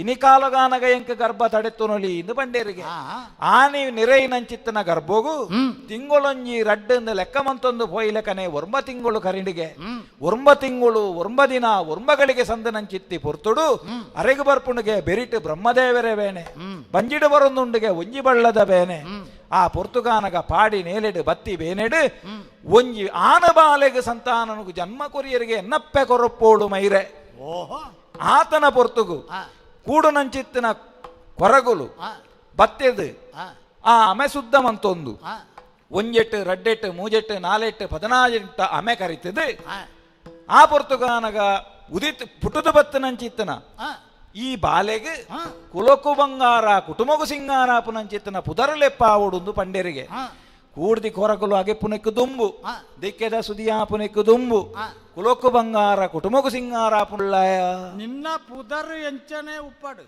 ಇನಿಕಾಲಗಾನಗ ಎಂಕ ಗರ್ಭ ತಡೆತ್ತು ನೊಲಿ ಇಂದು ಪಂಡೇರಿಗೆ ಆನಿ ನಿರೈನಂಚಿತ್ತನ ಗರ್ಭೋಗು ತಿಂಗಳೊಂಜಿ ರಡ್ಡಂದು ಲೆಕ್ಕಮಂತೊಂದು ಪೋಯಿಲೆಕನೆ ಒರ್ಂಬ ತಿಂಗಳು ಕರಿಂಡಿಗೆ ಒರ್ಂಬ ತಿಂಗಳು ಒರ್ಂಬ ದಿನ ಒರ್ಂಬಗಳಿಗೆ ಸಂದನಂಚಿತ್ತಿ ಪೊರ್ತುಡು ಅರೆಗು ಬರ್ಪುಂಡಿಗೆ ಬೆರಿಟು ಬ್ರಹ್ಮದೇವರೇ ಬೇನೆ ಬಂಜಿಡು ಬರೊಂದುಂಡಿಗೆ ಒಂಜಿ ಬಳ್ಳದ ಬೇನೆ ಆ ಪೊರ್ತುಗಾನಗ ಪಾಡಿ ನೇಲೆಡು ಬತ್ತಿ ಬೇನೆಡು ಒಂಜಿ ಆನಬಾಲೆಗೆ ಸಂತಾನನಿಗೆ ಜನ್ಮ ಕೊರಿಯರಿಗೆ ಎನ್ನಪ್ಪೆ ಕೊರಪ್ಪೋಡು ಮೈರೆ ಆತನ ಪೊರ್ತುಗು ಕೂಡುನಂಚಿತ್ತಿನ ಕೊರಗುಲು ಬತ್ತೆದು ಆ ಅಮೆ ಸುದ್ದಮಂತೊಂದು ಒಂಜೆಟ್ಟು ರಡ್ಡೆಟ್ಟು ಮೂಜೆಟ್ಟು ನಾಲೆಟ್ಟು ಪದನಾಜೆಟ್ಟ ಅಮೆ ಕರಿತದೆ ಆ ಪೊರ್ತುಗಾನಗ ಉದಿತ್ ಪುಟುದು ಬತ್ತನಂಚಿತ್ತನ ಈ ಬಾಲೆಗೆ ಕುಲಕು ಬಂಗಾರ ಕುಟುಂಬಗು ಸಿಂಗಾರ ಪುನಂಚಿತ್ತನ ಪುದರಲೆಪ್ಪಾವುಡುಂದು ಪಂಡೇರಿಗೆ ಕೂಡ್ದಿ ಕೊರಕಲು ಅಗೆ ಪುನಕ್ಕು ದುಂಬು ದಿಕ್ಕೆದ ಸುದಿಯಾ ಪುನಕ್ಕು ದುಂಬು ಕುಲಕು ಬಂಗಾರ ಕುಟುಂಬಗು ಸಿಂಗಾರ ಪುಳ್ಳಾಯ ನಿನ್ನ ಪುದರ್ ಎಂಚನೆ ಉಪ್ಪಾಡು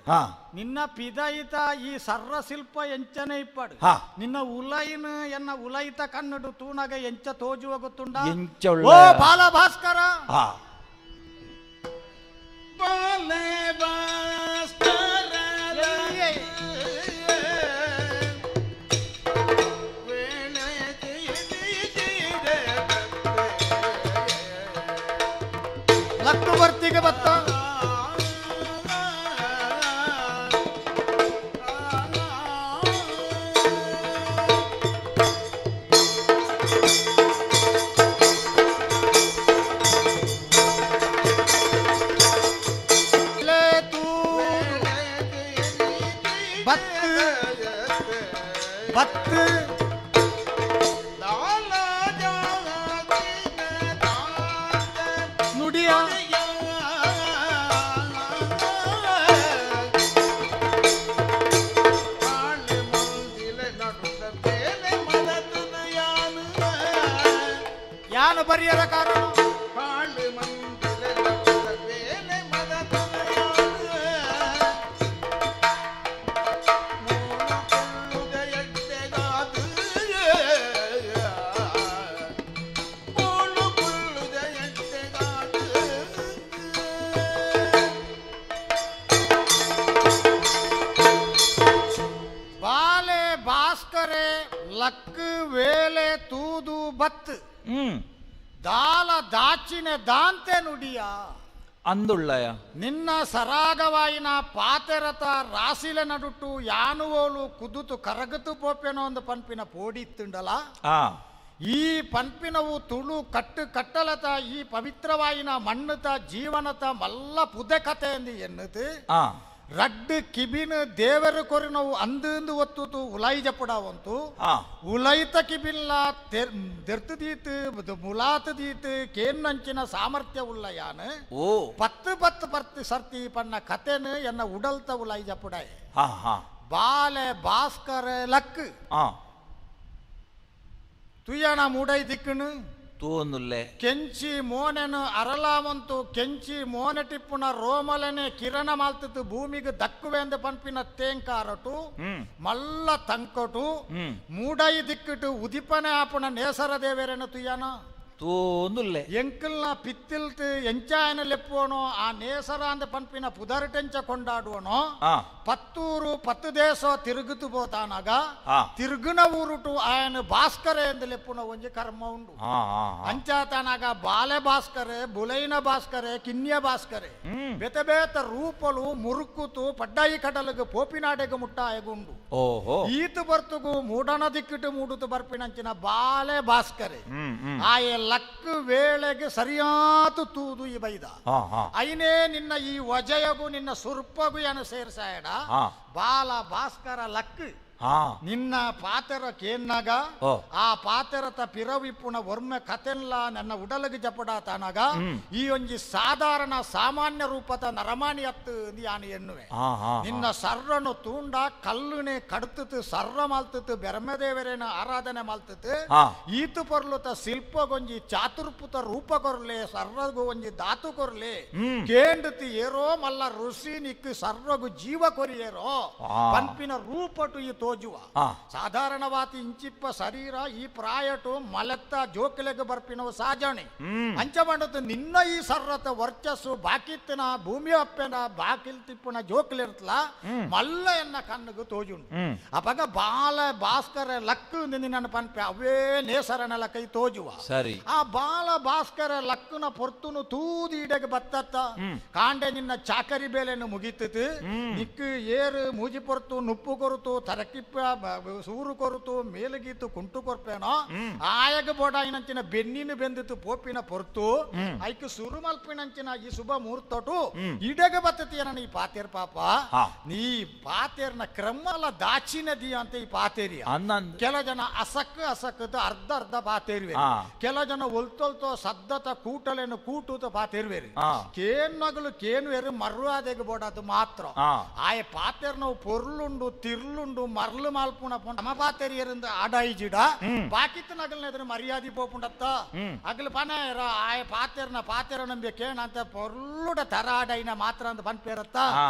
ನಿನ್ನ ಪಿದಯಿತ ಈ ಸರ್ರ ಶಿಲ್ಪ ಎಂಚನೆ ಇಪ್ಪಾಡು ನಿನ್ನ ಉಲೈನ್ ಎನ್ನ ಉಲೈತ ಕನ್ನಡು ತೂನಗ ಎಂಚ ತೋಜುವ ಗೊತ್ತುಂಡ ಓ ಬಾಲ ಭಾಸ್ಕರ ಬಾಲೆ ಭಾಸ್ಕರ ಲಕ್ಕು ಬರ್ತಿಗೆ ಬತ್ತ ಬತ್ತು ನುಡಿಯ ಯಾನು ಬರಿಯರ ಕಾರಣ ಲಕ್ಕು ವೇಲೆ ತೂದು ಬತ್ತು ದಾಲ ದಾಚಿನ ದಾಂತೆ ನುಡಿಯ ಅಂದುಳ್ಳಯ ನಿನ್ನ ಸರಾಗವಾಯಿನ ಪಾತೆರತ ರಾಸಿಲ ನಡುಟು ಯಾನುವೋಲು ಕುದುತು ಕರಗತು ಪೋಪೆನೋ ಒಂದು ಪನ್ಪಿನ ಪೋಡಿತ್ತುಂಡಲ ಈ ಪನ್ಪಿನವು ತುಳು ಕಟ್ಟು ಕಟ್ಟಲತ ಈ ಪವಿತ್ರವಾಯಿನ ಮಣ್ಣುತ ಜೀವನತ ಮಲ್ಲ ಪುದೆ ಕತೆ ಎಂದು ಎನ್ನುತ್ತು ರಡ್ಡು ಕಿಬಿನ ದೇವರು ಕೊರಿನವು ಅಂದು ಒತ್ತುತು ಉಲೈಜಪುಡವಂತು ಉಲೈತ ಕಿಬಿಲ್ಲ ದೆರ್ತದೀತು ಮುಲಾತದೀತು ಕೇನ್ನಂಚಿನ ಸಾಮರ್ಥ್ಯ ಉಲ್ಲ ಯಾನು ಪತ್ತು ಪತ್ತು ಪತ್ತು ಸರ್ತಿ ಪಣ್ಣ ಕತೆನು ಎನ್ನ ಉಡಲ್ತ ಉಲೈಜಪುಡಾಯ ಬಾಲೆ ಭಾಸ್ಕರ ಲಕ್ ತುಯ್ಯಣ ಮೂಡೈ ದಿಕ್ಕನು ತೂನುಲ್ಲೆ ಕೆಂಚಿ ಮೋನೆನು ಅರಲಾವಂತು ಕೆಂಚಿ ಮೋನೆ ಟಿಪ್ಪುನ ರೋಮಲನೆ ಕಿರಣ ಮಾಲ್ತಿತ್ತು ಭೂಮಿಗೆ ದಕ್ಕುವೆಂದು ಪಂಪಿನ ತೇಂಕಾರಟು ಮಲ್ಲ ತಂಕಟು ಮೂಡೈ ದಿಕ್ಕಿಟ್ಟು ಉದಿಪನೆ ಆಪುಣ ನೇಸರ ದೇವೇರನ ತುಯ್ಯನ ತೂನುಲ್ಲೆ ಎಂಕಲ್ನ ಪಿತ್ತಿಲ್ತು ಎಂಚಾಯನ ಲೆಪ್ಪುವನೋ ಆ ನೇಸರ ಅಂದ ಪಂಪಿನ ಪುದರಟೆಂಚ ಕೊಂಡಾಡುವನೋ ಪತ್ತೂರು ಪತ್ತು ದೇಶ ತಿರುಗುತು ಪೋತಾನಾಗ ತಿರುಗುನ ಊರುಟು ಆಯನ ಭಾಸ್ಕರ ಎಂದು ಲೆಪ್ಪುನ ಒಂಜಿ ಕರ್ಮ ಉಂಡು ಅಂಚಾತನಾಗ ಬಾಲೆ ಭಾಸ್ಕರೆ ಬುಲೈನ ಭಾಸ್ಕರೆ ಕಿನ್ಯ ಭಾಸ್ಕರೆ ಬೇತ ಬೇತ ರೂಪಲು ಮುರುಕುತು ಪಡ್ಡಾಯಿ ಕಡಲಗು ಪೋಪಿನಾಡೆಗು ಮುಟ್ಟಾಯಗುಂಡು ಈತು ಬರ್ತುಗು ಮೂಡನ ದಿಕ್ಕಿಟ್ಟು ಮೂಡುತು ಬರ್ಪಿನಂಚಿನ ಬಾಲೆ ಭಾಸ್ಕರೆ ಆಯ ಲಕ್ಕು ವೇಳೆಗೆ ಸರಿಯಾತು ತೂದು ಈ ಬೈದ ಐನೇ ನಿನ್ನ ಈ ವಜಯಗು ನಿನ್ನ ಸುರ್ಪಗು ಏನು ಸೇರ್ಸಾಯಡ ಬಾಲ ಭಾಸ್ಕರ ಲಕ್ಕು ನಿನ್ನ ಪಾತೆರ ಕೇನ್ನಾಗ ಆ ಪಾತೆರತ ಪಿರವಿಪ್ಪುನ ಒರ್ಮೆ ಕತೆನ್ಲ ನನ್ನ ಉಡಲಗೆ ಜಪಡ ತಾನಾಗ ಈ ಒಂಜಿ ಸಾಧಾರಣ ಸಾಮಾನ್ಯ ರೂಪದ ನರಮಾಣಿ ಅತ್ತು ಯಾನು ಎನ್ನುವೆ. ನಿನ್ನ ಸರ್ರನು ತೂಂಡ ಕಲ್ಲುನೆ ಕಡ್ತುತು ಸರ್ರ ಮಾಲ್ತುತು ಬೆರಮದೇವರೇನ ಆರಾಧನೆ ಮಾಲ್ತುತು ಈತು ಪೊರ್ಲುತ ಶಿಲ್ಪಗೊಂಜಿ ಚಾತುರ್ಪುತ ರೂಪ ಕೊರ್ಲೆ ಸರ್ರಗು ಒಂಜಿ ಧಾತು ಕೊರ್ಲೆ ಕೇಂಡುತಿ ಏರೋ ಮಲ್ಲ ಋಷಿ ನಿಕ್ಕು ಸರ್ರಗು ಜೀವ ಕೊರಿಯೇರೋ ಪಂಪಿನ ರೂಪಟು ಈ ತೋಜುವ. ಸಾಧಾರಣವಾತಿ ಇಂಚಿಪ್ಪ ಶರೀರ ಈ ಪ್ರಾಯಟು ಮಲೆತ್ತ ಜೋಕಿಲೆಗೆ ಬರ್ಪಿನವು ಸಾಜಣಿ ಅಂಚ ಮಾಡದು ನಿನ್ನ ಈ ಸರ್ರತ ವರ್ಚಸ್ಸು ಬಾಕಿತ್ತಿನ ಭೂಮಿ ಅಪ್ಪೆನ ಬಾಕಿಲ್ ತಿಪ್ಪುನ ಜೋಕಿಲಿರ್ತಲ ಮಲ್ಲ ಎನ್ನ ಕಣ್ಣುಗು ತೋಜುಂಡು. ಅಪಗ ಬಾಲ ಭಾಸ್ಕರ ಲಕ್ಕು ನಿನ್ನ ಪನ್ಪೆ ಅವೇ ನೇಸರನ ಕೈ ತೋಜುವ. ಸರಿ ಆ ಬಾಲ ಭಾಸ್ಕರ ಲಕ್ಕುನ ಪೊರ್ತುನು ತೂದಿ ಇಡೆಗೆ ಬತ್ತತ್ತ ಕಾಂಡೆ ನಿನ್ನ ಚಾಕರಿ ಬೇಲೆಯನ್ನು ಮುಗಿತಿತ್ತು ನಿಕ್ಕು ಏರು ಮೂಜಿ ಪೊರ್ತು ನುಪ್ಪು ಕೊರುತು ತರಕಿಪ್ಪ ಸೂರು ಕೊರುತು ಮೇಲುಗೀತು ಕುಂಟು ಕೊರ್ಪೇನೋ ಆಯಗ ಬೋಡಾಯಿನಂಚಿನ ಬೆನ್ನಿನ ಬೆಂದಿತು ಪೋಪಿನ ಪೊರ್ತು ಐಕ್ ಸುರು ಮಲ್ಪಿನಂಚಿನ ಈ ಶುಭ ಮುಹೂರ್ತಟು ಇಡೆಗ ಬತ್ತತಿಯನ ಈ ಪಾತೇರ್ ಪಾಪ ನೀ ಪಾತೇರ್ನ ಕ್ರಮಲ ದಾಚಿನ ದಿಯ ಅಂತ ಈ ಪಾತೇರಿಯ. ಕೆಲ ಜನ ಅಸಕ್ ಅಸಕ್ಕದ ಅರ್ಧ ಅರ್ಧ ಪಾತೇರ್ವೆ, ಕೆಲ ಜನ ಒಲ್ತೊಲ್ತೋ ಸದ್ದತ ಕೂಟಲೇನು ಕೂಟೂತ ಪಾತೇರ್ವೇರಿ ಕೇನ್ನಗಲು ಕೇನುವೇರು ಮರ್ವಾದೆಗೆ ಬೋಡಾದು ಮಾತ್ರ. ಆಯ ಪಾತೇರ್ನವು ಪೊರ್ಲುಂಡು ತಿರ್ಲುಂಡು ಮರ್ಲು ಮಾಲ್ಪುಣ ನಮ್ಮ ಪಾತೇರಿಯರಿಂದ ಆಡಾಯಿಜಿಡ ಬಾಕಿತ್ತು ನಗಲ್ನ ಎದುರು ಮರ್ಯಾದೆ ಪೋಪುಂಡತ್ತ ಅಗಲು ಪನಾಯರ ಆಯ ಪಾತೇರ್ನ ಪಾತೇರ ನಂಬಿ ಕೇಣ ಅಂತ ಪೊರ್ಲುಡ ತರ ಆಡೈನ ಮಾತ್ರ ಅಂತ ಪನ್ಪೇರತ್ತ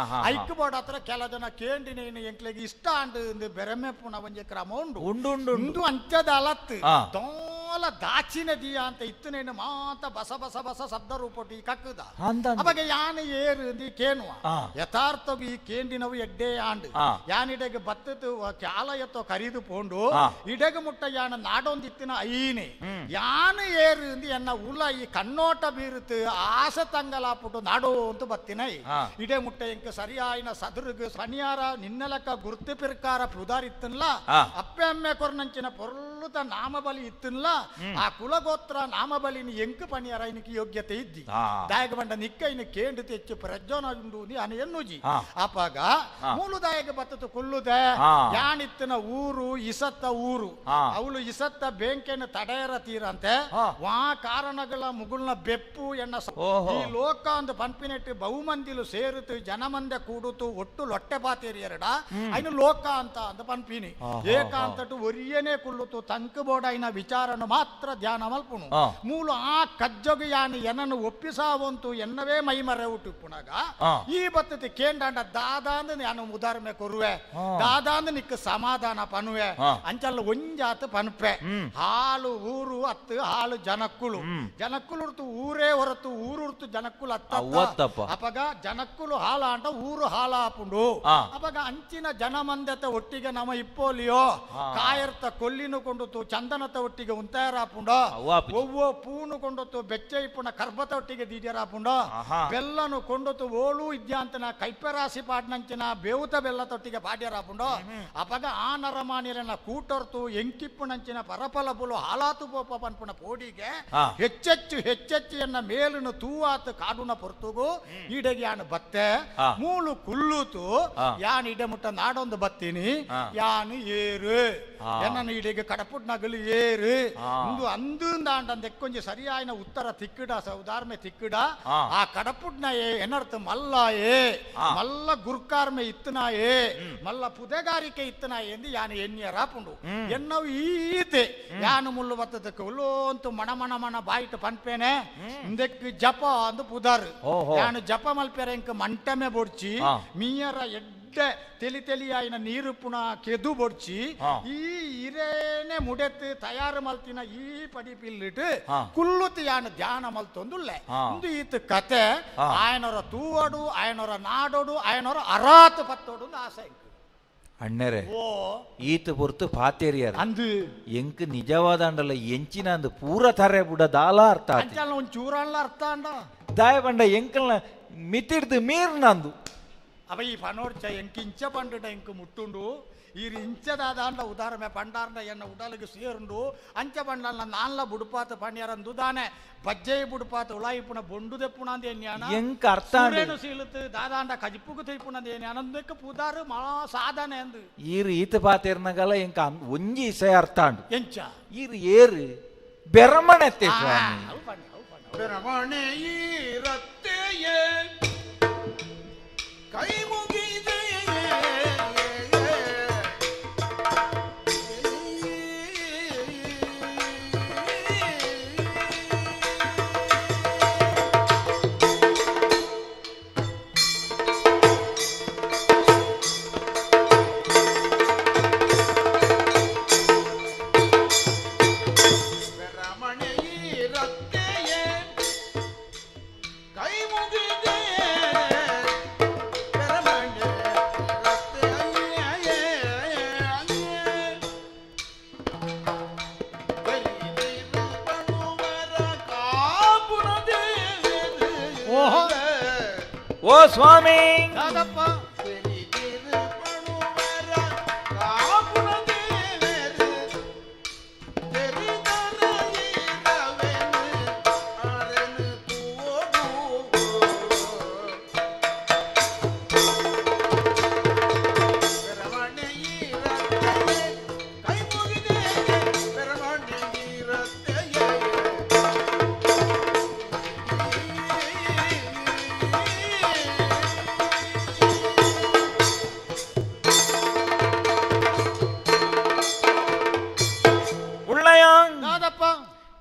ಐಕ್ ಬೋಡತ್ರ ಕೆಲ ಜನ ಕೇಂಡಿನ ಎಂಕ್ಲೆಗೆ ಇಷ್ಟ ಅಂಡು ಬೆರಮೆ ಪುಣ ಒಂಜಿ ಕ್ರಮ ಉಂಡು ಉಂಡು ಉಂಡು ಉಂಡು ಅಂಚದ ಅಲತ್ತು ತೋಲ ದಾಚಿನ ದಿಯ ಅಂತ ಇತ್ತನೇನು ಮಾತ ಬಸ ಬಸ ಬಸ ಶಬ್ದ ರೂಪಟಿ ಕಕ್ಕದ ಅವಾಗ ಯಾನ ಏರು ಈ ಕೇನುವ ಯಥಾರ್ಥವು ಈ ಕೇಂಡಿನವು ಎಡ್ಡೆ ಆಂಡು ಯಾನಿಡೆಗೆ ಬತ್ತತು ಕ್ಯಾಲ ಎತ್ತೋ ಕರಿದು ಪೋಂಡು ಇಡೆಗ ಮುಟ್ಟ ಯಾನ ನಾಡೊಂದಿತ್ತಿನ ಐನೆ ಯಾನು ಏರು ಎನ್ನ ಉಲ ಈ ಕಣ್ಣೋಟ ಬೀರುತ್ತು ಆಸೆ ತಂಗಲಾಪುಟ್ಟು ನಾಡೋ ಅಂತ ಬತ್ತಿನೈ ಇಡೆ ಮುಟ್ಟ ಎಂಕ ಸರಿಯಾಯಿನ ಸದುರುಗು ಸನಿಯಾರ ನಿನ್ನಲಕ್ಕ ಗುರ್ತು ಪಿರ್ಕಾರ ಪುದಾರಿತ್ತನ್ಲ ಅಪ್ಪೆ ಅಮ್ಮೆ ಕೊರ್ನಂಚಿನ ಪೊರ್ಲುತ ನಾಮಬಲಿ ಇತ್ತನ್ಲ ಆ ಕುಲಗೋತ್ರ ನಾಮಬಲಿನ ಎಂಕು ಪಣಿಯಾರ ಇನಕ್ಕೆ ಯೋಗ್ಯತೆ ಇದ್ದಿ ದಾಯಕ ಬಂಡ ನಿಕ್ಕ ಇನ್ನು ಕೇಂಡು ತೆಚ್ಚು ಪ್ರಜ್ವನ ಉಂಡು ಅನ ಎನ್ನುಜಿ ಅಪಾಗ ಮೂಲುದಾಯಕ ಬತ್ತತು ಕುಲ್ಲುದೆ ಯಾನಿತ್ತಿನ ಊರು ಇಸತ್ತ ಊರು ಅವಳು ಇಸತ್ತ ಬೇಂಕೆನ ತಡೆಯರ ತೀರಂತೆ ವಾ ಕಾರಣಗಳ ಮುಗುಳ್ನ ಬೆಪ್ಪು ಎನ್ನ ಈ ಲೋಕ ಅಂದು ಪಂಪಿನೆಟ್ಟು ಬಹುಮಂದಿಲು ಸೇರುತ್ತು ಜನಮಂದೆ ಕೂಡುತ್ತು ಒಟ್ಟು ಲೊಟ್ಟೆ ಪಾತೇರಿಯರಡ ಐನು ಲೋಕ ಅಂತ ಅಂದ ಪಂಪಿನಿ ಏಕಾಂತಟು ಒರಿಯನೇ ಕುಲ್ಲುತ್ತು ತಂಕು ಬೋಡೈನ ವಿಚಾರನು ಮಾತ್ರ ಧ್ಯಾನ ಮಲ್ಪುನು ಮೂಲು ಆ ಕಜ್ಜಗು ಯಾನು ಎನ್ನನ್ನು ಒಪ್ಪಿಸಾವಂತು ಎನ್ನವೇ ಮೈಮರೆ ಹುಟ್ಟುಪುಣಗ ಈ ಬತ್ತತಿ ಕೇಂಡಾಂಡ ದಾದಾಂದು ನಾನು ಉದಾಹರಣೆ ಕೊರುವೆ ದಾದಾಂದು ನಿಕ್ಕ ಸಮಾಧಾನ ಪನುವೆ ಅಂಚಲ್ಲ ಒಂಜಾತ ಪನ್ಪೆ ಹಾಲು ಊರು ಅತ್ತು ಹಾಲು ಜನಕ್ಕುಳು ಜನಕ್ಕುಲು ಉರ್ತು ಊರೇ ಹೊರತು ಊರುರ್ತು ಜನಕ್ಕುಲು ಅತ್ತ ಅಪಗ ಜನಕ್ಕುಲು ಹಾಲ ಅಂಟ ಊರು ಹಾಲ ಆಪುಂಡು ಅಪಗ ಅಂಚಿನ ಜನಮಂದತೆ ಒಟ್ಟಿಗೆ ನಮ ಇಪ್ಪೋಲಿಯೋ ಕಾಯರ್ತ ಕೊಲ್ಲಿನು ಕೊಂಡುತು ಚಂದನತ ಒಟ್ಟಿಗೆ ಉಂತಾಯರಾಪುಂಡೋ ಒವ್ವೋ ಪೂನು ಕೊಂಡೊತ್ತು ಬೆಚ್ಚ ಇಪ್ಪುನ ಕರ್ಬತ ಒಟ್ಟಿಗೆ ದೀಡ್ಯರಾಪುಂಡೋ ಬೆಲ್ಲನು ಕೊಂಡೊತ್ತು ಓಳು ಇದ್ಯಾಂತನ ಕೈಪೆರಾಸಿ ಪಾಡ್ನಂಚಿನ ಬೇವುತ ಬೆಲ್ಲ ತೊಟ್ಟಿಗೆ ಪಾಡ್ಯರಾಪುಂಡೋ ಅಪಗ ಆ ನರಮಾನಿರನ ಕೂಟೊರ್ತು ಎಂಕಿಪ್ಪುನಂಚಿನ ಪರಪಲ ಬುಲು ಹಾಲಾತು ಪೋಪ ಪನ್ಪುನ ಪೋಡಿಗೆ ಹೆಚ್ಚೆಚ್ಚು ಹೆಚ್ಚೆಚ್ಚು ಎನ್ನ ಮೇಲನು ತೂವಾತು ಕಾಡುನ ಪೊರ್ತುಗು ಈಡೆಗೆ ಯಾನು ಬತ್ತೆ ಮೂಲು ಕುಲ್ಲೂತು ಯಾನ್ ಇಡೆ ಮುಟ್ಟ ನಾಡೊಂದು ಬತ್ತೀನಿ ಯಾನು ಏರು ಎನ್ನನ್ನು ಈಡೆಗೆ ಕಡಪುಟ್ನಗಲು ಏರು ಇಂದು ಅಂದು ಕೊಂಚ ಸರಿಯಾಯಿನ ಉತ್ತರ ತಿಕ್ಕಿಡ ಉದಾಹರಣೆ ತಿಕ್ಕಿಡ ಆ ಕಡಪುಟ್ನ ಏನರ್ಥ ಮಲ್ಲಾಯೇ ಮಲ್ಲ ಗುರ್ಕಾರ್ಮೆ ಇತ್ತನಾಯೇ ಮಲ್ಲ ಪುದೆಗಾರಿಕೆ ಇತ್ತನಾಯೇ ಎಂದು ಯಾನು ಎಣ್ಣಿಯರಾಪುಂಡು ಎನ್ನವು ಈತೆ ಯಾನು ಮುಳ್ಳು ಬತ್ತದಕ್ಕೆ ಉಲ್ಲೋಂತು ಮಣ ಮಣ ಮಣ ಬಾಯಿಟ್ಟು ಪನ್ಪೇನೆ ಇಂದಕ್ಕೆ ಜಪ ಅಂದು ಪುದಾರು ಯಾನು ಜಪ ಮಲ್ಪೆರ ಇಂಕ ಮಂಟಮೆ ಬೊಡ್ಚಿ ಮೀಯರ ಎಡ್ಡೆ ತೆಲಿ ತೆಲಿಯಾಯಿನ ನೀರು ಪುನಃ ಕೆದು ಬೊಡ್ಚಿ ಈ ಇರೇನೆ ಮುಡೆತ್ತು ತಯಾರು ಮಲ್ತಿನ ಈ ಪಡಿ ಪಿಲ್ಲಿಟ್ಟು ಕುಲ್ಲುತ್ತು ಯಾನು ಧ್ಯಾನ ಮಲ್ತೊಂದುಲ್ಲೆ ಇಂದು ಈತ ಕತೆ ಆಯನವರ ತೂವಡು ಆಯನವರ ನಾಡೋಡು ಆಯನವರ ಅರಾತು ಪತ್ತೋಡು ಆಸೆ ಅಣ್ಣರೇ ಈತ ಪೊರ್ತು ಪಾತೇರಿಯರ್ ಅಂದು ಎಂಕ್ ನಿಜವಾದ ಅಂಡಲ್ಲ ಎಂಚಿನ ಅಂದು ಪೂರ ತರೆ ಬುಡ ದಾಲ ಅರ್ಥ ಒಂದ್ ಚೂರಲ್ಲ ಅರ್ಥ ಅಂಡ ದಾಯ ಬಂಡ ಎಂಕಲ್ನ ಮಿತಿಡ್ದು ಮೀರ್ನಂದು ಅವ ಈ ಪನೋಡ್ಚ ಎಂಕ್ ಇಂಚ ಪಂಡುಡ ಎಂಕ್ ಮುಟ್ಟುಂಡು ಈ ಇಂಚದಾದಾಂಡ ಉದಾಹರಣೆ ಪಂಡಾರ್ನ ಎನ್ನ ಉಡಲಿಗೆ ಸೇರುಂಡು ಅಂಚ ಪಂಡಲ್ಲ ನಾನ್ಲ ಬುಡುಪಾತ ಪಣಿಯರಂದು ದಾನೆ ಬಜ್ಜೆ ಬುಡುಪಾತ ಉಳಾಯಿಪುನ ಬೊಂಡು ದೆಪ್ಪುಣ ಅಂದ ಎಂಕ ಅರ್ಥ ಸೀಳುತ್ತು ದಾದಾಂಡ ಕಜಿಪುಗು ತೆಯ್ಪುಣ ಅಂದ ಪುದಾರು ಮಾ ಸಾಧನೆ ಅಂದು ಈರು ಈತ ಪಾತೆರ್ನಗಲ ಎಂಕ ಒಂಜಿ ಇಸೆ ಅರ್ಥ ಅಂಡು ಎಂಚ ಈರು ಏರು ಬೆರಮಣೆ ಸ್ವಾಮಿ ಬೆರಮಣೆ ಈರತ್ತೆಯೇ ಕೈ ಮುಗಿದೆ ಓ ಸ್ವಾಮಿ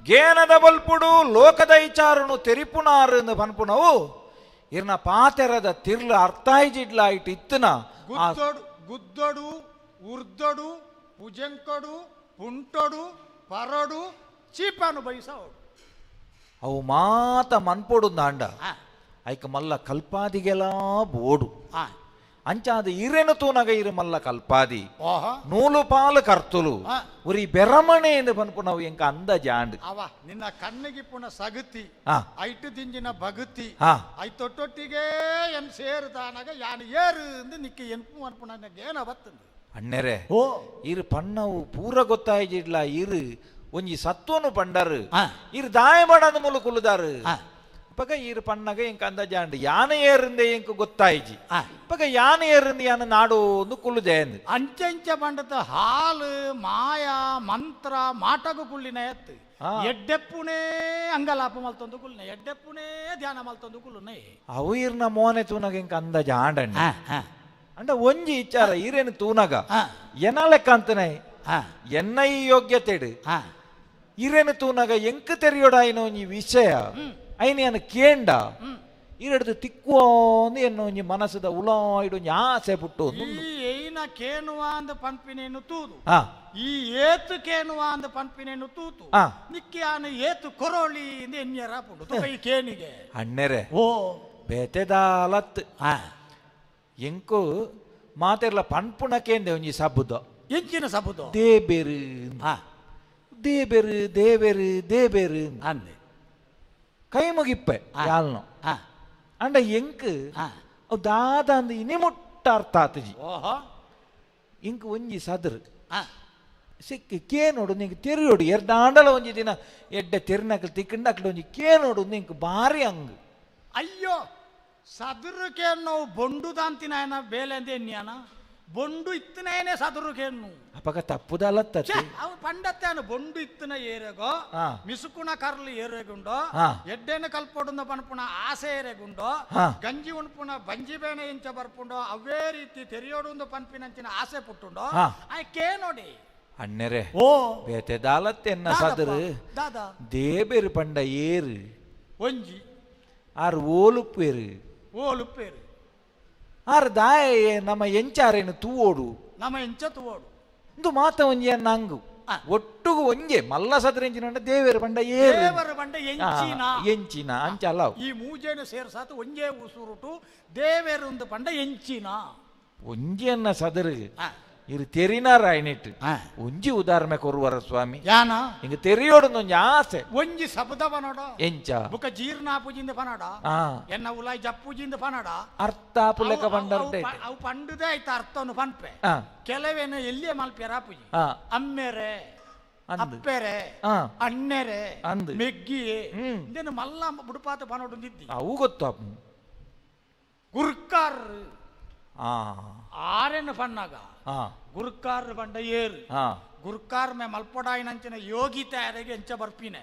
ಗೇನದ ಬಲ್ಪುಡು ಲೋಕದ ಇಚಾರನು ತೆರಿಪುನಾರು ಪನ್ಪುನವು ಇರ್ನ ಪಾತೆರದ ತಿರ್ಲು ಅರ್ಥಾಯಿಜಿಡ್ಲಾಯಿಟ್ ಇತ್ತನ ಗುದ್ದೊಡು ಉರ್ದೊಡು ಪುಜಂಕಡು ಪುಂಟೊಡು ಪರಡು ಚೀಪಾನು ಬಯಸೋಡು ಅವು ಮಾತ ಮನ್ಪೊಡು ದಾಂಡ ಐಕ ಮಲ್ಲ ಕಲ್ಪಾದಿಗೆಲ್ಲ ಬೋಡು ಅಂಚಾದ ಇರೇನು ತೂನಗ ಇರು ಮಲ್ಲ ಕಲ್ಪಾದಿ ನೂಲು ಪಾಲು ಕರ್ತುಲು ಉರಿ ಬೆರಮಣೆ ಎಂದು ಪನ್ಪುನವು ಎಂಕ ಅಂದ ಜಾಂಡ್ ಅವ ನಿನ್ನ ಕಣ್ಣಿಗೆ ಪುನ ಸಗತಿ ಐಟು ದಿಂಜಿನ ಭಗತಿ I ತೊಟ್ಟೊಟ್ಟಿಗೆ ಎನ್ ಸೇರುದಾನಗ ಯಾನು ಏರು ಎಂದು ನಿಕ್ಕ ಎನ್ಪು ಅನ್ಪುನ ಏನ ಬತ್ತಂದು ಅಣ್ಣೆರೆ ಓ ಇರು ಪಣ್ಣವು ಪೂರ ಗೊತ್ತಾಯ್ಜಿಡ್ಲ ಇರು ಒಂಜಿ ಸತ್ವನು ಪಂಡರು ಇರು ದಾಯ ಮಾಡಂದು ಮೂಲ ಕುಲ್ಲುದಾರು ಪಗ ಈರು ಪಣ್ಣಗ ಎಂಕ ಅಂದ ಜಾಂಡ್ ಯಾನೆ ಏರಿಂದೆ ಎಂಕ ಗೊತ್ತಾಯ್ಜಿ ಪಗ ಯಾನೆ ಏರಿಂದ ಯಾನ ನಾಡು ಒಂದು ಕುಲ್ಲುದೆ ಅಂದು ಅಂಚೆಂಚ ಪಂಡತ ಹಾಲು ಮಾಯಾ ಮಂತ್ರ ಮಾಟಗು ಕುಳ್ಳಿನ ಎತ್ತು ಎಡ್ಡೆಪ್ಪುನೇ ಅಂಗಲಾಪ ಮಲ್ತೊಂದು ಕುಲ್ಲುನ ಎಡ್ಡೆಪ್ಪುನೇ ಧ್ಯಾನ ಮಲ್ತೊಂದು ಕುಲ್ಲುನ ಅವು ಇರ್ನ ಮೋನೆ ತೂನಗ ಎಂಕ ಅಂದ ಜಾಂಡಣ್ಣ ಅಂಡ ಒಂಜಿ ಇಚ್ಚಾರ ಈರೇನು ತೂನಗ ಎನ ಲೆಕ್ಕ ಅಂತನೇ ಎನ್ನ ಈ ಯೋಗ್ಯತೆಡು ಇರೇನು ತೂನಗ ಎಂಕ ತೆರಿಯೋಡಾಯಿನ ಒಂಜಿ ವಿಷಯ ಐನ ಕೇಂಡ ಈರೆಡ್ದು ತಿಕ್ಕುವ ಎನ್ನ ಒಂಜಿ ಮನಸ್ಸದ ಉಲಾಯ್ಡು ಒಂಜಿ ಆಸೆ ಪುಟ್ಟು ಈ ಏನ ಕೇನುವ ಅಂದ ಪಂಪಿನೇನು ತೂದು ಈ ಏತು ಕೇನುವ ಅಂದ ಪಂಪಿನೇನು ತೂತು ನಿಕ್ಕಿ ಆನ ಏತು ಕೊರೋಳಿ ಎನ್ಯರ ಪುಂಡು ಈ ಕೇನಿಗೆ ಅಣ್ಣೆರೆ ಓ ಬೇತೆದಾಲತ್ ಎಂಕು ಮಾತೆರ್ಲ ಪನ್ಪುಣಕೇಂದೆ ಒಂಜಿ ಸಬುದ ಎಂಚಿನ ಸಬುದ ದೇಬೇರು ದೇಬೇರು ದೇಬೇರು ದೇಬೇರು ಅಂದೆ ಕೈ ಮುಗಿಪ್ಪೆ ಯಾಲ್ನೋ ಅಂಡ ಎಂಕ್ ಅವು ದಾದ ಅಂದ ಇನಿ ಮುಟ್ಟ ಅರ್ಥ ಆತಜಿ ಇಂಕ್ ಒಂಜಿ ಸದ್ರು ಸಿಕ್ಕಿ ಕೇನೋಡು ನಿಂಗೆ ತೆರಿಯೋಡು ಎರ್ದಾಂಡಲ ಒಂಜಿ ದಿನ ಎಡ್ಡೆ ತೆರಿನಕ್ಲು ತಿಕ್ಕಂಡಕ್ಲು ಒಂಜಿ ಕೇನೋಡು ನಿಂಕ್ ಭಾರಿ ಅಂಗ್ ಅಯ್ಯೋ ಸದ್ರು ಕೇನು ಬೊಂಡು ದಾಂತಿನಾಯನ ಬೇಲೆ ಅಂದೆ ಎನ್ಯಾನ ಬೊಂಡು ಇತ್ತನೇನೆ ಸದರು ಕೇನು ಅಪಗ ತಪ್ಪುದಲ್ಲ ಅವು ಪಂಡತ್ತಾನು ಬೊಂಡು ಇತ್ತನ ಏರೆಗೋ ಮಿಸುಕುಣ ಕರ್ಲು ಏರೆಗುಂಡೋ ಎಡ್ಡೆನ ಕಲ್ಪೊಡುಂದ ಪನ್ಪುಣ ಆಸೆ ಏರೆಗುಂಡೋ ಗಂಜಿ ಉಣ್ಪುಣ ಬಂಜಿ ಬೇನೆ ಇಂಚ ಬರ್ಪುಂಡೋ ಅವೇ ರೀತಿ ತೆರಿಯೋಡುಂದು ಪನ್ಪಿನಂಚಿನ ಆಸೆ ಪುಟ್ಟುಂಡೋ ಆ ಕೇನೋಡಿ ಅಣ್ಣೆರೆ ಓ ಬೇತೆದಾಲತ್ತೆ ಎನ್ನ ಸದರು ದಾದಾ ದೇಬೇರು ಪಂಡ ಏರು ಒಂಜಿ ಆರು ಓಲುಪ್ಪೇರು ಓಲುಪ್ಪೇರು ಆರು ದಾಯ ನಮ್ಮ ಎಂಚಾರೇನು ತೂವೋಡು ನಮ್ಮ ಎಂಚ ತೂವೋಡು ಇಂದು ಮಾತ ಒಂಜಿ ನಂಗು ಒಟ್ಟುಗು ಒಂಜೆ ಮಲ್ಲ ಸದ್ರೆಂಚಿನ ದೇವೇರು ಪಂಡ ಏರು ದೇವರು ಪಂಡ ಎಂಚಿನ ಎಂಚಿನ ಅಂಚಲ್ಲ ಈ ಮೂಜೆನ ಸೇರ್ಸಾತು ಒಂಜೆ ಉಸುರುಟು ದೇವೇರು ಒಂದು ಪಂಡ ಎಂಚಿನ ಒಂಜೆಯನ್ನ ಸದರು ಇರು ತೆರಿನಾರ ಐನಿಟ್ ಒಂಜಿ ಉದಾಹರಣೆ ಕೊರುವರ ಸ್ವಾಮಿ ಯಾನ ಇಂಗ ತೆರಿಯೋಡು ಒಂಜಿ ಆಸೆ ಒಂಜಿ ಶಬ್ದ ಪನೋಡ ಎಂಚ ಬುಕ ಜೀರ್ಣ ಪೂಜಿಂದ ಪನೋಡ ಎನ್ನ ಉಲಾಯ್ ಜಪ್ಪುಜಿಂದ ಪನೋಡ ಅರ್ಥ ಪುಲಕ ಬಂಡರ್ತೆ ಅವು ಪಂಡುದೇ ಆಯ್ತು ಅರ್ಥವನ್ನು ಪನ್ಪೆ ಕೆಲವೇನು ಎಲ್ಲಿಯ ಮಲ್ಪೆರ ಪೂಜಿ ಅಮ್ಮೆರೆ ಅಪ್ಪೆರೆ ಅಣ್ಣೆರೆ ಮೆಗ್ಗಿ ಇಂದೇನು ಮಲ್ಲ ಬುಡುಪಾತ ಪನೋಡು ನಿದ್ದಿ ಅವು ಗೊತ್ತು ಗುರ್ಕಾರ್ ಆರೆನ್ ಪನ್ನಾಗ ಗುರುಕಾರ್ ಬಂಡ ಏರು ಗುರುಕಾರ್ ಮೇ ಮಲ್ಪೊಡಾಯಿನಂಚಿನ ಯೋಗಿತೆ ಅರೆಗೆ ಎಂಚ ಬರ್ಪಿನೆ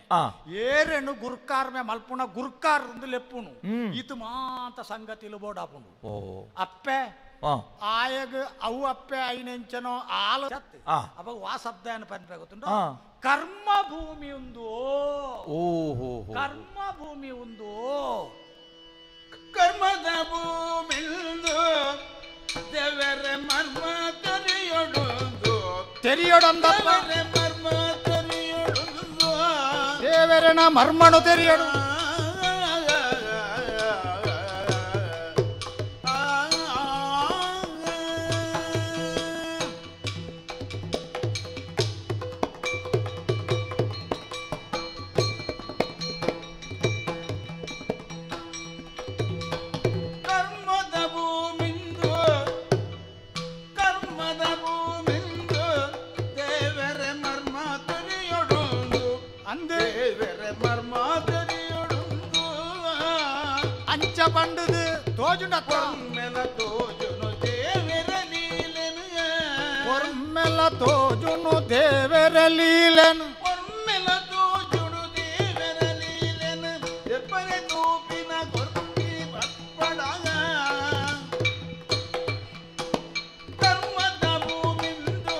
ಏರೆನು ಗುರುಕಾರ್ ಮೇ ಮಲ್ಪುಣ ಗುರುಕಾರ್ ಎಂದು ಲೆಪ್ಪುನು ಇದು ಮಾಂತ ಸಂಗತಿಲು ಬೋಡಾಪುನು ಅಪ್ಪೆ ಆಯಗ ಅವು ಅಪ್ಪೆ ಐನೆಂಚನೋ ಆಲ ಅಪ್ಪ ವಾ ಶಬ್ದ ಏನು ಪನ್ಪೆ ಗೊತ್ತುಂಟು ಕರ್ಮ ಭೂಮಿ ಉಂದು ಕರ್ಮ ಭೂಮಿ ಉಂದು ಕರ್ಮದ ಭೂಮಿಂದು ದೇವರ ಮರ್ಮ ತೆರೆಯೊಡುಂದು ತೆರೆಯೊಡಂದಪ್ಪ ಮರ್ಮ ತೆರೆಯೊಡುಂದು ದೇವರನ ಮರ್ಮನು ತೆರೆಯೊಡು ಪಂಡದು ತೋಜುಂಡ ಪೊರ್ಮೆಲ ತೋಜುನು ದೇವರ ಲೀಲೆನು ಪೊರ್ಮೆಲ ತೋಜುನು ದೇವರ ಲೀಲೆನು ಪೊರ್ಮೆಲ ತೋಜುನು ದೇವರ ಲೀಲೆನು ಎಪ್ಪರೆ ತೋಪಿನ ಗೊರ್ಪಿ ಬಪ್ಪಡಗ ಕರ್ಮದ ಭೂಮಿಂದು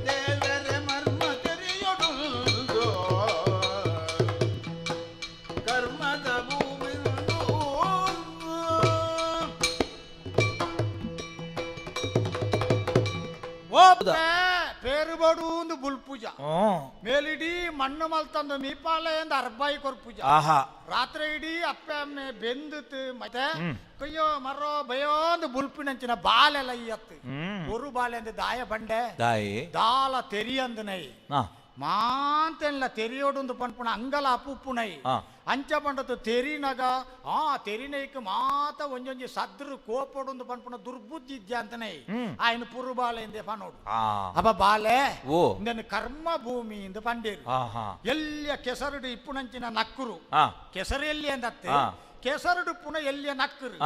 ದೇವರ ಮರ್ಮ ತೆರೆಯೊಡುಂದು ಕರ್ಮದ ಭೂಮಿಂದು ಪೇರುಬಡು ಒಂದು ಬುಲ್ಪೂಜ ಮೇಲಿಡೀ ಮಣ್ಣು ಮಲ್ತಂದು ಮೀಪಾಲೆ ಎಂದು ಅರ್ಬಾಯಿ ಕೊರ್ಪೂಜ ರಾತ್ರಿ ಇಡೀ ಅಪ್ಪೆ ಅಮ್ಮೆ ಬೆಂದುತ್ತು ಮತ್ತೆ ಕಯ್ಯೋ ಮರೋ ಭಯೋ ಒಂದು ಬುಲ್ಪಿನಂಚಿನ ಬಾಲೆಲ್ಲ ಇಯತ್ತು ಒರು ಬಾಲೆ ಅಂದು ದಾಯ ಬಂಡೆ ದಾಲ ತೆರಿಯಂದನೈ ಮಾಂತೆಲ್ಲ ತೆರಿಯೋಡುಂದು ಪನ್ಪುಣ ಅಂಗಲ ಅಪ್ಪುಪ್ಪುನೈ ಅಂಚ ಪಂಡತು ತೆರಿನಗ ಆ ತೆರಿನೈಕ್ ಮಾತ ಒಂಜೊಂಜಿ ಸದ್ರು ಕೋಪೊಡುಂದು ಪನ್ಪುಣ ದುರ್ಬುದ್ಧಿ ಇದ್ಯಾ ಅಂತನೈ ಆಯ್ನ ಪುರು ಬಾಲೆ ಇಂದೆ ಪನೋಡು ಅಪ್ಪ ಬಾಲೆ ಇಂದನ್ನು ಕರ್ಮ ಭೂಮಿ ಇಂದು ಪಂಡೇರು ಎಲ್ಲಿಯ ಕೆಸರುಡು ಇಪ್ಪುನಂಚಿನ ನಕ್ಕುರು ಕೆಸರು ಎಲ್ಲಿ ಅಂದತ್ತೆ ಕೆಸರುಡು ಪುನ ಎಲ್ಲಿಯ ನಕ್ಕುರು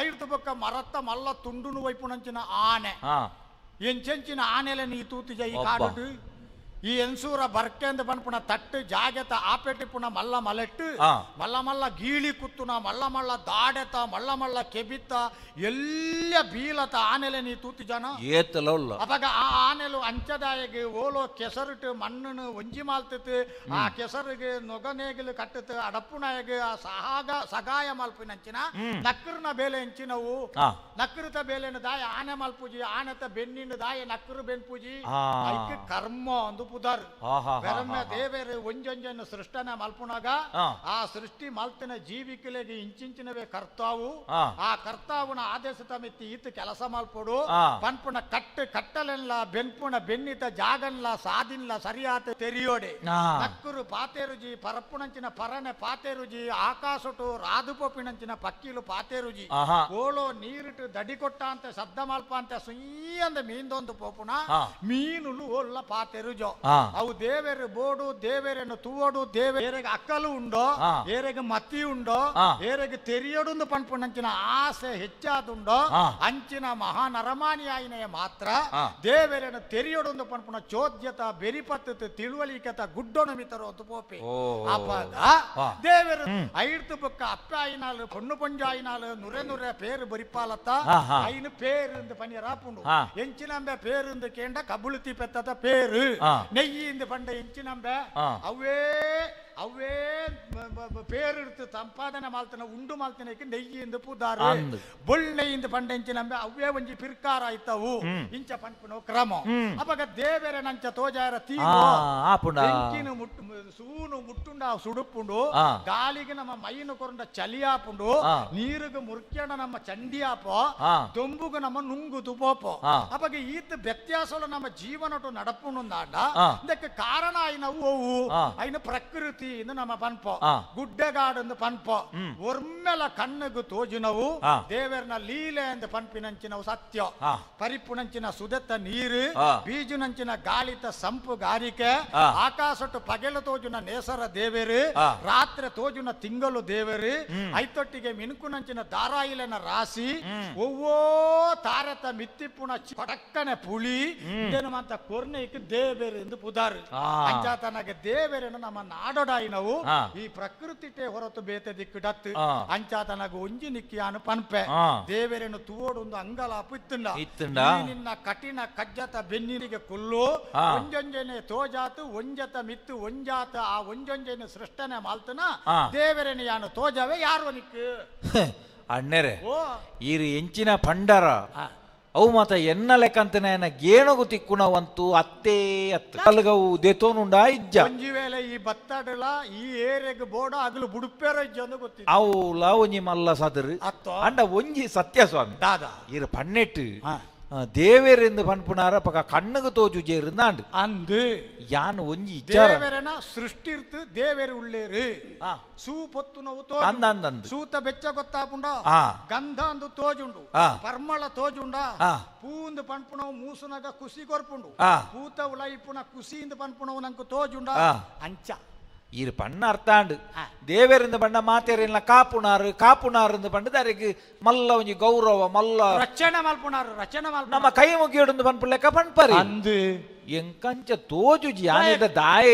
ಐದು ಬೊಕ್ಕ ಮರತ್ತ ಮಲ್ಲ ತುಂಡುನು ವೈಪುನಂಚಿನ ಆನೆ ಎಂಚೆಂಚಿನ ಆನೆಲೆ ನೀ ತೂತಿಜ ಈ ಕಾಡುಡು ಈ ಎನ್ಸೂರ ಬರ್ಕೆಂದು ಪನ್ಪುಣ ತಟ್ಟು ಜಾಗೆತ ಆಪೆಟ್ಟಿ ಪುಣ ಮಲ್ಲ ಮಲೆಟ್ಟು ಮಲ್ಲ ಮಲ್ಲ ಗೀಳಿ ಕುತ್ತುನ ಮಲ್ಲ ಮಲ್ಲ ದಾಡೆತ ಮಲ್ಲ ಮಲ್ಲ ಕೆಬಿತ್ತ ಎಲ್ಲ ಬೀಲತ ಆನೆಲೆ ನೀ ತೂತಿ ಜನ ಅವಾಗ ಆ ಆನೆಲು ಅಂಚದಾಯಗೆ ಓಲೋ ಕೆಸರುಟು ಮಣ್ಣನು ಒಂಜಿ ಮಾಲ್ತಿತ್ತು ಆ ಕೆಸರಿಗೆ ನೊಗನೇಗಿಲು ಕಟ್ಟುತ್ತು ಅಡಪ್ಪುನಾಯಗೆ ಆ ಸಹಾಗ ಸಗಾಯ ಮಲ್ಪಿನಂಚಿನ ನಕ್ಕರ್ನ ಬೇಲೆ ಎಂಚಿನವು ನಕ್ಕರುತ ಬೇಲೆನ ದಾಯ ಆನೆ ಮಲ್ಪೂಜಿ ಆನೆತ ಬೆನ್ನಿನ ದಾಯ ನಕ್ಕರು ಬೆನ್ಪೂಜಿ ಐಕ್ ಕರ್ಮ ಒಂದು ಪುದರ್ ಬೆರಮ್ಮೆ ದೇವೇರು ಒಂಜೊಂಜನ್ನು ಸೃಷ್ಟನ ಮಲ್ಪುನಾಗ ಆ ಸೃಷ್ಟಿ ಮಲ್ತಿನ ಜೀವಿಕಲೆಗೆ ಇಂಚಿಂಚಿನವೇ ಕರ್ತಾವು ಆ ಕರ್ತಾವನ ಆದೇಶ ಮಿತ್ತಿ ಈತ ಕೆಲಸ ಮಲ್ಪೊಡು ಪನ್ಪುಣ ಕಟ್ಟು ಕಟ್ಟಲೆಲ್ಲ ಬೆನ್ಪುಣ ಬೆನ್ನಿತ ಜಾಗನ್ಲ ಸಾದಿನ್ಲ ಸರಿಯಾತ ತೆರಿಯೋಡೆ ನಕ್ಕರು ಪಾತೇರುಜಿ ಪರಪ್ಪುಣಂಚಿನ ಪರನೆ ಪಾತೇರುಜಿ ಆಕಾಶಟು ರಾದುಪೊಪ್ಪಿನಂಚಿನ ಪಕ್ಕಿಲು ಪಾತೇರುಜಿ ಓಲೋ ನೀರಿಟ್ಟು ದಡಿ ಕೊಟ್ಟ ಅಂತ ಶಬ್ದ ಮಲ್ಪ ಅಂತ ಸುಯ್ಯಂದ ಮೀಂದೊಂದು ಪೋಪುಣ ಮೀನುಲು ಓಲ್ಲ ಪಾತೇರುಜೋ ಅವು ದೇವೇರು ಬೋಡು ದೇವೇರನ್ನು ತೂವೋಡು ದೇವೇರೆಗೆ ಅಕ್ಕಲು ಉಂಡೋ ಏರೆಗೆ ಮತಿ ಉಂಡೋ ಏರೆಗೆ ತೆರಿಯೋಡು ಪನ್ಪುಣಂಚಿನ ಆಸೆ ಹೆಚ್ಚಾದುಂಡೋ ಅಂಚಿನ ಮಹಾನರಮಾನಿ ಆಯಿನೆಯ ಮಾತ್ರ ದೇವೇರನ್ನು ತೆರಿಯೋಡು ಪನ್ಪುಣ ಚೋದ್ಯತ ಬೆರಿಪತ್ತ ತಿಳುವಳಿಕೆತ ಗುಡ್ಡೋಣ ಮಿತರೋ ಪೋಪೆ ಅಪಗ ದೇವೇರು ಐಡ್ತು ಬೊಕ್ಕ ಅಪ್ಪ ಆಯಿನಾಲು ಪೊಣ್ಣು ಪೊಂಜು ಆಯಿನಾಲು ನುರೆ ನುರೆ ಪೇರು ಬರಿಪಾಲತ್ತ ಐನು ಪೇರು ಇಂದು ಪನಿಯರಾಪುಂಡು ಎಂಚಿನಂಬೆ ಪೇರು ಇಂದು ಕೇಂಡ ಕಬುಳುತಿ ಪೆತ್ತದ ಪೇರು ನೆಯ್ಯಿಂದ ಪಂಡ ಇಂಚಿನಂಬೆ ಅವೇ ಅವೇ പേരെടുത്ത് ಸಂಪಾದನೆ ಮಾಲ್ತನ ಉಂಡು ಮಾಲ್ತನಕ್ಕೆ ನೆಯ್ಯಿಂದ ಪುದಾರು ಬೊಳ್ಳೆಯಿಂದ ಪಂಡ ಇಂಚಿನಂಬೆ ಅವೇ ಒಂಜಿ ಪಿರ್ಕಾರ ಆಯ್ತವು ಇಂಚ ಪನ್ಪುನ ಕ್ರಮ. ಅಪಗ ದೇವೆರೆ ನಂಚ ತೋಜಾರ ತೀಗೋ ಬೆಂಕಿನ ಮುಟ್ಟು ಸೂನು ಮುಟ್ಟುಂಡ ಸುಡುಪುಂಡು, ಗಾಳಿಗೆ ನಮ್ಮ ಮೈನು ಕೊರಂಡ ಚಲಿಯಾಪುಂಡು, ನೀರುಗ ಮುರ್ಕ್ಯಣ ನಮ್ಮ ಚಂಡಿಯಾಪೋ, ದೊಂಬುಗು ನಮ್ಮ ನುಂಗು ತುಪೋಪೋ. ಅಪಗ ಈತ ವ್ಯತ್ಯಾಸಲು ನಮ್ಮ ಜೀವನಟು ನಡಪುಂಡಾಂಡ ಇದಕ್ಕೆ ಕಾರಣ ಆಯ್ನವು ಅವು ಐನ ಪ್ರಕೃತಿ ನಮ್ಮ ಪನ್ಪೋ, ಗುಡ್ಡಗಾಡು ಪನ್ಪೋ, ಒರ್ಮೆಲ ಕಣ್ಣುಗು ತೋಜುನವು ದೇವರನ ಲೀಲೆ ಎಂದು ಪನ್ಪಿನಂಚಿನವು ಸತ್ಯ. ಪರಿಪುನಂಚಿನ ಸುದೆತ್ತ ನೀರು, ಬೀಜುನಂಚಿನ ಗಾಳಿತ ಸಂಪು ಗಾರಿಕೆ, ಆಕಾಶಟ್ಟು ಪಗೆಲು ತೋಜುನ ನೇಸರ ದೇವರು, ರಾತ್ರಿ ತೋಜುನ ತಿಂಗಳು ದೇವರು, ಐತೊಟ್ಟಿಗೆ ಮಿನುಕುನಂಚಿನ ದಾರಾಯಿಲನ ರಾಶಿ, ಒವ್ವೋ ತಾರತ ಮಿತ್ತಿಪ್ಪುನ ಕೊಡಕ್ಕನೆ ಪುಳಿ ಅಂತ ಕೊರ್ನೆಕ್ ದೇವರು ಎಂದು ಪುದಾರು. ಅಂಚಾತನಗೆ ದೇವರನ್ನು ನಮ್ಮ ನಾಡೊಡಾಯಿನವು ಈ ಪ್ರಕೃತಿಟೆ ಹೊರತು ಬೇತೆ ದಿಕ್ಕುಡತ್ತು. ಅಂಚಾತನಗ ಒಂಜಿ ನಿಕ್ಕಿಯಾನು ಪನ್ಪೆ ದೇವರನ್ನು ತೂವೊಡೊಂದು ಅಂಗಲಾಪು ಇತ್ತುಂಡ ನಿನ್ನ ಕಠಿಣ ಕಜ್ಜತ ಬೆನ್ನಿರಿಗೆ ಕೊಲ್ಲು ಒಂಜೊಂಜನೆ ತೋಜಾತು ಒಂಜತ ಮಿತ್ತು ಒಂಜಾತ ಆ ಒಂಜೊಂಜನೆ ಸೃಷ್ಟನೆ ಮಾಲ್ತನ ದೇವರನ್ನು ಯಾನು ತೋಜಾವೆ ಯಾರು ನಿಕ್ಕು ಅಣ್ಣೆರೆ ಈರು ಎಂಚಿನ ಪಂಡರ ಅವು ಮಾತ ಎನ್ನ ಲೆಕ್ಕಂತನ ಗೇಣಗು ತಿಕ್ಕುಣವಂತು ಅತ್ತೇ ಅತ್ತ ಅಲ್ಗವು ದೆತೋನುಂಡ ಇಜ್ಜ ಒಂಜಿ ವೇಳೆ ಈ ಬತ್ತಡಲ ಈ ಏರೆಗ್ ಬೋಡ ಅಗಲು ಬುಡುಪೇರ ಇಜ್ಜ ಅಂದು ಗೊತ್ತಿಲ್ಲ ಅವು ಒಂಜಿ ಮಲ್ಲ ಸದರು ಅಂಡ ಒಂಜಿ ಸತ್ಯ ಸ್ವಾಮಿ ದಾದಾ ಇರು ಪನ್ನೆಟ್ಟು ದೇವೇರೆಂದು ಪನ್ಪುನಾರ ಪಕ ಕಣ್ಣುಗು ತೋಜು ಜೇರುಂದಾಂಡು ಅಂದು ಯಾನ್ ಒಂಜಿ ಇಚ್ಚಾರ ದೇವರನ ಸೃಷ್ಟಿರ್ತು ದೇವೇರು ಉಳ್ಳೇರು ಸೂ ಪೊತ್ತುನವು ಅಂದ ಸೂತ ಬೆಚ್ಚ ಗೊತ್ತಾಪುಂಡ ಗಂಧ ಅಂದು ತೋಜುಂಡು ಪರ್ಮಳ ತೋಜುಂಡ ಪೂಂದು ಪನ್ಪುನವು ಮೂಸುನಗ ಕುಸಿ ಕೊರ್ಪುಂಡು ಪೂತ ಉಲೈಪುನ ಕುಸಿಯಿಂದ ಪನ್ಪುನವು ನಂಗೆ ತೋಜುಂಡ ಅಂಚ ಇರು ಪಣ್ಣ ಅರ್ಥಾಂಡು ದೇವರಿಂದ ಬಣ್ಣ ಮಾತೇರಿಲ್ಲ ಕಾಪುನಾರು ಕಾಪುನಾರು ಪಂಡದ ಅರೆಗ್ ಮಲ್ಲ ಒಂಜಿ ಗೌರವ ಮಲ್ಲ ರಕ್ಷಣೆ ಮಲ್ಪುನಾರು ರಕ್ಷಣೆ ಮಲ್ಪ ನಮ್ಮ ಕೈ ಮುಗಿಯೋಡು ಪನ್ಪು ಲೆಕ್ಕ ಪನ್ಪರಿ ಅಂದು ಎಂಕಂಚ ತೋಜುಜಿ ಆನಿದ್ದ ದಾಯ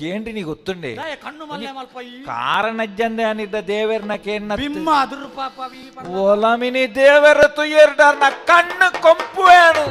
ಕೇಂದ್ರಿನಿ ಗೊತ್ತುಂಡೆ ಕಣ್ಣು ಮಲ್ಲೆ ಮಲ್ಪ ಕಾರಣಜ್ಜಂದೆ ಆನಿದ್ದ ದೇವರನ ಕೇನ್ನ ಬಿಮ್ಮ ಅದ್ರ ಪಾಪ ಓಲಮಿನಿ ದೇವರ ತುಯರ್ಡರ್ನ ಕಣ್ಣು ಕೊಂಪುವೇನು.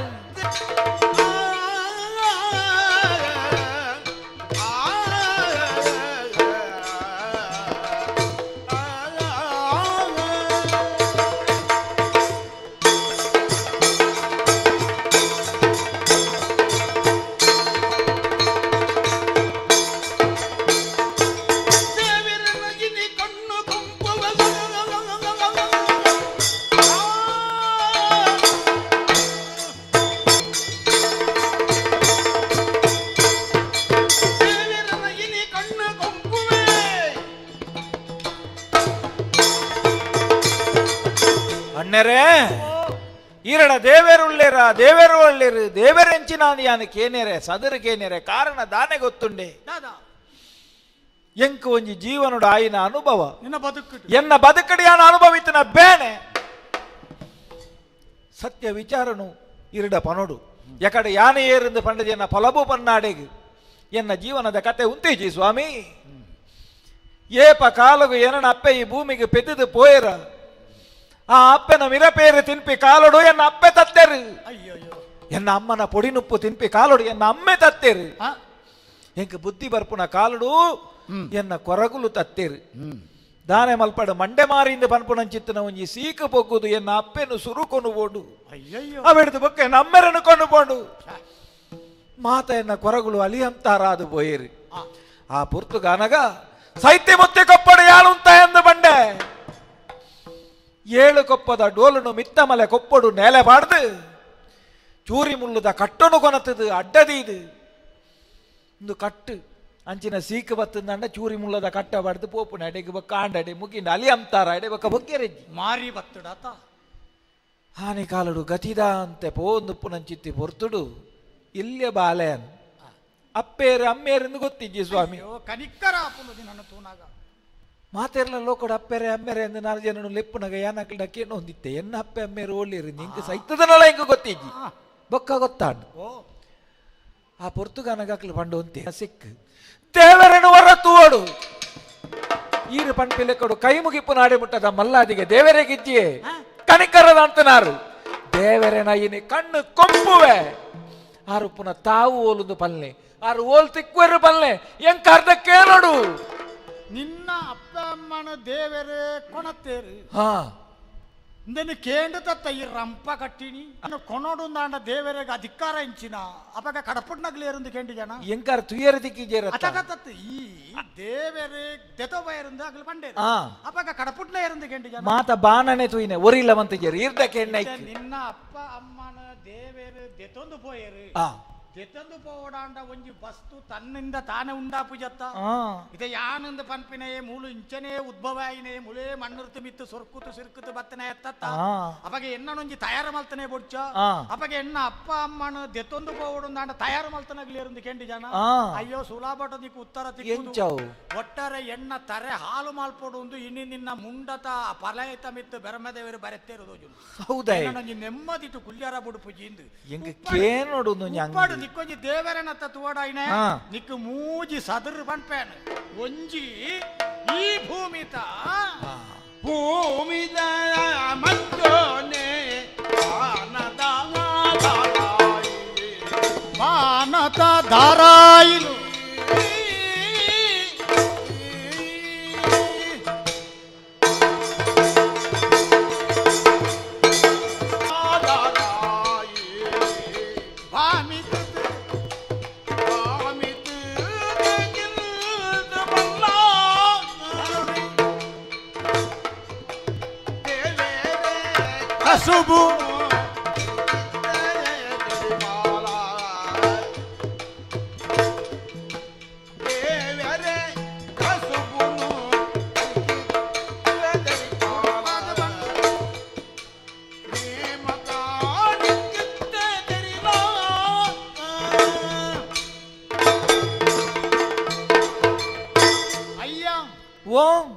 ಈರಡ ದೇವೇರುಳ್ಳೇರ ದೇವೇರು ಒಳ್ಳೇರು ದೇವರೆಂಚಿನಾದ ಯಾನು ಕೇನೇರೆ ಸದರು ಕೇನೇರೆ ಕಾರಣ ದಾನೆ ಗೊತ್ತುಂಡೆ ಎಂಕು ಒಂಜಿ ಜೀವನೋಡ ಆಯಿನ ಅನುಭವ ಎನ್ನ ಬದುಕಡಿ ಯಾನು ಅನುಭವಿತನ ಬೇನೆ ಸತ್ಯ ವಿಚಾರನು ಇರಡ ಪನೋಡು ಯಾಕಡೆ ಯಾನೆ ಏರಿಂದ ಪಂಡದ ಎನ್ನ ಫಲಬು ಪನ್ನಾಡೆಗೆ ಎನ್ನ ಜೀವನದ ಕತೆ ಉಂತೇಜಿ ಸ್ವಾಮಿ. ಏಪ ಕಾಲಗು ಏನನ ಅಪ್ಪೆ ಈ ಭೂಮಿಗೆ ಪೆದ್ದಿದ್ದು ಪೋಯರ ಆ ಅಪ್ಪೆನ ಮಿರಪೇರು ತಿನ್ಪಿ ಕಾಲೋಡು ಎನ್ನ ಅಪ್ಪೆ ತತ್ತೇರು ಎನ್ನ ಅಮ್ಮನ ಪೊಡಿ ನುಪ್ಪು ತಿನ್ಪಿ ಕಾಲೋಡು ಎನ್ನ ಅಮ್ಮೆ ತತ್ತೇರು ಎಂಕ ಬುದ್ಧಿ ಬರ್ಪುನ ಕಾಲೋಡು ಎನ್ನ ಕೊರಗುಲು ತತ್ತೇರು ದಾನೆ ಮಲ್ಪಡು ಮಂಡೆ ಮಾರಿಂದ ಪನ್ಪುನಂಚಿತ್ತನ ಒಂಜಿ ಸೀಕ ಪೊಗ್ಗುದು ಎನ್ನ ಅಪ್ಪೆನು ಸುರುಕೊನು ಬೋಡು ಅವೆಡ್ದು ಬೊಕ್ಕ ಎನ್ನ ಅಮ್ಮೆರನ್ನು ಕೊಂಡು ಬೋಡು ಮಾತ ಎನ್ನ ಕೊರಗುಲು ಅಲಿಯಂತಾರಾದು ಪೋಯೇರು ಆ ಪುರ್ತುಗಾನಗ ಸೈತ್ಯ ಮುತ್ತೆ ಕೊಪ್ಪಡು ಯಾಳುಂತ ಎಂದು ಬಂಡೆ ಏಳು ಕೊಪ್ಪದ ಡೋಲನು ಮಿತ್ತಮಲೆ ಕೊಪ್ಪಡು ನೇಲೆ ಪಾಡ್ದು ಚೂರಿ ಮುಳ್ಳುದ ಕಟ್ಟನು ಕೊನತದು ಅಡ್ಡದೀದು ಇಂದು ಕಟ್ಟು ಅಂಚಿನ ಸೀಕು ಬತ್ತಂದ ಚೂರಿ ಮುಳ್ಳದ ಕಟ್ಟ ಬಾಡ್ದು ಪೋಪುನ ಅಡೆಗೆ ಬೊಕ್ಕ ಆಂಡಡೆ ಮುಗಿಂಡ ಅಲಿ ಅಂತಾರ ಅಡೆ ಬೊಕ್ಕ ಬೊಕ್ಕೆರೆಜ್ಜಿ ಮಾರಿ ಬತ್ತಡಾತ ಆನೆ ಕಾಲಡು ಗತಿದ ಅಂತೆ ಪೋಂದು ಪುನಂಚಿತ್ತಿ ಪೊರ್ತುಡು ಇಲ್ಲೇ ಬಾಲೆನ್ ಅಪ್ಪೇರು ಅಮ್ಮೇರೆಂದು ಗೊತ್ತಿಜ್ಜಿ ಸ್ವಾಮಿ ಕನಿಕ್ಕರ ನನ್ನ ತೂನಾಗ ಮಾತೆರ್ಲ ಲೋಕಡ ಅಪ್ಪೆರೆ ಅಮ್ಮೆರೆ ಎಂದು ನಾಲ್ ಜನನು ಲೆಪ್ಪುನಗ ಯಾನಕ್ಲ ಡಕ್ಕೇನು ಹೊಂದಿತ್ತೆ ಎನ್ನ ಅಪ್ಪೆ ಅಮ್ಮೇರು ಓಳಿರಿ ನಿಂಗೆ ಸೈತದನಲ್ಲ ಹಿಂಗ ಗೊತ್ತಿಜ್ಜಿ ಬೊಕ್ಕ ಗೊತ್ತಾಂಡು ಆ ಪೊರ್ತುಗಾನಗಾಕ್ಲು ಪಂಡು ಅಂತೆ ಸಿಕ್ ದೇವರನ್ನು ಹೊರ ತೂವಡು ಈರು ಪಂಪಿಲೆಕ್ಕಡು ಕೈ ಮುಗಿಪು ನಾಡೆ ಮುಟ್ಟದ ಮಲ್ಲಾದಿಗೆ ದೇವರೆಗಿಜ್ಜಿಯೇ ಕನಿಕರದ ಅಂತನಾರು ದೇವರೆನ ಇನಿ ಕಣ್ಣು ಕೊಂಪುವೆ ಆರುಪುನ ತಾವು ಓಲುಂದು ಪಲ್ನೆ ಆರು ಓಲ್ ತಿಕ್ವೆರು ಬಲ್ಲೆ ಎಂಕಾರ್ದ ಕೇಳೋಡು ನಿನ್ನ ಅಪ್ಪ ಅಮ್ಮನ ದೇವರೇ ಕೊಣತ್ತೇರು ಹಾ ಇಂದೆನು ಕೇಂದ್ರ ತತ್ತ ಈ ರಂಪ ಕಟ್ಟಿನಿ ಕೊನೋಡು ನಾಂಡ ದೇವರಿಗೆ ಅಧಿಕಾರ ಇಂಚಿನ ಅಪಗ ಕಡಪುಟ್ನಗ್ಲೇರಂದು ಕೇಂಡಿ ಜನ ಎಂಕಾರ ತುಯರ ದಿಕ್ಕಿಜೇರ ಅತಗತತ್ ಈ ದೇವರೇ ದೆತೋಬಯರಂದು ಅಗಲು ಪಂಡೇರು ಅಪಗ ಕಡಪುಟ್ನ ಏರಂದು ಕೇಂಡಿ ಜನ ಮಾತ ಬಾನನೆ ತುಯಿನೆ ಒರಿಲ್ಲ ಮಂತಿಜೇರು ಇರ್ದ ಕೆಣ್ಣ ನಿನ್ನ ಅಪ್ಪ ಅಮ್ಮನ ದೇವೇರು ದೆತೊಂದು ಪೋಯರು ದೆತೊಂದು ಪೋಡಾಂಡ ಒಂಜಿ ವಸ್ತು ತನ್ನಿಂದ ತಾನೇ ಉಂಡಾಪುಜತ್ತ ಇದೆ ಯಾನಂದ ಪನ್ಪಿನೇ ಮೂಲು ಇಂಚನೇ ಉದ್ಭವ ಆಯಿನೇ ಮುಲೇ ಮಣ್ಣುರ್ತು ಮಿತ್ತು ಸೊರ್ಕುತು ಸಿರ್ಕುತು ಬತ್ತನೆ ಎತ್ತತ್ತ ಅಪಗ ಎನ್ನನೊಂಜಿ ತಯಾರು ಮಲ್ತನೆ ಬೊಡ್ಚ ಅಪಗ ಎನ್ನ ಅಪ್ಪ ಅಮ್ಮನ ದೆತೊಂದು ಪೋವಡುಂದಾಂಡ ತಯಾರು ಮಲ್ತನಗ್ಲೇರುಂದು ಕೆಂಡಿ ಜನ ಅಯ್ಯೋ ಸುಲಾಬಟ ನಿಕ್ಕು ಉತ್ತರ ತಿಕ್ಕು ಒಟ್ಟಾರೆ ಎಣ್ಣ ತರೆ ಹಾಲು ಮಾಲ್ಪೊಡು ಇನ್ನಿ ನಿನ್ನ ಮುಂಡತ ಪಲಯತ ಮಿತ್ತು ಬೆರಮದೇವರು ಬರೆತ್ತೇರುದು ಹೌದಾ ನೆಮ್ಮದಿಟ್ಟು ಕುಲ್ಯಾರ ಬುಡುಪುಜಿ ಇಂದು ಎಂಗ ಕೇನೋಡು ನಿಕ್ಕೊಂಜಿ ದೇವರನತ್ತ ತುವಡಾಯಿನ ನಿಕ್ಕು ಮೂಜಿ ಸದರ್ ಪನ್ಪೇನು ಒಂಜಿ ಈ ಭೂಮಿತ ಭೂಮಿದ ಮಜ್ಜೋನೆ ಬಾನದ ಧಾರಾಯಿಲು ಕಸುಬು ಅಯ್ಯ ಓಂ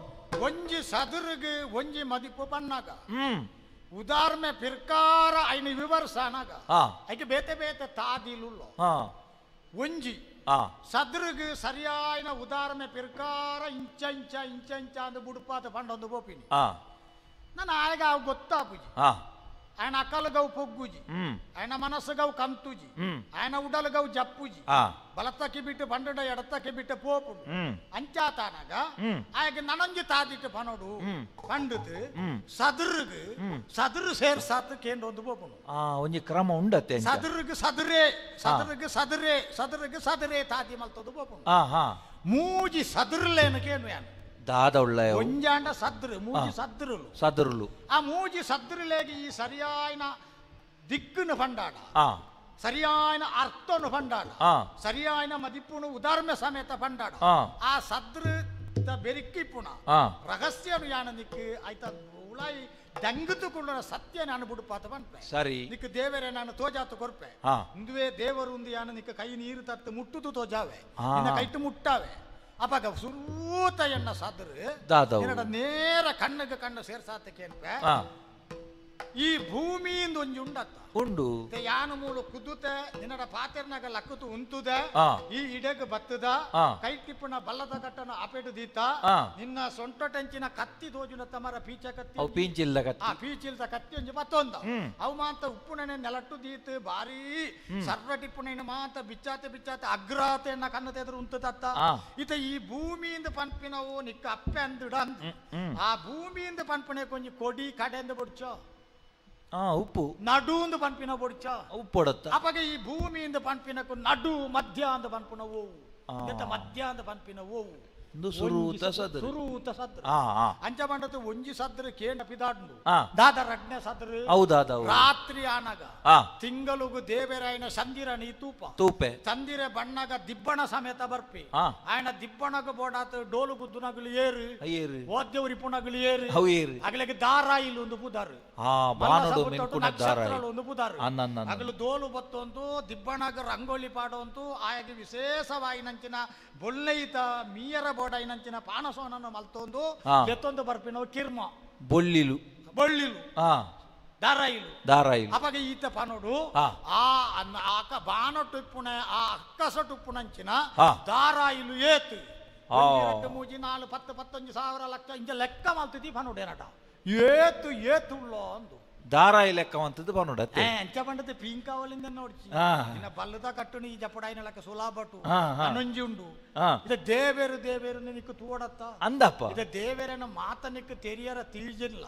ಒಂಜಿ ಸದುರುಗು ಒಂಜಿ ಮದಿಪು ಪನ್ನಾಗ ಉದಾಹರಣೆ ಪಿರ್ಕಾರ ಐನ ವಿವರ್ಸನಾಗ ಐಕೆ ಬೇತೆ ಬೇತೆ ತಾದಿಲುಲ್ಲ ಒಂಜಿ ಸದ್ರುಗು ಸರಿಯಾಯಿನ ಉದಾಹರಣೆ ಪಿರ್ಕಾರ ಇಂಚ ಇಂಚ ಇಂಚ ಇಂಚ ಅಂದು ಬುಡುಪಾತ ಪಂಡೊಂದು ಬೋಪಿನಿ ನಾನು ಆಯಗ ಅವು ಗೊತ್ತಾಪುಜಿ ఆయన అక్కలుగవు పొగ్గుజి ఆయన మనసుగవు కంతుజి ఆయన ఉడలుగవు జప్పుజి బలత్తకి బిట్టు పండుడ ఎడత్తకి బిట్టు పోపు అంచాతానಗ ఆయಗ ನನಂಜಿ ತಾದಿಟ್ಟು ಪನೋಡು ಪಂಡುದು ಸದುರುಗು ಸದುರು ಸೇರ್ಸಾತ್ ಕೇಂದ್ರ ಒಂದು ಪೋಪುನು ಒಂಜಿ ಕ್ರಮ ಉಂಡತ್ತೆ ಸದುರುಗು ಸದುರೇ ಸದುರುಗು ಸದುರೇ ಸದುರುಗು ಸದುರೇ ತಾದಿ ಮಲ್ತದು ಪೋಪುನು ಮೂಜಿ ಸದುರುಲೇನು ಕೇನು ಯಾನು ದಾದ ಉಳ್ಳ ಒಂಜಾಂಡ ಸದ್ರು ಮೂಜಿ ಸದ್ರುಲು ಸದ್ರುಲು ಆ ಮೂಜಿ ಸದ್ರುಲೇಗೆ ಈ ಸರಿಯಾಯಿನ ದಿಕ್ಕುನು ಪಂಡಾಡ ಸರಿಯಾಯಿನ ಅರ್ಥನು ಪಂಡಾಡ ಸರಿಯಾಯಿನ ಮದಿಪ್ಪುನು ಉದಾಹರಣೆ ಸಮೇತ ಪಂಡಾಡ ಆ ಸದ್ರು ಬೆರಿಕಿಪ್ಪುಣ ರಹಸ್ಯನು ಯಾನ ನಿಕ್ಕು ಆಯ್ತ ಉಳಾಯಿ ದಂಗುತುಕೊಳ್ಳ ಸತ್ಯ ನಾನು ಬುಡುಪಾತ ಪನ್ಪೆ ಸರಿ ನಿಕ್ಕು ದೇವರೇ ನಾನು ತೋಜಾತು ಕೊರ್ಪೆ ಇಂದುವೆ ದೇವರು ಉಂದು ಯಾನ ನಿಕ್ಕು ಕೈ ನೀರು ತತ್ತು ಮುಟ್ಟುದು ತೋಜಾವೆ ನಿನ್ನ ಕೈಟು ಮುಟ್ಟಾವೆ ಅಪಗ ಸುರೂತ ಎಣ್ಣ ಸದ್ರು ಎನ್ನಡ ನೇರ ಕಣ್ಣಗೆ ಕಣ್ಣು ಸೇರ್ಸಾತಕ್ಕೆ ಅನ್ಪೆ ಈ ಭೂಮಿಯಿಂದ ಒಂಜಿ ಉಂಡತ್ತ ಉಂಡು ಯಾನು ಮೂಲು ಕುದುತೆ ನಿನ್ನಡ ಪಾತೆರ್ನಾಗ ಲಕ್ಕುತು ಉಂತುದೆ ಈ ಇಡಗ್ ಬತ್ತದ ಕೈ ಟಿಪ್ಪುನ ಬಲ್ಲದ ಕಟ್ಟನ ಆಪೇಟು ದೀತ ನಿನ್ನ ಸೊಂಟ ಟೆಂಚಿನ ಕತ್ತಿ ತೋಜುನ ತಮರ ಪೀಚ ಕತ್ತಿ ಪೀಂಚಿಲ್ದ ಕತ್ತಿ ಆ ಪೀಚಿಲ್ದ ಕತ್ತಿ ಒಂಜಿ ಮತ್ತೊಂದ ಅವು ಮಾಂತ ಉಪ್ಪುಣನೆ ನೆಲಟ್ಟು ದೀತ್ ಬಾರಿ ಸರ್ವ ಟಿಪ್ಪುಣೆನ ಮಾಂತ ಬಿಚ್ಚಾತೆ ಬಿಚ್ಚಾತೆ ಅಗ್ರಾತೆ ಎನ್ನ ಕಣ್ಣು ತೆದ್ರು ಉಂತು ತತ್ತ ಇತ ಈ ಭೂಮಿಯಿಂದ ಪನ್ಪಿನವು ನಿಕ್ಕ ಅಪ್ಪೆ ಅಂದಿಡ ಅಂದ್ ಆ ಭೂಮಿಯಿಂದ ಪನ್ಪುಣೆ ಕೊಂಚ ಕೊಡಿ ಕಡೆಂದು ಬುಡ್ಚೋ ಉಪ್ಪು ನಡುಂದು ಪನ್ಪಿನ ಬೊಡ್ಚ ಉಪ್ಪೊಡತ್ತ ಅಪಗ ಈ ಭೂಮಿಯಿಂದ ಪನ್ಪಿನಕು ನಡು ಮಧ್ಯ ಅಂದ ಪನ್ಪುನ ಓವು ಮಧ್ಯ ಅಂದ ಪನ್ಪಿನ ಓವು ಸುರೂತ ಸದ್ರ ಸುರೂತ ಸದ್ರ ಅಂಚ ಮಂಡತು ಒಂಜಿ ಸದ್ರ ಕೇಂಡ ಪಿದಾಡ್ನು ದಾದ ರಡ್ನೆ ಸದ್ರ ಹೌದಾದ ರಾತ್ರಿ ಆನಗ ತಿಂಗಳುಗು ದೇವರಾಯನ ಸಂದಿರ ನೀ ತೂಪ ತೂಪೆ ಚಂದಿರ ಬಣ್ಣಗ ದಿಬ್ಬಣ ಸಮೇತ ಬರ್ಪಿ ಆಯನ ದಿಬ್ಬಣಗ ಬೋಡಾತ ಡೋಲು ಗುದ್ದುನಗಲು ಏರು ಏರು ಓದ್ಯವ್ರಿ ಪುಣಗಲು ಏರು ಅವು ಏರು ಅಗಲಿಗೆ ದಾರಾಯಿಲು ಒಂದು ಪುದಾರು ಒಂದು ಪುದಾರು ಅಗಲು ದೋಲು ಬತ್ತೊಂದು ದಿಬ್ಬಣಗ ರಂಗೋಲಿ ಪಾಡೋಂತು ಆಯಗೆ ವಿಶೇಷವಾಗಿ ನಂಚಿನ ಬೊಳ್ಳೆಯಿತ ಮೀಯರ ಬೋಡೈನಂಚಿನ ಪಾನಸೋನನ್ನು ಮಲ್ತೊಂದು ಎತ್ತೊಂದು ಬರ್ಪಿನವು ಕಿರ್ಮ ಬೊಳ್ಳಿಲು ಬೊಳ್ಳಿಲು ದಾರಾಯಿಲು ದಾರಾಯಿಲು ಅಪಗ ಈತ ಪನೋಡು ಆ ಆಕ ಬಾನೊಟ್ಟುಪ್ಪುಣ ಆ ಅಕ್ಕಸೊಟ್ಟುಪ್ಪುಣಂಚಿನ ದಾರಾಯಿಲು ಏತು 2 3 4 10 15 ಸಾವಿರ ಲಕ್ಷ ಇಂಚ ಲೆಕ್ಕ ಮಲ್ತಿದ್ದಿ ಪನೋಡು ಏನಟ ಏತು ಏತು ಉಳ್ಳೋ ಅಂದು ದಾರಾಯಿ ಲೆಕ್ಕವಂತದ್ದು ಪನ್ನುಡತ್ತೆ ಅಂಚ ಪಂಡದ ಪೀಂಕಾವಲಿಂದ ನೋಡ್ಚಿ ನಿನ್ನ ಬಲ್ಲದ ಕಟ್ಟುನಿ ಈ ಜಪಡಾಯಿನ ಲೆಕ್ಕ ಸುಲಾಬಟ್ಟು ಅನೊಂಜಿ ಉಂಡು ಇದ ದೇವೇರು ದೇವೇರು ನಿಕ್ಕು ತೂಡತ್ತ ಅಂದಪ್ಪ ಇದ ದೇವೇರನ ಮಾತ ನಿಕ್ಕು ತೆರಿಯರ ತಿಳಿಜಿಲ್ಲ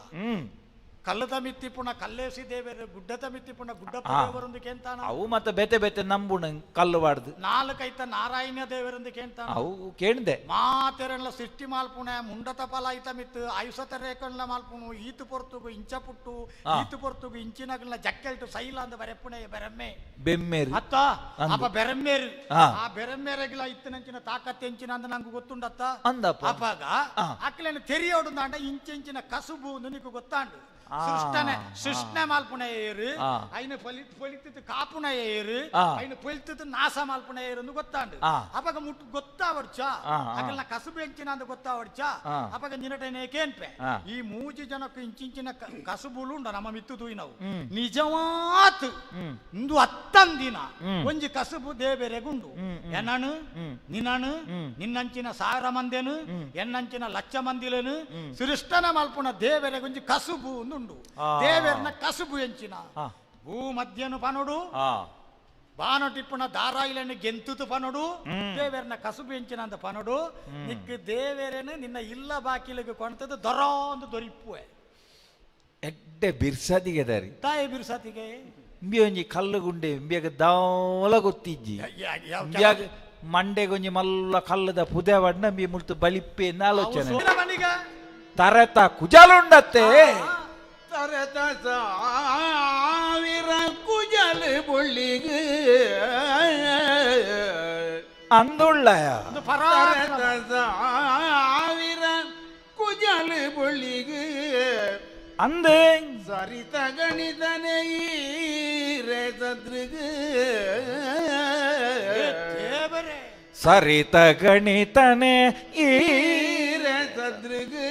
ಕಲ್ಲದ ಮಿತ್ತಿಪುಣ ಕಲ್ಲೇಸಿ ದೇವೇರು ಗುಡ್ಡದ ಮಿತ್ತಿಪುಣ ಗುಡ್ಡಪ್ಪ ದೇವರೊಂದು ಕೇಂತಾನ ಅವು ಮತ್ತೆ ಬೇತೆ ಬೇತೆ ನಂಬುಣ ಕಲ್ಲು ಬಾಡ್ದು ನಾಲ್ಕೈತ ನಾರಾಯಣ ದೇವರೊಂದು ಕೇಂತಾನ ಅವು ಕೇಳ್ದೆ ಮಾತೆರೆಲ್ಲ ಸೃಷ್ಟಿ ಮಾಲ್ಪುಣ ಮುಂಡತ ಫಲ ಐತ ಮಿತ್ತು ಆಯುಸತ ರೇಕಣ್ಲ ಮಾಲ್ಪುಣು ಈತು ಪೊರ್ತುಗು ಇಂಚ ಪುಟ್ಟು ಈತು ಪೊರ್ತುಗು ಇಂಚಿನಗಲ್ನ ಜಕ್ಕೆಲ್ಟು ಸೈಲ ಅಂದ ಬರೆಪ್ಪುಣೆ ಬೆರಮ್ಮೆ ಬೆಮ್ಮೇರು ಅತ್ತ ಅಪ್ಪ ಬೆರಮ್ಮೇರು ಆ ಬೆರಮ್ಮೇರೆಗಿಲ ಇತ್ತಿನಂಚಿನ ತಾಕತ್ತೆ ಎಂಚಿನ ಅಂದ ನಂಗೆ ಗೊತ್ತುಂಡತ್ತ ಅಂದಪ್ಪ ಅಪ್ಪಾಗ ಅಕ್ಲೇನು ತೆರಿಯೋಡು ಇಂಚಿಂಚಿನ ಕಸುಬು ನಿನಗೆ ಗೊತ್ತಾಂಡು ಸೃಷ್ಟನೆ ಸೃಷ್ಟನೆ ಮಾಲ್ಪುಣ ಏರು ಐನ ಫಲಿತ ಕಾಪುಣ ಏರು ಐನ ಫಲಿತ ನಾಸ ಮಾಲ್ಪುಣ ಏರು ಅಂತ ಗೊತ್ತಾಂಡು ಅವಾಗ ಮುಟ್ಟು ಗೊತ್ತಾವಡ್ಚ ಅಕಲ್ನ ಕಸುಬು ಎಂಚಿನ ಅಂತ ಗೊತ್ತಾವಡ್ಚ ಅವಾಗ ನಿನಟನೆ ಕೇನ್ಪೆ ಈ ಮೂಜಿ ಜನಕ್ಕೆ ಇಂಚಿಂಚಿನ ಕಸುಬುಲು ಉಂಡ ನಮ್ಮ ಮಿತ್ತು ತೂಯಿ ನಾವು ನಿಜವಾತ್ ಇಂದು ಅತ್ತಂದಿನ ಒಂಜಿ ಕಸುಬು ದೇವೆರೆಗುಂಡು ಎನ್ನನು ನಿನ್ನನು ನಿನ್ನಂಚಿನ ಸಾವಿರ ಮಂದೇನು ಎನ್ನಂಚಿನ ಲಕ್ಷ ಮಂದಿಲೇನು ಸೃಷ್ಟನ ಮಾಲ್ಪುಣ ದೇವೆರೆಗೊಂಜಿ ಕಸುಬು ಉಂಡು ದೇವೆರ್ನ ಕಸುಬು ಎಂಚಿನ ಭೂ ಮಧ್ಯನು ಪನೋಡು ಬಾನಟಿಪ್ಪುನ ದಾರಾಯಿಲನ್ನು ಗೆಂತುತು ಪನೋಡು ದೇವೆರ್ನ ಕಸುಬು ಎಂಚಿನ ಅಂತ ಪನೋಡು ನಿಕ್ ದೇವೆರೇನು ನಿನ್ನ ಇಲ್ಲ ಬಾಕಿಲಿಗೆ ಕೊಣ್ತದ್ದು ದೊರ ಒಂದು ದೊರಿಪ್ಪುವೆ ಎಡ್ಡೆ ಬಿರ್ಸಾದಿಗೆ ದಾರಿ ತಾಯಿ ಬಿರ್ಸಾತಿಗೆ ಇಂಬಿ ಒಂಜಿ ಕಲ್ಲು ಗುಂಡೆ ಇಂಬಿಯಾಗ ದಾವಲ ಗೊತ್ತಿಜ್ಜಿ ಇಂಬಿಯಾಗ ಮಂಡೆಗೊಂಜಿ ಮಲ್ಲ ಕಲ್ಲದ ಪುದೆ ಬಣ್ಣ ಇಂಬಿ ಮುಳ್ತು ಬಲಿಪ್ಪೆ ಆಲೋಚನೆ ತರೆತ ಕುಜಾಲುಂಡತ್ತೆ ತರೆತ ಸಾವಿರ ಕುಜಲ್ ಬೊಳ್ಳಿಗೆ ಅಂದುಳ್ಳಯ ತರೆತ ಸಾವಿರ ಕುಜಲ್ ಬೊಳ್ಳಿಗೆ ಅಂದೆ ಸರಿತ ಗಣಿತನೆ ಈರೆ ಸದ್ರಿಗೆ ಸರಿತ ಗಣಿತನೆ ಈರೆ ಸದ್ರಿಗೆ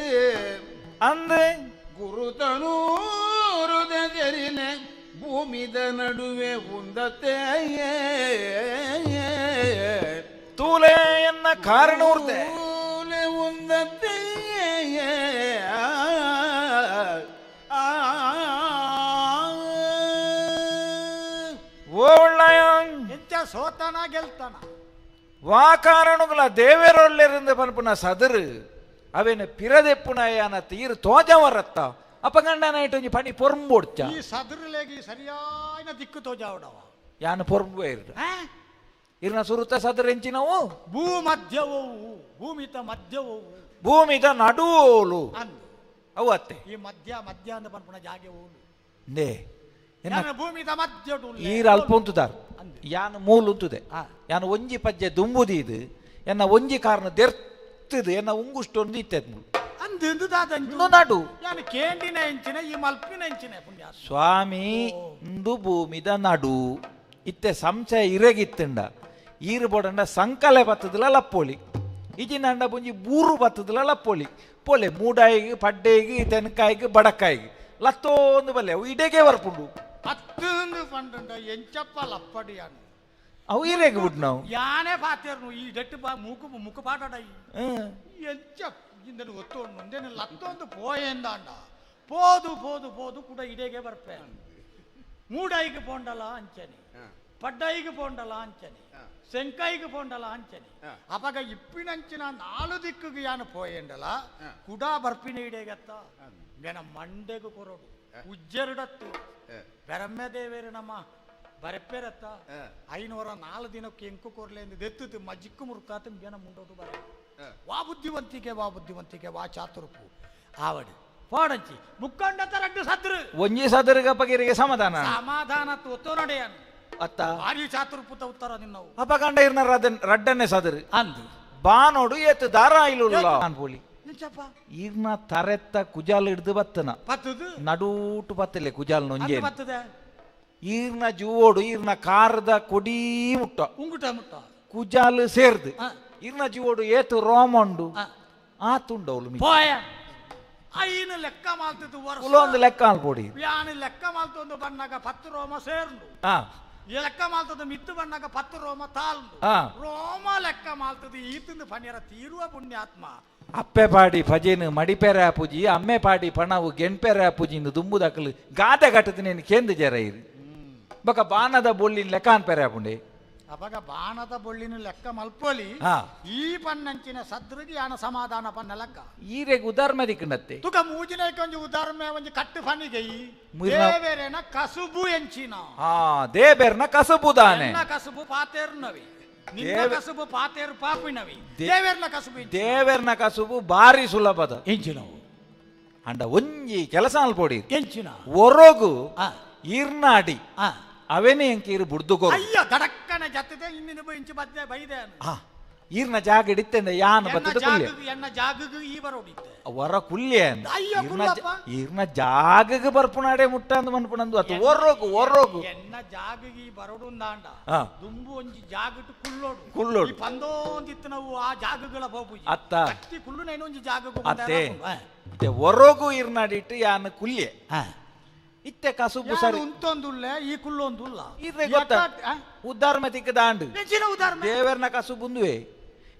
ಅಂದೆ ಗುರುತನೂರುದ ತೆರಿನೆ ಭೂಮಿದ ನಡುವೆ ಉಂದತೆ ತೂಲೆ ಎನ್ನ ಕಾರಣೂರ್ದೆ ತೂಲೆ ಉಂದತೆ ಎಂತ ಸೋತಾನ ಗೆಲ್ತಾನ ವಾ ಕಾರಣಗಳ ದೇವೇರೊಳ್ಳೆರಿಂದ ಪನ್ಪುನ ಸದರು ಅವೇನು ಪಿರದೆಪ್ಪುನಯಾನ ತೀರು ತೋಜವರತ್ತ ಅಪಗಂಡನ ಇಟ್ಟು ಪಣಿ ಪೊರ್ಂಬೋಡ್ಚ ಈ ಸದರುಲೇಗಿ ಸರಿಯಾದ ದಿಕ್ಕು ತೋಜಾವಡವ ಯಾನು ಪೊರ್ಂಬು ಇರ್ರ ಇರ್ನ ಸುರುತ ಸದರ್ ಎಂಚಿನವು ಭೂ ಮಧ್ಯವವು ಭೂಮಿತ ಮಧ್ಯವವು ಭೂಮಿದ ನಡುವೋಲು ಅವು ಅತ್ತೆ ಈ ಮಧ್ಯ ಮಧ್ಯ ಅಂದ ಪನ್ಪುನ ಜಾಗೆ ಓಲು ನೇ ಭೂಮಿದ ಮಧ್ಯ ಈರ ಅಲ್ಪ ಉಂತುದಾರ್ ಯಾನು ಮೂಲು ಉಂತುದೆ ಯಾನು ಒಂಜಿ ಪಜ್ಜೆ ದುಂಬುದೀದು ಎನ್ನ ಒಂಜಿ ಕಾರಣ ದೆರ್ತದು ಎನ್ನ ಉಂಗುಷ್ಟೊಂದು ಇತ್ತೆದ್ ಮೂಲು ನಡು ಯಾನು ಕೇಂಡಿನ ಎಂಚಿನ ಈ ಮಲ್ಪಿನ ಎಂಚಿನ ಪುಣ್ಯ ಸ್ವಾಮಿ ಇಂದು ಭೂಮಿದ ನಡು ಇತ್ತೆ ಸಂಶಯ ಇರಗಿತ್ತಂಡ ಈರು ಬೋಡಂಡ ಸಂಕಲೆ ಬತ್ತದಿಲ್ಲ ಲಪ್ಪೋಳಿ ಇಜಿನಂಡ ಬುಂಜಿ ಬೂರು ಬತ್ತದಿಲ್ಲ ಲಪ್ಪೋಳಿ ಪೋಲೆ ಮೂಡಾಯಿಗೆ ಪಡ್ಡೆಗೆ ತೆನಕಾಯಿಗೆ ಬಡಕಾಯಿಗೆ ಲತ್ತೋಂದು ಬಲ್ಲೆ ಅವು ಇಡೆಗೆ ಬರ್ಪುಂಡು ಹತ್ತೊಂದು ಪಂಡುಂಡ ಎಂಚಪ್ಪ ಲಪ್ಪಡಿ ಯಾನು ಅವು ಇರೆಗೆ ಬಿಟ್ಟು ನಾವು ಯಾನೇ ಪಾತೇರ್ನು ಈ ಡಟ್ಟು ಬಾ ಮೂಕು ಮುಖ ಪಾಟಾಡ ಎಂಚ ಇಂದನು ಒತ್ತೋಂಡು ಮುಂದೆನು ಲತ್ತೊಂದು ಪೋಯೆಂದಾಂಡ ಪೋದು ಪೋದು ಪೋದು ಕೂಡ ಇಡೆಗೆ ಬರ್ಪೆ ಮೂಡಾಯಿಗೆ ಪೋಂಡಲ ಅಂಚನೆ ಪಡ್ಡಾಯಿಗೆ ಪೋಂಡಲ ಅಂಚನೆ ಸೆಂಕಾಯಿಗೆ ಪೋಂಡಲ ಅಂಚನೆ ಅಪಗ ಇಪ್ಪಿನಂಚಿನ ನಾಲು ದಿಕ್ಕಿಗೆ ಯಾನು ಪೋಯೆಂಡಲ ಕುಡ ಬರ್ಪಿನ ಇಡೆಗತ್ತ ಬೆನ ಮಂಡೆಗು ಕೊರಡು ಉಜ್ಜೆರಡತ್ತು ಬೆರಮ್ಮೆ ದೇವೇರು ನಮ್ಮ ಬರೆಪ್ಪೆರತ್ತ 504 ದಿನಕ್ಕೆ ಎಂಕು ಕೊರ್ಲೆ ಎಂದು ದೆತ್ತುತ್ತು ಮಜ್ಜಿಕ್ಕು ಮುರುಕಾತ ಬೆನ ಮುಂಡೋಟು ಬರ ವಾ ಬುದ್ಧಿವಂತಿಕೆ ವಾ ಬುದ್ಧಿವಂತಿಕೆ ವಾ ಚಾತುರ್ಪು ಆವಡಿ ಪೋಡಂಚಿ ಮುಕ್ಕಂಡ ರಡ್ಡು ಸದ್ರು ಒಂಜಿ ಸದರಿಗಪ್ಪಗಿರಿಗೆ ಸಮಾಧಾನ ಸಮಾಧಾನ ಒತ್ತೋನಡೆಯನ್ ಅತ್ತ ಭಾರಿ ಚಾತುರ್ಪುತ ಉತ್ತರ ನಿನ್ನವು ಅಪಗಂಡ ಇರ್ನ ರಡ್ಡನ್ನೇ ಸದರು ಅಂದು ಬಾನೋಡು ಏತು ದಾರ ಇಲ್ಲುಲ್ಲ ಅನ್ಪೋಲಿ ಈರ್ನ ತರೆತ್ತ ಕುಜಾಲ್ ಹಿಡ್ದು ಬತ್ತನ ನಡೂಟು ಬತ್ತಲೆ ಕುಜಾಲ್ ನೊಂಜೆ ಈರ್ನ ಜೂವೋಡು ಈರ್ನ ಕಾರದ ಕೊಡಿ ಮುಟ್ಟ ಉಂಗುಟ ಮುಟ್ಟ ಕುಜಾಲ್ ಸೇರ್ದು ಈರ್ನ ಜೂವೋಡು ಏತು ರೋಮ ಉಂಡು ಆ ತುಂಡವಳು ಪೋಯ ಐನು ಲೆಕ್ಕ ಮಾಲ್ತದ್ದು ಒಂದು ಲೆಕ್ಕ ಅಲ್ಪೋಡಿ ಯಾನು ಲೆಕ್ಕ ಮಾಲ್ತೊಂದು ಬಣ್ಣಗ 10 ರೋಮ ಸೇರ್ನು ಲೆಕ್ಕ ಮಾಲ್ತದ್ದು ಮಿತ್ತು ಬಣ್ಣಗ 10 ರೋಮ ತಾಲ್ನು ರೋಮ ಲೆಕ್ಕ ಮಾಲ್ತದ್ದು ಈತಂದು ಪಣಿಯರ ತೀರುವ ಪುಣ್ಯಾತ್ಮ ಅಪ್ಪೆ ಪಾಡಿ ಭಜೆನು ಮಡಿಪೆರೆ ಆಪುಜಿ ಅಮ್ಮೆ ಪಾಡಿ ಪಣವು ಗೆಣ್ಪೆರೆ ಆಪುಜಿ ಇಂದು ದುಂಬುದಕಲು ಗಾದೆ ಕಟ್ಟದ ಕೇಂದ್ರ ಜರ ಇರು ಬೊಕ ಬಾಣದ ಬೊಳ್ಳಿನ ಲೆಕ್ಕ ಅನ್ಪೆರೆ ಆಪುಂಡೆ ಅಪಗ ಬಾಣದ ಬೊಳ್ಳಿನ ಲೆಕ್ಕ ಮಲ್ಪೊಲಿ ಈ ಪನ್ನಂಚಿನ ಸದ್ರಿಗೆ ಯಾನ ಸಮಾಧಾನ ಪನ್ನ ಲೆಕ್ಕ ಈರೆಗ್ ಉದಾರ್ಮೆ ದಿಕ್ಕನತ್ತೆ ತುಕ ಮೂಜಿನ ಒಂಜಿ ಉದಾರ್ಮೆ ಒಂಜಿ ಕಟ್ಟು ಫನಿಗೆ ದೇವೇರೆನ ಕಸುಬು ಎಂಚಿನ ದೇವೇರ್ನ ಕಸುಬು ದಾನೆ ಕಸುಬು ಪಾತೇರ್ನವಿ ನಿನ್ನ ಕಸುಬು ಪಾತೇರು ಪಾಪಿನವಿ ದೇವೇರ್ನ ಕಸುಬು ದೇವೇರ್ನ ಕಸುಬು ಬಾರಿ ಸುಲಭದ ಎಂಚಿನವು ಅಂಡ ಒಂಜಿ ಕೆಲಸ ಅಲ್ಪೊಡಿ ಎಂಚಿನ ಒರಗು ಈರ್ನಾಡಿ ಅವೇನೆ ಎಂಕೀರು ಬುಡ್ದುಕೋ ಅಯ್ಯ ದಡಕ್ಕನ ಜತ್ತಿದೆ ಇನ್ನಿನ ಇಂಚು ಬದ್ದೆ ಬೈದೆ ಈರ್ನ ಜಾಗ ಇಡಿತ್ತೆ ಯಾನ ಬತ್ತದ ಕುಲ್ಯ ಎನ್ನ ಜಾಗಗ್ ಈ ಬರೋಡಿತ್ತೆ ವರ ಕುಲ್ಯ ಈರ್ನ ಜಾಗಗ್ ಬರ್ಪುನಾಡೆ ಮುಟ್ಟ ಅಂದ್ ಮನ್ಪುನಂದು ಅತ್ತು ಒರ್ರೋಗು ಒರ್ರೋಗು ಎನ್ನ ಜಾಗಗ್ ಈ ಬರೋಡುಂದಾಂಡ ದುಂಬು ಒಂಜಿ ಜಾಗಟ್ ಕುಲ್ಲೋಡು ಕುಲ್ಲೋಡು ಪಂದೋಂದಿತ್ತು ನಾವು ಆ ಜಾಗಗಳ ಬೋಪುಜಿ ಅತ್ತ ಕಟ್ಟಿ ಕುಲ್ಲು ಒಂಜಿ ಜಾಗಗ್ ಅತ್ತೆ ಇತ್ತೆ ಒರ್ರೋಗು ಈರ್ನಾಡಿಟ್ಟು ಯಾನ ಕುಲ್ಯ ಇತ್ತೆ ಕಸುಬು ಸರಿ ಉಂತೊಂದುಲ್ಲ ಈ ಕುಲ್ಲೊಂದುಲ್ಲ ಇದ್ರೆ ಗೊತ್ತ ಉದ್ದಾರ್ಮೆ ತಿಕ್ಕ ದಾಂಡು ದೇವರ್ನ ಕಸುಬುಂದುವೆ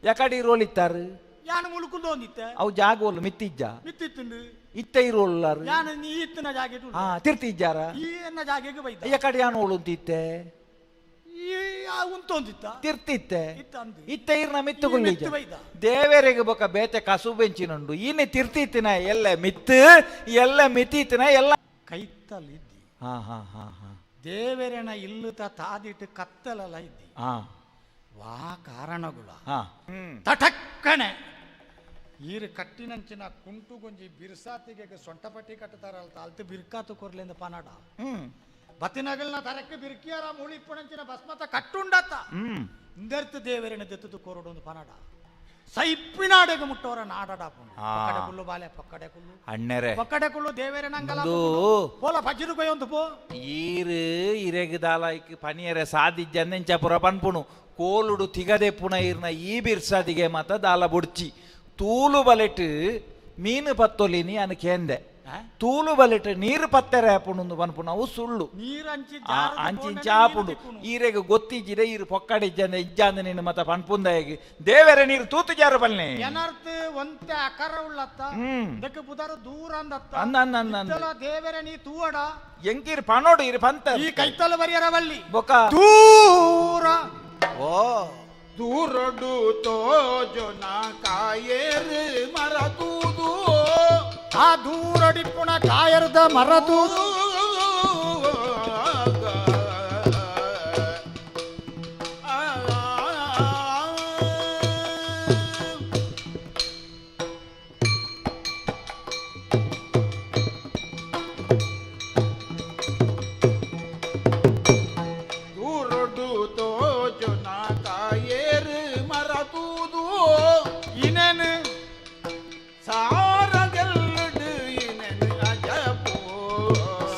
ಯಾಕಡೆ ಇರೋಲ್ ಇತ್ತಾರು ಯಾನು ಮುಳುಕುಂದೊಂದಿತ್ತೆ ಅವು ಜಾಗೋಲು ಮಿತ್ತಿಜ್ಜ ಮಿತ್ತಿತ್ತುಂಡು ಇತ್ತೆ ಇರೋಲ್ಲಾರು ಯಾನು ನೀ ಇತ್ತಿನ ಜಾಗೆ ಹಾ ತಿರ್ತಿಜ್ಜಾರ ಈ ಎನ್ನ ಜಾಗೆಗೆ ಬೈದ ಯಾಕಡೆ ಯಾನು ಓಳುಂತಿತ್ತೆ ಈ ಉಂತೊಂದಿತ್ತ ತಿರ್ತಿತ್ತೆ ಇತ್ತೆ ಇರ್ನ ಮಿತ್ತುಗುಳ್ಳಿಜ್ಜ ದೇವರಿಗೆ ಬೊಕ ಬೇತೆ ಕಸುಬೆಂಚಿನುಂಡು ಈನೆ ತಿರ್ತಿತ್ತಿನ ಎಲ್ಲ ಮಿತ್ತು ಎಲ್ಲ ಮಿತ್ತಿತ್ತಿನ ಎಲ್ಲ ಕೈತಲ್ ಇದ್ದಿ ಹಾ ಹಾ ಹಾ ಹಾ ದೇವರೆನ ಇಲ್ಲುತ ತಾದಿಟ್ಟು ಕತ್ತಲಲ್ಲ ಇದ್ದಿ ವಾ ಕಾರಣಗುಳ ತಟಕ್ಕಣೆ ಈರು ಕಟ್ಟಿನಂಚಿನ ಕುಂಟುಗೊಂಜಿ ಬಿರ್ಸಾತಿಗೆ ಸೊಂಟಪಟ್ಟಿ ಕಟ್ಟುತ್ತಾರಲ್ಲ ಅಲ್ತು ಬಿರ್ಕಾತು ಕೊರ್ಲಿಂದ ಪನಾಡ ಬತ್ತಿನಗಲ್ನ ತರಕ್ಕೆ ಬಿರ್ಕಿಯಾರ ಮುಳಿಪ್ಪಣಂಚಿನ ಭಸ್ಮತ ಕಟ್ಟುಂಡತ್ತ ಇಂದರ್ತು ದೇವರೆನ ದೆತ್ತದು ಕೊರಡೊಂದು ಪನಾಡ ಸೈಪಿನಾಡೆಗೆ ಮುಟ್ಟೋರ ನಾಡಡ ಪಕ್ಕಡೆ ಕುಲ್ಲು ಬಾಲೆ ಪಕ್ಕಡೆ ಕುಲ್ಲು ಅಣ್ಣರೆ ಪಕ್ಕಡೆ ಕುಲ್ಲು ದೇವರೆ ನಂಗಲ ಪೋಲ ಪಜ್ಜಿರು ಕೊಯ್ಯೊಂದು ಪೋ ಈರು ಇರೆಗದಾಲೈಕ್ ಪನಿಯರೆ ಸಾದಿಜ್ಜಂದೆಂಚ ಪುರ ಪನ್ಪುಣು ಕೋಲುಡು ತಿಗದೆ ಪುಣ ಈರ್ನ ಈ ಬಿರ್ಸಾದಿಗೆ ಮಾತ ದಾಲ ಬುಡ್ಚಿ ತೂಲು ಬಲೆಟ್ ಮೀನು ಪತ್ತೊಲಿನಿ ಅನು ಕೇಂದೆ ತೂಲು ಬಲೆಟ್ ನೀರು ಪತ್ತೆರೆ ಆಪುಣು ಪನ್ಪುಣವು ಸುಳ್ಳು ಅಂಚಿಂಚ ಆಪುಂಡು ಈರೆಗ್ ಗೊತ್ತಿಜ್ಜಿರೆ ಈರು ಪೊಕ್ಕಡಿಜ್ಜಂದೆ ಇಜ್ಜಾಂದ ನೀನು ಮತ ಪನ್ಪುಂದಾಯಗ್ ದೇವರೆ ನೀರು ತೂತು ಜಾರು ಬಲ್ನೆ ಏನರ್ಥ ಒಂತೆ ಅಕರ ಉಳ್ಳತ್ತ ಇದಕ್ಕೆ ಪುದಾರ ದೂರ ಅಂದತ್ತ ಅಂದ ಅಂದ ಅಂದ ದೇವರೆ ನೀ ತೂವಡ ಎಂಕಿರ್ ಪನೋಡು ಇರು ಪಂತ ಈ ಕೈತಲ ಬರಿಯರ ಬಲ್ಲಿ ಬೊಕ ದೂರ ಓ ದೂರಡು ತೋಜನ ಕಾಯೇರು ಮರತೂದು ಆ ದೂರಡಿಪ್ಪುಣ ಕಾಯರ್ದ ಮರತೂದು ದೂರಡು ತೋಜನ ಕಾಯೇರು ಮರತೂದು ಇನೇನು ಸಾರಗೆಲ್ಲುಡು ಇನೆನು ಅಜಪೋ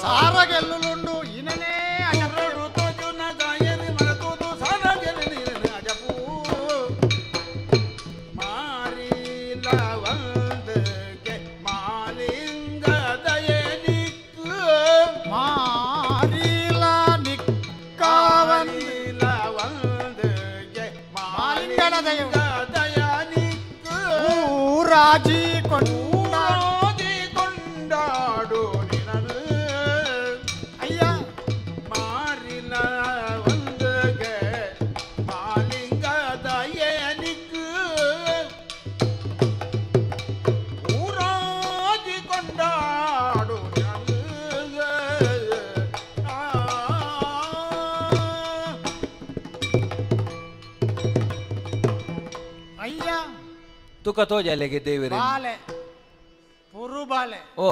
ಸಾರಗೆಲ್ಲುಂಡು ಇನನೇ ಅಜರಡು ತೋಜನ ಕಾಯೇರು ಮರತೂದು ಸಾರಗೆಲ್ಲು ಇನೆನು ಅಜಪೋ ಮಾರಿಲವಂದಗೆ ಮಾಲಿಂಗ ದಯನಿಕ್ಕು ಮಾರಿಲ ನಿಕ್ಕಾವನ್ ಮಾರಿಲವಂದಗೆ ಮಾಲಿಂಗನ ದಯವು. ದಯನಿಕ್ಕು ಊರಾಜಿ ಕೊಂಡ ಊರಾಜಿ ಕೊಂಡಾಡು ನಿನನು ಅಯ್ಯ ಮಾರಿಲ ಒಂದಗೆ ಮಾಲಿಂಗ ದಯನಿಕ್ಕು ಊರಾಜಿ ಕೊಂಡಾಡು ನಿನನು ಆ. ಅಯ್ಯ ತುಕ ತೋಜಲೆಗೆ ದೇವರೇ ಬಾಲೆ ಪುರು ಬಾಲೆ ಓ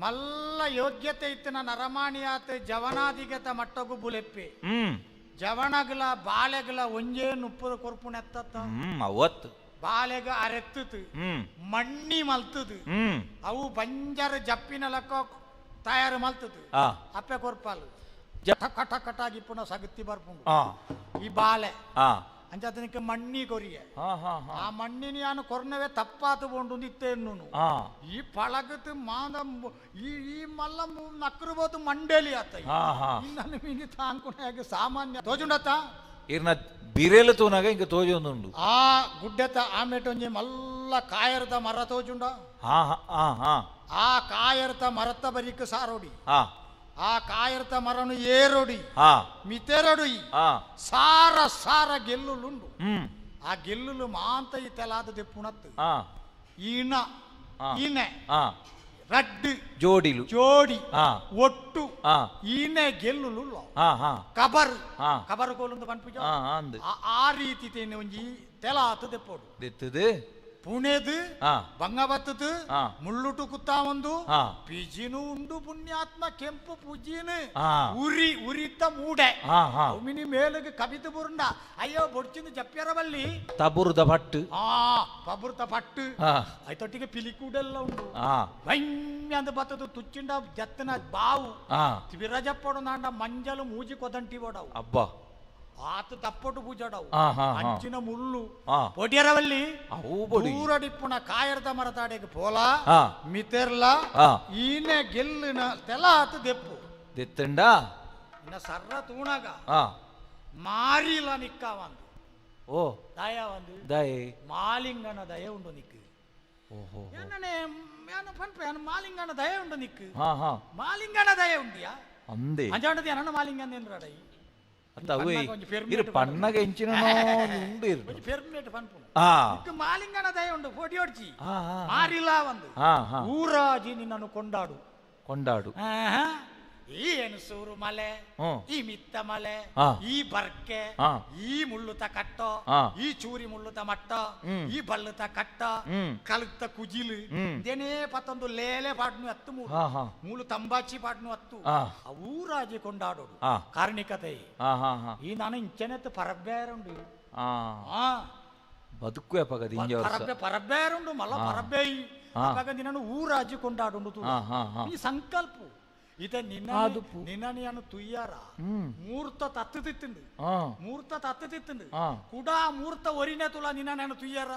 ಮಲ್ಲ ಯೋಗ್ಯತೆ ಇತ್ತಿನ ನರಮಾಣಿಯಾತ ಜವನಾದಿಗತ ಮಟ್ಟಗು ಬುಲೆಪ್ಪಿ ಜವನಗಲ ಬಾಲೆಗಲ ಒಂಜೇ ನುಪ್ಪುದ ಕೊರ್ಪುನೆತ್ತತ್ತ ಅವತ್ತು ಬಾಲೆಗ ಅರೆತ್ತದು ಮಣ್ಣಿ ಮಲ್ತದು ಅವು ಬಂಜರ ಜಪ್ಪಿನ ಲಕ್ಕ ತಯಾರು ಮಲ್ತದು ಅಪ್ಪೆ ಕೊರ್ಪಾಲು ಕಟ ಕಟಾಗಿ ಪುನಃ ಸಗತಿ ಬರ್ಪುಂಡು ಈ ಬಾಲೆ ಅಂಚಾತನಿಗೆ ಮಣ್ಣಿ ಕೊರಿಯ ಆ ಮಣ್ಣಿನ ಯಾನು ಕೊರ್ನವೇ ತಪ್ಪಾತು ಬೋಂಡು ನಿತ್ತೇನು ಈ ಪಳಗത്ത് ಮಾದ ಈ ಈ ಮಲ್ಲ ನಕ್ಕರ್ಬೋದು ಮಂಡೇಲಿ ಆತ ನನ್ನ ಮೀನಿ ತಾಂಕುನಾಗ ಸಾಮಾನ್ಯ ತೋಜುಂಡತ್ತ ಇರ್ನ ಬಿರೇಲು ತೂನಾಗ ಇಂಕ ತೋಜೊಂದುಂಡು ಆ ಗುಡ್ಡೆತ ಆಮೇಟ ಒಂಜಿ ಮಲ್ಲ ಮಲ್ಲ ಕಾಯರ್ದ ಮರ ತೋಜುಂಡ ಹಾ ಹಾ ಹಾ ಆ ಕಾಯರ್ತ ಮರತ ಬರಿಕ್ ಸಾರೋಡಿ ಹಾ ಆ ಕಾಯರ್ತ ಮರನು ಏರೋಡಿ ಹಾ ಮಿತೆರಡು ಹಾ ಸಾರ ಸಾರ ಗೆಲ್ಲುಲುಂಡು ಹ್ಮ್ ಆ ಗೆಲ್ಲುಲು ಮಾಂತ ಈ ತೆಲಾದ ದೆಪ್ಪುಣತ್ತು ಹಾ ಈಣ ಈನೆ ಹಾ ರಡ್ಡು ಜೋಡಿಲು ಜೋಡಿ ಹಾ ಒಟ್ಟು ಹಾ ಈನೆ ಗೆಲ್ಲುಲು ಹಾ ಹಾ ಕಬರ್ ಹಾ ಕಬರ್ ಕೋಲುಂದು ಪನ್ಪುಜ ಹಾ ಅಂದ್ ಆ ರೀತಿ ತೇನೆ ಒಂಜಿ ತೆಲಾತ ದೆಪ್ಪೋಡು ದೆತ್ತದು ಪುಣೆದು ಹಾ ಬಂಗಬತ್ತದು ಹಾ ಮುಳ್ಳುಟು ಕುತ್ತಾ ಒಂದು ಹಾ ಪಿಜಿನು ಉಂಡು ಪುಣ್ಯಾತ್ಮ ಕೆಂಪು ಪುಜಿನು ಹಾ ಉರಿ ಉರಿತ ಮೂಡೆ ಹಾ ಹಾ ಮಿನಿ ಮೇಲಗೆ ಕವಿತ ಬುರುಂಡ ಅಯ್ಯೋ ಬೊಡ್ಚಿಂದು ಜಪ್ಪ್ಯರವಲ್ಲಿ ತಬುರುದ ಪಟ್ಟು ಆ ಪಬುರ್ತ ಪಟ್ಟು ಹಾ ಐತೊಟ್ಟಿಗೆ ಪಿಲಿಕೂಡೆಲ್ಲ ಉಂಡು ಹಾ ವೈಮ್ಯ ಅಂದ ಬತ್ತದು ತುಚ್ಚಿಂಡ ಜತ್ತನ ಬಾವು ಹಾ ತಿವಿರಜಪ್ಪಡು ನಾಂಡ ಮಂಜಲು ಮೂಜಿ ಕೊದಂಟಿ ಓಡವು ಅಬ್ಬಾ ಆತ ತಪ್ಪೊಟ್ಟು ಪೂಜಾಡವು ಹಾ, ಹಾ, ಹಾ. ಅಂಚಿನ ಮುಳ್ಳು ಹಾ. ಪೊಡ್ಯರವಲ್ಲಿ ಅವು ಬೊಡಿ. ದೂರಡಿಪ್ಪುನ ಕಾಯರ್ದ ಮರತಾಡೆಗೆ ಪೋಲ ಹಾ. ಮಿತೆರ್ಲ ಹಾ. ಈನೆ ಗೆಲ್ಲಿನ ತೆಲಾತ ದೆಪ್ಪು ದೆತ್ತಂಡ ಇನ್ನ ಸರ್ರ ತೂಣಗ ಹಾ ಮಾರಿಲ ನಿಕ್ಕ ಒಂದು ಓ ದಯ ಒಂದು ದಯೆ ಮಾಲಿಂಗನ ದಯ ಉಂಡು ನಿಕ್ಕು ಓಹೋ ಏನನೆ ಏನು ಪನ್ಪೆ ಏನು ಮಾಲಿಂಗನ ದಯ ಉಂಡು ನಿಕ್ಕು ಹಾ ಹಾ ಮಾಲಿಂಗನ ದಯ ಉಂಡಿಯಾ ಅಂದೆ ಅಂಜಾಂಡದಿ ಅನ್ನ ಮಾಲಿಂಗನ ಏನ್ರಾಡೈ ಅಂತ ಅವೇ ಪಣ್ಣಗ ಒಂಜಿ ಪೆರ್ಮೆಟ್ ಇರು ಪಣ್ಣಗ ಎಂಚಿನ ಉಂಡು ಇರು ಒಂಜಿ ಪೆರ್ಮೆಟ್ ಪನ್ಪುನು ಹಾ ನಿಕ್ಕು ಮಾಲಿಂಗನ ದಯ ಉಂಡು ಫೋಟಿ ಹೊಡ್ಚಿ ಹಾ ಹಾ ಮಾರಿಲ್ಲ ಒಂದು ಹಾ ಹಾ ಊರಾಜಿ ನಿನ್ನನ್ನು ಕೊಂಡಾಡು ಕೊಂಡಾಡು ಆಹಾ. ಈ ಎಣಸೂರು ಮಲೆ ಹ್ಮ್. ಈ ಮಿತ್ತ ಮಲೆ ಹಾ. ಈ ಬರ್ಕೆ ಹಾ. ಈ ಮುಳ್ಳುತ ಕಟ್ಟೋ ಹಾ. ಈ ಚೂರಿ ಮುಳ್ಳುತ ಮಟ್ಟ ಹ್ಮ್. ಈ ಬಳ್ಳುತ ಕಟ್ಟ ಹ್ಮ್. ಕలుತ ಕುಜಿಲು ಹ್ಮ್. ಇದೇನೇ ಪತ್ತೊಂದು ಲೇಲೆ ಪಾಟ್ನು ಹತ್ತು ಮೂರು ಹಾ ಹಾ ಮೂಲು ತಂಬಾಚಿ ಪಾಟ್ನು ಹತ್ತು ಹಾ. ಆ ಊರಾಜಿ ಕೊಂಡಾಡೋಡು ಹಾ. ಕಾರ್ಣಿಕತೆ ಹಾ ಹಾ ಹಾ ಈ ನಾನು ಇಂಚನೆತ್ತು ಪರಬ್ಬೇರುಂಡು ಹಾ ಆ ಬದುಕುವೆ ಪಗದ ಇಂಜ ವರ್ಷ ಪರಬ್ಬೆ ಪರಬ್ಬೇರುಂಡು ಮಲ್ಲ ಹಾ. ಪರಬ್ಬೆ ಹಾ. ಅವಾಗ ನಿನ್ನನ್ನು ಊರಾಜಿ ಕೊಂಡಾಡುಂಡು ತೂ. ಹಾ, ಹಾ, ಹಾ. ಈ ಸಂಕಲ್ಪ ಇತ ನಿನ್ನ ಆದುಪ್ಪು. ನಿನ್ನ ತುಯ್ಯಾರ ಹ್ಮ್. ಮೂರ್ತ ತತ್ತು ತಿತ್ತುಂಡು ಹಾ ಮೂರ್ತ ತತ್ತು ತಿತ್ತುಂಡು ಹಾ. ಕುಡಾ ಮೂರ್ತ ಒರಿನೆ ತುಲ ನಿನ್ನ ನಾನು ತುಯ್ಯಾರ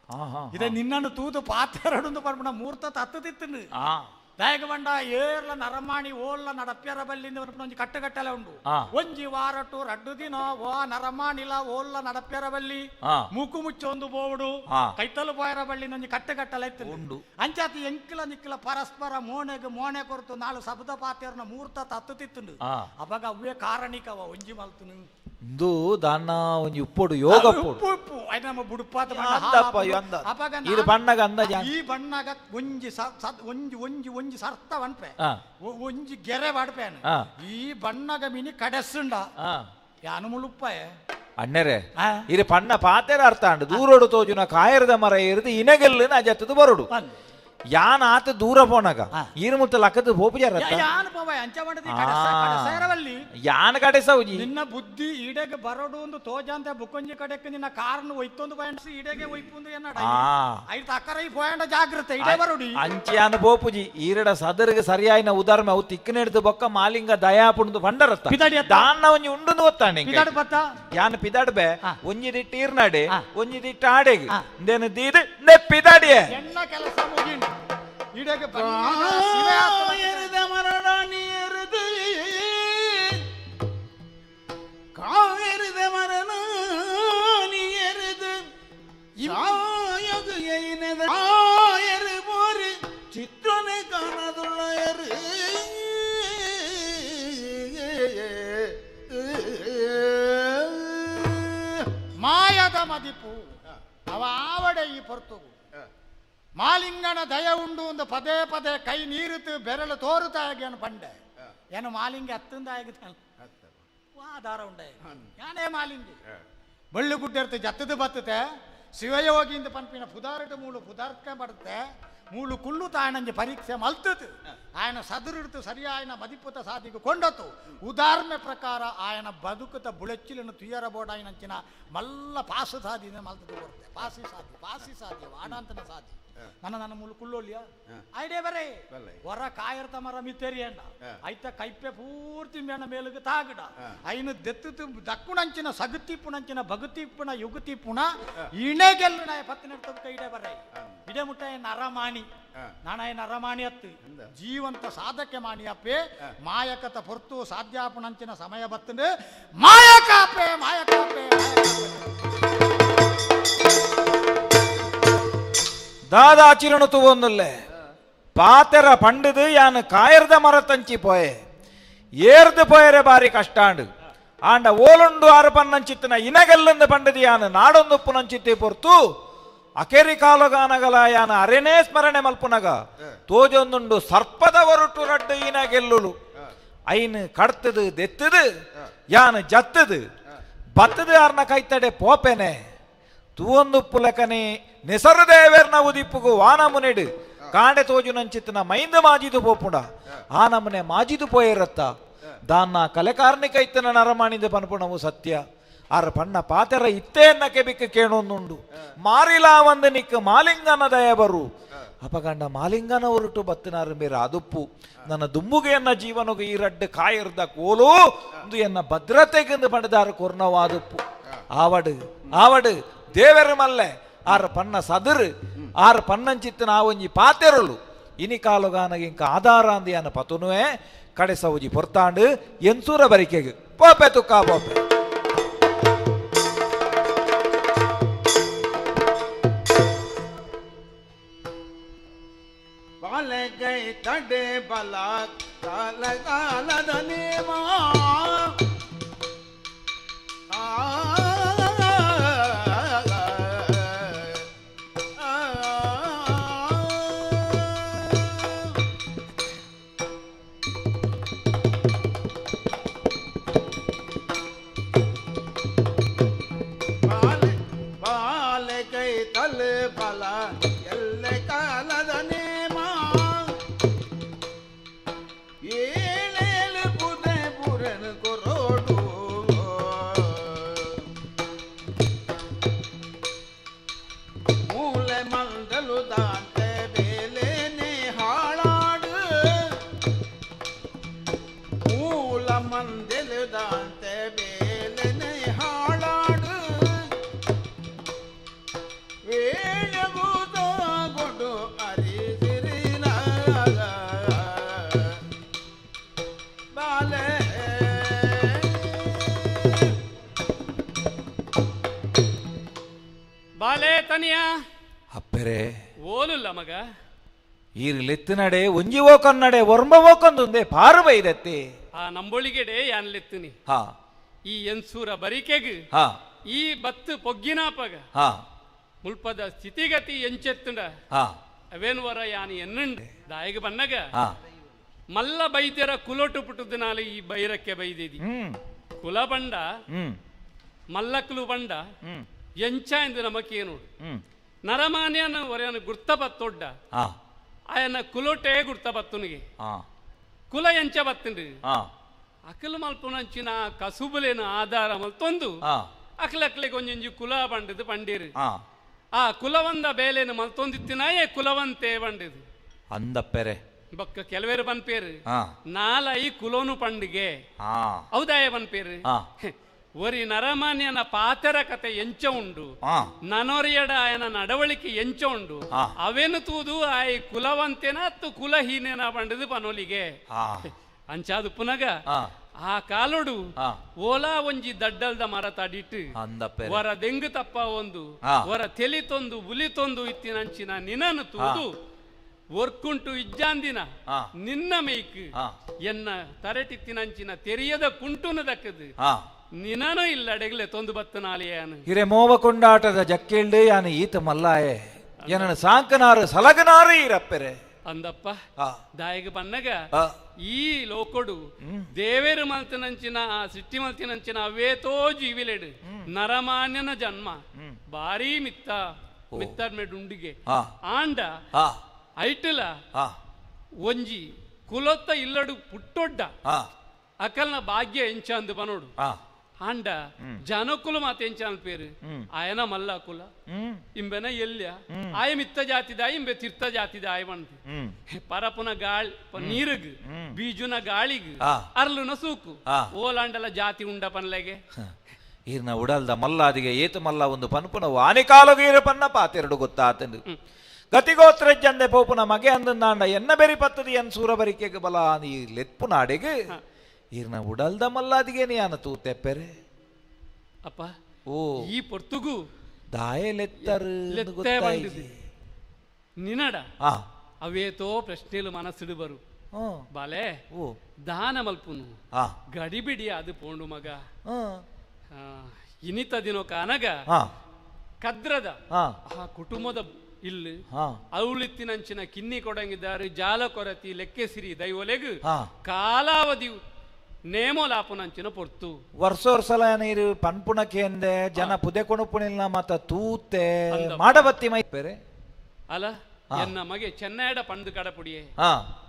ಹಾ ಹಾ ಇದ ನಿನ್ನನ್ನು ತೂದು ಪಾತೆರಡುಂದು ಪರ್ಪಣ ಮೂರ್ತ ತತ್ತು ತಿತ್ತುಂಡು ಹಾ ದಾಯಕ ಬಂಡ ಏರ್ಲ ನರಮಾಣಿ ಓಲ್ಲ ನಡಪ್ಯರ ಬಲ್ಲಿಂದ ಪರ್ಪಣ ಒಂಜಿ ಕಟ್ಟುಕಟ್ಟಲೆ ಉಂಡು ಹಾ. ಒಂಜಿ ವಾರಟು ರಡ್ಡು ದಿನ ಓ ನರಮಾಣಿಲ ಓಲ್ಲ ನಡಪ್ಯರ ಬಲ್ಲಿ ಹಾ. ಮೂಕು ಮುಚ್ಚೊಂದು ಬೋವಡು ಹಾ. ಕೈತಲು ಪೋಯರ ಬಳ್ಳಿ ಒಂಜಿ ಕಟ್ಟುಕಟ್ಟಲೆ ಇತ್ತು ಉಂಡು. ಅಂಚಾತಿ ಎಂಕಿಲ ನಿಕ್ಕಿಲ ಪರಸ್ಪರ ಮೋನೆಗೆ ಮೋನೆ ಕೊರತು ನಾಳು ಶಬ್ದ ಪಾತೆರ್ನ ಮೂರ್ತ ತತ್ತು ತಿತ್ತುಂಡು ಹಾ. ಅವಾಗ ಅವೇ ಕಾರಣಿಕವ ಒಂಜಿ ಮಲ್ತುನು ಇಂದು ದಾನ್ನ ಒಂಜಿ ಉಪ್ಪೊಡು ಯೋಗ ಉಪ್ಪೊಡು ಉಪ್ಪು ಉಪ್ಪು ಐನ ನಮ್ಮ ಬುಡುಪಾತ ಬಣ್ಣ ಅಂದಪ್ಪ, ಹಾ, ಅಯ್ಯೋ ಅಂದ. ಅವಾಗ ಇದು ಬಣ್ಣಗ ಅಂದಾಜು ಈ ಬಣ್ಣಗ ಒಂಜಿ ಒಂಜಿ ಒಂಜಿ ಒಂಜಿ ಸರ್ತ ವನ್ಪೆ ಹಾ. ಒಂಜಿ ಗೆರೆ ವಾಡ್ಪೇನು ಹಾ. ಈ ಬಣ್ಣಗ ಮಿನಿ ಕಡೆಸುಂಡ ಹಾ ಯಾನು ಮುಳುಪ್ಪಾಯ ಅಣ್ಣರೇ ಆ. ಇರು ಪಣ್ಣ ಪಾತೆರ ಅರ್ಥ ಅಂಡು ದೂರೋಡು ತೋಜುನ ಕಾಯರದ ಮರ ಇರುದು ಇನಗೆಲ್ಲು ನಾ ಜತ್ತದು ಬರುಡು ಬಂದು. ಯಾನ್ ಆತ ದೂರ ಪೋನಾಗ ಈರು ಮುತ್ತ ಲಕ್ಕದ ಪೋಪುಜಾರ ಯಾನು ಪವಾಯ ಅಂಚ ಮಾಡದಿ ಕಡೆಸ ಕಡೆಸರವಲ್ಲಿ ಯಾನ್ ಕಡೆ ಸೌಜಿ ನಿನ್ನ ಬುದ್ಧಿ ಈಡೆಗೆ ಬರಡು ಒಂದು ತೋಜಾಂತ ಬುಕ್ಕೊಂಜಿ ಕಡೆಕ್ಕೆ ನಿನ್ನ ಕಾರ್ನು ಒಯ್ತೊಂದು ಪೋಯಂಡ ಈಡೆಗೆ ಒಯ್ಪುಂದು ಎನ್ನಡ ಆ. ಐತ ಅಕ್ಕರೈ ಪೋಯಂಡ ಜಾಗ್ರತೆ ಇಡೆ ಬರುಡಿ ಅಂಚಿಯಾನ ಪೋಪುಜಿ ಈರಡ ಸದರಿಗೆ ಸರಿಯಾಯಿನ ಉದಾರ್ಮೆ ಅವು ತಿಕ್ಕನೆಡ್ದು ಬೊಕ್ಕ ಮಾಲಿಂಗ ದಯಾ ಪುಂಡು ಪಂಡರತ್ತ ಪಿದಾಡಿ ಅತ್ತ. ದಾನ್ನ ಒಂಜಿ ಉಂಡುಂದು ಗೊತ್ತಾಂಡೆ ಪಿದಾಡು ಬತ್ತ ಯಾನ್ ಪಿದಾಡ್ಬೆ ಆ. ಒಂಜಿ ದಿಟ್ಟ ಈರ್ನಾಡೆ ಆ. ಒಂಜಿ ದಿಟ್ಟ ಆಡೆಗ್ ಆ. ಇಂದೇನು ದೀದ್ ನೆ ಪಿದಾಡಿಯೆ ಎಣ್ಣ ಕೆಲಸ ಮುಗಿಂಡು ಈಡೆಗೆ ಬಣ್ಣದ ಶಿವೆ ಆತ್ಮ ಕಾಯರದ ಮರಣ ನೀರದು ಕಾಯರದ ಮರಣ ನೀರದು சாயகு எயினது ஆயரு போரு சித்திரனை காணதுள்ளையரு ಮಾಯದ ಮದಿಪು ಅವ ಆವಡೆ ಈ ಪೊರ್ತುಗು ಮಾಲಿಂಗನ ದಯ ಉಂಡು ಒಂದು ಪದೇ ಪದೇ ಕೈ ನೀರುತು ಬೆರಳು ತೋರುತ್ತಾಗಿ ಪಂಡೆ ಏನು ಮಾಲಿಂಗ ಅತ್ತಂದ ಆಗುತ್ತಾನೆ ಆಧಾರ ಉಂಡೆ ಯಾನೇ ಮಾಲಿಂಗಿ ಬಳ್ಳು ಗುಡ್ಡೆರ್ತು ಜತ್ತದ ಬತ್ತತೆ ಶಿವಯೋಗಿಯಿಂದ ಪನ್ಪಿನ ಪುದಾರಟ ಮೂಲು ಪುದಾರ್ಕ ಬರುತ್ತೆ ಮೂಲು ಕುಳ್ಳು ತಾಯನಂಜೆ ಪರೀಕ್ಷೆ ಮಲ್ತತು ఆయన ಸದುರಿಡ್ತು ಸರಿಯಾಯನ ಮದಿಪುತ ಸಾಧಿಗೆ ಕೊಂಡತು ಉದಾಹರಣೆ ಪ್ರಕಾರ ఆయన ಬದುಕುತ ಬುಳೆಚ್ಚಿಲನ್ನು ತುಯ್ಯರ ಬೋಡಾಯಿನಂಚಿನ ಮಲ್ಲ ಪಾಸು ಸಾಧಿ ಮಲ್ತದು ಬರುತ್ತೆ ಪಾಸಿ ಸಾಧಿ ಪಾಸಿ ಸಾಧ್ಯ ವಾಡಾಂತನ ಸಾಧಿ ನನ್ನ ನನ್ನ ಮೂಲು ಕುಳ್ಳೊಳ್ಳಿಯ ಐಡೇ ಬರೇ ಹೊರ ಕಾಯರ್ತ ಮರ ಮಿತ್ತೇರಿಯಂಡ ಐತ ಕೈಪೆ ಪೂರ್ತಿ ಮೇಣ ಮೇಲುಗೆ ತಾಗಡ ಐನು ದೆತ್ತು ದಕ್ಕುಣಂಚಿನ ಸಗುತಿಪ್ಪುಣಂಚಿನ ಬಗುತಿಪ್ಪುಣ ಯುಗುತಿಪ್ಪುಣ ಇಣೆಗೆಲ್ಲು ನಾಯ ಪತ್ತಿನ ಇಡೆ ಬರೈ ಇಡೆ ಮುಟ್ಟ ನರಮಾಣಿ ನಾನಾಯ ನರಮಾಣಿ ಅತ್ತು ಜೀವಂತ ಸಾಧಕ್ಕೆ ಮಾಣಿಯಪ್ಪೆ ಮಾಯಕತ ಹೊರ್ತು ಸಾಧ್ಯಾಪುಣಂಚಿನ ಸಮಯ ಬತ್ತಂದು ಮಾಯಕಾಪೆ ಮಾಯಕಾಪೆ ಮಾಯಕಾಪೆ. ದಾದಾಚಿರಣ ತೂವೊಂದುಲ್ಲೆ ಪಾತೆರ ಪಂಡದು ಯಾನು ಕಾಯರ್ದ ಮರ ತಂಚಿ ಪೋಯೆ ಏರ್ದು ಪೋಯರೆ ಬಾರಿ ಕಷ್ಟಾಂಡು ಆಂಡ ಓಲುಂಡು ಆರು ಪನ್ನಂಚಿತ್ತನ ಇನಗಲ್ಲಂದು ಪಂಡದು ಯಾನು ನಾಡೊಂದು ಉಪ್ಪುನಂಚಿತ್ತೆ ಪೊರ್ತು ಅಕೆರಿ ಕಾಲುಗಾನಗಲ ಯಾನ ಅರೆನೇ ಸ್ಮರಣೆ ಮಲ್ಪುನಗ ತೋಜೊಂದುಂಡು ಸರ್ಪದ ಒರಟು ರಡ್ಡು ಇನ ಗೆಲ್ಲುಲು ಐನು ಕಡ್ತದು ದೆತ್ತದು ಯಾನು ಜತ್ತದು ಬತ್ತದು ಆರ್ನ ಕೈತಡೆ ಪೋಪೆನೆ ತೂವೊಂದು ಪುಲಕನೆ ನಿಸರು ದೇವೇರ್ನ ಉದಿಪ್ಪುಗು ವಾನಮುನೆಡು ಕಾಂಡೆ ತೋಜುನಂಚಿತ್ತನ ಮೈಂದು ಮಾಜಿದು ಪೋಪುಂಡ ಆ ನಮನೆ ಮಾಜಿದು ಪೋಯಿರತ್ತ ದಾನ್ನ ಕಲೆಕಾರ್ನಿಕ ಇತ್ತನ ನರಮಾಣಿಂದ ಪನ್ಪುಣವು ಸತ್ಯ ಆರ್ ಪಣ್ಣ ಪಾತೆರ ಇತ್ತೇನ್ನ ಕೆಬಿಕ್ ಕೇಣೊಂದುಂಡು ಮಾರಿಲಾ ಒಂದು ನಿಕ್ ಮಾಲಿಂಗನ ದಯಬರು ಅಪಗಂಡ ಮಾಲಿಂಗನ ಉರುಟು ಬತ್ತಿನಾರು ಮೇರ ಅದುಪ್ಪು ನನ್ನ ದುಂಬುಗೆ ಎನ್ನ ಜೀವನಗು ಈ ರಡ್ಡು ಕಾಯಿರ್ದ ಕೋಲು ಒಂದು ಎನ್ನ ಭದ್ರತೆಗೆಂದು ಪಡೆದಾರು ಕೊರ್ನವಾದುಪ್ಪು ಆವಡು ಆವಡು ದೇವೆರು ಮಲ್ಲೆ ಆರ್ ಪಣ್ಣ ಸದರು ಆರ್ ಪನ್ನಂಚಿತ್ತು ನಾವೊಂಜಿ ಪಾತೆರಲು ಇನಿ ಕಾಲುಗಾನಗೆ ಇಂಕ ಆಧಾರ ಅಂದಿಯಾನ ಪತುನುವೆ ಕಡೆ ಸೌಜಿ ಪೊರ್ತಾಂಡು ಎನ್ಸೂರ ಬರಿಕೆಗೆ ಪೋಪೆ ತುಕ್ಕಾ ಪೋಪೆ ಬಾಲಗೈ ತಡೆ ಬಲ ಕಾಲ ಕಾಲದ ನೇಮ ಬಾಲಗೈ ತಲೆ ಬಲ ಎಲ್ಲ ಕಾಲದ ನೇಮ ಏಳೇಳು ಪುದೆ ಪುರನ್ ಕೊರೋಡು ಮೂಲೆ ಮಂದಲು ದಾಂತೆ ಬೇಲೇನೆ ಹಾಳಾಡು ಮೂಲ ಮಂದಲು ದಾಂತೆ ಬೇಲೇನೆ ಹಾಳಾಡು ವೇಣಗುದ ಅರಿಸಿರಿನ ಬಾಲೆ ಬಾಲೆ ತನಿಯ ಅಪ್ಪೆರೆ ಓಲುಲ್ಲ ಮಗ ಈರ್ಲೆತ್ತಿನಡೆ ಒಂಜಿ ಓಕನ್ನಡೆ ಒರ್ಂಬ ಓಕೊಂದುಂದೆ ಪಾರು ಬೈದತ್ತಿ ಆ ನಂಬೊಳಿಗೆಡೆ ಯಾನ್ಲೆತ್ತಿನಿ ಹಾ ಈ ಎನ್ಸೂರ ಬರಿಕೆಗ್ ಹಾ ಈ ಬತ್ತು ಪೊಗ್ಗಿನಾಪಗ ಹಾ ಮುಲ್ಪದ ಸ್ಥಿತಿಗತಿ ಎಂಚೆತ್ತುಂಡ ಹಾ ಅವೇನು ವರ ಯಾನು ಎನ್ನುಂಡ ದಾಯಿಗೆ ಬನ್ನಗ ಹಾ ಮಲ್ಲ ಬೈದ್ಯರ ಕುಲೊಟು ಪುಟ್ಟುದಿನಾಲ ಈ ಬೈರಕ್ಕೆ ಬೈದಿದಿ ಕುಲ ಬಂಡ ಮಲ್ಲಕ್ಲು ಬಂಡ ಎಂಚ ಎಂದು ನಮಕೇನು ನರಮಾನ್ಯನ ಒರೆಯನ ಗುರ್ತ ಬತ್ತೊಡ್ಡ ಹಾ ಆಯನ ಕುಲೊಟೇ ಗುರ್ತ ಬತ್ತುನಿಗೆ ಹಾ ಕುಲ ಎಂಚ ಬತ್ತುಂಡು ಹಾ ಅಕಲು ಮಲ್ಪುನಂಚಿನ ಕಸುಬುಲೇನು ಆಧಾರ ಮಲ್ತೊಂದು ಹಾ ಅಕ್ಲಕ್ಲೆಗೆ ಒಂಜೊಂಜಿ ಕುಲ ಬಂಡದು ಪಂಡೀರು ಹಾ ಆ ಕುಲವಂದ ಬೇಲೆನು ಮಲ್ತೊಂದಿತ್ತಿನಾಯೇ ಕುಲವಂತೆ ಬಂಡಿದು ಅಂದಪ್ಪೆರೆ ಬೊಕ್ಕ ಕೆಲವೇರು ಪನ್ಪೇರು ಹಾ ನಾಲೈ ಕುಲೋನು ಪಂಡಿಗೆ ಹಾ ಹೌದಾಯ ಪನ್ಪೇರು ಹಾ ಒರಿ ನರಮಾನ್ಯನ ಪಾತೆರ ಕತೆ ಎಂಚ ಉಂಡು ಹಾ ನನೊರಿಯಡ ಆಯನ ನಡವಳಿಕೆ ಎಂಚ ಉಂಡು ಹಾ. ಅವೇನು ತೂದು ಆಯ್ ಕುಲವಂತೇನ ಅತ್ತು ಕುಲಹೀನೇನ ಬಂಡದು ಪನೊಲಿಗೆ ಹಾ ಅಂಚಾದು ಪುನಗ ಹಾ ಆ ಕಾಲೊಡು ಹಾ ಓಲಾ ಒಂಜಿ ದಡ್ಡಲ್ದ ಮರ ತಡಿಟ್ಟು ಅಂದಪ್ಪೆರೆ ವರ ದೆಂಗು ತಪ್ಪ ಒಂದು ಹಾ. ವರ ತೆಲಿತೊಂದು ಬುಲಿತೊಂದು ಇತ್ತಿನಂಚಿನ ನಿನನು ತೂದು ಒರ್ಕುಂಟು ಇಜ್ಜಾಂದಿನ ಹಾ. ನಿನ್ನ ಮೇಯ್ಕ್ ಹಾ. ಎನ್ನ ತರಟಿತ್ತಿನಂಚಿನ ತೆರೆಯದ ಕುಂಟುನ ದಕ್ಕದು ಹಾ ನಿನನು ಇಲ್ಲ ಅಡೆಗ್ಲೆ ತೊಂದು ಬತ್ತನಾಲಿಯಾನು ಹಿರೆ ಮೋವ ಕೊಂಡಾಟದ ಜಕ್ಕೆಳ್ಳು ಯಾನು ಈತ ಮಲ್ಲಾಯೆ ಏನನ ಸಾಂಕನಾರು ಸಲಗನಾರು ಈರಪ್ಪೆರೆ ಅಂದಪ್ಪ ಹಾ ದಾಯಿಗೆ ಬನ್ನಗ ಹಾ ಈ ಲೋಕೊಡು ದೇವೇರು ಮಲ್ತಿನಂಚಿನ ಆ ಸಿಟ್ಟಿ ಮಲ್ತಿನಂಚಿನ ಅವೇತೋ ಜೀವಿಲೆಡು ನರಮಾನ್ಯನ ಜನ್ಮ ಭಾರೀ ಮಿತ್ತ ಮಿತ್ತರ್ಮೆಡುಂಡಿಗೆ ಹಾ ಆಂಡ ಹಾ ಐಟಲ ಹಾ ಒಂಜಿ ಕುಲೊತ್ತ ಇಲ್ಲಡು ಪುಟ್ಟೊಡ್ಡ ಹಾ ಅಕಲ್ನ ಭಾಗ್ಯ ಎಂಚ ಅಂದು ಬನೋಡು ಹಾ ಆಂಡ ಜನಕುಲು ಮಾತ ಎಂಚ ಅನ್ಪೇರು ಆಯನ ಮಲ್ಲ ಕುಲ ಇಂಬೆನ ಎಲ್ಯ ಆಯ ಮಿತ್ತ ಜಾತಿದಾಯ ಇಂಬೆ ತೀರ್ಥ ಜಾತಿದಾಯ ಬಂದು ಪರಪುನ ಗಾಳಿ ನೀರುಗ್ ಬೀಜುನ ಗಾಳಿಗ್ ಆ. ಅರ್ಲುನ ಸೂಕು ಆ. ಓಲಾಂಡಲ ಜಾತಿ ಉಂಡ ಪನ್ಲೆಗೆ ಈರ್ನ ಉಡಲ್ದ ಮಲ್ಲಾದಿಗೆ ಏತು ಮಲ್ಲ ಒಂದು ಪನ್ಪುನ ವಾನಿಕಾಲುಗೀರ ಪನ್ನ ಪಾತೆರಡು ಗೊತ್ತಾತಂದು ಗತಿಗೋತ್ರಜ್ಜಂದೆ ಪೋಪುನ ಮಗೆ ಅಂದಂದಾಂಡ ಎನ್ನ ಬೆರಿ ಪತ್ತದಿ ಎನ್ ಸೂರ ಬರಿಕೆಗೆ ಬಲ ಈ ಲೆತ್ಪುನಾಡೆಗೆ ಈರ್ನ ಉಡಲ್ದ ಮಲ್ಲಾದಿಗೆ ನೀ ತೂತೆಪ್ಪೆರೆ ಅಪ್ಪ ಓ ಈ ಪೊರ್ತುಗು ದಾಯ ಲೆತ್ತರು ಲೆತ್ತೆ ಬಂದಿದೆ. ನಿನಡ ಅವೇತೋ ಪ್ರಶ್ನೆಲು ಮನಸ್ಸಿಡು ಬರು ಬಾಲೆ ದಾನ ಮಲ್ಪುನು ಗಡಿಬಿಡಿ ಅದು ಪೋಂಡು ಮಗ ಇನಿತ ದಿನೋ ಕಾನಗ ಕದ್ರದ ಆ ಕುಟುಂಬದ ಇಲ್ಲಿ ಅವಳಿತ್ತಿನಂಚಿನ ಕಿನ್ನಿ ಕೊಡಂಗಿದ್ದಾರೆ ಜಾಲ ಕೊರತಿ ಲೆಕ್ಕೆಸಿರಿ ದೈವಲೆಗು ಕಾಲಾವಧಿ ನೇಮೋಲಾಪುನಂಚಿನ ಪೊರ್ತು ವರ್ಷ ವರ್ಷಲ ನೀರು ಪನ್ಪುಣಕ್ಕೆ ಜನ ಪುದೆ ಕೊಣುಪುಣಿಲ್ಲ ಮತ ತೂತೆ ಮಾಡಬತ್ತಿ ಮೈ ಬೇರೆ ಅಲ್ಲ ಎನ್ನ ಮಗೆ ಚೆನ್ನೈಡ ಪಂದು ಕಡಪುಡಿಯೇ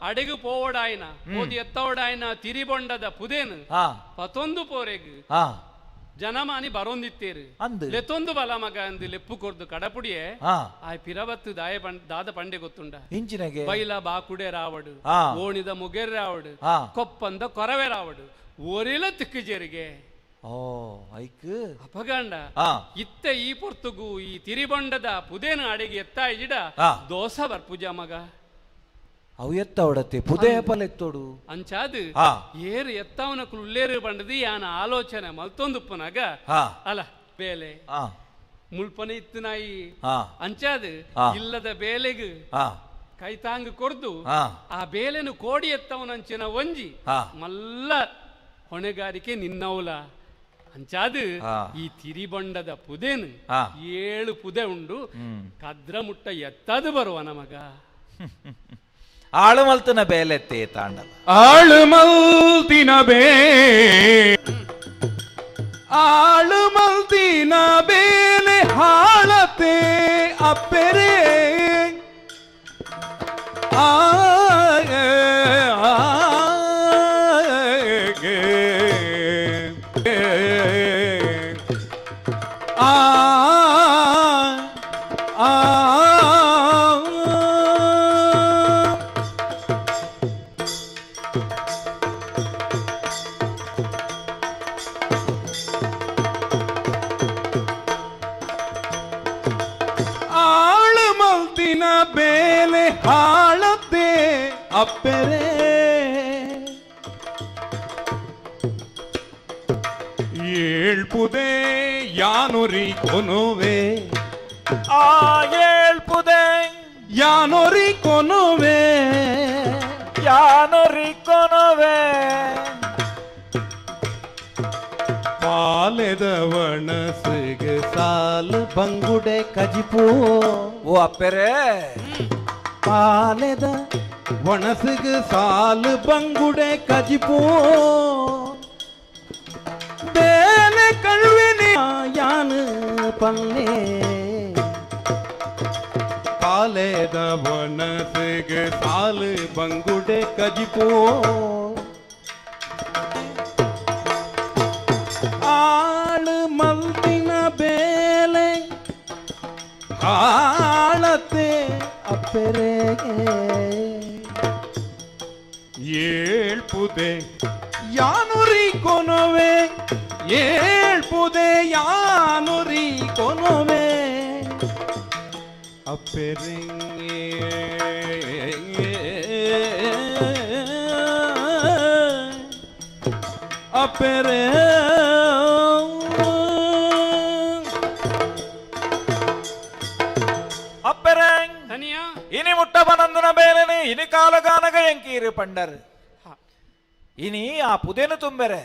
ಅಡೆಗು ಪೋವಡಾಯನ ಓದಿ ಎತ್ತವಡಾಯನ ತಿರಿಬೊಂಡದ ಪುದೇನು ಪತೊಂದು ಪೋರೆಗು ಜನಮಾನಿ ಬರೋಂದಿತ್ತೇರು ಲೆತ್ತೊಂದು ಬಲ ಮಗ ಅಂದು ಲೆಪ್ಪು ಕೊರ್ದು ಕಡಪುಡಿಯೇ ಆ ಪಿರಬತ್ತು ದಾಯ ದಾದ ಪಂಡೆ ಗೊತ್ತುಂಡ ಇಂಚಿನಗೆ ಬೈಲ ಬಾಕುಡೆ ರಾವಡು ಓಣಿದ ಮುಗೆರ್ ರಾವಡು ಕೊಪ್ಪಂದ ಕೊರವೆ ರಾವಡು ಒರಿಲ ತಿಕ್ಕುಜೇರಿಗೆ ಓ ಐಕ್ ಅಪಗಂಡ ಇತ್ತ ಈ ಪೊರ್ತುಗು ಈ ತಿರಿಬೊಂಡದ ಪುದೇನ ಅಡೆಗೆ ಎತ್ತ ಇಡ ದೋಸ ಬರ್ಪುಜ ಮಗ ಅವು ಎತ್ತವಡತ್ತೆ ಪುದೇ ಪಲೆತ್ತೋಡು ಅಂಚಾದು ಏರು ಎತ್ತವನ ಕುಳ್ಳೇರು ಬಂಡದು ಯಾನ ಆಲೋಚನೆ ಮಲ್ತೊಂದುಪ್ಪನಾಗ ಅಲ್ಲ ಬೇಲೆ ಮುಳ್ಪನೆ ಇತ್ತು ನಾಯಿ ಅಂಚಾದು ಇಲ್ಲದ ಬೇಲೆಗು ಕೈತಾಂಗ್ ಕೊರ್ದು ಆ ಬೇಲೆನು ಕೋಡಿ ಎತ್ತವನಂಚಿನ ಒಂಜಿ ಮಲ್ಲ ಹೊಣೆಗಾರಿಕೆ ನಿನ್ನವಲ ಅಂಚಾದು ಈ ತಿರಿಬಂಡದ ಪುದೇನು 7 ಪುದೆ ಉಂಡು ಕದ್ರ ಮುಟ್ಟ ಎತ್ತದು ಬರುವ ನಮಗ ಆಳುಮಲ್ತಿನ ಬೇಲೆತ್ತೆ ತಾಂಡಲ ಆಳುಮಲ್ತಿನ ಬೇ ಆಳುಮಲ್ತಿನ ಬೇಲೆ ಹಾಳತೆ ಅಪ್ಪೆರೆ ಆ ಬೇಲೆ ಹಾಳತೆ ಅಪ್ಪೆರೆ ಏಳ್ಪುದೆ ಯಾನೊರಿ ಕೊನುವೆ ಆ ಏಳ್ಪುದೆ ಯಾನೊರಿ ಕೊನುವೆ ಯಾನೊರಿ ಕೊನುವೆ ಪಾಲೆದ ಒಣಸಿಗೆ ಸಾಲು ಬಂಗುಡೆ ಕಜಿಪೋ ಓ ಅಪ್ಪೆರೆ ಪಾಲೆದ ಒಣಸಿಗೆ ಸಾಲು ಬಂಗುಡೆ ಕಜಿಪೋ ಬೇಲೆ ಕಳುವಿನಿ ಯಾನು ಪಲ್ಲೆ ಪಾಲೆದ ಒಣಸಿಗೆ ಸಾಲು ಬಂಗುಡೆ ಕಜಿಪೋ ಆಳು ಮಲ್ತಿನ ಬೇಲೆ ಹಾಳತೆ ಅಪ್ಪೆರೆಗೆ ಏಳ್ಪುದೆ ಯಾನುರಿ ಕೊನವೆ ಏಳ್ಪುದೆ ಯಾನುರಿ ಕೊನವೆ ಅಪ್ಪೆರೆಗೆ ಅಪ್ಪೆರೆ ಇನಿ ಮುಟ್ಟಬನಂದನ ಬೇಲೆನೆ ಇನಿ ಕಾಲಗಾನಗ ಎಂಕೀರು ಪಂಡರ್ ಇನಿ ಆ ಪುದೇನು ತುಂಬೆರೆ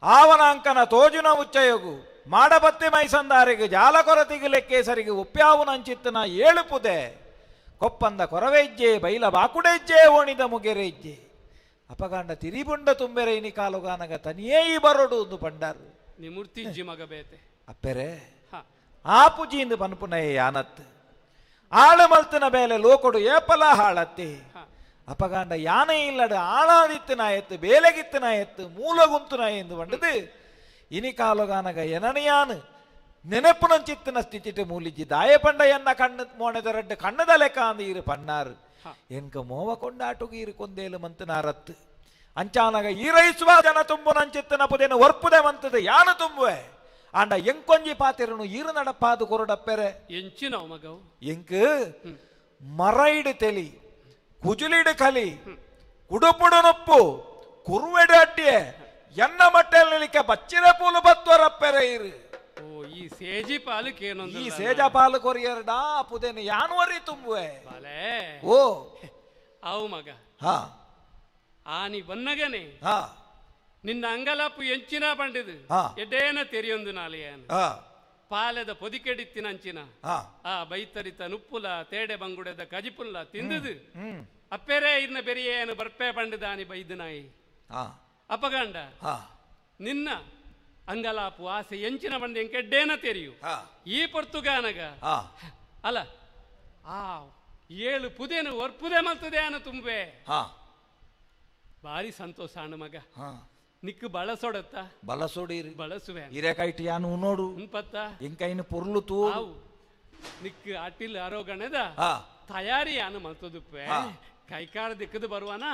ಆವನಾಂಕನ ತೋಜುನ ಉಚ್ಚಯೋಗು ಮಾಡಬತ್ತಿ ಮೈಸಂದಾರಿಗೆ ಜಾಲ ಕೊರತಿಗೆ ಲೆಕ್ಕೇಸರಿಗೆ ಉಪ್ಯಾವುನಂಚಿತ್ತನ ಏಳು ಪುದೆ ಕೊಪ್ಪಂದ ಕೊರವೆಜ್ಜೆ ಬೈಲ ಬಾಕುಡೆಜ್ಜೆ ಓಣಿದ ಮುಗೆರೆಜ್ಜೆ ಅಪಗಾಂಡ ತಿರಿಬುಂಡ ತುಂಬೆರೆ ಇನಿ ಕಾಲುಗಾನಗ ತನಿಯೇ ಈ ಬರೋಡು ಒಂದು ಪಂಡರ್ ನಿಮೂರ್ತಿ ಮಗ ಬೇತೆ ಅಪ್ಪೆರೆ ಆ ಪುಜಿಯಿಂದ ಪನ್ಪುನಯ ಯಾನತ್ ಆಳು ಮಲ್ತಿನ ಬೇಲೆ ಲೋಕೊಡು ಏಪಲ ಹಾಳತ್ತಿ ಅಪಗಾಂಡ ಯಾನೆ ಇಲ್ಲಡು ಆಳಾದಿತ್ತು ನಾಯತ್ತು ಬೇಲೆಗಿತ್ತು ನಾಯತ್ತು ಮೂಲಗುಂತು ನಾಯ ಎಂದು ಬಂಡದು ಇನಿ ಕಾಲುಗಾನಗ ಎನನಿಯಾನು ನೆನಪುನಂಚಿತ್ತಿನ ಸ್ಥಿತಿಟ್ಟು ಮೂಲಿಜ್ಜಿ ದಾಯ ಪಂಡ ಎನ್ನ ಕಣ್ಣು ಮೋಣೆದ ರಡ್ಡು ಕಣ್ಣದ ಲೆಕ್ಕ ಅಂದು ಇರು ಪನ್ನಾರು ಎನ್ಕ ಮೋವ ಕೊಂಡಾಟುಗು ಇರು ಕೊಂದೇಲು ಮಂತನಾರತ್ತು ಅಂಚಾನಗ ಈರೈಸುವ ಜನ ತುಂಬುನಂಚಿತ್ತಿನ ಪುದೇನು ಒರ್ಪುದೆ ಮಂತದ ಯಾನು ತುಂಬುವೆ ಆಂಡ ಎಂಕೊಂಜಿ ಪಾತಿರನು ಈರು ನಡಪಾದು ಕೊರಡಪ್ಪೆರೆ ಎಂಚಿನವು ಮಗವು ಎಂಕ್ ಮರೈಡು ತೆಲಿ ಕುಜುಲಿಡು ಕಲಿ ಕುಡುಪುಡು ನೊಪ್ಪು ಕುರುವೆಡು ಅಡ್ಡಿಯೆ ಎನ್ನ ಮಟ್ಟೆಲ್ ನಿಲಿಕೆ ಬಚ್ಚಿರ ಪೂಲು ಬತ್ವರಪ್ಪೆರೆ ಇರು ಓ ಈ ಸೇಜಿ ಪಾಲು ಕೇನೊಂದು ಈ ಸೇಜ ಪಾಲು ಕೊರಿಯರ್ಡಾ ಪುದೇನು ಯಾನುವರಿ ತುಂಬುವೆ ಬಾಲೆ ಓ ಅವು ಮಗ ಹಾ ಆನಿ ಬನ್ನಗನೆ ಹಾ ನಿನ್ನ ಅಂಗಲಾಪು ಎಂಚಿನ ಪಂಡಿದು ಎಡೇನ ತೆರಿಯೊಂದು ನಾಲೆಯಾನು ಪಾಲೆದ ಪೊದಿಕೆಡಿತ್ತಿನ ಅಂಚಿನ ಆ ಬೈತರಿತ ನುಪ್ಪುಲ ತೇಡೆ ಬಂಗುಡೆದ ಕಜಿಪುಲ್ಲ ತಿಂದುದು ಅಪ್ಪೆರೇ ಇರ್ನ ಬೆರಿಯೇನು ಬರ್ಪೆ ಪಂಡಿದಾನಿ ಬೈದನಾಯಿ ಅಪಗಂಡ ನಿನ್ನ ಅಂಗಲಾಪು ಆಸೆ ಎಂಚಿನ ಬಂದ ಎಂಕೆಡ್ಡೇನ ತೆರಿಯು ಈ ಪೊರ್ತುಗಾನಗ ಅಲ್ಲ ಆ ಏಳು ಪುದೇನು ಒರ್ಪುದೆ ಮಲ್ತದೆ ಅನ ತುಂಬೆ ಭಾರಿ ಸಂತೋಷ ಅಣ್ಣ ಮಗ ನಿಕ್ಕು ಬಳಸೊಡತ್ತ ಬಳಸೊಡಿರಿ ಬಳಸುವೆ ಹಿರೇಕಾಯ್ಟಿ ಯಾನು ನೋಡು ಪತ್ತ ಎಂಕೈನು ಪೊರ್ಲು ತೂ ನಿಕ್ಕು ಅಟಿಲ್ ಆರೋಗಣದ ತಯಾರಿ ಯಾನು ಮಲ್ತದುಪ್ಪೆ ಕೈಕಾರ ದಿಕ್ಕದು ಬರುವಾನ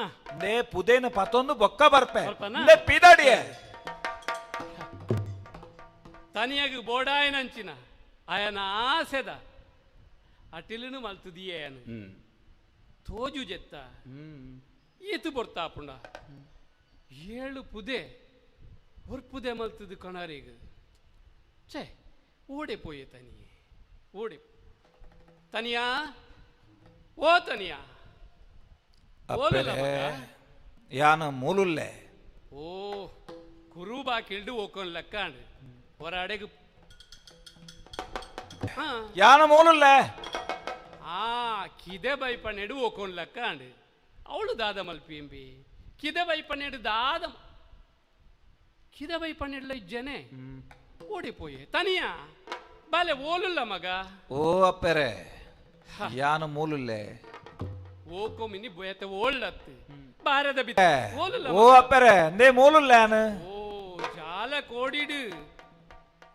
ನೇ ಪುದೇನ ಪತೊಂದು ಬೊಕ್ಕ ಬರ್ಪೆ ಲೇ ಪಿದಾಡಿಯೆ ತನಿಯಾಗ ಬೋಡಾಯನಂಚಿನ ಆಯನ ಆಸೆದ ಅಟಿಲನು ಮಲ್ತದಿಯೇನು ತೋಜು ಜೆತ್ತ ಈತು ಬರ್ತಾಪುಂಡ ಏಳು ಪುದೆ ಹೊರ್ಪುದೆ ಮಲ್ತದು ಕಣಾರಿಗ ಛೇ ಓಡೆ ಪೋಯೆ ತನಿಯೆ ಓಡೆ ತನಿಯಾ ಓ ತನಿಯಾ ಯಾನ ಮೂಲುಲ್ಲೆ ಓ ಕುರುಬಾ ಕಿಲ್ಡು ಓಕೊಂಡ್ ಲೆಕ್ಕಾಂಡು ಹೊರಾಡೆಗೆ ಯಾನ ಮೂಲುಲ್ಲೆ ಆ ಕಿದೆ ಬೈಪಣ್ಣೆಡು ಓಕೊಂಡ್ ಲೆಕ್ಕಾಂಡು ಅವಳು ದಾದ ಮಲ್ಪಿಂಬಿ ಕಿದೆ ಬೈಪಣ್ಣೆಡು ದಾದ ಕಿದೆ ಬೈಪಣ್ಣೆಡ್ಲ ಇಜ್ಜನೆ ಓಡಿ ಪೋಯೆ ತನಿಯಾ ಬಾಲೆ ಓಲುಲ್ಲ ಮಗ ಓ ಅಪ್ಪೆರೆ ಯಾನ ಮೂಲುಲ್ಲೆ ಓಕೋ ಮಿನಿ ಬೊಯತೆ ಓಳ್ಳತ್ತಿ ಬಾರದ ಬಿತ್ತ ಓಲುಲ್ಲ ಓ ಅಪ್ಪೆರೆ ನೇ ಮೂಲುಲ್ಲೆ ಓ ಜಾಲ ಕೋಡಿಡು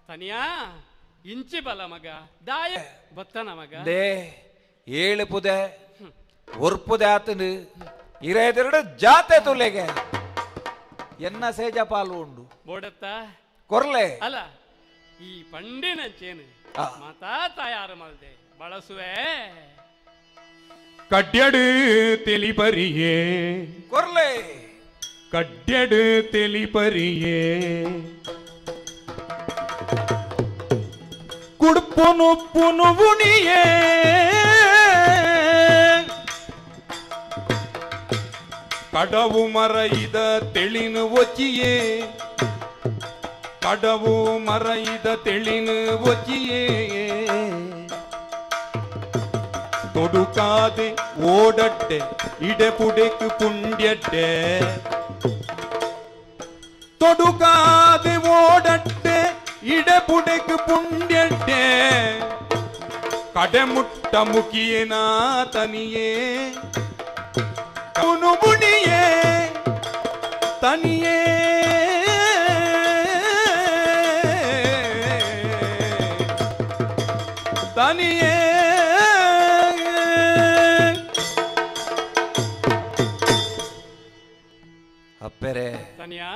ತನಿಯಾ ಇಂಚಿ ಬಲ ಮಗ ದಾಯ ಬತ್ತನ ಮಗ they ಏಳು ಪುದೆ ಒರ್ಪುದೆ ಆತನು ಇರೆದೆರಡು ಜಾತೆ ತುಲೆಗೆ ಎನ್ನ ಸೇಜ ಪಾಲು ಉಂಡು ಬೋಡತ್ತ ಕೊರ್ಲೆ ಅಲ್ಲ ಈ ಪಂಡಿನ ಚೇನು ಮಾತಾ ತಯಾರು ಮಲ್ದೆ ಬಳಸುವೆ ಕಡ್ಯಡು ತಿಳಿಪರಿಯೇ ಕೊರ್ಲೆ ಕಡ್ಯಡು ತಿಳಿಪರಿಯೇ ಕುಡ್ಪುನು ಪುನುವುಣಿಯೇ ಕಡವು ಮರೈದ ತೆಳಿನು ಒಚಿಯೇ ಕಡವು ಮರೈದ ತೆಳಿನು ಒಚಿಯೇ ತೊಡುಕಾದೆ ಓಡಟ್ಟೆ ಇಡೆಪುಡೆಕ್ ಪುಂಡ್ಯಟ್ಟೆ ತೊಡುಕಾದೆ ಓಡಟ್ಟೆ ಇಡೆಪುಡೆಕ್ ಪುಂಡ್ಯಟ್ಟೆ ಕಡೆಮುಟ್ಟ ಮುಖಿಯೇನ ತನಿಯೇ ಕುನುಬುಣಿಯೇ ತನಿಯೇ ತನಿಯೇ ಅಪ್ಪೆರೆ ತನಿಯಾ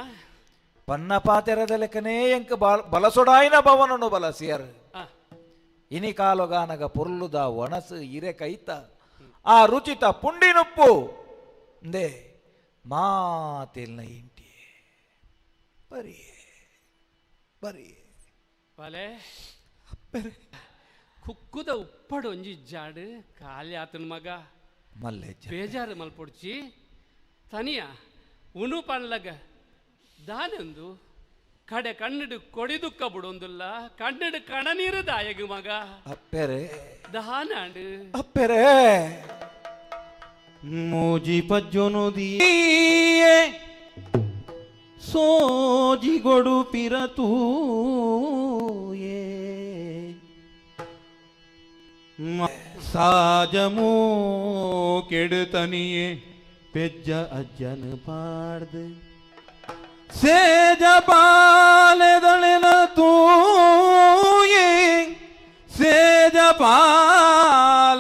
ಪನ್ನ ಪಾತೆರದ ಲೆಕ್ಕನೇ ಎಂಕ ಬಲಸೊಡಾಯಿನ ಭವನನು ಬಲಸಿಯರ್ ಇನಿ ಕಾಲುಗಾನಗ ಪೊರ್ಲುದ ಒಣಸು ಇರೆ ಕೈತ ಆ ರುಚಿತ ಪುಂಡಿನುಪ್ಪು ಅಂದೆ ಮಾತಿಲ್ನ ಇಂಟಿ ಬರಿಯೇ ಬರಿಯೇ ಬಲೆ ಕುಕ್ಕುದ ಉಪ್ಪಡು ಒಂಜಿ ಜಾಡು ಖಾಲಿ ಆತನ ಮಗ ಮಲ್ಲೆ ಬೇಜಾರು ಮಲ್ಪೊಡ್ಚಿ ತನಿಯ ಉಣು ಪನ್ಲಗ ದಾನೊಂದು ಕಡೆ ಕಣ್ಣಡು ಕೊಡಿದುಕ್ಕ ಬಿಡೊಂದುಲ್ಲ ಕಣ್ಣಡು ಕಣನೀರು ದಾಯಗು ಮಗ ಅಪ್ಪೆರೆ ದಾನಾಂಡು ಅಪ್ಪೆರೆ ಮೋಜಿ ಪಜ್ಜೊನು ದಿಯೇ ಸೋಜಿಗೊಡು ಪಿರತೂಯೇ ಸಾಜಮೋ ಕೆಡುತನಿಯೇ ಪೆಜ್ಜ ಅಜ್ಜನ ಪಾಡ್ದು ಸೇಜ ಪಾಲೆದಳೆನ ತೂಯೇ ಸೇಜ ಪಾಲನೆದಳೆನೆ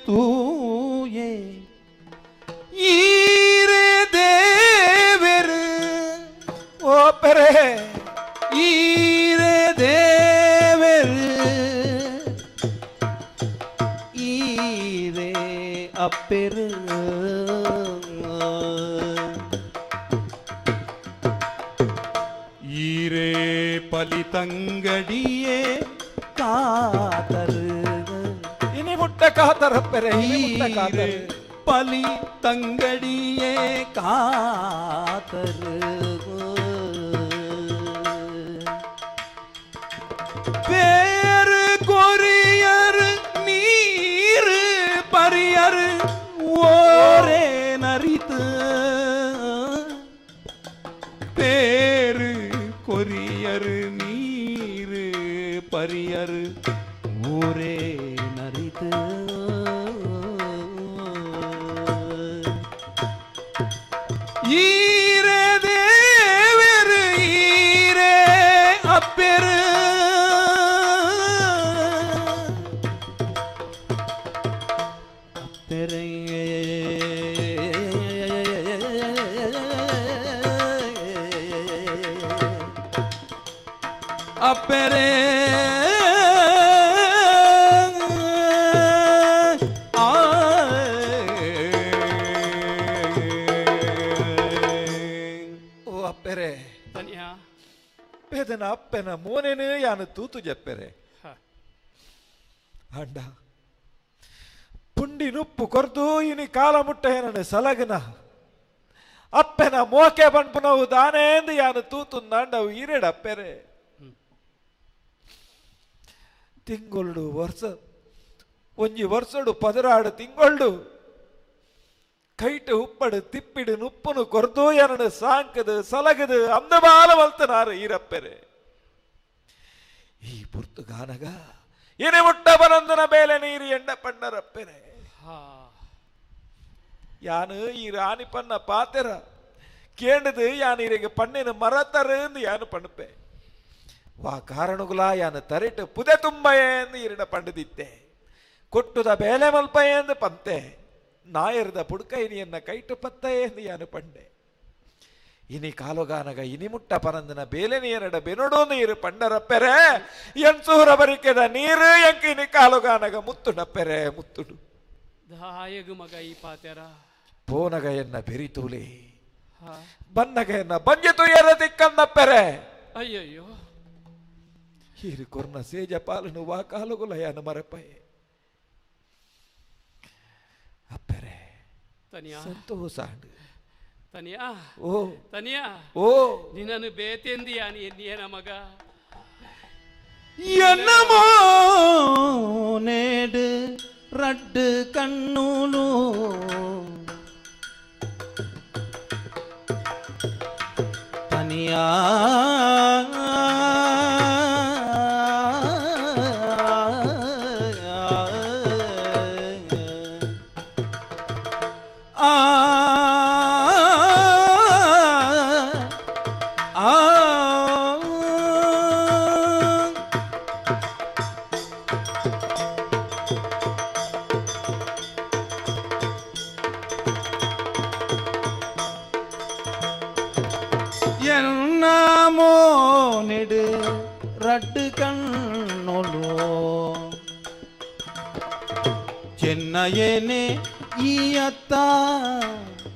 ತೂಯೇ ಈರೆ ದೇವೆರು ಓ ಪೆರೆ ಈರೆ ದೇವೆರು ಈರೆ ಅಪ್ಪೆರು ಈರೇ ಪಲಿ ತಂಗಡಿಯೇ ಕಾತರು ಇನಿ ಮುಟ್ಟ ಕಾತರಪ್ಪರೆ ಪಲಿ ತಂಗಡಿಯೇ ಕಾತರು பேரு கொரியர் நீர் பரியர் ஓரே நரித்து பேரு கொரியர் நீர் பரியர் ஓரே நரித்து ஈரே தேவரு ஈரே அப்பெரு அப்பரே ಓ ಅಪ್ಪೆರೆ ಪೇದನ ಅಪ್ಪೆನ ಮೋನೇನು ಯಾನು ತೂತು ಜಪ್ಪೆರೆ ಅಂಡ ಪುಂಡಿ ನುಪ್ಪು ಕೊರ್ದು ಇನಿ ಕಾಲ ಮುಟ್ಟ ಏನನು ಸಲಗನ ಅಪ್ಪೆನ ಮೋಕೆ ಬಣ್ಪುನವು ದಾನೇಂದು ಯಾನು ತೂತುಂದಾಂಡವು ಈರೆಡ ಅಪ್ಪೆರೆ ತಿಂಗೊಳ್ಳು ವರ್ಷ ಒಂಜಿ ವರ್ಷಡು ಪದರಾಡು ತಿಂಗೊಳ್ಳು ಕೈಟು ಉಪ್ಪಡು ತಿಪ್ಪಿಡು ನುಪ್ಪುನು ಕೊರ್ದು ಏನನು ಸಾಂಕದು ಸಲಗದು ಅಂದ ಬಾಲ ವಲ್ತನಾರು ಈರಪ್ಪೆರೆ ಈ ಪುರ್ತುಗಾನಗ ಇನಿ ಮುಟ್ಟ ಬನಂದನ ಬೇಲೆ ನೀರು ಎಂಡ ಪಣ್ಣರಪ್ಪೆರೆ ಯಾನು ಈ ರಾಣಿ ಪನ್ನ ಪಾತೆರ ಕೇಂಡದು ಯಾನು ಇರಿಗೆ ಪಣ್ಣಿನ ಮರತರು ಯಾನು ಪಣ್ಣಪೆ ವಾ ಕಾರಣಗುಲ ಯಾನು ತರಿಟು ಪುದೆ ತುಂಬಯೇಂದು ಇರಿಡ ಪಂಡದಿತ್ತೆ ಕೊಟ್ಟುದ ಬೇಲೆ ಮಲ್ಪಯೇಂದು ಪಂತೆ ನಾಯರದ ಪುಡ್ಕೈನಿಯನ್ನ ಕೈಟು ಪತ್ತಯೇಂದು ಯಾನು ಪಂಡೆ ಇನಿ ಕಾಲುಗಾನಗ ಇನಿ ಮುಟ್ಟ ಪರಂದನ ಬೇಲೆ ನೀರಡ ಬೆನೊಡು ನೀರು ಪಂಡರಪ್ಪೆರೆ ಎನ್ಸೂರ ಬರಿಕೆದ ನೀರು ಎಂಕ ಇನಿ ಕಾಲುಗಾನಗ ಮುತ್ತುಡಪ್ಪೆರೆ ಮುತ್ತುಡು ದಾಯಗು ಮಗ ಈ ಪಾತೆರ ಪೋನಗ ಎನ್ನ ಬೆರಿತೂಲಿ ಬನ್ನಗ ಎನ್ನ ಬಂಜಿತು ಎರ ದಿಕ್ಕಂದಪ್ಪೆರೆ ಅಯ್ಯಯ್ಯೋ ಹೀರು ಕೊರ್ನ ಸೇಜ ಪಾಲನು ವಾ ಕಾಲುಗುಲ ಯಾನು ಮರಪಯೆ ಅಪ್ಪೆರೆ ತನಿಯಾ ಸಂತೋಷ ತನಿಯಾ ಓ ತನಿಯಾ ಓ ನಿನ್ನನ್ನು ಬೇತೆಂದಿಯಾ ನೀನ ಮಗ என்னமோ நேடு ரட்டு கண்ணூலு தனியா ಆ ಆ என்னமோ நெடு ரட்டு கண்ணொலோ சென்னையனே ஈயத்தா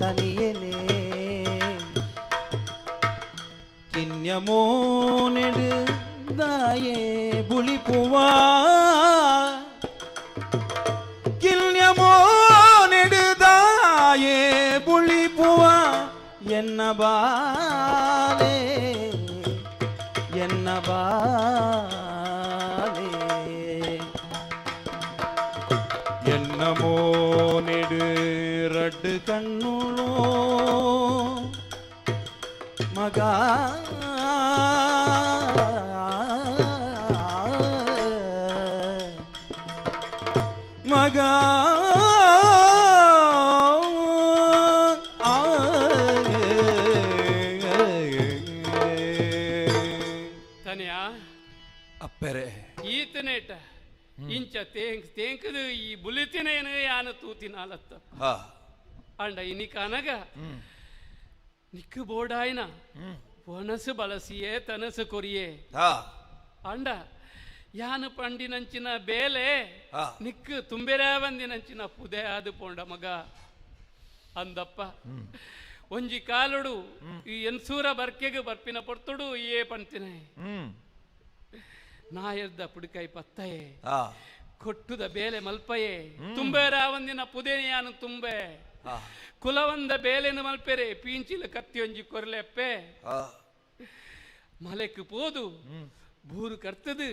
தனியனே கிண்யமோ நெடு தாயே புலிப்புவா கிண்யமோ நெடுதாயே புலிப்புவா என்ன பாலே என்ன பாலே என்னமோ நெடு ரட்டு கண்ணுளோ மகா மகா ತನಿಯಾ ಅಪ್ಪೆರೆ ಈತನೇಟ ಇಂಚ ತೇಂಕ್ ತೇಂಕದು ಈ ಬುಲಿತಿನೇನು ಯಾನು ತೂತಿನಾಲತ್ತ ಹಾ ಅಂಡ ಇನಿ ಕಾನಗ ನಿಕ್ಕು ಬೋಡಾಯ್ನ ಒಣಸು ಬಳಸಿಯೇ ತನಸು ಕೊರಿಯೇ ಹಾ ಅಂಡ ಯಾನು ಪಂಡಿನಂಚಿನ ಬೇಲೆ ಹಾ. ನಿಕ್ಕು ತುಂಬೆರೇ ಬಂದಿನಂಚಿನ ಪುದೆ ಆದು ಪೋಂಡ ಮಗ ಅಂದಪ್ಪ ಒಂಜಿ ಕಾಲುಡು ಈ ಎನ್ಸೂರ ಬರ್ಕೆಗೆ ಬರ್ಪಿನ ಪೊರ್ತುಡು ಏ ಪಂತಿನ ನಾಯರ್ದ ಪುಡಿಕೈ ಪತ್ತಯೆ ಕೊಟ್ಟುದ ಬೇಲೆ ಮಲ್ಪಯೆ ತುಂಬೆರಾವಂದಿನ ಪುದೇನಿಯಾನು ತುಂಬೆ ಕುಲವಂದ ಬೇಲೆನು ಮಲ್ಪೆರೆ ಪೀಂಚಿಲ ಕತ್ತಿಯೊಂಜಿ ಕೊರ್ಲೆಪ್ಪೆ ಮಲೆಕ್ ಪೋದು ಬೂರು ಕರ್ತದು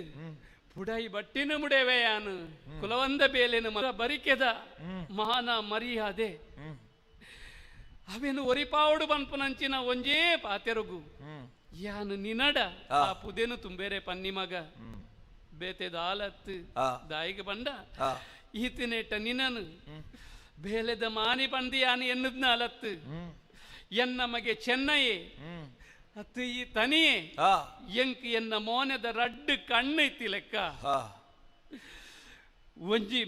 ಪುಡೈ ಬಟ್ಟಿನ ಮುಡೆವೆಯಾನು ಕುಲವಂದ ಬೇಲೆನು ಮರ ಬರಿಕೆದ ಮಹಾನ ಮರಿಯಾದೆ ಅವೇನು ಒರಿಪಾವಡು ಬನ್ಪುನಂಚಿನ ಒಂಜೇ ಪಾತೆರುಗು ಯಾನು ನಿನಡ ಆ ಪುದೇನು ತುಂಬೇರೆ ಪನ್ನಿ ಮಗ ಬೇತೆ ದಾಲತ್ತು ದಾಯಿಗೆ ಬಂಡ ಈತನೇಟ ನಿನನು ಬೇಲೆದ ಮಾನಿ ಬಂದು ಯಾನು ಎನ್ನದ್ನ ಅಲತ್ತು ಎನ್ನ ಮಗೆ ಚೆನ್ನಯೇ ಅತ್ತು ಈ ತನಿಯೇ ಎಂಕ್ ಎನ್ನ ಮೋನೆದ ರಡ್ಡು ಕಣ್ಣು ಇತ್ತಿ ಲೆಕ್ಕ ಒಂಜಿ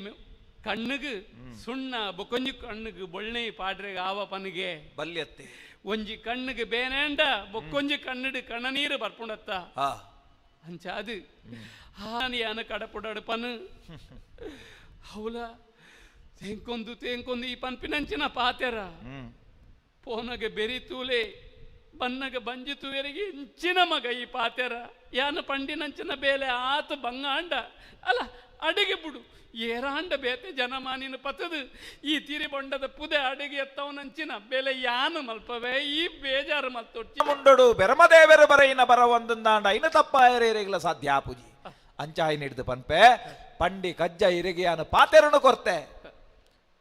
ಕಣ್ಣುಗು ಸುಣ್ಣ ಬೊಕೊಂಜಿ ಕಣ್ಣುಗು ಬೊಳ್ಳೆ ಪಾಡ್ರೆ ಆವ ಪನಿಗೆ ಬಲ್ಯತ್ತೆ ಒಂಜಿ ಕಣ್ಣುಗೆ ಬೇನೇಂಡ ಬೊಕ್ಕೊಂಜಿ ಕಣ್ಣುಡು ಕಣ್ಣನೀರು ಬರ್ಪುಂಡತ್ತ ಅಂಚ ಅದು ಹಾನಿಯಾನ ಕಡಪುಡಾಡು ಪನು ಹೌಲ ತೇಂಕೊಂದು ತೇಂಕೊಂದು ಈ ಪನ್ಪಿನಂಚಿನ ಪಾತೆರ ಪೋನಗೆ ಬೆರಿತೂಲೆ ಬನ್ನಗ ಬಂಜಿ ತೂವೆರಿಗೆ ಇಂಚಿನ ಮಗ ಈ ಪಾತೆರ ಯಾನ ಪಂಡಿನಂಚಿನ ಬೇಲೆ ಆತ ಬಂಗಾಂಡ ಅಲ್ಲ ಅಡಿಗೆ ಬಿಡು ಏರಾಂಡ ಬೇತೆ ಜನಮಾನಿನ ಪತದು ಈ ತಿರಿ ಬೊಂಡದ ಪುದೆ ಅಡಿಗೆ ಎತ್ತವನಂಚಿನ ಬೆಲೆ ಯಾನು ಮಲ್ಪವೇ ಈ ಬೇಜಾರು ಮಲ್ತೊಟ್ಟಿ ಮುಂಡಡು ಬೆರಮದೇವರು ಬರೈನ ಬರ ಒಂದೊಂದಾಂಡ ಐನ ತಪ್ಪಾಯರೇರೆಗ್ಲ ಸಾಧ್ಯ ಪೂಜಿ ಅಂಚಾಯಿ ಹಿಡಿದು ಪನ್ಪೆ ಪಂಡಿ ಕಜ್ಜ ಇರಿಗೆಯಾನು ಪಾತೆರನು ಕೊರ್ತೆ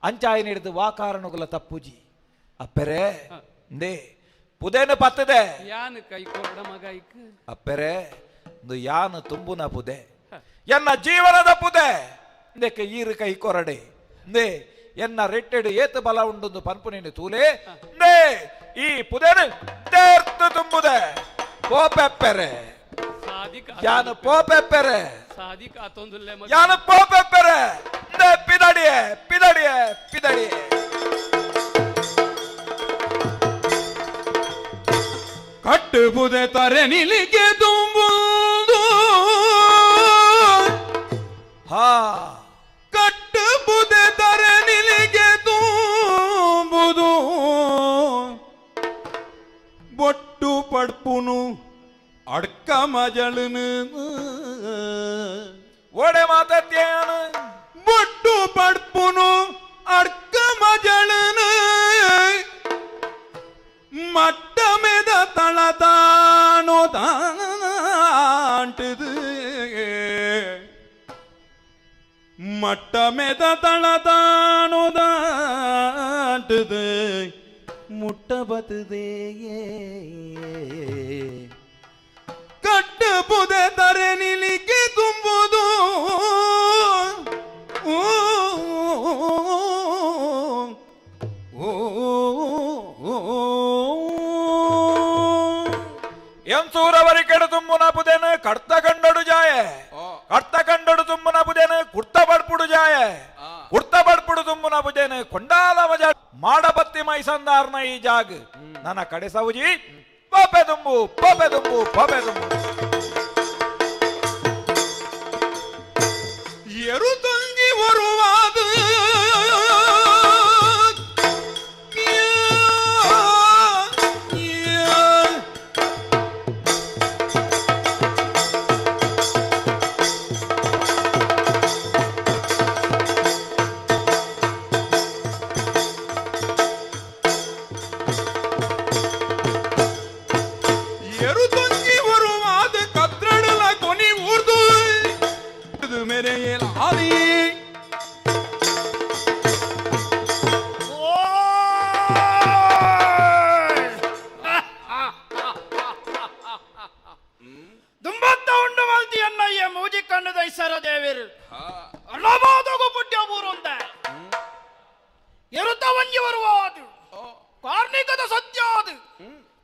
ಅಂಚಾಯಿ ಹಿಡಿದು ವಾಕಾರನುಗುಲ ತಪ್ಪುಜಿ ಅಪ್ಪೆರೆ ನೇ ಪುದೇನು ಪತ್ತದೆ ಯಾನು ಕೈ ಕೊರಡ ಮಗ ಇಕ್ ಅಪ್ಪೆರೆ ಯಾನು ತುಂಬುನ ಪುದೆ ಎನ್ನ ಜೀವನದ ಪುದೆ ಇಂದಕ್ಕೆ ಈರು ಕೈ ಕೊರಡೆ ನೇ ಎನ್ನ ರೆಟ್ಟೆಡು ಏತು ಬಲ ಉಂಡೊಂದು ಪನ್ಪು ನೀನು ತೂಲೆ ನೇ ಈ ಪುದೇನು ತೇರ್ತು ತುಂಬುದೆ ಪೋಪೆಪ್ಪೆರೆ ಯಾನು ಪೋಪೆಪ್ಪೆರೆ ಯಾನು ಪೋಪೆಪ್ಪೆರೆ ನೇ ಪಿದಡಿಯೆ ಪಿದಡಿಯೆ ಪಿದಡಿಯೆ ಕಟ್ಟು ಪುದೆ ತರೆ ನಿಲಿಗೆ ತುಂಬುದು ಹಾ ಕಟ್ಟು ಪುದೆ ತರೆ ನಿಲಿಗೆ ತುಂಬುದು ಬೊಟ್ಟು ಪಡ್ಪುನು ಅಡ್ಕ ಮಜಳನು ಓಡೆ ಮಾತತ್ಯಾನು ಬೊಟ್ಟು ಪಡ್ಪುನು ಅಡ್ಕ ಮಜಳನು ಮಟ್ಟಮೆದ ತಳತಾನೋ ತಾಂಟದು ಮಟ್ಟಮೆದ ತಳತಾನೋ ತಾಂಟದು ಮುಟ್ಟ ಬತದೆ ಕಟ್ಟು ಪುದೆ ತರೆ ನಿಲಿಗೆ ತುಂಬುದು ಎಂಸೂರವರಿ ಕೆಡು ತುಂಬುನ ಪುದೇನು ಕಡ್ತ ಕಂಡಡು ಜಾಯೆ ಕಡ್ತ ಕಂಡಡು ತುಂಬುನ ಪುದೇನು ಕುರ್ತ ಬಡ್ಪುಡು ಜಾಯೆ ಕುರ್ತ ಬಡ್ಪುಡು ತುಂಬುನ ಪುದೇನು ಕೊಂಡಾಲ ಮಜ ಮಾಡಬತ್ತಿ ಮೈಸಂದಾರ್ನ ಈ ಜಾಗ್ ನನ್ನ ಕಡೆ ಸೌಜಿ ಪೋಪೆ ತುಂಬು ಪೋಪೆ ತುಂಬು ಪೋಪೆ ತುಂಬು ಎರು ತಂಗಿ ಬರುವಾದ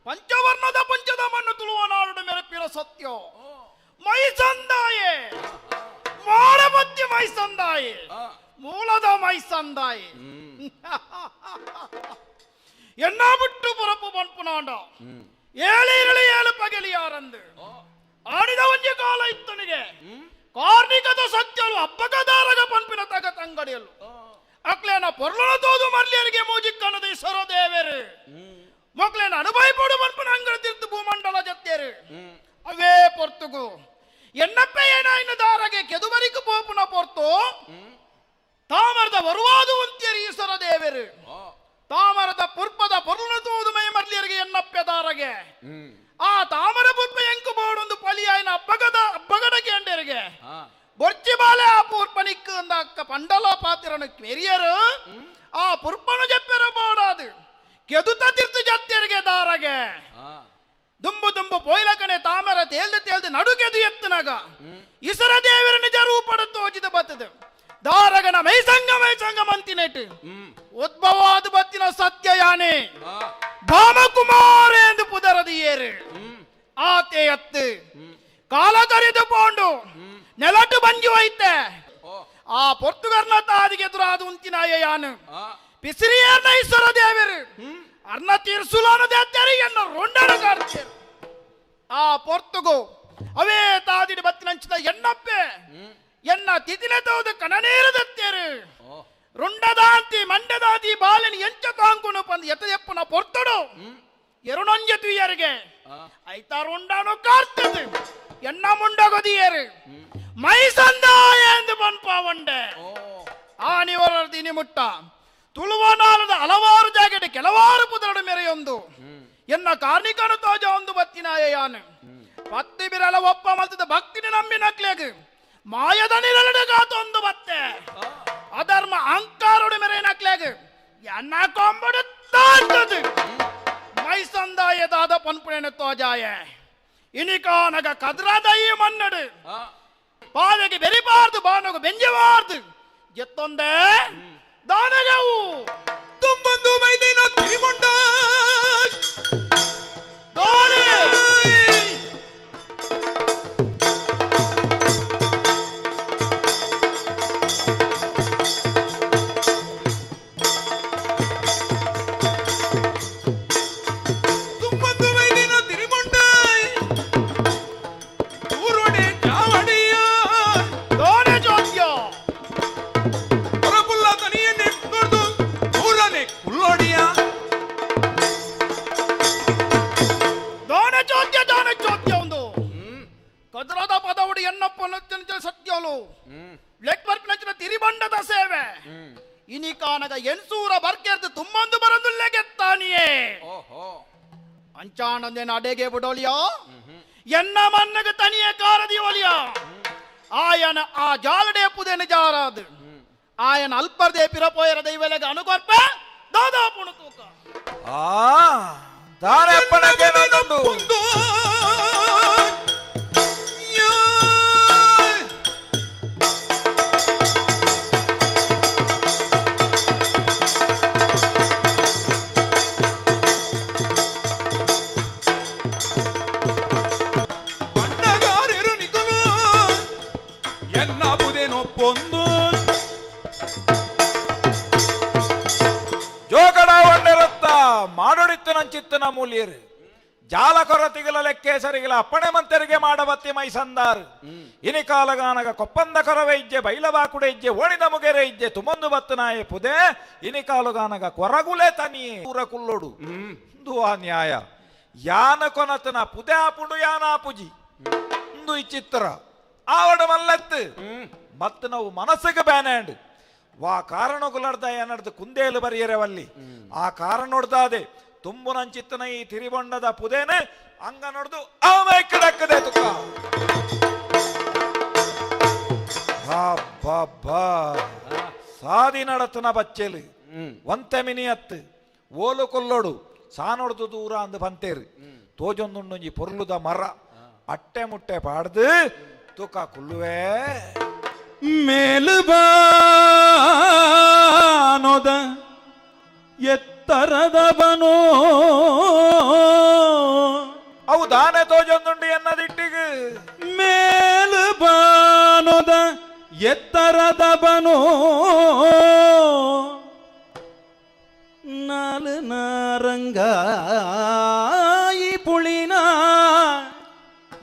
ಪಂಚವರ್ಣದ ಪಂಚದ ಮಣ್ಣು ತುಳುವ ನಾಡು ಮೆರಪಿರ ಸತ್ಯ ಮೈಸಂದಾಯೆ ಮಾಡಬತ್ತಿ ಮೈಸಂದಾಯೆ ಮೂಲದ ಮೈಸಂದಾಯೆ ಎನ್ನ ಬಿಟ್ಟು ಪುರಪು ಪನ್ಪುನಾಂಡ ಏಳು ಇರಳಿ ಏಳು ಪಗಲಿ ಯಾರಂದು ಆಡಿದ ಒಂಜಿ ಕಾಲ ಇತ್ತನಿಗೆ ಕಾರ್ಣಿಕದ ಸತ್ಯಲು ಹಬ್ಬಕದಾರಗ ಪನ್ಪಿನ ತಗ ತಂಗಡಿಯಲು ಅಕ್ಲೇನ ಪೊರ್ಲನ ತೋದು ಮರ್ಲಿಯರಿಗೆ ಮೂಜಿಕ್ಕನದ ಈಶ್ವರ ದೇವರು ಮಕ್ಳೇನ ಅನುಭವಿಪಡು ಪನ್ಪಿನ ಅಂಗಡಿ ತೀರ್ತು ಭೂಮಂಡಲ ಜತ್ತೇರು ಅವೇ ಪೊರ್ತುಗು ಎನ್ನಪ್ಪೆ ಏನಾಯಿನ ದಾರಗೆ ಕೆದುಬರಿಕು ಪೋಪುನ ಪೊರ್ತು ತಾಮರದ ವರುವಾದು ಉಂತ್ಯರಿ ಈಶ್ವರ ದೇವರು ತಾಮರದ ಪುರ್ಪದ ಪೊರ್ಲುನ ತೂದು ಮೈ ಮರ್ಲಿಯರಿಗೆ ಎನ್ನಪ್ಪೆ ದಾರಗೆ ಆ ತಾಮರ ಪುರ್ಪ ಎಂಕು ಬೋಡೊಂದು ಪಲಿಯಾಯಿನ ಅಬ್ಬಗದ ಅಬ್ಬಗಡ ಕೇಂಡರಿಗೆ ಬೊರ್ಚಿ ಬಾಲೆ ಆ ಪೂರ್ಪನಿಕ್ಕು ಅಂದ ಅಕ್ಕ ಪಂಡಲ ಪಾತಿರನು ಮೆರಿಯರು ಆ ಪುರ್ಪನು ಜಪ್ಪೆರ ಬೋಡಾದು ಕೆದುತ ತಿರ್ತು ಜತ್ತೆರಿಗೆ ದಾರಗೆ ದುಂಬು ದುಂಬು ಪೋಯ್ಲಕಣೆ ತಾಮರ ತೇಲ್ದು ತೇಲ್ದು ನಡುಗೆದು ಎತ್ತನಾಗ ಇಸರ ದೇವರ ನಿಜ ರೂಪಡ ತೋಜಿದ ಬತ್ತದ ದಾರಗನ ಮೈಸಂಗ ಮೈಸಂಗ ಮಂತಿನೆಟ್ ಉದ್ಭವಾದ ಬತ್ತಿನ ಸತ್ಯ ಯಾನೆ ಭಾಮಕುಮಾರ ಎಂದು ಪುದರದು ಏರು ಆತೆ ಎತ್ತು ಕಾಲ ಕರೆದು ಪೋಂಡು ನೆಲಟು ಬಂಜಿ ಹೋಯ್ತೆ ಆ ಪೊರ್ತುಗರ್ನ ತಾದಿಗೆ ಎದುರಾದ ಉಂತಿನಾಯ ಯಾನು ಪಿಸಿರಿಯರ್ನ ಈಶ್ವರ ದೇವರು ಅರ್ಣ ತೀರ್ಸುಲಾನು ದೇತ್ತರಿ ಎನ್ನ ರೊಂಡನ ಕಾಡ್ತೇರು ಆ ಪೊರ್ತುಗು ಅವೇ ತಾದಿಡಿ ಬತ್ತಿನಂಚಿದ ಎಣ್ಣಪ್ಪೆ ಎನ್ನ ತಿಥಿನೆ ತೋದು ಕಣನೀರು ದತ್ತೇರು ರುಂಡದಾಂತಿ ಮಂಡದಾಂತಿ ಬಾಲಿನ ಎಂಚ ತಾಂಕುನು ಪಂದು ಎತ್ತದೆಪ್ಪನ ಪೊರ್ತುಡು ಎರುಣೊಂಜೆ ತುಯ್ಯರಿಗೆ ಐತಾ ರುಂಡನು ಕಾರ್ತದು ಎನ್ನ ಮುಂಡಗೊದಿಯರು ಮೈಸಂದಾಯ ಎಂದು ಪನ್ಪಾವಂಡೆ ಆ ನಿವರದಿನಿ ಮುಟ್ಟ ತುಳುವನಾಳದ ಹಲವಾರು ಜಾಗೆಡೆ ಕೆಲವಾರು ಪುದರಡು ಮೆರೆಯೊಂದು ಎನ್ನ ಕಾರ್ಣಿಕನು ತೋಜ ಒಂದು ಬತ್ತಿನಾಯ ಯಾನು ಪತ್ತಿ ಬಿರಲ ಒಪ್ಪ ಮಲ್ತದ ಭಕ್ತಿನ ನಂಬಿ ನಕ್ಲೇಗ್ ಮಾಯದ ನಿರಳಡೆ ಗಾತೊಂದು ಬತ್ತೆ ಅಧರ್ಮ ಅಹಂಕಾರಡು ಮೆರೆ ನಕ್ಲೇಗ್ ಎನ್ನ ಕೊಂಬಡು ತಾಳ್ತದು ಮೈಸಂದಾಯದಾದ ಪನ್ಪುಣೆನ ತೋಜಾಯ ಇನಿಕಾನಗ ಕದ್ರಾದ ಈ ಮನ್ನಡು ಪಾದೆಗೆ ಬೆರಿಬಾರ್ದು ಬಾನಗು ಬೆಂಜಬಾರ್ದು ಎತ್ತೊಂದೇ ದಾನಗವು ತುಂಬಂದು ಮೈದಿನ ತಿರಿಗೊಂಡ ದಾನೆ ತುಂಬಂದು ಮೈದಿನ ತಿರಿಗೊಂಡ ಊರೊಡೆ ಚಾವಡಿಯ ದಾನೆ ಜೋತ್ಯ ಹೊರಪುಲ್ಲ ತನಿಯನ್ನೇ ನೋಡ್ದು ಊರನೆ ಕುಲ್ಲೋಡಿಯ ದಾನೆ ಚೋದ್ಯ ದಾನೆ ಚೋದ್ಯ ಒಂದು ಕದ್ರದ ಪದವುಡಿ ಎನ್ನಪ್ಪನ ಸತ್ಯಲು ನೆಟ್ವರ್ಕ್ ನಂಚಿನ ತಿರಿಬಂಡದ ಸೇವೆ ಇನಿಕಾನಗ ಎನ್ಸೂರ ಬರ್ಕೆರ್ದು ತುಂಬೊಂದು ಬರಂದುಲ್ಲೆ ಗೆತ್ತಾನಿಯೇ ಅಂಚಾನಂದೇನ ಅಡೆಗೆ ಬಿಡೋಲಿಯೋ ಎನ್ನ ಮನ್ನಗ ತನಿಯೇ ಕಾರದಿ ಒಲಿಯ ಆಯನ ಆ ಜಾಲಡೆ ಪುದೇನ ಜಾರಾದು ಆಯನ ಅಲ್ಪರ್ದೆ ಪಿರಪೋಯರ ದೈವಲೆಗ ಅನುಗೊರ್ಪ ದಾದಾ ಪುಣ ತೂಕ ಆ ದಾರೆಪ್ಪನಗೆ ನಂದು ಬಣ್ಣಗಾರರು ನಿಕುಲು ಎನ್ನ ಬುದೇನೊಪ್ಪೊಂದು ಜೋಗಡ ಒಳ್ಳೆರತ್ತ ಮಾಡೋಡಿತ್ತು ನಂಚಿತ್ತನ ಮೂಲ್ಯರು ಜಾಲ ಕೊರತಿಗಲ ಲೆಕ್ಕೆ ಸರಿಗಿಲ ಅಪ್ಪಣೆ ಮಂತೆರಿಗೆ ಮಾಡಬತ್ತಿ ಮೈಸಂದಾರ್ ಇನಿ ಕಾಲಗಾನಗ ಕೊಪ್ಪಂದ ಕೊರವೆ ಇಜ್ಜೆ ಬೈಲಬಾಕುಡೆ ಇಜ್ಜೆ ಓಣಿದ ಮುಗೆರೆ ಇಜ್ಜೆ ತುಮಂದು ಬತ್ತನಾಯೆ ಪುದೆ ಇನಿ ಕಾಲುಗಾನಗ ಕೊರಗುಲೆ ತನಿ ಊರ ಕುಲ್ಲೋಡು ಇಂದು ಆ ನ್ಯಾಯ ಯಾನ ಕೊನತನ ಪುದೆ ಆಪುಂಡು ಯಾನ ಆಪುಜಿ ಇಂದು ಈ ಚಿತ್ರ ಆವಡ ಮಲ್ಲತ್ತು ಮತ್ತು ನಾವು ಮನಸ್ಸಿಗೆ ಬ್ಯಾನ್ಯಾಂಡ್ ವಾ ಕಾರಣಗುಲರ್ದ ಏನರ್ದು ಕುಂದೇಲು ಬರಿಯರವಲ್ಲಿ ಆ ಕಾರಣೊಡ್ದಾದೆ ತುಂಬು ನಂಚಿತ್ತನ ಈ ತಿರಿಬೊಂಡದ ಪುದೇನೆ ಅಂಗ ನೋಡ್ದು ಆಮೈಕಡಕ್ಕದೆ ತುಕ್ಕ ಬಾ ಸಾದಿ ನಡತನ ಬಚ್ಚೆಲು ಒಂತೆ ಮಿನಿ ಅತ್ತು ಓಲು ಕೊಲ್ಲೋಡು ಸಾನೊಡ್ದು ದೂರ ಅಂದು ಬಂತೇರು ತೋಜೊಂದುಂಡೊಂಜಿ ಪೊರ್ಲುದ ಮರ ಅಟ್ಟೆ ಮುಟ್ಟೆ ಪಾಡ್ದು ತುಕ ಕುಲ್ಲುವೆ ಮೇಲುಬಾನೋದ ಎತ್ತರದ ಬನೋ ಅವು ದಾನೆ ತೋಜೊಂದುಂಡು ಎನ್ನದಿಟ್ಟಿಗೆ ಮೇಲುಬಾನೋದ ಎತ್ತರದ ಬನೋ ನಾಲು ನಾರಂಗಾಯಿ ಪುಳಿನ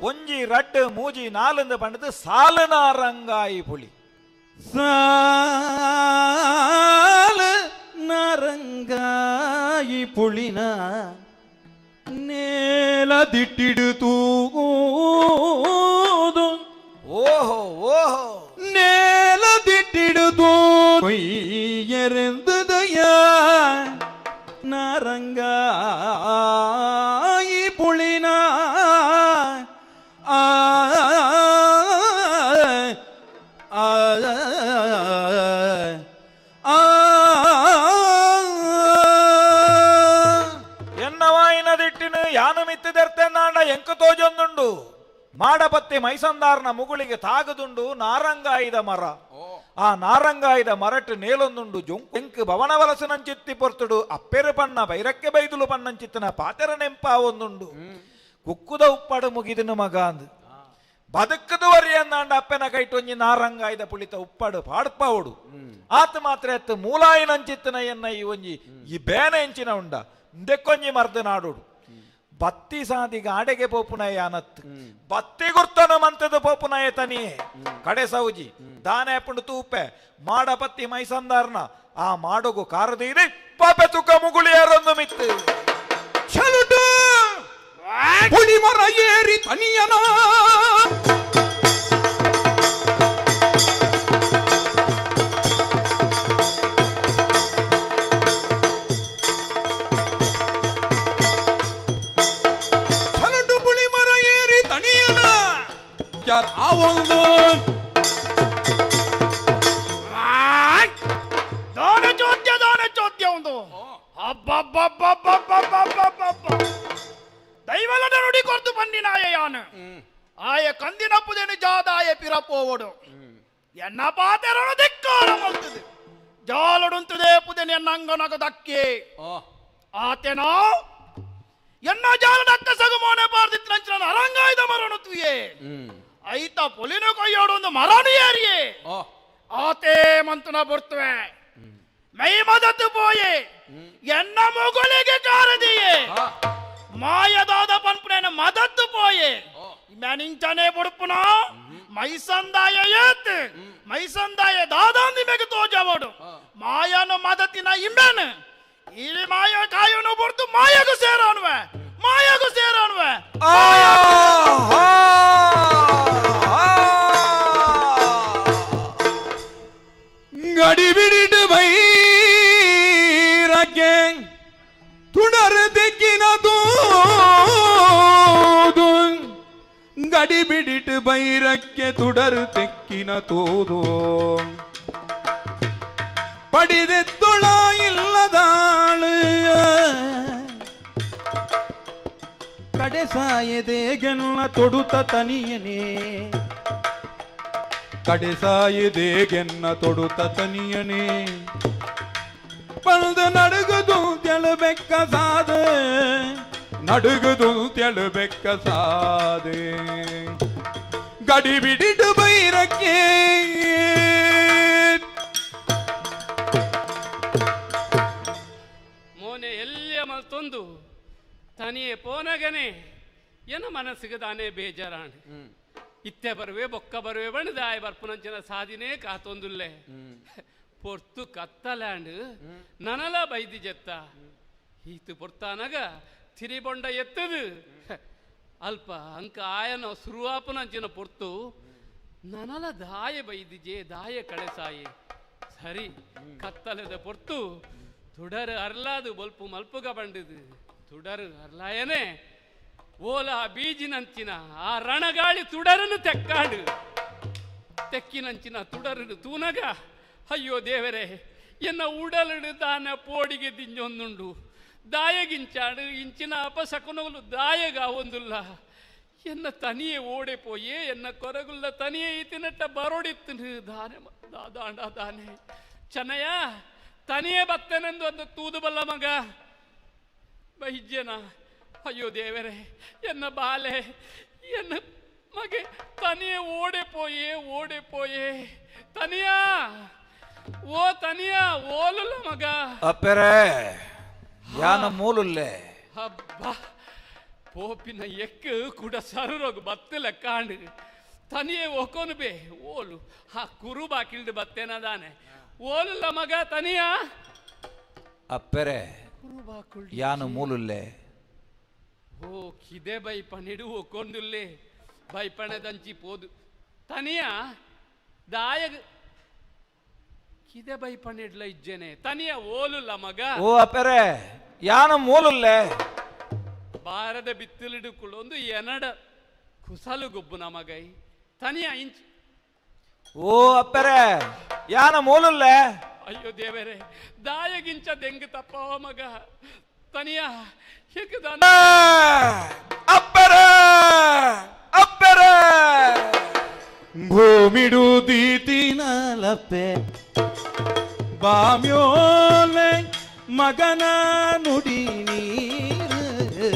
ಒಂಜಿ ರಡ್ಡು ಮೂಜಿ ನಾಲಂದು ಪಂಡದು ಸಾಲು ನಾರಂಗಾಯಿ ಪುಳಿ ಸಾಲು ನಾರಂಗಾಯಿ ಪುಳಿನ ನೇಲದಿಟ್ಟಿಡು ತೂದು ಕೊಯ್ಯರೆಂದುದಯ ನಾರಂಗಾಯಿ ಪುಳಿನ ಆ ಆ ಆ ಎನ್ನವಾಯಿನದಿಟ್ಟಿನ ಯಾನು ಮಿತ್ತಿದರ್ತೆನ್ನಾಂಡ ಎಂಕು ತೋಜೊಂದುಂಡು ಮಾಡಪತ್ತಿ ಮೈಸಂದಾರನ ಮುಗುಳಿಗೆ ತಾಗದುಂಡು ನಾರಂಗಾಯಿದ ಮರ. ಆ ನಾರಂಗಾಯಿದ ಮರಟ್ಟು ನೇಲೊಂದುಂಡು ಜೊಂಕು ಭವನವಲಸನಂಚಿತ್ತಿ ಪೊರ್ತುಡು ಅಪ್ಪೆರು ಪಣ್ಣ ಬೈರಕ್ಕೆ ಬೈದುಲು ಪಣ್ಣಂಚಿತ್ತನ ಪಾತೆರ ನೆಂಪ ಒಂದುಂಡು ಕುಕ್ಕುದ ಉಪ್ಪಾಡು ಮುಗಿದನು ಮಗ ಅಂದು ಬದುಕದು ವರಿಯನ್ನಾಂಡ ಅಪ್ಪೆನ ಕೈಟೊಂಜಿ ನಾರಂಗಾಯ್ದ ಪುಳಿತ ಉಪ್ಪಾಡು ಪಾಡ್ಪಾವುಡು ಆತ ಮಾತ್ರ ಎತ್ತು ಮೂಲಾಯಿನಂಚಿತ್ತನ ಎನ್ನ ಈ ಒಂಜಿ ಈ ಬೇನೆ ಎಂಚಿನ ಉಂಡ ಇಂದೆಕ್ಕೊಂಜಿ ಮರ್ದ ನಾಡೋಡು ಬತ್ತಿ ಸಾದಿಗ ಆಡೆಗೆ ಪೋಪುನಯ ಅನತ್ತು ಬತ್ತಿ ಗುರ್ತನ ಮಂತದ ಪೋಪುನಯ ತನಿಯೇ ಕಡೆ ಸೌಜಿ ದಾನೆ ಪುಂಡು ತೂಪೆ ಮಾಡಪತ್ತಿ ಮೈಸಂದಾರ್ನ ಆ ಮಾಡೋಗು ಕಾರದೀರಿ ಪಾಪೆ ತುಕ ಮುಗುಳಿಯರೊಂದು ಮಿತ್ತು ಚಲುಟು ಪುಳಿಮರ ಏರಿ ತನಿಯನ ಚಲುಟು ಪುಳಿಮರ ಏರಿ ತನಿಯನ ಒಂದು ದಾನ ಚೋದ್ಯ ದಾನ ಚೋದ್ಯ ಒಂದು ಅಬ್ಬಬ್ಬಬ್ಬಬ್ಬಬ್ಬಬ್ಬಬ್ಬ ದೈವಲದ ನುಡಿ ಕೊರ್ದು ಬನ್ನಿನಾಯ ಯಾನು ಆಯ ಕಂದಿನಪ್ಪುದೇನು ಜಾದಾಯ ಪಿರಪೋವಡು ಎನ್ನ ಪಾತೆರನು ದಿಕ್ಕಾರ ಮಲ್ತದೆ ಜಾಲಡುಂತುದೇ ಪುದೇನು ಎನ್ನ ಅಂಗನಗ ದಕ್ಕೆ ಆತೇನೋ ಎನ್ನ ಜಾಲಡಕ್ಕ ಸಗುಮೋನೆ ಬಾರ್ದಿತ್ತು ಅರಂಗಾಯ್ದ ಮರನು ತುಯೇ ಐತ ಪೊಲಿನ ಕೊಯ್ಯೋಡು ಒಂದು ಮರನು ಏರಿಯೇ ಆತೇ ಮಂತನ ಬರ್ತುವೆ ಮೈ ಮದತ್ತು ಪೋಯೆ ಎನ್ನ ಮುಗುಳಿಗೆ ಕಾರದಿಯೇ ಮಾಯದಾದ ಪನ್ಪುನೇನ ಮದತ್ತು ಪೋಯೆ ಮ್ಯಾನಿಂಚನೆ ಬುಡುಪುನ ಮೈಸಂದಾಯ ಏತ್ ಮೈಸಂದಾಯ ದಾದಾಂದಿ ಮೇಗ ತೋಜವಡು ಮಾಯನ ಮದತಿನ ಇಂಬೆನ್ ಈ ಮಾಯ ಕಾಯನು ಬುಡ್ತು ಮಾಯಗು ಸೇರೋನ್ವೆ ಮಾಯಗು ಸೇರೋನ್ವೆ ಗಡಿಬಿಡಿಡು ಬೈರಕ್ಕೆ ತುಡರು ತೆಕ್ಕಿನ ತೋದು ಗಡಿಬಿಡಿಟ್ಟು ಬೈರಕ್ಕೆ ತುಡರು ತೆಕ್ಕಿನ ತೋದು ಪಡಿದೆತ್ತೊಳ ಇಲ್ಲದಾಳು ಕಡೆಸಾಯದೇಗೆನ್ನ ತೊಡುತ ತನಿಯನೇ ಕಡೆಸಾಯದೇಗೆನ್ನ ತೊಡುತ ತನಿಯನೇ ಪಳ್ದು ನಡುಗುದು ತೆಳುಬೆಕ್ಕ ಸಾದೆ ನಡುಗುದು ತೆಳುಬೆಕ್ಕ ಸಾದೆ ಗಡಿಬಿಡಿಡು ಬೈರಕ್ಕೆ ಮೋನೆ ಎಲ್ಲಿಯ ಮಲ್ತೊಂದು ತನಿಯೇ ಪೋನಗನೆ ಎನ ಮನಸ್ಸಿಗೆ ತಾನೇ ಬೇಜಾರಾಣ ಇತ್ತೆ ಬರುವೆ ಬೊಕ್ಕ ಬರುವೆ ಬಣ್ಣದಾಯ ಬರ್ಪುನಂಚಿನ ಸಾದಿನೇ ಕಾತೊಂದುಲ್ಲೆ ಪೊರ್ತು ಕತ್ತಲ್ಯಾಂಡ್ ನನಲ ಬೈದಿ ಜೆತ್ತ ಈತು ಪೊರ್ತಾನಗ ತಿರಿಬೊಂಡ ಎತ್ತದು ಅಲ್ಪ ಅಂಕ ಆಯನ ಸುರುವಾಪನಂಚಿನ ಪೊರ್ತು ನನಲ ದಾಯ ಬೈದಿಜೆ ದಾಯ ಕಡೆಸಾಯಿ ಸರಿ ಕತ್ತಲೆದ ಪೊರ್ತು ತುಡರು ಅರ್ಲಾದು ಬೊಲ್ಪು ಮಲ್ಪುಗ ಬಂಡಿದು ತುಡರು ಅರ್ಲಾಯನೆ ಓಲ ಬೀಜಿನಂಚಿನ ಆ ರಣಗಾಳಿ ತುಡರನ್ನು ತೆಕ್ಕಾಡು ತೆಕ್ಕಿನಂಚಿನ ತುಡರನ್ನು ತೂನಗ ಅಯ್ಯೋ ದೇವರೇ ಎನ್ನ ಉಡಲಡು ದಾನ ಪೋಡಿಗೆ ದಿಂಜೊಂದುಂಡು ದಾಯಗಿಂಚಾಡು ಇಂಚಿನ ಅಪಶಕುನಗಳು ದಾಯಗ ಒಂದುಲ್ಲ ಎನ್ನ ತನಿಯೇ ಓಡೆ ಪೋಯೇ ಎನ್ನ ಕೊರಗುಲ್ಲ ತನಿಯೇ ಇತಿನಟ್ಟ ಬರೋಡಿತ್ತು ದಾನೆ ದಾದಾಂಡ ದಾನೆ ಚೆನ್ನಯ್ಯ ತನಿಯೇ ಬತ್ತನೆಂದು ಒಂದು ತೂದು ಬಲ್ಲ ಮಗ ಬೈಜ್ಯನ ಅಯ್ಯೋ ದೇವರೇ ಎನ್ನ ಬಾಲೆ ಎನ್ನ ಮಗೆ ತನಿಯೇ ಓಡೆ ಪೋಯೇ ಓಡೆ ಪೋಯೇ ತನಿಯಾ ಓ ತನಿಯಾ ಓಲುಲ್ಲ ಮಗ ಅಪ್ಪೆರೇ ಯಾನ ಮೂಲುಲ್ಲೆ ಹಬ್ಬ ಪೋಪಿನ ಎಕ್ಕು ಕುಡ ಸರುರೋಗು ಬತ್ತಲ ಕಾಂಡು ತನಿಯೇ ಒಕೊನು ಬೇ ಓಲು ಆ ಕುರು ಬಾಕಿಲ್ದು ಬತ್ತೇನ ದಾನೆ ಓಲುಲ್ಲ ಮಗ ತನಿಯಾ ಅಪ್ಪೆರೆ ಯಾನು ಮೂಲುಲ್ಲೆ ಓ ಕಿದೆ ಬೈಪಣಿಡು ಒಕ್ಕೊಂದುಲ್ಲೆ ಬೈಪಣದಂಚಿ ಪೋದು ತನಿಯ ದಾಯಗ ಕಿದೆ ಬೈ ಪಂಡಿಡ್ಲ ಇಜ್ಜೆನೆ ತನಿಯ ಓಲುಲ್ಲ ಮಗ. ಓ ಅಪ್ಪರೆ ಯಾನ ಮೋಲುಲ್ಲೆ ಭಾರತ ಬಿತ್ತಲಿಡುಕೊಳ್ಳೊಂದು ಎನಡ ಕುಸಲು ಗೊಬ್ಬು ನಮಗೈ ತನಿಯ ಇಂಚ್. ಓ ಅಪ್ಪರೆ ಯಾನ ಮೋಲುಲ್ಲೆ. ಅಯ್ಯೋ ದೇವರೇ ದಾಯಗಿಂಚ ದೆಂಗ್ ತಪ್ಪವ ಮಗ ತನಿಯ ಹಿಕ್ಕದಾನ. ಅಪ್ಪರೆ ಅಪ್ಪರೆ ಭೂಮಿಡು ದೀತಿನಲಪ್ಪೆ ಬಾಮ್ಯೋಲೆ ಮಗನ ನುಡಿ ನೀರು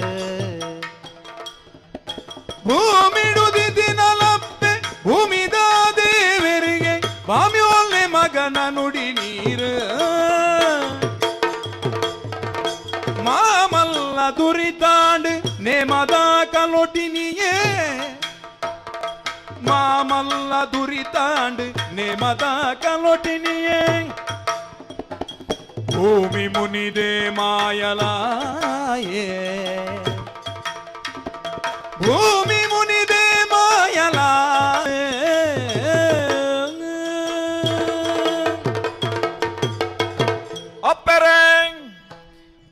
ಭೂಮಿಡು ದಿನಲಪ್ಪೆ ಭೂಮಿದ ದೇವರಿಗೆ ಬಾಮ್ಯೋಲೆ ಮಗನ ನುಡಿ ನೀರು ಮಾಮಲ್ಲ ದುರಿತಾಂಡು ನೇಮದ ಕಲೊಟಿನಿಯೇ ಮಾಮಲ್ಲ ದುರಿತಾಂಡು ನೇಮದ ಕಲೊಟಿನಿಯೇ ಭೂಮಿ ಮುನಿದೆ ಮಾಯಲಾಯೇ ಭೂಮಿ ಮುನಿದೆ ಮಾಯಲಾಯೇ. ಅಪ್ಪರೆ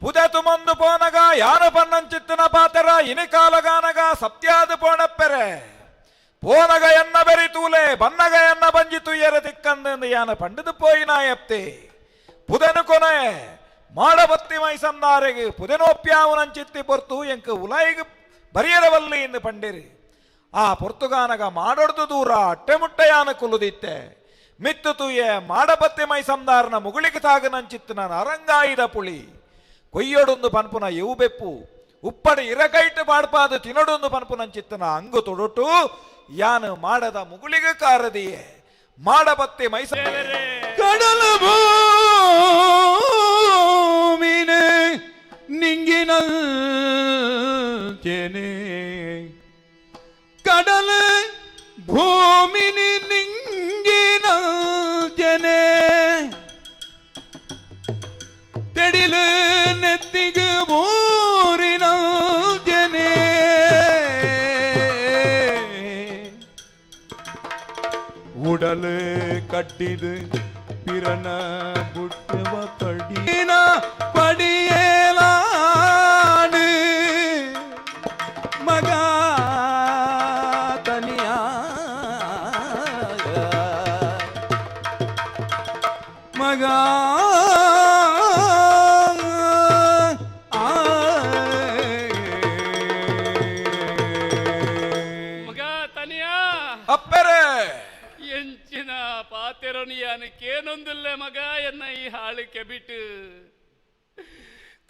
ಪುದೆ ತುಮಂದು ಪೋನಗ ಯಾನ ಪನ್ನಂಚಿತ್ತಿನ ಪಾತರ ಇನಿಕಾಲಗಾನಗ ಸತ್ಯಾದ ಪೋಣಪ್ಪೆರೆ ಪೋನಗ ಎನ್ನ ಬೆರಿ ತೂಲೆ ಬನ್ನಗ ಎನ್ನ ಬಂಜಿ ತುಯ್ಯರ ತಿಕ್ಕಂದು ಯಾನ ಪಂಡದು ಪೋಯಿನಾಯಪ್ತೆ ಪುದೆನು ಕೊನೆ ಮಾಡಬತ್ತಿ ಮೈಸಂದಾರೆಗೆ ಪುದೆನೋಪ್ಯಾವನಂಚಿತ್ತಿ ಪೊರ್ತು ಎಂಕು ಉಲಾಯಿಗೆ ಬರಿಯರವಲ್ಲಿ ಎಂದು ಪಂಡಿರಿ. ಆ ಪೊರ್ತುಗಾನಗ ಮಾಡೊಡ್ದು ದೂರ ಅಟ್ಟೆಮುಟ್ಟೆಯಾನ ಕುಲುದಿತ್ತೆ ಮಿತ್ತು ತೂಯೆ ಮಾಡಬತ್ತಿ ಮೈಸಂದಾರನ ಮುಗುಳಿಗೆ ತಾಗನಂಚಿತ್ತು ನಾನು ಅರಂಗಾಯಿದ ಪುಳಿ ಕೊಯ್ಯೊಡೊಂದು ಪನ್ಪುನ ಎವು ಬೆಪ್ಪು ಉಪ್ಪಡು ಇರಕೈಟು ಪಾಡ್ಪಾದ ತಿನ್ನಡೊಂದು ಪನ್ಪುನಂಚಿತ್ತನ ಅಂಗು ತೊಡೊಟ್ಟು ಯಾನು ಮಾಡದ ಮುಗುಳಿಗೆ ಕಾರದಿಯೇ ಮಾಡಬತ್ತಿ ಮೈಸ ಕಡಲ ಭೂಮಿನೆ ನಿಂಗಿನಲ್ಚೆನೆ ಕಡಲ ಭೂಮಿನಿ ನಿಂಗಿನಲ್ಚೆನೆ ತೆಡಿಲು ನೆತ್ತಿಗೆ ಮೂರಿನಲ್ಚೆನೆ ಉಡಲು ಕಟ್ಟಿದು ಪಿರನ ಬುಟ್ಟುವ ಪಡಿನ ಪಡಿಯೇಲಾಡು ಮಗ ತನಿಯ ಮಗ ಮಗ ತನಿಯ ಅಪ್ಪರೆ ಎಂಚಿನ ಪಾತೆರೊನಿಯಾನಕ್ಕೇನೊಂದಿಲ್ಲ ಮಗ ಎನ್ನ ಈ ಹಾಳು ಕೆಬಿಟ್ಟು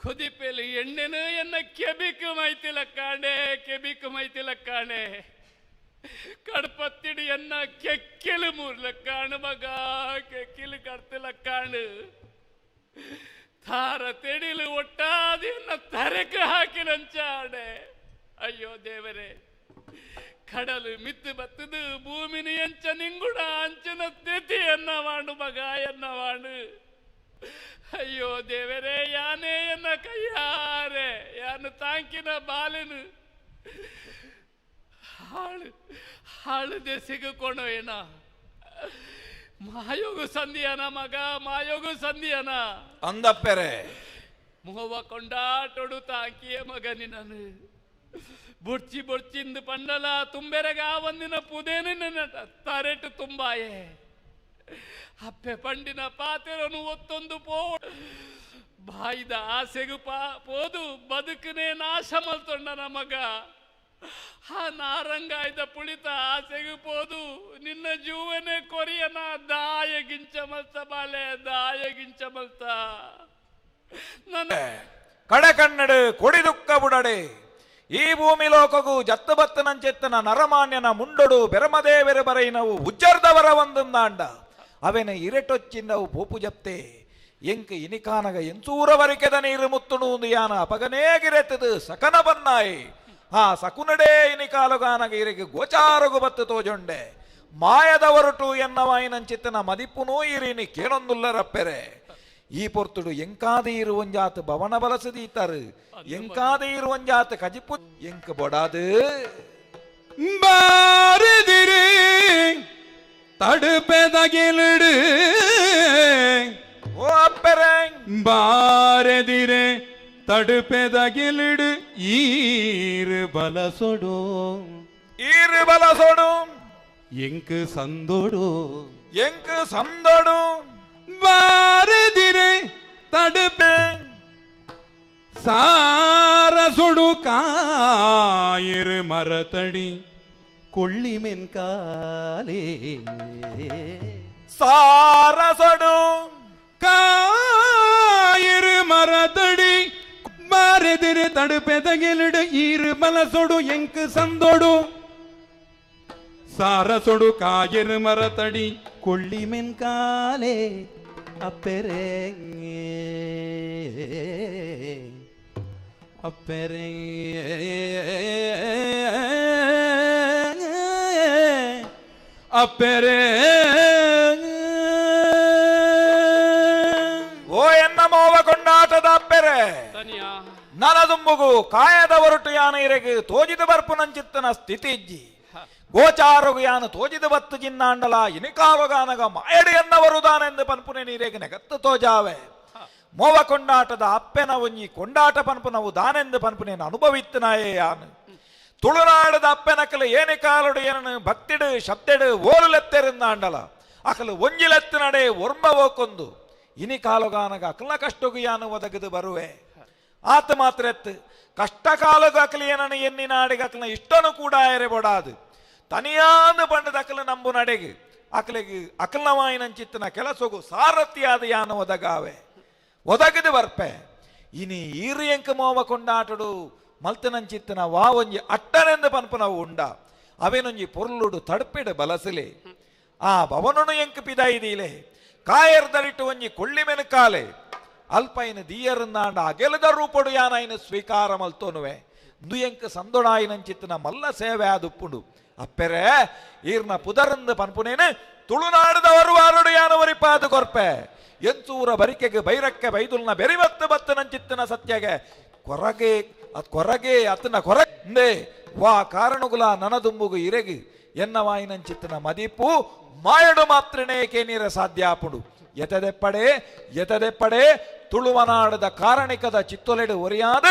ಕುದಿಪೆಲು ಎಣ್ಣೆನು ಎನ್ನ ಕೆಬಿಕು ಮೈತಿಲ ಕಾಣೆ ಕೆಬಿಕು ಮೈತಿಲ ಕಾಣೆ ಕಡ್ಪತ್ತಿಡಿ ಎನ್ನ ಕೆಕ್ಕೆಲು ಮೂರ್ಲ ಕಾಣು ಮಗ ಕೆಕ್ಕಿಲು ಕಡ್ತಿಲ ಕಾಣು ತಾರ ತೆಡಿಲು ಒಟ್ಟಾದ ಎನ್ನ ತರಕ ಹಾಕಿನಂಚಾಡೆ. ಅಯ್ಯೋ ದೇವರೇ ಕಡಲು ಮಿತ್ತು ಬತ್ತದು ಭೂಮಿನಿ ಎಂಚ ನಿಂಗುಡ ಅಂಚಿನ ತಿಥಿ ಎನ್ನ ವಾಣು ಮಗ ಎನ್ನ ವಾಣು. ಅಯ್ಯೋ ದೇವರೇ ಯಾನೇ ಎನ್ನ ಕೈಯಾರೆ ಯಾನು ತಾಂಕಿನ ಬಾಲಿನು ಹಾಳು ಹಾಳು ದೆಸೆಗೆ ಏನ ಮಾಯೋಗು ಸಂಧಿಯನ ಮಗ ಮಾಯೋಗು ಸಂಧಿಯನ ಅಂದಪ್ಪೆರೆ ಮುಹವ ಕೊಂಡಾಟೊಡು ತಾಂಕಿಯ ಮಗನಿ ನಾನು ಬೊಡ್ಚಿ ಬೊಡ್ಚಿಂದು ಪಂಡಲ ತುಂಬೆರಗ ಒಂದಿನ ಪುದೇನು ತರೆಟು ತುಂಬಾಯೆ ಅಪ್ಪೆ ಪಂಡಿನ ಪಾತೆರನು ಒತ್ತೊಂದು ಪೋ ಬಾಯಿದ ಆಸೆಗು ಪೋದು ಬದುಕನೆ ನಾಶ ಮಲ್ತೊಂಡನ ಮಗ ಆ ನಾರಂಗಾಯ್ದ ಪುಳಿತ ಆಸೆಗು ಪೋದು ನಿನ್ನ ಜೀವನೆ ಕೊರಿಯನ ದಾಯ ಗಿಂಚ ಮಲ್ತ ಬಾಲೆ ದಾಯ ಗಿಂಚ ಮಲ್ತ ನನ್ನ ಕಡಕನ್ನಡು ಕೊಡಿದುಕ್ಕ ಬುಡಡೆ ಈ ಭೂಮಿ ಲೋಕಗೂ ಜತ್ತು ಬತ್ತನಂಚೆತ್ತನ ನರಮಾನ್ಯನ ಮುಂಡೊಡು ಬೆರಮದೇವೆರ ಬರೈನವು ಉಜ್ಜರ್ದವರ ಒಂದುಂದಾಂಡ ಅವೆನ ಇರೆಟೊಚ್ಚಿಂದವು ಪೋಪು ಜಪ್ತೆ ಎಂಕ್ ಇನಿಕಾನಗ ಎಂಚೂರವರಿಕೆದ ನೀರು ಮುತ್ತುಣು ಯಾನ ಅಪಗನೇಗಿರೆತ್ತದು ಸಕನ ಬನ್ನಾಯಿ ಆ ಸಕುನಡೇ ಇನಿಕಾಲುಗಾನಗ ಇರಿಗೆ ಗೋಚಾರಗು ಬತ್ತು ತೋಜೊಂಡೆ ಮಾಯದವರುಟು ಎನ್ನವಾಯಿನಂಚಿತ್ತನ ಮದಿಪುನೂ ಇರಿನಿ ಕೇನೊಂದುಲ್ಲರಪ್ಪೆರೆ ಈ ಪೊರ್ತುಡು ಎಂಕಾದ ಇರುವಂಜಾತ್ ಭವನ ಬಲಸದೀತರು ಎಂಕಾದ ಇರುವಂಜಾತ್ ಕಜಿಪು ಎಂಕ್ ಬೊಡಾದು ಬಾರದಿರಿ ತಡುಪೆದಗಿಲಿಡು ಬಾರೆದಿರೆ ತಡುಪೆದಗಿಲಿಡು ಈರು ಬಲಸೊಡು ಈರು ಬಲಸೊಡು ಎಂಕು ಸಂದೋಡು ಎಂಕು ಸಂದೋಡು ಬಾರೆದಿರೆ ತಡುಪೆ ಸಾರಸೊಡು ಕಾಯಿರು ಮರತಡಿ கொள்ளிமென்காலே சாரசொடு காயிரு மரத்தடி மாரெதிரு தடுப்பெதகிலிடு ஈரு பலசொடு எங்கு சந்தொடு சாரசொடு காயிரு மரத்தடி கொள்ளிமென்காலே அப்பெரே அப்பெரே அப்பெரே. ಓ ಎನ್ನ ಮೋವ ಕೊಂಡಾಟದ ಅಪ್ಪೆರೆ ನನದುಂಬುಗು ಕಾಯದ ಹೊರಟು ಯಾನ ಇರೆಗು ತೋಜಿದ ಬರ್ಪುನಂಚಿತ್ತನ ಸ್ಥಿತಿ ಇಜ್ಜಿ ಗೋಚಾರಗು ಯಾನ ತೋಜಿದ ಬತ್ತು ಜಿನ್ನಾಂಡಲ ಇನಿಕಾಲುಗಾನಗ ಮಾಯಡು ಎನ್ನವರು ದಾನೆಂದು ಪನ್ಪುನೆ ನೀರೆಗೆ ನೆಗತ್ತು ತೋಜಾವೆ. ಮೋವ ಕೊಂಡಾಟದ ಅಪ್ಪೆನ ಒಂಜಿ ಕೊಂಡಾಟ ಪನ್ಪುನವು ದಾನೆಂದು ಪನ್ಪುನೇನು ಅನುಭವಿತ್ತನಾಯೇ ಯಾನು. ತುಳುನಾಡದ ಅಪ್ಪೆನಕಲು ಏನಿ ಕಾಲುಡು ಏನನು ಭಕ್ತಿಡು ಶಬ್ದೆಡು ಓಲುಲೆತ್ತೆರಿಂದಾಂಡಲ ಅಕಲು ಒಂಜಿಲೆತ್ತಿನಡೆ ಒರ್ಂಬ ಓಕೊಂದು ಇನಿ ಕಾಲುಗಾನಗ ಅಕಲ್ನ ಕಷ್ಟಗು ಯಾನು ಒದಗದು ಬರುವೆ. ಆತ ಮಾತ್ರ ಎತ್ತು ಕಷ್ಟ ಕಾಲಗು ಅಕಲು ಏನನು ಎನ್ನಿ ನಾಡಿಗೆ ಅಕಲ್ನ ಇಷ್ಟನು ಕೂಡ ಎರೆಬೊಡಾದು ತನಿಯಾನು ಬಂಡದ ಅಕಲು ನಂಬು ನಡೆಗೆ ಅಕಲಿಗೆ ಅಕಲ್ನವಾಯಿನಂಚಿತ್ತನ ಕೆಲಸಗು ಸಾರಥಿಯಾದ ಯಾನು ಒದಗಾವೆ ಒದಗದು ಬರ್ಪೆ. ಇನಿ ಈರು ಎಂಕ ಮೋವ ಕೊಂಡಾಟಡು ಮಲ್ತನಂಚಿತ್ತನ ವಾ ಒಂಜಿ ಅಟ್ಟನೆಂದು ಪನ್ಪುನವು ಉಂಡ ಅವೇನೊಂಜಿ ಪೊರ್ಲುಡು ತಡ್ಪಿಡು ಬಲಸಲೆ ಆ ಭವನನು ಎಂಕ್ ಪಿದಾಯಿದೀಲೆ ಕಾಯರ್ದಳಿಟ್ಟು ಒಂಜಿ ಕೊಳ್ಳಿ ಮೆನುಕಾಲೆ ಅಲ್ಪೈನ ದೀಯರಂದಾಂಡ ಅಗೆಲದ ರೂಪಡು ಯಾನೈನ ಸ್ವೀಕಾರ ಮಲ್ತೋನುವೆ ನು ಎಂಕ್ ಸಂದೊಡಾಯಿನಂಚಿತ್ತನ ಮಲ್ಲ ಸೇವೆ ಆದುಪ್ಪುಂಡು. ಅಪ್ಪೆರೆ ಈರ್ನ ಪುದರಂದು ಪನ್ಪುನೇನು ತುಳುನಾಡದವರು ವಾರುಡು ಯಾನವರಿಪಾದು ಕೊರ್ಪೆ ಎಂಚೂರ ಬರಿಕೆಗೆ ಬೈರಕ್ಕೆ ಬೈದುಲ್ನ ಬೆರಿಬತ್ತು ಬತ್ತನಂಚಿತ್ತನ ಸತ್ಯಗೆ ಕೊರಗೆ ಕೊರಗೆ ಅತನ ಕೊರಗೆ ವಾ ಕಾರಣಗುಲ ನನದುಂಬುಗು ಇರೆಗು ಎನ್ನ ವಾಯಿನಂಚಿತ್ತನ ಮದಿಪು ಮಾಯಡು ಮಾತ್ರನೇ ಕೇನೀರ ಸಾಧ್ಯ ಆಪುಂಡು. ಎತದೆಪ್ಪಡೆ ಎತದೆಪ್ಪಡೆ ತುಳುವನಾಡದ ಕಾರಣಿಕದ ಚಿತ್ತೊಲೆಡು ಒರಿಯಾದ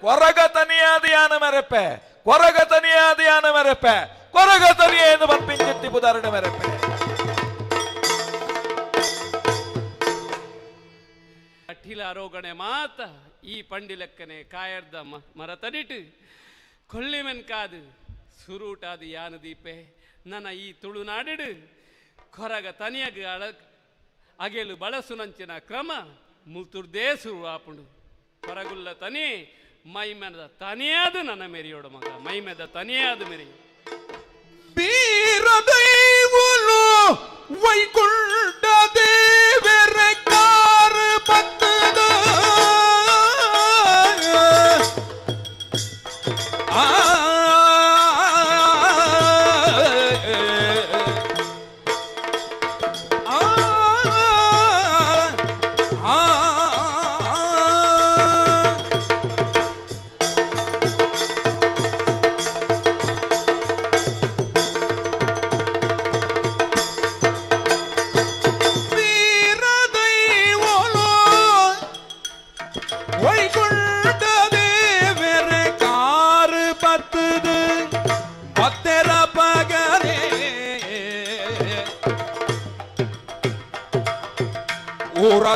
ಕೊರಗ ತನಿಯಾದ ಯಾನ ಮೆರೆಪೆ ಕೊರಗ ತನಿಯಾದ ಯಾನ ಮೆರೆಪೆ ಕೊರಗ ತನಿಯೇನು ಬಂಪಿಂಚಿತ್ತಿ ಬುದಾರಣ ಮೆರೆಪೆ. ಅಠಿಲ ಆರೋಗಣೆ ಮಾತ ಈ ಪಂಡಿಲೆಕ್ಕನೆ ಕಾಯರ್ದ ಮರ ತಡಿಟು ಕೊಳ್ಳಿಮೆನ್ಕಾದು ಸುರೂಟಾದು ಯಾನು ದೀಪೆ ನನ್ನ ಈ ತುಳುನಾಡಿಡು ಕೊರಗ ತನಿಯಗ ಅಳ ಅಗೆಲು ಬಳಸುನಂಚಿನ ಕ್ರಮ ಮುಲ್ತುರ್ದೇ ಸುರು ಆಪುಂಡು. ಕೊರಗುಲ್ಲ ತನಿ ಮೈಮೆದ ತನಿಯಾದ ನನ್ನ ಮೆರಿಯೋಡು ಮಗ ಮೈಮೆದ ತನಿಯಾದ ಮೆರಿ. ಬೀರದೈವುಲು ವೈಕುಂಠ ದೇವರ ಕಾರು ಪತ್ತದ ಆ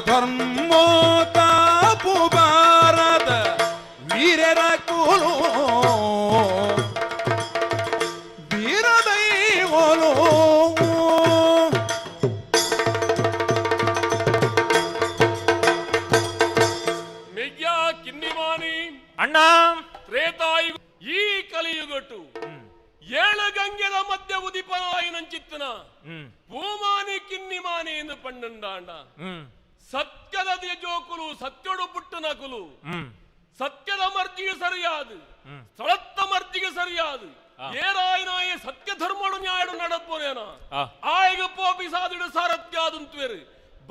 ಧರ್ಮೋ ತಾಪು ಭಾರತ ವೀರರ ಕುಲು ವೀರದೈವಲು ಮೆಯ್ಯ ಕಿನ್ನಿಮಾನಿ ಅಣ್ಣ ತ್ರೇತಾಯು ಈ ಕಲಿಯುಗಟ್ಟು ಏಳು ಗಂಗೆದ ಮಧ್ಯ ಉದಿಪನಾಯಿನಂಚಿತ್ತನ ಭೂಮಾನಿ ಕಿನ್ನಿಮಾನಿ ಎಂದು ಪಂಡಂಡಾಂಡ ಸತ್ಯದ ಜೋಕುಲು ಸತ್ಯಡು ಪುಟ್ಟು ನಕುಲು ಸತ್ಯದ ಮರ್ಜಿಗೆ ಸರಿಯಾದು ಸ್ಥಳತ್ತ ಮರ್ಜಿಗೆ ಸರಿಯಾದು ಏರಾಯನಾಯ ಸತ್ಯ ಧರ್ಮಡು ನ್ಯಾಯಡು ನಡಪೋನೇನ ಆಯಗ ಪೋಪಿ ಸಾದಿಡು ಸಾರಥ್ಯಾದಂತುವೇರು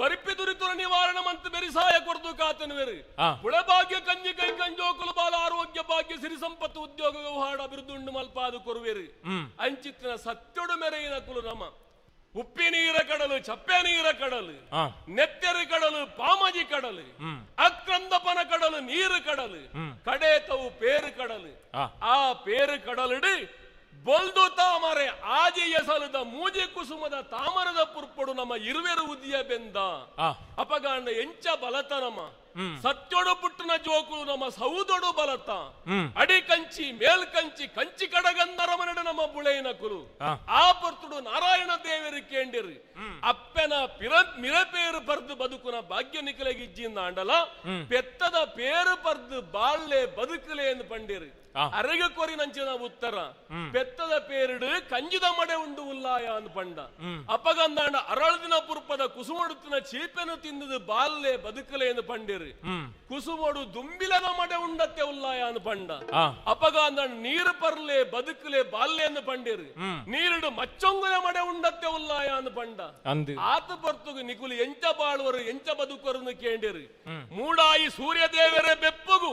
ಬರಿಪಿ ದುರಿತುರ ನಿವಾರಣ ಮಂತ್ ಬೆರಿಸಾಯ ಕೊರ್ದು ಕಾತನುವೇರು ಕುಳಭಾಗ್ಯ ಕಂಜಿ ಕೈ ಕಂಜೋಕುಲು ಬಾಲ ಆರೋಗ್ಯ ಭಾಗ್ಯ ಸಿರಿ ಸಂಪತ್ತು ಉದ್ಯೋಗ ವ್ಯವಹಾರ ಅಭಿವೃದ್ಧಿ ಉಂಡು ಮಲ್ಪಾದು ಕೊರುವೇರು ಅಂಚಿತ್ತಿನ ಸತ್ಯಡು ಮೆರೆಯಿನ ಕುಲು ನಮ ಉಪ್ಪಿ ನೀರ ಕಡಲು ಚಪ್ಪೆ ನೀರ ಕಡಲು ನೆತ್ತೆರು ಕಡಲು ಪಾಮಜಿ ಕಡಲು ಅಕ್ರಂದಪನ ಕಡಲು ನೀರು ಕಡಲು ಕಡೇತವು ಪೇರು ಕಡಲು ಆ ಪೇರು ಕಡಲಿಡು ಬೊಲ್ದು ತಾಮರೆ ಆಜಿ ಎಸಲದ ಮೂಜಿ ಕುಸುಮದ ತಾಮರದ ಪುರ್ಪಡು ನಮ್ಮ ಇರುವೆರು ಉದಿಯ ಬೆಂದ ಅಪಗಾಂಡ ಎಂಚ ಬಲತ ನಮ್ಮ ಸತ್ಯೊಡು ಪುಟ್ಟನ ಜೋಕುಲು ನಮ್ಮ ಸೌದೊಡು ಬಲತ ಅಡಿ ಕಂಚಿ ಮೇಲ್ ಕಂಚಿ ಕಂಚಿ ಕಡಗಂದರ ಮನಡ ನಮ್ಮ ಬುಳೆಯಿನ ಕುಲು ಆ ಪೊರ್ತುಡು ನಾರಾಯಣ ದೇವರು ಕೇಂಡಿರು ಅಪ್ಪೆನ ಮಿರಪೇರು ಪರ್ದು ಬದುಕುನ ಭಾಗ್ಯ ನಿಕಲೆಗಿಜ್ಜಿಂದ ಅಂಡಲ ಪೆತ್ತದ ಪೇರು ಪರ್ದು ಬಾಳ್ಲೆ ಬದುಕಲೆ ಎಂದು ಪಂಡಿರು ಅರೆಗೆ ಕೊರಿ ನಂಚಿನ ಉತ್ತರ ಪೆತ್ತದ ಪೇರುಡು ಕಂಜಿದ ಮಡೆ ಉಂಡು ಉಲ್ಲಾಯ ಅಂದ್ ಪಂಡ ಅಪಗಂದಾಂಡ ಅರಳದಿನ ಪುರ್ಪದ ಕುಸುಮಡುತ್ತಿನ ಚೀಪೆನು ತಿಂದದು ಬಾಲ್ಲೆ ಬದುಕಲೆ ಎಂದು ಪಂಡಿರು ಕುಸುಮಡು ದುಂಬಿಲದ ಮಡೆ ಉಂಡತ್ತೆ ಉಲ್ಲಾಯ ಅಂದ್ ಪಂಡ ಅಪಗಂದಾಂಡ ನೀರು ಪರ್ಲೆ ಬದುಕಲೆ ಬಾಲ್ಲೆ ಎಂದು ಪಂಡಿರು ನೀರುಡು ಮಚ್ಚೊಂಗುಲ ಮಡೆ ಉಂಡತ್ತೆ ಉಲ್ಲಾಯ ಅಂದ್ ಪಂಡ ಆತ ಪರ್ತುಗು ನಿಕುಲು ಎಂಚ ಬಾಳುವರು ಎಂಚ ಬದುಕರು ಕೇಂಡಿರು ಮೂಡಾಯಿ ಸೂರ್ಯದೇವರ ಬೆಪ್ಪುಗು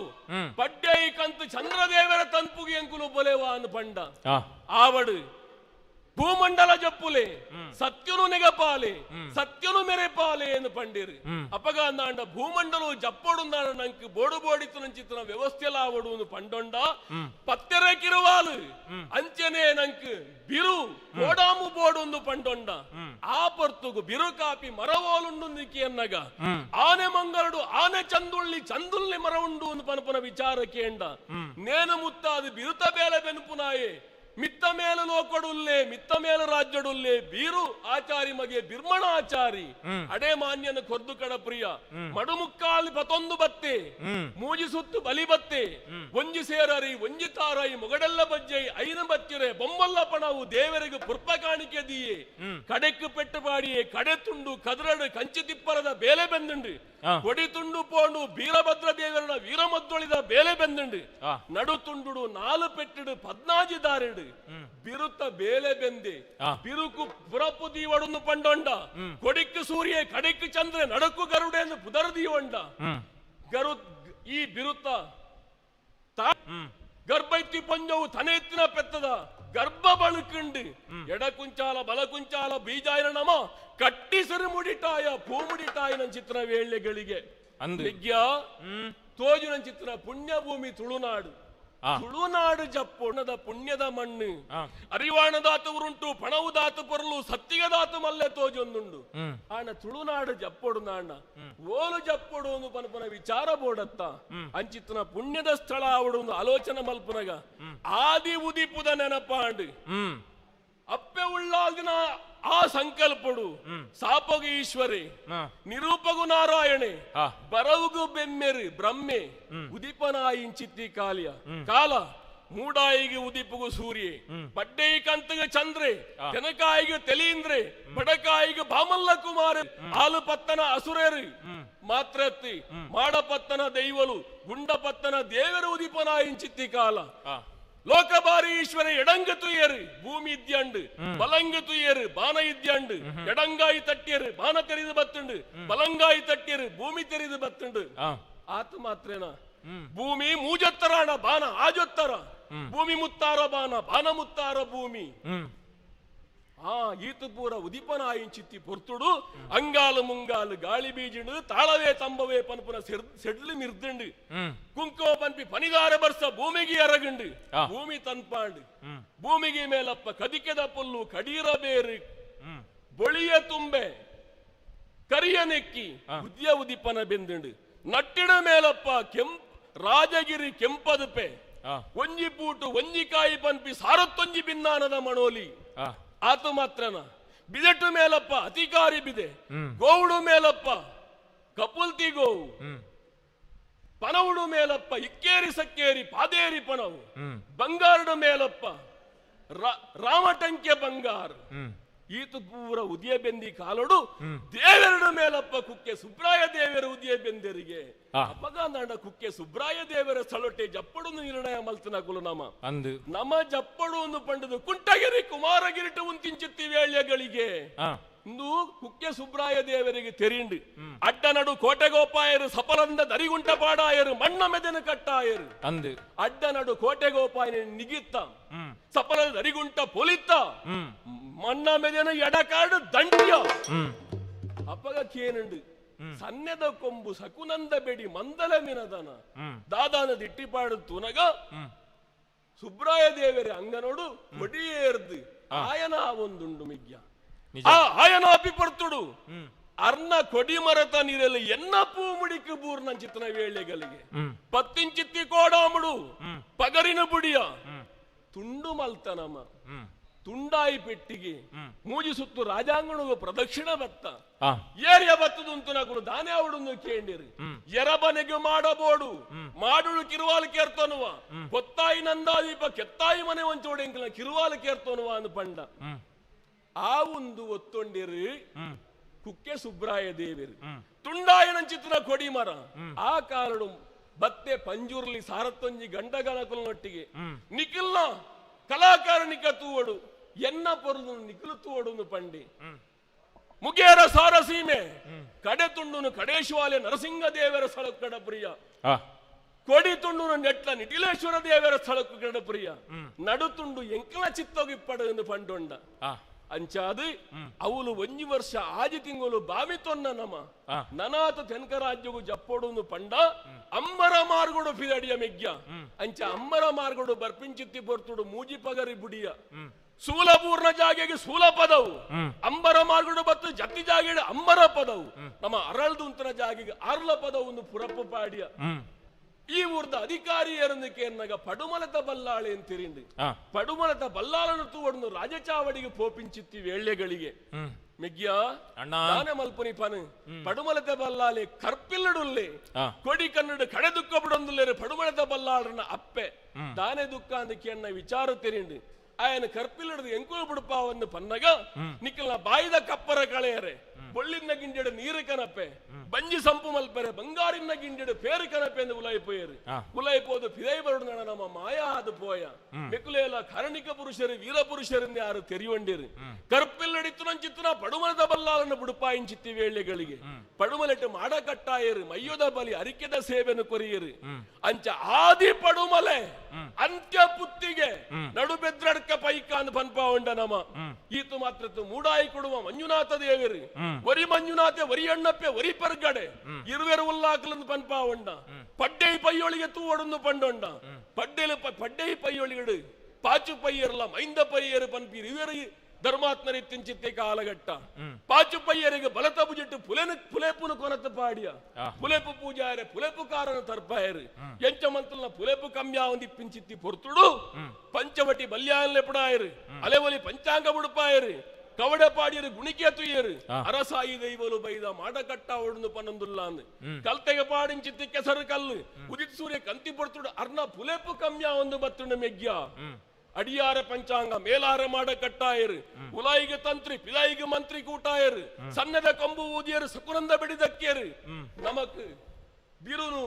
ಪಡ್ಡೈ ಕಂತು ಚಂದ್ರದೇವ ತನ್ಪುಗಿ ಎಂಕುಲು ಬೊಲೆವ ಅನ್ ಪಂಡ ಆವಡು ಭೂಮಂಡಲ ಜಪ್ಪುಲೆ ಸತ್ಯನು ನೆಗಪಾಲೆ ಸತ್ಯನು ಮೆರೆಪಾಲೆ ಎಂದು ಪಂಡಿರು ಅಪಗ ಅಂದಾಂಡ ಭೂಮಂಡಲ ಜಪ್ಪೊಡು ನಂಕ್ ಬೋಡು ಬೋಡಿತು ನಂಚಿತನ ವ್ಯವಸ್ಥೆಲಾವಡು ಪಂಡೊಂಡ ಪತ್ತೆರೆ ಕಿರುವಾಲು ಅಂಚನೆ ನಂಕ್ ಬಿರು ಬೋಡಾಮು ಬೋಡು ಪಂಡೊಂಡ ಆ ಪೊರ್ತುಗು ಬಿರು ಕಾಪಿ ಮರವೋಲುಂಡು ಅನ್ನಗ ಆನೆ ಮಂಗರಡು ಆನೆ ಚಂದುಳ್ಳಿ ಚಂದುಳ್ಳಿ ಮರ ಉಂಡು ಪನಪನ ವಿಚಾರ ಕೇಂಡ ನೇನು ಮುತ್ತಾದು ಬಿರುತ ಬೇಲೆ ಬೆನ್ಪುನಾಯೆ ಮಿತ್ತ ಮೇಲು ಲೋಕಡುಲ್ಲೆ ಮಿತ್ತ ಮೇಲು ರಾಜ್ಯಡುಲ್ಲೆ ಬೀರು ಆಚಾರಿ ಮಗೆ ಬಿರ್ಮಣ ಆಚಾರಿ ಅಡೆ ಮಾನ್ಯನ ಕೊರ್ದು ಕಡ ಪ್ರಿಯ ಮಡುಮುಕ್ಕಾಲಿ ಪತೊಂದು ಬತ್ತೆ ಮೂಜಿ ಸುತ್ತು ಬಲಿ ಬತ್ತೆ ಒಂಜಿ ಸೇರರಿ ಒಂಜಿ ತಾರಾಯಿ ಮೊಗಡೆಲ್ಲ ಬಜ್ಜೈ ಐನ ಬತ್ತಿರೆ ಬೊಮ್ಮಲ್ಲ ಪಣವು ದೇವರಿಗೆ ಪುರ್ಪ ಕಾಣಿಕೆ ದಿಯೇ ಕಡೆಕ್ಕು ಪೆಟ್ಟುಪಾಡಿಯೇ ಕಡೆ ತುಂಡು ಕದರಡು ಕಂಚಿ ತಿಪ್ಪರದ ಬೇಲೆ ಬೆಂದುಂಡು ಕೊಡಿ ತುಂಡು ಪೋಂಡು ವೀರಭದ್ರ ದೇವರನ ವೀರಮದ್ದೊಳಿದ ಬೇಲೆ ಬೆಂದುಂಡು ನಡು ತುಂಡುಡು ನಾಲು ಪೆಟ್ಟಿಡು ಪದ್ನಾಜಿ ದಾರಿಡು ಬಿರುತ್ತ ಬೇಲೆ ಬೆಂದೆ ಬಿರುಕು ಪುರಪು ದೀವಡನ್ನು ಪಂಡೊಂಡ ಕೊಡಿಕ್ಕು ಸೂರ್ಯ ಕಡೆಕ್ಕು ಚಂದ್ರ ನಡಕು ಗರುಡೆಯನ್ನು ಪುದರ ದೀವಂಡ ಗರು ಈ ಬಿರುತ್ತ ಗರ್ಭೈತಿ ಪಂಜವು ತನೆತ್ತಿನ ಪೆತ್ತದ ಗರ್ಭ ಬಳುಕುಂಡು ಎಡಕುಂಚಾಲ ಬಲಕುಂಚಾಲ ಬೀಜಾಯನ ನಮ ಕಟ್ಟಿಸರು ಮುಡಿಟಾಯ ಪೂಮುಡಿಟಾಯನ ಚಿತ್ರ ವೇಳೆಗಳಿಗೆ ವಿದ್ಯಾ ತೋಜುನ ಚಿತ್ರ ಪುಣ್ಯಭೂಮಿ ತುಳುನಾಡು ತುಳುನಾಡು ಜಪ್ಪುಣದ ಪುಣ್ಯದ ಮಣ್ಣು ಅರಿವಾಣದಾತು ಉರುಂಟು ಪಣವುದಾತು ಪೊರಲು ಸತ್ತಿಗದಾತು ಮಲ್ಲೆ ತೋಜೊಂದುಂಡು ಆಣ ತುಳುನಾಡು ಜಪ್ಪೊಡು ನಾಣ ಓಲು ಜಪ್ಪೊಡು ಪನಪನ ವಿಚಾರ ಬೋಡತ್ತ ಅಂಚಿತನ ಪುಣ್ಯದ ಸ್ಥಳ ಅವಡು ಆಲೋಚನೆ ಮಲ್ಪುನಗ ಆದಿ ಉದಿಪುದ ನೆನಪಾಂಡು ಅಪ್ಪೆ ಉಳ್ಳಾಲ್ದಿನ ಆ ಸಂಕಲ್ಪಡು ಸಾಪಗು ಈಶ್ವರಿ ನಿರೂಪಗು ನಾರಾಯಣೆ ಬರವುಗು ಬೆಮ್ಮೆರು ಬ್ರಹ್ಮೆ ಉದಿಪನಾಯಿಂಚಿತ್ತಿ ಕಾಲಿಯ ಕಾಲ ಮೂಡಾಯಿಗೆ ಉದಿಪುಗು ಸೂರ್ಯೆ ಪಡ್ಡೈ ಕಂತಗ ಚಂದ್ರೆ ತೆನಕಾಯಿಗೆ ತೆಲೀಂದ್ರೆ ಬಡಕಾಯಿಗೆ ಬಾಮಲ್ಲ ಕುಮಾರ ಆಲು ಪತ್ತನ ಅಸುರೇರು ಮಾತ್ರತ್ತಿ ಮಾಡಪತ್ತನ ದೈವಲು ಗುಂಡಪತ್ತನ ದೇವರು ಉದಿಪನಾಯಿಂಚಿತ್ತಿ ಕಾಲ ಲೋಕಬಾರಿ ಈಶ್ವರ ಎಡಂಗ ತುಯರು ಭೂಮಿ ಇದ್ಯಾಂಡು ಬಲಂಗ ತುಯರು ಬಾನ ಇದ್ಯಾಂಡು ಎಡಂಗಾಯಿ ತಟ್ಟಿಯರು ಬಾನ ತೆರೆದು ಬತ್ತುಂಡು ಬಲಂಗಾಯಿ ತಟ್ಟಿಯರು ಭೂಮಿ ತೆರೆದು ಬತ್ತುಂಡು ಆತು ಮಾತ್ರೇನ ಭೂಮಿ ಮೂಜೊತ್ತರಾಣ ಬಾನ ಆಜೊತ್ತರ ಭೂಮಿ ಮುತ್ತಾರ ಬಾನ ಬಾನ ಮುತ್ತಾರ ಭೂಮಿ ಆ ಈತು ಪೂರ ಉದಿಪನಾಯಿಂಚಿತ್ತಿ ಪೊರ್ತುಡು ಅಂಗಾಲು ಮುಂಗಾಲು ಗಾಳಿ ಬೀಜಿಂಡು ತಾಳವೇ ತಂಬವೇ ಪನ್ಪುನ ಸೆಡ್ಲು ಮಿರ್ದುಂಡು ಕುಂಕುಮ ಪನ್ಪಿ ಪನಿದಾರ ಬರ್ಸ ಭೂಮಿಗೆ ಅರಗುಂಡು ಭೂಮಿ ತನ್ಪಾಂಡು ಭೂಮಿಗೆ ಮೇಲಪ್ಪ ಕದಿಕೆದ ಪುಲ್ಲು ಕಡೀರ ಬೇರು ಬೊಳಿಯ ತುಂಬೆ ಕರಿಯ ನೆಕ್ಕಿ ಉದ್ಯ ಉದಿಪನ ಬೆಂದುಂಡು ನಟ್ಟಿಡ ಮೇಲಪ್ಪ ಕೆಂಪ್ ರಾಜಗಿರಿ ಕೆಂಪದುಪೆ ಒಂಜಿ ಪೂಟು ಒಂಜಿಕಾಯಿ ಪನ್ಪಿ ಸಾರತ್ತೊಂಜಿ ಬಿನ್ನಾನದ ಮಣೋಲಿ ಆತು ಮಾತ್ರನ ಬಿದೆಟ್ಟು ಮೇಲಪ್ಪ ಅಧಿಕಾರಿ ಬಿದೆ ಗೋವುಡು ಮೇಲಪ್ಪ ಕಪುಲ್ತಿ ಗೋವು ಪನವುಡು ಮೇಲಪ್ಪ ಇಕ್ಕೇರಿ ಸಕ್ಕೇರಿ ಪಾದೇರಿ ಪನವು ಬಂಗಾರಡು ಮೇಲಪ್ಪ ರಾಮಟಂಕೆ ಬಂಗಾರ ಈತು ಪೂರ ಉದಯ ಬೆಂದಿ ಕಾಲೋಡು ದೇವೆರಡು ಮೇಲಪ್ಪ ಕುಕ್ಕೆ ಸುಬ್ರಾಯ ದೇವರ ಉದಯ ಬೆಂದರಿಗೆ ಅಪಗಾಂಡ ಕುಕ್ಕೆ ಸುಬ್ರಾಯ ದೇವರ ಸ್ಥಳೊಟ್ಟೆ ಜಪ್ಪಡು ನಿರ್ಣಯ ಮಲ್ತನ ಕುಲು ನಮ ನಮ ಜಪ್ಪಡು ಪಂಡದು ಕುಂಟಗಿರಿ ಕುಮಾರಗಿರಿಟು ಉಂತಿಂಚಿತ್ತಿ ವೇಳ್ಯಗಳಿಗೆ ಇಂದು ಕುಕ್ಕೆ ಸುಬ್ರಾಯ ದೇವರಿಗೆ ತೆರಿಂಡು ಅಡ್ಡನಡು ಕೋಟೆಗೋಪಾಯರು ಸಫಲಂದ ದರಿಗುಂಟ ಪಾಡಾಯರು ಮಣ್ಣ ಮೆದೆನ ಕಟ್ಟಾಯರು ಅಡ್ಡನಡು ಕೋಟೆಗೋಪಾಯನ ನಿಗಿತ್ತ ಸಫಲದ ದರಿಗುಂಟ ಪೊಲಿತ್ತ ಮಣ್ಣ ಮೆದೆನ ಎಡಕಾಡು ದಂಡ್ಯ ಅಪ್ಪಗ ಕೇನುಂಡು ಸನ್ನೆದ ಕೊಂಬು ಸಕುನಂದ ಬೆಡಿ ಮಂದಲ ಮಿನದನ ದಾದಾನ ದಿಟ್ಟಿಪಾಡು ತುನಗ ಸುಬ್ರಾಯ ದೇವರೇ ಅಂಗನೋಡು ಕೊಡಿಯೇರ್ದು ಆಯನ ಒಂದುಂಡು ಮಿಗ್ಯ ಆ ಆಯನ ಅಪಿ ಪೊರ್ತುಡು ಅರ್ನ ಕೊಡಿ ಮರತ ನೀರಲ್ಲಿ ಎನ್ನ ಪೂ ಮುಡಿಕು ಬೂರ್ನ ಚಿತ್ತನ ವೇಳೆಗಳಿಗೆ ಪತ್ತಿಂಚಿತ್ತಿ ಕೋಡಾಮುಡು ಪಗರಿನ ಬುಡಿಯ ತುಂಡು ಮಲ್ತನಮ ತುಂಡಾಯಿ ಪೆಟ್ಟಿಗೆ ಮೂಜಿ ಸುತ್ತು ರಾಜಾಂಗಣಗೂ ಪ್ರದಕ್ಷಿಣ ಬತ್ತ ಏರಿಯ ಬತ್ತದುಂತು ನಗುಲು ದಾನೆ ಅವಡನ್ನು ಕೇಂಡಿರಿ ಎರಬನೆಗೆ ಮಾಡಬೋಡು ಮಾಡುಳು ಕಿರುವಾಲು ಕೇರ್ತನುವ ಕೊತ್ತಾಯಿ ನಂದಾದೀಪ ಕೆತ್ತಾಯಿ ಮನೆ ಒಂಚೋಡೆಂಕಲ ಕಿರುವಾಲು ಕೇರ್ತನುವ ಅಂದು ಪಂಡ ಆ ಒಂದು ಒತ್ತೊಂಡಿರಿ ಕುಕ್ಕೆ ಸುಬ್ರಾಯ ದೇವಿರು ತುಂಡಾಯನಂಚಿತ್ತಿನ ಕೊಡಿ ಮರ ಆ ಕಾಲಡು ಬತ್ತೆ ಪಂಜುರ್ಲಿ ಸಾರತ್ತೊಂಜಿ ಗಂಡಗಣಕುಲನೊಟ್ಟಿಗೆ ನಿಖಿಲ್ನ ಕಲಾಕಾರನಿಕ ತೂವಡು ಎನ್ನ ಪೊರುದು ನಿಖಿಲು ತೂವಡು ಪಂಡಿ ಮುಗೇರ ಸಾರ ಸೀಮೆ ಕಡೆ ತುಂಡುನು ಕಡೇಶ್ವಾಲೆ ನರಸಿಂಹ ದೇವರ ಸ್ಥಳಕ್ಕೂ ಕಡಪ್ರಿಯ ಕೊಡಿ ತುಂಡುನು ನೆಟ್ಲ ನಿಟಿಲೇಶ್ವರ ದೇವರ ಸ್ಥಳಕ್ಕೂ ಕಡಪ್ರಿಯ ನಡು ತುಂಡು ಎಂಕಲ ಚಿತ್ತೋಗಿಪ್ಪಡು ಎಂದು ಪಂಡೊಂಡ ಅಂಚಾದು ಅವಳು ಒಂಜಿ ವರ್ಷ ಆಜಿ ತಿಂಗಳು ಬಾವಿ ತೊನ್ನ ನಮ ನನಾತ ತೆನ್ಕ ರಾಜ್ಯಗೂ ಜಪ್ಪೊಡು ಪಂಡ ಅಂಬರ ಮಾರ್ಗೋಡು ಫಿದಡಿಯ ಮೆಗ್ಯ ಅಂಚ ಅಂಬರ ಮಾರ್ಗೋಡು ಬರ್ಪಿಂಚಿತ್ತಿ ಪೊರ್ತುಡು ಮೂಜಿ ಪಗರಿ ಬುಡಿಯ ಸೂಲಪೂರ್ಣ ಜಾಗೆಗೆ ಸೂಲ ಪದವು ಅಂಬರ ಮಾರ್ಗೋಡು ಬತ್ತು ಜತ್ತಿ ಜಾಗೆಗೆ ಅಂಬರ ಪದವು ನಮ್ಮ ಅರಳ್ದುಂತನ ಜಾಗೆಗೆ ಅರ್ಲ ಪದವು ಒಂದು ಪುರಪ್ಪು ಪಾಡಿಯ ಈ ಊರ್ದ ಅಧಿಕಾರಿ ಏರಂದಕ್ಕೆ ಎನ್ನಗ ಪಡುಮಲತ ಬಲ್ಲಾಳೆ ಅಂತಿರಿಂದು ಪಡುಮಲತ ಬಲ್ಲಾಳನ್ನು ತೂವಡನು ರಾಜಚಾವಡಿಗೆ ಪೋಪಿಂಚಿತ್ತಿ ವೇಳ್ಯಗಳಿಗೆ ಮೆಗ್ಯ ದಾನೆ ಮಲ್ಪುನಿ ಪನು ಪಡುಮಲತ ಬಲ್ಲಾಲೆ ಕರ್ಪಿಲ್ಲಡುಲ್ಲೆ ಕೊಡಿ ಕನ್ನಡ ಕಡೆ ದುಃಖ ಬಿಡೊಂದುಲ್ಲೇರು ಪಡುಮಲತ ಬಲ್ಲಾಳನ ಅಪ್ಪೆ ದಾನೆ ದುಃಖ ಅಂದಕ್ಕೆ ಎನ್ನ ವಿಚಾರ ತಿರಿಂಡು ಆಯನ ಕರ್ಪಿಲ್ಲಡದು ಎಂಕುಲು ಬಿಡುಪಾವನ್ನು ಪನ್ನಗ ನಿಕ್ಕಲ್ನ ಬಾಯಿದ ಕಪ್ಪರ ಕಳೆಯರೆ ಬೊಳ್ಳಿನ ಗಿಂಡೆಡು ನೀರು ಕನಪೆ ಬಂಜಿ ಸಂಪು ಮಲ್ಪೆರೆ ಬಂಗಾರಿನ ಗಿಂಡೆಡು ಪೇರು ಕನಪೆ ಎಂದು ಉಲಾಯಿಪೋಯರು ಉಲಾಯಿಪೋದು ಪಿದೈ ಬರುಡ ನಮ್ಮ ಮಾಯಾ ಅದು ಪೋಯ ಮೆಕುಲೇಲ ಕಾರಣಿಕ ಪುರುಷರು ವೀರ ಪುರುಷರಿಂದ ಯಾರು ತೆರಿವಂಡಿರು ಕರ್ಪಿಲ್ಲಡಿತ್ತು ನಂಚಿತ್ತನ ಪಡುಮಲದ ಬಲ್ಲಾಲನ್ನು ಬುಡುಪಾಯಿಂಚಿತ್ತಿ ವೇಳೆಗಳಿಗೆ ಪಡುಮಲೆಟ್ಟು ಮಾಡ ಕಟ್ಟಾಯರು ಮಯ್ಯೋದ ಬಲಿ ಅರಿಕೆದ ಸೇವೆಯನ್ನು ಕೊರಿಯರು ಅಂಚ ಆದಿ ಪಡುಮಲೆ ಅಂತ್ಯ ಪುತ್ತಿಗೆ ನಡು ಬೆದ್ರಡ್ಕ ಪೈಕ ಅಂದ್ ಪನ್ಪಾವಂಡ ನಮ ಈತು ಮಾತ್ರ ಮೂಡಾಯಿ ಕೊಡುವ ಮಂಜುನಾಥ ದೇವರು ಒರಿ ಮಂಜುನಾಥೆ ಒರಿ ಅಣ್ಣಪ್ಪೆ ಒರಿ ಪರ್ಗಡೆ ಇರುವೆರು ಉಲ್ಲಾಕಲಂದು ಪನ್ಪಾವಂಡ ಪಡ್ಡೈ ಪೈಯೊಳಿಗೆ ತೂವಡೊಂದು ಪಂಡೊಂಡ ಪಡ್ಡೆಲು ಪಡ್ಡೈ ಪೈಯೊಳಿಗಡು ಪಾಚು ಪೈಯರ್ಲ ಮೈಂದ ಪೈಯರು ಪನ್ಪಿ ಇರುವೆರು ಧರ್ಮಾತ್ಮರಿತ್ತಿಂಚಿತ್ತೆ ಕಾಲಘಟ್ಟ ಪಾಚು ಪೈಯರಿಗೆ ಬಲತ ಬುಜಿಟ್ಟು ಪುಲೆನು ಪುಲೆಪುನು ಕೊನತ ಪಾಡಿಯ ಪುಲೆಪು ಪೂಜಾರೆ ಪುಲೆಪು ಕಾರನ ತರ್ಪಾಯರು ಎಂಚ ಮಂತಲ್ನ ಪುಲೆಪು ಕಮ್ಯಾ ಒಂದಿಪ್ಪಿಂಚಿತ್ತಿ ಪೊರ್ತುಡು ಪಂಚವಟಿ ಬಲ್ಯಾನ್ಲೆ ಪುಡಾಯರು ಅಲೆವಲಿ ಪಂಚಾಂಗ ಬುಡುಪಾಯರು ಕವಡೆ ಪಾಡಿಯರು ಗುಣಿಕೆ ತುಯ್ಯರು ಅರಸಾಯಿ ದೈವಲು ಬೈದ ಮಾಡ ಕಟ್ಟ ಒಡನು ಪನ್ನೊಂದುಲ್ಲಾಂದು ಕಲ್ತೆಗೆ ಪಾಡಿಂಚಿತ್ತಿ ಕೆಸರು ಕಲ್ಲು ಉದಿತ್ ಸೂರ್ಯ ಕಂತಿ ಪೊರ್ತುಡು ಅರ್ನ ಪುಲೆಪು ಕಮ್ಯಾ ಒಂದು ಬತ್ತುಂಡು ಮೆಗ್ಯ ಅಡಿಯಾರ ಪಂಚಾಂಗ ಮೇಲಾರ ಮಾಡ ಕಟ್ಟಾಯರು ಉಲಾಯಿಗೆ ತಂತ್ರಿ ಪಿಲಾಯಿಗೆ ಮಂತ್ರಿ ಕೂಟಾಯರು ಸನ್ನದ ಕೊಂಬು ಊದಿಯರು ಸಕುನಂದ ಬಿಡಿದಕ್ಕಿಯರು ನಮಕ್ ಬಿರುನು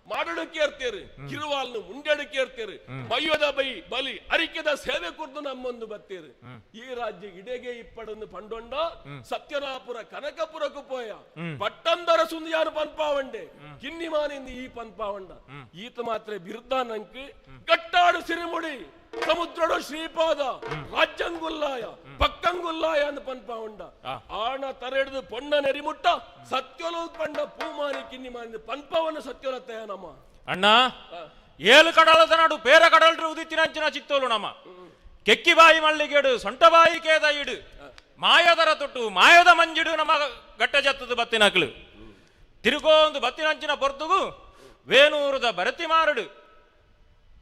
ಮಾಡಡಕ್ಕೇರ್ತೇರು ಕಿರುವಾಲ್ನು ಮುಂಡಡಕ್ಕೇರ್ತೇರು ಮಯ್ಯದ ಬೈ ಬಲಿ ಅರಿಕೆದ ಸೇವೆ ಕುರ್ದು ನಮ್ಮೊಂದು ಬತ್ತೇರು ಈ ರಾಜ್ಯ ಇಡೆಗೆ ಇಪ್ಪಡನ್ನು ಪಂಡೊಂಡ ಸತ್ಯನಾಪುರ ಕನಕಪುರಕ್ಕೂ ಪೋಯ ಪಟ್ಟಂದರ ಸುಂದಿಯಾರು ಪನ್ಪಾವಂಡೆ ಕಿನ್ನಿಮಾನಿಂದ ಈ ಪನ್ಪಾವಂಡ ಈತ ಮಾತ್ರ ಬಿರುದ್ದಾನಂಕ್ ಗಟ್ಟಾಡು ಸಿರಿಮುಡಿ ಸಮುದ್ರಡು ಶ್ರೀಪಾದ ರಾಜ್ಯಂಗುಲ್ಲಾಯ ಪಕ್ಕಂಗುಲ್ಲಾಯ ಅಂತ ಪನ್ಪಾವಂಡ ಆಣ ತರೆಡ್ದು ಪೊಣ್ಣ ನೆರಿಮುಟ್ಟ ಸತ್ಯಲೋ ಪಂಡ ಪೂಮಾನಿ ಕಿನ್ನಿಮಾನಿ ಪನ್ಪವನ್ನ ಸತ್ಯಲತ್ತಯ ನಮ್ಮ ಅಣ್ಣ ಏಳು ಕಡಲದ ನಾಡು ಬೇರೆ ಕಡಲ್ರು ಉದಿತಿನಂಚಿನ ಚಿತ್ತೋಲು ನಮ್ಮ ಕೆಕ್ಕಿಬಾಯಿ ಮಳ್ಳಿಗೇಡು ಸೊಂಟಬಾಯಿ ಕೇದ ಇಡು ಮಾಯದರ ತೊಟ್ಟು ಮಾಯದ ಮಂಜಿಡು ನಮ್ಮ ಗಟ್ಟ ಜತ್ತದ ಬತ್ತಿನಕ್ಲು ತಿರುಗೋಂದು ಬತ್ತಿನಂಚಿನ ಪೊರ್ತುಗು ವೇನೂರದ ಭರತಿ ಮಾರಡು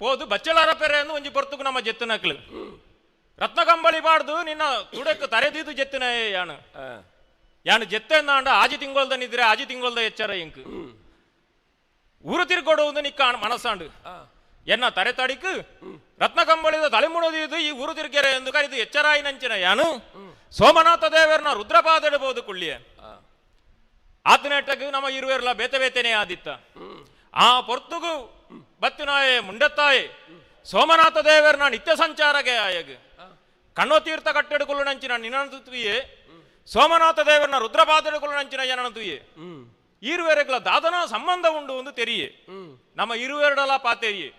ಪೋದು ಬಚ್ಚಲಾರ ಪೆರೆ ಎಂದು ಒಂಜಿ ಪೊರ್ತುಗು ನಮ್ಮ ಜೆತ್ತುನಕ್ಲು ರತ್ನಕಂಬಳಿ ಬಾಡ್ದು ನಿನ್ನ ತುಡಕ್ಕೆ ತರೆದಿದ್ದು ಜೆತ್ತುನ ಯಾನು ಯಾನು ಜೆತ್ತೆಂದಾಂಡ ಆಜಿ ತಿಂಗೊಳ್ದ ನಿದ್ರೆ ಆಜಿ ತಿಂಗೊಳ್ದ ಎಚ್ಚರ ಇಂಕ್ ಊರು ತಿರ್ಕೊಡುವುದು ನಿಕ್ಕ ಮನಸ್ಸಾಂಡು ಎನ್ನ ತರೆ ತಡಿಕು ರತ್ನಕಂಬಳಿದ ತಲೆಮುಣದಿದ್ದು ಈ ಊರು ತಿರ್ಗೆರೆ ಎಂದು ಕರೆದು ಎಚ್ಚರಾಯಿ ನಂಚಿನ ಯಾನು ಸೋಮನಾಥ ದೇವರನ್ನ ರುದ್ರಪಾದೆಡಬಹುದು ಕುಳ್ಳಿಯ ಆತನೆಟ್ಟకు ನಮ್ಮ ಇರುವೆರ್ಲ ಬೇತೆ ಬೇತೆನೆ ಆದಿತ್ತ ಆ ಪೊರ್ತುಗು ಬತ್ತಿನಾಯೆ ಮುಂಡತ್ತಾಯೆ ಸೋಮನಾಥ ದೇವರನ್ನ ನಿತ್ಯ ಸಂಚಾರಗೆ ಆಯಗ್ ಕಣ್ಣೋ ತೀರ್ಥ ಕಟ್ಟೆಡುಕೊಳ್ಳು ನಂಚಿನ ನಿನ್ನನ್ನು ತುಯ್ಯೆ ಸೋಮನಾಥ ದೇವರನ್ನ ರುದ್ರಪಾದೆಡುಕೊಳ್ಳು ನಂಚಿನ ಜನನ ತುಯ್ಯೆ ಇರುವೆರೆಗಳ ದಾದನ ಸಂಬಂಧ ಉಂಡು ಒಂದು ತೆರಿಯೆ ನಮ್ಮ ಇರುವೆರಡಲ ಪಾತೆರಿಯೆ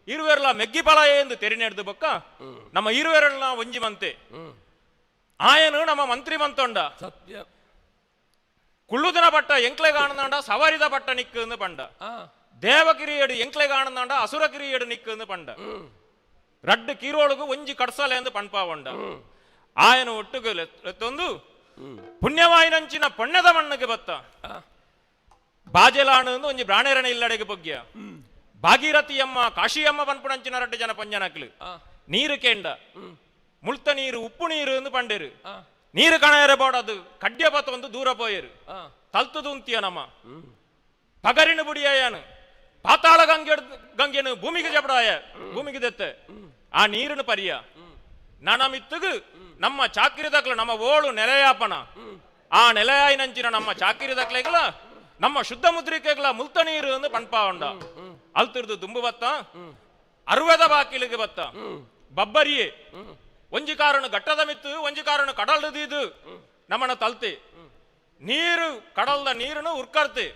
ಇರುವೆರಲ ಮೆಗ್ಗಿ ಪಳಯೆ ಎಂದು ತೆರಿ ನೆಡ್ದು ಬೊಕ್ಕ ನಮ್ಮ ಇರುವೆರಡಲ ಒಂಜಿಮಂತೆ ಆಯನು ನಮ್ಮ ಮಂತ್ರಿ ಮಂತೊಂಡ ಸತ್ಯ ಕುಳ್ಳುದಿನ ಪಟ್ಟ ಎಂಕ್ಲೆ ಕಾಣುಂಡ ಸವಾರಿದ ಪಟ್ಟ ನಿಕ್ಕು ಪಂಡ ದೇವಕಿರಿಯಡು ಎಂಕ್ಲೆ ಕಾಣುಂಡ ಅಸುರ ಕಿರಿಯಡು ನಿಕ್ಕು ಪಂಡ ರಡ್ಡು ಕೀರೋಳುಗು ಒಂಜಿ ಕಡ್ಸಲೆ ಎಂದು ಪಣ್ಪಾವಂಡ ಆಯನ ಒಟ್ಟುಗು ಲೆತ್ತೊಂದು ಪುಣ್ಯವಾಯಿನಂಚಿನ ಪೊಣ್ಣದ ಮಣ್ಣಿಗೆ ಬತ್ತ ಬಾಜೆಲಾಣು ಒಂಜಿ ಬ್ರಾಣೇರಣ ಇಲ್ಲಡೆಗೆ ಬೊಗ್ಯ ಭಾಗೀರಥಿಯಮ್ಮ ಕಾಶಿಯಮ್ಮ ಪನ್ಪುಣಂಚಿನ ರಡ್ಡು ಜನ ಪಂಜನಕ್ಲು ನೀರು ಕೇಂಡ ಮುಳ್ತ ನೀರು ಉಪ್ಪು ನೀರು ಎಂದು ಪಂಡೇರು ನೀರು ಕಣಯರೆ ಬೋಡದು ಕಡ್ಯ ಬತ್ತ ಒಂದು ದೂರ ಪೋಯರು ತಲ್ತದು ಉಂತಿಯ ನಮ್ಮ ಪಗರಿನ ಬುಡಿಯಾನು ಪಾತಾಳ ಗಂಗೆ ಗಂಗೆನು ಭೂಮಿಗೆ ಜಬಡಾಯ ಭೂಮಿಗೆ ದೆತ್ತೆ ಆ ನೀರಿನ ಪರಿಯ ನನಮಿತ್ತುಗು ನಮ್ಮ ಚಾಕಿರಿದಕ್ಲ ನಮ್ಮ ಓಳು ನೆಲೆಯಾಪನ ಆ ನೆಲೆಯಾಯಿನಂಚಿನ ನಮ್ಮ ಚಾಕಿರಿದಕ್ಲೆಗಳ ನಮ್ಮ ಶುದ್ಧ ಮುದ್ರಿಕೆಗಳ ಮುಲ್ತ ನೀರು ಎಂದು ಪಣ್ಪಾವಂಡ ಅಲ್ತಿರ್ದು ದುಂಬು ಬತ್ತ ಅರುವದ ಬಾಕಿಲಿಗೆ ಬತ್ತ ಬಬ್ಬರಿಯೇ ಒಂಜಿ ಕಾರಣ ಘಟ್ಟದ ಮಿತ್ತು ಒಂಜಿ ಕಾರಣ ಕಡಲ್ದು ನಮ್ಮನ್ನ ತಲ್ತಿ ನೀರು ಕಡಲ್ದ ನೀರನ್ನು ಉರ್ಕರ್ತಿ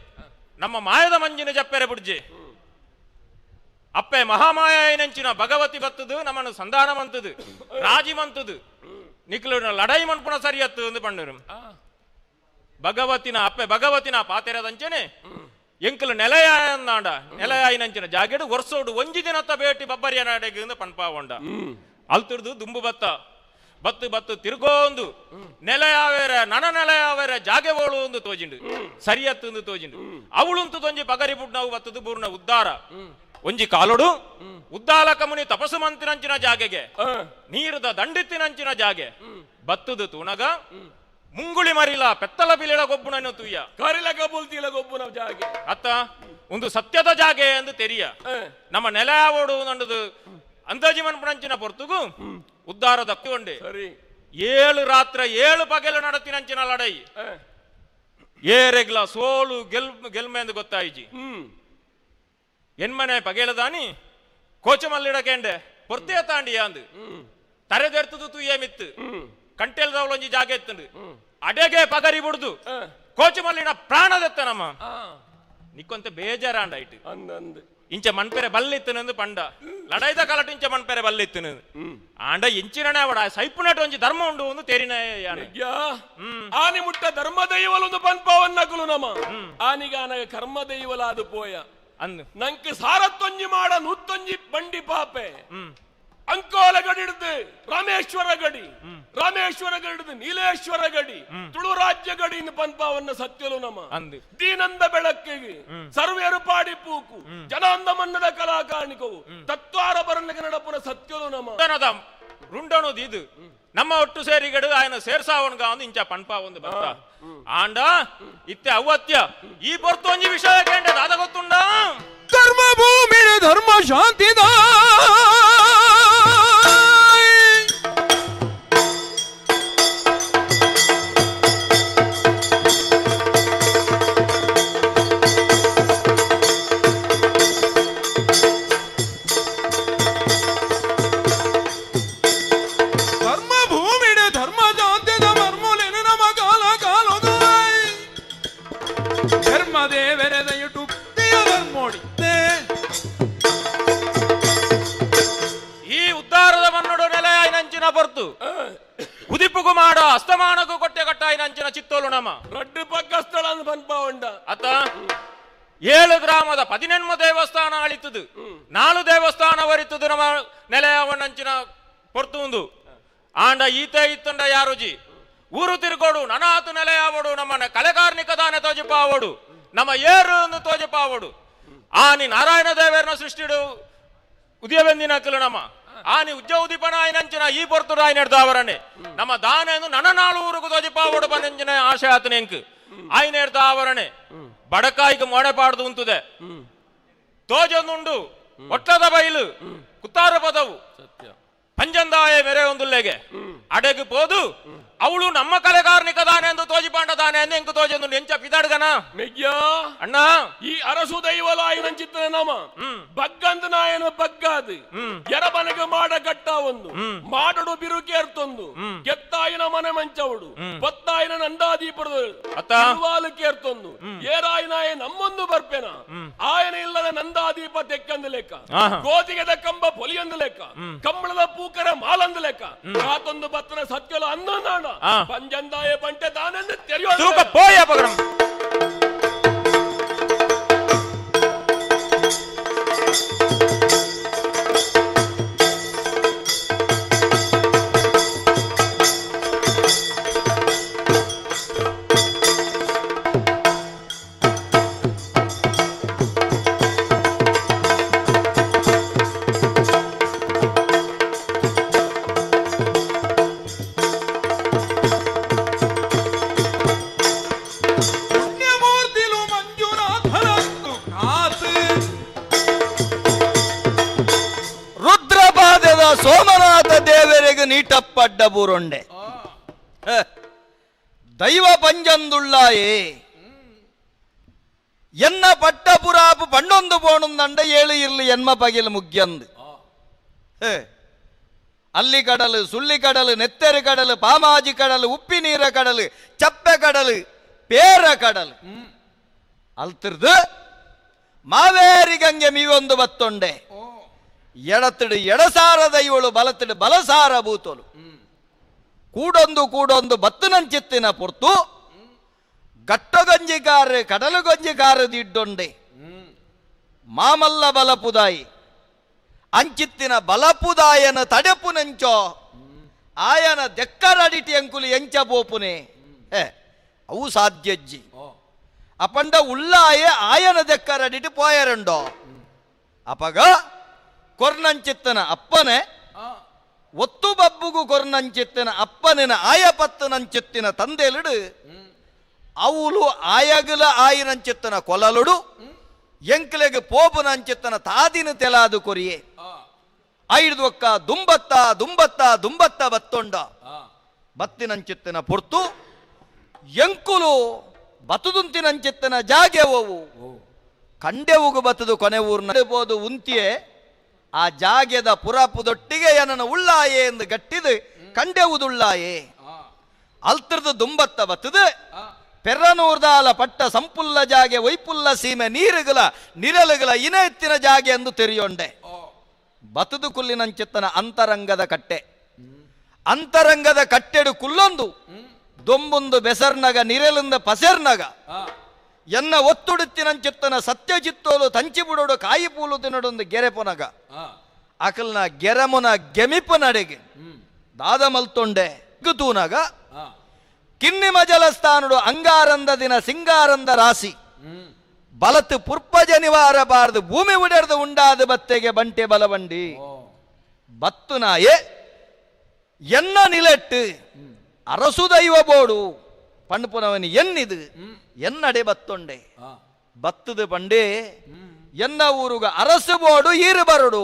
ನಮ್ಮ ಮಾಯದ ಮಂಜಿನ ಜಪ್ಪೆರೆ ಬುಡ್ಜಿ ಅಪ್ಪೆ ಮಹಾಮಾಯನಂಚಿನ ಭಗವತಿ ಬತ್ತದು ನಮ್ಮನ್ನು ಸಂಧಾನ ಮಂತದು ರಾಜಿ ಮಂತದು ನಿಕ್ಲು ಲಡೈ ಮನ್ಪುಣ ಸರಿಯತ್ತು ಎಂದು ಪಣ್ಣರು ಭಗವತಿನ ಅಪ್ಪೆ ಭಗವತಿನ ಪಾತೆರದಂಚನೆ ಎಂಕಲು ನೆಲೆಯಾಯಂದಾಂಡ ನೆಲೆಯಾಯಿನಂಚಿನ ಜಾಗೆಡು ವರ್ಷೋಡು ಒಂಜಿ ದಿನತ್ತ ಭೇಟಿ ಬಬ್ಬರಿಯ ನಾಡೆಗೆ ಪನ್ಪಾವಂಡ ಅಲ್ತಿರ್ದು ದುಂಬು ಬತ್ತ ಬತ್ತು ಬತ್ತು ತಿರುಗೋಂದು ನೆಲೆಯಾವೇರ ನನ ನೆಲೆಯಾವೇರ ಜಾಗೆ ಓಳು ಒಂದು ತೋಜಿಂಡು ಸರಿಯತ್ತು ತೋಜಿಂಡು ಅವಳುಂತು ತೊಂಜಿ ಪಗರಿ ಬುಡ್ನವು ಬತ್ತದು ಬೂರ್ಣ ಉದ್ದಾರ ಒಂಜಿ ಕಾಲೊಡು ಉದ್ದಾಲಕ ಮುನಿ ತಪಸ್ಸು ಮಂತಿನಂಚಿನ ಜಾಗೆಗೆ ನೀರದ ದಂಡಿತ್ತಿನಂಚಿನ ಜಾಗೆ ಬತ್ತದು ತೂನಗ ಮುಂಗುಳಿ ಮರಿಲ ಪೆತ್ತಲ ಬಿಲಿಳ ಗೊಬ್ಬುನನ್ನು ತುಯ್ಯ ಕರಿಲ ಕಬುಲ್ತಿಲ ಗೊಬ್ಬುನ ಜಾಗೆ ಅತ್ತ ಒಂದು ಸತ್ಯದ ಜಾಗೆ ಎಂದು ತೆರಿಯ ನಮ್ಮ ನೆಲೆಯಾವೋಡು ನಂಡದು ಅಂದಾಜಿ ಮನ್ಪುಣಂಚಿನ ಪೊರ್ತುಗು ಉದ್ದಾರ ದಕ್ಕಿಕೊಂಡೆ 7 ರಾತ್ರಿ 7 ಪಗೆಲು ನಡತಿನಂಚಿನ ಲಡೈ ಏರೆಗ್ಲ ಸೋಲು ಗೆಲ್ಮೆ ಎಂದು ಗೊತ್ತಾಯಿಜಿ ಎನ್ಮನೆ ಪಗೆಲದಾನಿ ಕೋಚಮಲ್ಲಿಡಕೆಂಡೆ ಪೊರ್ತೆಯ ತಾಂಡಿಯ ಅಂದು ತರೆದೆರ್ತದು ತುಯ್ಯ ಮಿತ್ತು ಕಂಟೆಲ್ದವಳೊಂಜಿ ಜಾಗ ಎತ್ತುಂಡು ಅಡೆಗೆ ಪಗರಿ ಬುಡ್ದು ಕೋಚಮಲ್ಲಿನ ಪ್ರಾಣದೆತ್ತ ನಮ್ಮ ನಿಕ್ಕೊಂತ ಬೇಜಾರಾಂಡ ಇಟ್ಟು ಇಂಚ ಮನ್ಪೆರೆ ಬಲ್ಲಿತ್ತನಂದು ಪಂಡ ಲಡೈದ ಕಾಲಟು ಇಂಚ ಮನ್ಪೆರೆ ಬಲ್ಲಿತ್ತನ ಆಂಡ ಇಂಚಿನನೆ ಅವಡ ಸೈಪುನಟ ಒಂಜಿ ಧರ್ಮ ಉಂಡು ಒಂದು ತೇರಿನ ಆನಿ ಮುಟ್ಟ ಧರ್ಮ ದೈವಲೊಂದು ಪನ್ಪವನ್ನಕುಲು ನಮ ಆನಿಗಾನಗ ಕರ್ಮ ದೈವಲಾದು ಪೋಯ ಅಂದು ನಂಗೆ ಸಾರತ್ತೊಂಜಿ ಮಾಡ ನೂತ್ತೊಂಜಿ ಬಂಡಿ ಪಾಪೆ ಅಂಕೋಲ ಗಡಿ ಹಿಡಿದು ರಾಮೇಶ್ವರ ಗಡಿ, ರಾಮೇಶ್ವರ ಗಡಿ ಹಿಡಿದು ನೀಲೇಶ್ವರ ಗಡಿ, ತುಳು ರಾಜ್ಯ ಗಡಿ ಪನ್ಪಾವನ್ನ ಸತ್ಯಲು ನಮ ದೀನಂದ ಬೆಳಕಿಗೆ ಸರ್ವೇರು ಪಾಡಿ ಪೂಕು ಜನಾಂದ ಮನ್ನದ ಕಲಾಕಾಣಿಕವು ತತ್ವಾರ ಬರಲಿಕ್ಕೆ ನಡಪುನ ಸತ್ಯಲು ನಮ ರುಂಡನು ದೀದು ನಮ್ಮ ಒಟ್ಟು ಸೇರಿಗಡು ಆಯನ ಸೇರ್ಸಾವನ್ಗ ಒಂದು ಇಂಚ ಪನ್ಪ ಒಂದು ಬರ್ತ ಆಂಡ ಇತ್ತೆ ಅವತ್ಯ ಈ ಪೊರ್ತೊಂಜಿ ವಿಷಯ ಕೇಂದ್ರ ದಾದ ಗೊತ್ತುಂಡ ಧರ್ಮ ಭೂಮಿ ಧರ್ಮ ಶಾಂತಿದ ಧರ್ಮ ಭೂಮಿ ಧರ್ಮ ಶಾಂತಿದ ಮರ್ಮುಲಿನ ನಮ ಕಾಲ ಕಾಲದ ಧರ್ಮ ದೇವರೆದಯುಟು ಧರ್ಮೋಡಿ. ಈ ಉದ್ದಾರದ ಮನ್ನಡು ನೆಲೆಯಾಯಿನಂಚಿನ ಪೊರ್ತು ಉದಿಪುಗು ಮಾಡ ಅಸ್ತಮಾನಗೂ ಕೊಟ್ಟೆ ಕಟ್ಟಾಯಿನಂಚಿನ ಚಿತ್ತೋಲು ನಮ ರಡ್ಡು ಪಕ್ಕ ಸ್ಥಳ ಪನ್ಪ ಉಂಡ ಅತ 7 ಗ್ರಾಮದ 18 ದೇವಸ್ಥಾನ ಅಳಿತದು 4 ದೇವಸ್ಥಾನ ವರಿತದು ನಮ್ಮ ನೆಲೆಯವಣ್ಣಂಚಿನ ಪೊರ್ತು ಉಂದು ಆಂಡ ಈತೆ ಇತ್ತಂಡ ಯಾರುಜಿ ಊರು ತಿರುಗೋಡು ನನಾತು ನೆಲೆಯಾವಡು ನಮ್ಮನ್ನ ಕಲೆಕಾರ್ನಿಕ ದಾನೆ ತೋಜಿಪಾವಡು ನಮ್ಮ ಏರು ತೋಜಿಪಾವಡು ಆನಿ ನಾರಾಯಣ ದೇವರನ್ನ ಸೃಷ್ಟಿಡು ಉದಯಬೆಂದಿನ ನಮ್ಮ ಆನಿ ಉಜ್ಜ ಉದಿಪನ ಆಯ್ನಂಚಿನ ಈ ಪೊರ್ತುಡು ಆಯ್ನೆಡ್ದು ನಮ್ಮ ದಾನ ನನ್ನ ನಾಳು ಊರುಗು ತೋಜಿಪಾವಡು ಬಂದಂಚಿನ ಆಶೆ ಆತನ ಎಂಕ್ ಆಯ್ನೆಡ್ದು ಆವರಣೆ ಬಡಕಾಯಿಗೆ ಮೊಣೆ ಪಾಡ್ದು ಉಂತುದೆ ತೋಜೊಂದುಂಡು ಒಟ್ಟದ ಬೈಲು ಕುತ್ತಾರ ಪದವು ಪಂಜಂದಾಯ ಮೆರೆ ಒಂದುಲ್ಲೆಗೆ ಅಡೆಗೆ ಪೋದು ಅವಳು ನಮ್ಮ ಕಲೆಗಾರ್ನಿಕ ದಾನೆ ಎಂದು ತೋಜಿಪಾಂಡ ದಾನೆ ಎಂದು ಎಂಕು ತೋಜೊಂದು ಎಂಚ ಪಿದಾಡ್ಗನ ಮೆಗ್ಯಾ ಅಣ್ಣ ಈ ಅರಸು ದೈವಲಾಯಿನಂಚಿತ್ತನ ನಮ ಬಗ್ಗಂದ ನಾಯನ ಬಗ್ಗಾದು ಎರಬನಗ ಮಾಡ ಕಟ್ಟ ಒಂದು ಮಾಡಡು ಬಿರುಕೇರ್ತೊಂದು ಕೆತ್ತಾಯಿನ ಮನೆ ಮಂಚವಡು ಪತ್ತಾಯಿನ ನಂದಾದೀಪದ ಕೇರ್ತೊಂದು ಏರಾಯಿನಾಯ ನಮ್ಮೊಂದು ಬರ್ಪೆನ ಆಯನ ಇಲ್ಲದ ನಂದಾದೀಪ ತೆಕ್ಕಂದ ಲೆಕ್ಕ, ಗೋಧಿಗೆದ ಕಂಬ ಪೊಲಿಯಂದ ಲೆಕ್ಕ, ಕಂಬಳದ ಪೂಕರ ಮಾಲಂದ ಲೆಕ್ಕ, ಆತೊಂದು ಬತ್ತನ ಸತ್ಯಲು ಅಂದೊಂದಾಣ ಪಂಜಂದಾಯ ಬಂಟೆ ತಾನೆಂದು ತೆರೆಯೋ ಪೋಯ ಪಗಡಂ. ಸೋಮನಾಥ ದೇವರಿಗೆ ನೀಟಪ್ಪಡ್ಡ ಬೂರೊಂಡೆ ದೈವ ಪಂಜಂದುಳ್ಳಾಯೇ ಎನ್ನ ಪಟ್ಟ ಪುರಾಪು ಪಣ್ಣೊಂದು ಪೋಣುಂದಂಡ ಏಳು ಇರ್ಲಿ ಎನ್ಮ ಪಗಿಲು ಮುಗ್ಯಂದು. ಅಲ್ಲಿ ಕಡಲು ಸುಳ್ಳಿ ಕಡಲು ನೆತ್ತೆರು ಕಡಲು ಪಾಮಾಜಿ ಕಡಲು ಉಪ್ಪಿ ನೀರ ಕಡಲು ಚಪ್ಪೆ ಕಡಲು ಪೇರ ಕಡಲು ಅಲ್ತಿರ್ದು ಮಾವೇರಿ ಗಂಗೆ ಮೀವೊಂದು ಬತ್ತೊಂಡೆ ಎಡತಿಡು ಎಡಸಾರ ದೈವಳು ಬಲತಿಡು ಬಲಸಾರ ಬೂತೋಲು ಕೂಡೊಂದು ಕೂಡೊಂದು ಬತ್ತುನಂಚಿತ್ತಿನ ಪೊರ್ತು ಗಟ್ಟಗಂಜಿಕಾರ ಕಡಲುಗಂಜಿಕಾರ ದಿಡ್ಡೊಂಡೆ ಮಾಮಲ್ಲ ಬಲಪುದಾಯಿ ಅಂಚಿತ್ತಿನ ಬಲಪುದಾಯನ ತಡೆಪು ನೆಂಚೋ ಆಯನ ದೆಕ್ಕರಡಿಟಿ ಅಂಕುಲು ಎಂಚ ಪೋಪುನೆ ಅವು ಸಾಧ್ಯಜ್ಜಿ ಅಪಂಡ ಉಳ್ಳಾಯೆ ಆಯನ ದೆಕ್ಕರಡಿಟಿ ಪೋಯರಂಡೋ ಅಪಗ ಕೊರ್ನಂಚಿತ್ತನ ಅಪ್ಪನೆ ಒತ್ತು ಬಬ್ಬುಗು ಕೊರ್ನಂಚಿತ್ತಿನ ಅಪ್ಪನಿನ ಆಯಪತ್ತನಂಚಿತ್ತಿನ ತಂದೆಲುಡು ಅವಳು ಆಯಗಲ ಆಯಿನಂಚಿತ್ತನ ಕೊಲಲುಡು ಎಂಕ್ಲೆಗ್ ಪೋಪುನಂಚಿತ್ತನ ತಾದಿನ ತೆಲಾದು ಕೊರಿಯೆ ಐದು ಒಕ್ಕ ದುಂಬತ್ತ ದುಂಬತ್ತ ದುಂಬತ್ತ ಬತ್ತೊಂಡ ಬತ್ತಿನಂಚಿತ್ತಿನ ಪೊರ್ತು ಎಂಕುಲು ಬತುದುಂತಿನಂಚಿತ್ತನ ಜಾಗೆ ಓವು ಕಂಡೆವುಗು ಬತ್ತದು ಕೊನೆ ಊರ್ನ ಬೋದು ಉಂತಿಯೇ ಆ ಜಾಗೆದ ಪುರಾಪುದೊಟ್ಟಿಗೆ ಏನನ ಉಳ್ಳಾಯೆ ಎಂದು ಗಟ್ಟಿದು ಕಂಡೆವುದುಳ್ಳಾಯೆ ಅಲ್ತಿರ್ದು ದುಂಬತ್ತ ಬತ್ತದು ಪೆರ್ರನೂರ್ದಾಲ ಪಟ್ಟ ಸಂಪುಲ್ಲ ಜಾಗೆ ವೈಪುಲ್ಲ ಸೀಮೆ ನೀರುಗಳ ನಿರಲುಗಳ ಇನ ಎತ್ತಿನ ಜಾಗೆ ಎಂದು ತೆರೆಯೊಂಡೆ ಬತದು ಕುಲ್ಲಿನಂಚಿತ್ತನ ಅಂತರಂಗದ ಕಟ್ಟೆ ಅಂತರಂಗದ ಕಟ್ಟೆಡು ಕುಲ್ಲೊಂದು ದೊಂಬೊಂದು ಬೆಸರ್ನಗ ನಿರಲಿಂದ ಪಸೆರ್ನಗ ಎನ್ನ ಒತ್ತುಡುತ್ತಿನಂಚಿತ್ತನ ಸತ್ಯಜಿತ್ತೋಲು ತಂಚಿಬುಡೋಡು ಕಾಯಿ ಪೂಲು ತಿನ್ನಡೊಂದು ಗೆರೆಪುನಗ ಅಕಲ್ನ ಗೆರಮುನ ಗೆಮಿಪು ನಡೆಗೆ ದಾದ ಮಲ್ತೊಂಡೆ ತೂನಗ ಕಿನ್ನಿ ಮಜಲಸ್ಥಾನುಡು ಅಂಗಾರಂದ ದಿನ ಸಿಂಗಾರಂದ ರಾಶಿ ಬಲತು ಪುರ್ಪಜ ನಿವಾರ ಬಾರದು ಭೂಮಿ ಉಡರ್ದು ಉಂಡಾದ ಬತ್ತೆಗೆ ಬಂಟೆ ಬಲವಂಡಿ ಬತ್ತು ನಾಯೆ ಎನ್ನ ನಿಲೆಟ್ಟು ಅರಸು ದೈವ ಬೋಡು ಪಣ್ಣುಪುನವನಿ ಎನ್ನಿದು ಎನ್ನಡೆ ಬತ್ತೊಂಡೆ ಬತ್ತದು ಪಂಡೆ ಎನ್ನ ಊರುಗ ಅರಸು ಬೋಡು ಈರು ಬರಡು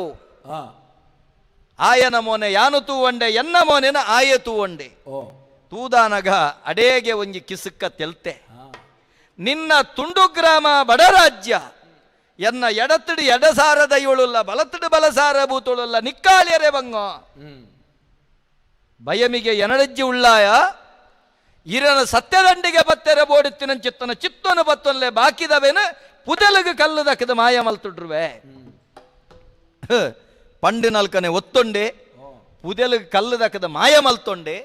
ಆಯನ ಮೋನೆ ಯಾನು ತೂವಂಡೆ ಎನ್ನ ಮೋನೆನ ಆಯೆ ತೂವಂಡೆ ತೂದಾನಗ ಅಡೇಗೆ ಒಂಜಿ ಕಿಸುಕ್ಕ ತೆಲ್ತೆ ನಿನ್ನ ತುಂಡು ಗ್ರಾಮ ಬಡರಾಜ್ಯ ಎನ್ನ ಎಡತಿಡು ಎಡಸಾರ ದೈವಳುಲ್ಲ ಬಲತಿಡು ಬಲಸಾರ ಬೂತುಳುಲ್ಲ ನಿಕ್ಕಾಲಿಯರೆ ಬಂಗೋ ಬಯಮಿಗೆ ಎನಡಜ್ಜಿ ಉಳ್ಳಾಯ ಇರನ ಸತ್ಯದಂಡಿಗೆ ಬತ್ತೆರ ಬೋಡಿತ್ತಿನ ಚಿತ್ತನ ಚಿತ್ತನ ಬತ್ತೊಲ್ಲೆ ಬಾಕಿದವೇನು ಪುದಲಗು ಕಲ್ಲು ದಕ್ಕದ ಮಾಯ ಮಲ್ತುಡ್ರುವೆ ಪಂಡು ನಾಲ್ಕನೆ ಒತ್ತೊಂಡೆ ಪುದೆಲಗು ಕಲ್ಲು ದಕ್ಕದ ಮಾಯ ಮಲ್ತೊಂಡೆ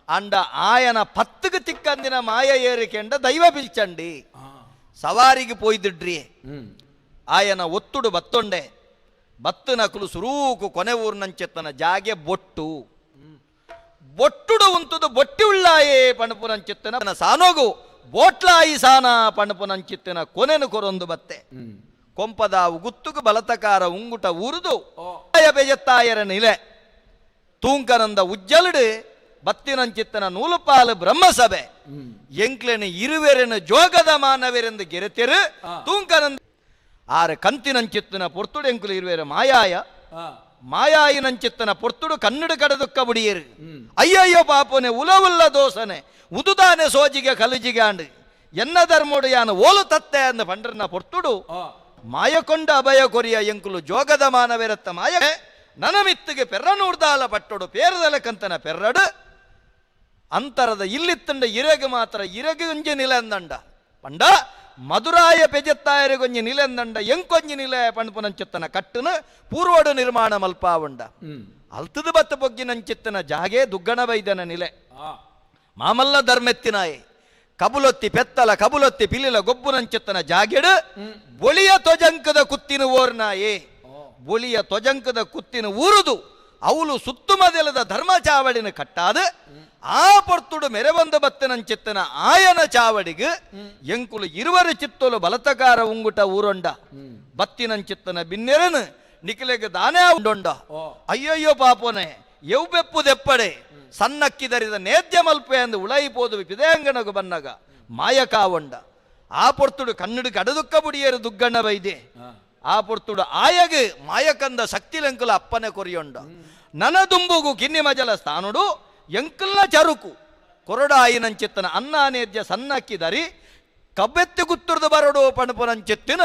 ಅಂಡ ಆಯನ ಪತ್ತುகு ತಿಕ್ಕಂದಿನ ಮಾಯ ಏರಿಕೆಂಡ ದೈವ ಬಿಲ್ಚಂಡಿ ಸವಾರಿಗೆ ಪೋಯ್ದಿಡ್ರಿ ಆಯನ ಒತ್ತುಡು ಬತ್ತೊಂಡೆ ಬತ್ತು ನಕಲು ಸುರೂಕು ಕೊನೆ ಊರ್ನಂಚೆತ್ತನ ಜಾಗೆ ಬೊಟ್ಟು ಬೊಟ್ಟುಡು ಉಂತುದು ಬೊಟ್ಟಿ ಉಳ್ಳಾಯೇ ಪಣಪುನಂಚಿತ್ತನ ಸಾನೋಗು ಬೋಟ್ಲಾಯಿ ಸಾನ ಪಣಪುನಂಚಿತ್ತನ ಕೊನೆನು ಕೊರೊಂದು ಬತ್ತೆ ಕೊಂಪದ ಗುತ್ತುಗು ಬಲತಕಾರ ಉಂಗುಟ ಊರುದು ಆಯ ಬೇಜತ್ತಾಯರ ನಿಲೆ ತೂಂಕನಂದ ಉಜ್ಜಲುಡು ಬತ್ತಿನಂಚಿತ್ತನ ನೂಲುಪಾಲು ಬ್ರಹ್ಮಸಭೆ ಎಂಕ್ಲೆನ ಇರುವೆರೆನ ಜೋಗದ ಮಾನವೆರೆಂದು ಗೆರೆತೆರು ತೂಂಕನಂದ ಆರು ಕಂತಿನಂಚಿತ್ತನ ಪೊರ್ತುಡು ಎಂಕುಲು ಇರುವೆರ ಮಾಯಾಯ ಮಾಯಾಯಿನಂಚಿತ್ತನ ಪೊರ್ತುಡು ಕನ್ನಡ ಕಡದುಕ್ಕ ಬುಡಿಯರು ಅಯ್ಯಯ್ಯೋ ಪಾಪನೆ ಉಲವುಲ್ಲ ದೋಸನೆ ಉದುದಾನೆ ಸೋಜಿಗೆ ಕಲುಜಿಗೆ ಆಂಡು ಎನ್ನ ಧರ್ಮೋಡು ಯಾನ ಓಲು ತತ್ತೆ ಅಂದ ಪಂಡ್ರನ ಪೊರ್ತುಡು ಮಾಯಕೊಂಡ ಅಭಯ ಕೊರಿಯ ಎಂಕುಲು ಜೋಗದ ಮಾನವೆರತ್ತ ಮಾಯ ನನಮಿತ್ತಿಗೆ ಪೆರ್ರನೂರ್ದಾಲ ಪಟ್ಟೊಡು ಪೇರದಲಕಂತನ ಪೆರ್ರಡು ಅಂತರದ ಇಲ್ಲಿತ್ತಂಡ ಇರಗು ಮಾತ್ರ ಇರಗು ಅಂಜೆ ನಿಲಂದಂಡ ಪಂಡ ಮಧುರಾಯ ಪೆಜತ್ತಾಯರಿಗೊಂಜಿ ನಿಲೆಂದಂಡ ಎಂಕೊಂಜಿ ನಿಲೆ ಪಣಪುನಂಚಿತ್ತನ ಕಟ್ಟುನ ಪೂರ್ವಡು ನಿರ್ಮಾಣ ಮಲ್ಪಾವುಂಡ ಅಲ್ತದ ಬತ್ತ ಬೊಗ್ಗಿನಂಚಿತ್ತನ ಜಾಗೆ ದುಗ್ಗಣ ಬೈದನ ನಿಲೆ ಮಾಮಲ್ಲ ಧರ್ಮೆತ್ತಿನಾಯೆ ಕಬುಲೊತ್ತಿ ಪೆತ್ತಲ ಕಬುಲೊತ್ತಿ ಪಿಲಿಲ ಗೊಬ್ಬುನಂಚಿತ್ತನ ಜಾಗೆಡು ಬೊಳಿಯ ತೊಜಂಕದ ಕುತ್ತಿನ ಓರ್ನಾಯೆ ಬೊಳಿಯ ತೊಜಂಕದ ಕುತ್ತಿನ ಊರುದು ಅವಳು ಸುತ್ತುಮದೆಲದ ಧರ್ಮ ಚಾವಡಿನ ಕಟ್ಟಾದ ಆ ಪೊರ್ತುಡು ಮೆರೆಬಂದ ಬತ್ತನಂಚಿತ್ತನ ಆಯನ ಚಾವಡಿಗೆ ಎಂಕುಲು ಇರುವರು ಚಿತ್ತೋಲು ಬಲತಕಾರ ಉಂಗುಟ ಊರೊಂಡ ಬತ್ತಿನಂಚಿತ್ತನ ಬಿನ್ನೆರನು ನಿಖಲೆಗೆ ದಾನೇ ಉಂಡೊಂಡ ಅಯ್ಯಯ್ಯೋ ಪಾಪೋನೆ ಎವ್ಬೆಪ್ಪು ದೆಪ್ಪಡೆ ಸನ್ನಕ್ಕಿದರಿದ ನೇದ್ಯ ಮಲ್ಪೆ ಎಂದು ಉಳೈಪೋದು ಪಿದೆಯಂಗನಗು ಬನ್ನಗ ಮಾಯಕಾವೊಂಡ ಆ ಪೊರ್ತುಡು ಕನ್ನಡಕ್ಕೆ ಅಡದುಕ್ಕ ಬುಡಿಯರು ದುಗ್ಗಣ್ಣ ಬೈದೆ ಆ ಪೊರ್ತುಡು ಆಯಗ್ ಮಾಯಕಂದ ಶಕ್ತಿಲೆಂಕುಲ ಅಪ್ಪನೆ ಕೊರಿಯೊಂಡ ನನ ದುಂಬುಗು ಕಿನ್ನಿ ಮಜಲ ಸ್ಥಾನುಡು ಎಂಕಲ್ನ ಚರುಕು ಕೊರಡಾಯಿನಂಚಿತ್ತನ ಅನ್ನಾನೇದ್ಯ ಸನ್ನಕ್ಕಿದರಿ ಕಬ್ಬೆತ್ತಿ ಗುತ್ತುರ್ದು ಬರಡು ಪಣಪುನಂಚಿತ್ತಿನ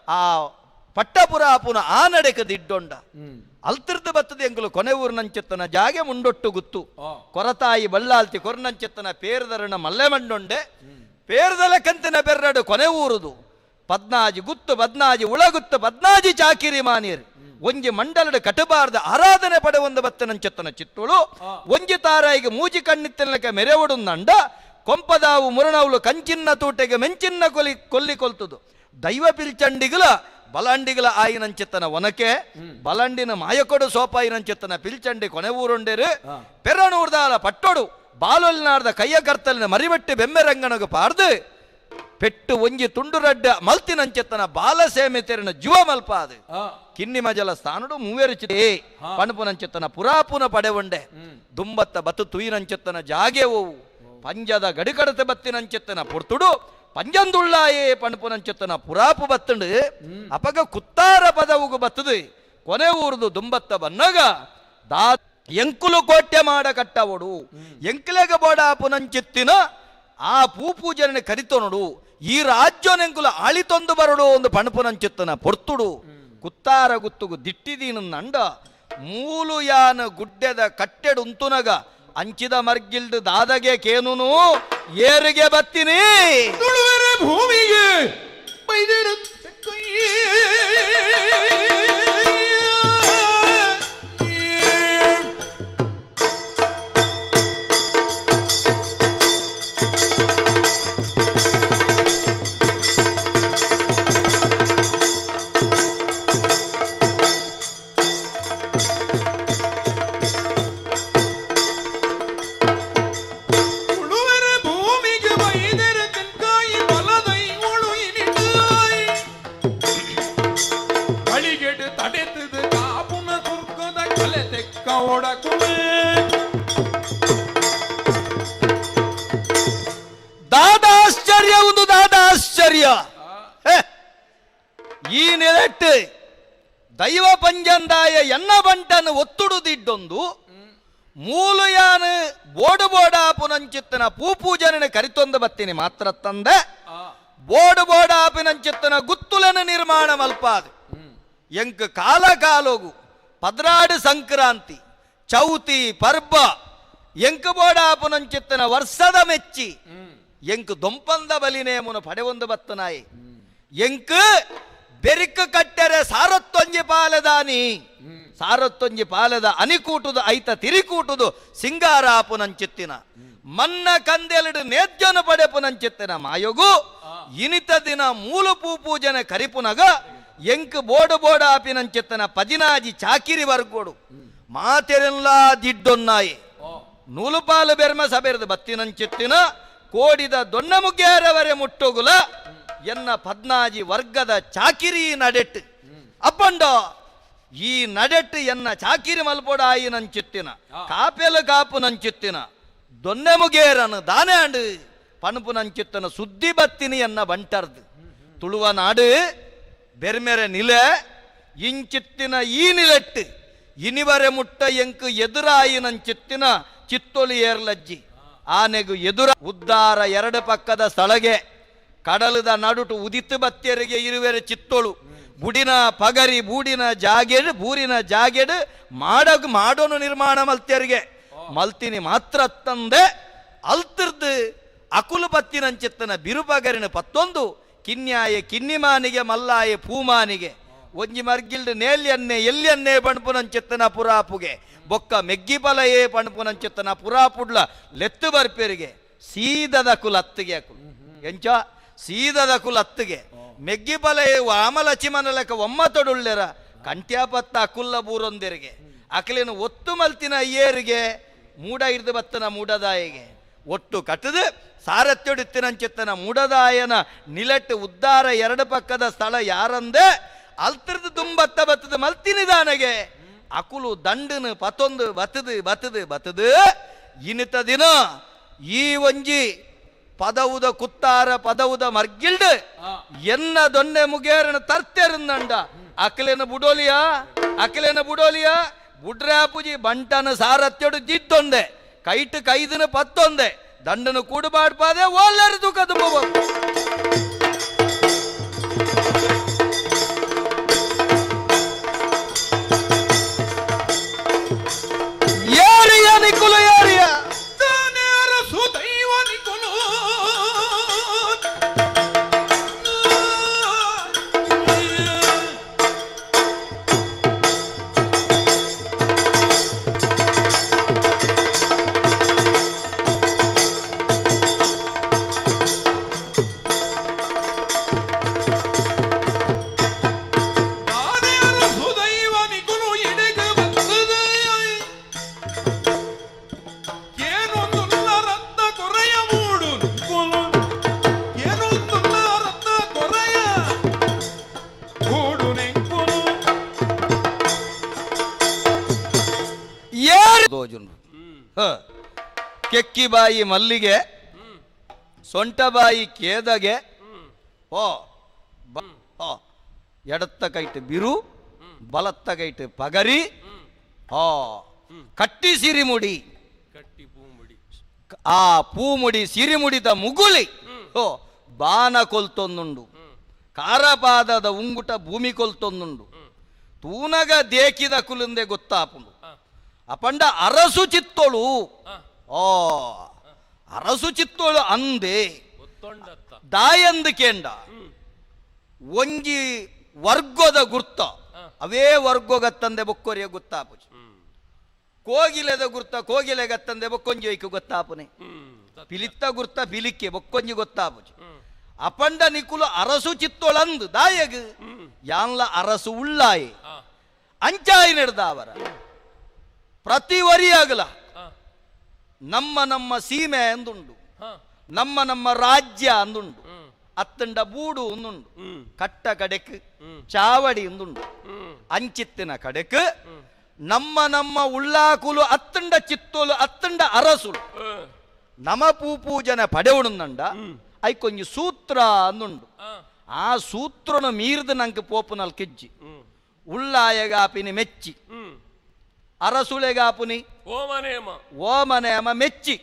ಆ ಪಟ್ಟಪುರ ಅಪುನ ಆ ನಡೆಕ ದಿಡ್ಡೊಂಡ ಅಲ್ತಿರ್ದು ಬತ್ತದ ಎಂಕುಲು ಕೊನೆ ಊರಿನಂಚಿತ್ತನ ಜಾಗೆ ಮುಂಡೊಟ್ಟು ಗುತ್ತು ಕೊರತಾಯಿ ಬಳ್ಳಾಲ್ತಿ ಕೊರ್ನಂಚಿತ್ತನ ಪೇರ್ದರಣ ಮಲ್ಲೆ ಮಂಡೊಂಡೆ ಪೇರ್ದಲ ಕಂತಿನ ಬೆರ್ರಡು ಕೊನೆ ಊರುದು ಪದ್ನಾಜಿ ಗುತ್ತು ಪದ್ನಾಜಿ ಉಳಗುತ್ತು ಪದ್ನಾಜಿ ಚಾಕಿರಿ ಮಾನೀರ್ ಒಂಜಿ ಮಂಡಲದ ಕಟಬಾರ್ದ ಆರಾಧನೆ ಪಡೆವೊಂದು ಬತ್ತನಂಚೆತ್ತನ ಚಿತ್ತುಳು ಒಂಜಿ ತಾರಾಯಿಗೆ ಮೂಜಿ ಕಣ್ಣಿತ್ತನಕ ಮೆರೆವಡುಂದಂಡ ಕೊಂಪದಾವು ಮುರಣವುಲು ಕಂಚಿನ್ನ ತೂಟೆಗೆ ಮೆಂಚಿನ್ನ ಕೊಲಿ ಕೊಲ್ಲಿ ಕೊಲ್ತುದು ದೈವ ಪಿಲ್ಚಂಡಿಗಲ ಬಲಂಡಿಗಲ ಆಯಿನಂಚಿತ್ತನ ಒನಕೆ ಬಲಂಡಿನ ಮಾಯಕೊಡು ಸೋಪಾಯಿನಂಚಿತ್ತನ ಪಿಲ್ಚಂಡಿ ಕೊನೆ ಊರುಂಡೇರು ಪೆರನೂರ್ದಾಲ ಪಟ್ಟೊಡು ಬಾಲೊಲಿನಾರ್ದ ಕೈಯ ಕರ್ತಲಿನ ಮರಿಬೆಟ್ಟಿ ಬೆಮ್ಮೆರಂಗನಗು ಪಾರ್ದು ಪೆಟ್ಟು ಒಂಜಿ ತುಂಡು ರಡ್ಡ ಮಲ್ತಿನಂచెತ್ತನ ಬಾಲಸೇಮೆ ತೆರನ ಜುವ ಮಲ್ಪಾದು ಕಿನ್ನಿ ಮಜಲ ಸ್ಥಾನುಡು ಮೂವೆರುಚಿ ಪಣಪುನಂచెತ್ತನ ಪುರಾಪುನ ಪಡೆವಂಡೆ ದುಂಬತ್ತ ಬತ್ತು ತುಯಿನಂచెತ್ತನ ಜಾಗೆ ಓವು ಪಂಜದ ಗಡಿಕಡತೆ ಬತ್ತಿನಂచెತ್ತನ ಪೊರ್ತುಡು ಪಂಜಂದುಳ್ಳಾಯೇ ಪಣಪುನಂచెತ್ತನ ಪುರಾಪು ಬತ್ತುಂಡು ಅಪಗ ಕುತ್ತಾರ ಪದವುಗು ಬತ್ತದು ಕೊನೆ ಊರುದು ದುಂಬತ್ತ ಬನ್ನಗ ದಾ ಎಂಕುಲು ಕೋಟ್ಯ ಮಾಡ ಕಟ್ಟವಡು ಎಂಕುಲೆಗ ಬೋಡಾಪುನಂಚಿತ್ತಿನ ಆ ಪೂಪೂಜನೆ ಕರಿತೊನುಡು ಈ ರಾಜ್ಯನೆಂಕುಲ ಆಳಿತೊಂದು ಬರಡು ಒಂದು ಪಣಪುನಂಚಿತ್ತನ ಪೊರ್ತುಡು ಕುತ್ತಾರ ಗುತ್ತುಗು ದಿಟ್ಟಿದೀನ ನಂಡ ಮೂಲು ಯಾನ ಗುಡ್ಡೆದ ಕಟ್ಟೆಡು ಉಂತುನಗ ಅಂಚಿದ ಮರ್ಗಿಲ್ದು ದಾದಗೆ ಕೇನುನು ಏರಿಗೆ ಬತ್ತಿನಿ ತುಳುವರೆ ಭೂಮಿಗೆ ದಾದಾಶ್ಚರ್ಯ ಒಂದು ದಾದಾಶ್ಚರ್ಯ. ಈ ನೆಲೆಟ್ಟು ದೈವ ಪಂಜಂದಾಯ ಎನ್ನ ಬಂಟನ್ನು ಒತ್ತುಡುದಿಡ್ಡೊಂದು ಮೂಲುಯಾನು ಬೋಡು ಬೋಡಾಪುನಂಚಿತ್ತನ ಪೂಪೂಜನ ಕರಿತೊಂದು ಬತ್ತೀನಿ ಮಾತ್ರ ತಂದೆ ಬೋಡು ಬೋಡಾಪಿನಂಚಿತ್ತನ ಗುತ್ತುಲನ ನಿರ್ಮಾಣ ಮಲ್ಪಾದು ಎಂಕ್ ಕಾಲ ಕಾಲೋಗು ಪದ್ರಾಡು ಸಂಕ್ರಾಂತಿ ಚೌತಿ ಪರ್ಬ ಎಂಕ್ ಬೋಡಾಪುನಂಚಿತ್ತನ ವರ್ಷದ ಮೆಚ್ಚಿ ಎಂಕ್ ದೊಂಪಂದ ಬಲಿನೇಮುನ ಪಡೆವೊಂದು ಬತ್ತನಾಯಿ ಎಂಕ್ ಬೆರಿಕ್ ಕಟ್ಟರೆ ಸಾರತ್ತೊಂಜಿ ಪಾಲದಾನಿ ಸಾರತ್ತೊಂಜಿ ಪಾಲದ ಅನಿಕೂಟುದು ಐತ ತಿರಿಕೂಟುದು ಸಿಂಗಾರಾಪುನಂಚಿತ್ತಿನ ಮನ್ನ ಕಂದೆಲಡು ನೇದ್ಯನು ಪಡೆಪುನಂಚಿತ್ತಿನ ಮಾಯೊಗು ಇನಿತ ದಿನ ಮೂಲು ಪೂಪೂಜನ ಕರಿಪುನಗ ಎಂಕ್ ಬೋಡು ಬೋಡ ಆಪಿನಂಚಿತ್ತನ ಪದಿನಾಜಿ ಚಾಕಿರಿ ವರ್ಗೋಡು ಮಾತೆರೆಲ್ಲ ದಿಡ್ಡೊನ್ನಾಯಿ ನೂಲುಪಾಲು ಬೆರ್ಮ ಸಬೆರೆದು ಬತ್ತಿನಂಚಿತ್ತಿನ ಕೋಡಿದ ದೊಣ್ಣಮುಗ್ಗೇರವರೆ ಮುಟ್ಟೋಗುಲ ಎನ್ನ ಪದ್ನಾಜಿ ವರ್ಗದ ಚಾಕಿರಿ ನಡೆಟ್ಟು ಅಪ್ಪಂಡ ಈ ನಡೆಟ್ಟು ಎನ್ನ ಚಾಕಿರಿ ಮಲ್ಪೊಡಾಯಿ ನಂಚಿತ್ತಿನ ಕಾಪೆಲು ಕಾಪು ನಂಚಿತ್ತಿನ ದೊನ್ನೆಮುಗೇರನು ದಾನೆ ಅಂಡು ಪಣಪು ನಂಚಿತ್ತನ ಸುದ್ದಿ ಬತ್ತಿನಿ ಎನ್ನ ಬಂಟರ್ದು ತುಳುವ ನಾಡು ಬೆರ್ಮೆರೆ ನಿಲೆ ಇಂಚಿತ್ತಿನ ಈ ನಿಲೆಟ್ಟು ಇನಿವರೆ ಮುಟ್ಟ ಎಂಕು ಎದುರಾಯಿ ನಂಚಿತ್ತಿನ ಚಿತ್ತೊಲಿ ಏರ್ಲಜ್ಜಿ ಆನೆಗು ಎದುರ ಉದ್ದಾರ ಎರಡು ಪಕ್ಕದ ಸ್ಥಳಗೆ ಕಡಲದ ನಡುಟು ಉದಿತ್ತು ಬತ್ತಿಯರಿಗೆ ಇರುವೆರೆ ಚಿತ್ತೊಳು ಬುಡಿನ ಪಗರಿ ಬೂಡಿನ ಜಾಗೆಡು ಬೂರಿನ ಜಾಗೆಡು ಮಾಡಗ್ ಮಾಡೋನು ನಿರ್ಮಾಣ ಮಲ್ತಿಯರಿಗೆ ಮಲ್ತಿನಿ ಮಾತ್ರ ತಂದೆ ಅಲ್ತಿರ್ದು ಅಕುಲು ಪತ್ತಿನಂಚಿತ್ತನ ಬಿರುಪಗರಿನ ಪತ್ತೊಂದು ಕಿನ್ಯಾಯೆ ಕಿನ್ನಿಮಾನಿಗೆ ಮಲ್ಲಾಯೆ ಪೂಮಾನಿಗೆ ಒಂಜಿ ಮರ್ಗಿಲ್ಡ್ ನೇಲ್ಯನ್ನೆ ಎಲ್ಯನ್ನೆ ಪಣ್ಪುನಂಚಿತ್ತನ ಪುರಾಪುಗೆ ಬೊಕ್ಕ ಮೆಗ್ಗಿಪಲಯೇ ಪಣ್ಪುನಂಚಿತ್ತನ ಪುರಾಪುಡ್ಲ ಲೆತ್ತು ಬರ್ಪೇರಿಗೆ ಸೀದದ ಕುಲತ್ತಿಗೆ ಅಕುಲು ಎಂಚ ಸೀದದ ಕುಲತ್ತಿಗೆ ಮೆಗ್ಗಿಪಲಯೇ ವಾಮಲಚಿಮನ ಲೆಕ್ಕ ಒಮ್ಮತೊಡುಳ್ಳೆರ ಕಂಟ್ಯಾಪತ್ತ ಅಕುಲ್ಲ ಬೂರೊಂದೆರಿಗೆ ಅಕಲೇನು ಒತ್ತು ಮಲ್ತಿನ ಅಯ್ಯೇರಿಗೆ ಮೂಡ ಇರ್ದು ಬತ್ತನ ಮೂಡದಾಯಿಗೆ ಒಟ್ಟು ಕಟ್ಟದು ಸಾರಥ್ಯೊಡಿತ್ತಿನಂಚಿತ್ತನ ಮೂಡದಾಯನ ನಿಲಟ್ಟು ಉದ್ದಾರ ಎರಡು ಪಕ್ಕದ ಸ್ಥಳ ಯಾರಂದೆ ಅಲ್ತಿರ್ದು ತುಂಬತ್ತ ಬತ್ತದ ಮಲ್ತಿನಿದಾನಗೆ ಅಕುಲು ದಂಡನು ಪತೊಂದು ಬತ್ತದು ಬತ್ತದು ಬತ್ತದು ಇನಿತ ದಿನ ಈ ಒಂಜಿ ಪದವುದ ಕುತ್ತಾರ ಪದವುದ ಮರ್ಗಿಲ್ಡ್ ಎನ್ನ ದೊನ್ನೆ ಮುಗೇರನ ತರ್ತೇರಂದಂಡ ಅಕಲೇನ ಬುಡೋಲಿಯಾ ಅಕಲೇನ ಬುಡೋಲಿಯಾ ಬುಡ್ರಾಪುಜಿ ಬಂಟನ ಸಾರಥ್ಯೊಡು ಜಿದ್ದೊಂದೆ ಕೈಟು ಕೈದನ ಪತ್ತೊಂದೆ ದಂಡನು ಕೂಡುಬಾಡ್ಪಾದೆ ಓಲ್ಲರು ತೂಕ ತುಂಬ. ಯಾರಿಯ ನಿಕುಲು ಯಾರಿಯ ಕೆಕ್ಕಿಬಾಯಿ ಮಲ್ಲಿಗೆ ಸೊಂಟಬಾಯಿ ಕೇದಗೆ ಓ ಎಡತ್ತ ಕೈಟ್ ಬಿರು ಬಲತ್ತ ಕೈಟ್ ಪಗರಿ ಓ ಕಟ್ಟಿ ಸಿರಿಮುಡಿ ಆ ಪೂಮುಡಿ ಸಿರಿಮುಡಿದ ಮುಗುಲಿ ಓ ಬಾನ ಕೊಲ್ತೊಂದುಂಡು ಕಾರಪಾದದ ಉಂಗುಟ ಭೂಮಿ ಕೊಲ್ತೊಂದುಂಡು ತೂನಗ ದೇಕಿದ ಕುಲುಂದೆ ಗೊತ್ತಾಪುಂಡು ಅಪಂಡ ಅರಸು ಚಿತ್ತೋಳು ಓ ಅರಸು ಚಿತ್ತೋಳು ಅಂದೆ ದಾಯಂದು ಕೇಂಡ ಒಂಜಿ ವರ್ಗೋದ ಗುರ್ತ ಅವೇ ವರ್ಗೋಗತ್ತಂದೆ ಬೊಕ್ಕೊರಿಯ ಗೊತ್ತಾಪುಜಿ ಕೋಗಿಲೆದ ಗುರ್ತ ಕೋಗಿಲೆಗತ್ತಂದೆ ಬೊಕ್ಕೊಂಜಿ ಐಕು ಗೊತ್ತಾಪುನೆ ಪಿಲಿತ್ತ ಗುರ್ತ ಪಿಲಿಕ್ಕೆ ಬೊಕ್ಕೊಂಜಿ ಗೊತ್ತಾಪುಜಿ ಅಪಂಡ ನಿಕುಲು ಅರಸು ಚಿತ್ತೋಳಂದು ದಾಯಗ್ ಯಾನ್ಲ ಅರಸು ಉಳ್ಳಾಯಿ ಅಂಚಾಯಿ ನಡೆದಾವರ ಪ್ರತಿ ವರಿಯಾಗಲ ನಮ್ಮ ನಮ್ಮ ಸೀಮೆ ಅಂದುಂಡು ನಮ್ಮ ನಮ್ಮ ರಾಜ್ಯ ಅಂದುಂಡು ಅತ್ತಂಡ ಬೂಡು ಒಂದುಂಡು ಕಟ್ಟ ಕಡೆಕ್ ಚಾವಡಿ ಒಂದುಂಡು ಅಂಚಿತ್ತಿನ ಕಡೆಕ್ ನಮ್ಮ ನಮ್ಮ ಉಳ್ಳಾಕುಲು ಅತ್ತಂಡ ಚಿತ್ತೋಲು ಅತ್ತಂಡ ಅರಸುಲು ನಮ ಪೂಪೂಜನ ಪಡೆವುಡುಂದಂಡ ಐಕೊಂಜಿ ಸೂತ್ರ ಅಂದುಂಡು ಆ ಸೂತ್ರನ ಮೀರ್ದು ನಂಗೆ ಪೋಪುನಲ್ ಕಿಜ್ಜಿ ಉಳ್ಳಾಯಗಾಪಿನಿ ಮೆಚ್ಚಿ ಅರಸುಳೆಗಾಪುನಿ ಓಮನೇಮ ಮೆಚ್ಚಿ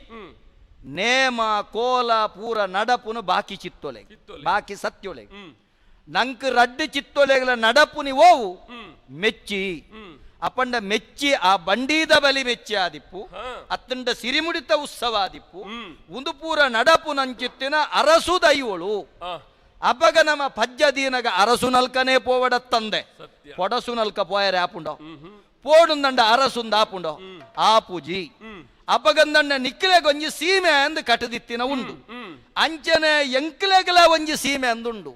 ನೇಮ ಕೋಲ ಪೂರ ನಡಪುನು ಬಾಕಿ ಚಿತ್ತೊಲೆ ಬಾಕಿ ಸತ್ಯೊಲೆ ನಂಕ್ ರಡ್ಡು ಚಿತ್ತೊಲೆಗಳ ನಡಪುನಿ ಓವು ಮೆಚ್ಚಿ ಅಪಂಡ ಮೆಚ್ಚಿ ಆ ಬಂಡೀದ ಬಲಿ ಮೆಚ್ಚಿ ಆದಿಪ್ಪು ಅತ್ತಂಡ ಸಿರಿಮುಡಿತ ಉತ್ಸವ ಆದಿಪ್ಪು ಒಂದು ಪೂರ ನಡಪು ನಂಚಿತ್ತಿನ ಅರಸು ದೈವಳು ಅಪಗ ನಮ್ಮ ಪಜ್ಜ ದೀನಗ ಅರಸು ನಲ್ಕನೇ ಪೋವಡತ್ತಂದೆ ಕೊಡಸು ನಲ್ಕ ಪೋಯರೆ ಆಪುಂಡೋ ಪೋಡುಂದಂಡ ಅರಸುಂದ ಆಪುಂಡೋ ಆಪುಜಿ ಅಪಗಂದಂಡ ನಿಕ್ಲೆಗೊಂಜಿ ಸೀಮೆ ಅಂದ್ ಕಟದಿತ್ತಿನ ಉಂಡು ಅಂಚನೆ ಎಂಕ್ಲೆಗಲ ಒಂಜಿ ಸೀಮೆ ಅಂದುಂಡು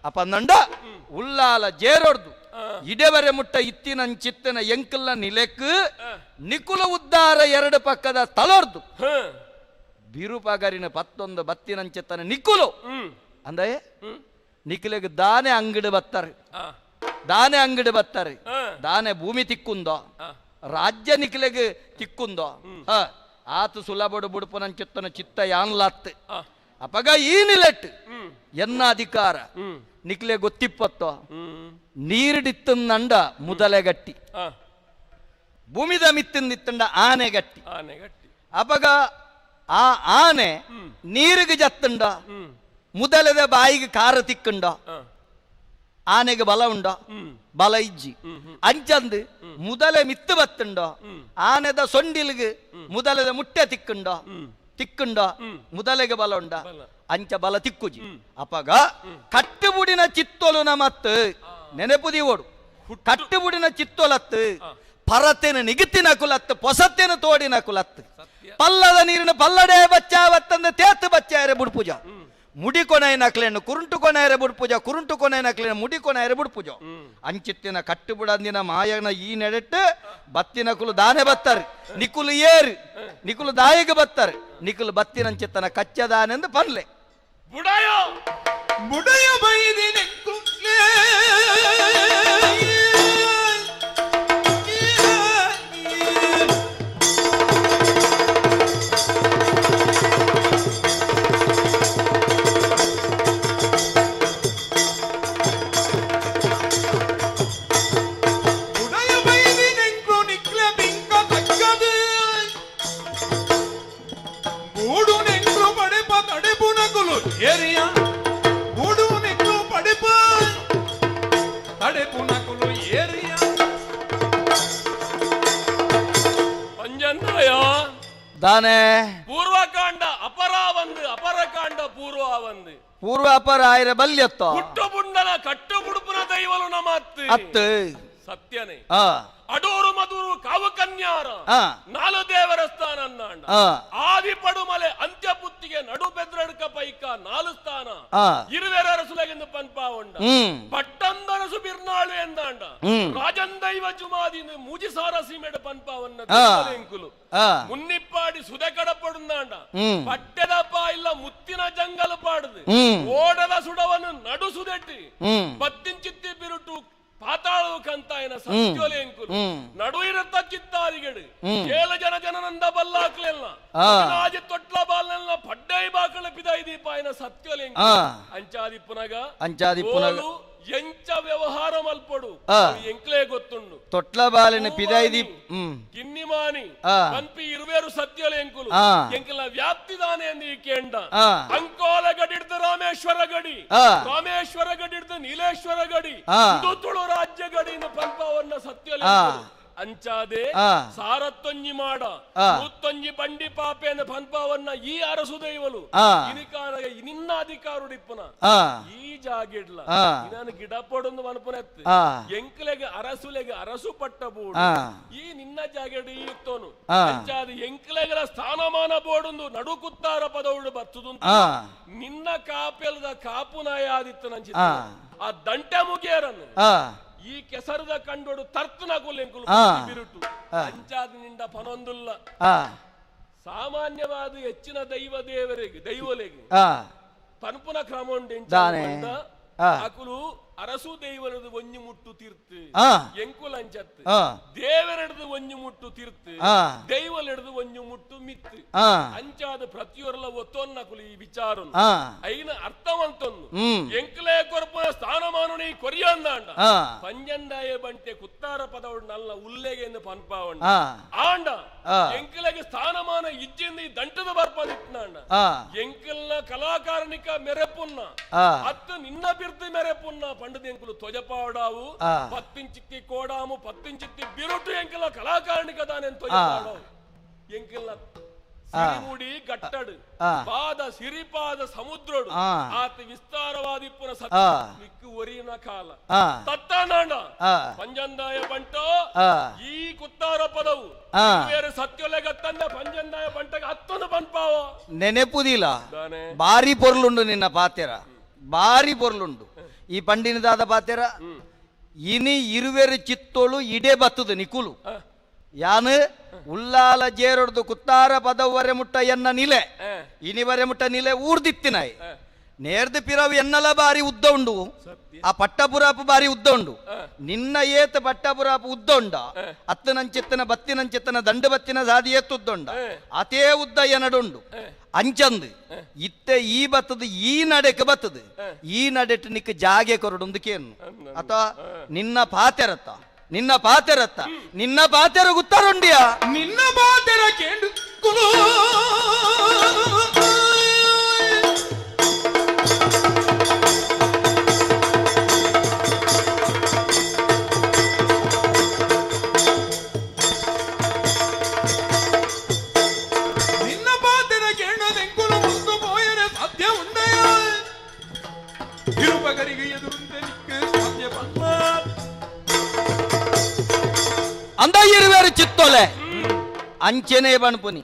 ಅಪಂದಂಡ ಉಲ್ಲಾಲ ಜೇರೊಡ್ದು ಇಡೆವರೆ ಮುಟ್ಟ ಇತ್ತಿನಂಚಿತ್ತಿನ ಎಂಕಲ್ನ ನಿಲೆಕ್ ನಿಕುಲ ಉದ್ದಾರ ಎರಡು ಪಕ್ಕದ ತಲೊರ್ದು ಬಿರುಪಗರಿನ ಪತ್ತೊಂದು ಬತ್ತಿನಂಚಿತ್ತನ ನಿಕುಲು ಅಂದಯೇ ನಿಕ್ಲೆಗ್ ದಾನೆ ಅಂಗಡಿ ಬತ್ತಾರೆ ದಾನೆ ಅಂಗಡಿ ಬತ್ತಾರೆ ದಾನೆ ಭೂಮಿ ತಿಕ್ಕುಂದೋ ರಾಜ್ಯ ನಿಕ್ಲೆಗ್ ತಿಕ್ಕುಂದೋ ಆತು ಸುಲಭಡು ಬುಡುಪುನಂಚಿತ್ತನ ಚಿತ್ತ ಯಾನ್ಲಾತ್ ಅಪಗ ಈ ನಿಲೆಟ್ ಎನ್ನ ಅಧಿಕಾರ ನಿಕ್ಲೆ ಗೊತ್ತಿಪ್ಪತ್ತೋ ನೀರಿಡಿತ್ತಂದ ಮುದಲೆಗಟ್ಟಿ ಭೂಮಿದ ಮಿತ್ತಿಂದಿತ್ತಂಡ ಆನೆಗಟ್ಟಿ ಅಪಗ ಆ ಆನೆ ನೀರಿಗೆ ಜತ್ತಂಡ ಮುದಲೆದ ಬಾಯಿಗೆ ಕಾರ ತಿಕ್ಕಂಡ ಆನೆಗೆ ಬಲ ಉಂಡ ಬಲ ಇಜ್ಜಿ ಅಂಚಂದು ಮುದಲೆ ಮಿತ್ತು ಬತ್ತುಂಡ ಆನೆದ ಸೊಂಡಿಲ್ಗೆ ಮುದಲೆದ ಮುಟ್ಟೆ ತಿಕ್ಕಂಡ ತಿಕ್ಕುಂಡ ಮುದಲೆಗೆ ಬಲ ಉಂಡ ಅಂಚ ಬಲ ತಿಕ್ಕುಜಿ ಅಪಗ ಕಟ್ಟುಬುಡಿನ ಚಿತ್ತೊಲು ನಮತ್ತು ನೆನಪುದಿ ಓಡು ಕಟ್ಟುಬುಡಿನ ಚಿತ್ತೊಲತ್ತು ಪರತೆನ ನಿಗುತ್ತಿನ ಕುಲತ್ತು ಪೊಸತ್ತೇನ ತೋಡಿನ ಕುಲತ್ತು ಪಲ್ಲದ ನೀರಿನ ಪಲ್ಲಡೆ ಬಚ್ಚಾವತ್ತಂದ ತೇತು ಬಚ್ಚಾರೆ ಬುಡ್ಪೂಜ ಮುಡಿ ಕೊನೆಯ ನಕ್ಲೇನು ಕುರುಂಟು ಕೊನೆಯರೆ ಬುಡ್ಪೂಜ ಕುರುಂಟು ಕೊನೆಯ ನಕ್ಲೇನು ಮುಡಿ ಕೊನೆಯರೆ ಬುಡ್ಪೂಜ ಅಂಚಿತ್ತಿನ ಕಟ್ಟುಬುಡಂದಿನ ಮಾಯನ ಈ ನೆಡೆಟ್ಟು ಬತ್ತಿನ ಕುಲು ದಾನೆ ಬತ್ತಾರೆ ನಿಕುಲು ಏರು ನಿಕುಲು ದಾಯಿಗೆ ಬತ್ತಾರೆ ನಿಕುಲು ಬತ್ತಿನಂಚಿತ್ತನ ಕಚ್ಚದಾನೆಂದು ಪನ್ಲೆ ಬುಡಯ ಬುಡಯ ಬೈದಿನ ದಾನೆ ಪೂರ್ವಕಾಂಡ ಅಪರ ಒಂದು ಅಪರಕಾಂಡ ಪೂರ್ವ ಒಂದು ಪೂರ್ವ ಅಪರ ಆಯ್ರ ಬಲ್ಯತ್ತ ಹುಟ್ಟು ಬುಂಡನ ಕಟ್ಟು ಬುಡುಪುನ ದೈವಲು ನಮತ್ತು ಅತ್ತು ಸತ್ಯನೇ ಅಡೂರು ಮಧುರು ಕಾವು ಕನ್ಯಾರ ನಾಲು ದೇವರ ಸ್ಥಾನ ಅಂದಾಂಡ ಆದಿ ಪಡುಮಲೆ ಅಂತ್ಯ ಪುತ್ತಿಗೆ ನಡು ಬೆದ್ರಡ್ಕ ಪೈಕ ನಾಲು ಸ್ಥಾನ ಇರುವೆರ ಅರಸುಲಗೆಂದು ಪನ್ಪಾವುಂಡ ಪಟ್ಟಂದರಸು ಬಿರ್ನಾಳು ಎಂದಾಂಡ ರಾಜಂದೈವ ಜುಮಾದಿ ಮೂಜಿಸಾರ ಸೀಮೆಡ ಪನ್ಪಾವನ್ನ ಎಂಕುಲು ಮುನ್ನಿಪ್ಪಾಡಿ ಸುದೆ ಕಡಪಡುಂದಾಂಡ ಪಟ್ಟೆದಪ್ಪ ಇಲ್ಲ ಮುತ್ತಿನ ಜಂಗಲು ಪಾಡುದು ಓಡದ ಸುಡವನ್ನು ನಡು ಸುದೆಟ್ಟಿ ಪತ್ತಿಂಚಿತ್ತಿ ಬಿರುಟು ಪಾತಾಳವು ಕಂತಾಯನ ಸತ್ಯೋಲೆ ಎಂಕುಲು ನಡು ಇರುತ್ತ ಚಿತ್ತಾರಿಗಡು ಏಳು ಜನ ಜನನಂದ ಬಲ್ಲಾಕ್ಲೆಲ್ಲ ಆಜಿ ತೊಟ್ಲ ಬಾಲ್ನೆಲ್ಲ ಪಡ್ಡೈ ಬಾಕಳ ಪಿದಾಯಿ ದೀಪಾಯನ ಸತ್ಯೋಲೆ ಅಂಚಾದಿ ಪುನಗ ಅಂಚಾದಿ ಪುನಗ ಎಂಚ ವ್ಯವಹಾರ ಮಲ್ಪಡು ಎಂಕ್ಲೇ ಗೊತ್ತುಂಡು ತೊಟ್ಲ ಬಾಲಿನ ಪಿದಾಯಿ ದೀಪ್ ಕಿನ್ನಿಮಾನಿ ಪನ್ಪಿ ಇರುವೇರು ಸತ್ಯೋಲೆ ಎಂಕುಲು ಎಂಕಲ ವ್ಯಾಪ್ತಿದಾನೆ ಎಂದು ಈ ಕೇಂಡ ಅಂಕೋಲ ಗಡಿಡ್ದು ರಾಮೇಶ್ವರ ಗಡಿ ರಾಮೇಶ್ವರ ಗಡಿಡ್ದು ನೀಲೇಶ್ವರ ಗಡಿ ತುಳು ರಾಜ್ಯ ಗಡಿ ಪನ್ಪವನ್ನ ಸತ್ಯೋಲೆ ಅಂಚಾದೆ ಸಾರತ್ತೊಂಜಿ ಮಾಡ ನೂತ್ತೊಂಜಿ ಬಂಡಿ ಪಾಪೆಯನ್ನು ಪನ್ಪವನ್ನ ಈ ಅರಸು ದೈವಲು ನಿನ್ನ ಅಧಿಕಾರುಡಿಪ್ಪನ ಈ ಜಾಗಿಡ್ಲ ನಾನು ಗಿಡ ಪಡೊಂದು ಮನಪುನೆತ್ತು ಎಂಕ್ಲೆಗೆ ಅರಸುಲೆಗೆ ಅರಸು ಪಟ್ಟ ಬೋಡು ಈ ನಿನ್ನ ಜಾಗೆಡು ಈ ಇತ್ತೋನು ಅಂಚಾದ ಎಂಕ್ಲೆಗಲ ಸ್ಥಾನಮಾನ ಬೋಡೊಂದು ನಡುಕುತ್ತಾರ ಪದವುಡು ಬರ್ತದು ನಿನ್ನ ಕಾಪೆಲದ ಕಾಪು ನಾಯಾದಿತ್ತು ನಂಚಿತ್ತ ಆ ದಂಟೆ ಮುಗಿಯರನ್ನು ಈ ಕೆಸರದ ಕಂಡೋಡು ತರ್ತನ ಕೊಲ್ಲೆಂಕುಲು ಬಿರುಟು ಅಂಚಾದ ನಿಂಡ ಪನೊಂದುಲ್ಲ ಸಾಮಾನ್ಯವಾದ ಹೆಚ್ಚಿನ ದೈವ ದೇವರಿಗೆ ದೈವಲೆಗೆ ಪನ್ಪುನ ಕ್ರಮ ಉಂಟು ಅಕುಲು ಅರಸು ದೈವರದು ಒಂಜಿ ಮುಟ್ಟು ತೀರ್ತು ಎಂಕುಲ ಅಂಚತ್ತು ದೇವರೆಡ್ದು ಒಂಜಿ ಮುಟ್ಟು ತೀರ್ತು ದೈವಲೆಡ್ದು ಒಂಜಿ ಮುಟ್ಟು ಮಿತ್ತು ಅಂಚಾದ ಪ್ರತಿಯೊರಲ ಒತ್ತೊನ್ನಕುಲು ಈ ವಿಚಾರ ಐನ ಅರ್ಥವಂತೊಂದು ಎಂಕುಲೇ ಕೊರ್ಪುನ ಸ್ಥಾನಮಾನ ನೀ ಕೊರಿಯಂದಾಂಡ ಪಂಜಂದಾಯ ಬಂಟೆ ಕುತ್ತಾರ ಪದವುಡು ನಲ್ಲ ಉಲ್ಲೆಗೆ ಎಂದು ಪನ್ಪಾವಂಡ ಆಂಡ ಎಂಕುಲೆಗೆ ಸ್ಥಾನಮಾನ ಇಜ್ಜಿಂದ ಈ ದಂಟದ ಬರ್ಪದಿತ್ನಾಂಡ ಎಂಕಲ್ನ ಕಲಾಕಾರಣಿಕ ಮೆರೆಪುನ್ನ ಅತ್ತು ನಿನ್ನ ಬಿರ್ದು ಮೆರೆಪುನ್ನ ಪಂಡದ ಎಂಕುಲು ತ್ವಜಪಾಡಾವು ಪತ್ತಿಂಚಿತ್ತಿ ಕೋಡಾಮು ಪತ್ತಿಂಚಿತ್ತಿ ಬಿರುಟು ಎಂಕಲ ಕಲಾಕಾರಣಿಕ ದಾನೆ ತ್ವಜಪಾಡಾವು ಎಂಕಲ್ನ ಸಿರಿಮುಡಿ ಗಟ್ಟಡು ಪಾದ ಸಿರಿಪಾದ ಸಮುದ್ರಡು ಆತ ವಿಸ್ತಾರವಾದ ಇಪ್ಪುನ ಸತ್ಯ ನಿಕ್ಕು ಒರಿನ ಕಾಲ ತತ್ತನಾಂಡ ಪಂಜಂದಾಯ ಬಂಟೋ ಈ ಕುತ್ತಾರ ಪದವು ಬೇರೆ ಸತ್ಯೊಲೆಗತ್ತಂದ ಪಂಜಂದಾಯ ಬಂಟಗೆ ಹತ್ತೊಂದು ಪನ್ಪಾವ ನೆನೆಪುದಿಲ್ಲ ಬಾರಿ ಪೊರ್ಲುಂಡು ನಿನ್ನ ಪಾತೆರ ಬಾರಿ ಪೊರ್ಲುಂಡು ಈ ಪಂಡಿನದಾದ ಪಾತೆರ ಇನಿ ಇರುವೆರು ಚಿತ್ತೋಳು ಇಡೆ ಬತ್ತದು ನಿಕುಲು ಯಾನು ಉಲ್ಲಾಲ ಜೇರೊಡ್ದು ಕುತ್ತಾರ ಪದವರೆ ಮುಟ್ಟ ಎನ್ನ ನಿಲೆ ಇನಿವರೆ ಮುಟ್ಟ ನಿಲೆ ಊರ್ದಿತ್ತಿನಾಯ್ ನೇರ್ದು ಪಿರವು ಎನ್ನಲ ಬಾರಿ ಉದ್ದ ಉಂಡು ಆ ಪಟ್ಟಪುರಾಪು ಬಾರಿ ಉದ್ದ ಉಂಡು ನಿನ್ನ ಏತ ಪಟ್ಟಪುರಾಪು ಉದ್ದ ಉಂಡ ಅತ್ತನಂಚಿತ್ತನ ಬತ್ತಿನಂಚಿತ್ತನ ದಂಡು ಬತ್ತಿನ ಸಾದಿ ಏತ್ ಉದ್ದ ಉಂಡ ಅತೇ ಉದ್ದ ಎನಡುಂಡು ಅಂಚಂದು ಇತ್ತೆ ಈ ಬತ್ತದು ಈ ನಡೆಕ್ ಬತ್ತದು ಈ ನಡೆಟ್ ನಿಕ್ ಜಾಗೆ ಕೊರಡುಂದು ಕೇನು ಅಥವಾ ನಿನ್ನ ಪಾತೆರತ್ತ ನಿನ್ನ ಪಾತೆರತ್ತ ನಿನ್ನ ಪಾತೆರ ಗುತ್ತಾರುಂಡಿಯಾ ನಿನ್ನ ಪಾತೆರ ಕೇಂಡು ನಿನ್ನ ಪಾತೆರ ಕೇಂಡು ಅಂದ ಇರುವೇರು ಚಿತ್ತೊಲೆ ಅಂಚೆನೆ ಬಣ್ಪುನಿ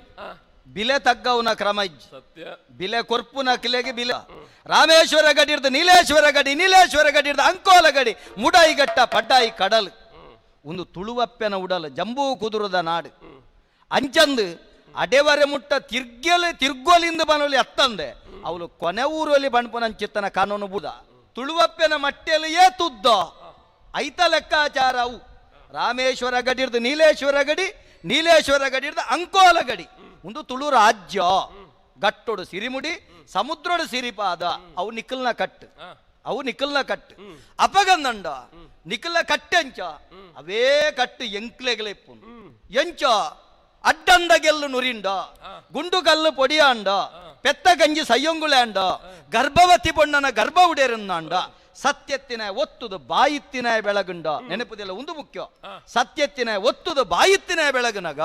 ಬಿಲೆ ತಗ್ಗವನ ಕ್ರಮ ಸತ್ಯ ಬಿಲೆ ಕೊರ್ಪುನ ಕಿಲೆಗೆ ಬಿಲೆ ರಾಮೇಶ್ವರ ಗಡಿ ನೀಲೇಶ್ವರ ಗಡಿ ನೀಲೇಶ್ವರ ಗಡಿ ಅಂಕೋಲ ಗಡಿ ಮುಡಾಯಿ ಗಟ್ಟ ಪಡ್ಡಾಯಿ ಕಡಲ್ ಒಂದು ತುಳುವಪ್ಪೆನ ಉಡಲ್ ಜಂಬೂ ಕುದುರದ ನಾಡು ಅಂಚಂದು ಅಡೆವರೆ ಮುಟ್ಟ ತಿರ್ಗೆಲೆ ತಿರ್ಗೋಲಿಂದ ಬನೋಲಿ ಅತ್ತಂದೆ ಅವಳು ಕೊನೆ ಊರಲ್ಲಿ ಬಣ್ಪುನಂಚಿತ್ತನ ಕಾನೂನು ಬುದ ತುಳುವಪ್ಪೆನ ಮಟ್ಟೆಯಲ್ಲಿ ಏ ತುದ್ದ ಐತ ಲೆಕ್ಕಾಚಾರ ಅವು ರಾಮೇಶ್ವರ ಗಡಿ ನೀಲೇಶ್ವರ ಗಡಿ ನೀಲೇಶ್ವರ ಗಡಿ ಅಂಕೋಲ ಗಡಿ ಒಂದು ತುಳು ರಾಜ್ಯ ಗಟ್ಟೊಡು ಸಿರಿಮುಡಿ ಸಮುದ್ರೊಡು ಸಿರಿಪಾದ ಅವು ನಿಖಲ್ನ ಕಟ್ಟು ಅವು ನಿಖಲ್ನ ಕಟ್ಟು ಅಪಗಂದಂಡ ನಿಖಲ ಕಟ್ಟೆಂಚ ಅವೇ ಕಟ್ಟು ಎಂಕ್ಲೆಗಲೆಪ್ಪು ಎಂಚ ಅಡ್ಡಂದ ಗೆಲ್ಲು ನುರಿಂಡ ಗುಂಡು ಕಲ್ಲು ಪೊಡಿಯಾಂಡ ಪೆತ್ತ ಗಂಜಿ ಸಯ್ಯೊಂಗುಳ್ಯಾಂಡ ಗರ್ಭವತಿ ಬೊಣ್ಣನ ಗರ್ಭ ಉಡೇರುಂದಾಂಡ ಸತ್ಯತ್ತಿನ ಒತ್ತುದು ಬಾಯಿತ್ತಿನ ಬೆಳಗುಂಡ ನೆನಪುದಿಲ್ಲ ಒಂದು ಮುಖ್ಯ ಸತ್ಯತ್ತಿನ ಒತ್ತುದು ಬಾಯಿತ್ತಿನ ಬೆಳಗುನಗ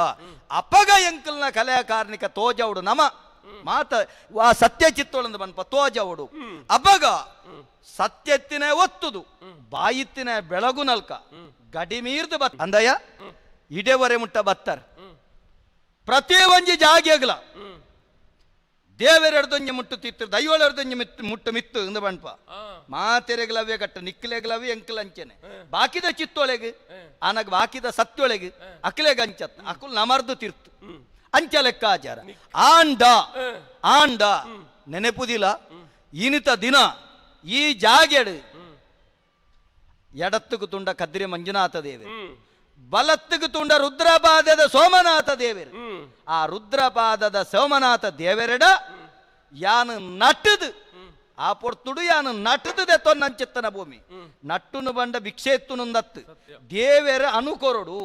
ಅಪಗ ಎಂಕಲ್ನ ಕಲೆಯ ಕಾರ್ಣಿಕ ತೋಜವುಡು ನಮ ಮಾತ ಆ ಸತ್ಯ ಚಿತ್ತೊಳಂದು ಬನ್ಪ ತೋಜವುಡು ಅಪಗ ಸತ್ಯತ್ತಿನ ಒತ್ತುದು ಬಾಯಿತ್ತಿನ ಬೆಳಗು ನಲ್ಕ ಗಡಿ ಮೀರ್ದು ಬತ್ ಅಂದಯ್ಯ ಇಡೆವರೆ ಮುಟ್ಟ ಬತ್ತರ್ ಪ್ರತಿ ಒಂಜಿ ಜಾಗೆಗ್ಲ ದೇವರೆಡ್ದೊಂಜಿ ಮುಟ್ಟು ತಿತ್ತು ದೈವಳೆಡ್ದೊಂಜಿ ಮಿತ್ತು ಮುಟ್ಟು ಮಿತ್ತು ಇಂದ ಬಣ್ಪ ಮಾತೆರೆಗ್ಲವೇ ಕಟ್ಟ ನಿಕ್ಕಲೆಗ್ಲವೇ ಎಂಕಲ್ ಅಂಚೆನೆ ಬಾಕಿದ ಚಿತ್ತೊಳೆಗೆ ಆನಗ ಬಾಕಿದ ಸತ್ಯೊಳೆಗೆ ಅಕ್ಲೆಗ್ ಅಂಚತ್ ಅಕುಲ್ ನಮರ್ದು ತಿರ್ತು ಅಂಚ ಲೆಕ್ಕಾಚಾರ ಆಂಡ ಆಂಡ ನೆನೆಪುದಿಲ್ಲ ಇನಿತ ದಿನ ಈ ಜಾಗೆಡು ಎಡತ್ತುಕು ತುಂಡ ಕದ್ರಿ ಮಂಜುನಾಥ ದೇವರು ಬಲತ್ತುಕು ತುಂಡ ರುದ್ರಪಾದದ ಸೋಮನಾಥ ದೇವರು ಆ ರುದ್ರಪಾದದ ಸೋಮನಾಥ ದೇವರೆಡ ಯಾನು ನಟ್ಟದು ಆ ಪೊರ್ತುಡು ಯಾನು ನಟ್ಟದೆ ತೊನ್ನಂಚಿತ್ತನ ಭೂಮಿ ನಟ್ಟುನು ಬಂಡ ಭಿಕ್ಷೆತ್ತುನುಂದತ್ತು ದೇವರ ಅನುಕೊರಡು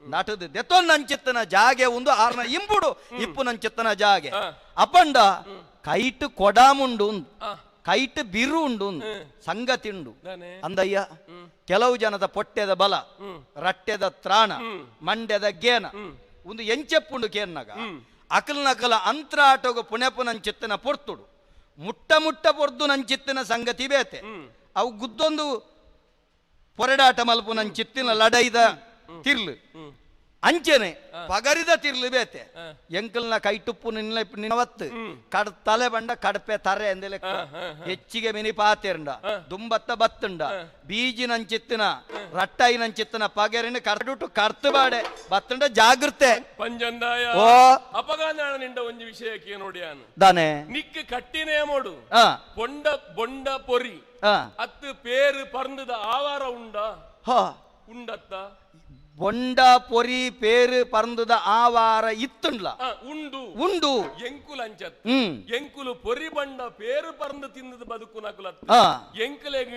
ನಟದು ದೆತೊನ್ನಂಚಿತ್ತನ ಜಾಗೆ ಒಂದು ಆರ್ನ ಇಂಬುಡು ಇಪ್ಪುನಂಚಿತ್ತನ ಜಾಗೆ ಅಪಂಡ ಕೈಟ್ ಕೊಡಾಮುಂಡು ಕೈಟ್ ಬಿರು ಉಂಡು ಸಂಗತಿ ಉಂಡು ಅಂದಯ್ಯ ಕೆಲವು ಜನದ ಪೊಟ್ಟೆದ ಬಲ ರಟ್ಟೆದ ತ್ರಾಣ ಮಂಡ್ಯದ ಗೇನ ಒಂದು ಎಂಚೆಪ್ಪುಂಡು ಕೇನ್ನಾಗ ಅಕಲ್ ನಕಲ ಅಂತ್ರಾಟೋಗ ಪುಣೆಪುನಂಚಿತ್ತನ ಪೊರ್ತುಡು ಮುಟ್ಟ ಮುಟ್ಟ ಪೊರ್ದು ನಂಚಿತ್ತಿನ ಸಂಗತಿ ಬೇತೆ ಅವು ಗುದ್ದೊಂದು ಪೊರಡಾಟ ಮಲ್ಪು ನಂಚಿತ್ತಿನ ಲಡೈದ ತಿರ್ಲು ಅಂಚೆನೆ ಪಗರಿದ ತಿರ್ಲು ಬೇತೆ ಎಂಕಲ್ನ ಕೈಟುಪ್ಪು ನಿನ್ನ ನಿನ್ನವತ್ತು ಕಡ್ ತಲೆ ಬಂಡ ಕಡಪೆ ತರೆ ಎಂದೆಲೆ ಹೆಚ್ಚಿಗೆ ಮಿನಿ ಪಾತೆರಂಡ ದುಂಬತ್ತ ಬತ್ತುಂಡ ಬೀಜಿನಂಚಿತ್ತಿನ ರಟ್ಟಾಯಿನಂಚಿತ್ತಿನ ಪಗರಿನ ಕರಡುಟು ಕರ್ತು ಬಾಡೆ ಬತ್ತುಂಡ ಜಾಗೃತೆ ಪಂಜಂದಾಯ ಓ ಅಪಗಾನ ನಿಂಡ ಒಂಜಿ ವಿಷಯಕ್ಕೆ ನೋಡಿಯಾನು ದಾನೆ ನಿಕ್ ಕಟ್ಟಿನೇ ಮೋಡು ಬೊಂಡ ಬೊಂಡ ಪೊರಿ ಅತ್ತು ಪೇರು ಪರ್ಂದದ ಆವಾರ ಉಂಡ ಉಂಡತ್ತ ಬೊಂಡ ಪೊರಿ ಪೇರು ಪರಂದುದ ಆವಾರ ಇತ್ತುಂಡ್ಲ ಉಂಡು ಉಂಡು ಎಂಕುಲು ಅಂಚತ್ ಎಂಕುಲು ಪೊರಿ ಬಂಡ ಪೇರು ಪರಂದು ತಿಂದದ ಬದುಕು ನಕುಲ ಎಂಕುಲೆಗ್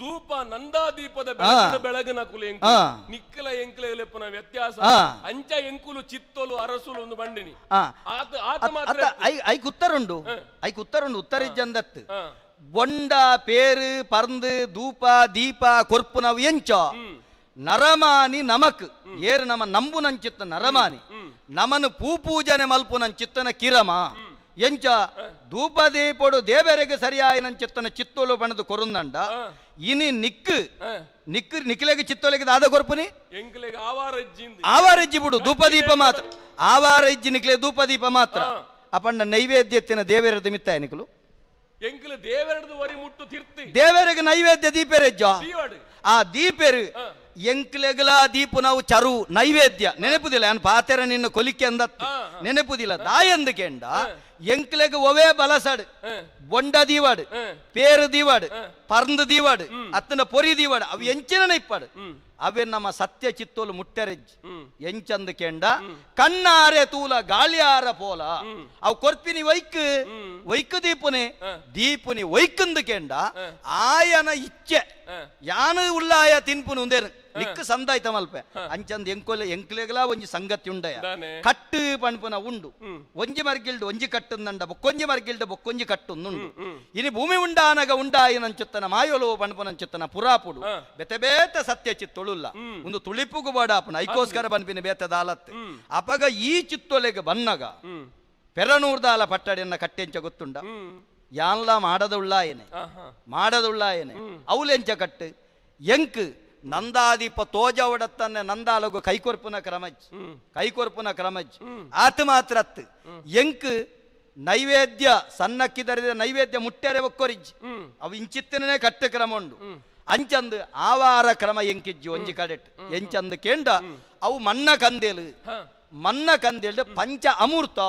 ಧೂಪ ನಂದಾ ದೀಪದ ಬೆಳಗಿನ ಬೆಳಗಿನ ಕುಲು ಎಂಕುಲು ನಿಕ್ಕಲ ಎಂಕುಲೆ ವ್ಯತ್ಯಾಸ ಅಂಚ ಎಂಕುಲು ಚಿತ್ತೊಲು ಅರಸುಲು ಒಂದು ಬಂಡಿನಿ ಆತ ಆತ ಮಾತ್ರ ಐಕ್ ಉತ್ತರ ಉಂಡು ಐಕ್ ಉತ್ತರ ಉಂಡು ಉತ್ತರ ಇಜ್ಜಂದತ್ತು ಬೊಂಡ ಪೇರು ಪರಂದು ಧೂಪ ದೀಪ ಕೊರ್ಪು ನಾವು ಎಂಚ ನರಮಾನಿ ನಮಕ್ ಏರು ನಮ ನಂಬುನಂಚಿತ್ತ ನರಮಾನಿ ನಮನು ಪೂಪೂಜನೆ ಮಲ್ಪುನಂಚಿತ್ತನ ಕಿರಮ ಎಂಚ ಧೂಪ ದೀಪೊಡು ದೇವರಿಗೆ ಸರಿಯಾಯಿನಂಚಿತ್ತನ ಚಿತ್ತೋಲು ಬಣದು ಕೊರುಂದಂಡ ಇನಿ ನಿಕ್ಕು ನಿಕ್ಕು ನಿಕ್ಲೆಗೆ ಚಿತ್ತೋಲೆಗೆ ದಾದ ಕೊರ್ಪುನಿ ಆವಾರ ಇಜ್ಜಿ ಬಿಡು ಧೂಪ ದೀಪ ಮಾತ್ರ ಆವಾರ ಇಜ್ಜಿ ನಿಕ್ಲೆ ಧೂಪ ದೀಪ ಮಾತ್ರ ಅಪಣ್ಣ ನೈವೇದ್ಯತ್ತಿನ ದೇವರದ ಮಿತ್ತ ನಿಕ್ಲು ದೇವರಿಗೆ ನೈವೇದ್ಯ ದೀಪೆರೆಜ್ಜ ಆ ದೀಪೆರು ಎಂಕ್ಲೆಗಲ ದೀಪು ನಾವು ಚರು ನೈವೇದ್ಯ ನೆನಪುದಿಲ್ಲ ನಾನು ಪಾತೆರ ನಿನ್ನ ಕೊಲಿಕೆ ಅಂದತ್ತು ನೆನಪುದಿಲ್ಲ ದಾಯಂದು ಕೆಂಡ ಎಂಕ್ಲೆಗ್ ಒವೇ ಬಲಸಡು ಬೊಂಡ ದೀವಾಡು ಪೇರು ದೀವಾಡು ಪರ್ಂದು ದೀವಾಡು ಅತ್ತನ ಪೊರಿ ದೀವಾಡು ಅವು ಎಂಚಿನ ಇಪ್ಪಾಡು ಅವೇ ನಮ್ಮ ಸತ್ಯ ಚಿತ್ತೋಲು ಮುಟ್ಟೆರೆಜ್ ಎಂಚಂದು ಕೆಂಡ ಕಣ್ಣಾರೆ ತೂಲ ಗಾಳಿಯಾರ ಪೋಲ ಅವು ಕೊರ್ಪಿನಿ ವೈಕ್ ವೈಕ್ ದೀಪುನಿ ದೀಪುನಿ ವೈಕಂದು ಕೆಂಡ ಆಯನ ಇಚ್ಛೆ ಯಾನು ಉಲ್ಲಾಯ ತಿನ್ಪುನು ಉಂದೇನು ನಿಕ್ಕ ಸಂದಾಯ್ತ ಮಲ್ಪೆ ಅಂಚಂದ್ ಎಂಕೊಲೆ ಎಂಕ್ಲೆಗಲ ಒಂಜಿ ಸಂಗತಿ ಉಂಡಯ ಕಟ್ಟು ಪಣ್ಪುನ ಉಂಡು ಒಂಜಿ ಮರ್ಗಿಲ್ಡು ಒಂಜಿ ಕಟ್ಟುಂದಂಡ ಬೊಕ್ಕೊಂಜಿ ಮರ್ಗಿಲ್ಡು ಬೊಕ್ಕೊಂಜಿ ಕಟ್ಟುಂದುಂಡು ಇನಿ ಭೂಮಿ ಉಂಡಾನಗ ಉಂಡಾಯಿನಂಚುತ್ತನ ಮಾಯೊಲು ಪಣ್ಪುನಂಚುತ್ತನ ಪುರಾಪುಡು ಬೇತೆ ಬೇತೆ ಸತ್ಯ ಚಿತ್ತೊಳುಲ್ಲ ಒಂದು ತುಳಿಪುಗು ಬಾಡಾಪುನ ಐಕೋಸ್ಕರ ಬನ್ಪಿನ ಬೇತೆ ದಾಲತ್ ಅಪಗ ಈ ಚಿತ್ತೊಲೆಗೆ ಬನ್ನಗ ಪೆರನೂರ್ದಾಲ ಪಟ್ಟಡಿಯನ್ನ ಕಟ್ಟೆಂಚ ಗೊತ್ತುಂಡ ಯಾನ್ಲ ಮಾಡದುಳ್ಳಾಯನೆ ಮಾಡದುಳ್ಳಾಯನೆ ಅವುಲೆಂಚ ಕಟ್ಟು ಎಂಕ್ ನಂದಾದೀಪ ತೋಜವಡತ್ತನ್ನೆ ನಂದಾಲಗು ಕೈಕೊರ್ಪುನ ಕ್ರಮಜ್ ಕೈಕೊರ್ಪುನ ಕ್ರಮಜ್ ಆತ ಮಾತ್ರ ಅತ್ತು ಎಂಕ್ ನೈವೇದ್ಯ ಸನ್ನಕ್ಕಿದರಿದ ನೈವೇದ್ಯ ಮುಟ್ಟೆರೆ ಒಕ್ಕೊರಿಜ್ ಅವು ಇಂಚಿತ್ತನೇ ಕಟ್ಟು ಕ್ರಮ ಉಂಡು ಅಂಚಂದು ಆವಾರ ಕ್ರಮ ಎಂಕಿಜ್ಜಿ ಒಂಜಿ ಕಡೆಟ್ ಎಂಚಂದು ಕೇಂಡ ಅವು ಮನ್ನ ಕಂದೇಲು ಮನ್ನ ಕಂದೇಳು ಪಂಚ ಅಮೂರ್ತ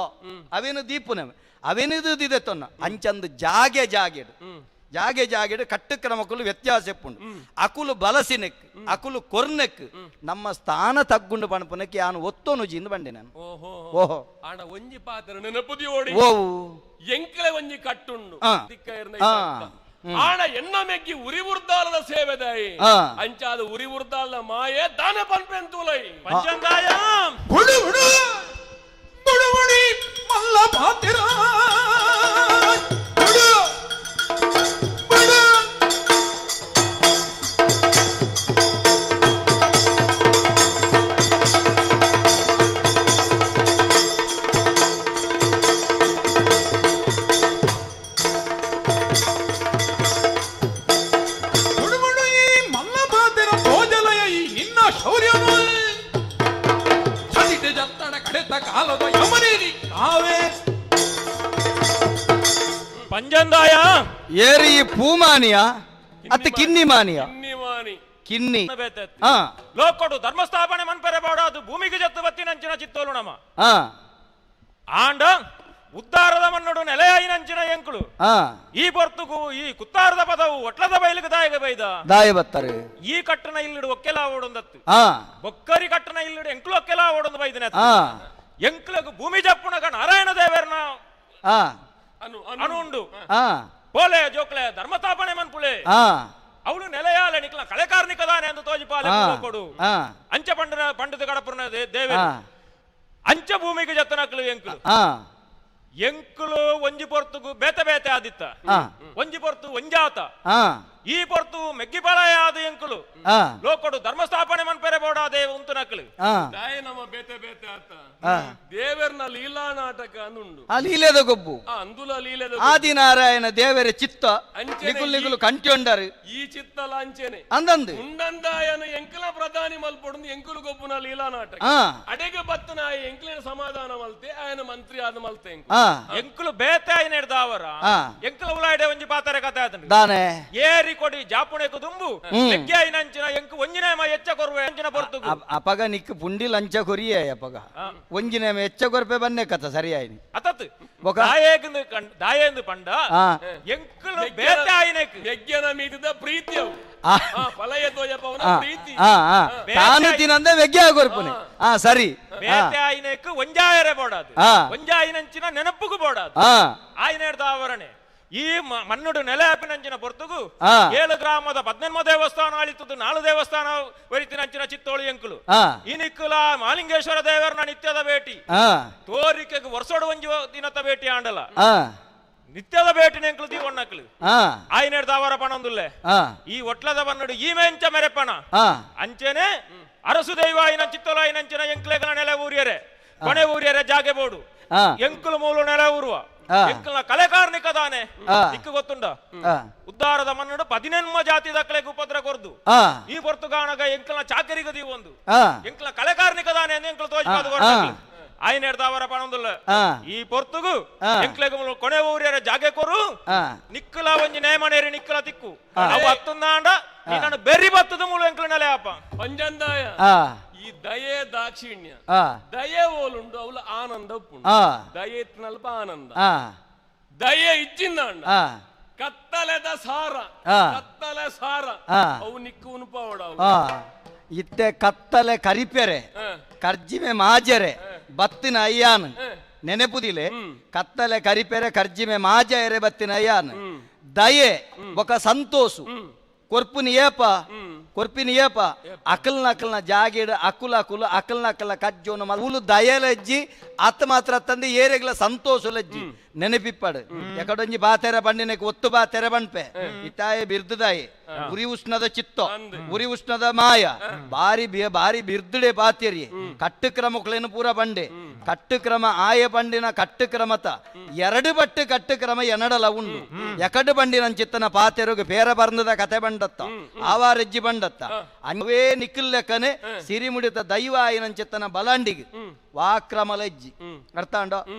ಅವೇನು ದೀಪುನವೆ ಅವೇನಿದು ದಿದೆತ್ತೊನ್ನ ಅಂಚಂದು ಜಾಗೆ ಜಾಗೆಡು ಜಾಗೆ ಜಾಗೆಡು ಕಟ್ಟು ಕ್ರಮಕ್ಕೂ ವ್ಯತ್ಯಾಸ ಎಪ್ಪುಂಡು ಅಕುಲು ಬಲಸಿನೆಕ್ ಅಕುಲು ಕೊರ್ನೆಕ್ ನಮ್ಮ ಸ್ಥಾನ ತಗ್ಗುಂಡು ಪಣಪುನಕ್ಕೆ ಯಾನು ಒತ್ತೋನು ಜಿಂದು ಬಂಡೆ ನಾನು. ಓಹೋ ಆಂಡ ಒಂಜಿ ಪಾತ್ರ ನೆನಪುದಿ ಓಡಿ ಓವು ಎಂಕ್ಲೆ ಒಂಜಿ ಕಟ್ಟುಂಡು ಆಣ ಎಣ್ಣ ಮೆಗ್ಗಿ ಉರಿ ಉರ್ದಾಲದ ಸೇವೆದಾಯಿ ಅಂಚಾದ ಉರಿ ಉರ್ದಾಲದ ಮಾಯೆ ದಾನ ಪನ್ಪೆಂತುಲೈ ಪಂಚಂದಾಯ ಬುಡು ಬುಡು ಬುಡು ಬುಡಿ ಮಲ್ಲ ಪಾತಿರ ಬುಡು ಬುಡು ಪಂಜಂದಾಯ ಏರಿ ಪೂಮಾನಿಯ ಅತ್ತ ಕಿನ್ನಿ ಮಾನಿಯ ಕಿನ್ನಿ ಲೋಕೊಡು ಧರ್ಮಸ್ಥಾಪನೆ ಮನ್ಪೆರೆ ಬೇಡ ಅದು ಭೂಮಿಗೆ ಜತ್ತು ಬತ್ತಿನಂಚಿನ ಚಿತ್ತೋಲು ನಮ ಆಂಡ ಉದ್ದಾರದ ಮನ್ನಡು ನೆಲೆಯಾಯಿನಂಚಿನ ಎಂಕುಳು ಈ ಬರ್ತುಗು ಈ ಕುತ್ತಾರದ ಪದವು ಒಟ್ಲದ ಬೈಲಿಗೆ ದಾಯಗ ಬೈದ ದಾಯ ಬತ್ತಾರೆ ಈ ಕಟ್ಟಣ ಇಲ್ಲಿಡು ಒಕ್ಕೆಲ ಓಡೊಂದತ್ತು ಬೊಕ್ಕರಿ ಕಟ್ಟಣ ಇಲ್ಲಿಡು ಎಂಕುಲು ಒಕ್ಕೆಲ ಓಡೊಂದು ಬೈದಿನ ಎಂಕ್ಲಗು ಭೂಮಿ ಜಪ್ಪುನಗ ನಾರಾಯಣ ದೇವರನ ಅನು ಉಂಡು ಪೋಲೆ ಜೋಕ್ಲೆ ಧರ್ಮಸ್ಥಾಪನೆ ಮನ್ಪುಳೆ ಅವಳು ನೆಲೆಯಾಲ ನಿಕ್ಲ ಕಳೆ ಕಾರ್ಣಿಕದಾನೆ ಅಂತ ತೋಜಿಪಾಲೆ ಕೊಡು ಅಂಚ ಪಂಡನ ಪಂಡಿತ ಕಡಪುರನ ದೇವೇರು ಅಂಚ ಭೂಮಿಗೆ ಜತ್ತನಕ್ಲು ಎಂಕ್ಲು ಎಂಕುಲು ಒಂಜಿ ಪೊರ್ತುಗು ಬೇತೆ ಬೇತೆ ಆದಿತ್ತ ಒಂಜಿ ಪೊರ್ತು ಒಂಜಾತ ಈ ಪೊರ್ತು ಮೆಗ್ಗಿಪಲಾಯ ಆದ ಎಂಕುಲು ಲೋಕೊಡು ಧರ್ಮಸ್ಥಾಪನೆ ಮನ್ಪೆರೆ ಬೋಡಾದೆ ಉಂತು ನಕ್ಲು ನಮ್ಮ ಬೇತೆ ಬೇತೆ ಆತ ದೇವರ್ನ ಲೀಲಾ ನಾಟಕ ಅಂದುಂಡು ಆ ಲೀಲೆದ ಗೊಬ್ಬು ಅಂದುಲ ಲೀಲೆದ ಆದಿನಾರಾಯಣ ದೇವರ ಚಿತ್ತ ನಿಗುಲ್ ನಿಗುಲು ಕಂಟ್ಯೊಂಡರು ಈ ಚಿತ್ತಲ ಅಂಚೆನೆ ಅಂದಂದು ಉಂಡಂದಾಯನ ಎಂಕಲ ಪ್ರಧಾನಿ ಮಲ್ಪೊಡು ಎಂಕುಲು ಗೊಬ್ಬುನ ಲೀಲಾ ನಾಟಕ ಅಡೆಗೆ ಬತ್ತನ ಎಂಕ್ಲಿನ ಸಮಾಧಾನ ಮಲ್ತೆ ಆಯನ ಮಂತ್ರಿ ಆದ ಮಲ್ತೆ ಎಂಕುಲು ಬೇತೆ ಆಯ್ನ ಹಿಡ್ದಾವರ ಎಂಕುಲ ಉಲಾಯ್ಡೆ ಒಂಜಿ ಪಾತಾರೆ ಕಥೆ ಆತಂಡು ದಾನೆ ಏರಿ ಕೊಡಿ ಜಾಪುಣೆಕು ದುಂಬು ಮೆಗ್ಗಿಯಾಯಿನಂಚಿನ ಎಂಕು ಒಂಜಿನೇಮ ಎಚ್ಚ ಕೊರುವೆ ಅಂಚಿನ ಪೊರ್ತುಗು ಅಪಗ ನಿಕ್ ಪುಂಡಿ ಲಂಚ ಕೊರಿಯೇ ಅಪಗ ಒಂಜಿನೇಮ ಎಚ್ಚ ಕೊರ್ಪೆ ಬನ್ನೆ ಕಥ ಸರಿಯಾಯಿನಿ ಅತತ್ ದಾಯೇಂದು ದಾಯೇಂದು ಪಂಡ ಎಂಕುಲು ಬೇತೆ ಆಯಿನೆಕ್ ಯಜ್ಞನ ಮೀದಿದ ಪ್ರೀತಿ ಅವು ಫಲಯ ತೋಜಪವನ ಪ್ರೀತಿ ತಾನು ತಿನಂದ ಮೆಗ್ಗಿಯ ಕೊರ್ಪುನೆ ಸರಿ ಬೇತೆ ಆಯಿನೆಕ್ ಒಂಜಾಯರೆ ಬೋಡಾದು ಒಂಜಾಯಿನಂಚಿನ ನೆನಪುಗು ಬೋಡಾದು ಆಯಿನೇಡ್ದ ಆವರಣೆ ಈ ಮನ್ನುಡು ನೆಲೆ ಆಪಿನಂಚಿನ ಪೊರ್ತುಗು 7 ಗ್ರಾಮದ ಪದ್ನೆನ್ಮ ದೇವಸ್ಥಾನ ಆಳಿತದ್ದು 4 ದೇವಸ್ಥಾನ ವರಿತಿನಂಚಿನ ಚಿತ್ತೋಳಿ ಎಂಕುಲು ಈ ನಿಕ್ಕುಲ ಮಾಲಿಂಗೇಶ್ವರ ದೇವರನ ನಿತ್ಯದ ಭೇಟಿ ತೋರಿಕೆಗೆ ವರ್ಷೋಡು ಒಂಜಿ ದಿನದ ಭೇಟಿ ಆಂಡಲ ನಿತ್ಯದ ಭೇಟಿನ ಎಂಕುಲು ದೀವಣ್ಣಕ್ಲು ಆಯ್ನೇಡ್ ದಾವರ ಪಣೊಂದುಲ್ಲೆ ಈ ಒಟ್ಲದ ಬನ್ನುಡು ಈ ಮೆಂಚ ಮೆರೆಪಣ ಅಂಚೆನೆ ಅರಸು ದೈವ ಚಿತ್ತೋಲಾಯಿನಂಚಿನ ಎಂಕ್ಲೆಗಳ ನೆಲೆ ಊರಿಯರೆ ಕೊನೆ ಊರಿಯರೆ ಜಾಗೆ ಬೋಡು ಎಂಕುಲು ಮೂಲು ನೆಲೆ ಊರುವ ಎಂಕಲ್ನ ಕಲೆ ಕಾರ್ಣಿಕ ದಾನೆ ದಿಕ್ಕು ಗೊತ್ತುಂಡ ಉದ್ದಾರದ ಮನ್ನಡು 18 ಜಾತಿ ದಕ್ಕಲೆಗೆ ಉಪದ್ರ ಕೊರ್ದು ಈ ಪೊರ್ತುಗಾಣಗ ಎಂಕಲ್ನ ಚಾಕರಿಗೆ ದೀವೊಂದು ಎಂಕಲ್ನ ಕಲೆ ಕಾರ್ಣಿಕ ದಾನೆ ಎಂಕಲ್ ತೋಜಿಪಾದು ಕೊರ್ದು ಆಯ್ನೇಡ್ದಾವರ ಪಣೊಂದುಲ್ಲ ಈ ಪೊರ್ತುಗು ಎಂಕ್ಲೆಗ್ ಕೊನೆ ಊರಿಯರ ಜಾಗೆ ಕೊರು ನಿಕ್ಕಲ ಒಂಜಿ ನೇಮನೇರಿ ನಿಕ್ಕಲ ತಿಕ್ಕು ಅವು ಹತ್ತೊಂದಾಂಡ ನೀನು ಬೆರಿ ಬತ್ತದ ಮೂಲ ಎಂಕ್ಲ ನೆಲೆ ಅಪ್ಪ ಪಂಜಂದಾಯ ಈ ದಯೆ ದಾಕ್ಷಿಣ್ಯ ದಯೆ ಓಲುಂಡು ಅವಳು ಆನಂದ ಉಪ್ಪುಂಡು ದಯೆ ಇತ್ತಿನಲ್ಪ ಆನಂದ ದಯೆ ಇಚ್ಚಿಂದಾಂಡ ಕತ್ತಲೆದ ಸಾರ ಕತ್ತಲೆ ಸಾರ ಅವು ನಿಕ್ಕು ಉನುಪವಡ ಇತ್ತೆ ಕತ್ತಲೆ ಕರಿಪೆರೆ ಕರ್ಜಿಮೆ ಮಾಜರೆ ಬತ್ತಿನ ಅಯ್ಯಾನ್ ನೆನೆಪುದಿಲೆ ಕತ್ತಲೆ ಕರಿಪೆರೆ ಕರ್ಜಿಮೆ ಮಾಜೆರೆ ಬತ್ತಿನ ಅಯ್ಯಾನ್ ದಯೆ ಬೊಕ ಸಂತೋಷು ಕೊರ್ಪುನಿ ಏಪ ಕೊರ್ಪಿನಿ ಏಪ ಅಕಲ್ನ ಅಕಲ್ನ ಜಾಗೀಡ್ ಅಕುಲ ಅಕುಲು ಅಕಲ್ನ ಅಕಲ್ನ ಕಜ್ಜೋನು ಉಲು ದಯಲಜ್ಜಿ ಆತ ಮಾತ್ರ ತಂದೆ ಏರೆಗ್ಲ ಸಂತೋಷ ಲಜ್ಜಿ ನೆನಪಿಪ್ಪಡು ಎಕಡೊಂಜಿ ಬಾತೆರ ಬಂಡಿನಕ್ಕೆ ಒತ್ತು ಬಾತೆರ ಬಣ್ಪೆ ಇತ್ತಾಯ ಬಿರ್ದುದಾಯಿ ಉರಿ ಉಷ್ಣದ ಚಿತ್ತೋ ಉರಿ ಉಷ್ಣದ ಮಾಯ ಬಾರಿ ಬಾರಿ ಬಿರ್ದುಡೆ ಪಾತೆರಿ ಕಟ್ಟು ಕ್ರಮಕ್ಲೇನು ಪೂರ ಬಂಡೆ ಕಟ್ಟು ಕ್ರಮ ಆಯ ಬಂಡಿನ ಕಟ್ಟು ಕ್ರಮತ ಎರಡು ಬಟ್ಟು ಕಟ್ಟು ಕ್ರಮ ಎನಡಲ ಉಂಡು ಎಕಡು ಬಂಡಿನ ಚಿತ್ತನ ಪಾತೆರುಗು ಪೇರ ಬರ್ನದ ಕತೆ ಬಂಡತ್ತ ಆವಾರೆಜ್ಜಿ ಬಂಡತ್ತ ಅವೇ ನಿಕ್ಕಲ್ಲೆಕ್ಕನೆ ಸಿರಿಮುಡಿತ ದೈವ ಆಯನಂಚಿತ್ತನ ಬಲಾಂಡಿಗೆ ವಾಕ್ರಮಲಜ್ಜಿ ಅರ್ಥಾಂಡ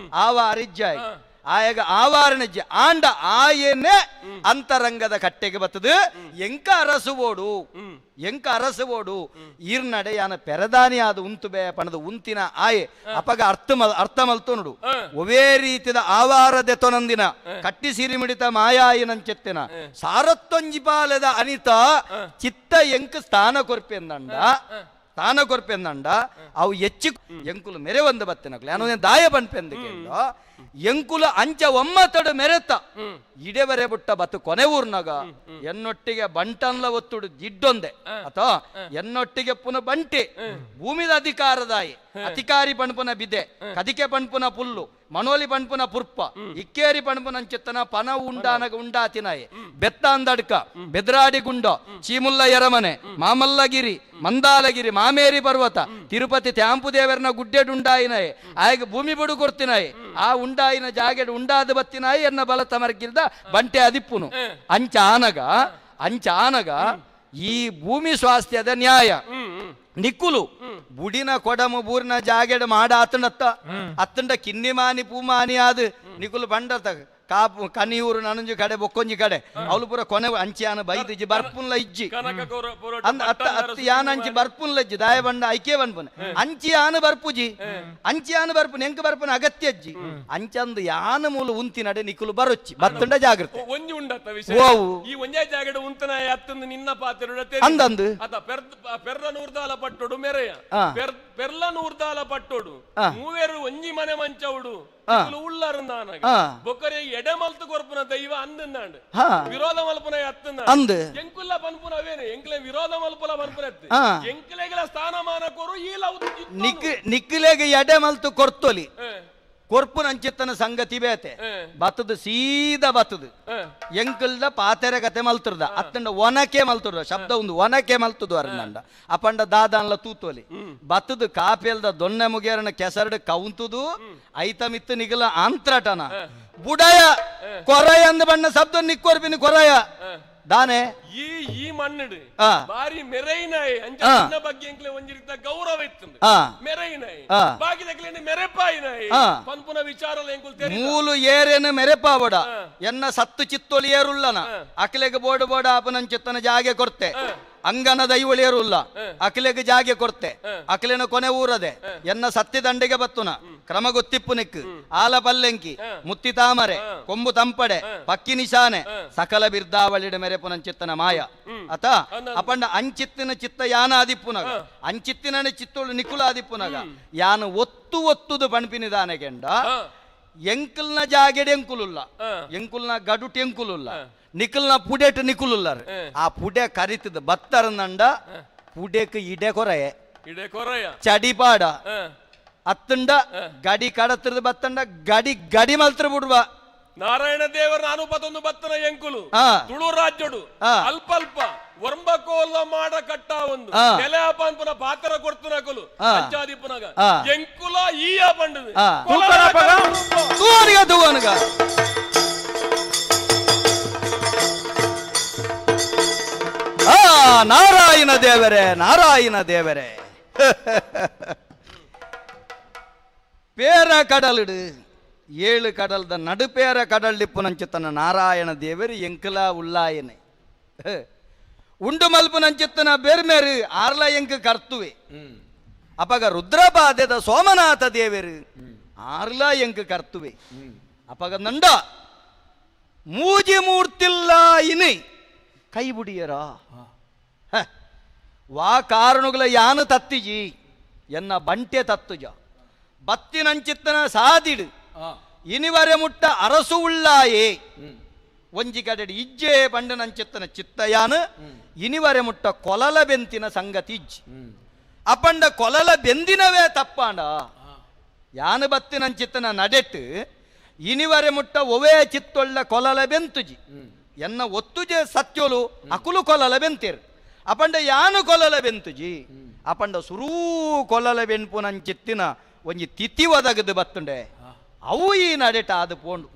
ಆವಾರಿಜ್ಜಾಯಿ ಆಯಗ ಆವಾರಣಜ್ಜಿ ಆಂಡ ಆಯನೆ ಅಂತರಂಗದ ಕಟ್ಟೆಗೆ ಬತ್ತದು ಎಂಕ ಅರಸುವೋಡು ಎಂಕ ಅರಸುವೋಡು ಈರ್ನಡೆ ಯಾನ ಪೆರದಾನಿ ಆದ ಉಂತು ಬೇ ಪಣದ ಉಂತಿನ ಆಯೆ ಅಪಗ ಅರ್ಥ ಅರ್ಥ ಮಲ್ತೋನುಡು ಒವೇ ರೀತಿದ ಆವಾರದೆ ತೊನಂದಿನ ಕಟ್ಟಿ ಸಿರಿಮಿಡಿತ ಮಾಯಾಯಿನಂచెತ್ತಿನ ಸಾರತ್ತೊಂಜಿ ಪಾಲದ ಅನಿತ ಚಿತ್ತ ಎಂಕ ಸ್ಥಾನ ಕೊರ್ಪೆಂದಂಡ ಸ್ಥಾನ ಕೊರ್ಪೆಂದಂಡ ಅವು ಹೆಚ್ಚು ಎಂಕುಲು ಮೆರೆ ಒಂದು ಬತ್ತಿನಕ್ಲೆ ಅನು ದಾಯ ಬನ್ಪೆಂದು ಕೇಳು ಎಂಕುಲು ಅಂಚ ಒಮ್ಮತಡು ಮೆರೆತ ಇಡೆವರೆ ಬುಟ್ಟ ಬತ್ತು ಕೊನೆ ಊರ್ನಾಗ ಎನ್ನೊಟ್ಟಿಗೆ ಬಂಟನ್ಲ ಒತ್ತುಡು ಜಿಡ್ಡೊಂದೆ ಅಥವಾ ಎನ್ನೊಟ್ಟಿಗೆ ಪುನಃ ಬಂಟಿ ಭೂಮಿದ ಅಧಿಕಾರದಾಯಿ ಅಧಿಕಾರಿ ಪಣ್ಪುನ ಬಿದೆ ಕದಿಕೆ ಪಣ್ಪುನ ಪುಲ್ಲು ಮನೋಲಿ ಪಣ್ಪುನ ಪುರ್ಪ ಇಕ್ಕೇರಿ ಪಣ್ಪುನ ಚಿತ್ತನ ಪನ ಉಂಡಾನಗ ಉಂಡಾತಿನಾಯಿ ಬೆತ್ತಾಂದಡ್ಕ ಬೆದ್ರಾಡಿ ಗುಂಡ ಚೀಮುಲ್ಲ ಎರಮನೆ ಮಾಮಲ್ಲಗಿರಿ ಮಂದಾಲಗಿರಿ ಮಾಮೇರಿ ಪರ್ವತ ತಿರುಪತಿ ತ್ಯಾಂಪು ದೇವರನ ಗುಡ್ಡೆಡುಂಡಾಯಿನಾಯಿ ಆಯಗ ಭೂಮಿ ಬುಡು ಕೊಡ್ತಿನಾಯಿ ಆ ಉಂಡಾಯಿನ ಜಾಗೆಡು ಉಂಡಾದ ಬತ್ತಿನಾಯಿ ಎನ್ನ ಬಲ ತಮರ್ಗಿಲ್ದ ಬಂಟೆ ಅದಿಪ್ಪುನು ಅಂಚ ಆನಗ ಅಂಚ ಆನಗ ಈ ಭೂಮಿ ಸ್ವಾಸ್ಥ್ಯದ ನ್ಯಾಯ ನಿಕ್ಕುಲು ಬುಡಿನ ಕೊಡಮು ಬೂರಿನ ಜಾಗೆಡ್ ಮಾಡ ಆತನತ್ತ ಅತ್ತಂಡ ಕಿನ್ನಿಮಾನಿ ಪೂಮಾನಿ ಆದ ನಿಕುಲು ಬಂಡತ ಕಾಪು ಕನಿಯೂರು ನನಂಜು ಕಡೆ ಬೊಕ್ಕೊಂಜಿ ಕಡೆ ಅವಳು ಪೂರ ಕೊನೆ ಅಂಚಿಯಾನ ಬೈದಿಜ್ಜಿ ಬರ್ಪುನ್ಲ ಇಜ್ಜಿ ಅಂದ ಅತ್ತ ಅತ್ತ ಯಾನ ಅಂಚಿ ಬರ್ಪುನ್ಲ ಇಜ್ಜಿ ದಾಯ ಬಂಡ ಐಕೆ ಬನ್ಪುನ ಅಂಚಿಯಾನ ಬರ್ಪುಜಿ ಅಂಚಿಯಾನ ಬರ್ಪುನ ಎಂಕ ಬರ್ಪುನ ಅಗತ್ಯ ಅಜ್ಜಿ ಅಂಚಂದು ಯಾನ ಮೂಲ ಉಂತಿನಡೆ ನಿಕುಲು ಬರೊಚ್ಚಿ ಬತ್ತುಂಡ ಜಾಗೃತಿ ಒಂಜಿ ಉಂಡತ್ತ ವಿಷಯ ಈ ಒಂಜೇ ಜಾಗಡೆ ಉಂತನ ಅತ್ತಂದು ನಿನ್ನ ಪಾತ್ರ ಅಂದಂದು ಅತ ಪೆರ್ಲ ನೂರ್ದಾಲ ಪಟ್ಟೋಡು ಮೆರೆಯ ಪೆರ್ಲ ನೂರ್ದಾಲ ಪಟ್ಟೋಡು ಮೂವೇರು ಒಂಜಿ ಮನೆ ಮಂಚವುಡು ಉಳ್ಳಾರಂದಾನಗ ಬೊಕ್ಕರೆ ಎಡೆ ಮಲ್ತು ಕೊರ್ಪುನ ದೈವ ಅಂದಂದಾಂಡ್ ವಿರೋಧ ಮಲ್ಪುನ ಅತ್ತಂದ ಅಂದ್ ಎಂಕುಲ್ಲ ಪನ್ಪುನ ಅವೇನೆ ಎಂಕ್ಲೆ ವಿರೋಧ ಮಲ್ಪುಲ ಪನ್ಪುನ ಎಂಕ್ಲೆಗಳ ಸ್ಥಾನಮಾನ ಕೊರು ಈ ನಿಕ್ಲೆಗೆ ಎಡೆ ಮಲ್ತು ಕೊರ್ತೊಲಿ ಕೊರ್ಪುನ ಅಂಚಿತ್ತನ ಸಂಗತಿ ಬೇತೆ ಬತ್ತದು ಸೀದಾ ಬತ್ತದು ಎಂಕಲ್ದ ಪಾತೆರೆ ಕತೆ ಮಲ್ತುರ್ದ ಅತ್ತಂಡ ಒನಕೆ ಮಲ್ತುರ್ದ ಶಬ್ದ ಒಂದು ಒನಕೆ ಮಲ್ತುದು ಅರಂಡ ಅಪಂಡ ದಾದಾನ್ಲ ತೂತೋಲಿ ಬತ್ತದು ಕಾಪೇಲ್ದ ದೊನ್ನೆ ಮುಗೇರನ ಕೆಸರಡು ಕೌಂತುದು ಐತಮಿತ್ತು ನಿಗಲ ಆಂತ್ರಟನ ಬುಡಯ ಕೊರಯ ಅಂದ ಬಣ್ಣ ಶಬ್ದ ನಿಕ್ಕೊರ್ಪಿನಿ ಕೊರಯ ದಾನೆ ಈ ಈ ಮಣ್ಣು ಬಾರಿ ಮೆರೈನಾಯಿ ಅಂಚ ಬಗ್ಗೆ ಎಂಕ್ಲೆ ಒಂಜಿರಿತ ಗೌರವ ಇತ್ತು ಮೆರೈನಾಯಿ ಬಾಕಿದಕ್ಲೆ ಮೆರೆಪಾಯಿನಾಯಿ ಪನ್ಪುನ ವಿಚಾರ ಮೂಲು ಏರೇನು ಮೆರೆಪಾವಡ ಎನ್ನ ಸತ್ತು ಚಿತ್ತೊಲಿ ಏರುಲ್ಲನ ಅಕ್ಲೆಗೆ ಬೋಡು ಬೋಡ ಅಪನಂಚಿತ್ತನ ಜಾಗೆ ಕೊರ್ತೆ ಅಂಗನ ದೈವಳಿಯರುಲ್ಲ ಅಕ್ಲೆಗೆ ಜಾಗೆ ಕೊರ್ತೆ ಅಕ್ಲೆನ ಕೊನೆ ಊರದೆ ಎನ್ನ ಸತ್ತಿ ದಂಡಿಗೆ ಬತ್ತುನ ಕ್ರಮ ಗೊತ್ತಿಪ್ಪು ನಿಕ್ಕು ಆಲ ಪಲ್ಲೆಂಕಿ ಮುತ್ತಿ ತಾಮರೆ ಕೊಂಬು ತಂಪಡೆ ಪಕ್ಕಿ ನಿಶಾನೆ ಸಕಲ ಬಿರ್ದಾವಳಿಡ ಮೇರೆ ಪುನಂಚಿತ್ತನ ಮಾಯ ಅತ ಅಪಂಡ ಅಂಚಿತ್ತಿನ ಚಿತ್ತ ಯಾನ ಆದಿಪ್ಪುನಗ ಅಂಚಿತ್ತಿನ ಚಿತ್ತೋಳು ನಿಕುಲ ಆದಿಪ್ಪುನಗ ಯಾನ ಒತ್ತು ಒತ್ತುದು ಪಣ್ಪಿನಿದಾನೆ ಕೆಂಡ ಎಂಕಲ್ನ ಜಾಗೆಡೆ ಎಂಕುಲುಲ್ಲ ಎಂಕುಲ್ನ ಗಡುಟ್ ಎಂಕುಲುಲ್ಲ ನಿಕಲ್ನ ಪುಡೆಟ್ ನಿಕುಲುಲ್ಲಾರ ಆ ಪುಡೆ ಕರಿತದ ಬತ್ತರನಂಡ ಪುಡೆಕ್ ಇಡೆ ಕೊರಯೆ ಇಡೆ ಕೊರಯ ಚಡಿಪಾಡ ಅತ್ತಂಡ ಗಡಿ ಕಡತ್ರದ ಬತ್ತಂಡ ಗಡಿ ಗಡಿ ಮಲ್ತ್ರ ಬಿಡುವ ನಾರಾಯಣ ದೇವರ ಅನುಪತೊಂದು ಬತ್ತನ ಎಂಕುಲು ತುಳು ರಾಜ್ಯಡು ಅಲ್ಪ ಅಲ್ಪ ವರ್ಂಬಕೋಲ ಮಾಡ ಕಟ್ಟ ಒಂದು ನೆಲೆ ಅಪನ್ಪುನ ಪಾತ್ರ ಕೊಡ್ತುನಕುಲು ಅಂಚಾದಿಪ್ಪುನಗ ಎಂಕುಲ ಈ ಪಂಡದು ತೂವನಿಗ ತೂವನಿಗ ನಾರಾಯಣ ದೇವರೇ ನಾರಾಯಣ ದೇವರೇ ಪೇರ ಕಡಲಿಡು ಏಳು ಕಡಲ್ದ ನಡುಪೇರ ಕಡಲಿಪ್ಪುನಂಚಿತ್ತನ ನಾರಾಯಣ ದೇವರು ಎಂಕಲ ಉಳ್ಳಾಯನೆ ಉಂಡು ಮಲ್ಪುನಂಚಿತ್ತನ ಬೇರ್ಮೇರು ಆರ್ಲ ಎಂಕ ಕರ್ತುವೆ ಅಪಗ ರುದ್ರಪಾದೆದ ಸೋಮನಾಥ ದೇವರು ಆರ್ಲ ಎಂಕ ಕರ್ತುವೆ ಅಪಗ ನಂಡ ಮೂಜಿ ಮೂರ್ತಿಲ್ಲ ಇನಿ ಕೈ ಬುಡಿಯರ ವಾ ಕಾರಣಗಳ ಯಾನು ತತ್ತಿಜಿ ಎನ್ನ ಬಂಟೆ ತತ್ತುಜ ಬತ್ತಿನಂಚಿತ್ತನ ಸಾದಿಡು ಇನಿವರೆ ಮುಟ್ಟ ಅರಸು ಉಳ್ಳಾಯೇ ಒಂಜಿ ಕಡೆ ಇಜ್ಜೆ ಬಂಡನಂಚಿತ್ತನ ಚಿತ್ತಯಾನು ಇನಿವರೆ ಮುಟ್ಟ ಕೊಲಲ ಬೆಂತಿನ ಸಂಗತಿ ಇಜ್ಜಿ ಅಪಂಡ ಕೊಲಲ ಬೆಂದಿನವೇ ತಪ್ಪಾಂಡ ಯಾನು ಬತ್ತಿನಂಚಿತ್ತನ ನಡೆಟ್ಟು ಇನಿವರೆ ಮುಟ್ಟ ಒವೇ ಚಿತ್ತೊಳ್ಳ ಕೊಲಲ ಬೆಂತುಜಿ ಎನ್ನ ಒತ್ತುಜೆ ಸತ್ಯೋಲು ಅಕುಲು ಕೊಲಲ ಬೆಂತೇರು ಅಪಂಡ ಯಾನು ಕೊಲಲ ಬೆಂತುಜಿ ಅಪಂಡ ಸುರೂ ಕೊಲಲ ಬೆನ್ಪು ನಂಚಿತ್ತಿನ ಒಂಜಿ ತಿಥಿ ಒದಗದು ಬತ್ತುಂಡೆ ಅವು ಈ ನಡೆಟ ಅದು ಪೋಂಡು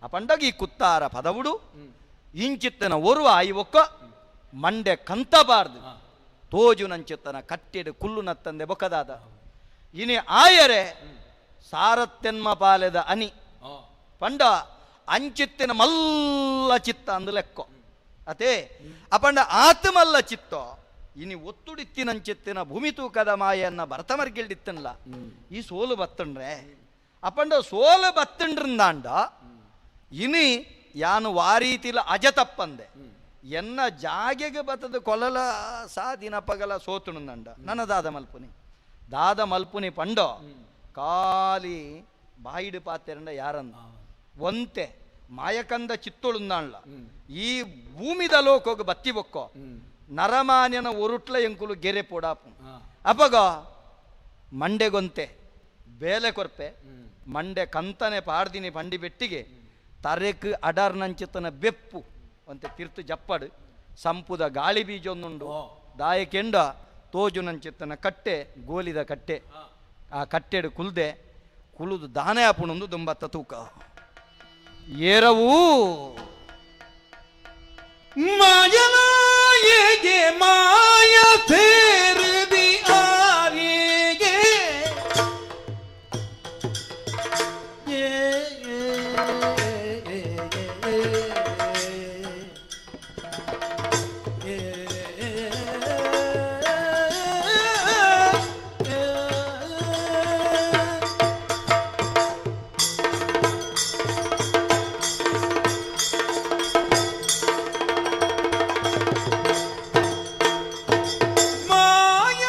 ಅಪಂಡಗ ಈ ಕುತ್ತಾರ ಪದವುಡು ಇಂಚಿತ್ತನ ಒರುವ ಆಯಿ ಒಕ್ಕ ಮಂಡೆ ಕಂತಬಾರ್ದು ತೋಜು ನಂಚಿತ್ತನ ಕಟ್ಟಿಡು ಕುಲ್ಲು ನತ್ತಂದೆ ಬೊಕ್ಕದಾದ ಇನಿ ಆಯರೆ ಸಾರತ್ತೆನ್ಮ ಪಾಲೆದ ಅನಿ ಪಂಡ ಅಂಚಿತ್ತಿನ ಮಲ್ಲ ಚಿತ್ತ ಅಂದು ಲೆಕ್ಕೋ ಅತೇ ಅಪಂಡ ಆತ್ಮಲ್ಲ ಚಿತ್ತೋ ಇನಿ ಒತ್ತುಡಿತ್ತಿನಂಚಿತ್ತಿನ ಭೂಮಿ ತೂಕದ ಮಾಯನ್ನ ಭರತಮರ್ಗಿಲ್ಡಿತ್ತನ್ಲ ಈ ಸೋಲು ಬತ್ತಂಡ್ರೆ ಅಪಂಡ ಸೋಲು ಬತ್ತಂಡ್ರಿಂದಾಂಡ ಇನಿ ಯಾನು ವಾರೀತಿಲ ಅಜ ತಪ್ಪಂದೆ ಎನ್ನ ಜಾಗೆಗೆ ಬತ್ತದ ಕೊಲಲ ಸಾದಿನ ಪಗಲ ಸೋತುಣಂದಂಡ ನನ್ನ ದಾದ ಮಲ್ಪುನಿ ದಾದ ಮಲ್ಪುನಿ ಪಂಡೋ ಖಾಲಿ ಬಾಯಿಡು ಪಾತೆರಂಡ ಯಾರನ್ನ ಒಂತೆ ಮಾಯಕಂದ ಚಿತ್ತೊಳುಂದಾಣ್ಲ ಈ ಭೂಮಿದ ಲೋಕೋಗ ಬತ್ತಿ ಬೊಕ್ಕೋ ನರಮಾನ್ಯನ ಒರುಟ್ಲ ಎಂಕುಲು ಗೆರೆ ಪೋಡಾಪು ಅಪಗ ಮಂಡೆಗೊಂತೆ ಬೇಲೆ ಕೊರ್ಪೆ ಮಂಡೆ ಕಂತನೆ ಪಾಡ್ದಿನಿ ಪಂಡಿ ಬೆಟ್ಟಿಗೆ ತರೆಕ್ ಅಡರ್ನಂಚಿತನ ಬೆಪ್ಪು ಅಂತೆ ತಿರ್ತು ಜಪ್ಪಡು ಸಂಪುದ ಗಾಳಿ ಬೀಜೊಂದುಂಡು ದಾಯಕೆಂಡ ತೋಜುನಂಚಿತ್ತನ ಕಟ್ಟೆ ಗೋಲಿದ ಕಟ್ಟೆ ಆ ಕಟ್ಟೆಡು ಕುಲ್ದೆ ಕುಲುದು ದಾನೆ ಆಪುಣೊಂದು ದುಂಬತ್ತ ತೂಕ ಏರವೂ ಮಾಯನಾಯೆಗೆ ಮಾಯ ಸೇರಿದಿ ಆರಿಗೆ ಏ ಏ ಏ ಏ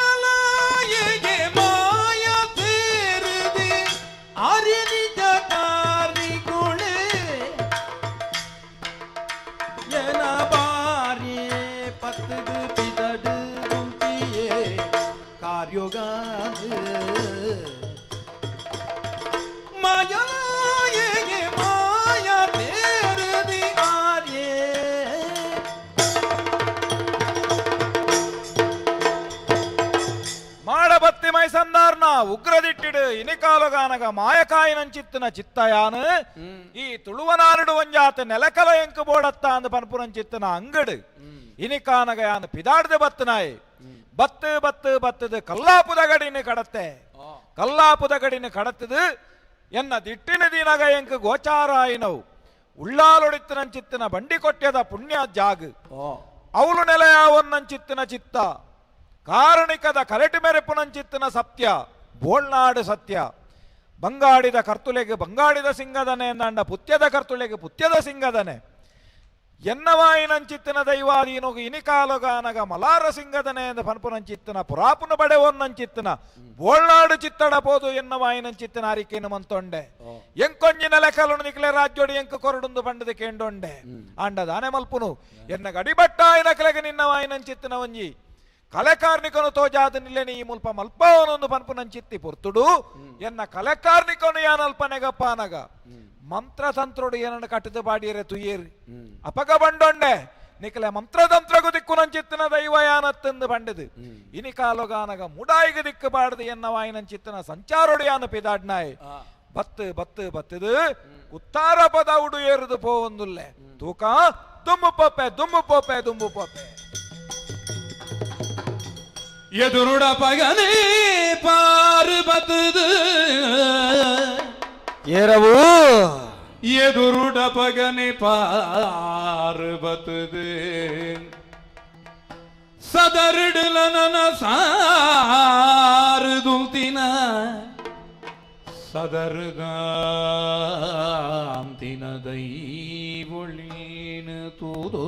ಮಾಯಲಾಯೆಗೆ ಮಾಯ ತೇರಿದೆ ಅರಿನಿಜ ಕಾರ್ನಿಗುಳೆ ಎನ ಬಾರಿ ಪತ್ತದು ಪಿದಡು ಗುಂಪಿಯೇ ಕಾರ್ಯೋಗಾದು ಮಾಯಲಾಯೆಗೆ ಮಾಯ ತೇರಿದೆ ಆರ್ಯೇ ಮಾಡಬತ್ತಿ ಮೈಸಂದಾರ್ನ ಉಗ್ರದಿಟ್ಟಿಡು ಇನಿಕಾಲುಗಾನಗ ಮಾಯಕಾಯಿನಂಚಿತ್ತಿನ ಚಿತ್ತಯಾನು ಈ ತುಳುವನಾರುಡು ಒಂಜಾತ ನೆಲಕಲ ಎಂಕು ಬೋಡತ್ತ ಅಂದು ಪನ್ಪುನಂಚಿತ್ತಿನ ಅಂಗಡು ಇನಿಕಾನಗ ಯಾನು ಪಿದಾಡ್ದೆ ಬತ್ತನಾಯಿ ಬತ್ತು ಬತ್ತು ಬತ್ತದು ಕಲ್ಲಾಪುದ ಗಡಿನ ಕಡತ್ತೆ ಕಲ್ಲಾಪುದ ಗಡಿನ ಕಡತ್ತದು ಎನ್ನ ದಿಟ್ಟಿನ ದಿನಗ ಎಂಕು ಗೋಚಾರ ಆಯಿನವು ಉಳ್ಳಾಲೊಡಿತ್ತಿನಂಚಿತ್ತಿನ ಬಂಡಿ ಕೊಟ್ಯದ ಪುಣ್ಯ ಜಾಗು ಅವಳು ನೆಲೆಯಾವನ್ನಂಚಿತ್ತಿನ ಚಿತ್ತ ಕಾರಣಿಕದ ಕಲೆಟು ಮೆರೆಪುನಂಚಿತ್ತಿನ ಸತ್ಯ ಬೋಳ್ನಾಡು ಸತ್ಯ ಬಂಗಾಡಿದ ಕರ್ತುಲೆಗೆ ಬಂಗಾಡಿದ ಸಿಂಗದನೆ ಎಂದಂಡ ಪುತ್ಯದ ಕರ್ತುಲೆಗೆ ಪುತ್ಯದ ಸಿಂಗದನೆ ಎನ್ನವಾಯಿನಂಚಿತ್ತಿನ ದೈವಾದೀನುಗು ಇನಿಕಾಲುಗಾನಗ ಮಲಾರ ಸಿಂಗದನೆ ಎಂದು ಪನ್ಪುನಂಚಿತ್ತಿನ ಪುರಾಪುನ ಬಡೆವನ್ನಂಚಿತ್ತಿನ ಬೋಳ್ನಾಡು ಚಿತ್ತಡ ಪೋದು ಎನ್ನವಾಯಿನಂಚಿತ್ತಿನ ಅರಿಕೆನು ಮಂತೊಂಡೆ ಎಂಕೊಂಜಿ ನೆಲಕಲುನು ನಿಕ್ಲೆ ರಾಜ್ಯೋಡಿ ಎಂಕು ಕೊರಡುಂದು ಪಂಡದ ಕೇಂಡೊಂಡೆ ಆಂಡ ದಾನೆ ಮಲ್ಪುನು ಎನ್ನ ಗಡಿಬಟ್ಟಾಯಿನ ಕಲೆಗೆ ನಿನ್ನವಾಯಿನಂಚಿತ್ತಿನ ಒಂಜಿ ಕಲೆಕಾರ್ನಿಕನು ತೋಜಾದ ನಿಲ್ಲೆನಿ ಈ ಮುಲ್ಪ ಮಲ್ಪವನೊಂದು ಪನ್ಪುನಂಚಿತ್ತಿ ಪೊರ್ತುಡು ಎನ್ನ ಕಲೆಕಾರ್ನಿಕನು ಯಾನಲ್ಪನೆಗಪ್ಪಾನಗ ಮಂತ್ರತಂತ್ರೋಡು ಏನನ್ನು ಕಟ್ಟದ ಬಾಡಿಯರೆ ತುಯ್ಯೇರಿ ಅಪಗ ಬಂಡೊಂಡೆ ನಿಕಲೆ ಮಂತ್ರತಂತ್ರಗು ದಿಕ್ಕು ನಂಚಿತ್ತಿನ ದೈವ ಯಾನತ್ತೆಂದು ಬಂಡದು ಇನಿ ಕಾಲುಗಾನಗ ಮುಡಾಯಿಗೆ ದಿಕ್ಕು ಬಾಡದು ಎನ್ನ ವಾಯಿನಂಚಿತ್ತಿನ ಸಂಚಾರೋಡು ಯಾನು ಪಿದಾಡ್ನಾಯ್ ಬತ್ತು ಬತ್ತು ಬತ್ತದು ಉತ್ತಾರ ಪದ ಉಡು ಏರುದು ಪೋವೊಂದುಲ್ಲೆ ತೂಕ ದುಮ್ಮು ಪೋಪೆ ದುಮ್ಮು ಪೋಪೆ ದುಮ್ಮು ಪೋಪೆ ಎದುರುಡ ಪಗನೇ ಪಾರ್ಬತದು ಏರವು ಎದುರುಡ ಪಗನೆ ಪಾರ್ಬತದು ಸದರಿಡಲ ಸಾರುದುಲ್ತಿನ ಸದರ್ಗಾಂತಿನ ದೈವೊಳೀನ ತೂದೋ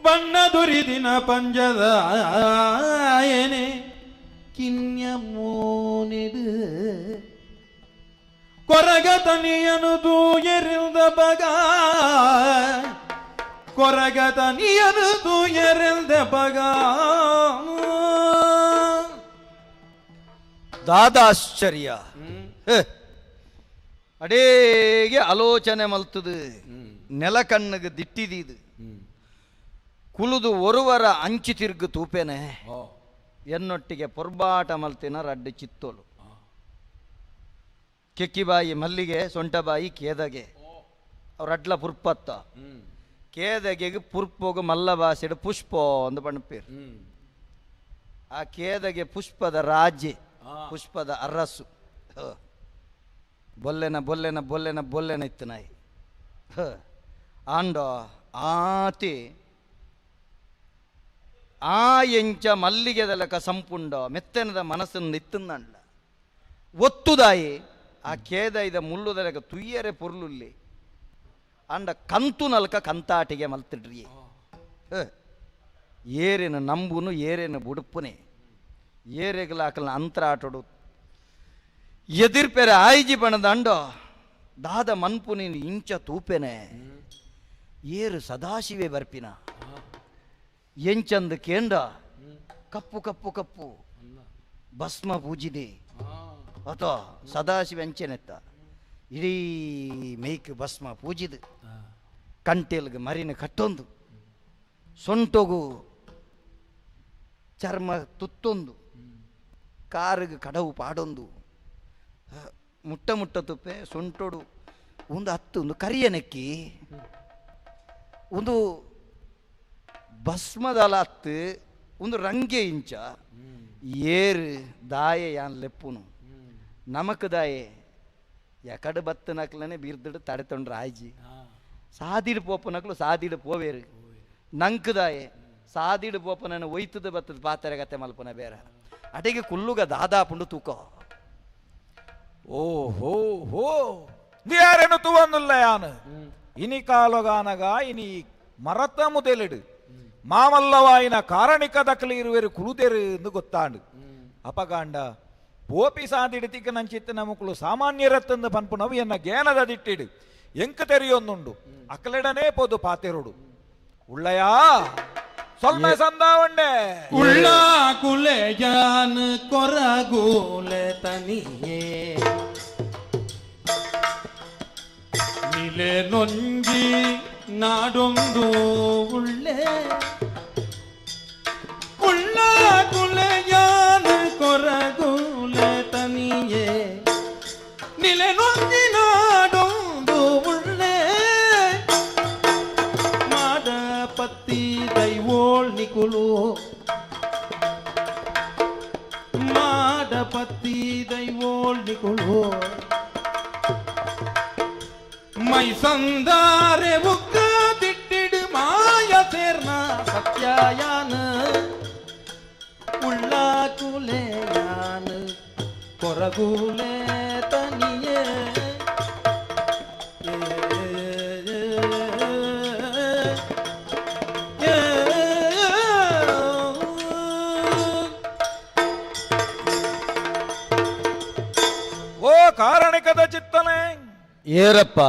ಬಣ್ಣ ದುರಿದಿನ ಪಂಜದ ಆಯನೆ ಕಿನ್ಯ ಮೋನಿಡು ಕೊರಗ ತನಿಯನು ತೂಯರಿಲ್ದ ಬಗ ಕೊರಗ ತನಿಯನು ತೂಯರಿಲ್ದ ಬಗ ದಾದಾಶ್ಚರ್ಯ. ಅಡೇಗೆ ಆಲೋಚನೆ ಮಲ್ತದು ನೆಲಕಣ್ಣಿಗೆ ದಿಟ್ಟಿದೀದು ಕುಲುದು ಒರುವರ ಅಂಚಿ ತಿರ್ಗು ತೂಪೇನೆ ಎನ್ನೊಟ್ಟಿಗೆ ಪೊರ್ಬಾಟ ಮಲ್ತಿನ ರಡ್ಡು ಚಿತ್ತೋಲು ಕೆಕ್ಕಿಬಾಯಿ ಮಲ್ಲಿಗೆ ಸೊಂಟಬಾಯಿ ಕೇದಗೆ ಅವ್ರಡ್ಲ ಪುರ್ಪತ್ತ ಕೇದಗೆಗೆ ಪುರ್ಪೋಗು ಮಲ್ಲ ಭಾಷೆಡು ಪುಷ್ಪೋ ಅಂದು ಪಣಪೇರು ಆ ಕೇದಗೆ ಪುಷ್ಪದ ರಾಜ್ಯ ಪುಷ್ಪದ ಅರಸು ಬೊಲ್ಲೆನ ಬೊಲ್ಲೆನ ಬೊಲ್ಲೆನ ಬೊಲ್ಲೆನ ಇತ್ತು ನಾಯಿ ಆಂಡೋ ಆತಿ ಆ ಎಂಚ ಮಲ್ಲಿಗೆದಲಕ ಸಂಪುಂಡ ಮೆತ್ತನದ ಮನಸ್ಸನ್ನು ಇತ್ತಂದಲ್ಲ ಒತ್ತುದಾಯಿ ಆ ಕೇದೈದ ಮುಳ್ಳುದಲಕ ತುಯ್ಯರೆ ಪೊರ್ಲುಲ್ಲಿ ಅಂಡ ಕಂತು ನಲ್ಕ ಕಂತಾಟಿಗೆ ಮಲ್ತಿಡ್ರಿ ಏರಿನ ನಂಬುನು ಏರಿನ ಬುಡುಪುನೆ ಏರೆಗಲಾಕಲ್ನ ಅಂತರ ಆಟೋಡು ಎದಿರ್ಪೆರೆ ಆಯ್ಜಿ ಬಣದ ಅಂಡೋ ದಾದ ಮನ್ಪು ನೀನು ಇಂಚ ತೂಪೆನೆ ಏರು ಸದಾಶಿವೆ ಬರ್ಪಿನ ಎಂಚಂದು ಕೇಂಡ ಕಪ್ಪು ಕಪ್ಪು ಕಪ್ಪು ಭಸ್ಮ ಪೂಜಿದೆ ಅಥವಾ ಸದಾಶಿವೆ ಅಂಚೆನೆತ್ತ ಇಡೀ ಮೇಯ್ಕ್ ಭಸ್ಮ ಪೂಜಿದು ಕಂಟೆಲ್ಗೆ ಮರಿನ ಕಟ್ಟೊಂದು ಸೊಂಟೊಗು ಚರ್ಮ ತುತ್ತೊಂದು ಕಾರಿಗೆ ಕಡವು ಪಾಡೊಂದು ಮುಟ್ಟ ಮುಟ್ಟ ತುಪ್ಪೆ ಸೊಂಟೊಡು ಒಂದು ಹತ್ತು ಒಂದು ಕರಿಯ ನೆಕ್ಕಿ ಒಂದು ಭಸ್ಮದಲ ಹತ್ತು ಒಂದು ರಂಗೆ ಇಂಚ ಏರು ದಾಯೆ ಯಾನ್ ಲೆಪ್ಪುನು ನಮಕ್ ದಾಯೆ ಎಕಡು ಬತ್ತು ನಕ್ಲನೆ ಬೀರ್ದಿಡು ತಡೆ ತೊಂಡ್ರೆ ಆಯ್ಜಿ ಸಾದಿಡು ಪೋಪನಕ್ಲು ಸಾದಿಡು ಪೋವೇರು ನಂಕುದಾಯೆ ಸಾದಿಡು ಪೋಪನ ಒಯ್ತದ ಬತ್ತದ ಪಾತ್ರೆ ಕತೆ ಮಲ್ಪನ ಬೇರೆ ಅಟಿಗೆ ಕುಲ್ಲುಗ ದಾದಾಪುಂಡು ತೂಕೋ ಓ ಹೋ ಹೋ ಯಾರೇನು ತುವನ್ನುಲ್ಲ ಯಾನು ಇನಿ ಕಾಲೊಗಾನಗ ಇನಿ ಮರತ ಮುದೆಲಿಡು ಮಾಮಲ್ಲವಾಯಿನ ಕಾರಣಿಕ ದಕ್ಕಲಿ ಇರುವೆರು ಕುಳುದೆರು ಎಂದು ಗೊತ್ತಾಂಡು ಅಪಗಾಂಡ ಪೋಪಿ ಸಾದಿಡು ನಂಚಿತ್ತ ನಮುಕುಲು ಸಾಮಾನ್ಯರತ್ತಂದು ಪನ್ಪುನವು ಎನ್ನ ಗೇನದ ದಿಟ್ಟಿಡು ಎಂಕ ತೆರೆಯೊಂದುಂಡು ಅಕಲೆಡನೇ ಪೋದು ಪಾತೆರುಡು ಉಳ್ಳಯಾ ಸೊಲ್ಮೆ ಸಂದಾವಂಡೆ ಉಳ್ಳ ಕುಲೆಯಾನ್ ಕೊರಗೂಲೆ ತನಿಯೇ ನಿಲೆ ನೊಂಜಿ ನಾಡೊಂದು ಉಳ್ಳೆ ಉಳ್ಳ ಕುಲೆಯಾನ್ ಕೊರಗೂಲೆ ತನಿಯೇ ನಿಲೆ ನೊಂಜಿ ನಾಡೊಂದು ಉಳ್ಳೆ ಮಾಡಪತ್ತಿ ದೈವೋಳ್ ನಿಕುಲು ಮಾಡಪತ್ತಿ ದೈವೋಳ್ ನಿಕುಲು ಮೈ ಸಂದಾರೆ ಉಕ್ಕ ದಿಟ್ಟಿಡು ಮಾಯ ಸೇರ್ನ ಸತ್ಯಾಯಾನ ಉಳ್ಳ ಕುಲೆಯಾನ ಕೊರಗೂಲೆ ತನಿಯೇ ಓ ಕಾರಣಿಕದ ಚಿತ್ತನೆ ಏರಪ್ಪ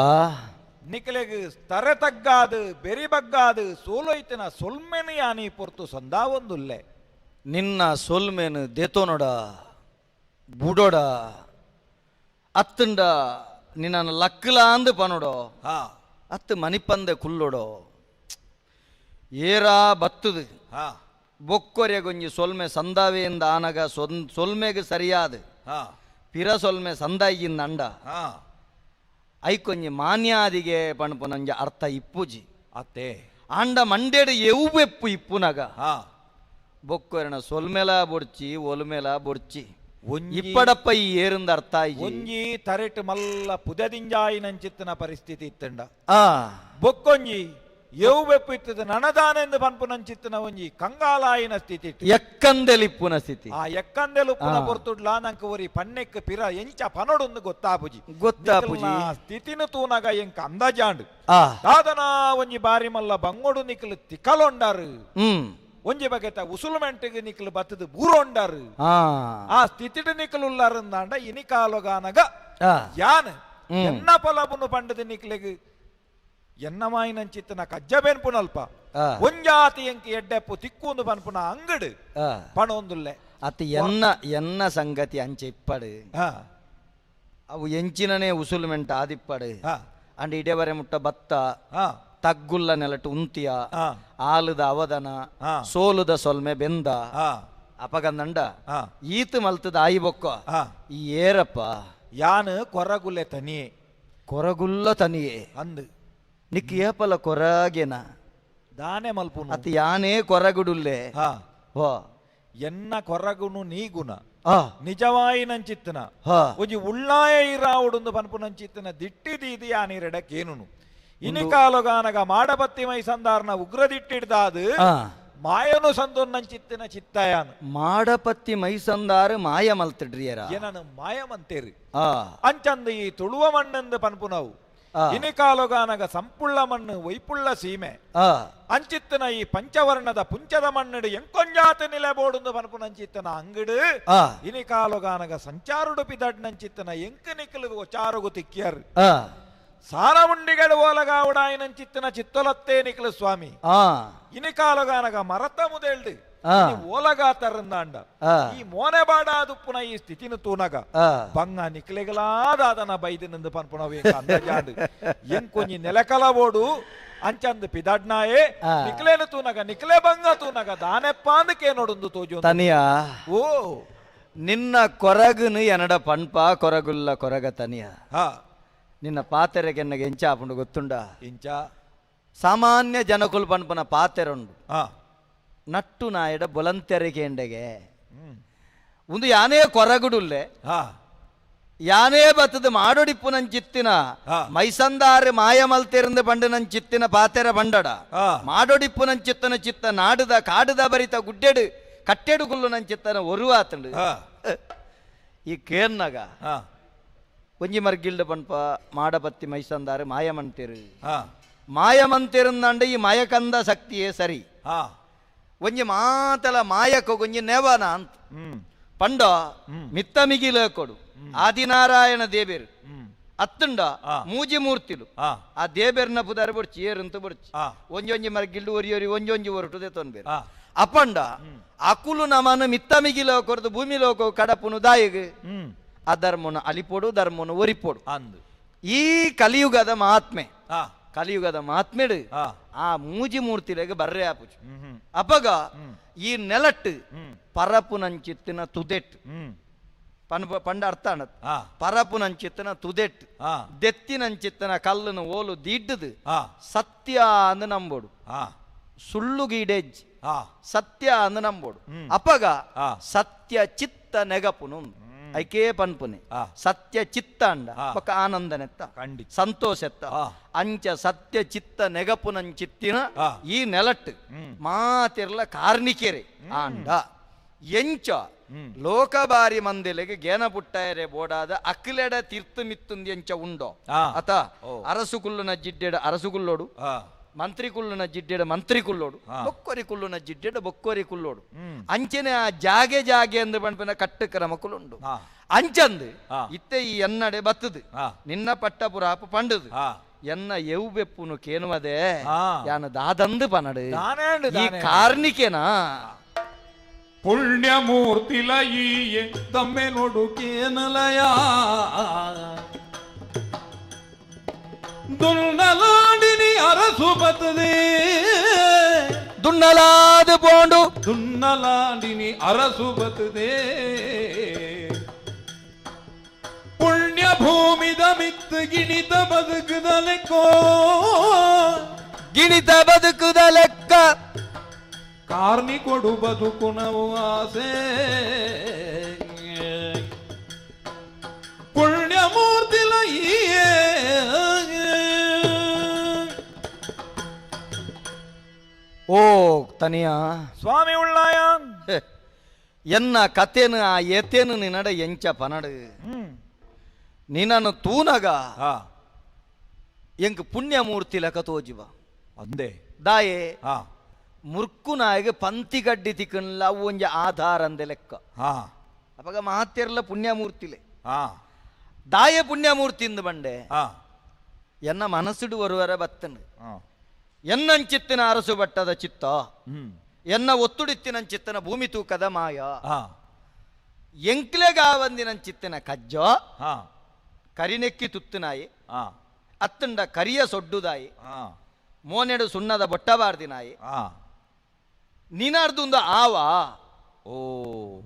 ನಿಕಲೆಗ್ ತರೆ ತಗ್ಗಾದು ಬೆರಿ ಬಗ್ಗಾದು ಸೋಲೊಯ್ತಿನ ಸೊಲ್ಮೆನು ಯಾನಿ ಪೊರ್ತು ಸಂದಾವೊಂದುಲ್ಲೆ ನಿನ್ನ ಸೊಲ್ಮೆನು ದೇತೋನೊಡ ಬುಡೋಡ ಅತ್ತಂಡ ನಿನ್ನ ಲಕ್ಕಲ ಅಂದು ಪನೋಡೋ ಅತ್ತು ಮನಿಪಂದೆ ಕುಲ್ಲೋಡೋ ಏರಾ ಬತ್ತದು ಬೊಕ್ಕೊರೆಗೊಂಜಿ ಸೊಲ್ಮೆ ಸಂದಾವೆಯಿಂದ ಆನಗ ಸೊಲ್ಮೆಗೆ ಸರಿಯಾದ ಪಿರ ಸೊಲ್ಮೆ ಸಂದಾಯಿಗಿಂದ ಅಂಡ ಐಕೊಂಜಿ ಮಾನ್ಯಾದಿಗೆ ಪಣಪುನಂಜ ಅರ್ಥ ಇಪ್ಪುಜಿ ಅತ್ತೆ ಆಂಡ ಮಂಡೇಡು ಎವ್ವೆಪ್ಪು ಇಪ್ಪುನಗ ಬೊಕ್ಕೊರೆನ ಸೊಲ್ಮೆಲ ಬೊಡ್ಚಿ ಒಲ್ಮೆಲ ಬೊಡ್ಚಿ ಇಪ್ಪಡಪ್ಪ ಈ ಏರಿಂದ ಅರ್ಥ ಆಯ್ಜಿ ಒಂಜಿ ತರೆಟ್ ಮಲ್ಲ ಪುದದಿಂಜಾಯಿನಂಚಿತ್ತಿನ ಪರಿಸ್ಥಿತಿ ಇತ್ತಂಡ ಆ ಬೊಕ್ಕೊಂಜಿ ಎವ್ವೆಪ್ಪು ಇತ್ತದ ನನದಾನೆಂದು ಪನ್ಪುನಂಚಿತ್ತಿನ ಒಂಜಿ ಕಂಗಾಲಾಯಿನ ಸ್ಥಿತಿ ಇತ್ತು. ಎಕ್ಕಂದೆಲಿಪ್ಪುನ ಸ್ಥಿತಿ ಆ ಎಕ್ಕಂದೆಲುಪ್ಪುನ ಆ. ಪೊರ್ತುಡ್ಲಾ ನಂಕ ಒರಿ ಪಣ್ಣೆಕ್ ಪಿರ ಎಂಚ ಪನೊಡೊಂದು ಗೊತ್ತಾಪುಜಿ ಗೊತ್ತಾಪುಜಿ. ನಿಕಲ್ನ ಸ್ಥಿತಿನ ತೂನಗ ಎಂಕ ಅಂದಾಜಾಂಡು ಆ ದಾದನ ಒಂಜಿ ಬಾರಿ ಮಲ್ಲ ಬಂಗೋಡು ನಿಕಲು ತಿಕ್ಕಲೊಂಡಾರು ಹ್ಮ್ ಒಂಜಿ ಬಗೆತ ಉಸುಲುಮೆಂಟಿಗೆ ನಿಕಲು ಬತ್ತದು ಬೂರೊಂಡಾರು ಆ ಆ ಸ್ಥಿತಿಡು ನಿಕಲು ಉಲ್ಲಾರಂದಾಂಡ ಇನಿಕಾಲೊಗಾನಗ ಆ. ಯಾನ್ ಹ್ಮ್. ಎನ್ನ ಪೊಲಬುನು ಪಂಡದ ನಿಕ್ಲೆಗ್ ಎನ್ನಮಾಯಿನಂಚಿತ್ತನ ಕಜ್ಜಬೇನ್ ಪುನಲ್ಪ ಆ. ಒಂಜಾತಿ ಎಂಕ್ ಎಡ್ಡೆಪ್ಪು ತಿಕ್ಕುಂದು ಪನ್ಪುನ ಅಂಗಡು ಆ. ಪಣೊಂದುಲ್ಲೆ ಅತ್ತ ಎನ್ನ ಎನ್ನ ಸಂಗತಿ ಅಂಚೆ ಇಪ್ಪಡು ಅವು ಎಂಚಿನನೇ ಉಸುಲು ಮೆಂಟ ಆದಿಪ್ಪಡು ಅಂಡ್ ಇಡೆವರೆ ಮುಟ್ಟ ಬತ್ತ ತಗ್ಗುಲ್ಲ ನೆಲಟು ಉಂತಿಯ ಆಲದ ಅವದನ ಸೋಲುದ ಸೊಲ್ಮೆ ಬೆಂದ ಅಪಗಂದಂಡ ಈತ ಮಲ್ತದ ಆಯಿ ಬೊಕ್ಕ ಈ ಏರಪ್ಪ ಯಾನು ಕೊರಗುಲ್ಲೆ ತನಿಯೇ ಕೊರಗುಲ್ಲ ತನಿಯೇ ಅಂದು ನಿಕ್ ಏಪಲ ಕೊರಗೇನ ದಾನೆ ಮಲ್ಪುನು ಅತ್ ಯಾನೇ ಕೊರಗುಡುಲ್ಲೆ ಹೋ ಎನ್ನ ಕೊರಗುನು ನೀ ಗುಣ ನಿಜವಾಯಿನಂಚಿತ್ತನ ಒಂಜಿ ಉಳ್ಳಾಯ ಇರಾವುಡುಂದು ಪನ್ಪುನಂಚಿತ್ತನ ದಿಟ್ಟಿ ದೀದಿ ಯಾನೀರೆಡಕ್ಕೇನುನು ಇನಿಕಾಲುಗಾನಗ ಮಾಡಬತ್ತಿ ಮೈ ಸಂದಾರ್ನ ಉಗ್ರ ದಿಟ್ಟಿಡ್ದಾದು ಮಾಯನು ಸಂದೊನ್ನಂಚಿತ್ತಿನ ಚಿತ್ತಯಾನು ಮಾಡಪತ್ತಿ ಮೈಸಂದಾರು ಮಾಯ ಮಲ್ತಿಡ್ರಿಯರ ಏನನು ಮಾಯಮಂತೇರಿ ಅಂಚಂದು ಈ ತುಳುವ ಮಣ್ಣಂದು ಪನ್ಪುನವು ಇನಿಕಾಲುಗಾನಗ ಸಂಪುಳ್ಳ ಮಣ್ಣು ವೈಪುಳ್ಳ ಸೀಮೆ ಅಂಚಿತ್ತನ ಈ ಪಂಚವರ್ಣದ ಪುಂಚದ ಮಣ್ಣಡು ಎಂಕೊಂಜಾತ ನಿಲೆಬೋಡುಂದು ಪನ್ಪುನಂಚಿತ್ತನ ಅಂಗಡು ಇನಿಕಾಲುಗಾನಗ ಸಂಚಾರುಡು ಪಿದಡ್ನಂಚಿತ್ತನ ಎಂಕ ನಿಕ್ಕಲು ಚಾರುಗು ತಿಕ್ಕಿಯರು ಸಾರಮುಂಡಿಗಳು ಓಲಗಾವುಡಾಯಿನಂಚಿತ್ತನ ಚಿತ್ತೊಲತ್ತೇ ನಿಕ್ಕಲು ಸ್ವಾಮಿ ಇನಿಕಾಲುಗಾನಗ ಮರತ ಮುದೇಳ್ದು ಓಲಗಾತರಂದಾಂಡ ಈ ಮೋನೆ ಬಾಡಾದುಪ್ಪುನ ಈ ಸ್ಥಿತಿನ ತೂನಗ ಬಂಗ ನಿಕ್ಲೆಗಲಾದಾದನ ಬೈದಿನಂದು ಪನ್ಪುನವು ಅಂದಾಜಾಂಡು ಎಂಕೊಂಜಿ ನೆಲಕಲ ಓಡು ಅಂಚಂದು ಪಿದಡ್ನಾಯೇ ನಿಕ್ಲೇನು ತೂನಗ ನಿಕ್ಲೆ ಬಂಗ ತೂನಗ ದಾನೆಪ್ಪಾಂದು ಕೇನೋಡುಂದು ತೋಜು ತನಿಯ ಓ ನಿನ್ನ ಕೊರಗುನು ಎನಡ ಪನ್ಪ ಕೊರಗುಲ್ಲ ಕೊರಗ ತನಿಯ ನಿನ್ನ ಪಾತೆರೆಗೆ ಎನ್ನಗೆ ಎಂಚ ಆಪುಂಡು ಗೊತ್ತುಂಡ ಇಂಚ ಸಾಮಾನ್ಯ ಜನಕುಲ್ ಪನ್ಪನ ಪಾತೆರುಂಡು ನಟ್ಟು ನಾಯಡ ಬೊಲಂತೆರಿಗೆ ಎಂಡೆಗೆ ಒಂದು ಯಾನೇ ಕೊರಗುಡುಲ್ಲೆ ಯಾನೇ ಬತ್ತದ ಮಾಡೋಡಿಪ್ಪು ನನ್ ಚಿತ್ತಿನ ಮೈಸಂದಾರು ಮಾಯಮಲ್ತೆರಂದು ಬಂಡು ನನ್ ಚಿತ್ತಿನ ಪಾತೆರ ಬಂಡಡ ಮಾಡೋಡಿಪ್ಪು ನನ್ ಚಿತ್ತನ ಚಿತ್ತ ನಾಡುದ ಕಾಡುದ ಬರಿತ ಗುಡ್ಡೆಡು ಕಟ್ಟೆಡು ಕುಲ್ಲು ನನ್ ಚಿತ್ತನ ಒರುವಾತಂಡು ಈ ಕೇರ್ನಗ ಒಂಜಿ ಮರ್ಗಿಲ್ಡ ಪನ್ಪ ಮಾಡಪತ್ತಿ ಮೈಸಂದಾರು ಮಾಯಮಂತಿರು ಮಾಯಮಂತಿರಂದಂಡ ಈ ಮಾಯಕಂದ ಶಕ್ತಿಯೇ ಸರಿ ಒಂಜಿ ಮಾತಲ ಮಾಯಕ ಒಂಜಿ ನೆವನ ಅಂತ ಪಂಡ ಮಿತ್ತ ಮಿಗಿಲ ಕೊಡು ಆದಿನಾರಾಯಣ ದೇಬೇರು ಅತ್ತುಂಡ ಮೂಜಿ ಮೂರ್ತಿಲು ಆ ದೇಬೇರ್ನ ಪುದಾರ ಬೊಡ್ಚಿ ಏರಂತ ಬೊಡ್ಚಿ ಒಂಜೊಂಜಿ ಮರಗಿಲ್ಡು ಒರಿ ಒರಿ ಒಂಜೊಂಜಿ ಒರಟುದೆ ತೊನ್ಬೇರು ಅಪಂಡ ಅಕುಲು ನಮನ ಮಿತ್ತ ಮಿಗಿಲ ಕೊರದು ಭೂಮಿ ಲೋಕ ಕಡಪುನು ದಾಯಿಗ್ ಆ ಧರ್ಮನು ಅಲಿಪೋಡು ಧರ್ಮನು ಒರಿಪೋಡು ಅಂದು ಈ ಕಲಿಯುಗದ ಮಹಾತ್ಮೆ ಕಲಿಯುಗದ ಮಹಾತ್ಮೆಡು ಆ ಮೂಜಿ ಮೂರ್ತಿಲೆಗೆ ಬರ್ರೆ ಆಪುಜು ಅಪಗ ಈ ನೆಲಟ್ಟು ಪರಪುನಂಚಿತ್ತಿನ ತುದೆಟ್ಟು ಪಂಡ ಅರ್ಥ ಅಣ್ಣತ್ ಪರಪುನಂಚಿತ್ತಿನ ತುದೆಟ್ಟು ದೆತ್ತಿನಂಚಿತ್ತಿನ ಕಲ್ಲನ್ನು ಓಲು ದಿಡ್ಡದು ಸತ್ಯ ಅಂದು ನಂಬೋಡು ಸುಳ್ಳು ಗೀಡೆಜ್ಜಿ ಸತ್ಯ ಅಂದು ನಂಬೋಡು ಅಪಗ ಸತ್ಯ ಚಿತ್ತ ನೆಗಪುನು ಐಕೇ ಪನ್ಪುನೆ ಸತ್ಯ ಚಿತ್ತ ಅಂಡ ಪಕ್ಕ ಆನಂದನೆತ್ತ ಸಂತೋಷೆತ್ತ ಅಂಚ ಸತ್ಯ ಚಿತ್ತ ನೆಗಪುನಂಚಿತ್ತಿನ ಈ ನೆಲಟ್ಟು ಮಾತಿರ್ಲ ಕಾರ್ಣಿಕೆರೆ ಆಂಡ ಎಂಚ ಲೋಕಬಾರಿ ಮಂದಿಲೆಗೆ ಗೇನ ಪುಟ್ಟಾಯರೆ ಬೋಡಾದ ಅಕ್ಲೆಡ ತೀರ್ಥ ಮಿತ್ತುಂದು ಎಂಚ ಉಂಡೋ ಅತ ಅರಸುಕುಲ್ಲುನ ಜಿಡ್ಡೆಡ ಅರಸುಗುಲ್ಲೋಡು ಮಂತ್ರಿ ಕುಲ್ಲುನ ಜಿಡ್ಡೆಡ ಮಂತ್ರಿ ಕುಲ್ಲೋಡು ಬೊಕ್ಕೊರಿ ಕುಲ್ಲುನ ಜಿಡ್ಡೆಡ ಬೊಕ್ಕೊರಿ ಕುಲ್ಲೋಡು ಅಂಚನೆ ಆ ಜಾಗೆ ಜಾಗೆ ಅಂದು ಪನ್ಪಿನ ಕಟ್ಟು ಕ್ರಮಕುಲುಂಡು ಅಂಚಂದು ಇತ್ತೆ ಈ ಎನ್ನಡೆ ಬತ್ತದು ನಿನ್ನ ಪಟ್ಟಪುರಾಪ ಪಂಡದು ಎನ್ನ ಎವು ಬೆಪ್ಪುನು ಕೇನುವದೆ ಯಾನ ದಾದಂದು ಪನಡು ಈ ಕಾರ್ಣಿಕೆನಾ ಪುಣ್ಯಮೂರ್ತಿಲ ಈಯೆ ತಮ್ಮೆ ನೋಡು ಕೇನಲಯ ದುನ್ನಲಾಡಿನಿ ಅರಸು ಬತ್ತದೆ ದುನ್ನಲಾದ ಬೋಂಡು ದುನ್ನಲಾಡಿನಿ ಅರಸು ಬತ್ತದೆ ಪುಣ್ಯ ಭೂಮಿದ ಮಿತ್ತು ಗಿಣಿತ ಬದುಕುದ ಲೆಕ್ಕೋ ಗಿಣಿತ ಬದುಕುದ ಲೆಕ್ಕ ಕಾರ್ನಿ ಕೊಡು ಬದುಕು ನಾವು ಆಸೆ ಪುಣ್ಯಮೂರ್ತಿಲ ಈಯೇ ಓ ತನಿಯ ಸ್ವಾಮಿ ಉಳ್ಳಾಯ ಎನ್ನ ಕಥೆನು ಆ ಏತೇನು ನಿನ್ನಡ ಎಂಚ ಪನಡು ನಿನ್ನನ್ನು ತೂನಗ ಎಂಕ್ ಪುಣ್ಯಮೂರ್ತಿ ಲೆಕ್ಕ ತೋಜಿವ ಅಂದೇ ದಾಯೆ ಮುರ್ಕು ನಾಯಿಗೆ ಪಂತಿ ಗಡ್ಡಿ ತಿಕ್ಕನ್ಲ ಅವು ಒಂಜಿ ಆಧಾರ ಅಂದೆ ಲೆಕ್ಕ ಅಪಗ ಮಹಾತ್ಯರ್ಲ ಪುಣ್ಯಮೂರ್ತಿಲೆ ದಾಯೆ ಪುಣ್ಯಮೂರ್ತಿ ಇಂದು ಬಂಡೆ ಎನ್ನ ಮನಸ್ಸುಡು ಬರುವರ ಬತ್ತನು ಎನ್ನಂಚಿತ್ತಿನ ಅರಸು ಬಟ್ಟದ ಚಿತ್ತ ಎನ್ನ ಒತ್ತುಡಿತ್ತಿನಂಚಿತ್ತನ ಭೂಮಿ ತೂಕದ ಮಾಯ ಎಂಕ್ಲೆಗಾವಂದಿನಂಚಿತ್ತಿನ ಕಜ್ಜ ಕರಿನೆಕ್ಕಿ ತುತ್ತುನಾಯಿ ಅತ್ತಂಡ ಕರಿಯ ಸೊಡ್ಡುದಾಯಿ ಮೋನೆಡು ಸುಣ್ಣದ ಬೊಟ್ಟಬಾರ್ದಿನಾಯಿ ನಿನಾರ್ದುಂದ ಆವಾ ಓ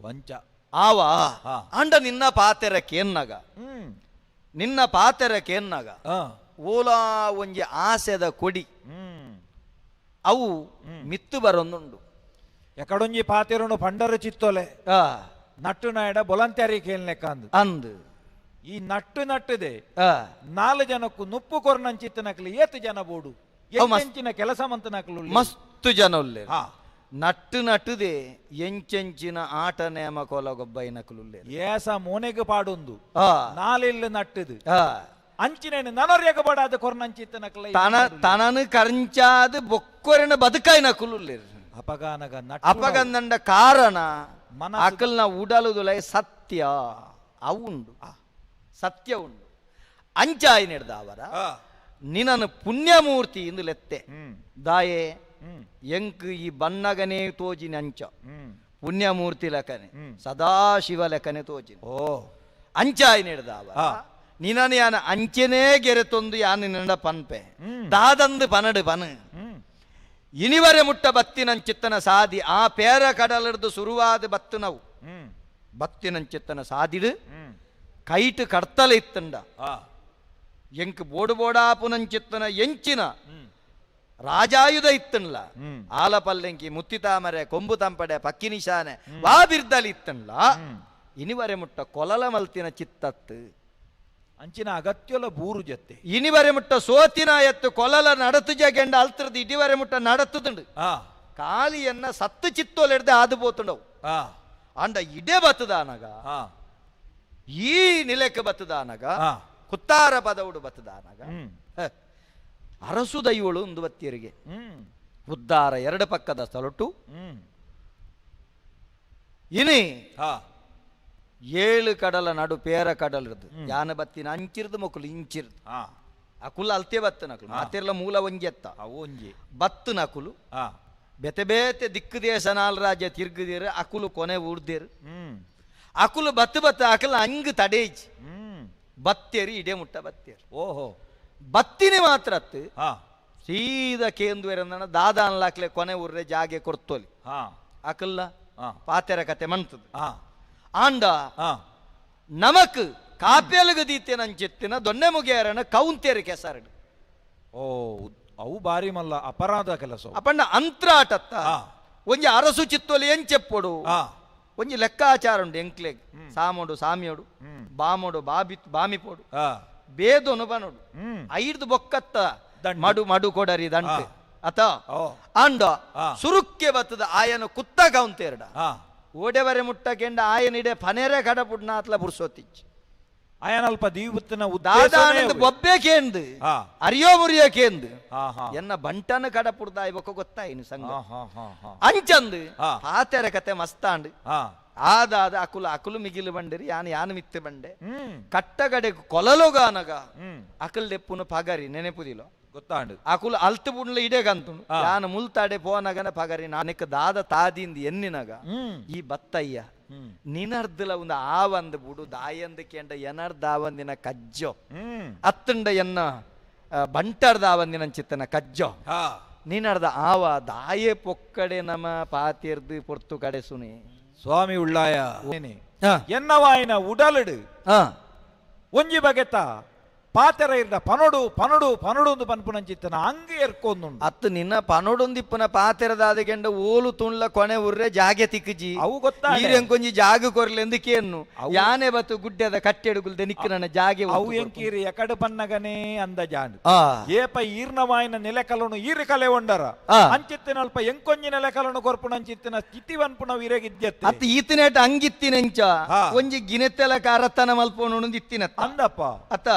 ವಂಚ ಆವಾ ಅಂಡ ನಿನ್ನ ಪಾತೆರ ಕೇನ್ನಗ ನಿನ್ನ ಪಾತೆರ ಕೇನ್ನಗ ಓಲಾ ಒಂಜಿ ಆಸೆದ ಕೊಡಿ ಅವು ಮಿತ್ತು ಬರೊಂದುಂಡು ಎಕಡೊಂಜಿ ಪಾತೆರನು ಪಂಡರ ಚಿತ್ತೊಲೆ ನಟ್ಟು ನಾಯಡ ಬೊಲಂತ್ಯಾರಿ ಕೇಳ್ನೆಕ್ಕ ಅಂದು ಅಂದು ಈ ನಟ್ಟು ನಟ್ಟದೆ ನಾಲು ಜನಕ್ಕೂ ನುಪ್ಪು ಕೊರ್ನಂಚಿತ್ತನಕ್ಲಿ ಏತು ಜನ ಬೋಡು ಎಂಚಿನ ಕೆಲಸ ಮಂತನಕ್ಲು ಮಸ್ತು ಜನ ಉಲ್ಲೆ ನಟ್ಟು ನಟ್ಟುದೆ ಎಂಚೆಂಚಿನ ಆಟ ನೇಮ ಕೋಲ ಗೊಬ್ಬೈನಕ್ಲು ಏಸ ಮೋನೆಗೆ ಪಾಡೊಂದು ನಾಲಿಲ್ಲ ನಟ್ಟದು ಅಂಚಿನ ನನೊರ್ಯಗ ಬಡಾದ ಕೊರ್ನಂಚಿತ್ತನಕ್ಲ ತನ ತನನು ಕರಂಚಾದ ಬೊಕ್ಕೊರೆನ ಬದುಕಾಯಿನಕುಲು ಅಪಗಾನಗ ಅಪಗಂದಂಡ ಕಾರಣ ಅಕಲ್ನ ಉಡಲುದುಲೈ ಸತ್ಯ ಅವುಂಡು ಸತ್ಯ ಉಂಡು ಅಂಚಾಯಿ ನೆಡ್ದಾವರ ನಿನನು ಪುಣ್ಯಮೂರ್ತಿ ಇಂದು ಲೆತ್ತೆ ದಾಯೆ ಎಂಕ್ ಈ ಬನ್ನಗನೇ ತೋಜಿನ ಅಂಚ ಪುಣ್ಯಮೂರ್ತಿ ಲೆಕ್ಕನೆ ಸದಾಶಿವ ಲೆಕ್ಕನೆ ತೋಜಿನ ಓ ಅಂಚಾಯಿ ನೆಡ್ದಾವರ ನಿನನು ಯಾನ ಅಂಚೆನೇ ಗೆರೆತೊಂದು ಯಾನು ನಿನ್ನ ಪನ್ಪೆ ದಾದಂದು ಪನಡು ಪನು ಇನಿವರೆ ಮುಟ್ಟ ಬತ್ತಿನಂಚಿತ್ತನ ಸಾದಿ ಆ ಪೇರ ಕಡಲಿಡ್ದು ಸುರುವಾದ ಬತ್ತುನವು ಬತ್ತಿನಂಚಿತ್ತನ ಸಾದಿಡು ಕೈಟ್ ಕಡ್ತಲ ಇತ್ತಂಡ ಎಂಕ್ ಬೋಡು ಬೋಡಾಪುನಂಚಿತ್ತನ ಎಂಚಿನ ರಾಜಾಯುಧ ಇತ್ತನ್ಲ ಆಲಪಲ್ಲೆಂಕಿ ಮುತ್ತಿ ತಾಮರೆ ಕೊಂಬು ತಂಪಡೆ ಪಕ್ಕಿ ನಿಶಾನೆ ವಾ ಬಿರ್ದಲಿ ಇತ್ತನ್ಲ ಇನಿವರೆ ಮುಟ್ಟ ಕೊಲಲ ಮಲ್ತಿನ ಚಿತ್ತತ್ತು ಅಂಚಿನ ಅಗತ್ಯಲ ಬೂರು ಜೊತೆ ಇನಿವರೆ ಮುಟ್ಟ ಸೋತಿನ ಎತ್ತು ಕೊಲಲ ನಡತು ಜಗೆಂಡ ಅಲ್ತ್ರದು ಇಡಿವರೆ ಮುಟ್ಟ ನಡತುದುಂಡು ಕಾಲಿಯನ್ನ ಸತ್ತು ಚಿತ್ತೋಲೆಡ್ದೆ ಆದು ಪೋತುಂಡವು ಅಂಡ ಇಡೇ ಬತ್ತದಾನಗ ಈ ನಿಲಕ್ಕೆ ಬತ್ತದಾನಗ ಕುತ್ತಾರ ಪದವುಡು ಬತ್ತದಾನಗ ಅರಸು ದೈವಳು ಒಂದು ಬತ್ತಿಯರಿಗೆ ಉದ್ದಾರ ಎರಡು ಪಕ್ಕದ ಸ್ಥಳಟು ಇನಿ ಏಳು ಕಡಲ ನಡು ಪೇರ ಕಡಲಿರ್ದು ಯಾನ ಬತ್ತಿನ ಅಂಚಿರ್ದು ಮೊಕ್ಕಲು ಇಂಚಿರ್ದು ಅಕುಲು ಅಲ್ತೆ ಬತ್ತು ನಕಲು ಮಾತಿರ್ಲ ಮೂಲ ಒಂಜೆತ್ತ ಒಂಜಿ ಬತ್ತು ನಕುಲು ಬೆತೆ ಬೇತೆ ದಿಕ್ಕು ದೇಶ ನಾಲ್ ರಾಜ್ಯ ತಿರ್ಗುದೇರು ಅಕುಲು ಕೊನೆ ಊರ್ದೇರು ಅಕುಲು ಬತ್ತು ಬತ್ತು ಅಕಲು ಹಂಗ್ ತಡೇಜ್ ಬತ್ತೇರಿ ಇಡೇ ಮುಟ್ಟ ಬತ್ತೇರು ಓಹೋ ಬತ್ತಿನಿ ಮಾತ್ರ ಅತ್ತು ಸೀದಾ ಕೇಂದ್ವೇರಂದಣ ದಾದ ಅನ್ಲಾಕ್ಲೆ ಕೊನೆ ಊರ್ರೆ ಜಾಗೆ ಕೊರ್ತೋಲಿ ಅಕಲ್ಲ ಪಾತೆರ ಕತೆ ಮಂತದ ಆಂಡ ನಮಕ್ ಕಾಪ್ಯಲಗ ದೀತೆ ನಂచెತ್ತಿನ ದೊನ್ನೆ ಮುಗಿಯಾರನ ಕೌಂತೇರು ಕೆಸರಡು ಓ ಅವು ಬಾರಿ ಮಲ್ಲ ಅಪರಾಧ ಕೆಲಸ ಅಪಣ್ಣ ಅಂತ್ರಾಟತ್ತ ಒಂಜಿ ಅರಸು ಚಿತ್ತೊಲಿ ಎಂಚೆಪ್ಪೊಡು ಒಂಜಿ ಲೆಕ್ಕಾಚಾರ ಉಂಡು ಎಂಕ್ಲೆಗ್ ಸಾಮೋಡು ಸಾಮಿಯೋಡು ಬಾಮೋಡು ಬಾಬಿ ಬಾಮಿಪೋಡು ಬೇದೊನು ಬನೋಡು ಐದು ಬೊಕ್ಕತ್ತ ಮಡು ಮಡು ಕೊಡರಿ ದಂಟೆ ಅತ ಆಂಡ ಸುರುಕ್ಕೆ ಬತ್ತದ ಆಯನ ಕುತ್ತ ಕೌಂತೇರಡ ಓಡೆವರೆ ಮುಟ್ಟಕೆಂಡ ಆಯನಿಡೆ ಪನೇರೆ ಕಡಪುಡ್ನ ಅತ್ಲ ಪುರ್ಸೋತಿಚ್ಚಿ ಆಯನಲ್ಪ ದೀವತ್ತಿನ ದಾದಾನಂದ ಬೊಬ್ಬೆ ಕೇಂದು ಅರಿಯೋ ಮುರಿಯೋ ಕೇಂದು ಎನ್ನ ಬಂಟನ ಕಡಪುಡ್ದ ಬೊಕ್ಕ ಗೊತ್ತಾಯಿನು ಸಂಘ ಅಂಚಂದು ಪಾತೆರ ಕತೆ ಮಸ್ತಾಂಡು ಆದಾದ ಅಕುಲು ಅಕುಲು ಮಿಗಿಲು ಬಂಡಿರಿ ಯಾನು ಯಾನು ಮಿತ್ತೆ ಬಂಡೆ ಕಟ್ಟಗಡೆ ಕೊಲಲೋಗಾನಗ ಅಕಲ್ ದೆಪ್ಪುನು ಪಗರಿ ನೆನೆಪುದಿಲೋ ಗೊತ್ತಾಂಡು ಅಕುಲು ಅಲ್ತು ಬುಡ್ಲ ಇಡೇಗಂತುಂಡು ಯಾನು ಮುಲ್ತಾಡೆ ಪೋನಗನ ಪಗರಿ ನಾನೆಕ್ಕ ದಾದ ತಾದಿಂದ ಎನ್ನಿನಗ ಈ ಬತ್ತಯ್ಯ ನಿನರ್ದಲ ಒಂದು ಆವಂದು ಬುಡು ದಾಯಂದು ಕೇಂಡ ಎನರ್ದ ಆವಂದಿನ ಕಜ್ಜೋ ಅತ್ತಂಡ ಎನ್ನ ಬಂಟರ್ದ ಆವಂದಿನ ಚಿತ್ತನ ಕಜ್ಜೋ ನಿನರ್ದ ಆವ ದಾಯೆ ಪೊಕ್ಕಡೆ ನಮ ಪಾತಿರ್ದು ಪೊರ್ತು ಕಡೆ ಸುನಿ ಸ್ವಾಮಿ ಉಳ್ಳಾಯ ಎನ್ನವಾಯಿನ ಉಡಲಡು ಒಂಜಿ ಬಗೆತ ಪಾತೆರ ಇರ್ದ ಪನೊಡು ಪನೊಡು ಪನೊಡು ಒಂದು ಪನ್ಪುನಂಚಿತ್ತನ ಅಂಗೆ ಎರ್ಕೊಂದುಂಡು ಅತ್ತು ನಿನ್ನ ಪನೊಡೊಂದಿಪ್ಪುನ ಪಾತೆರದಾದ ಕೆಂಡ ಓಲು ತುಣ್ಲ ಕೊನೆ ಉರ್ರೆ ಜಾಗೆ ತಿಕ್ಕಜಿ ಅವು ಗೊತ್ತಾ ಈರೆಂಕೊಂಜಿ ಜಾಗ ಕೊರ್ಲೆಂದು ಕೇನ್ನು ಯಾನೆ ಬತ್ತು ಗುಡ್ಡೆದ ಕಟ್ಟೆಡುಗುಲ್ದೆ ನಿಕ್ಕ ನನ್ನ ಜಾಗೆ ಅವು ಎಂಕೀರಿ ಎಕಡು ಪನ್ನಗನೇ ಅಂದ ಜಾನು ಏಪ ಈರ್ನವಾಯಿನ ನೆಲೆಕಲನು ಈರು ಕಲೆ ಒಂಡರ ಅಂಚಿತ್ತಿನಲ್ಪ ಎಂಕೊಂಜಿ ನೆಲೆಕಲನು ಕೊರ್ಪುನಂಚಿತ್ತಿನ ಸ್ಥಿತಿ ವನ್ಪುನ ಇರೆಗಿದ್ಯತ್ತೆ ಅತ್ತು ಈತನೇಟ ಅಂಗಿತ್ತಿನೆಂಚ ಒಂಜಿ ಗಿನೆತ್ತೆಲ ಕಾರತ್ತನ ಮಲ್ಪೋನು ಇತ್ತಿನ ಅಂದಪ್ಪ ಅತ್ತ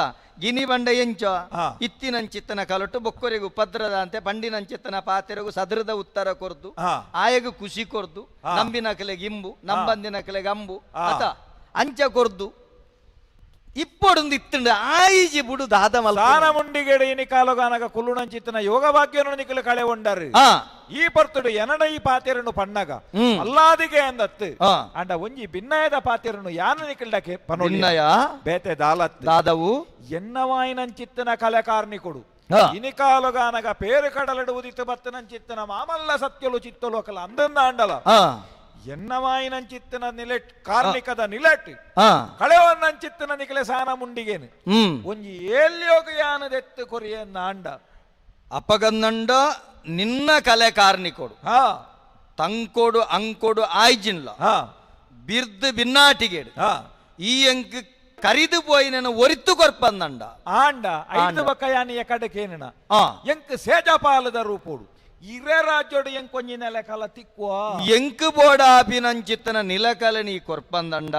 ಗಿನಿ ಬಂಡ ಎಂಚ ಇತ್ತಿನಂಚಿತ್ತನ ಕಲಟು ಬೊಕ್ಕೊರಿಗು ಉಪದ್ರದ ಅಂತೆ ಪಂಡಿನಂಚಿತ್ತನ ಪಾತೆರಗು ಸದೃದ ಉತ್ತರ ಕೊರ್ದು ಆಯಗು ಖುಷಿ ಕೊರ್ದು ನಂಬಿನ ಕಲೆಗೆ ಇಂಬು ನಂಬಂದಿನ ಕಲೆಗೆ ಅಂಬು ಅತ ಅಂಚ ಕೊರ್ದು ಇಪ್ಪೊಡೊಂದು ಇತ್ತುಂಡು ಆಯಿಜಿ ಬುಡು ದಾದ ಸಾನ ಮುಂಡಿಗೆಡೆ ಇನಿ ಕಾಲಗಾನಗ ಕುಲ್ಲುನಂಚಿತ್ತನ ಯೋಗ ಭಾಗ್ಯನು ನಿಕಲು ಕಳೆ ಉಂಡರು ಈ ಪರ್ತುಡು ಎನಡ ಈ ಪಾತೆರನು ಪಣ್ಣಗ ಅಲ್ಲಾದಿಗೆ ಅಂದತ್ತು ಅಂಡ ಒಂಜಿ ಭಿನ್ನಯದ ಪಾತೆರನು ಯಾನ ನಿಕಲ್ಡಕ್ಕೆ ಭಿನ್ನಯ ಬೇತೆ ದಾಲತ್ ದಾದವು ಎನ್ನವಾಯಿನಂಚಿತ್ತನ ಕಲೆಕಾರ್ನಿಕೊಡು ಇನಿಕಾಲುಗಾನಗ ಪೇರು ಕಡಲಡು ಉದಿತು ಬತ್ತನಂಚಿತ್ತನ ಮಾಮಲ್ಲ ಸತ್ಯಲು ಚಿತ್ತಲು ಅಕಲ ಅಂದನ್ನ ಅಂಡಲ ಎನ್ನವಾಯಿನಂಚಿತ್ತನ ನಿಲೆಟ್ ಕಾರ್ಣಿಕದ ನಿಲೆಟ್ ಕಳೆವನ್ನಂಚಿತ್ತನ ನಿಕಲೆ ಸಾನ ಮುಂಡಿಗೇನು ಒಂಜಿ ಏಲ್ಯೋಗ ಯಾನದೆತ್ತು ಕೊರಿಯನ್ನ ಅಂಡ ಅಪಗನ್ನಂಡ ನಿನ್ನ ಕಲೆ ಕಾರ್ಣಿಕೊಡು ತಂಕೋಡು ಅಂಕೋಡು ಆಯ್ಜಿನ್ಲ ಬಿರ್ದು ಬಿನ್ನಾಟಿಗೇಡು ಈ ಅಂಕ್ ಕರಿದು ಪೋಯಿ ನನ್ನ ಒರಿತು ಕೊರ್ಪಂದಂಡ ಆಂಡ ಐದು ಬಕ್ಕಯಾನಿಯ ಕಡಕೇನ ಎಂಕ್ ಸೇಜಪಾಲದ ರೂಪೋಡು ಇರೇ ರಾಜ್ಯೋಡು ಎಂಕ್ ಒಂಜಿ ನೆಲಕಲ ತಿಕ್ಕುವ ಎಂಕ್ ಬೋಡಾಪಿನಂಚಿತ್ತನ ನಿಲಕಲ ನೀ ಕೊರ್ಪಂದಂಡ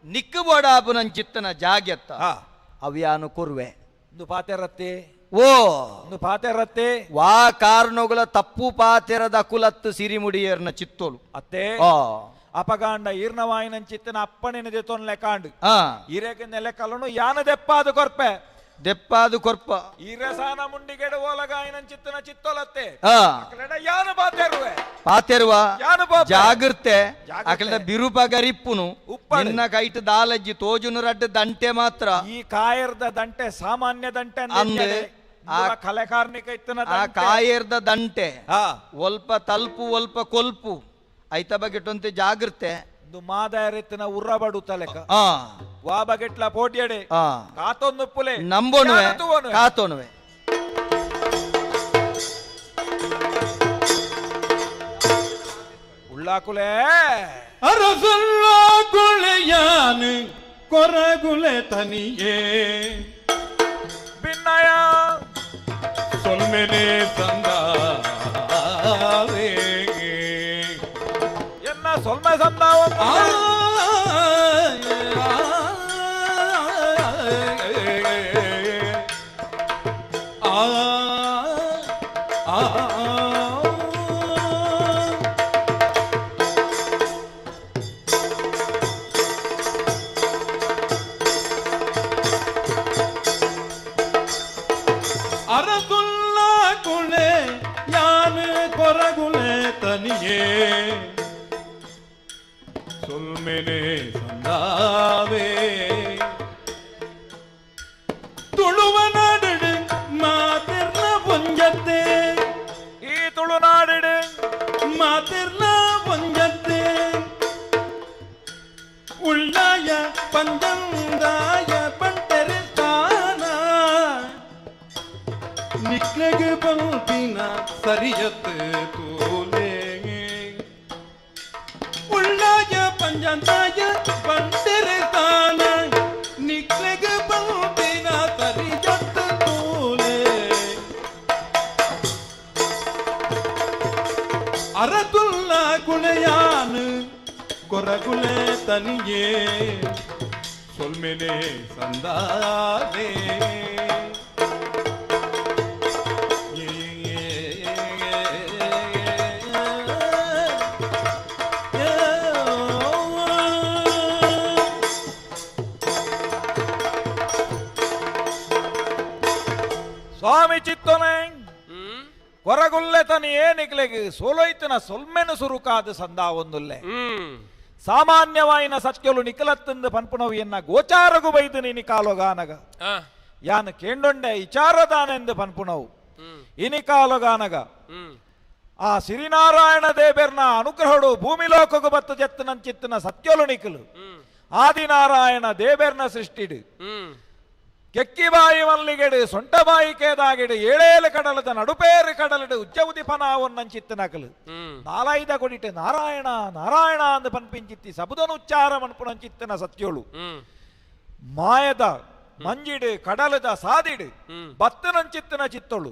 ನಿಕ್ಕು ಬೋಡಾಪಿನಂಚಿತ್ತನ ಜಾಗ್ಯತ್ತ ಅವ್ಯಾನು ಕೊರ್ವೆ ಇಂದು ಪಾತೆರತ್ತೆ ಓ ಇಂದು ಪಾತೆರತ್ತೆ ವಾ ಕಾರಣಗಳ ತಪ್ಪು ಪಾತೆರದ ಕುಲತ್ತು ಸಿರಿಮುಡಿಯರ್ನ ಚಿತ್ತೋಲು ಅತ್ತೆ ಅಪಗಾಂಡ ಈರ್ಣವಾಯಿನಂಚಿತ್ತನ ಅಪ್ಪಣೆನ ತೊನ್ಲೆ ಕಾಂಡು ಇರೇಗ ನೆಲೆಕಲನು ಯಾನ ದೆಪ್ಪಾದು ಕೊರ್ಪೆ ದೆಪ್ಪಾದು ಕೊರ್ಪ ಈರಸಾನ ಮುಂಡಿಗೆಡ ಓಲಗಾಯಿನಂಚಿತ್ತನ ಚಿತ್ತೊಲತ್ತೆ ಯಾನ ಪಾತೆರುವೆ ಪಾತೆರುವ ಯಾನ ಜಾಗೃತೆ ಅಕಲ್ದ ಬಿರುಪಗರಿಪ್ಪುನು ನಿನ್ನ ಕೈಟ್ ದಾಲಜ್ಜಿ ತೋಜುನು ರಡ್ಡ ದಂಟೆ ಮಾತ್ರ ಈ ಕಾಯರ್ದ ದಂಟೆ ಸಾಮಾನ್ಯ ದಂಟೆ ಅಂದ್ರೆ ಕಲೆ ಕಾರ್ಣಿಕ ಇತ್ತನ ಆ ಕಾಯರ್ದ ದಂಟೆ ಒಲ್ಪ ತಲ್ಪು ಒಲ್ಪ ಕೊಲ್ಪು ಐತ ಬಗೆಟೊಂತೆ ಜಾಗೃತೆ ಮಾದಾಯರೆತ್ತಿನ ಉರ್ರಬಡು ತಲೆಕ ವಾ ಬಗೆಟ್ಲ ಪೋಟಿಯಡೆ ಕಾತೊಂದು ಪುಲೆ ನಂಬೋಣುವೆ ಕಾತೋಣುವೆ ಉಳ್ಳಾಕುಲೆ ಅರಸುಲ್ಲ ಗುಳೆಯಾನು ಕೊರಗುಲೆ ತನಿಯೇ ಭಿನ್ನಯ ಸೊಲ್ಮೆನೆ ಸಂದಾವೇ ಎನ್ನ ಸೊಲ್ಮೆ ಸಂದಾವ ಅರಸುಲ್ಲ ಕುಳೆ ಯಾನು ಕೊರಗುಲೆ ತನಿಯೇ ಸೊಲ್ಮೆನೆ ಸಂದಾವೇ ತುಳುವ ನಾಡಿಡು ಮಾತಿರ್ನ ಪೊಂಜತ್ತೆ ಈ ತುಳುನಾಡಿಡು ಮಾತಿರ್ನ ಪೊಂಜತ್ತೆ ಉಳ್ಳಾಯ ಪಂಜಂದಾಯ ಪಂಟರೆ ಸ್ಥಾನ ನಿಕ್ಲೆಗೆ ಪಂಪಿನ ಸರಿಯತ್ತು ತೋಲೆ ಉಳ್ಳಾಯ ಪಂಜಂದಾಯ ಪಂಟರೆ ಸ್ಥಾನ ನಿಕ್ಲೆಗೆ ಪಂಪಿನ ಸರಿಯತ್ತು ತೋಲೆ ಅರತುಲ್ಲ ಕುಳೆಯಾನು ಕೊರಗುಲೆ ತನಿಯೇ ಸೊಲ್ಮೆನೆ ಸಂದಾದೆ ಸ್ವಾಮಿ ಚಿತ್ತೋನೆ ಕೊರಗುಲ್ಲೆ ತನಿಯೇ ನಿಕ್ಲೆಗ್ ಸೋಲೋಯ್ತನ ಸೊಲ್ಮೆನು ಸುರುಕಾದ ಸಂದಾ ಒಂದುಲ್ಲೆ ಸಾಮಾನ್ಯವಾಯಿನ ಸತ್ಯಲು ನಿಕಲತ್ತಂದು ಪನ್ಪುನವು ಎನ್ನ ಗೋಚಾರಗು ಬೈದು ನೀನಿ ಕಾಲೋಗಾನಗ ಯಾನು ಕೇಂಡೊಂಡೆ ಇಚಾರದಾನೆಂದು ಪನ್ಪುನವು ಇನಿ ಕಾಲೋಗಾನಗ ಆ ಸಿರಿನಾರಾಯಣ ದೇವೆರ್ನ ಅನುಗ್ರಹಡು ಭೂಮಿ ಲೋಕಗು ಬತ್ತು ಜತ್ತನಂಚಿತ್ತನ ಸತ್ಯಲು ನಿಕಲು ಆದಿನಾರಾಯಣ ದೇವೆರ್ನ ಸೃಷ್ಟಿಡು ಕೆಕ್ಕಿಬಾಯಿ ಮಲ್ಲಿಗೆಡು ಸೊಂಟಬಾಯಿ ಕೇದಾಗಿಡು ಏಳೇಳು ಕಡಲದ ನಡುಪೇರು ಕಡಲಡು ಉಜ್ಜವುದಿ ಪನಾವನ್ನಂಚಿತ್ತನಕಲು ನಾಲೈದ ಕೊಡಿಟು ನಾರಾಯಣ ನಾರಾಯಣ ಅಂದು ಪನ್ಪಿಂಚಿತ್ತಿ ಸಬುದನು ಉಚ್ಚಾರ ಮನ್ಪುನಂಚಿತ್ತನ ಸತ್ಯೋಳು ಮಾಯದ ಮಂಜಿಡು ಕಡಲದ ಸಾದಿಡು ಬತ್ತನಂಚಿತ್ತನ ಚಿತ್ತೊಳು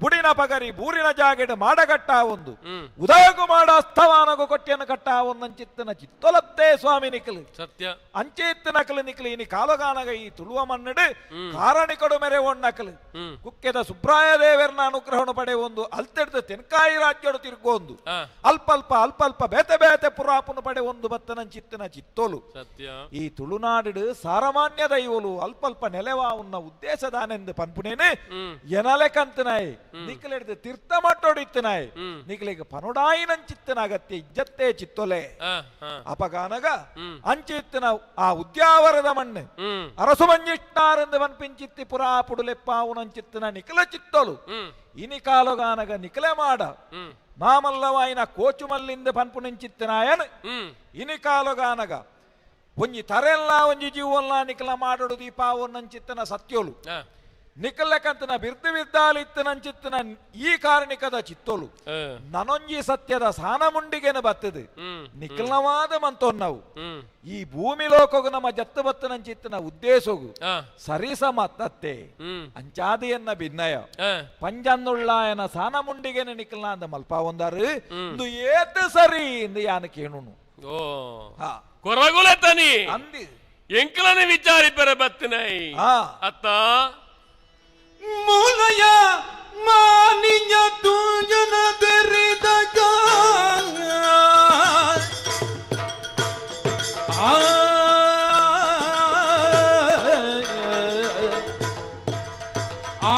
ಬುಡಿನ ಪಗರಿ ಬೂರಿನ ಜಾಗೆಡು ಮಾಡಗಟ್ಟ ಒಂದು ಉದಯಗು ಮಾಡ ಅಸ್ತಮಾನಗು ಕೊಟ್ಟಿನ ಕಟ್ಟಿಯನ್ನು ಕಟ್ಟ ಒಂದಂಚಿತ್ತನ ಚಿತ್ತೊಲತ್ತೆ ಸ್ವಾಮಿ ನಿಕಲು ಸತ್ಯ ಅಂಚೆತ್ತನಕಲು ನಿಕಲು ಇನಿ ಕಾಲಗಾನಗ ಈ ತುಳುವ ಮನ್ನಡು ಕಾರಣಿಕಡು ಮೆರೆ ಒಣ್ಣಕಲು ಕುಕ್ಕೆದ ಸುಬ್ರಾಯ ದೇವರನ ಅನುಗ್ರಹಣ ಪಡೆ ಒಂದು ಅಲ್ತೆಡ್ದು ತೆನ್ಕಾಯಿ ರಾಜ್ಯಡು ತಿರ್ಗೊಂದು ಅಲ್ಪಲ್ಪ ಅಲ್ಪಲ್ಪ ಬೇತೆ ಬೇತೆ ಪುರಾಪುನ ಪಡೆ ಒಂದು ಬತ್ತನಂಚಿತ್ತನ ಚಿತ್ತೋಲು ಸತ್ಯ ಈ ತುಳುನಾಡು ಸಾರಮಾನ್ಯ ದೈವಲು ಅಲ್ಪಲ್ಪ ನೆಲೆವಾ ಉನ್ನ ಉದ್ದೇಶದಾನೆಂದು ಪನ್ಪುನೇನೆ ಎನಲೆ ಕಂತನಾಯಿ ನಿಕಲೆಡ್ದು ತೀರ್ಥ ಮಟ್ಟೋಡಿತ್ತನಾಯಿ ನಿಕಲಿಗೆ ಪನುಡಾಯಿನಂಚಿತ್ತನ ಅಗತ್ಯ ಇಜ್ಜತ್ತೆ ಚಿತ್ತೊಲೆ ಅಪಗಾನಗ ಅಂಚಿತ್ತನ ಆ ಉದ್ಯಾವರದ ಮಣ್ಣು ಅರಸು ಮಂಜಿಷ್ಟಾರೆಂದು ಪನ್ಪಿಂಚಿತ್ತಿ ಪುರಾ ಪುಡುಲೆಪ್ಪಾವುನಂಚಿತ್ತನ ನಿಕಲ ಚಿತ್ತೊಲು ಇನಿ ಕಾಲುಗಾನಗ ನಿಕಲೆ ಮಾಡ ಮಾಮಲ್ಲವಾಯಿನ ಕೋಚುಮಲ್ಲಿಂದ ಪನ್ಪುನಿಂಚಿತ್ತನಾಯನ್ ಇನಿ ಕಾಲುಗಾನಗ ಒಂಜಿ ತರೆಲ್ಲ ಒಂಜಿ ಜೀವಲ್ಲ ನಿಕಲ ಮಾಡೋಡು ದೀಪಾವನ್ನಂಚಿತ್ತನ ಸತ್ಯೋಲು ನಿಕಲಕಂತನ ಬಿರ್ದು ಬಿದ್ದಾಲಿತ್ತನಂಚಿತ್ತನ ಈ ಕಾರಣಿಕದ ಚಿತ್ತೋಲು ನನೊಂಜಿ ಸತ್ಯದ ಸಾನಮುಂಡಿಗೆನ ಬತ್ತದು ನಿಕಲವಾದ ಮಂತೊನ್ನವು ಈ ಭೂಮಿ ಲೋಕಗು ನಮ್ಮ ಜತ್ತು ಬತ್ತನಂಚಿತ್ತನ ಉದ್ದೇಶಗು ಸರಿಸಮ ತತ್ತೆ ಅಂಚಾದಿಯನ್ನ ಭಿನ್ನಯ ಪಂಜನ್ನುಳ್ಳಾಯನ ಸಾನಮುಂಡಿಗೆನ ನಿಕಲ್ನ ಅಂದ ಮಲ್ಪಾವೊಂದಾರು ಇಂದು ಏತು ಸರಿ ಇಂದು ಯಾನ ಕೇಣುನು ಓ ಕೊರಗುಲ ತನಿ ಅಂದಿ ಎಂಕಲನೆ ವಿಚಾರಿ ಪೆರ ಬತ್ತಿನೈ ಅತ್ತ ಮೂಲಯ ಮಾನಿಯ ತೂಜನ ತೆರೆದಗ ಆ ಆ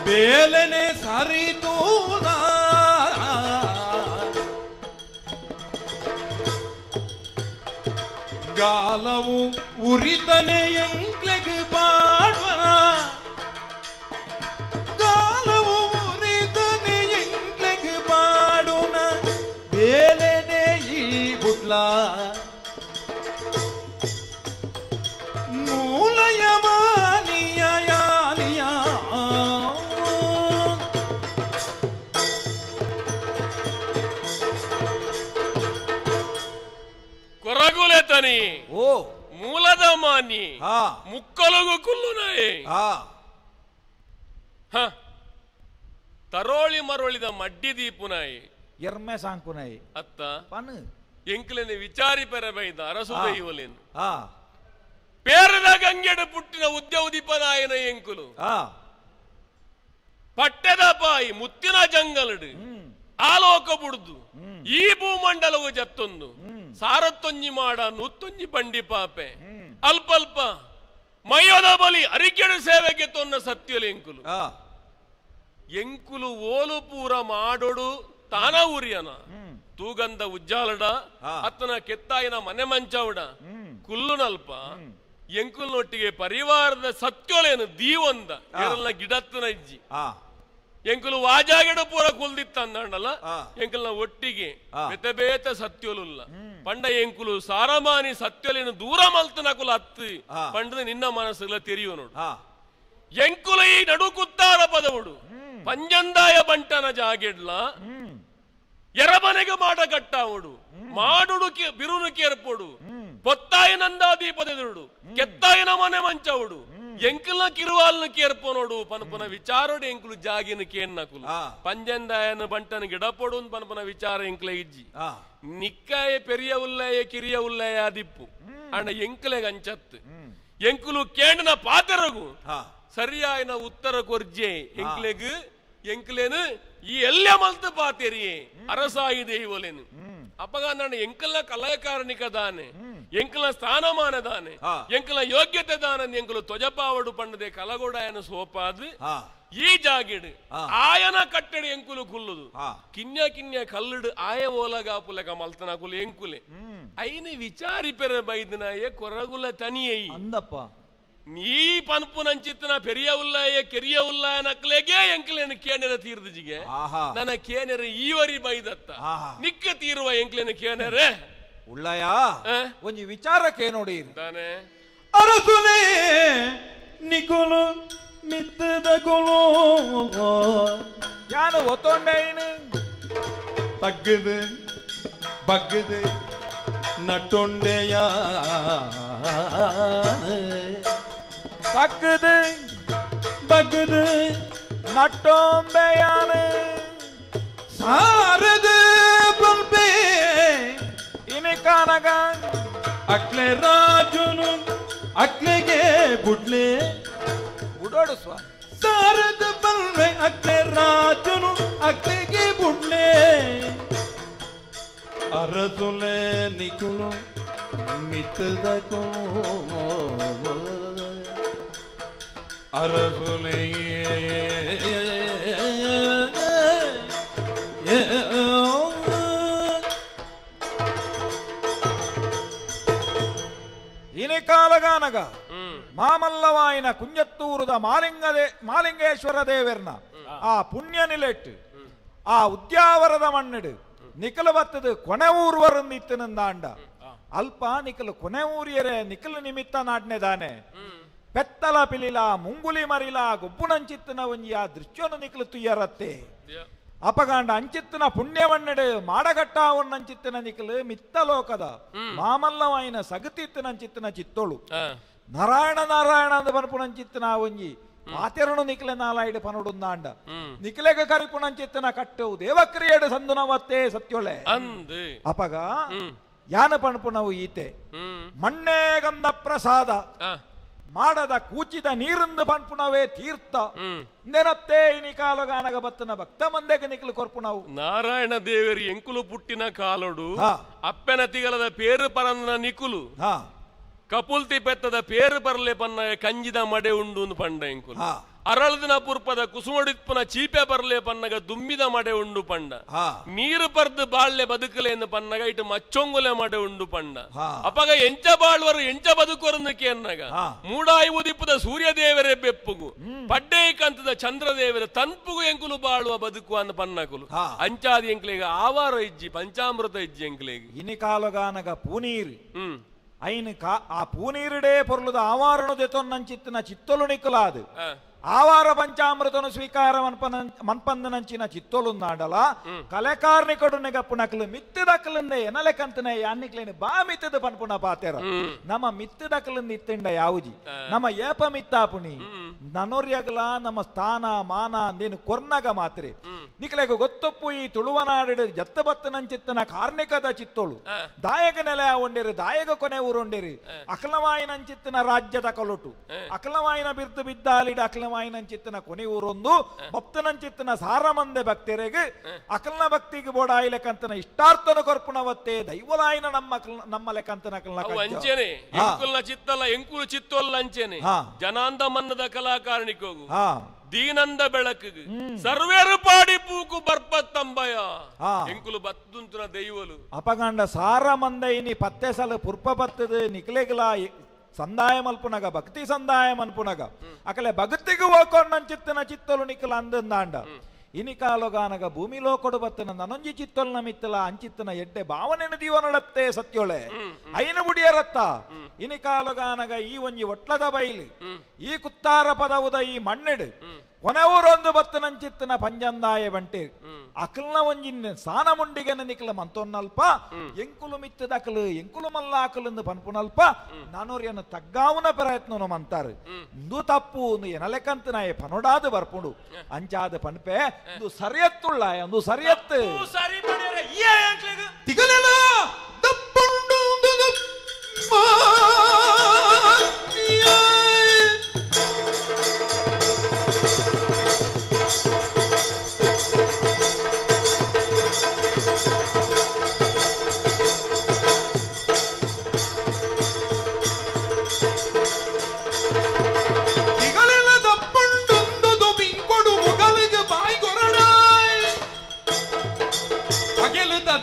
ಬೇಲನೆ ಸರಿತೂಲ ಗಾಲವು ಉರಿತನೆ ಎಂಕ್ಲೆಗ್ ಪಾಡುವ ಗಾಲವು ಉರಿತನೆ ಎಂಕ್ಲೆಗ್ ಪಾಡುನ ಬೇಲನೆ ಈ ಬುಡ್ಲ ಮೂಲಯ ಮಾನಿಯ ಯಾನಿಯ ಕೊರಗುಲೆ ತನಿ ಓ ಮೂಲದ ಮಾನಿ ಮುಕ್ಕಲಗು ಕುಲ್ಲು ನಾಯಿ ತರೋಳಿ ಮರೊಳಿದ ಮಡ್ಡಿ ದೀಪುನಾಯಿ ಎರ್ಮೆ ಸಾಂಕುನಾಯಿ ಅತ್ತ ಪನ್ ಎಂಕ್ಲೆನೆ ವಿಚಾರಿ ಪೆರಬೈದ ಅರಸು ದೈವಲೇನು ಪೇರದ ಗಂಗೆಡು ಪುಟ್ಟಿನ ಉದ್ಯ ಉದಿಪನಾಯನ ಎಂಕುಲು ಪಟ್ಟೆದ ಪಾಯಿ ಮುತ್ತಿನ ಜಂಗಲಡು ಆಲೋಕ ಬುಡ್ದು ಈ ಭೂಮಂಡಲವು ಜತ್ತೊಂದು ಸಾರತ್ತೊಂಜಿ ಮಾಡ ನೂತ್ತೊಂಜಿ ಬಂಡಿ ಪಾಪೆ ಅಲ್ಪಲ್ಪ ಮೈಯೋದ ಬಲಿ ಅರಿಕೆಡು ಸೇವೆಗೆ ತೊನ್ನ ಸತ್ಯಲು ಎಂಕುಲು ಎಂಕುಲು ಓಲು ಪೂರ ಮಾಡೋಡು ತಾನ ಊರಿಯನ ತೂಗಂದ ಉಜ್ಜಾಲಡ ಅತ್ತನ ಕೆತ್ತಾಯಿನ ಮನೆ ಮಂಚವಡ ಕುಲ್ಲುನಲ್ಪ ಎಂಕುಲ್ನೊಟ್ಟಿಗೆ ಪರಿವಾರದ ಸತ್ಯೋಲೇನು ದೀವೊಂದ ಏರಲ್ಲ ಗಿಡತ್ತನ ಇಜ್ಜಿ ಎಂಕುಲು ವಾಜಾಗೆಡ ಪೂರ ಕುಲ್ದಿತ್ತ ಅಂದಂಡಲ್ಲ ಎಂಕಲ್ನ ಒಟ್ಟಿಗೆ ಬೇತೆ ಬೇತೆ ಸತ್ಯೋಲುಲ್ಲ ಪಂಡ ಎಂಕುಲು ಸಾರಮಾನಿ ಸತ್ಯೋಲೇನು ದೂರ ಮಲ್ತನಕುಲು ಅತ್ತು ಪಂಡದ ನಿನ್ನ ಮನಸ್ಸುಗಳ ತೆರಿಯು ನೋಡು ಎಂಕುಲು ಈ ನಡುಕುತ್ತಾರ ಪದವುಡು ಪಂಜಂದಾಯ ಬಂಟನ ಜಾಗೆಡ್ಲ ಎರಬನೆಗೆ ಮಾಡ ಕಟ್ಟಾವುಡು ಮಾಡುಡು ಬಿರುನು ಕೇರ್ಪೊಡು ಪೊತ್ತಾಯ ನಂದಾ ದೀಪದೆದುರುಡು ಕೆತ್ತಾಯನ ಮನೆ ಮಂಚವುಡು ಎಂಕಲ್ನ ಕಿರುವಾಲ್ನ ಕೇರ್ಪೊನೋಡು ಪನಪನ ವಿಚಾರೋಡು ಎಂಕುಲು ಜಾಗಿನ ಕೇನ್ನಕುಲು ಪಂಜಂದಾಯನ ಬಂಟನ ಗಿಡಪೊಡು ಪನಪನ ವಿಚಾರ ಎಂಕುಲ ಇಜ್ಜಿ ನಿಕ್ಕಾಯ ಪೆರಿಯ ಉಲ್ಲಯ ಕಿರಿಯ ಉಲ್ಲಯ ದಿಪ್ಪು ಅಣ್ಣ ಎಂಕಲೆಗ ಅಂಚತ್ತು ಎಂಕುಲು ಕೇಂಡನ ಪಾತೆರಗು ಸರಿಯಾಯನ ಉತ್ತರ ಕೊರ್ಜೆ ಎಂಕ್ಲೆಗ್ ಎಂಕ್ಲೇನು ಈ ಎಲ್ಲ ಮಲ್ತ ಪಾತೆರಿಯೇ ಅರಸಾಯಿ ದೈವಲೇನು ಅಪ್ಪಗ ನಾನು ಎಂಕಲ್ನ ಕಲಾಕಾರಣಿಕ ದಾನೆ ಎಂಕಲ್ನ ಸ್ಥಾನಮಾನ ದಾನೆ ಎಂಕಲ್ನ ಯೋಗ್ಯತೆ ದಾನ ಎಂಕಲು ತ್ವಜಪಾವಡು ಪಂಡದೆ ಕಲಗೋಡಾಯನ ಸೋಪಾದು ಈ ಜಾಗಿಡು ಆಯನ ಕಟ್ಟಡಿ ಎಂಕುಲು ಕುಲ್ಲುದು ಕಿನ್ಯ ಕಿನ್ಯ ಕಲ್ಲುಡು ಆಯ ಓಲಗಾಪುಲಕ ಮಲ್ತನ ಕುಲು ಎಂಕುಲೆ ಐನ ವಿಚಾರಿ ಪೆರ ಬೈದನಾಯ ಕೊರಗುಲ ತನಿಯೈ ಅಂದಪ್ಪ ನೀ ಪನ್ಪು ನಂಚಿತ್ತನ ಪೆರಿಯ ಉಲ್ಲಾಯ ಕೆರಿಯ ಉಲ್ಲಾಯ ನಕ್ಲೆಗೆ ಎಂಕ್ಲೇನು ಕೇನೆರ ತೀರ್ದಿಜಿಗೆ ನನ್ನ ಕೇನೆರ ಈವರಿ ಬೈದತ್ತ ನಿಕ್ಕ ತೀರುವ ಎಂಕ್ಲೇನು ಕೇನೆರೆ ಉಳ್ಳಾಯ ಒಂಜಿ ವಿಚಾರಕ್ಕೆ ನೋಡಿ ತಾನೆ ಅರಸುನೇ ನಿಕುಲು ಮಿತ್ತದಗುಲು ಯಾನು ಒತ್ತೊಂಡೈನು ತಗ್ಗದು ಬಗ್ಗದು ನಟ್ಟೊಂಡೆಯ ತಗ್ಗದು ಬಗ್ಗದು ನಟ್ಟೊಂಬೆಯಾನು ಸಾರದು ಬಲ್ಬೆ ಇನಿಕಾನಗ ಅಕ್ಲೆ ರಾಜುನು ಅಕ್ಲೆಗೆ ಬುಡ್ಲೆ ಬುಡೋಡು ಸ್ವಾಮಿ ಸಾರದ ಬಲ್ಬೆ ಅಕ್ಲೆ ರಾಜುನು ಅಕ್ಲೆಗೆ ಬುಡ್ಲೆ ಅರಸುಲೆ ನಿಕುಲು ಮಿತ್ತದಕೋ ಅರಸುಲೆ ಇನಿಕಾಲಗಾನಗ ಮಾಮಲ್ಲವಾಯಿನ ಕುಂಜತ್ತೂರುದ ಮಾಲಿಂಗೇಶ್ವರ ದೇವರ್ನ ಆ ಪುಣ್ಯ ನಿಲೆಟ್ಟು ಆ ಉದ್ಯಾವರದ ಮಣ್ಣಿಡು ನಿಖಲ ಬತ್ತದು ಕೊನೆ ಊರ್ವರಂದು ಇತ್ತನಂದಾಂಡ ಅಲ್ಪ ನಿಖಲು ಕೊನೆ ಊರಿಯರೆ ನಿಖಲು ನಿಮಿತ್ತ ನಾಡ್ನೆದಾನೆ ಪೆತ್ತಲ ಪಿಲಿಲ ಮುಂಗುಲಿ ಮರಿಲ ಗೊಬ್ಬುನಂಚಿತ್ತನ ಒಂಜಿ ಆ ದೃಶ್ಯನು ನಿಖಲು ತುಯ್ಯರತ್ತೆ ಅಪಗಾಂಡ ಅಂಚಿತ್ತನ ಪುಣ್ಯವಣ್ಣಡು ಮಾಡಗಟ್ಟಾವನ್ನಂಚಿತ್ತನ ನಿಖಲು ಮಿತ್ತ ಲೋಕದ ಮಾಮಲ್ಲವಾಯಿನ ಸಗತಿತ್ತನಂಚಿತ್ತನ ಚಿತ್ತೋಳು ನಾರಾಯಣ ನಾರಾಯಣ ಅಂದ ಪನ್ಪುನಂಚಿತ್ತನ ಒಂಜಿ ಆತೆರನು ನಿಖಲೆ ನಾಲಾಯಿಡು ಪನುಡುಂದಾಂಡ ನಿಖಲೆಗ ಕರಿಪುನಂಚಿತ್ತನ ಕಟ್ಟು ದೇವಕ್ರಿಯೆಡು ಸಂದುನವತ್ತೇ ಸತ್ಯೊಳೆ ಅಪಗ ಯಾನ ಪಣಪುನವು ಈತೆ ಮಣ್ಣೇ ಗಂಧ ಪ್ರಸಾದ ಮಾಡದ ಕೂಚಿದ ನೀರಂದು ಪನ್ಪುನವೇ ತೀರ್ಥ ನೆನತ್ತೇ ಇನಿ ಕಾಲಗಾನಗ ಬತ್ತನ ಭಕ್ತ ಮಂದೆಗೆ ನಿಖಲು ಕೊರ್ಪುನವು ನಾರಾಯಣ ದೇವರು ಎಂಕುಲು ಪುಟ್ಟಿನ ಕಾಲೋಡು ಅಪ್ಪನ ತಿಗಲದ ಪೇರು ಪರಂದನ ನಿಕುಲು ಕಪುಲ್ತಿ ಪೆತ್ತದ ಪೇರು ಪರ್ಲೆ ಪನ್ನ ಕಂಜಿದ ಮಡೆ ಉಂಡು ಪಂಡ ಎಂಕುಲು ಅರಳದಿನ ಪುರ್ಪದ ಕುಸುಮಡಿತ್ಪನ ಚೀಪೆ ಪರ್ಲೆ ಪನ್ನಗ ದುಮ್ಮಿದ ಮಡೆ ಉಂಡು ಪಂಡ ನೀರು ಪರ್ದು ಬಾಳ್ಲೆ ಬದುಕಲೆ ಎಂದು ಪನ್ನಗ ಇಟ್ಟು ಮಚ್ಚೊಂಗುಲೆ ಮಡೆ ಉಂಡು ಪಂಡ ಅಪಗ ಎಂಚ ಬಾಳ್ವರು ಎಂಚ ಬದುಕುವರನ್ನು ಕೇನ್ನಗ ಮೂಡಾಯಿ ಉದಿಪ್ಪದ ಸೂರ್ಯದೇವರೇ ಬೆಪ್ಪುಗು ಪಡ್ಡೇಕಂತದ ಚಂದ್ರದೇವರ ತನ್ಪುಗು ಎಂಕುಲು ಬಾಳುವ ಬದುಕು ಅನ್ನ ಪನ್ನಕುಲು ಅಂಚಾದಿ ಎಂಕ್ಲೆಗ ಆವಾರ ಇಜ್ಜಿ ಪಂಚಾಮೃತ ಇಜ್ಜಿ ಎಂಕ್ಲೆಗ ಇನಿಕಾಲಗಾನಗ ಪೂನೀರು ಐನು ಆ ಪೂನೀರುಡೇ ಪೊರ್ಲುದ ಆವಾರಣು ದೆತೊನ್ನಂಚಿತ್ತಿನ ಚಿತ್ತೊಲು ನಿಕ್ಕಲಾದು ಆವಾರ ಪಂಚಾಮೃತನು ಸ್ವೀಕಾರ ಮನ್ಪಂದನಂಚಿನ ಚಿತ್ತೊಲುಂದಾಂಡಲ ಕಲೆಕಾರ್ನಿಕಡು ನೆಗಪ್ಪುನಕಲು ಮಿತ್ತದಕಲಿಂದ ಎನಲೆಕಂತನೆ ಯಾನ್ನಿಕ್ಲೇನು ಬಾ ಮಿತ್ತದ ಪನ್ಪುನ ಪಾತೆರ ನಮ್ಮ ಮಿತ್ತದಕಲಿಂದ ಇತ್ತಿಂಡ ಯಾವುಜಿ ನಮ್ಮ ಏಪ ಮಿತ್ತಾಪುಣಿ ನನೊರ್ಯಗಲ ನಮ್ಮ ಸ್ಥಾನ ಮಾನ ಅಂದೇನು ಕೊರ್ನಗ ಮಾತ್ರೆ ನಿಕ್ಲೆಗ ಗೊತ್ತೊಪ್ಪು ಈ ತುಳುವನಾಡಿಡು ಜತ್ತ ಬತ್ತನಂಚಿತ್ತನ ಕಾರ್ಣಿಕದ ಚಿತ್ತೋಳು ದಾಯಕ ನೆಲೆ ಉಂಡಿರು ದಾಯಕ ಕೊನೆ ಊರುಂಡಿರು ಅಕಲವಾಯಿನಂಚಿತ್ತನ ರಾಜ್ಯದ ಕಲೊಟು ಅಕಲವಾಯಿನ ಬಿರ್ದು ಬಿದ್ದಾಲಿಡ ಅಕಲವಾಯಿನಂಚಿತ್ತನ ಕೊನೆ ಊರೊಂದು ಭಕ್ತನಂಚಿತ್ತನ ಸಾರಮಂದೆ ಭಕ್ತರಿಗೆ ಅಕಲ್ನ ಭಕ್ತಿಗೆ ಬೋಡಾಯಿಲೆಕಂತನ ಇಷ್ಟಾರ್ಥನ ಕೊರ್ಪುಣವತ್ತೆ ದೈವಲಾಯಿನ ನಮ್ಮ ನಮ್ಮ ಲೆಕ್ಕಂತನ ಅಂಚೆನೆ ಎಂಕುಲ್ನ ಚಿತ್ತಲ್ಲ ಎಂಕುಲು ಚಿತ್ತೊಲ್ಲ ಅಂಚೆನೆ ಜನಾಂದ ಮನ್ನದ ಕಲಾಕಾರಣಿಕೋಗು ದೀನಂದ ಬೆಳಕಿಗೆ ಸರ್ವೇರು ಪಾಡಿ ಪೂಕು ಬರ್ಪತ್ತಂಬಯ ಎಂಕುಲು ಬತ್ತುಂತುನ ದೈವಲು ಅಪಗಂಡ ಸಾರ ಮಂದೈನಿ ಪತ್ತೆ ಸಲ ಪುರ್ಪ ಬತ್ತದ ನಿಕ್ಲೆಗ್ಲ ಸಂದಾಯ ಮಲ್ಪುನಗ ಭಕ್ತಿ ಸಂದಾಯ ಮನ್ಪುನಗ ಅಕಲೆ ಭಕ್ತಿಗೂ ಹೋಕೊಂಡಂಚಿತ್ತನ ಚಿತ್ತಲು ನಿಕ್ಕಲ ಅಂದಂದಾಂಡ ಇನಿಕಾಲುಗಾನಗ ಭೂಮಿ ಲೋಕೊಡು ಬತ್ತನ ನನೊಂಜಿ ಚಿತ್ತೊಲ್ನ ಮಿತ್ತಲ ಅಂಚಿತ್ತನ ಎಡ್ಡೆ ಭಾವನೆನು ದೀವನಡತ್ತೆ ಸತ್ಯೊಳೆ ಐನ ಬುಡಿಯರತ್ತ ಇನಿಕಾಲುಗಾನಗ ಈ ಒಂಜಿ ಒಟ್ಲದ ಬೈಲು ಈ ಕುತ್ತಾರ ಪದವುದ ಈ ಮಣ್ಣೆಡು ಕೊನೆವರೊಂದು ಬತ್ತನಂಚಿತ್ತನ ಪಂಜಂದಾಯ ಬಂಟೆ ಅಕಲ್ನ ಒಂಜಿ ಸಾನ ಮುಂಡಿಗೆನ ನಿಕ್ಲ ಮಂತೊನ್ನಲ್ಪ ಎಂಕುಲು ಮಿತ್ತದಕಲು ಎಂಕುಲು ಮಲ್ಲಾಕಲು ಪನ್ಪುನಲ್ಪ ನಾನೋರಿಯನ್ನು ತಗ್ಗಾವುನ ಪ್ರಯತ್ನನು ಮಂತಾರೆ ಇಂದು ತಪ್ಪು ಎನಲೆಕಂತನಾಯ ಪನೊಡಾದ ಬರ್ಪುಂಡು ಅಂಚಾದ ಪನ್ಪೆ ಇಂದು ಸರಿಯತ್ತುಳ್ಳ ಒಂದು ಸರಿಯತ್ತು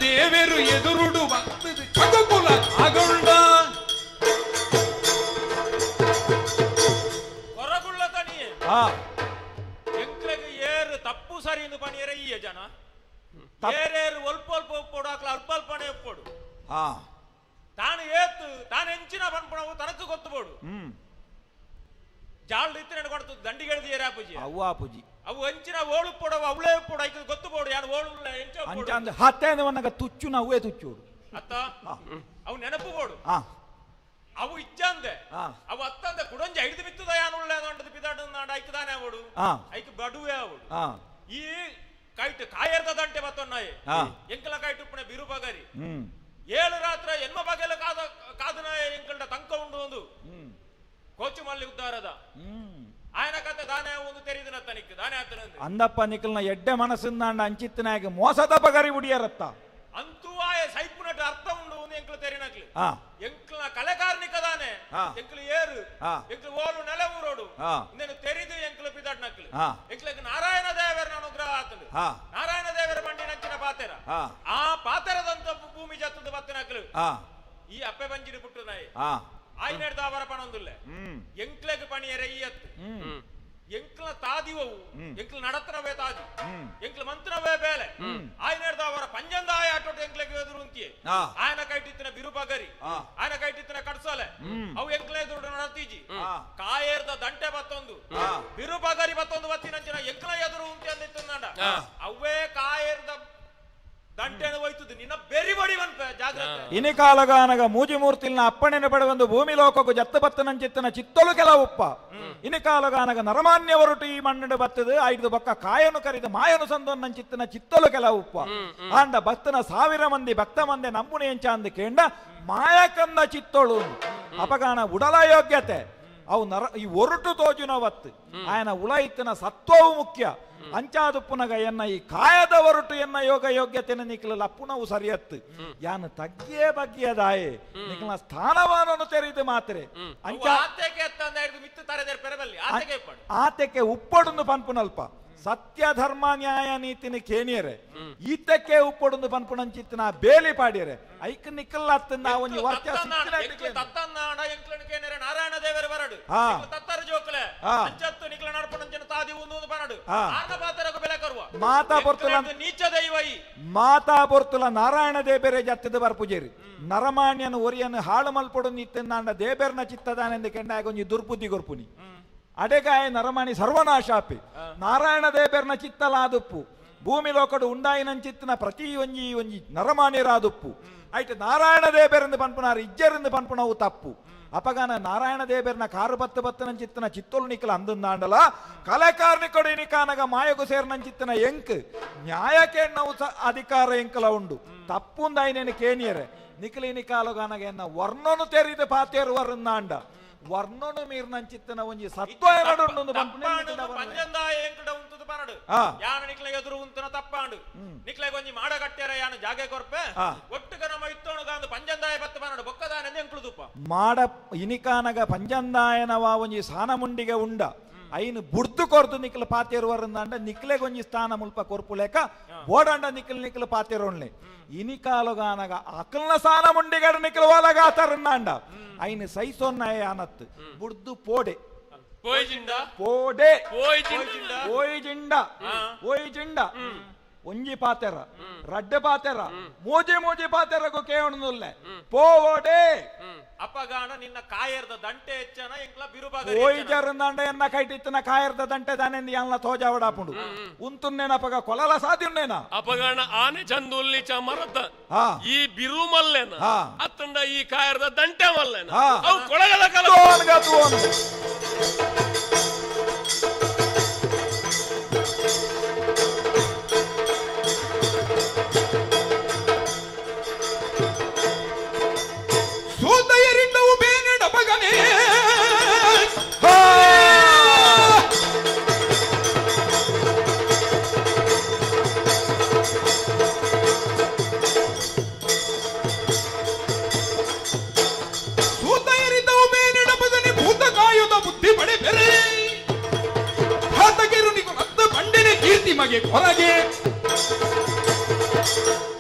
ದೇವರು ಎದುರುಡು ಬರ್ತದೆ ಕಗುಕುಲ ಆಗೊಂಡ ಹೊರಗುಳ್ಳ ತನಿಯೇ ಎಂಕ್ಲೆಗ್ ಏರು ತಪ್ಪು ಸರಿ ಎಂದು ಪಣಿಯರೆ ಈ ಜನ ಏರೇರು ಒಲ್ಪ ಒಲ್ಪ ಒಪ್ಪೋಡು ಅಕ್ಲ ಅಲ್ಪ ಅಲ್ಪನೆ ಒಪ್ಪೋಡು ತಾನು ಏತು ತಾನು ಹೆಂಚಿನ ಪನ್ಪಣವು ತನಕು ಗೊತ್ತುಬೋಡು ಜಾಲ್ ಇತ್ತಿನ ಕೊಡ್ತು ದಂಡಿಗೆ ಏರಾಪುಜಿ ಅವ್ವ ಆಪುಜಿ ಅವು ಅಂಚಿನ ಓಳು ಪೋಡವ ಅವಳೇ ಪೋಡ ಐಕ್ ಗೊತ್ತು ಪೋಡು ಯಾನ್ ಓಳು ಉಲ್ಲ ಎಂಚ ಅಂಚ ಅಂದ್ ಹತ್ತೆ ವನ್ನಗ ತುಚ್ಚುನ ಅವೇ ತುಚ್ಚೋಡು ಅತ್ತ ಅವು ನೆನಪು ಬೋಡು ಅವು ಇಜ್ಜಂದೆ ಅವು ಅತ್ತಂದೆ ಕುಡಂಜ ಹಿಡಿದು ಬಿತ್ತದ ಯಾನ್ ಉಳ್ಳೆ ಅಂಡದ ಪಿದಾಡ ನಾಡ ಐಕ್ ದಾನೆ ಅವಡು ಐಕ್ ಬಡುವೆ ಅವಡು ಈ ಕೈಟ್ ಕಾಯರ್ದ ದಂಟೆ ಬತ್ತೊನ್ನಾಯೆ ಎಂಕಲ ಕೈಟ್ ಉಪ್ಪುನೆ ಬಿರು ಬಗರಿ ಏಳು ರಾತ್ರಿ ಎನ್ಮ ಬಗೆಲ ಕಾದ ಕಾದನಾಯ ಎಂಕಲ್ಡ ತಂಕ ಉಂಡು ಒಂದು ಕೋಚು ಮಲ್ಲಿ ಉದ್ದಾರದ ಆಯನ ಕತೆ ದಾನೆ ಒಂದು ತೆರಿದಿನ ತನಿಕ್ ದಾನೆ ಆತನ ಅಂದಪ್ಪ ನಿಕಲ್ನ ಎಡ್ಡೆ ಮನಸ್ಸಿಂದ ಅಂಚಿತ್ತನಾಗ ಮೋಸದ ಬಗರಿ ಉಡಿಯರತ್ತ ಅಂತೂ ಆಯ ಸೈಪುನಟ ಅರ್ಥ ಉಂಡು ಒಂದು ಎಂಕಲ ತೆರಿನಕ್ಲು ಎಂಕಲ್ನ ಕಲೆಕಾರ್ನಿಕ ದಾನೆ ಎಂಕಲು ಏರು ಎಂಕಲು ಓಲು ನೆಲೆ ಊರೋಡು ಇನ್ನೇನು ತೆರಿದು ಎಂಕಲು ಪಿದಾಡ್ನಕ್ಲು ಎಂಕಲಕ್ಕೆ ನಾರಾಯಣ ದೇವರ ಅನುಗ್ರಹ ಆತನು ನಾರಾಯಣ ದೇವರ ಬಂಡಿ ನಂಚಿನ ಪಾತೆರ ಆ ಪಾತೆರದಂತ ಭೂಮಿ ಜತ್ತದ ಬತ್ತನಕ್ಲು ಈ ಅಪ್ಪೆ ಬಂಜಿಡಿ ಪುಟ್ಟು ನಾಯಿ ಆಯ್ನೆಡ್ದ ಅವರ ಪಣೊಂದುಲ್ಲೆ ಎಂಕ್ಲೆಗ್ ಪಣಿಯರೆ ಈ ಅತ್ತು ಎಂಕ್ಲ ತಾದಿವವು ಎಂಕ್ಲ ನಡತ್ರವೇ ತಾದಿ ಎಂಕ್ಲ ಮಂತ್ರವೇ ಬೇಲೆ ಆಯ್ನೆಡ್ದ ಅವರ ಪಂಜಂದ ಆಯ ಆಟೋಟ ಎಂಕ್ಲೆಗ್ ಎದುರು ಉಂತಿಯೆ ಆಯನ ಕೈಟಿತ್ತಿನ ಬಿರುಬಗರಿ ಆಯನ ಕೈಟಿತ್ತಿನ ಕಡ್ಸೋಲೆ ಅವು ಎಂಕ್ಲ ಎದುರು ನಡತೀಜಿ ಕಾಯೇರ್ದ ದಂಟೆ ಬತ್ತೊಂದು ಬಿರುಬಗರಿ ಬತ್ತೊಂದು ಬತ್ತಿನಂಚಿನ ಎಂಕ್ಲ ಎದುರು ಉಂತಿ ಅಂದಿತ್ತಂದ ಅವೇ ಕಾಯೇರ್ದ ದಂಟೆನ ಹೋಯ್ತದ ನಿನ್ನ ಬೆರಿ ಬಡಿ ಜಾಗ್ರತೆ ಇನಿ ಕಾಲಗಾನಗ ಮೂಜಿ ಮೂರ್ತಿಲ್ನ ಅಪ್ಪಣೆನ ಪಡೆವಂದು ಭೂಮಿ ಲೋಕಕ್ಕೂ ಜತ್ತ ಬತ್ತನಂಚಿತ್ತನ ಚಿತ್ತಲು ಕೆಲ ಉಪ್ಪ ಇನಿ ಕಾಲಗಾನಗ ನರಮಾನ್ಯ ಹೊರಟು ಈ ಮಣ್ಣು ಬತ್ತದು ಐದು ಬಕ್ಕ ಕಾಯನು ಕರಿದ ಮಾಯನು ಸಂದೊನ್ನಂಚಿತ್ತನ ಚಿತ್ತಲು ಕೆಲ ಉಪ್ಪ ಆಂಡ ಭಕ್ತನ ಸಾವಿರ ಮಂದಿ ಭಕ್ತ ಮಂದೆ ನಂಬುನೆ ಎಂಚ ಅಂದ ಕೇಂಡ ಮಾಯಕಂದ ಚಿತ್ತೋಳು ಅಪಗಾನ ಉಡಲ ಯೋಗ್ಯತೆ ಅವು ನರ ಈ ಒರಟು ತೋಜುನವತ್ತು ಆಯನ ಉಳೈತನ ಸತ್ವವು ಮುಖ್ಯ ಅಂಚಾದುಪ್ಪುನಗ ಎನ್ನ ಈ ಕಾಯದ ಒರಟು ಎನ್ನ ಯೋಗ ಯೋಗ್ಯತೆನ ನಿಕ್ಲಲ್ಲ ಅಪ್ಪುನವು ಸರಿಯತ್ತು ಯಾನು ತಗ್ಗಿಯೇ ಬಗ್ಗಿಯದಾಯೆ ನಿಕ್ಲ ಸ್ಥಾನಮಾನನು ತೆರೆದು ಮಾತ್ರೆ ಅಂಚ ಆತೆಕೆ ಉಪ್ಪೊಡೊಂದು ಪನ್ಪುನಲ್ಪ ಸತ್ಯ ಧರ್ಮ ನ್ಯಾಯ ನೀತಿನ ಕೇಣಿಯರೆ ಈತಕ್ಕೆ ಉಪ್ಪೊಡೊಂದು ಪನ್ಪುನಂಚಿತ್ತಿನ ಬೇಲಿ ಪಾಡಿಯರೆ ಐಕ್ ನಿಕ್ಕಲ್ಲ ಒಂಜಿ ವರ್ಚ ನಾರಾಯಣ ದೇವರ ಬರಡು ತತ್ತರ ಜೋಕುಲೆ ಅಂಚತ್ತು ನಿಕ್ಲ ನಡಪುನಂಚಿನ ತಾದಿ ಒಂದು ಬರಡು ಆರ್ನ ಪಾತ್ರకు ಬೆಲೆ ಕರುವ ಮಾತಾ ಪೊರ್ತುಲ ನೀಚ ದೈವ ಈ ಮಾತಾ ಪೊರ್ತುಲ ನಾರಾಯಣ ದೇಬೇರೆ ಜತ್ತದ ಬರ್ಪುಜೇರಿ ನರಮಾಣ್ಯನು ಒರಿಯನು ಹಾಳು ಮಲ್ಪೊಡು ನಿತ್ತಂದಾಂಡ ದೇಬೇರ್ನ ಚಿತ್ತದಾನೆಂದು ಕೆಂಡಾಗ ಒಂಜಿ ದುರ್ಬುದ್ಧಿ ಕೊರ್ಪುನಿ ಅಡೆಗಾಯ ನರಮಾಣಿ ಸರ್ವನಾಶಾಪಿ ನಾರಾಯಣ ದೇಬೇರ್ನ ಚಿತ್ತಲಾದುಪ್ಪು ಭೂಮಿ ಲೋಕಡು ಉಂಡಾಯಿನಂಚಿತ್ತನ ಪ್ರತಿ ಒಂಜಿ ಒಂಜಿ ನರಮಾಣಿರಾದುಪ್ಪು ಐಟ್ ನಾರಾಯಣ ದೇಬೇರೆಂದು ಪನ್ಪುನಾರು ಇಜ್ಜರೆಂದು ಪನ್ಪುನವು ತಪ್ಪು ಅಪಗಾನ ನಾರಾಯಣ ದೇಬೇರ್ನ ಕಾರು ಬತ್ತು ಬತ್ತನಂಚಿತ್ತನ ಚಿತ್ತೊಲು ನಿಕಲ ಅಂದಂದಾಂಡಲ ಕಲೆಕಾರ್ನಿಕೊಡು ಇನಿಕಾನಗ ಮಾಯಗು ಸೇರ್ನಂಚಿತ್ತನ ಎಂಕ್ ನ್ಯಾಯಕ್ಕೆ ನಾವು ಅಧಿಕಾರ ಎಂಕಲ ಉಂಡು ತಪ್ಪುಂದಾಯಿನೇನು ಕೇಣಿಯರೆ ನಿಕಲ ಇನಿಕಾಲುಗಾನಗ ಎನ್ನ ವರ್ಣನು ತೆರಿದ ಪಾತೇರುವರಂದಾಂಡ ವರ್ಣನು ಮೀರ್ನಂಚಿತ್ತನ ಒಂಜಿ ಸತ್ವ ಎರಡುಂಡು ಪಂಜಂದಾಯ ಎಂಕಡ ಉಂತುದು ಪರಡು ಯಾನ ನಿಕ್ಲೆ ಎದುರು ಉಂತನ ತಪ್ಪಾಂಡು ನಿಕ್ಲೆ ಒಂಜಿ ಮಾಡ ಕಟ್ಟ್ಯಾರ ಯಾನ ಜಾಗೆ ಕೊರ್ಪೆ ಒಟ್ಟುಗ ನಮ್ಮ ಇತ್ತೋಣುಗಾಂದು ಪಂಜಂದಾಯ ಬತ್ತ ಪರಡು ಬೊಕ್ಕದಾನೆಂದು ಎಂಕ್ಲು ತುಪ್ಪ ಮಾಡ ಇನಿಕಾನಗ ಪಂಜಂದಾಯನವ ಒಂಜಿ ಸಾನಮುಂಡಿಗೆ ಉಂಡ ಐನು ಬುಡ್ದು ಕೊರ್ದು ನಿಕ್ಲ ಪಾತೇರುವರಂದಾಂಡ ನಿಕ್ಲೆ ಒಂಜಿ ಸ್ಥಾನ ಮುಲ್ಪ ಕೊರ್ಪುಲೇಕ ಬೋಡಂಡ ನಿಕ್ಲ ನಿಕ್ಲ ಪಾತೇರೋಣ್ಲೆ ಇನಿಕಾಲುಗಾನಗ ಅಕಲ್ನ ಸಾನ ಮುಂಡಿಗಡ ನಿಕ್ಲ ಒಲಗಾತರಂದಾಂಡ ಐನು ಸೈಸೊನ್ನಾಯ ಅನತ್ತು ಬುಡ್ದು ಪೋಡೆ ಪೋಡೆ ಪೋಯಿಜಿಂಡ ಪೋಯಿಜಿಂಡ ಒಂಜಿ ಪಾತೆರ ರಡ್ಡೆ ಪಾತೆರ ಮೂಜಿ ಮೂಜಿ ಪಾತೆರಗು ಕೇವಣನುಲ್ಲೆ ಪೋವೋಡೆ ಅಪಗಾಣ ನಿನ್ನ ಕಾಯರ್ದ ದಂಟೆ ಹೆಚ್ಚನ ಎಂಕ್ಲ ಬಿರುಬಾಗ ಓಯ್ಜರಂದಾಂಡ ಎನ್ನ ಕೈಟಿತ್ತನ ಕಾಯರ್ದ ದಂಟೆ ದಾನೆಂದು ಯಾನ್ಲ ತೋಜಾವಡಾಪುಂಡು ಉಂತುನ್ನೇನ ಅಪಗ ಕೊಲಲ ಸಾಧ್ಯುನ್ನೇನ ಅಪಗಾಣ ಆನೆ ಚಂದುಲ್ಲಿ ಚ ಮರತ ಈ ಬಿರು ಮಲ್ಲೇನ ಅತ್ತಂಡ ಈ ಕಾಯರ್ದ ದಂಟೆ ಮಲ್ಲೇನ ಅವು ಕೊಳಗದ ಕಲ ಹೊರಗೆ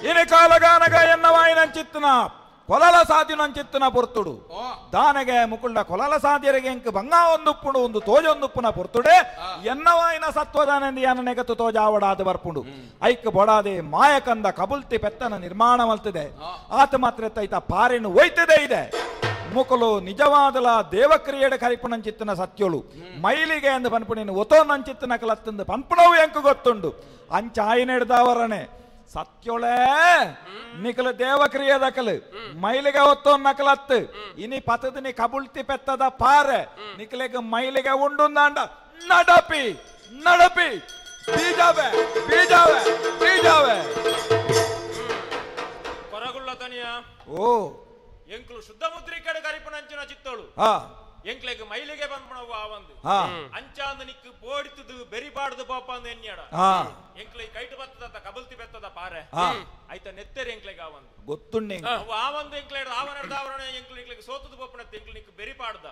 ಇನಿ ಕಾಲಗಾನಗ ಎನ್ನವಾಯಿನಂಚಿತ್ತನ ಕೊಲಲ ಸಾಧ್ಯನಂಚಿತ್ತನ ಪೊರ್ತುಡು ದಾನಗೆ ಮುಕುಂಡ ಕೊಲಲ ಸಾಧ್ಯರಿಗೆ ಎಂಕ್ ಬಂಗಾ ಒಂದುಪ್ಪುಂಡು ಒಂದು ತೋಜೊಂದುಪ್ಪುನ ಪೊರ್ತುಡೆ ಎನ್ನವಾಯಿನ ಸತ್ವದಾನೆಂದು ಯಾನ ನೆಗತ್ತು ತೋಜಾವಡಾದ ಬರ್ಪುಂಡು ಐಕ್ ಬೊಡಾದೆ ಮಾಯಕಂದ ಕಬುಲ್ತಿ ಪೆತ್ತನ ನಿರ್ಮಾಣ ಮಲ್ತಿದೆ ಆತ ಮಾತ್ರ ತೈತ ಪಾರಿನ ಒಯ್ತದೆ ಇದೆ ಮುಕುಲು ನಿಜವಾದಲ ದೇವಕ್ರಿಯೆಡ ಕರಿಪುಣಂಚಿತ್ತನ ಸತ್ಯಳು ಮೈಲಿಗೆ ಅಂದು ಪನ್ಪುಣಿನ ಒತೋನಂಚಿತ್ತನ ಕಲತ್ತಂದು ಪನ್ಪುಣವು ಎಂಕು ಗೊತ್ತುಂಡು ಅಂಚ ಆಯಿನೆಡ್ದವರನೆ ಸತ್ಯೊಳೆ ನಿಕಲು ದೇವಕ್ರಿಯೆ ದಕಲು ಮೈಲಿಗೆ ಒತ್ತೋ ನಕಲತ್ತು ಇನಿ ಪತದಿನಿ ಕಬುಳ್ತಿ ಪೆತ್ತದ ಪಾರೆ ನಿಕಲೆಗೆ ಮೈಲಿಗೆ ಉಂಡುಂದಾಂಡ ನಡಪಿ ನಡಪಿ ಬೀಜಾವೆ ಬೀಜಾವೆ ಬೀಜಾವೆ ಕೊರಗುಳ್ಳ ತನಿಯ ಓ ಎಂಕ್ಲು ಶುದ್ಧ ಮುದ್ರಿಕಡೆ ಕರಿಪುಣಂಚಿನ ಚಿತ್ತೋಳು ಎಂಕ್ಲೆಗ್ ಮೈಲಿಗೆ ಬಂದ್ಪಣವು ಆವಂದು ಅಂಚಾಂದ ನಿಕ್ಕು ಪೋಡಿತದು ಬೆರಿಪಾಡ್ದು ಪಾಪ ಅಂದು ಎನ್ಯಾಡ ಎಂಕ್ಲೆ ಕೈಟು ಬತ್ತದ ಕಬಲ್ತಿ ಬೆತ್ತದ ಪಾರೆ ಆಯ್ತ ನೆತ್ತೆರಿ ಎಂಕ್ಲೆಗ್ ಆವಂದು ಗೊತ್ತುಂಡೆ ಆವಂದು ಎಂಕ್ಲೆ ಆವನಡ್ದ ಆವರಣ ಎಂಕ್ಲು ಎಂಕ್ಲೆಗ್ ಸೋತದು ಪೋಪಣತ್ತ ಎಂಕ್ಲು ನಿಕ್ಕು ಬೆರಿಪಾಡ್ದ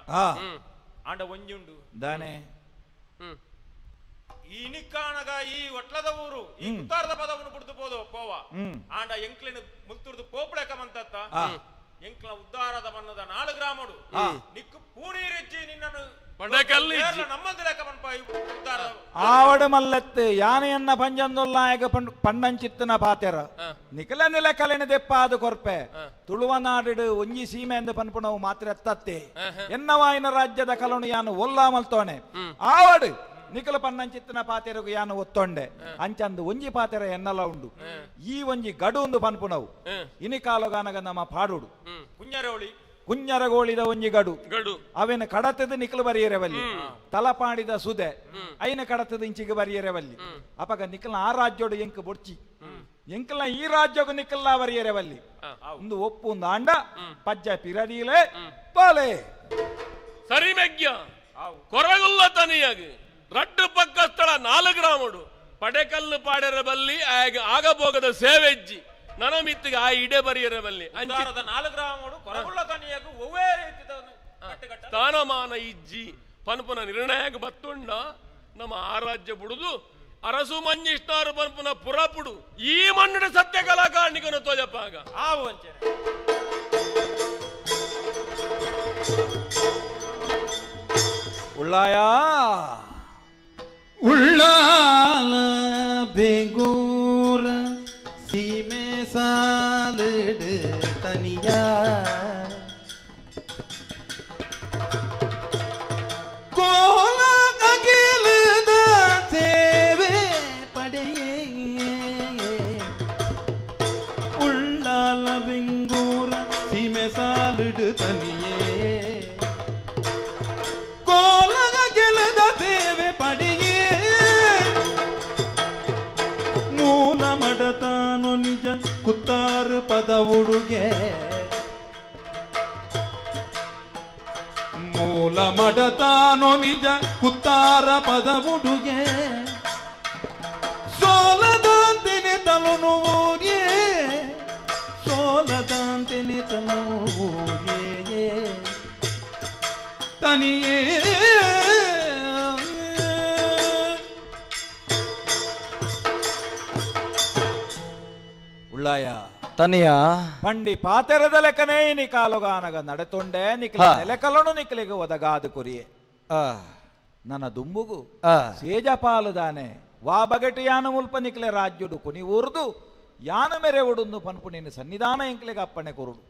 ಆಂಡ ಒಂಜುಂಡು ದಾನೆ ಈ ನಿಕ್ಕಾಣಗ ಈ ಒಟ್ಲದ ಊರು ಈ ಕುತ್ತಾರದ ಪದವನ್ನು ಬಿಡ್ದು ಪೋದು ಪೋವ ಆಂಡ ಎಂಕ್ಲಿನ ಮುಲ್ತುರ್ದು ಪೋಪುಳೆಕ ಮಂತತ್ತ ಎಂಕ್ಲ ಉದ್ದಾರದ ಬಣ್ಣದ ನಾಲು ಗ್ರಾಮಡು ನಿಕ್ಕು ಪೂಣೀರಿಜ್ಜಿ ನಿನ್ನನ್ನು ಆವಡ ಮಲ್ಲತ್ತು ಯಾನೆಯನ್ನ ಪಂಜಂದೊಲ್ಲಾಯಗ ಪಣ್ಣಂಚಿತ್ತನ ಪಾತೆರ ನಿಕಲ ನಿಲ ಕಲೆನ ದೆಪ್ಪಾದ ಕೊರ್ಪೆ ತುಳುವನಾಡು ಒಂಜಿ ಸೀಮೆ ಎಂದು ಪನ್ಪುಣವು ಮಾತ್ರ ಎತ್ತತ್ತೆ ಎನ್ನವಾಯಿನ ರಾಜ್ಯದ ಕಲನು ಯಾನು ಒಲ್ಲಾ ಮಲ್ತೋಣೆ ಆವಡು ನಿಕಲ ಪನ್ನಂಚಿತ್ತನ ಪಾತೆರಗು ಯಾನು ಒತ್ತೊಂಡೆ ಅಂಚಂದು ಒಂಜಿ ಪಾತೆರ ಎನ್ನಲ ಉಂಡು ಈ ಒಂಜಿ ಗಡು ಒಂದು ಪನ್ಪುಣವು ಇನಿ ಕಾಲಗಾನಗ ನಮ್ಮ ಪಾಡುಡು ಕುಂಜರಗೋಳಿ ಕುಂಜರಗೋಳಿದ ಒಂಜಿ ಗಡು ಗಡು ಅವೇನ ಕಡತದ ನಿಕಲು ಬರಿಯರೆವಲ್ಲಿ ತಲಪಾಡಿದ ಸುದೆ ಐನ ಕಡತದ ಇಂಚಿಗೆ ಬರಿಯರೆವಲ್ಲಿ ಅಪಗ ನಿಕಲ್ನ ಆ ರಾಜ್ಯೋಡು ಎಂಕ್ ಬೊಡ್ಚಿ ಎಂಕಲ್ನ ಈ ರಾಜ್ಯಗೂ ನಿಕಲ್ನ ಬರಿಯರೆವಲ್ಲಿ ಒಂದು ಒಪ್ಪು ಒಂದು ಆಂಡ ಪಜ್ಜ ಪಿರದೀಲೆ ಪಾಲೆ ಸರಿ ಮೆಗ್ಯ ಕೊರಗುಲ್ಲ ತನಿಯಾಗಿ ರಡ್ಡು ಪಕ್ಕ ಸ್ಥಳ ನಾಲು ಗ್ರಾಮಡು ಪಡೆಕಲ್ಲು ಪಾಡೆರ ಬಲ್ಲಿ ಆಗ ಆಗಬೋಗದ ಸೇವೆಜ್ಜಿ ನನ ಮಿತ್ತಿಗೆ ಆ ಇಡೆ ಬರಿಯರ ಬಲ್ಲಿ ನಾಲು ಗ್ರಾಮಡು ಕೊರಗುಳ್ಳ ತನಿಯಾಗು ಒವ್ವೇ ಸ್ಥಾನಮಾನ ಇಜ್ಜಿ ಪನ್ಪುನ ನಿರ್ಣಯಕ್ಕೆ ಬತ್ತುಂಡ ನಮ್ಮ ಆ ರಾಜ್ಯ ಬುಡುದು ಅರಸು ಮಂಜಿಷ್ಣಾರು ಪನ್ಪುನ ಪುರಪುಡು ಈ ಮಣ್ಣಿನ ಸತ್ಯ ಕಲಾಕಾರಣಿಕನು ತೋಜಪ್ಪಾಗ ಆವು ಅಂಚನೆ ಉಳ್ಳಾಯ ಉಳ್ಳಾಲ ಬೆಂಗೂರ ಸೀಮೆ ಸಾಲಡು ತನಿಯ ಕೋಲ ಅಗಿಲದ ಸೇವೆ ಪಡೆಯೇ ಉಳ್ಳಾಲ ಬೆಂಗೂರ ಸೀಮೆ ಸಾಲಡು ತನಿಯೇ ಕೋಲ ಅಗಿಲದ ಸೇವೆ ಪಡೆಯೇ ಮೂಲ ಮಡತಾನು ನಿಜ ಕುತ್ತಾರು ಪದ ಉಡುಗೆ ಮೂಲ ಮಡತಾನು ನಿಜ ಕುತ್ತಾರ ಪದ ಉಡುಗೆ ಸೋಲದಂತಿನಿ ತಲುನುವೂಗೆ ಸೋಲದಂತಿನಿ ತಲುನುವೂಗೆ ತನಿಯೇ ಉಳ್ಳಾಯ ತನಿಯ ಪಂಡಿ ಪಾತೆರದ ಲೆಕ್ಕನೇ ಇನಿ ಕಾಲುಗಾನಗ ನಡೆತೊಂಡೆ ನಿಖಲ ನೆಲೆಕಲನು ನಿಖಲಿಗೆ ಒದಗಾದು ಕುರಿಯೆ ನನ್ನ ದುಂಬುಗು ಸೇಜಪಾಲುದಾನೆ ವಾ ಬಗೆಟು ಯಾನು ಮುಲ್ಪ ನಿಖಲೆ ರಾಜ್ಯುಡು ಕುನಿ ಊರ್ದು ಯಾನು ಮೆರೆ ಉಡುಂದು ಪನ್ಪು ನೀನು ಸನ್ನಿಧಾನ ಎಂಕ್ಲೆಗೆ ಅಪ್ಪಣೆ ಕೊರುಡು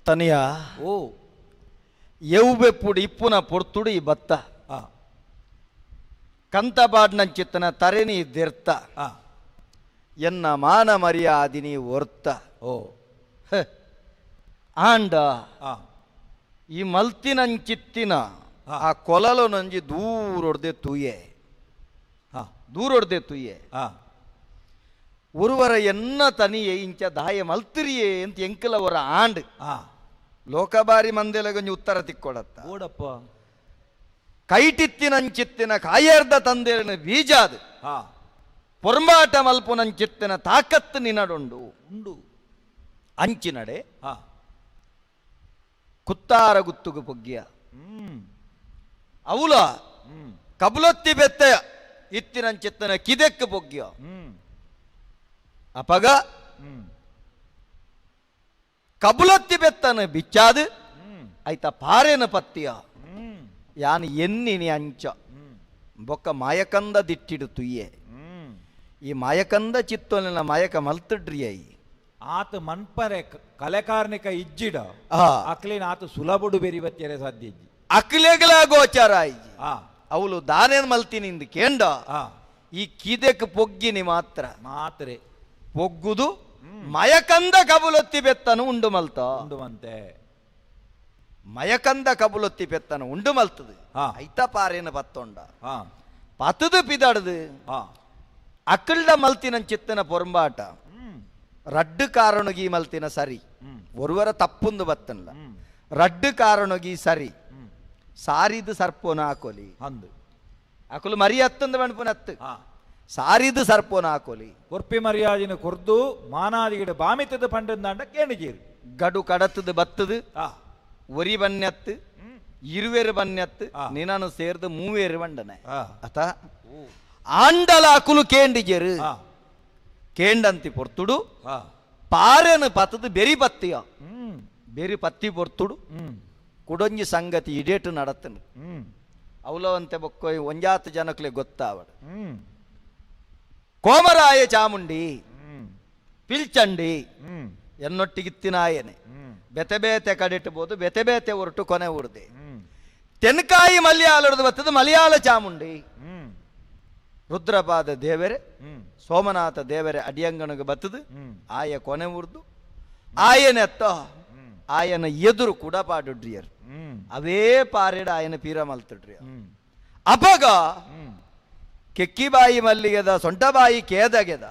ತನಿಯ ಓ ಎವ್ಬೆಪ್ಪುಡು ಇಪ್ಪುನ ಪೊರ್ತುಡು ಈ ಬತ್ತ ಕಂತಬಾಡ್ನಂಚಿತ್ತನ ತರೆನಿ ದೆರ್ತ ಎನ್ನ ಮಾನ ಮರ್ಯಾದಿನಿ ಒರ್ತ ಓ ಆಂಡ ಈ ಮಲ್ತಿನಂಚಿತ್ತಿನ ಆ ಕೊಲಲು ನಂಜಿ ದೂರೊಡ್ದೆ ತೂಯೆ ದೂರೊಡ್ದೆ ತೂಯೆ ಉರುವರ ಎನ್ನ ತನಿಯೆ ಇಂಚ ದಾಯ ಮಲ್ತಿರಿಯೇ ಅಂತ ಎಂಕಲವರ ಆಂಡ್ ಲೋಕಬಾರಿ ಮಂದೆಲಗೊಂಜಿ ಉತ್ತರ ತಿಕ್ಕೊಡತ್ತ ಓಡಪ್ಪ ಕೈಟಿತ್ತಿನಂಚಿತ್ತಿನ ಕಾಯರ್ದ ತಂದೆರನ ಬೀಜಾದು ಪೊರ್ಮಾಟ ಮಲ್ಪುನಂಚಿತ್ತಿನ ತಾಕತ್ತು ನಿನಡುಂಡು ಉಂಡು ಅಂಚಿನಡೆ ಕುತ್ತಾರ ಗುತ್ತುಗು ಪೊಗ್ಗಿಯ ಅವಲ ಕಬಲೊತ್ತಿ ಬೆತ್ತ ಇತ್ತಿನಂಚಿತ್ತನ ಕಿದೆಕ್ಕು ಪೊಗ್ಗಿಯ ಅಪಗ ಕಬಲೊತ್ತಿ ಬೆತ್ತನ ಬಿಚ್ಚಾದು ಆಯ್ತ ಪಾರೇನ ಪತ್ತಿಯ ಯಾನ್ ಎನ್ನಿನಿ ಅಂಚ ಬೊಕ್ಕ ಮಾಯಕಂದ ದಿಟ್ಟಿಡು ತುಯ್ಯೆ ಈ ಮಾಯಕಂದ ಚಿತ್ತೊಲಿನ ಮಾಯಕ ಮಲ್ತಡ್ರಿಯ ಆತ ಮನ್ಪರೆ ಕಲೆಕಾರ್ನಿಕ ಇಜ್ಜಿಡ ಅಕ್ಲೇನ ಆತ ಸುಲಭಡು ಬೇರಿ ಬತ್ತಿಯರೆ ಸಾಧ್ಯ ಇಜ್ಜಿ ಅಕ್ಲೆಗಲ ಗೋಚಾರ ಇಜ್ಜಿ ಅವಳು ದಾನೇನ್ ಮಲ್ತೀನಿ ಇಂದು ಕೇಂಡ ಈ ಕಿದೆಕ್ ಪೊಗ್ಗಿನಿ ಮಾತ್ರ ಮಾತ್ರೆ ಪೊಗ್ಗುದು ಮಯಕಂದ ಕಬುಲೊತ್ತಿ ಬೆತ್ತನು ಉಂಡು ಮಲ್ತ ಉಂಡುವಂತೆ ಮಯಕಂದ ಕಬುಲೊತ್ತಿ ಪೆತ್ತನು ಉಂಡು ಮಲ್ತದು ಐತ ಪಾರೇನ ಪತ್ತೊಂಡ ಪತದು ಪಿದಾಡದು ಅಕ್ಕಲ್ಡ ಮಲ್ತಿನ ಚಿತ್ತನ ಪೊರಂಬಾಟ ರಡ್ಡು ಕಾರಣಗಿ ಮಲ್ತಿನ ಸರಿ ಒರುವರ ತಪ್ಪುಂದು ಬತ್ತನ್ಲ ರಡ್ಡು ಕಾರಣಗಿ ಸರಿ ಸಾರಿದು ಸರ್ಪೋನ ಹಾಕೋಲಿ ಅಂದು ಅಕುಲು ಮರಿ ಹತ್ತಂದು ಬಣ್ಪುನ ಹತ್ತು ಸಾರಿದು ಸರ್ಪೋನ ಹಾಕೋಲಿ ಕೊರ್ಪಿ ಮರ್ಯಾದಿನ ಕೊರ್ದು ಮಾನಾದಿಗಿಡ ಬಾಮಿತದ ಪಂಡಂದಾಂಡ ಕೇಣಿಜೀರು ಗಡು ಕಡತದು ಬತ್ತದು ಒರಿ ಬನ್ನೆತ್ತು ಇರುವೆರು ಬನ್ನೆತ್ತು ನಿನನು ಸೇರ್ದು ಮೂವೇರು ಬಂಡನೆ ಅತ ಆಂಡಲ ಅಕುಲು ಕೇಂಡಿಜರು ಕೇಂಡಂತಿ ಪೊರ್ತುಡು ಪಾರೆನು ಪತ್ತದು ಬೆರಿ ಪತ್ತಿಯ ಬೆರಿ ಪತ್ತಿ ಪೊರ್ತುಡು ಕುಡೊಂಜಿ ಸಂಗತಿ ಇಡೇಟು ನಡತನು ಅವಲವಂತೆ ಬೊಕ್ಕೊಯ್ ಒಂಜಾತ ಜನಕ್ಲೆ ಗೊತ್ತಾವಡು ಕೋಮರಾಯ ಚಾಮುಂಡಿ ಪಿಲ್ಚಂಡಿ ಎನ್ನೊಟ್ಟಿಗಿತ್ತಿನಾಯನೆ ಬೆತೆ ಬೇತೆ ಕಡಿಟ್ಟಬಹುದು ಬೆತೆ ಬೇತೆ ಹೊರಟು ಕೊನೆ ಉರ್ದೆ ತೆನ್ಕಾಯಿ ಮಲಯಾಳದ ಬತ್ತದ ಮಲಯಾಳ ಚಾಮುಂಡಿ ರುದ್ರಪಾದ ದೇವರೇ ಸೋಮನಾಥ ದೇವರೇ ಅಡಿಯಂಗನಿಗೆ ಬತ್ತದು ಆಯ ಕೊನೆ ಉರ್ದು ಆಯನೆತ್ತ ಆಯನ ಎದುರು ಕೂಡ ಪಾಡುಡ್ರಿಯರ್ ಅವೇ ಪಾರೇಡ ಆಯನ ಪೀರ ಮಲ್ತಡ್ರಿ ಅಪಗ ಕೆಕ್ಕಿಬಾಯಿ ಮಲ್ಲಿಗೆದ ಸೊಂಟಬಾಯಿ ಕೇದಗೆದ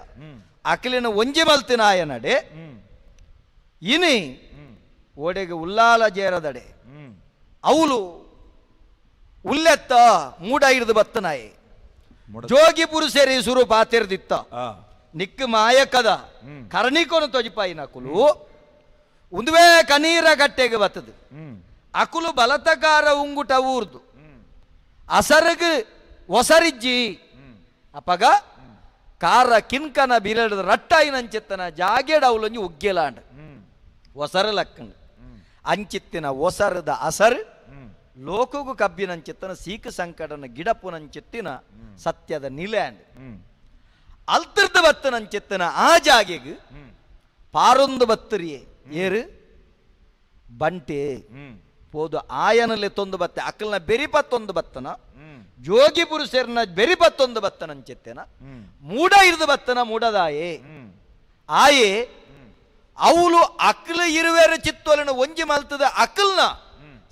ಅಕ್ಲಿನ ಒಂಜಿ ಮಲ್ತಿನ ಆಯನಡೆ ಇನಿ ಓಡೆಗೆ ಉಲ್ಲಾಲ ಜೇರದಡೆ ಅವಳು ಉಲ್ಲೆತ್ತ ಮೂಡ ಹಿಡಿದು ಬತ್ತನಾಯಿ ಜೋಗಿ ಪುರುಷರಿ ಸುರು ಪಾತಿರ್ದಿತ್ತ ನಿಕ್ಕ ಮಾಯಕದ ಕರ್ಣಿಕೋನು ತೊಜಿಪಾಯಿ ನಕುಲು ಉಂದುವೇ ಕನೀರ ಗಟ್ಟೆಗೆ ಬತ್ತದು ಅಕುಲು ಬಲತಕಾರ ಉಂಗುಟ ಊರ್ದು ಅಸರಗ್ ಒಸರಿಜ್ಜಿ ಅಪಗ ಕಾರ ಕಿನ್ಕನ ಬಿರಡ ರಟ್ಟಾಯಿನಂಚಿತ್ತನ ಜಾಗೇಡ ಅವಲೊಂಜಿ ಉಗ್ಗೆಲಾಂಡ ಒಸರು ಲಕ್ಕಂಡು ಅಂಚಿತ್ತಿನ ಒಸರದ ಅಸರು ಲೋಕಗೂ ಕಬ್ಬಿನಂಚಿತ್ತನ ಸೀಕ ಸಂಕಟನ ಗಿಡಪುನಂಚಿತ್ತಿನ ಸತ್ಯದ ನಿಲೆ ಅಲ್ತಿರ್ದ ಬತ್ತನಂಚಿತ್ತನ ಆ ಜಾಗೆಗೆ ಪಾರೊಂದು ಬತ್ತರಿಯೇ ಏರು ಬಂಟೆ ಪೋದು ಆಯನಲ್ಲಿ ತೊಂದು ಬತ್ತೆ ಅಕ್ಕಲ್ನ ಬೆರಿಪತ್ತೊಂದು ಬತ್ತನ ಜೋಗಿ ಪುರುಷರನ್ನ ಬೆರಿಪತ್ತೊಂದು ಬತ್ತನಂಚಿತ್ತೇನ ಮೂಡ ಇರಿದು ಬತ್ತನ ಮೂಡದಾಯೇ ಆಯೇ ಅವಳು ಅಕ್ಲು ಇರುವೇರ ಚಿತ್ತೊಲಿನ ಒಂಜಿ ಮಲ್ತದ ಅಕಲ್ನ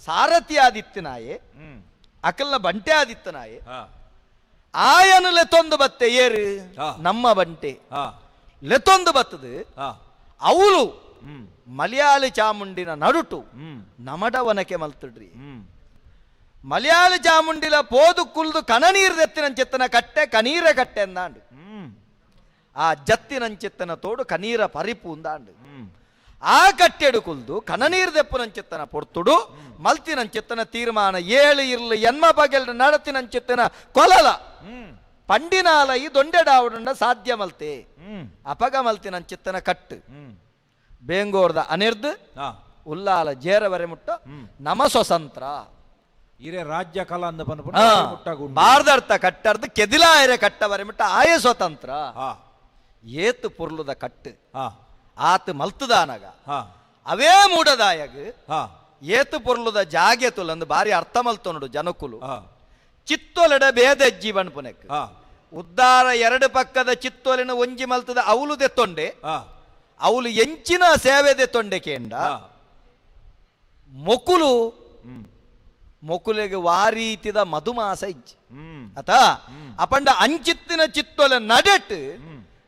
ಸಾರಥಿ ಆದಿತ್ತನಾಯೆ ಅಕಲ್ನ ಬಂಟೆ ಆದಿತ್ತನಾಯೆ ಆಯನು ಲೆತ್ತೊಂದು ಬತ್ತೆ ಏರು ನಮ್ಮ ಬಂಟೆ ಲೆತ್ತೊಂದು ಬತ್ತದು ಅವಳು ಮಲಯಾಳಿ ಚಾಮುಂಡಿನ ನಡುಟು ನಮಡವನಕೆ ಮಲ್ತಡ್ರಿ ಮಲಯಾಳಿ ಚಾಮುಂಡಿಲ ಪೋದು ಕುಲ್ದು ಕಣನೀರು ದೆತ್ತಿನಂచెತ್ತನ ಕಟ್ಟೆ ಕನೀರ ಕಟ್ಟೆ ಅಂದಾಂಡು ಆ ಜತ್ತಿನಂಚಿತ್ತನ ತೋಡು ಕನೀರ ಪರಿಪು ಅಂದಾಂಡು ಆ ಕಟ್ಟೆಡು ಕುಲ್ದು ಕನನೀರು ದೆಪ್ಪುನಂಚಿತ್ತನ ಪೊರ್ತುಡು ಮಲ್ತಿನಂಚಿತ್ತನ ತೀರ್ಮಾನ ಏಳು ಇರ್ಲು ಎನ್ಮ ಬಗೆಲ್ ನಡತಿನಂಚಿತ್ತನ ಕೊಲಲ ಪಂಡಿನಾಲ ಈ ದೊಂಡೆಡಾವಡುಂಡ ಸಾಧ್ಯ ಮಲ್ತೆ ಅಪಗ ಮಲ್ತಿನಂಚಿತ್ತನ ಕಟ್ಟು ಬೇಂಗೋರ್ದ ಅನಿರ್ದು ಉಲ್ಲಾಲ ಜೇರವರೆ ಮುಟ್ಟ ನಮ ಸ್ವತಂತ್ರ ಇರೆ ರಾಜ್ಯ ಕಲಾ ಅಂದ ಬಾರ್ದರ್ಥ ಕಟ್ಟರ್ದು ಕೆದಿಲಾಯರೆ ಕಟ್ಟವರೆ ಮುಟ್ಟ ಆಯ ಸ್ವತಂತ್ರ ಏತು ಪೊರ್ಲುದ ಕಟ್ಟು ಆತ ಮಲ್ತದಾನಗ ಅವೇ ಮೂಡದಾಯಗ ಏತು ಪೊರ್ಲುದ ಜಾಗೆ ತುಲಂದು ಬಾರಿ ಅರ್ಥ ಮಲ್ತೊನುಡು ಜನಕುಲು ಚಿತ್ತೊಲೆಡ ಬೇದಜ್ಜಿ ಬಣ್ಪುನೆಕ್ ಉದ್ದಾರ ಎರಡು ಪಕ್ಕದ ಚಿತ್ತೊಲಿನ ಒಂಜಿ ಮಲ್ತದ ಅವಲು ದೆತ್ತೊಂಡೆ ಅವಲು ಎಂಚಿನ ಸೇವೆ ದೆತ್ತೊಂಡೆ ಕೇಂಡ ಮೊಕುಲು ಮೊಕುಲೆಗೆ ವಾರೀತಿದ ಮಧುಮಾಸ ಇಜ್ಜಿ ಅತ ಅಪಂಡ ಅಂಚಿತ್ತಿನ ಚಿತ್ತೊಲೆ ನಡೆಟ್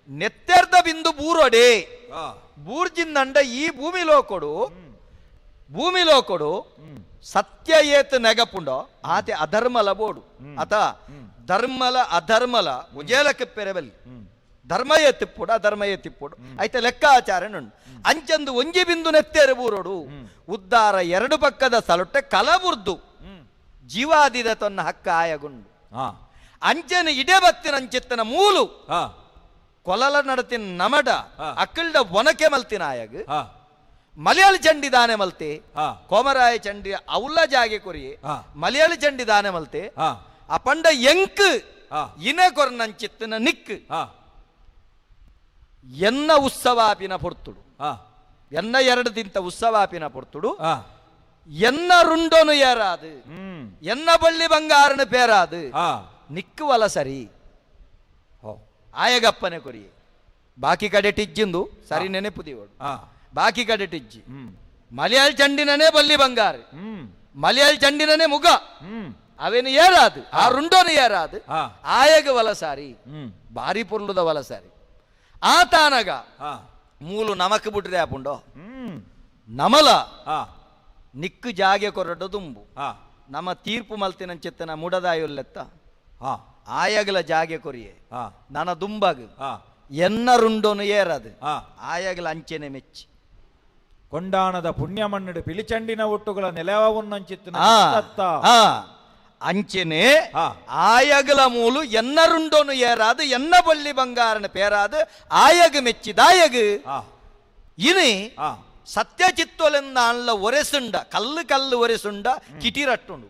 ನೆತ್ತೆರ್ದ ಬಿಂದು ಬೂರೊಡೆ ಬೂರ್ಜಿಂದಂಡ ಈ ಭೂಮಿ ಲೋಕೊಡು ಭೂಮಿ ಲೋಕೊಡು ಸತ್ಯ ಏತ್ ನೆಗಪುಂಡೋ ಆತೆ ಅಧರ್ಮಲ ಬೋಡು ಅತ ಧರ್ಮಲ ಅಧರ್ಮಲ ಉಜೇಲಕ್ಕೆ ಪೆರೆಬಲ್ಲಿ ಧರ್ಮಯೇ ತಿಪ್ಪುಡು ಅಧರ್ಮಯೇ ತಿಪ್ಪುಡು ಐತೆ ಲೆಕ್ಕಾಚಾರನುಂಡು ಅಂಚಂದು ಒಂಜಿ ಬಿಂದು ನೆತ್ತೇರು ಬೂರೋಡು ಉದ್ದಾರ ಎರಡು ಪಕ್ಕದ ಸಲುಟ್ಟೆ ಕಲಬುರ್ದು ಜೀವಾದಿದ ತೊನ್ನ ಹಕ್ಕ ಆಯಗುಂಡು ಅಂಚನ ಇಡೆ ಬತ್ತಿನ ಅಂಚಿತ್ತನ ಮೂಲು ಕೊಲಲ ನಡತಿನ ನಮಡ ಅಕ್ಕಲ್ಡ ಒನಕೆ ಮಲ್ತಿನ ಆಯಗ್ ಮಲಯಾಳಿ ಚಂಡಿ ದಾನೆ ಮಲ್ತೆ ಕೋಮರಾಯ ಚಂಡಿ ಅವಲ್ಲ ಜಾಗೆ ಕೊರಿ ಮಲಯಾಳಿ ಚಂಡಿ ದಾನೆ ಮಲ್ತೆ ಅಪಂಡ ಎಂಕ್ ಇನೆ ಕೊರ್ನಂಚಿತ್ತನ ನಿಕ್ ಎನ್ನ ಉತ್ಸವಾಪಿನ ಪೊರ್ತುಡು ಎನ್ನ ಎರಡು ತಿಂತ ಉತ್ಸವಾಪಿನ ಪೊರ್ತುಡು ಎನ್ನ ರುಂಡೋನು ಏರಾದು ಎನ್ನ ಬಳ್ಳಿ ಬಂಗಾರನು ಪೇರಾದು ನಿಕ್ಕುವಲ ಸರಿ ಆಯಗಪ್ಪನೆ ಕೊರಿ ಬಾಕಿ ಕಡೆ ಟಿಜ್ಜಿಂದು ಸರಿ ನೆನೆಪುದಿವಡು ಬಾಕಿ ಕಡೆ ಟಿಜ್ಜಿ ಮಲಯಾಳ ಚಂಡಿನೇ ಬಲ್ಲಿ ಬಂಗಾರ ಮಲಯಾಳ ಚಂಡಿನೇ ಮುಗ ಅವೇನು ಏರಾದು ಆ ರುಂಡೋನು ಏರಾದು ಆಯಗ ವಲಸಾರಿ ಬಾರಿ ಪೊರ್ಲುದ ವಲಸಾರಿ ಆ ತಾನಗ ಮೂಲು ನಮಕ್ ಬಿಟ್ರೆ ಆಪುಂಡೋ ನಮಲ ನಿಕ್ಕು ಜಾಗೆ ಕೊರಡ ದುಂಬು ನಮ್ಮ ತೀರ್ಪು ಮಲ್ತಿನಂಚಿತ್ತನ ಮುಡದಾಯುಲ್ಲೆತ್ತ ಆಯಗಲ ಜಾಗೆ ಕೊರಿಯೆ ನನ್ನ ದುಂಬಾಗ ಎನ್ನ ರುಂಡೋನು ಏರದು ಆಯಗಲ ಅಂಚೆನೆ ಮೆಚ್ಚಿ ಕೊಂಡಾಣದ ಪುಣ್ಯ ಮಣ್ಣು ಪಿಲಿಚಂಡಿನ ಒಟ್ಟುಗಳ ನೆಲವನ್ನಂಚಿತ್ತನ ಅಂಚೆನೆ ಆಯಗಲ ಮೂಲು ಎನ್ನ ರುಂಡೋನು ಏರಾದು ಎನ್ನ ಬಳ್ಳಿ ಬಂಗಾರನ ಪೇರಾದು ಆಯಗ ಮೆಚ್ಚಿದಾಯಗ ಇನಿ ಸತ್ಯಚಿತ್ತೊಲೆಂದ ಅಲ್ಲ ಒರೆಸುಂಡ ಕಲ್ಲು ಕಲ್ಲು ಒರೆಸುಂಡ ಕಿಟಿ ರಟ್ಟುಂಡು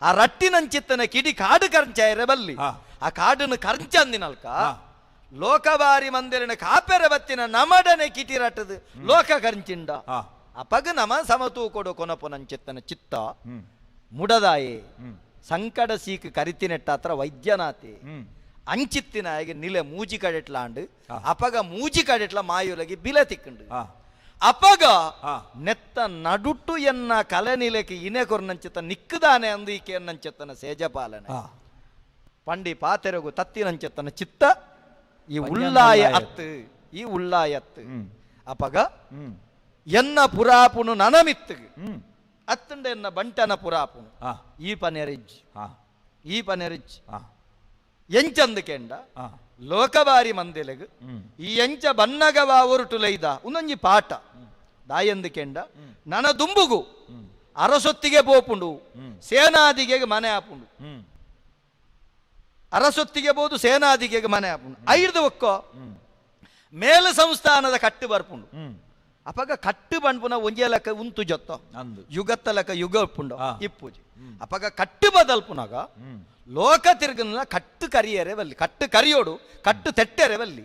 ಆ ರಟ್ಟಿನಂಚಿತ್ತನ ಕಿಡಿ ಕಾಡು ಕರ್ಂಚಾಯರೆ ಬಲ್ಲಿ ಆ ಕಾಡನ್ನು ಕರ್ಂಚಂದಿನಲ್ಕ ಲೋಕಬಾರಿ ಮಂದಿರನ ಕಾಪೆರ ಬತ್ತಿನ ನಮಡನೆ ಕಿಟಿ ರಟ್ಟದು ಲೋಕ ಕರ್ಂಚಿಂಡ ಅಪಗ ನಮ ಸಮತೂ ಕೊಡು ಕೊನಪೊನಂಚಿತ್ತನ ಚಿತ್ತ ಮುಡದಾಯೆ ಸಂಕಟ ಸೀಕು ಕರಿತಿನೆಟ್ಟಾತ್ರ ವೈದ್ಯನಾಥೆ ಅಂಚಿತ್ತಿನಾಯಗೆ ನಿಲೆ ಮೂಜಿ ಕಡೆಟ್ಲಾಂಡು ಅಪಗ ಮೂಜಿ ಕಡೆಟ್ಲ ಮಾಯುಲಗಿ ಬಿಲೆ ತಿಕ್ಕಂಡು ಅಪಗ ನೆತ್ತ ನಡುಟ್ಟು ಎನ್ನ ಕಲೆ ನಿಲೆಗೆ ಇನೆ ಕೊರ್ನಂಚಿತ ನಿಕ್ಕುದಾನೆ ಅಂದು ಈಕೆ ಎನ್ನಂಚಿತ್ತನ ಸೇಜಪಾಲನೆ ಪಂಡಿ ಪಾತೆರಗು ತತ್ತಿನಂಚಿತ್ತನ ಚಿತ್ತ ಈ ಉಳ್ಳಾಯ ಅತ್ತು ಈ ಉಳ್ಳಾಯ ಅತ್ತು ಅಪಗ ಎನ್ನ ಪುರಾಪುನು ನನಮಿತ್ತು ಅತ್ತಂಡ ಎನ್ನ ಬಂಟನ ಪುರಾಪುನು ಈ ಪನೆರಿಜ್ ಈ ಪನೆರಿಜ್ ಎಂಚಂದು ಕೆಂಡ ಲೋಕಬಾರಿ ಮಂದಿಲೆಗು ಈ ಎಂಚ ಬನ್ನಗವ ಒರುಟುಲೈದ ಉನ್ನೊಂಜಿ ಪಾಠ ದಾಯಂದು ಕೆಂಡ ನನ ದುಂಬುಗು ಅರಸೊತ್ತಿಗೆ ಪೋಪುಂಡು ಸೇನಾದಿಗೆ ಮನೆ ಆಪುಂಡು ಅರಸೊತ್ತಿಗೆ ಬೋದು ಸೇನಾದಿಗೆ ಮನೆ ಆಪುಂಡು ಐದು ಒಕ್ಕೋ ಮೇಲ ಸಂಸ್ಥಾನದ ಕಟ್ಟು ಬರ್ಪುಂಡು ಅಪಗ ಕಟ್ಟು ಬಣ್ಪುನ ಒಂಜೇ ಲೆಕ್ಕ ಉಂತು ಜೊತ್ತ ಯುಗತ್ತ ಲೆಕ್ಕ ಯುಗ ಉಪ್ಪುಂಡು ಇಪ್ಪುಜಿ ಅಪಗ ಕಟ್ಟು ಬದಲ್ಪುನಾಗ ಲೋಕ ತಿರುಗನ ಕಟ್ಟು ಕರಿಯರೆ ಬಲ್ಲಿ ಕಟ್ಟು ಕರಿಯೋಡು ಕಟ್ಟು ತೆಟ್ಟೆರೆ ಬಲ್ಲಿ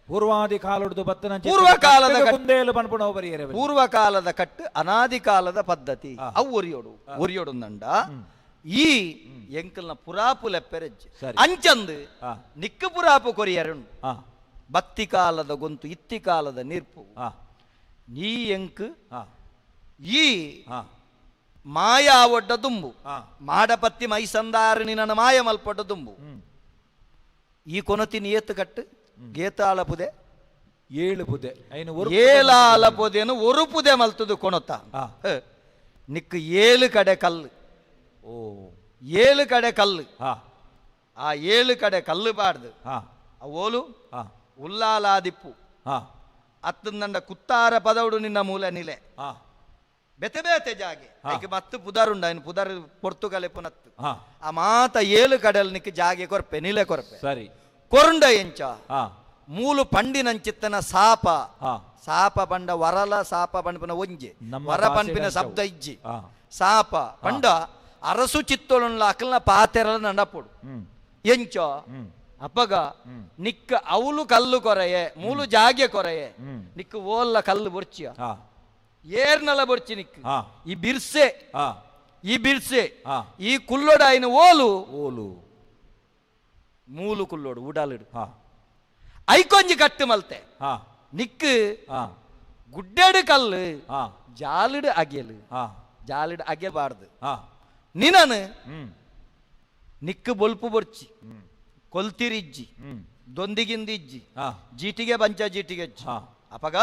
ಪೂರ್ವಾದಿ ಕಾಲದ ಬತ್ತನ ಪೂರ್ವಕಾಲದ ಪೂರ್ವಕಾಲದ ಕಟ್ಟು ಅನಾದಿ ಕಾಲದ ಪದ್ಧತಿ ಅವು ಒರಿಯೋಡು ಒರಿಯೋಡು ನಂಡ ಈ ಎಂಕಲ್ನ ಪುರಾಪು ಲೆಪ್ಪೆರೆಜ್ಜಿ ಅಂಚಂದು ನಿಕ್ಕು ಪುರಾಪು ಕೊರಿಯರುಂಡು ಬತ್ತಿ ಕಾಲದ ಗೊಂತು ಇತ್ತಿ ಕಾಲದ ನೀರ್ಪು ನೀ ಎಂಕ್ ಈ ಮಾಯಾ ಒಡ್ಡ ದುಂಬು ಮಾಡಪತ್ತಿ ಮೈಸಂದಾರು ನಿನ್ನ ಮಾಯ ಮಲ್ಪೊಡ್ಡ ದುಂಬು ಈ ಕೊನತಿನ ಏತು ಕಟ್ಟು ಗೇತಾಳ ಪುದೆ ಏಳು ಪುದೆ ಏಲಾಲ ಪುದೆನು ஒரு ಪುದೆ ಮಲ್ತದು ಕೊನೊತ್ತ ನಿಕ್ಕು ಏಳು ಕಡೆ ಕಲ್ಲು ಓ ಏಳು ಕಡೆ ಕಲ್ಲು ಆ ಏಳು ಕಡೆ ಕಲ್ಲು ಬಾಡ್ದು ಆ ಓಲು ಉಲ್ಲಾಲಾದಿಪ್ಪು ಅತ್ತಂದಂಡ ಕುತ್ತಾರ ಪದವುಡು ನಿನ್ನ ಮೂಲ ನಿಲೆ ಬೆತೆ ಬೇತೆ ಜಾಗೆ ಐಕೆ ಮತ್ತು ಪುದಾರುಂಡ ಇನ್ನು ಪುದಾರು ಪೊರ್ತುಗಲೆ ಪುನತ್ತು ಆ ಮಾತ ಏಳು ಕಡಲ್ ನಿಕ್ಕ ಜಾಗೆ ಕೊರ್ಪೆ ನಿಲೆ ಕೊರ್ಪೆ ಸರಿ ಕೊರುಂಡ ಎಂಚ ಮೂಲು ಪಂಡಿನಂಚಿತ್ತನ ಸಾಪ ಸಾಪ ಪಂಡ ವರಲ ಸಾಪ ಪಂಡಪನ ಒಂಜೆ ವರ ಪಂಪಿನ ಶಬ್ದ ಇಜ್ಜಿ ಸಾಪ ಪಂಡ ಅರಸು ಚಿತ್ತೊಳನ್ಲ ಅಕಲ್ನ ಪಾತೆರಲ ನಂಡಪೊಡು ಎಂಚ ಅಪಗ ನಿಕ್ಕ ಅವಲು ಕಲ್ಲು ಕೊರೆಯೆ ಮೂಲು ಜಾಗೆ ಕೊರೆಯೆ ನಿಕ್ಕ ಓಲ್ಲ ಕಲ್ಲು ಬೊರ್ಚಿಯ ಏರ್ನಲ ಬೊರ್ಚಿ ನಿಕ್ಕು ಈ ಬಿರ್ಸೆ ಈ ಬಿರ್ಸೆ ಈ ಕುಲ್ಲೊಡಾಯಿನ ಓಲು ಓಲು ಮೂಲು ಕುಲ್ಲೋಡು ಉಡಾಲಿಡು ಐಕೊಂಜಿ ಕಟ್ಟು ಮಲ್ತೆ ನಿಕ್ಕು ಗುಡ್ಡೆಡು ಕಲ್ಲು ಜಾಲಿಡು ಅಗೆಲು ಜಾಲಿಡು ಅಗೆಬಾರ್ದು ನಿನನು ನಿಕ್ಕು ಬೊಲ್ಪು ಬೊರ್ಚಿ ಕೊಲ್ತಿರಿಜ್ಜಿ ದೊಂದಿಗಿಂದಿಜ್ಜಿ ಜೀಟಿಗೆ ಬಂಚ ಜೀಟಿಗೆ ಅಪಗ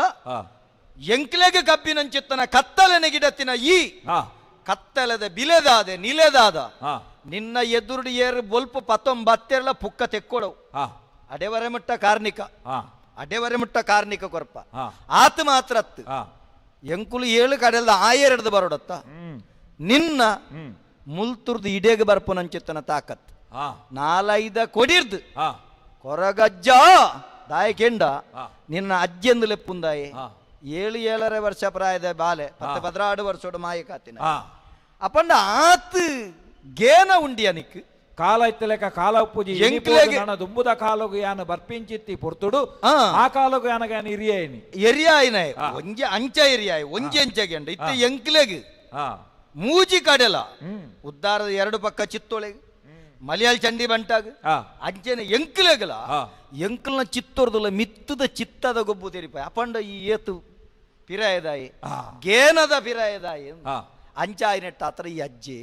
ಎಂಕ್ಲೆಗೆ ಕಬ್ಬಿನಂಚಿತ್ತನ ಕತ್ತಲೆನ ಗಿಡತ್ತಿನ ಈ ಕತ್ತಲದ ಬಿಲೆದಾದೆ ನಿಲೆದಾದ ನಿನ್ನ ಎದುರುಡು ಏರು ಬೊಲ್ಪು ಪತ್ತೊಂಬತ್ತೆರಳ ಪುಕ್ಕ ತೆಕ್ಕೊಡವು ಅಡೆವರೆ ಮುಟ್ಟ ಕಾರ್ನಿಕ ಅಡೆವರೆ ಮುಟ್ಟ ಕಾರ್ನಿಕ ಕೊರಪ ಆತ ಮಾತ್ರ ಅತ್ತು ಎಂಕುಲು ಏಳು ಕಡೆಲ್ದ ಆಯೆರಡ್ದು ಬರೋಡತ್ತ ನಿನ್ನ ಮುಲ್ತುರ್ದು ಇಡೇಗ ಬರ್ಪುನಂಚಿತ್ತನ ತಾಕತ್ ನಾಲೈದ ಕೊಡಿರ್ದು ಕೊರಗಜ್ಜ ದಾಯಕೆಂಡ ನಿನ್ನ ಅಜ್ಜೆಂದು ಲೆಪ್ಪುಂದಾಯೆ 7 7.5 ವರ್ಷ ಪ್ರಾಯದ ಬಾಲೆ 10 14 ವರ್ಷೋಡು ಮಾಯಕಾತಿನ ಅಪ್ಪಂಡ ಆತು ಗೇನ ಉಂಡಿಯ ನಿಕ್ಕು ಕಾಲ ಇತ್ತಲೆಕ ಕಾಲ ಉಪ್ಪುಜಿ ದುಂಬುದ ಕಾಲಗು ಯಾನ ಬರ್ಪಿಂಚಿತ್ತಿ ಪೊರ್ತುಡು ಆ ಕಾಲಗು ಯಾನಗ ಯಾನ ಇರಿಯಾಯಿನಿ ಎರಿಯಾಯಿನ ಒಂಜಿ ಅಂಚ ಎರಿಯಾಯಿ ಒಂಜಿ ಅಂಚ ಇತ್ತೆ ಎಂಕ್ಲೆಗ್ ಮೂಜಿ ಕಡೆಲ ಉದ್ದಾರದ ಎರಡು ಪಕ್ಕ ಚಿತ್ತೊಳೆಗ್ ಮಲಯಾಳ ಚಂಡಿ ಬಂಟಾಗ ಅಂಚೆನೆ ಎಂಕ್ಲೆಗಲ ಎಂಕ್ಲನ ಚಿತ್ತೊರ್ದುಲ ಮಿತ್ತದ ಚಿತ್ತದ ಗೊಬ್ಬು ತೆರಿಪ ಅಪಂಡ ಈ ಏತು ಪಿರಾಯದಾಯಿ ಗೇನದ ಪಿರಾಯದಾಯಿ ಅಂಚಾಯಿನೆಟ್ಟ ಆತರ ಈ ಅಜ್ಜಿ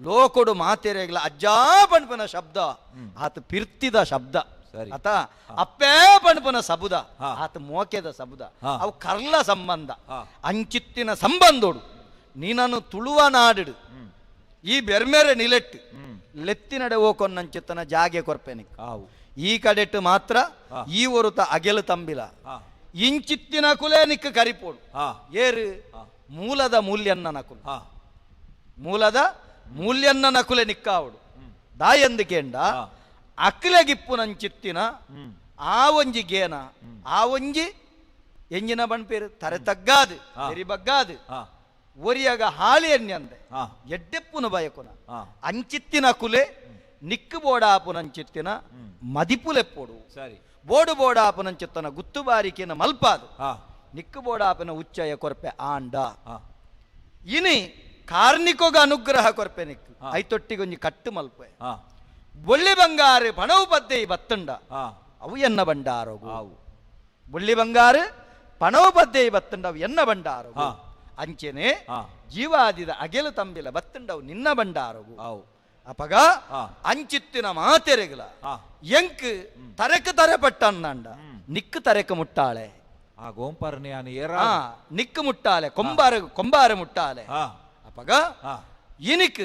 ಲೋಕೊಡು ಮಾತೆರೆಗ್ಲ ಅಜ್ಜಾ ಪಣ್ಪನ ಶಬ್ದ ಆತ ಪಿರ್ತಿದ ಶಬ್ದ ಆತ ಅಪ್ಪೇ ಪಣ್ಪನ ಸಬುದ ಆತ ಮೋಕೆದ ಸಬುದ ಅವು ಕರ್ಲ ಸಂಬಂಧ ಅಂಚಿತ್ತಿನ ಸಂಬಂಧೋಡು ನೀನನ್ನು ತುಳುವ ನಾಡಿಡು ಈ ಬೆರ್ಮೆರೆ ನಿಲೆಟ್ಟು ಲೆತ್ತಿನಡೆ ಓಕೊನ್ನಂಚಿತ್ತನ ಜಾಗೆ ಕೊರ್ಪೆನಿಕ್ ಈ ಕಡೆಟ್ಟು ಮಾತ್ರ ಈ ಒರುತ ಅಗೆಲು ತಂಬಿಲ ಇಂಚಿತ್ತಿನ ಕುಲೇ ನಿಕ್ಕ ಕರಿಪೋಡು ಏರು ಮೂಲದ ಮೂಲ್ಯನ್ನ ನಕುಲು ಮೂಲದ ಮೂಲ್ಯನ್ನ ನಕುಲೆ ನಿಕ್ಕಾವಡು ದಾಯಂದು ಕೇಂಡ ಅಕ್ಲೆಗಿಪ್ಪುನಂಚಿತ್ತಿನ ಆ ಒಂಜಿ ಗೇನ ಆ ಒಂಜಿ ಎಂಜಿನ ಬಣ್ಪೇರು ತರೆ ತಗ್ಗಾದು ಎರಿ ಬಗ್ಗಾದು ಒರಿಯಾಗ ಹಾಳಿ ಎಣ್ಣೆ ಎಡ್ಡೆಪ್ಪುನ ಬಯಕುನ ಅಂಚಿತ್ತಿನ ಕುಲೆ ನಿಕ್ಕು ಬೋಡಾಪುನಂಚಿತ್ತಿನ ಮದಿಪುಲೆಪ್ಪೋಡು ಸರಿ ಬೋಡು ಬೋಡಾಪುನಂಚಿತ್ತನ ಗುತ್ತುಬಾರಿಕೆನ ಮಲ್ಪಾದು ನಿಕ್ಕು ಬೋಡಾಪನ ಉಚ್ಚಯ ಕೊರ್ಪೆ ಆಂಡ ಇನಿ ಕಾರ್ನಿಕೋಗ ಅನುಗ್ರಹ ಕೊರ್ಪೆ ನಿಕ್ಕು ಐತೊಟ್ಟಿಗೊಂಜಿ ಕಟ್ಟು ಮಲ್ಪೆ ಬೊಳ್ಳಿ ಬಂಗಾರು ಪಣವು ಪದ್ದೆ ಬತ್ತುಂಡ ಅವು ಎನ್ನ ಬಂಡಾರೋಗು ಬೊಳ್ಳಿ ಬಂಗಾರು ಪಣವು ಪದ್ದೆ ಬತ್ತುಂಡ ಅವು ಎನ್ನ ಬಂಡಾರೋಗು ಅಂಚೆನೆ ಜೀವಾದಿದ ಅಗೆಲು ತಂಬಿಲ ಬತ್ತುಂಡವು ನಿನ್ನ ಬಂಡಾರೋಗು ಅಪಗ ಅಂಚಿತ್ತಿನ ಮಾತೆರೆಗಲ ಎಂಕ್ ತರೆಕ್ ತರೆ ಪಟ್ಟಂಡ ನಿಕ್ಕು ತರೆಕ್ ಮುಟ್ಟಾಳೆ ಆ ಗೋಂಪರ್ನಿಯಾನ ನಿಕ್ಕು ಮುಟ್ಟಾಲೆ ಕೊಂಬಾರ ಕೊಂಬಾರ ಮುಟ್ಟಾಲೆ ಅಪಗ ಇನಿಕ್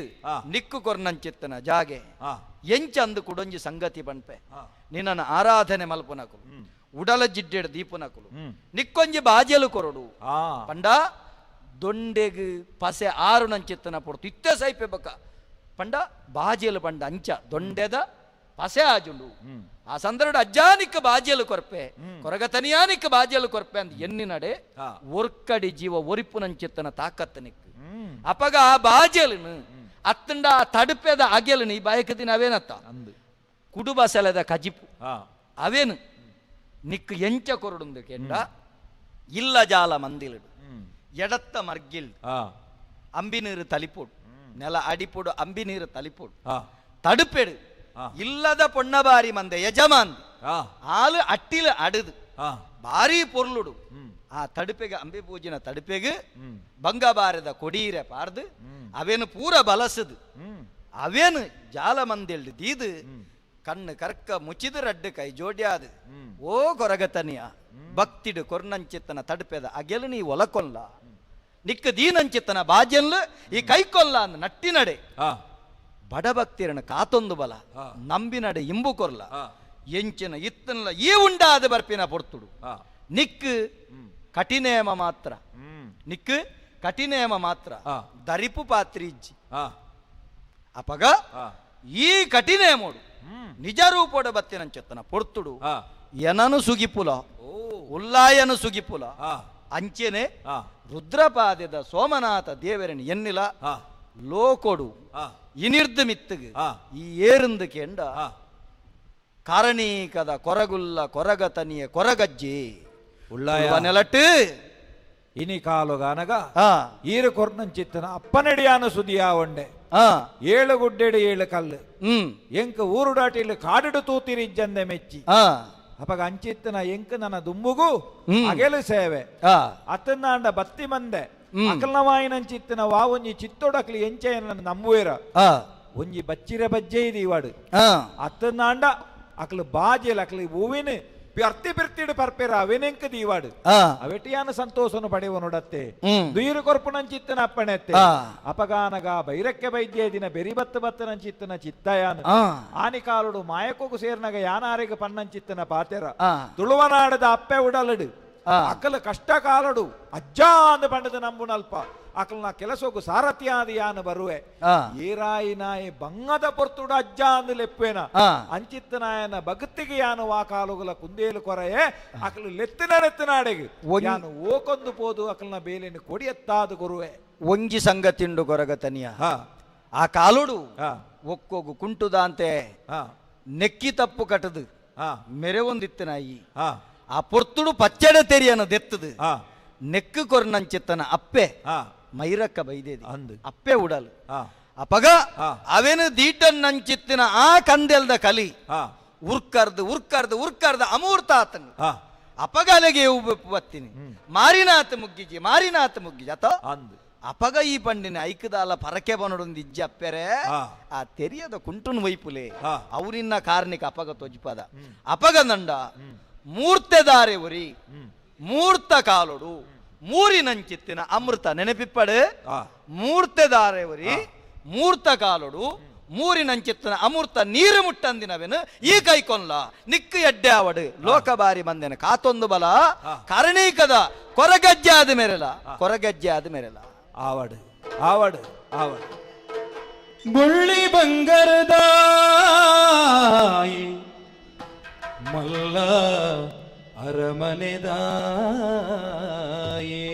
ನಿಕ್ಕು ಕೊರ್ನಂಚಿತ್ತನ ಜಾಗೆ ಎಂಚಂದು ಕುಡೊಂಜಿ ಸಂಗತಿ ಬಣ್ಪೆ ನಿನ್ನನ್ನು ಆರಾಧನೆ ಮಲ್ಪುನಕುಲು ಉಡಲ ಜಿಡ್ಡೆಡ್ ದೀಪುನಕುಲು ನಿಕ್ಕೊಂಜಿ ಬಾಜೆಲು ಕೊರಡು ಪಂಡ ದೊಂಡೆಗ್ ಪಸೆ ಆರು ನಂಚಿತ್ತನ ಪೊಡ್ತು ಇತ್ತೆ ಸೈಪೆ ಬಕ್ಕ ಪಂಡ ಬಾಜೆಲು ಪಂಡ ಅಂಚ ದೊಂಡೆದ ಪಸೆ ಆಜುಂಡು ಆ ಸಂದರ್ಭ ಅಜ್ಜಾನಿಕ್ಕ ಬಾಜೆಲು ಕೊರ್ಪೆ ಕೊರಗತನಿಯಾನಿಕ್ಕ ಬಾಜೆಲು ಕೊರ್ಪೆ ಅಂದ್ ಎನ್ನಿನಡೆ ಒರ್ಕಡಿ ಜೀವ ಒರಿಪು ನಂಚಿತ್ತನ ತಾಕತ್ತ ನಿಕ್ಕು ಅಪಗ ಆ ಬಾಜೆಲನು ಅತ್ತಂಡ ಆ ತಡುಪೆದ ಅಗೆಲನು ಈ ಬಾಯಕದಿನ ಅವೇನತ್ತ ಕುಡುಬಸಲದ ಕಜಿಪು ಅವೇನು ನಿಕ್ಕು ಎಂಚ ಕೊರಡುಂದು ಕೆಂಡ ಇಲ್ಲ ಜಾಲ ಮಂದಿಲಡು ಎಡತ್ತ ಮರ್ಗಿಲ್ ಅಂಬಿ ನೀರು ತಲಿಪೋಡು ನೆಲ ಅಡಿಪೋಡು ಅಂಬಿ ನೀರು ತಲಿಪೋಡು ತಡುಪೆಡು ಇಲ್ಲದ ಪೊಣ್ಣಬಾರಿ ಮಂದೆ ಯಜಮಾನ್ ಆಲು ಅಟ್ಟಿಲು ಅಡುದು ಭಾರಿ ಪೊರ್ಲುಡು ಆ ತಡುಪೆಗೆ ಅಂಬಿ ಪೂಜಿನ ತಡುಪೆಗೆ ಬಂಗಬಾರದ ಕೊಡೀರೆ ಪಾರ್ದು ಅವೇನು ಪೂರ ಬಲಸದು ಅವೇನು ಜಾಲ ಮಂದೆಲ್ಡು ದೀದು ಕಣ್ಣು ಕರ್ಕ ಮುಚಿದು ರಡ್ಡು ಕೈ ಜೋಡ್ಯಾದು ಓ ಕೊರಗತನಿಯ ಭಕ್ತಿಡು ಕೊರ್ನಂಚಿತ್ತನ ತಡುಪೆದ ಅಗೆಲು ನೀ ಒಲಕೊಲ್ಲ ನಿಕ್ಕ ದೀನಂಚಿತ್ತನ ಬಾಜೆನ್ಲು ಈ ಕೈಕೊಲ್ಲ ಅಂದ ನಟ್ಟಿನಡೆ ಬಡಭಕ್ತಿರನ ಕಾತೊಂದು ಬಲ ನಂಬಿನಡೆ ಇಂಬು ಕೊರ್ಲ ಎಂಚಿನ ಇತ್ತನ್ಲ ಈ ಉಂಡಾದ ಬರ್ಪಿನ ಪೊರ್ತುಡು ನಿಕ್ಕು ಕಠಿನೇಮ ಮಾತ್ರ ನಿಕ್ಕು ಕಠಿನೇಮ ಮಾತ್ರ ದರಿಪು ಪಾತ್ರಿ ಇಜ್ಜಿ ಅಪಗ ಈ ಕಠಿನೇಮೋಡು ನಿಜ ರೂಪೋಡ ಬತ್ತಿನಂచెತ್ತನ ಪೊರ್ತುಡು ಎನನು ಸುಗಿಪುಲ ಉಲ್ಲಾಯನು ಸುಗಿಪುಲ ಅಂಚೆನೆ ರುದ್ರಪಾದದ ಸೋಮನಾಥ ದೇವರನ್ ಎನ್ನಿಲ ಲೋಕೊಡು ಇನಿರ್ದು ಮಿತ್ತುಗು ಈ ಏರಿಂದು ಕೆಂಡ ಕಾರಣೀಕದ ಕೊರಗುಲ್ಲ ಕೊರಗತನಿಯ ಕೊರಗಜ್ಜಿ ಉಳ್ಳಾಯ ನೆಲಟ್ಟು ಇನಿ ಕಾಲುಗಾನಗ ಈರು ಕೊರ್ನಂಚಿತ್ತನ ಅಪ್ಪನಡಿಯಾನ ಸುದಿಯಾವಂಡೆ ಏಳು ಗುಡ್ಡೆಡು ಏಳು ಕಲ್ಲು ಎಂಕ್ ಊರುಡಾಟಿಲು ಕಾಡಿಡು ತೂತಿರಿಜ್ಜಂದೆ ಮೆಚ್ಚಿ ಅಪಗ ಅಂಚಿತ್ತನ ಎಂಕ್ ನನ್ನ ದುಂಬುಗು ಅಗೆಲು ಸೇವೆ ಅತ್ತನಾಂಡ ಬತ್ತಿ ಮಂದೆ ಅಕಲ್ನವಾಯಿನಂಚಿತ್ತನ ವಾವೊಂಜಿ ಚಿತ್ತೊಡಕ್ಲಿ ಎಂಚೆಯನ್ನ ನಂಬುವೇರ ಒಂಜಿ ಬಚ್ಚಿರ ಬಜ್ಜೆ ಇದು ಇವಾಡು ಅತ್ತನಾಂಡ ಅಕ್ಲು ಬಾಜೆಲ್ ಅಕ್ಲು ಹೂವಿನ ಅರ್ತಿ ಬಿರ್ತಿಡು ಪರ್ಪೆರ ಅವೆನೆಂಕ ದೀವಾಡು ಅವೆಟಿಯಾನ ಸಂತೋಷನು ಪಡೆಯುವ ನೋಡತ್ತೆ ದುಯಿರು ಕೊರ್ಪುನಂಚಿತ್ತನ ಅಪ್ಪಣೆತ್ತೆ ಅಪಗಾನಗ ಬೈರಕ್ಕೆ ಬೈದ್ಯ ದಿನ ಬೆರಿ ಬತ್ತು ಬತ್ತನಂಚಿತ್ತನ ಚಿತ್ತಯಾನ ಆನಿಕಾಲುಡು ಮಾಯಕೋಗು ಸೇರ್ನಗ ಯಾನಾರಿಗ ಪನ್ನಂಚಿತ್ತನ ಪಾತೆರ ತುಳುವನಾಡದ ಅಪ್ಪೆ ಉಡಲಡು ಅಕಲ ಕಷ್ಟ ಕಾಲಡು ಅಜ್ಜ ಅಂದ ಪಂಡದ ನಂಬುನಲ್ಪ ಅಕಲ್ನ ಕೆಲಸೋಗು ಸಾರಥಿಯಾದ ಯಾನು ಬರುವೆ ಏರಾಯಿ ನಾಯಿ ಬಂಗದ ಪೊರ್ತುಡು ಅಜ್ಜ ಅಂದು ಲೆಪ್ಪೇನ ಅಂಚಿತ್ತನಾಯನ ಭಕ್ತಿಗೆ ಯಾನು ವಾ ಕಾಲುಗಲ ಕುಂದೇಲು ಕೊರೆಯೇ ಅಕಲು ಲೆತ್ತಿನ ನೆತ್ತಿನಾಡೆಗೆ ಯಾನು ಓಕೊಂದು ಪೋದು ಅಕಲ್ನ ಬೇಲೆನು ಕೊಡಿಯತ್ತಾದು ಕೊರುವೆ ಒಂಜಿ ಸಂಗತಿಂಡು ಕೊರಗತನಿಯ ಆ ಕಾಲುಡು ಒಕ್ಕೋಗು ಕುಂಟುದಾಂತೆ ನೆಕ್ಕಿ ತಪ್ಪು ಕಟ್ಟದು ಮೆರೆವೊಂದಿತ್ತನಾಯಿ ಆ ಪೊರ್ತುಡು ಪಚ್ಚಡ ತೆರಿಯನ ದೆತ್ತದು ನೆಕ್ಕು ಕೊರ್ನಂಚಿತ್ತನ ಅಪ್ಪೆ ಮೈರಕ್ಕ ಬೈದೇದಿ ಅಪ್ಪೆ ಉಡಲು ಅಪಗ ಅವೇನು ದೀಟನ್ನಂಚಿತ್ತಿನ ಆ ಕಂದೆಲ್ದ ಕಲಿ ಉರ್ಕರ್ದು ಉರ್ಕರ್ದು ಉರ್ಕರ್ದು ಅಮೂರ್ತ ಆತನು ಅಪಗಲೆಗೆ ಬತ್ತೀನಿ ಮಾರಿನಾಥ ಮುಗ್ಗಿಜಿ ಮಾರಿನಾಥ ಮುಗ್ಗಿಜಿ ಅತ ಅಪಗ ಈ ಪಂಡಿನ ಐಕದಾಲ ಪರಕೆ ಬನಡೊಂದು ಇಜ್ಜಿ ಅಪ್ಪೆರೆ ಆ ತೆರಿಯದ ಕುಂಟುನ್ ವೈಪುಲೆ ಅವರಿನ್ನ ಕಾರ್ಣಿಕ ಅಪಗ ತೊಜ್ಪದ ಅಪಗ ನಂಡ ಮೂರ್ತೆದಾರೆ ಉರಿ ಮೂರ್ತ ಕಾಲೊಡು ಮೂರಿನಂಚಿತ್ತಿನ ಅಮೃತ ನೆನಪಿಪ್ಪಡು ಮೂರ್ತೆದಾರೆ ಉರಿ ಮೂರ್ತ ಕಾಲೊಡು ಮೂರಿನಂಚಿತ್ತಿನ ಅಮೃತ ನೀರು ಮುಟ್ಟಂದಿನವೇನು ಈ ಕೈಕೊಲ್ಲ ನಿಕ್ಕು ಎಡ್ಡೆ ಆವಡು ಲೋಕಬಾರಿ ಮಂದೆನ ಕಾತೊಂದು ಬಲ ಕರ್ಣೀಕದ ಕೊರಗಜ್ಜೆ ಆದ ಮೇರೆಲ ಕೊರಗಜ್ಜೆ ಆದ ಮೇರೆಲ ಆವಡು ಆವಡು ಆವಡು ಬುಳ್ಳಿ ಬಂಗರದಾಯಿ ಮಲ್ಲ ಅರಮನೆದಾಯೇ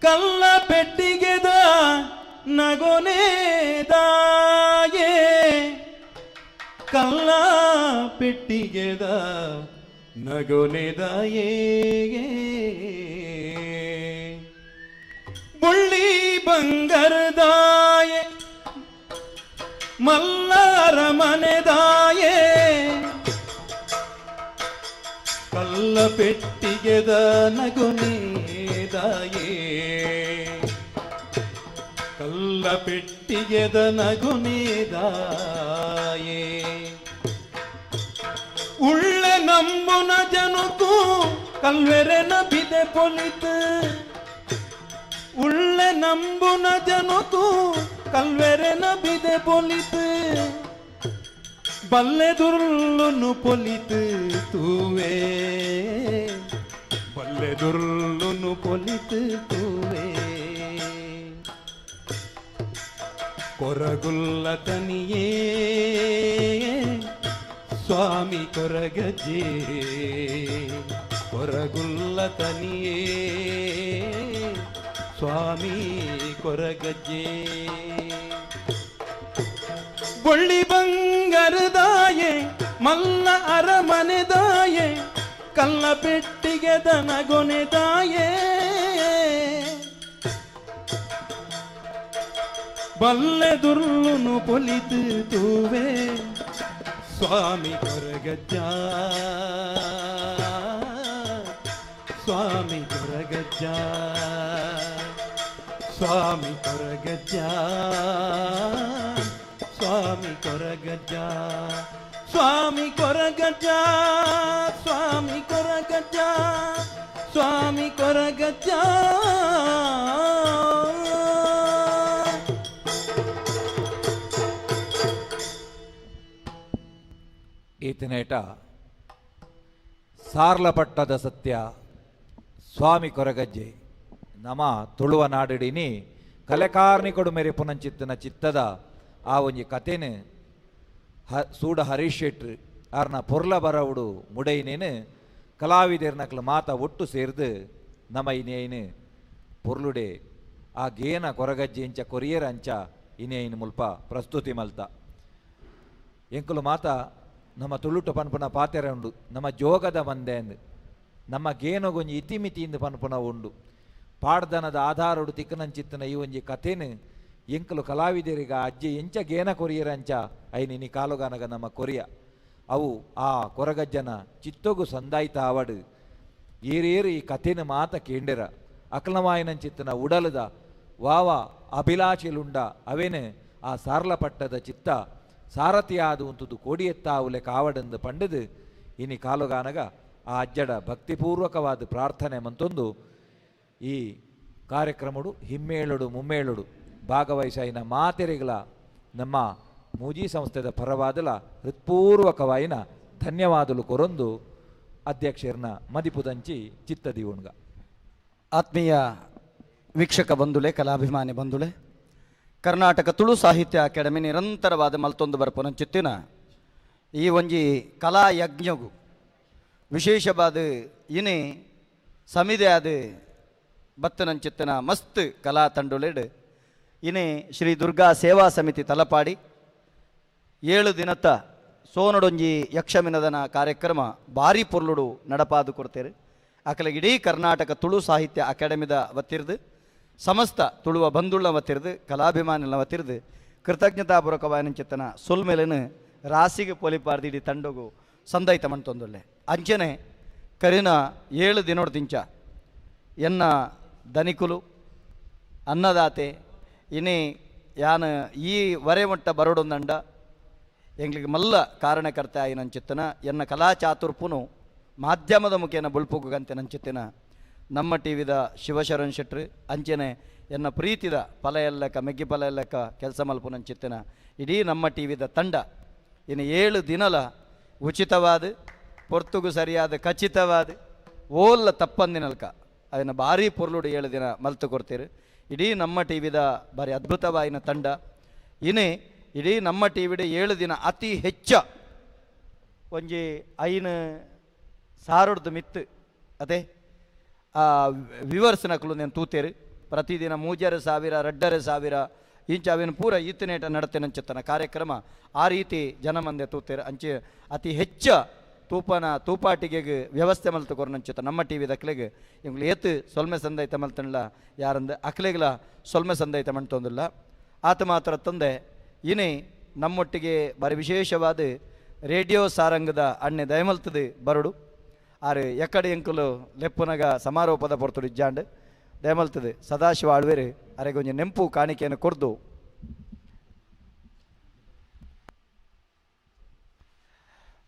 ಕಲ್ಲ ಪೆಟ್ಟಿಗೆದ ನಗೊನೇದಾಯೇ ಕಲ್ಲ ಪೆಟ್ಟಿಗೆದ ನಗೊನೆದಾಯೇ ಬುಳ್ಳಿ ಬಂಗರದಾಯೆ ಮಲ್ಲ ಅರಮನೆದಾಯೇ ಕಲ್ಲ ಪೆಟ್ಟಿಗೆದ ನಗುನೇದಾಯೇ ಕಲ್ಲ ಪೆಟ್ಟಿಗೆದ ನಗುನೇದಾಯೇ ಉಳ್ಳ ನಂಬುನ ಜನಕು ಕಲ್ವೆರೆನ ಬಿದೆ ಪೊಲಿತು ಉಳ್ಳ ನಂಬುನ ಜನಕು ಕಲ್ವೆರೆನ ಬಿದೆ ಪೊಲಿತು ಬಲ್ಲೆ ದುರ್ಲುನು ಪೊಲಿತು ತೂವೆ ಬಲ್ಲೆ ದುರ್ಲುನು ಪೊಲಿತು ತೂವೆ ಕೊರಗುಲ್ಲ ತನಿಯೇ ಸ್ವಾಮಿ ಕೊರಗಜ್ಜೆ ಕೊರಗುಲ್ಲ ತನಿಯೇ ಸ್ವಾಮಿ ಕೊರಗಜ್ಜೆ ಬೊಳ್ಳಿ ಬಂಗರದಾಯೆ ಮಲ್ಲ ಅರಮನೆದಾಯೆ ಕಲ್ಲ ಪೆಟ್ಟಿಗೆ ದನಗೊನೆದಾಯೆ ಬಲ್ಲೆ ದುರ್ಲುನು ಪೊಲಿತು ತೂವೆ ಸ್ವಾಮಿ ಕೊರಗಜ್ಜ ಸ್ವಾಮಿ ಕೊರಗಜ್ಜ ಸ್ವಾಮಿ ಕೊರಗಜ್ಜ ಸ್ವಾಮಿ ಕೊರಗಜ್ಜ ಸ್ವಾಮಿ ಕೊರಗಜ್ಜ ಸ್ವಾಮಿ ಕೊರಗಜ್ಜ ಸ್ವಾಮಿ ಕೊರಗಜ್ಜ. ಈತನೇಟ ಸಾರ್ಲಪಟ್ಟದ ಸತ್ಯ ಸ್ವಾಮಿ ಕೊರಗಜ್ಜೆ ನಮ ತುಳುವ ನಾಡಿಡಿನಿ ಕಲೆಕಾರ್ನಿಕೊಡು ಮೇರೆ ಪುನಂಚಿತ್ತನ ಚಿತ್ತದ ಆ ಒಂಜಿ ಕತೆನು ಸೂಡ ಹರೀಶ್ ಶೆಟ್ರು ಆರ್ನ ಪೊರ್ಲ ಬರವುಡು ಮುಡೈನೇನು ಕಲಾವಿದರ್ನಕ್ಲು ಮಾತ ಒಟ್ಟು ಸೇರ್ದು ನಮ ಇನೇನು ಪೊರ್ಲುಡೆ ಆ ಗೇನ ಕೊರಗಜ್ಜೆ ಇಂಚ ಕೊರಿಯರ್ ಅಂಚ ಇನೇನು ಮುಲ್ಪ ಪ್ರಸ್ತುತಿ ಮಲ್ತ ಎಂಕುಲು ಮಾತ ನಮ್ಮ ತುಳುಟು ಪನ್ಪುನ ಪಾತೆರ ಉಂಡು ನಮ್ಮ ಜೋಗದ ಮಂದೆ ಅಂದು ನಮ್ಮ ಗೇನಗೊಂಜಿ ಇತಿಮಿತಿಯಿಂದ ಪನ್ಪುನ ಉಂಡು ಪಾಡ್ದನದ ಆಧಾರಡು ತಿಕ್ಕನಂಚಿತ್ತನ ಈ ಒಂಜಿ ಕಥೆನು ಎಂಕಲು ಕಲಾವಿದರಿಗ ಅಜ್ಜಿ ಎಂಚ ಗೇನ ಕೊರಿಯರ ಅಂಚ ಐನಿನಿ ಕಾಲುಗಾನಗ ನಮ್ಮ ಕೊರಿಯ ಅವು ಆ ಕೊರಗಜ್ಜನ ಚಿತ್ತೊಗು ಸಂದಾಯ್ತ ಆವಡು ಏರೇರು ಈ ಕಥೆನ ಮಾತ ಕೇಂಡಿರ ಅಕ್ಲಮಾಯನಂಚಿತ್ತನ ಉಡಲದ ವಾವ ಅಭಿಲಾಷೆಲುಂಡ ಅವೇನು ಆ ಸಾರ್ಲಪಟ್ಟದ ಚಿತ್ತ ಸಾರಥಿಯಾದ ಉಂತುದು ಕೋಡಿಯೆತ್ತಾವುಲೆ ಕಾವಡೆಂದು ಪಂಡದು ಇನಿ ಕಾಲುಗಾನಗ ಆ ಅಜ್ಜಡ ಭಕ್ತಿಪೂರ್ವಕವಾದ ಪ್ರಾರ್ಥನೆ ಮಂತೊಂದು ಈ ಕಾರ್ಯಕ್ರಮಡು ಹಿಮ್ಮೇಳುಡು ಮುಮ್ಮೇಳುಡು ಭಾಗವಹಿಸಾಯಿನ ಮಾತೆರೆಗಳ ನಮ್ಮ ಮೂಜಿ ಸಂಸ್ಥೆದ ಪರವಾದಲ ಹೃತ್ಪೂರ್ವಕವಾಯಿನ ಧನ್ಯವಾದಲು ಕೊರೊಂದು ಅಧ್ಯಕ್ಷರನ್ನ ಮದಿಪುದಂಚಿ ಚಿತ್ತದಿವುಣ್ಗ. ಆತ್ಮೀಯ ವೀಕ್ಷಕ ಬಂಧುಲೆ, ಕಲಾಭಿಮಾನಿ ಬಂಧುಲೆ, ಕರ್ನಾಟಕ ತುಳು ಸಾಹಿತ್ಯ ಅಕಾಡೆಮಿ ನಿರಂತರವಾದ ಮಲ್ತೊಂದು ಬರ್ಪುನಂಚಿತ್ತಿನ ಈ ಒಂಜಿ ಕಲಾಯಜ್ಞಗು ವಿಶೇಷವಾದ ಇನಿ ಸಮಿದೆ ಆದ ಬತ್ತನಂಚಿತ್ತಿನ ಮಸ್ತ್ ಕಲಾ ತಂಡುಲೆಡ್ ಇನಿ ಶ್ರೀ ದುರ್ಗಾ ಸೇವಾ ಸಮಿತಿ ತಲಪಾಡಿ 7 ದಿನತ್ತ ಸೋನಡೊಂಜಿ ಯಕ್ಷಮಿನದನ ಕಾರ್ಯಕ್ರಮ ಭಾರಿ ಪೊರ್ಲುಡು ನಡಪಾದು ಕೊಡ್ತೇರು. ಅಕಲಿಗೆ ಇಡೀ ಕರ್ನಾಟಕ ತುಳು ಸಾಹಿತ್ಯ ಅಕಾಡೆಮಿದ ವತ್ತಿರ್ದು ಸಮಸ್ತ ತುಳುವ ಬಂಧುಳ್ಳ ವತ್ತಿರ್ದು ಕಲಾಭಿಮಾನಿಗಳ ವತ್ತಿರ್ದು ಕೃತಜ್ಞತಾಪೂರ್ವಕವಾಯಿನಂಚಿತ್ತನ ಸೊಲ್ಮೆಲೆನು ರಾಸಿಗೆ ಪೊಲಿಪಾರ್ದು ಇಡೀ ತಂಡಗು ಸಂದೈತ ಮಣ್ತೊಂದುಲ್ಲೆ. ಅಂಚನೆ ಕರಿನ 7 ದಿನೊಡ್ದಿಂಚ ಎನ್ನ ದನಿಕುಲು ಅನ್ನದಾತೆ ಇನಿ ಯಾನ್ ಈ ವರೆಮಟ್ಟ ಬರೋಡೊಂದಂಡ ಎಂಗ್ಲಿಗೆ ಮಲ್ಲ ಕಾರಣಕರ್ತ ಆಯಿನಂಚಿತ್ತನ ಎನ್ನ ಕಲಾ ಚಾತುರ್ಪುನು ಮಾಧ್ಯಮದ ಮುಖೇನ ಬುಳ್ಪುಗಂತೆ ನಂಚಿತ್ತಿನ ನಮ್ಮ ಟಿ ವಿದ ಶಿವಶರಣ್ ಶೆಟ್ರು ಅಂಚನೆ ಎನ್ನ ಪ್ರೀತಿದ ಫಲ ಎಲ್ಲಕ್ಕ ಮೆಗ್ಗಿ ಫಲ ಎಲ್ಲಕ್ಕ ಕೆಲಸ ಮಲ್ಪು ನಂಚಿತ್ತಿನ ಇಡೀ ನಮ್ಮ ಟಿ ವಿದ ತಂಡ ಇನ್ನು 7 ದಿನಲ ಉಚಿತವಾದ ಪೊರ್ತುಗು ಸರಿಯಾದ ಖಚಿತವಾದ ಓಲ್ಲ ತಪ್ಪಂದಿನಲ್ಕ ಅದನ್ನು ಭಾರಿ ಪೊರ್ಲುಡು 7 ದಿನ ಮಲ್ತು ಕೊಡ್ತೀರಿ. ಇಡೀ ನಮ್ಮ ಟಿ ವಿದ ಭಾರಿ ಅದ್ಭುತವಾಯಿನ ತಂಡ. ಇನ್ನು ಇಡೀ ನಮ್ಮ ಟಿ ವಿಡ 7 ದಿನ ಅತಿ ಹೆಚ್ಚ ಒಂಜಿ 5 ಸಾವಿರದ ಮಿತ್ತು ಅದೇ ವಿವರ್ಸನಕಲು నేను ತೂತೇರು. ಪ್ರತಿದಿನ 3,500 2,500 ಇಂಚ ಅವಿನ ಪೂರ ಈತನೇಟ ನಡತೆನಂಚತ್ತನ ಕಾರ್ಯಕ್ರಮ ಆ ರೀತಿ ಜನಮಂದೆ ತೂತೇರು. ಅಂಚೆ ಅತಿ ಹೆಚ್ಚ ತೂಪನ ತೂಪಾಟಿಗೆ ವ್ಯವಸ್ಥೆ ಮಲ್ತು ಕೊರನಂಚುತ್ತ ನಮ್ಮ ಟಿ ವಿ ದಕ್ಲೆಗೆ ಇಂಗ್ಲು ಏತು ಸೊಲ್ಮೆ ಸಂದೈತ ಮಲ್ತಣ್ಲ ಯಾರಂದ ಅಕ್ಲೆಗ್ಲ ಸೊಲ್ಮೆ ಸಂದೈತ ಮಣ್ತೊಂದಿಲ್ಲ. ಆತ ಮಾತ್ರ ತಂದೆ ಇನಿ ನಮ್ಮೊಟ್ಟಿಗೆ ಬಾರಿ ವಿಶೇಷವಾದ ರೇಡಿಯೋ ಸಾರಂಗದ ಅಣ್ಣೆ ದಯಮಲ್ತದೆ ಬರಡು ಆರು ಎಕ್ಕಡೆ ಎಂಕುಲು ಲೆಪ್ಪುನಗ ಸಮಾರೋಪದ ಪೊರ್ತುಡು ಇಜ್ಜಾಂಡ್ ದಯಮಲ್ತದೆ ಸದಾಶಿವ ಆಳ್ವೇರು ಅರೆಗೊಂಜಿ ನೆಂಪು ಕಾಣಿಕೆಯನ್ನು ಕೊರ್ದು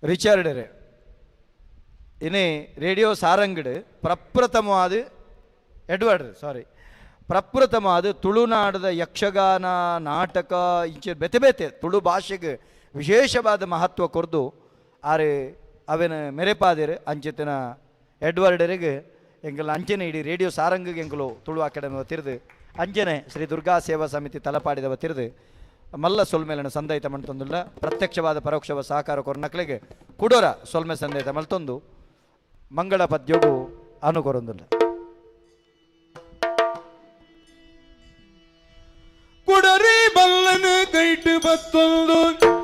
ರಿಚರ್ಡ್ ಇನಿ ರೇಡಿಯೋ ಸಾರಂಗಡು ಪ್ರಪ್ರಥಮವಾದ ಎಡ್ವರ್ಡ್ ಸಾರಿ ಪ್ರಪ್ರಥಮವಾದ ತುಳುನಾಡದ ಯಕ್ಷಗಾನ ನಾಟಕ ಇಂಚೆ ಬೆತೆ ಬೆತೆ ತುಳು ಭಾಷೆಗೆ ವಿಶೇಷವಾದ ಮಹತ್ವ ಕೊರ್ದು ಆರು ಅವೆನ ಮೆರೆಪಾದಿರು ಅಂಚಿತನ ಎಡ್ವರ್ಡರಿಗೆ ಎಂಕಲ್ ಅಂಚನೆ ಇಡೀ ರೇಡಿಯೋ ಸಾರಂಗಿಗೆ ಎಂಕಲು ತುಳು ಅಕಾಡೆಮಿ ತಿರ್ದು ಅಂಚನೆ ಶ್ರೀ ದುರ್ಗಾ ಸೇವಾ ಸಮಿತಿ ತಲಪಾಡಿದವ ತಿರ್ದು ಮಲ್ಲ ಸೊಲ್ಮೇಲನ ಸಂದೈತ ಮಣ್ತೊಂದುಲ್ಲ ಪ್ರತ್ಯಕ್ಷವಾದ ಪರೋಕ್ಷವಾದ ಸಹಕಾರ ಕೊರ್ನಕ್ಲೆಗೆ ಕುಡೋರ ಸೊಲ್ಮೆ ಸಂದೈತ ಮಲ್ತೊಂದು ಮಂಗಳ ಪದ್ಯಗೂ ಅನುಕೊರೊಂದುಲ್ಲ. ಕುಡರಿ ಬಲ್ಲನು ಕೈಟು ಬತ್ತೊಂದು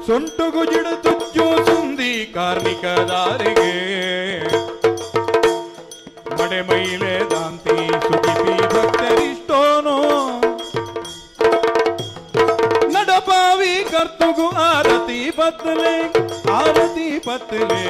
ಸೊಂಟು ಗುಜಿಡ ತುಜ್ಜೋ ಸುಂದಿ ಕಾರ್ಮಿಕದಾರಿಗೆ ಮಡೆ ಮೈಲೆ ದಾಂತಿ ಸುಗಿಪಿ ಭಕ್ತರಿಷ್ಟೋನೋ ನಡಪಾವಿ ಕರ್ತುಗು ಆರತಿ ಪತ್ಲೆ ಆರತಿ ಪತ್ಲೆ.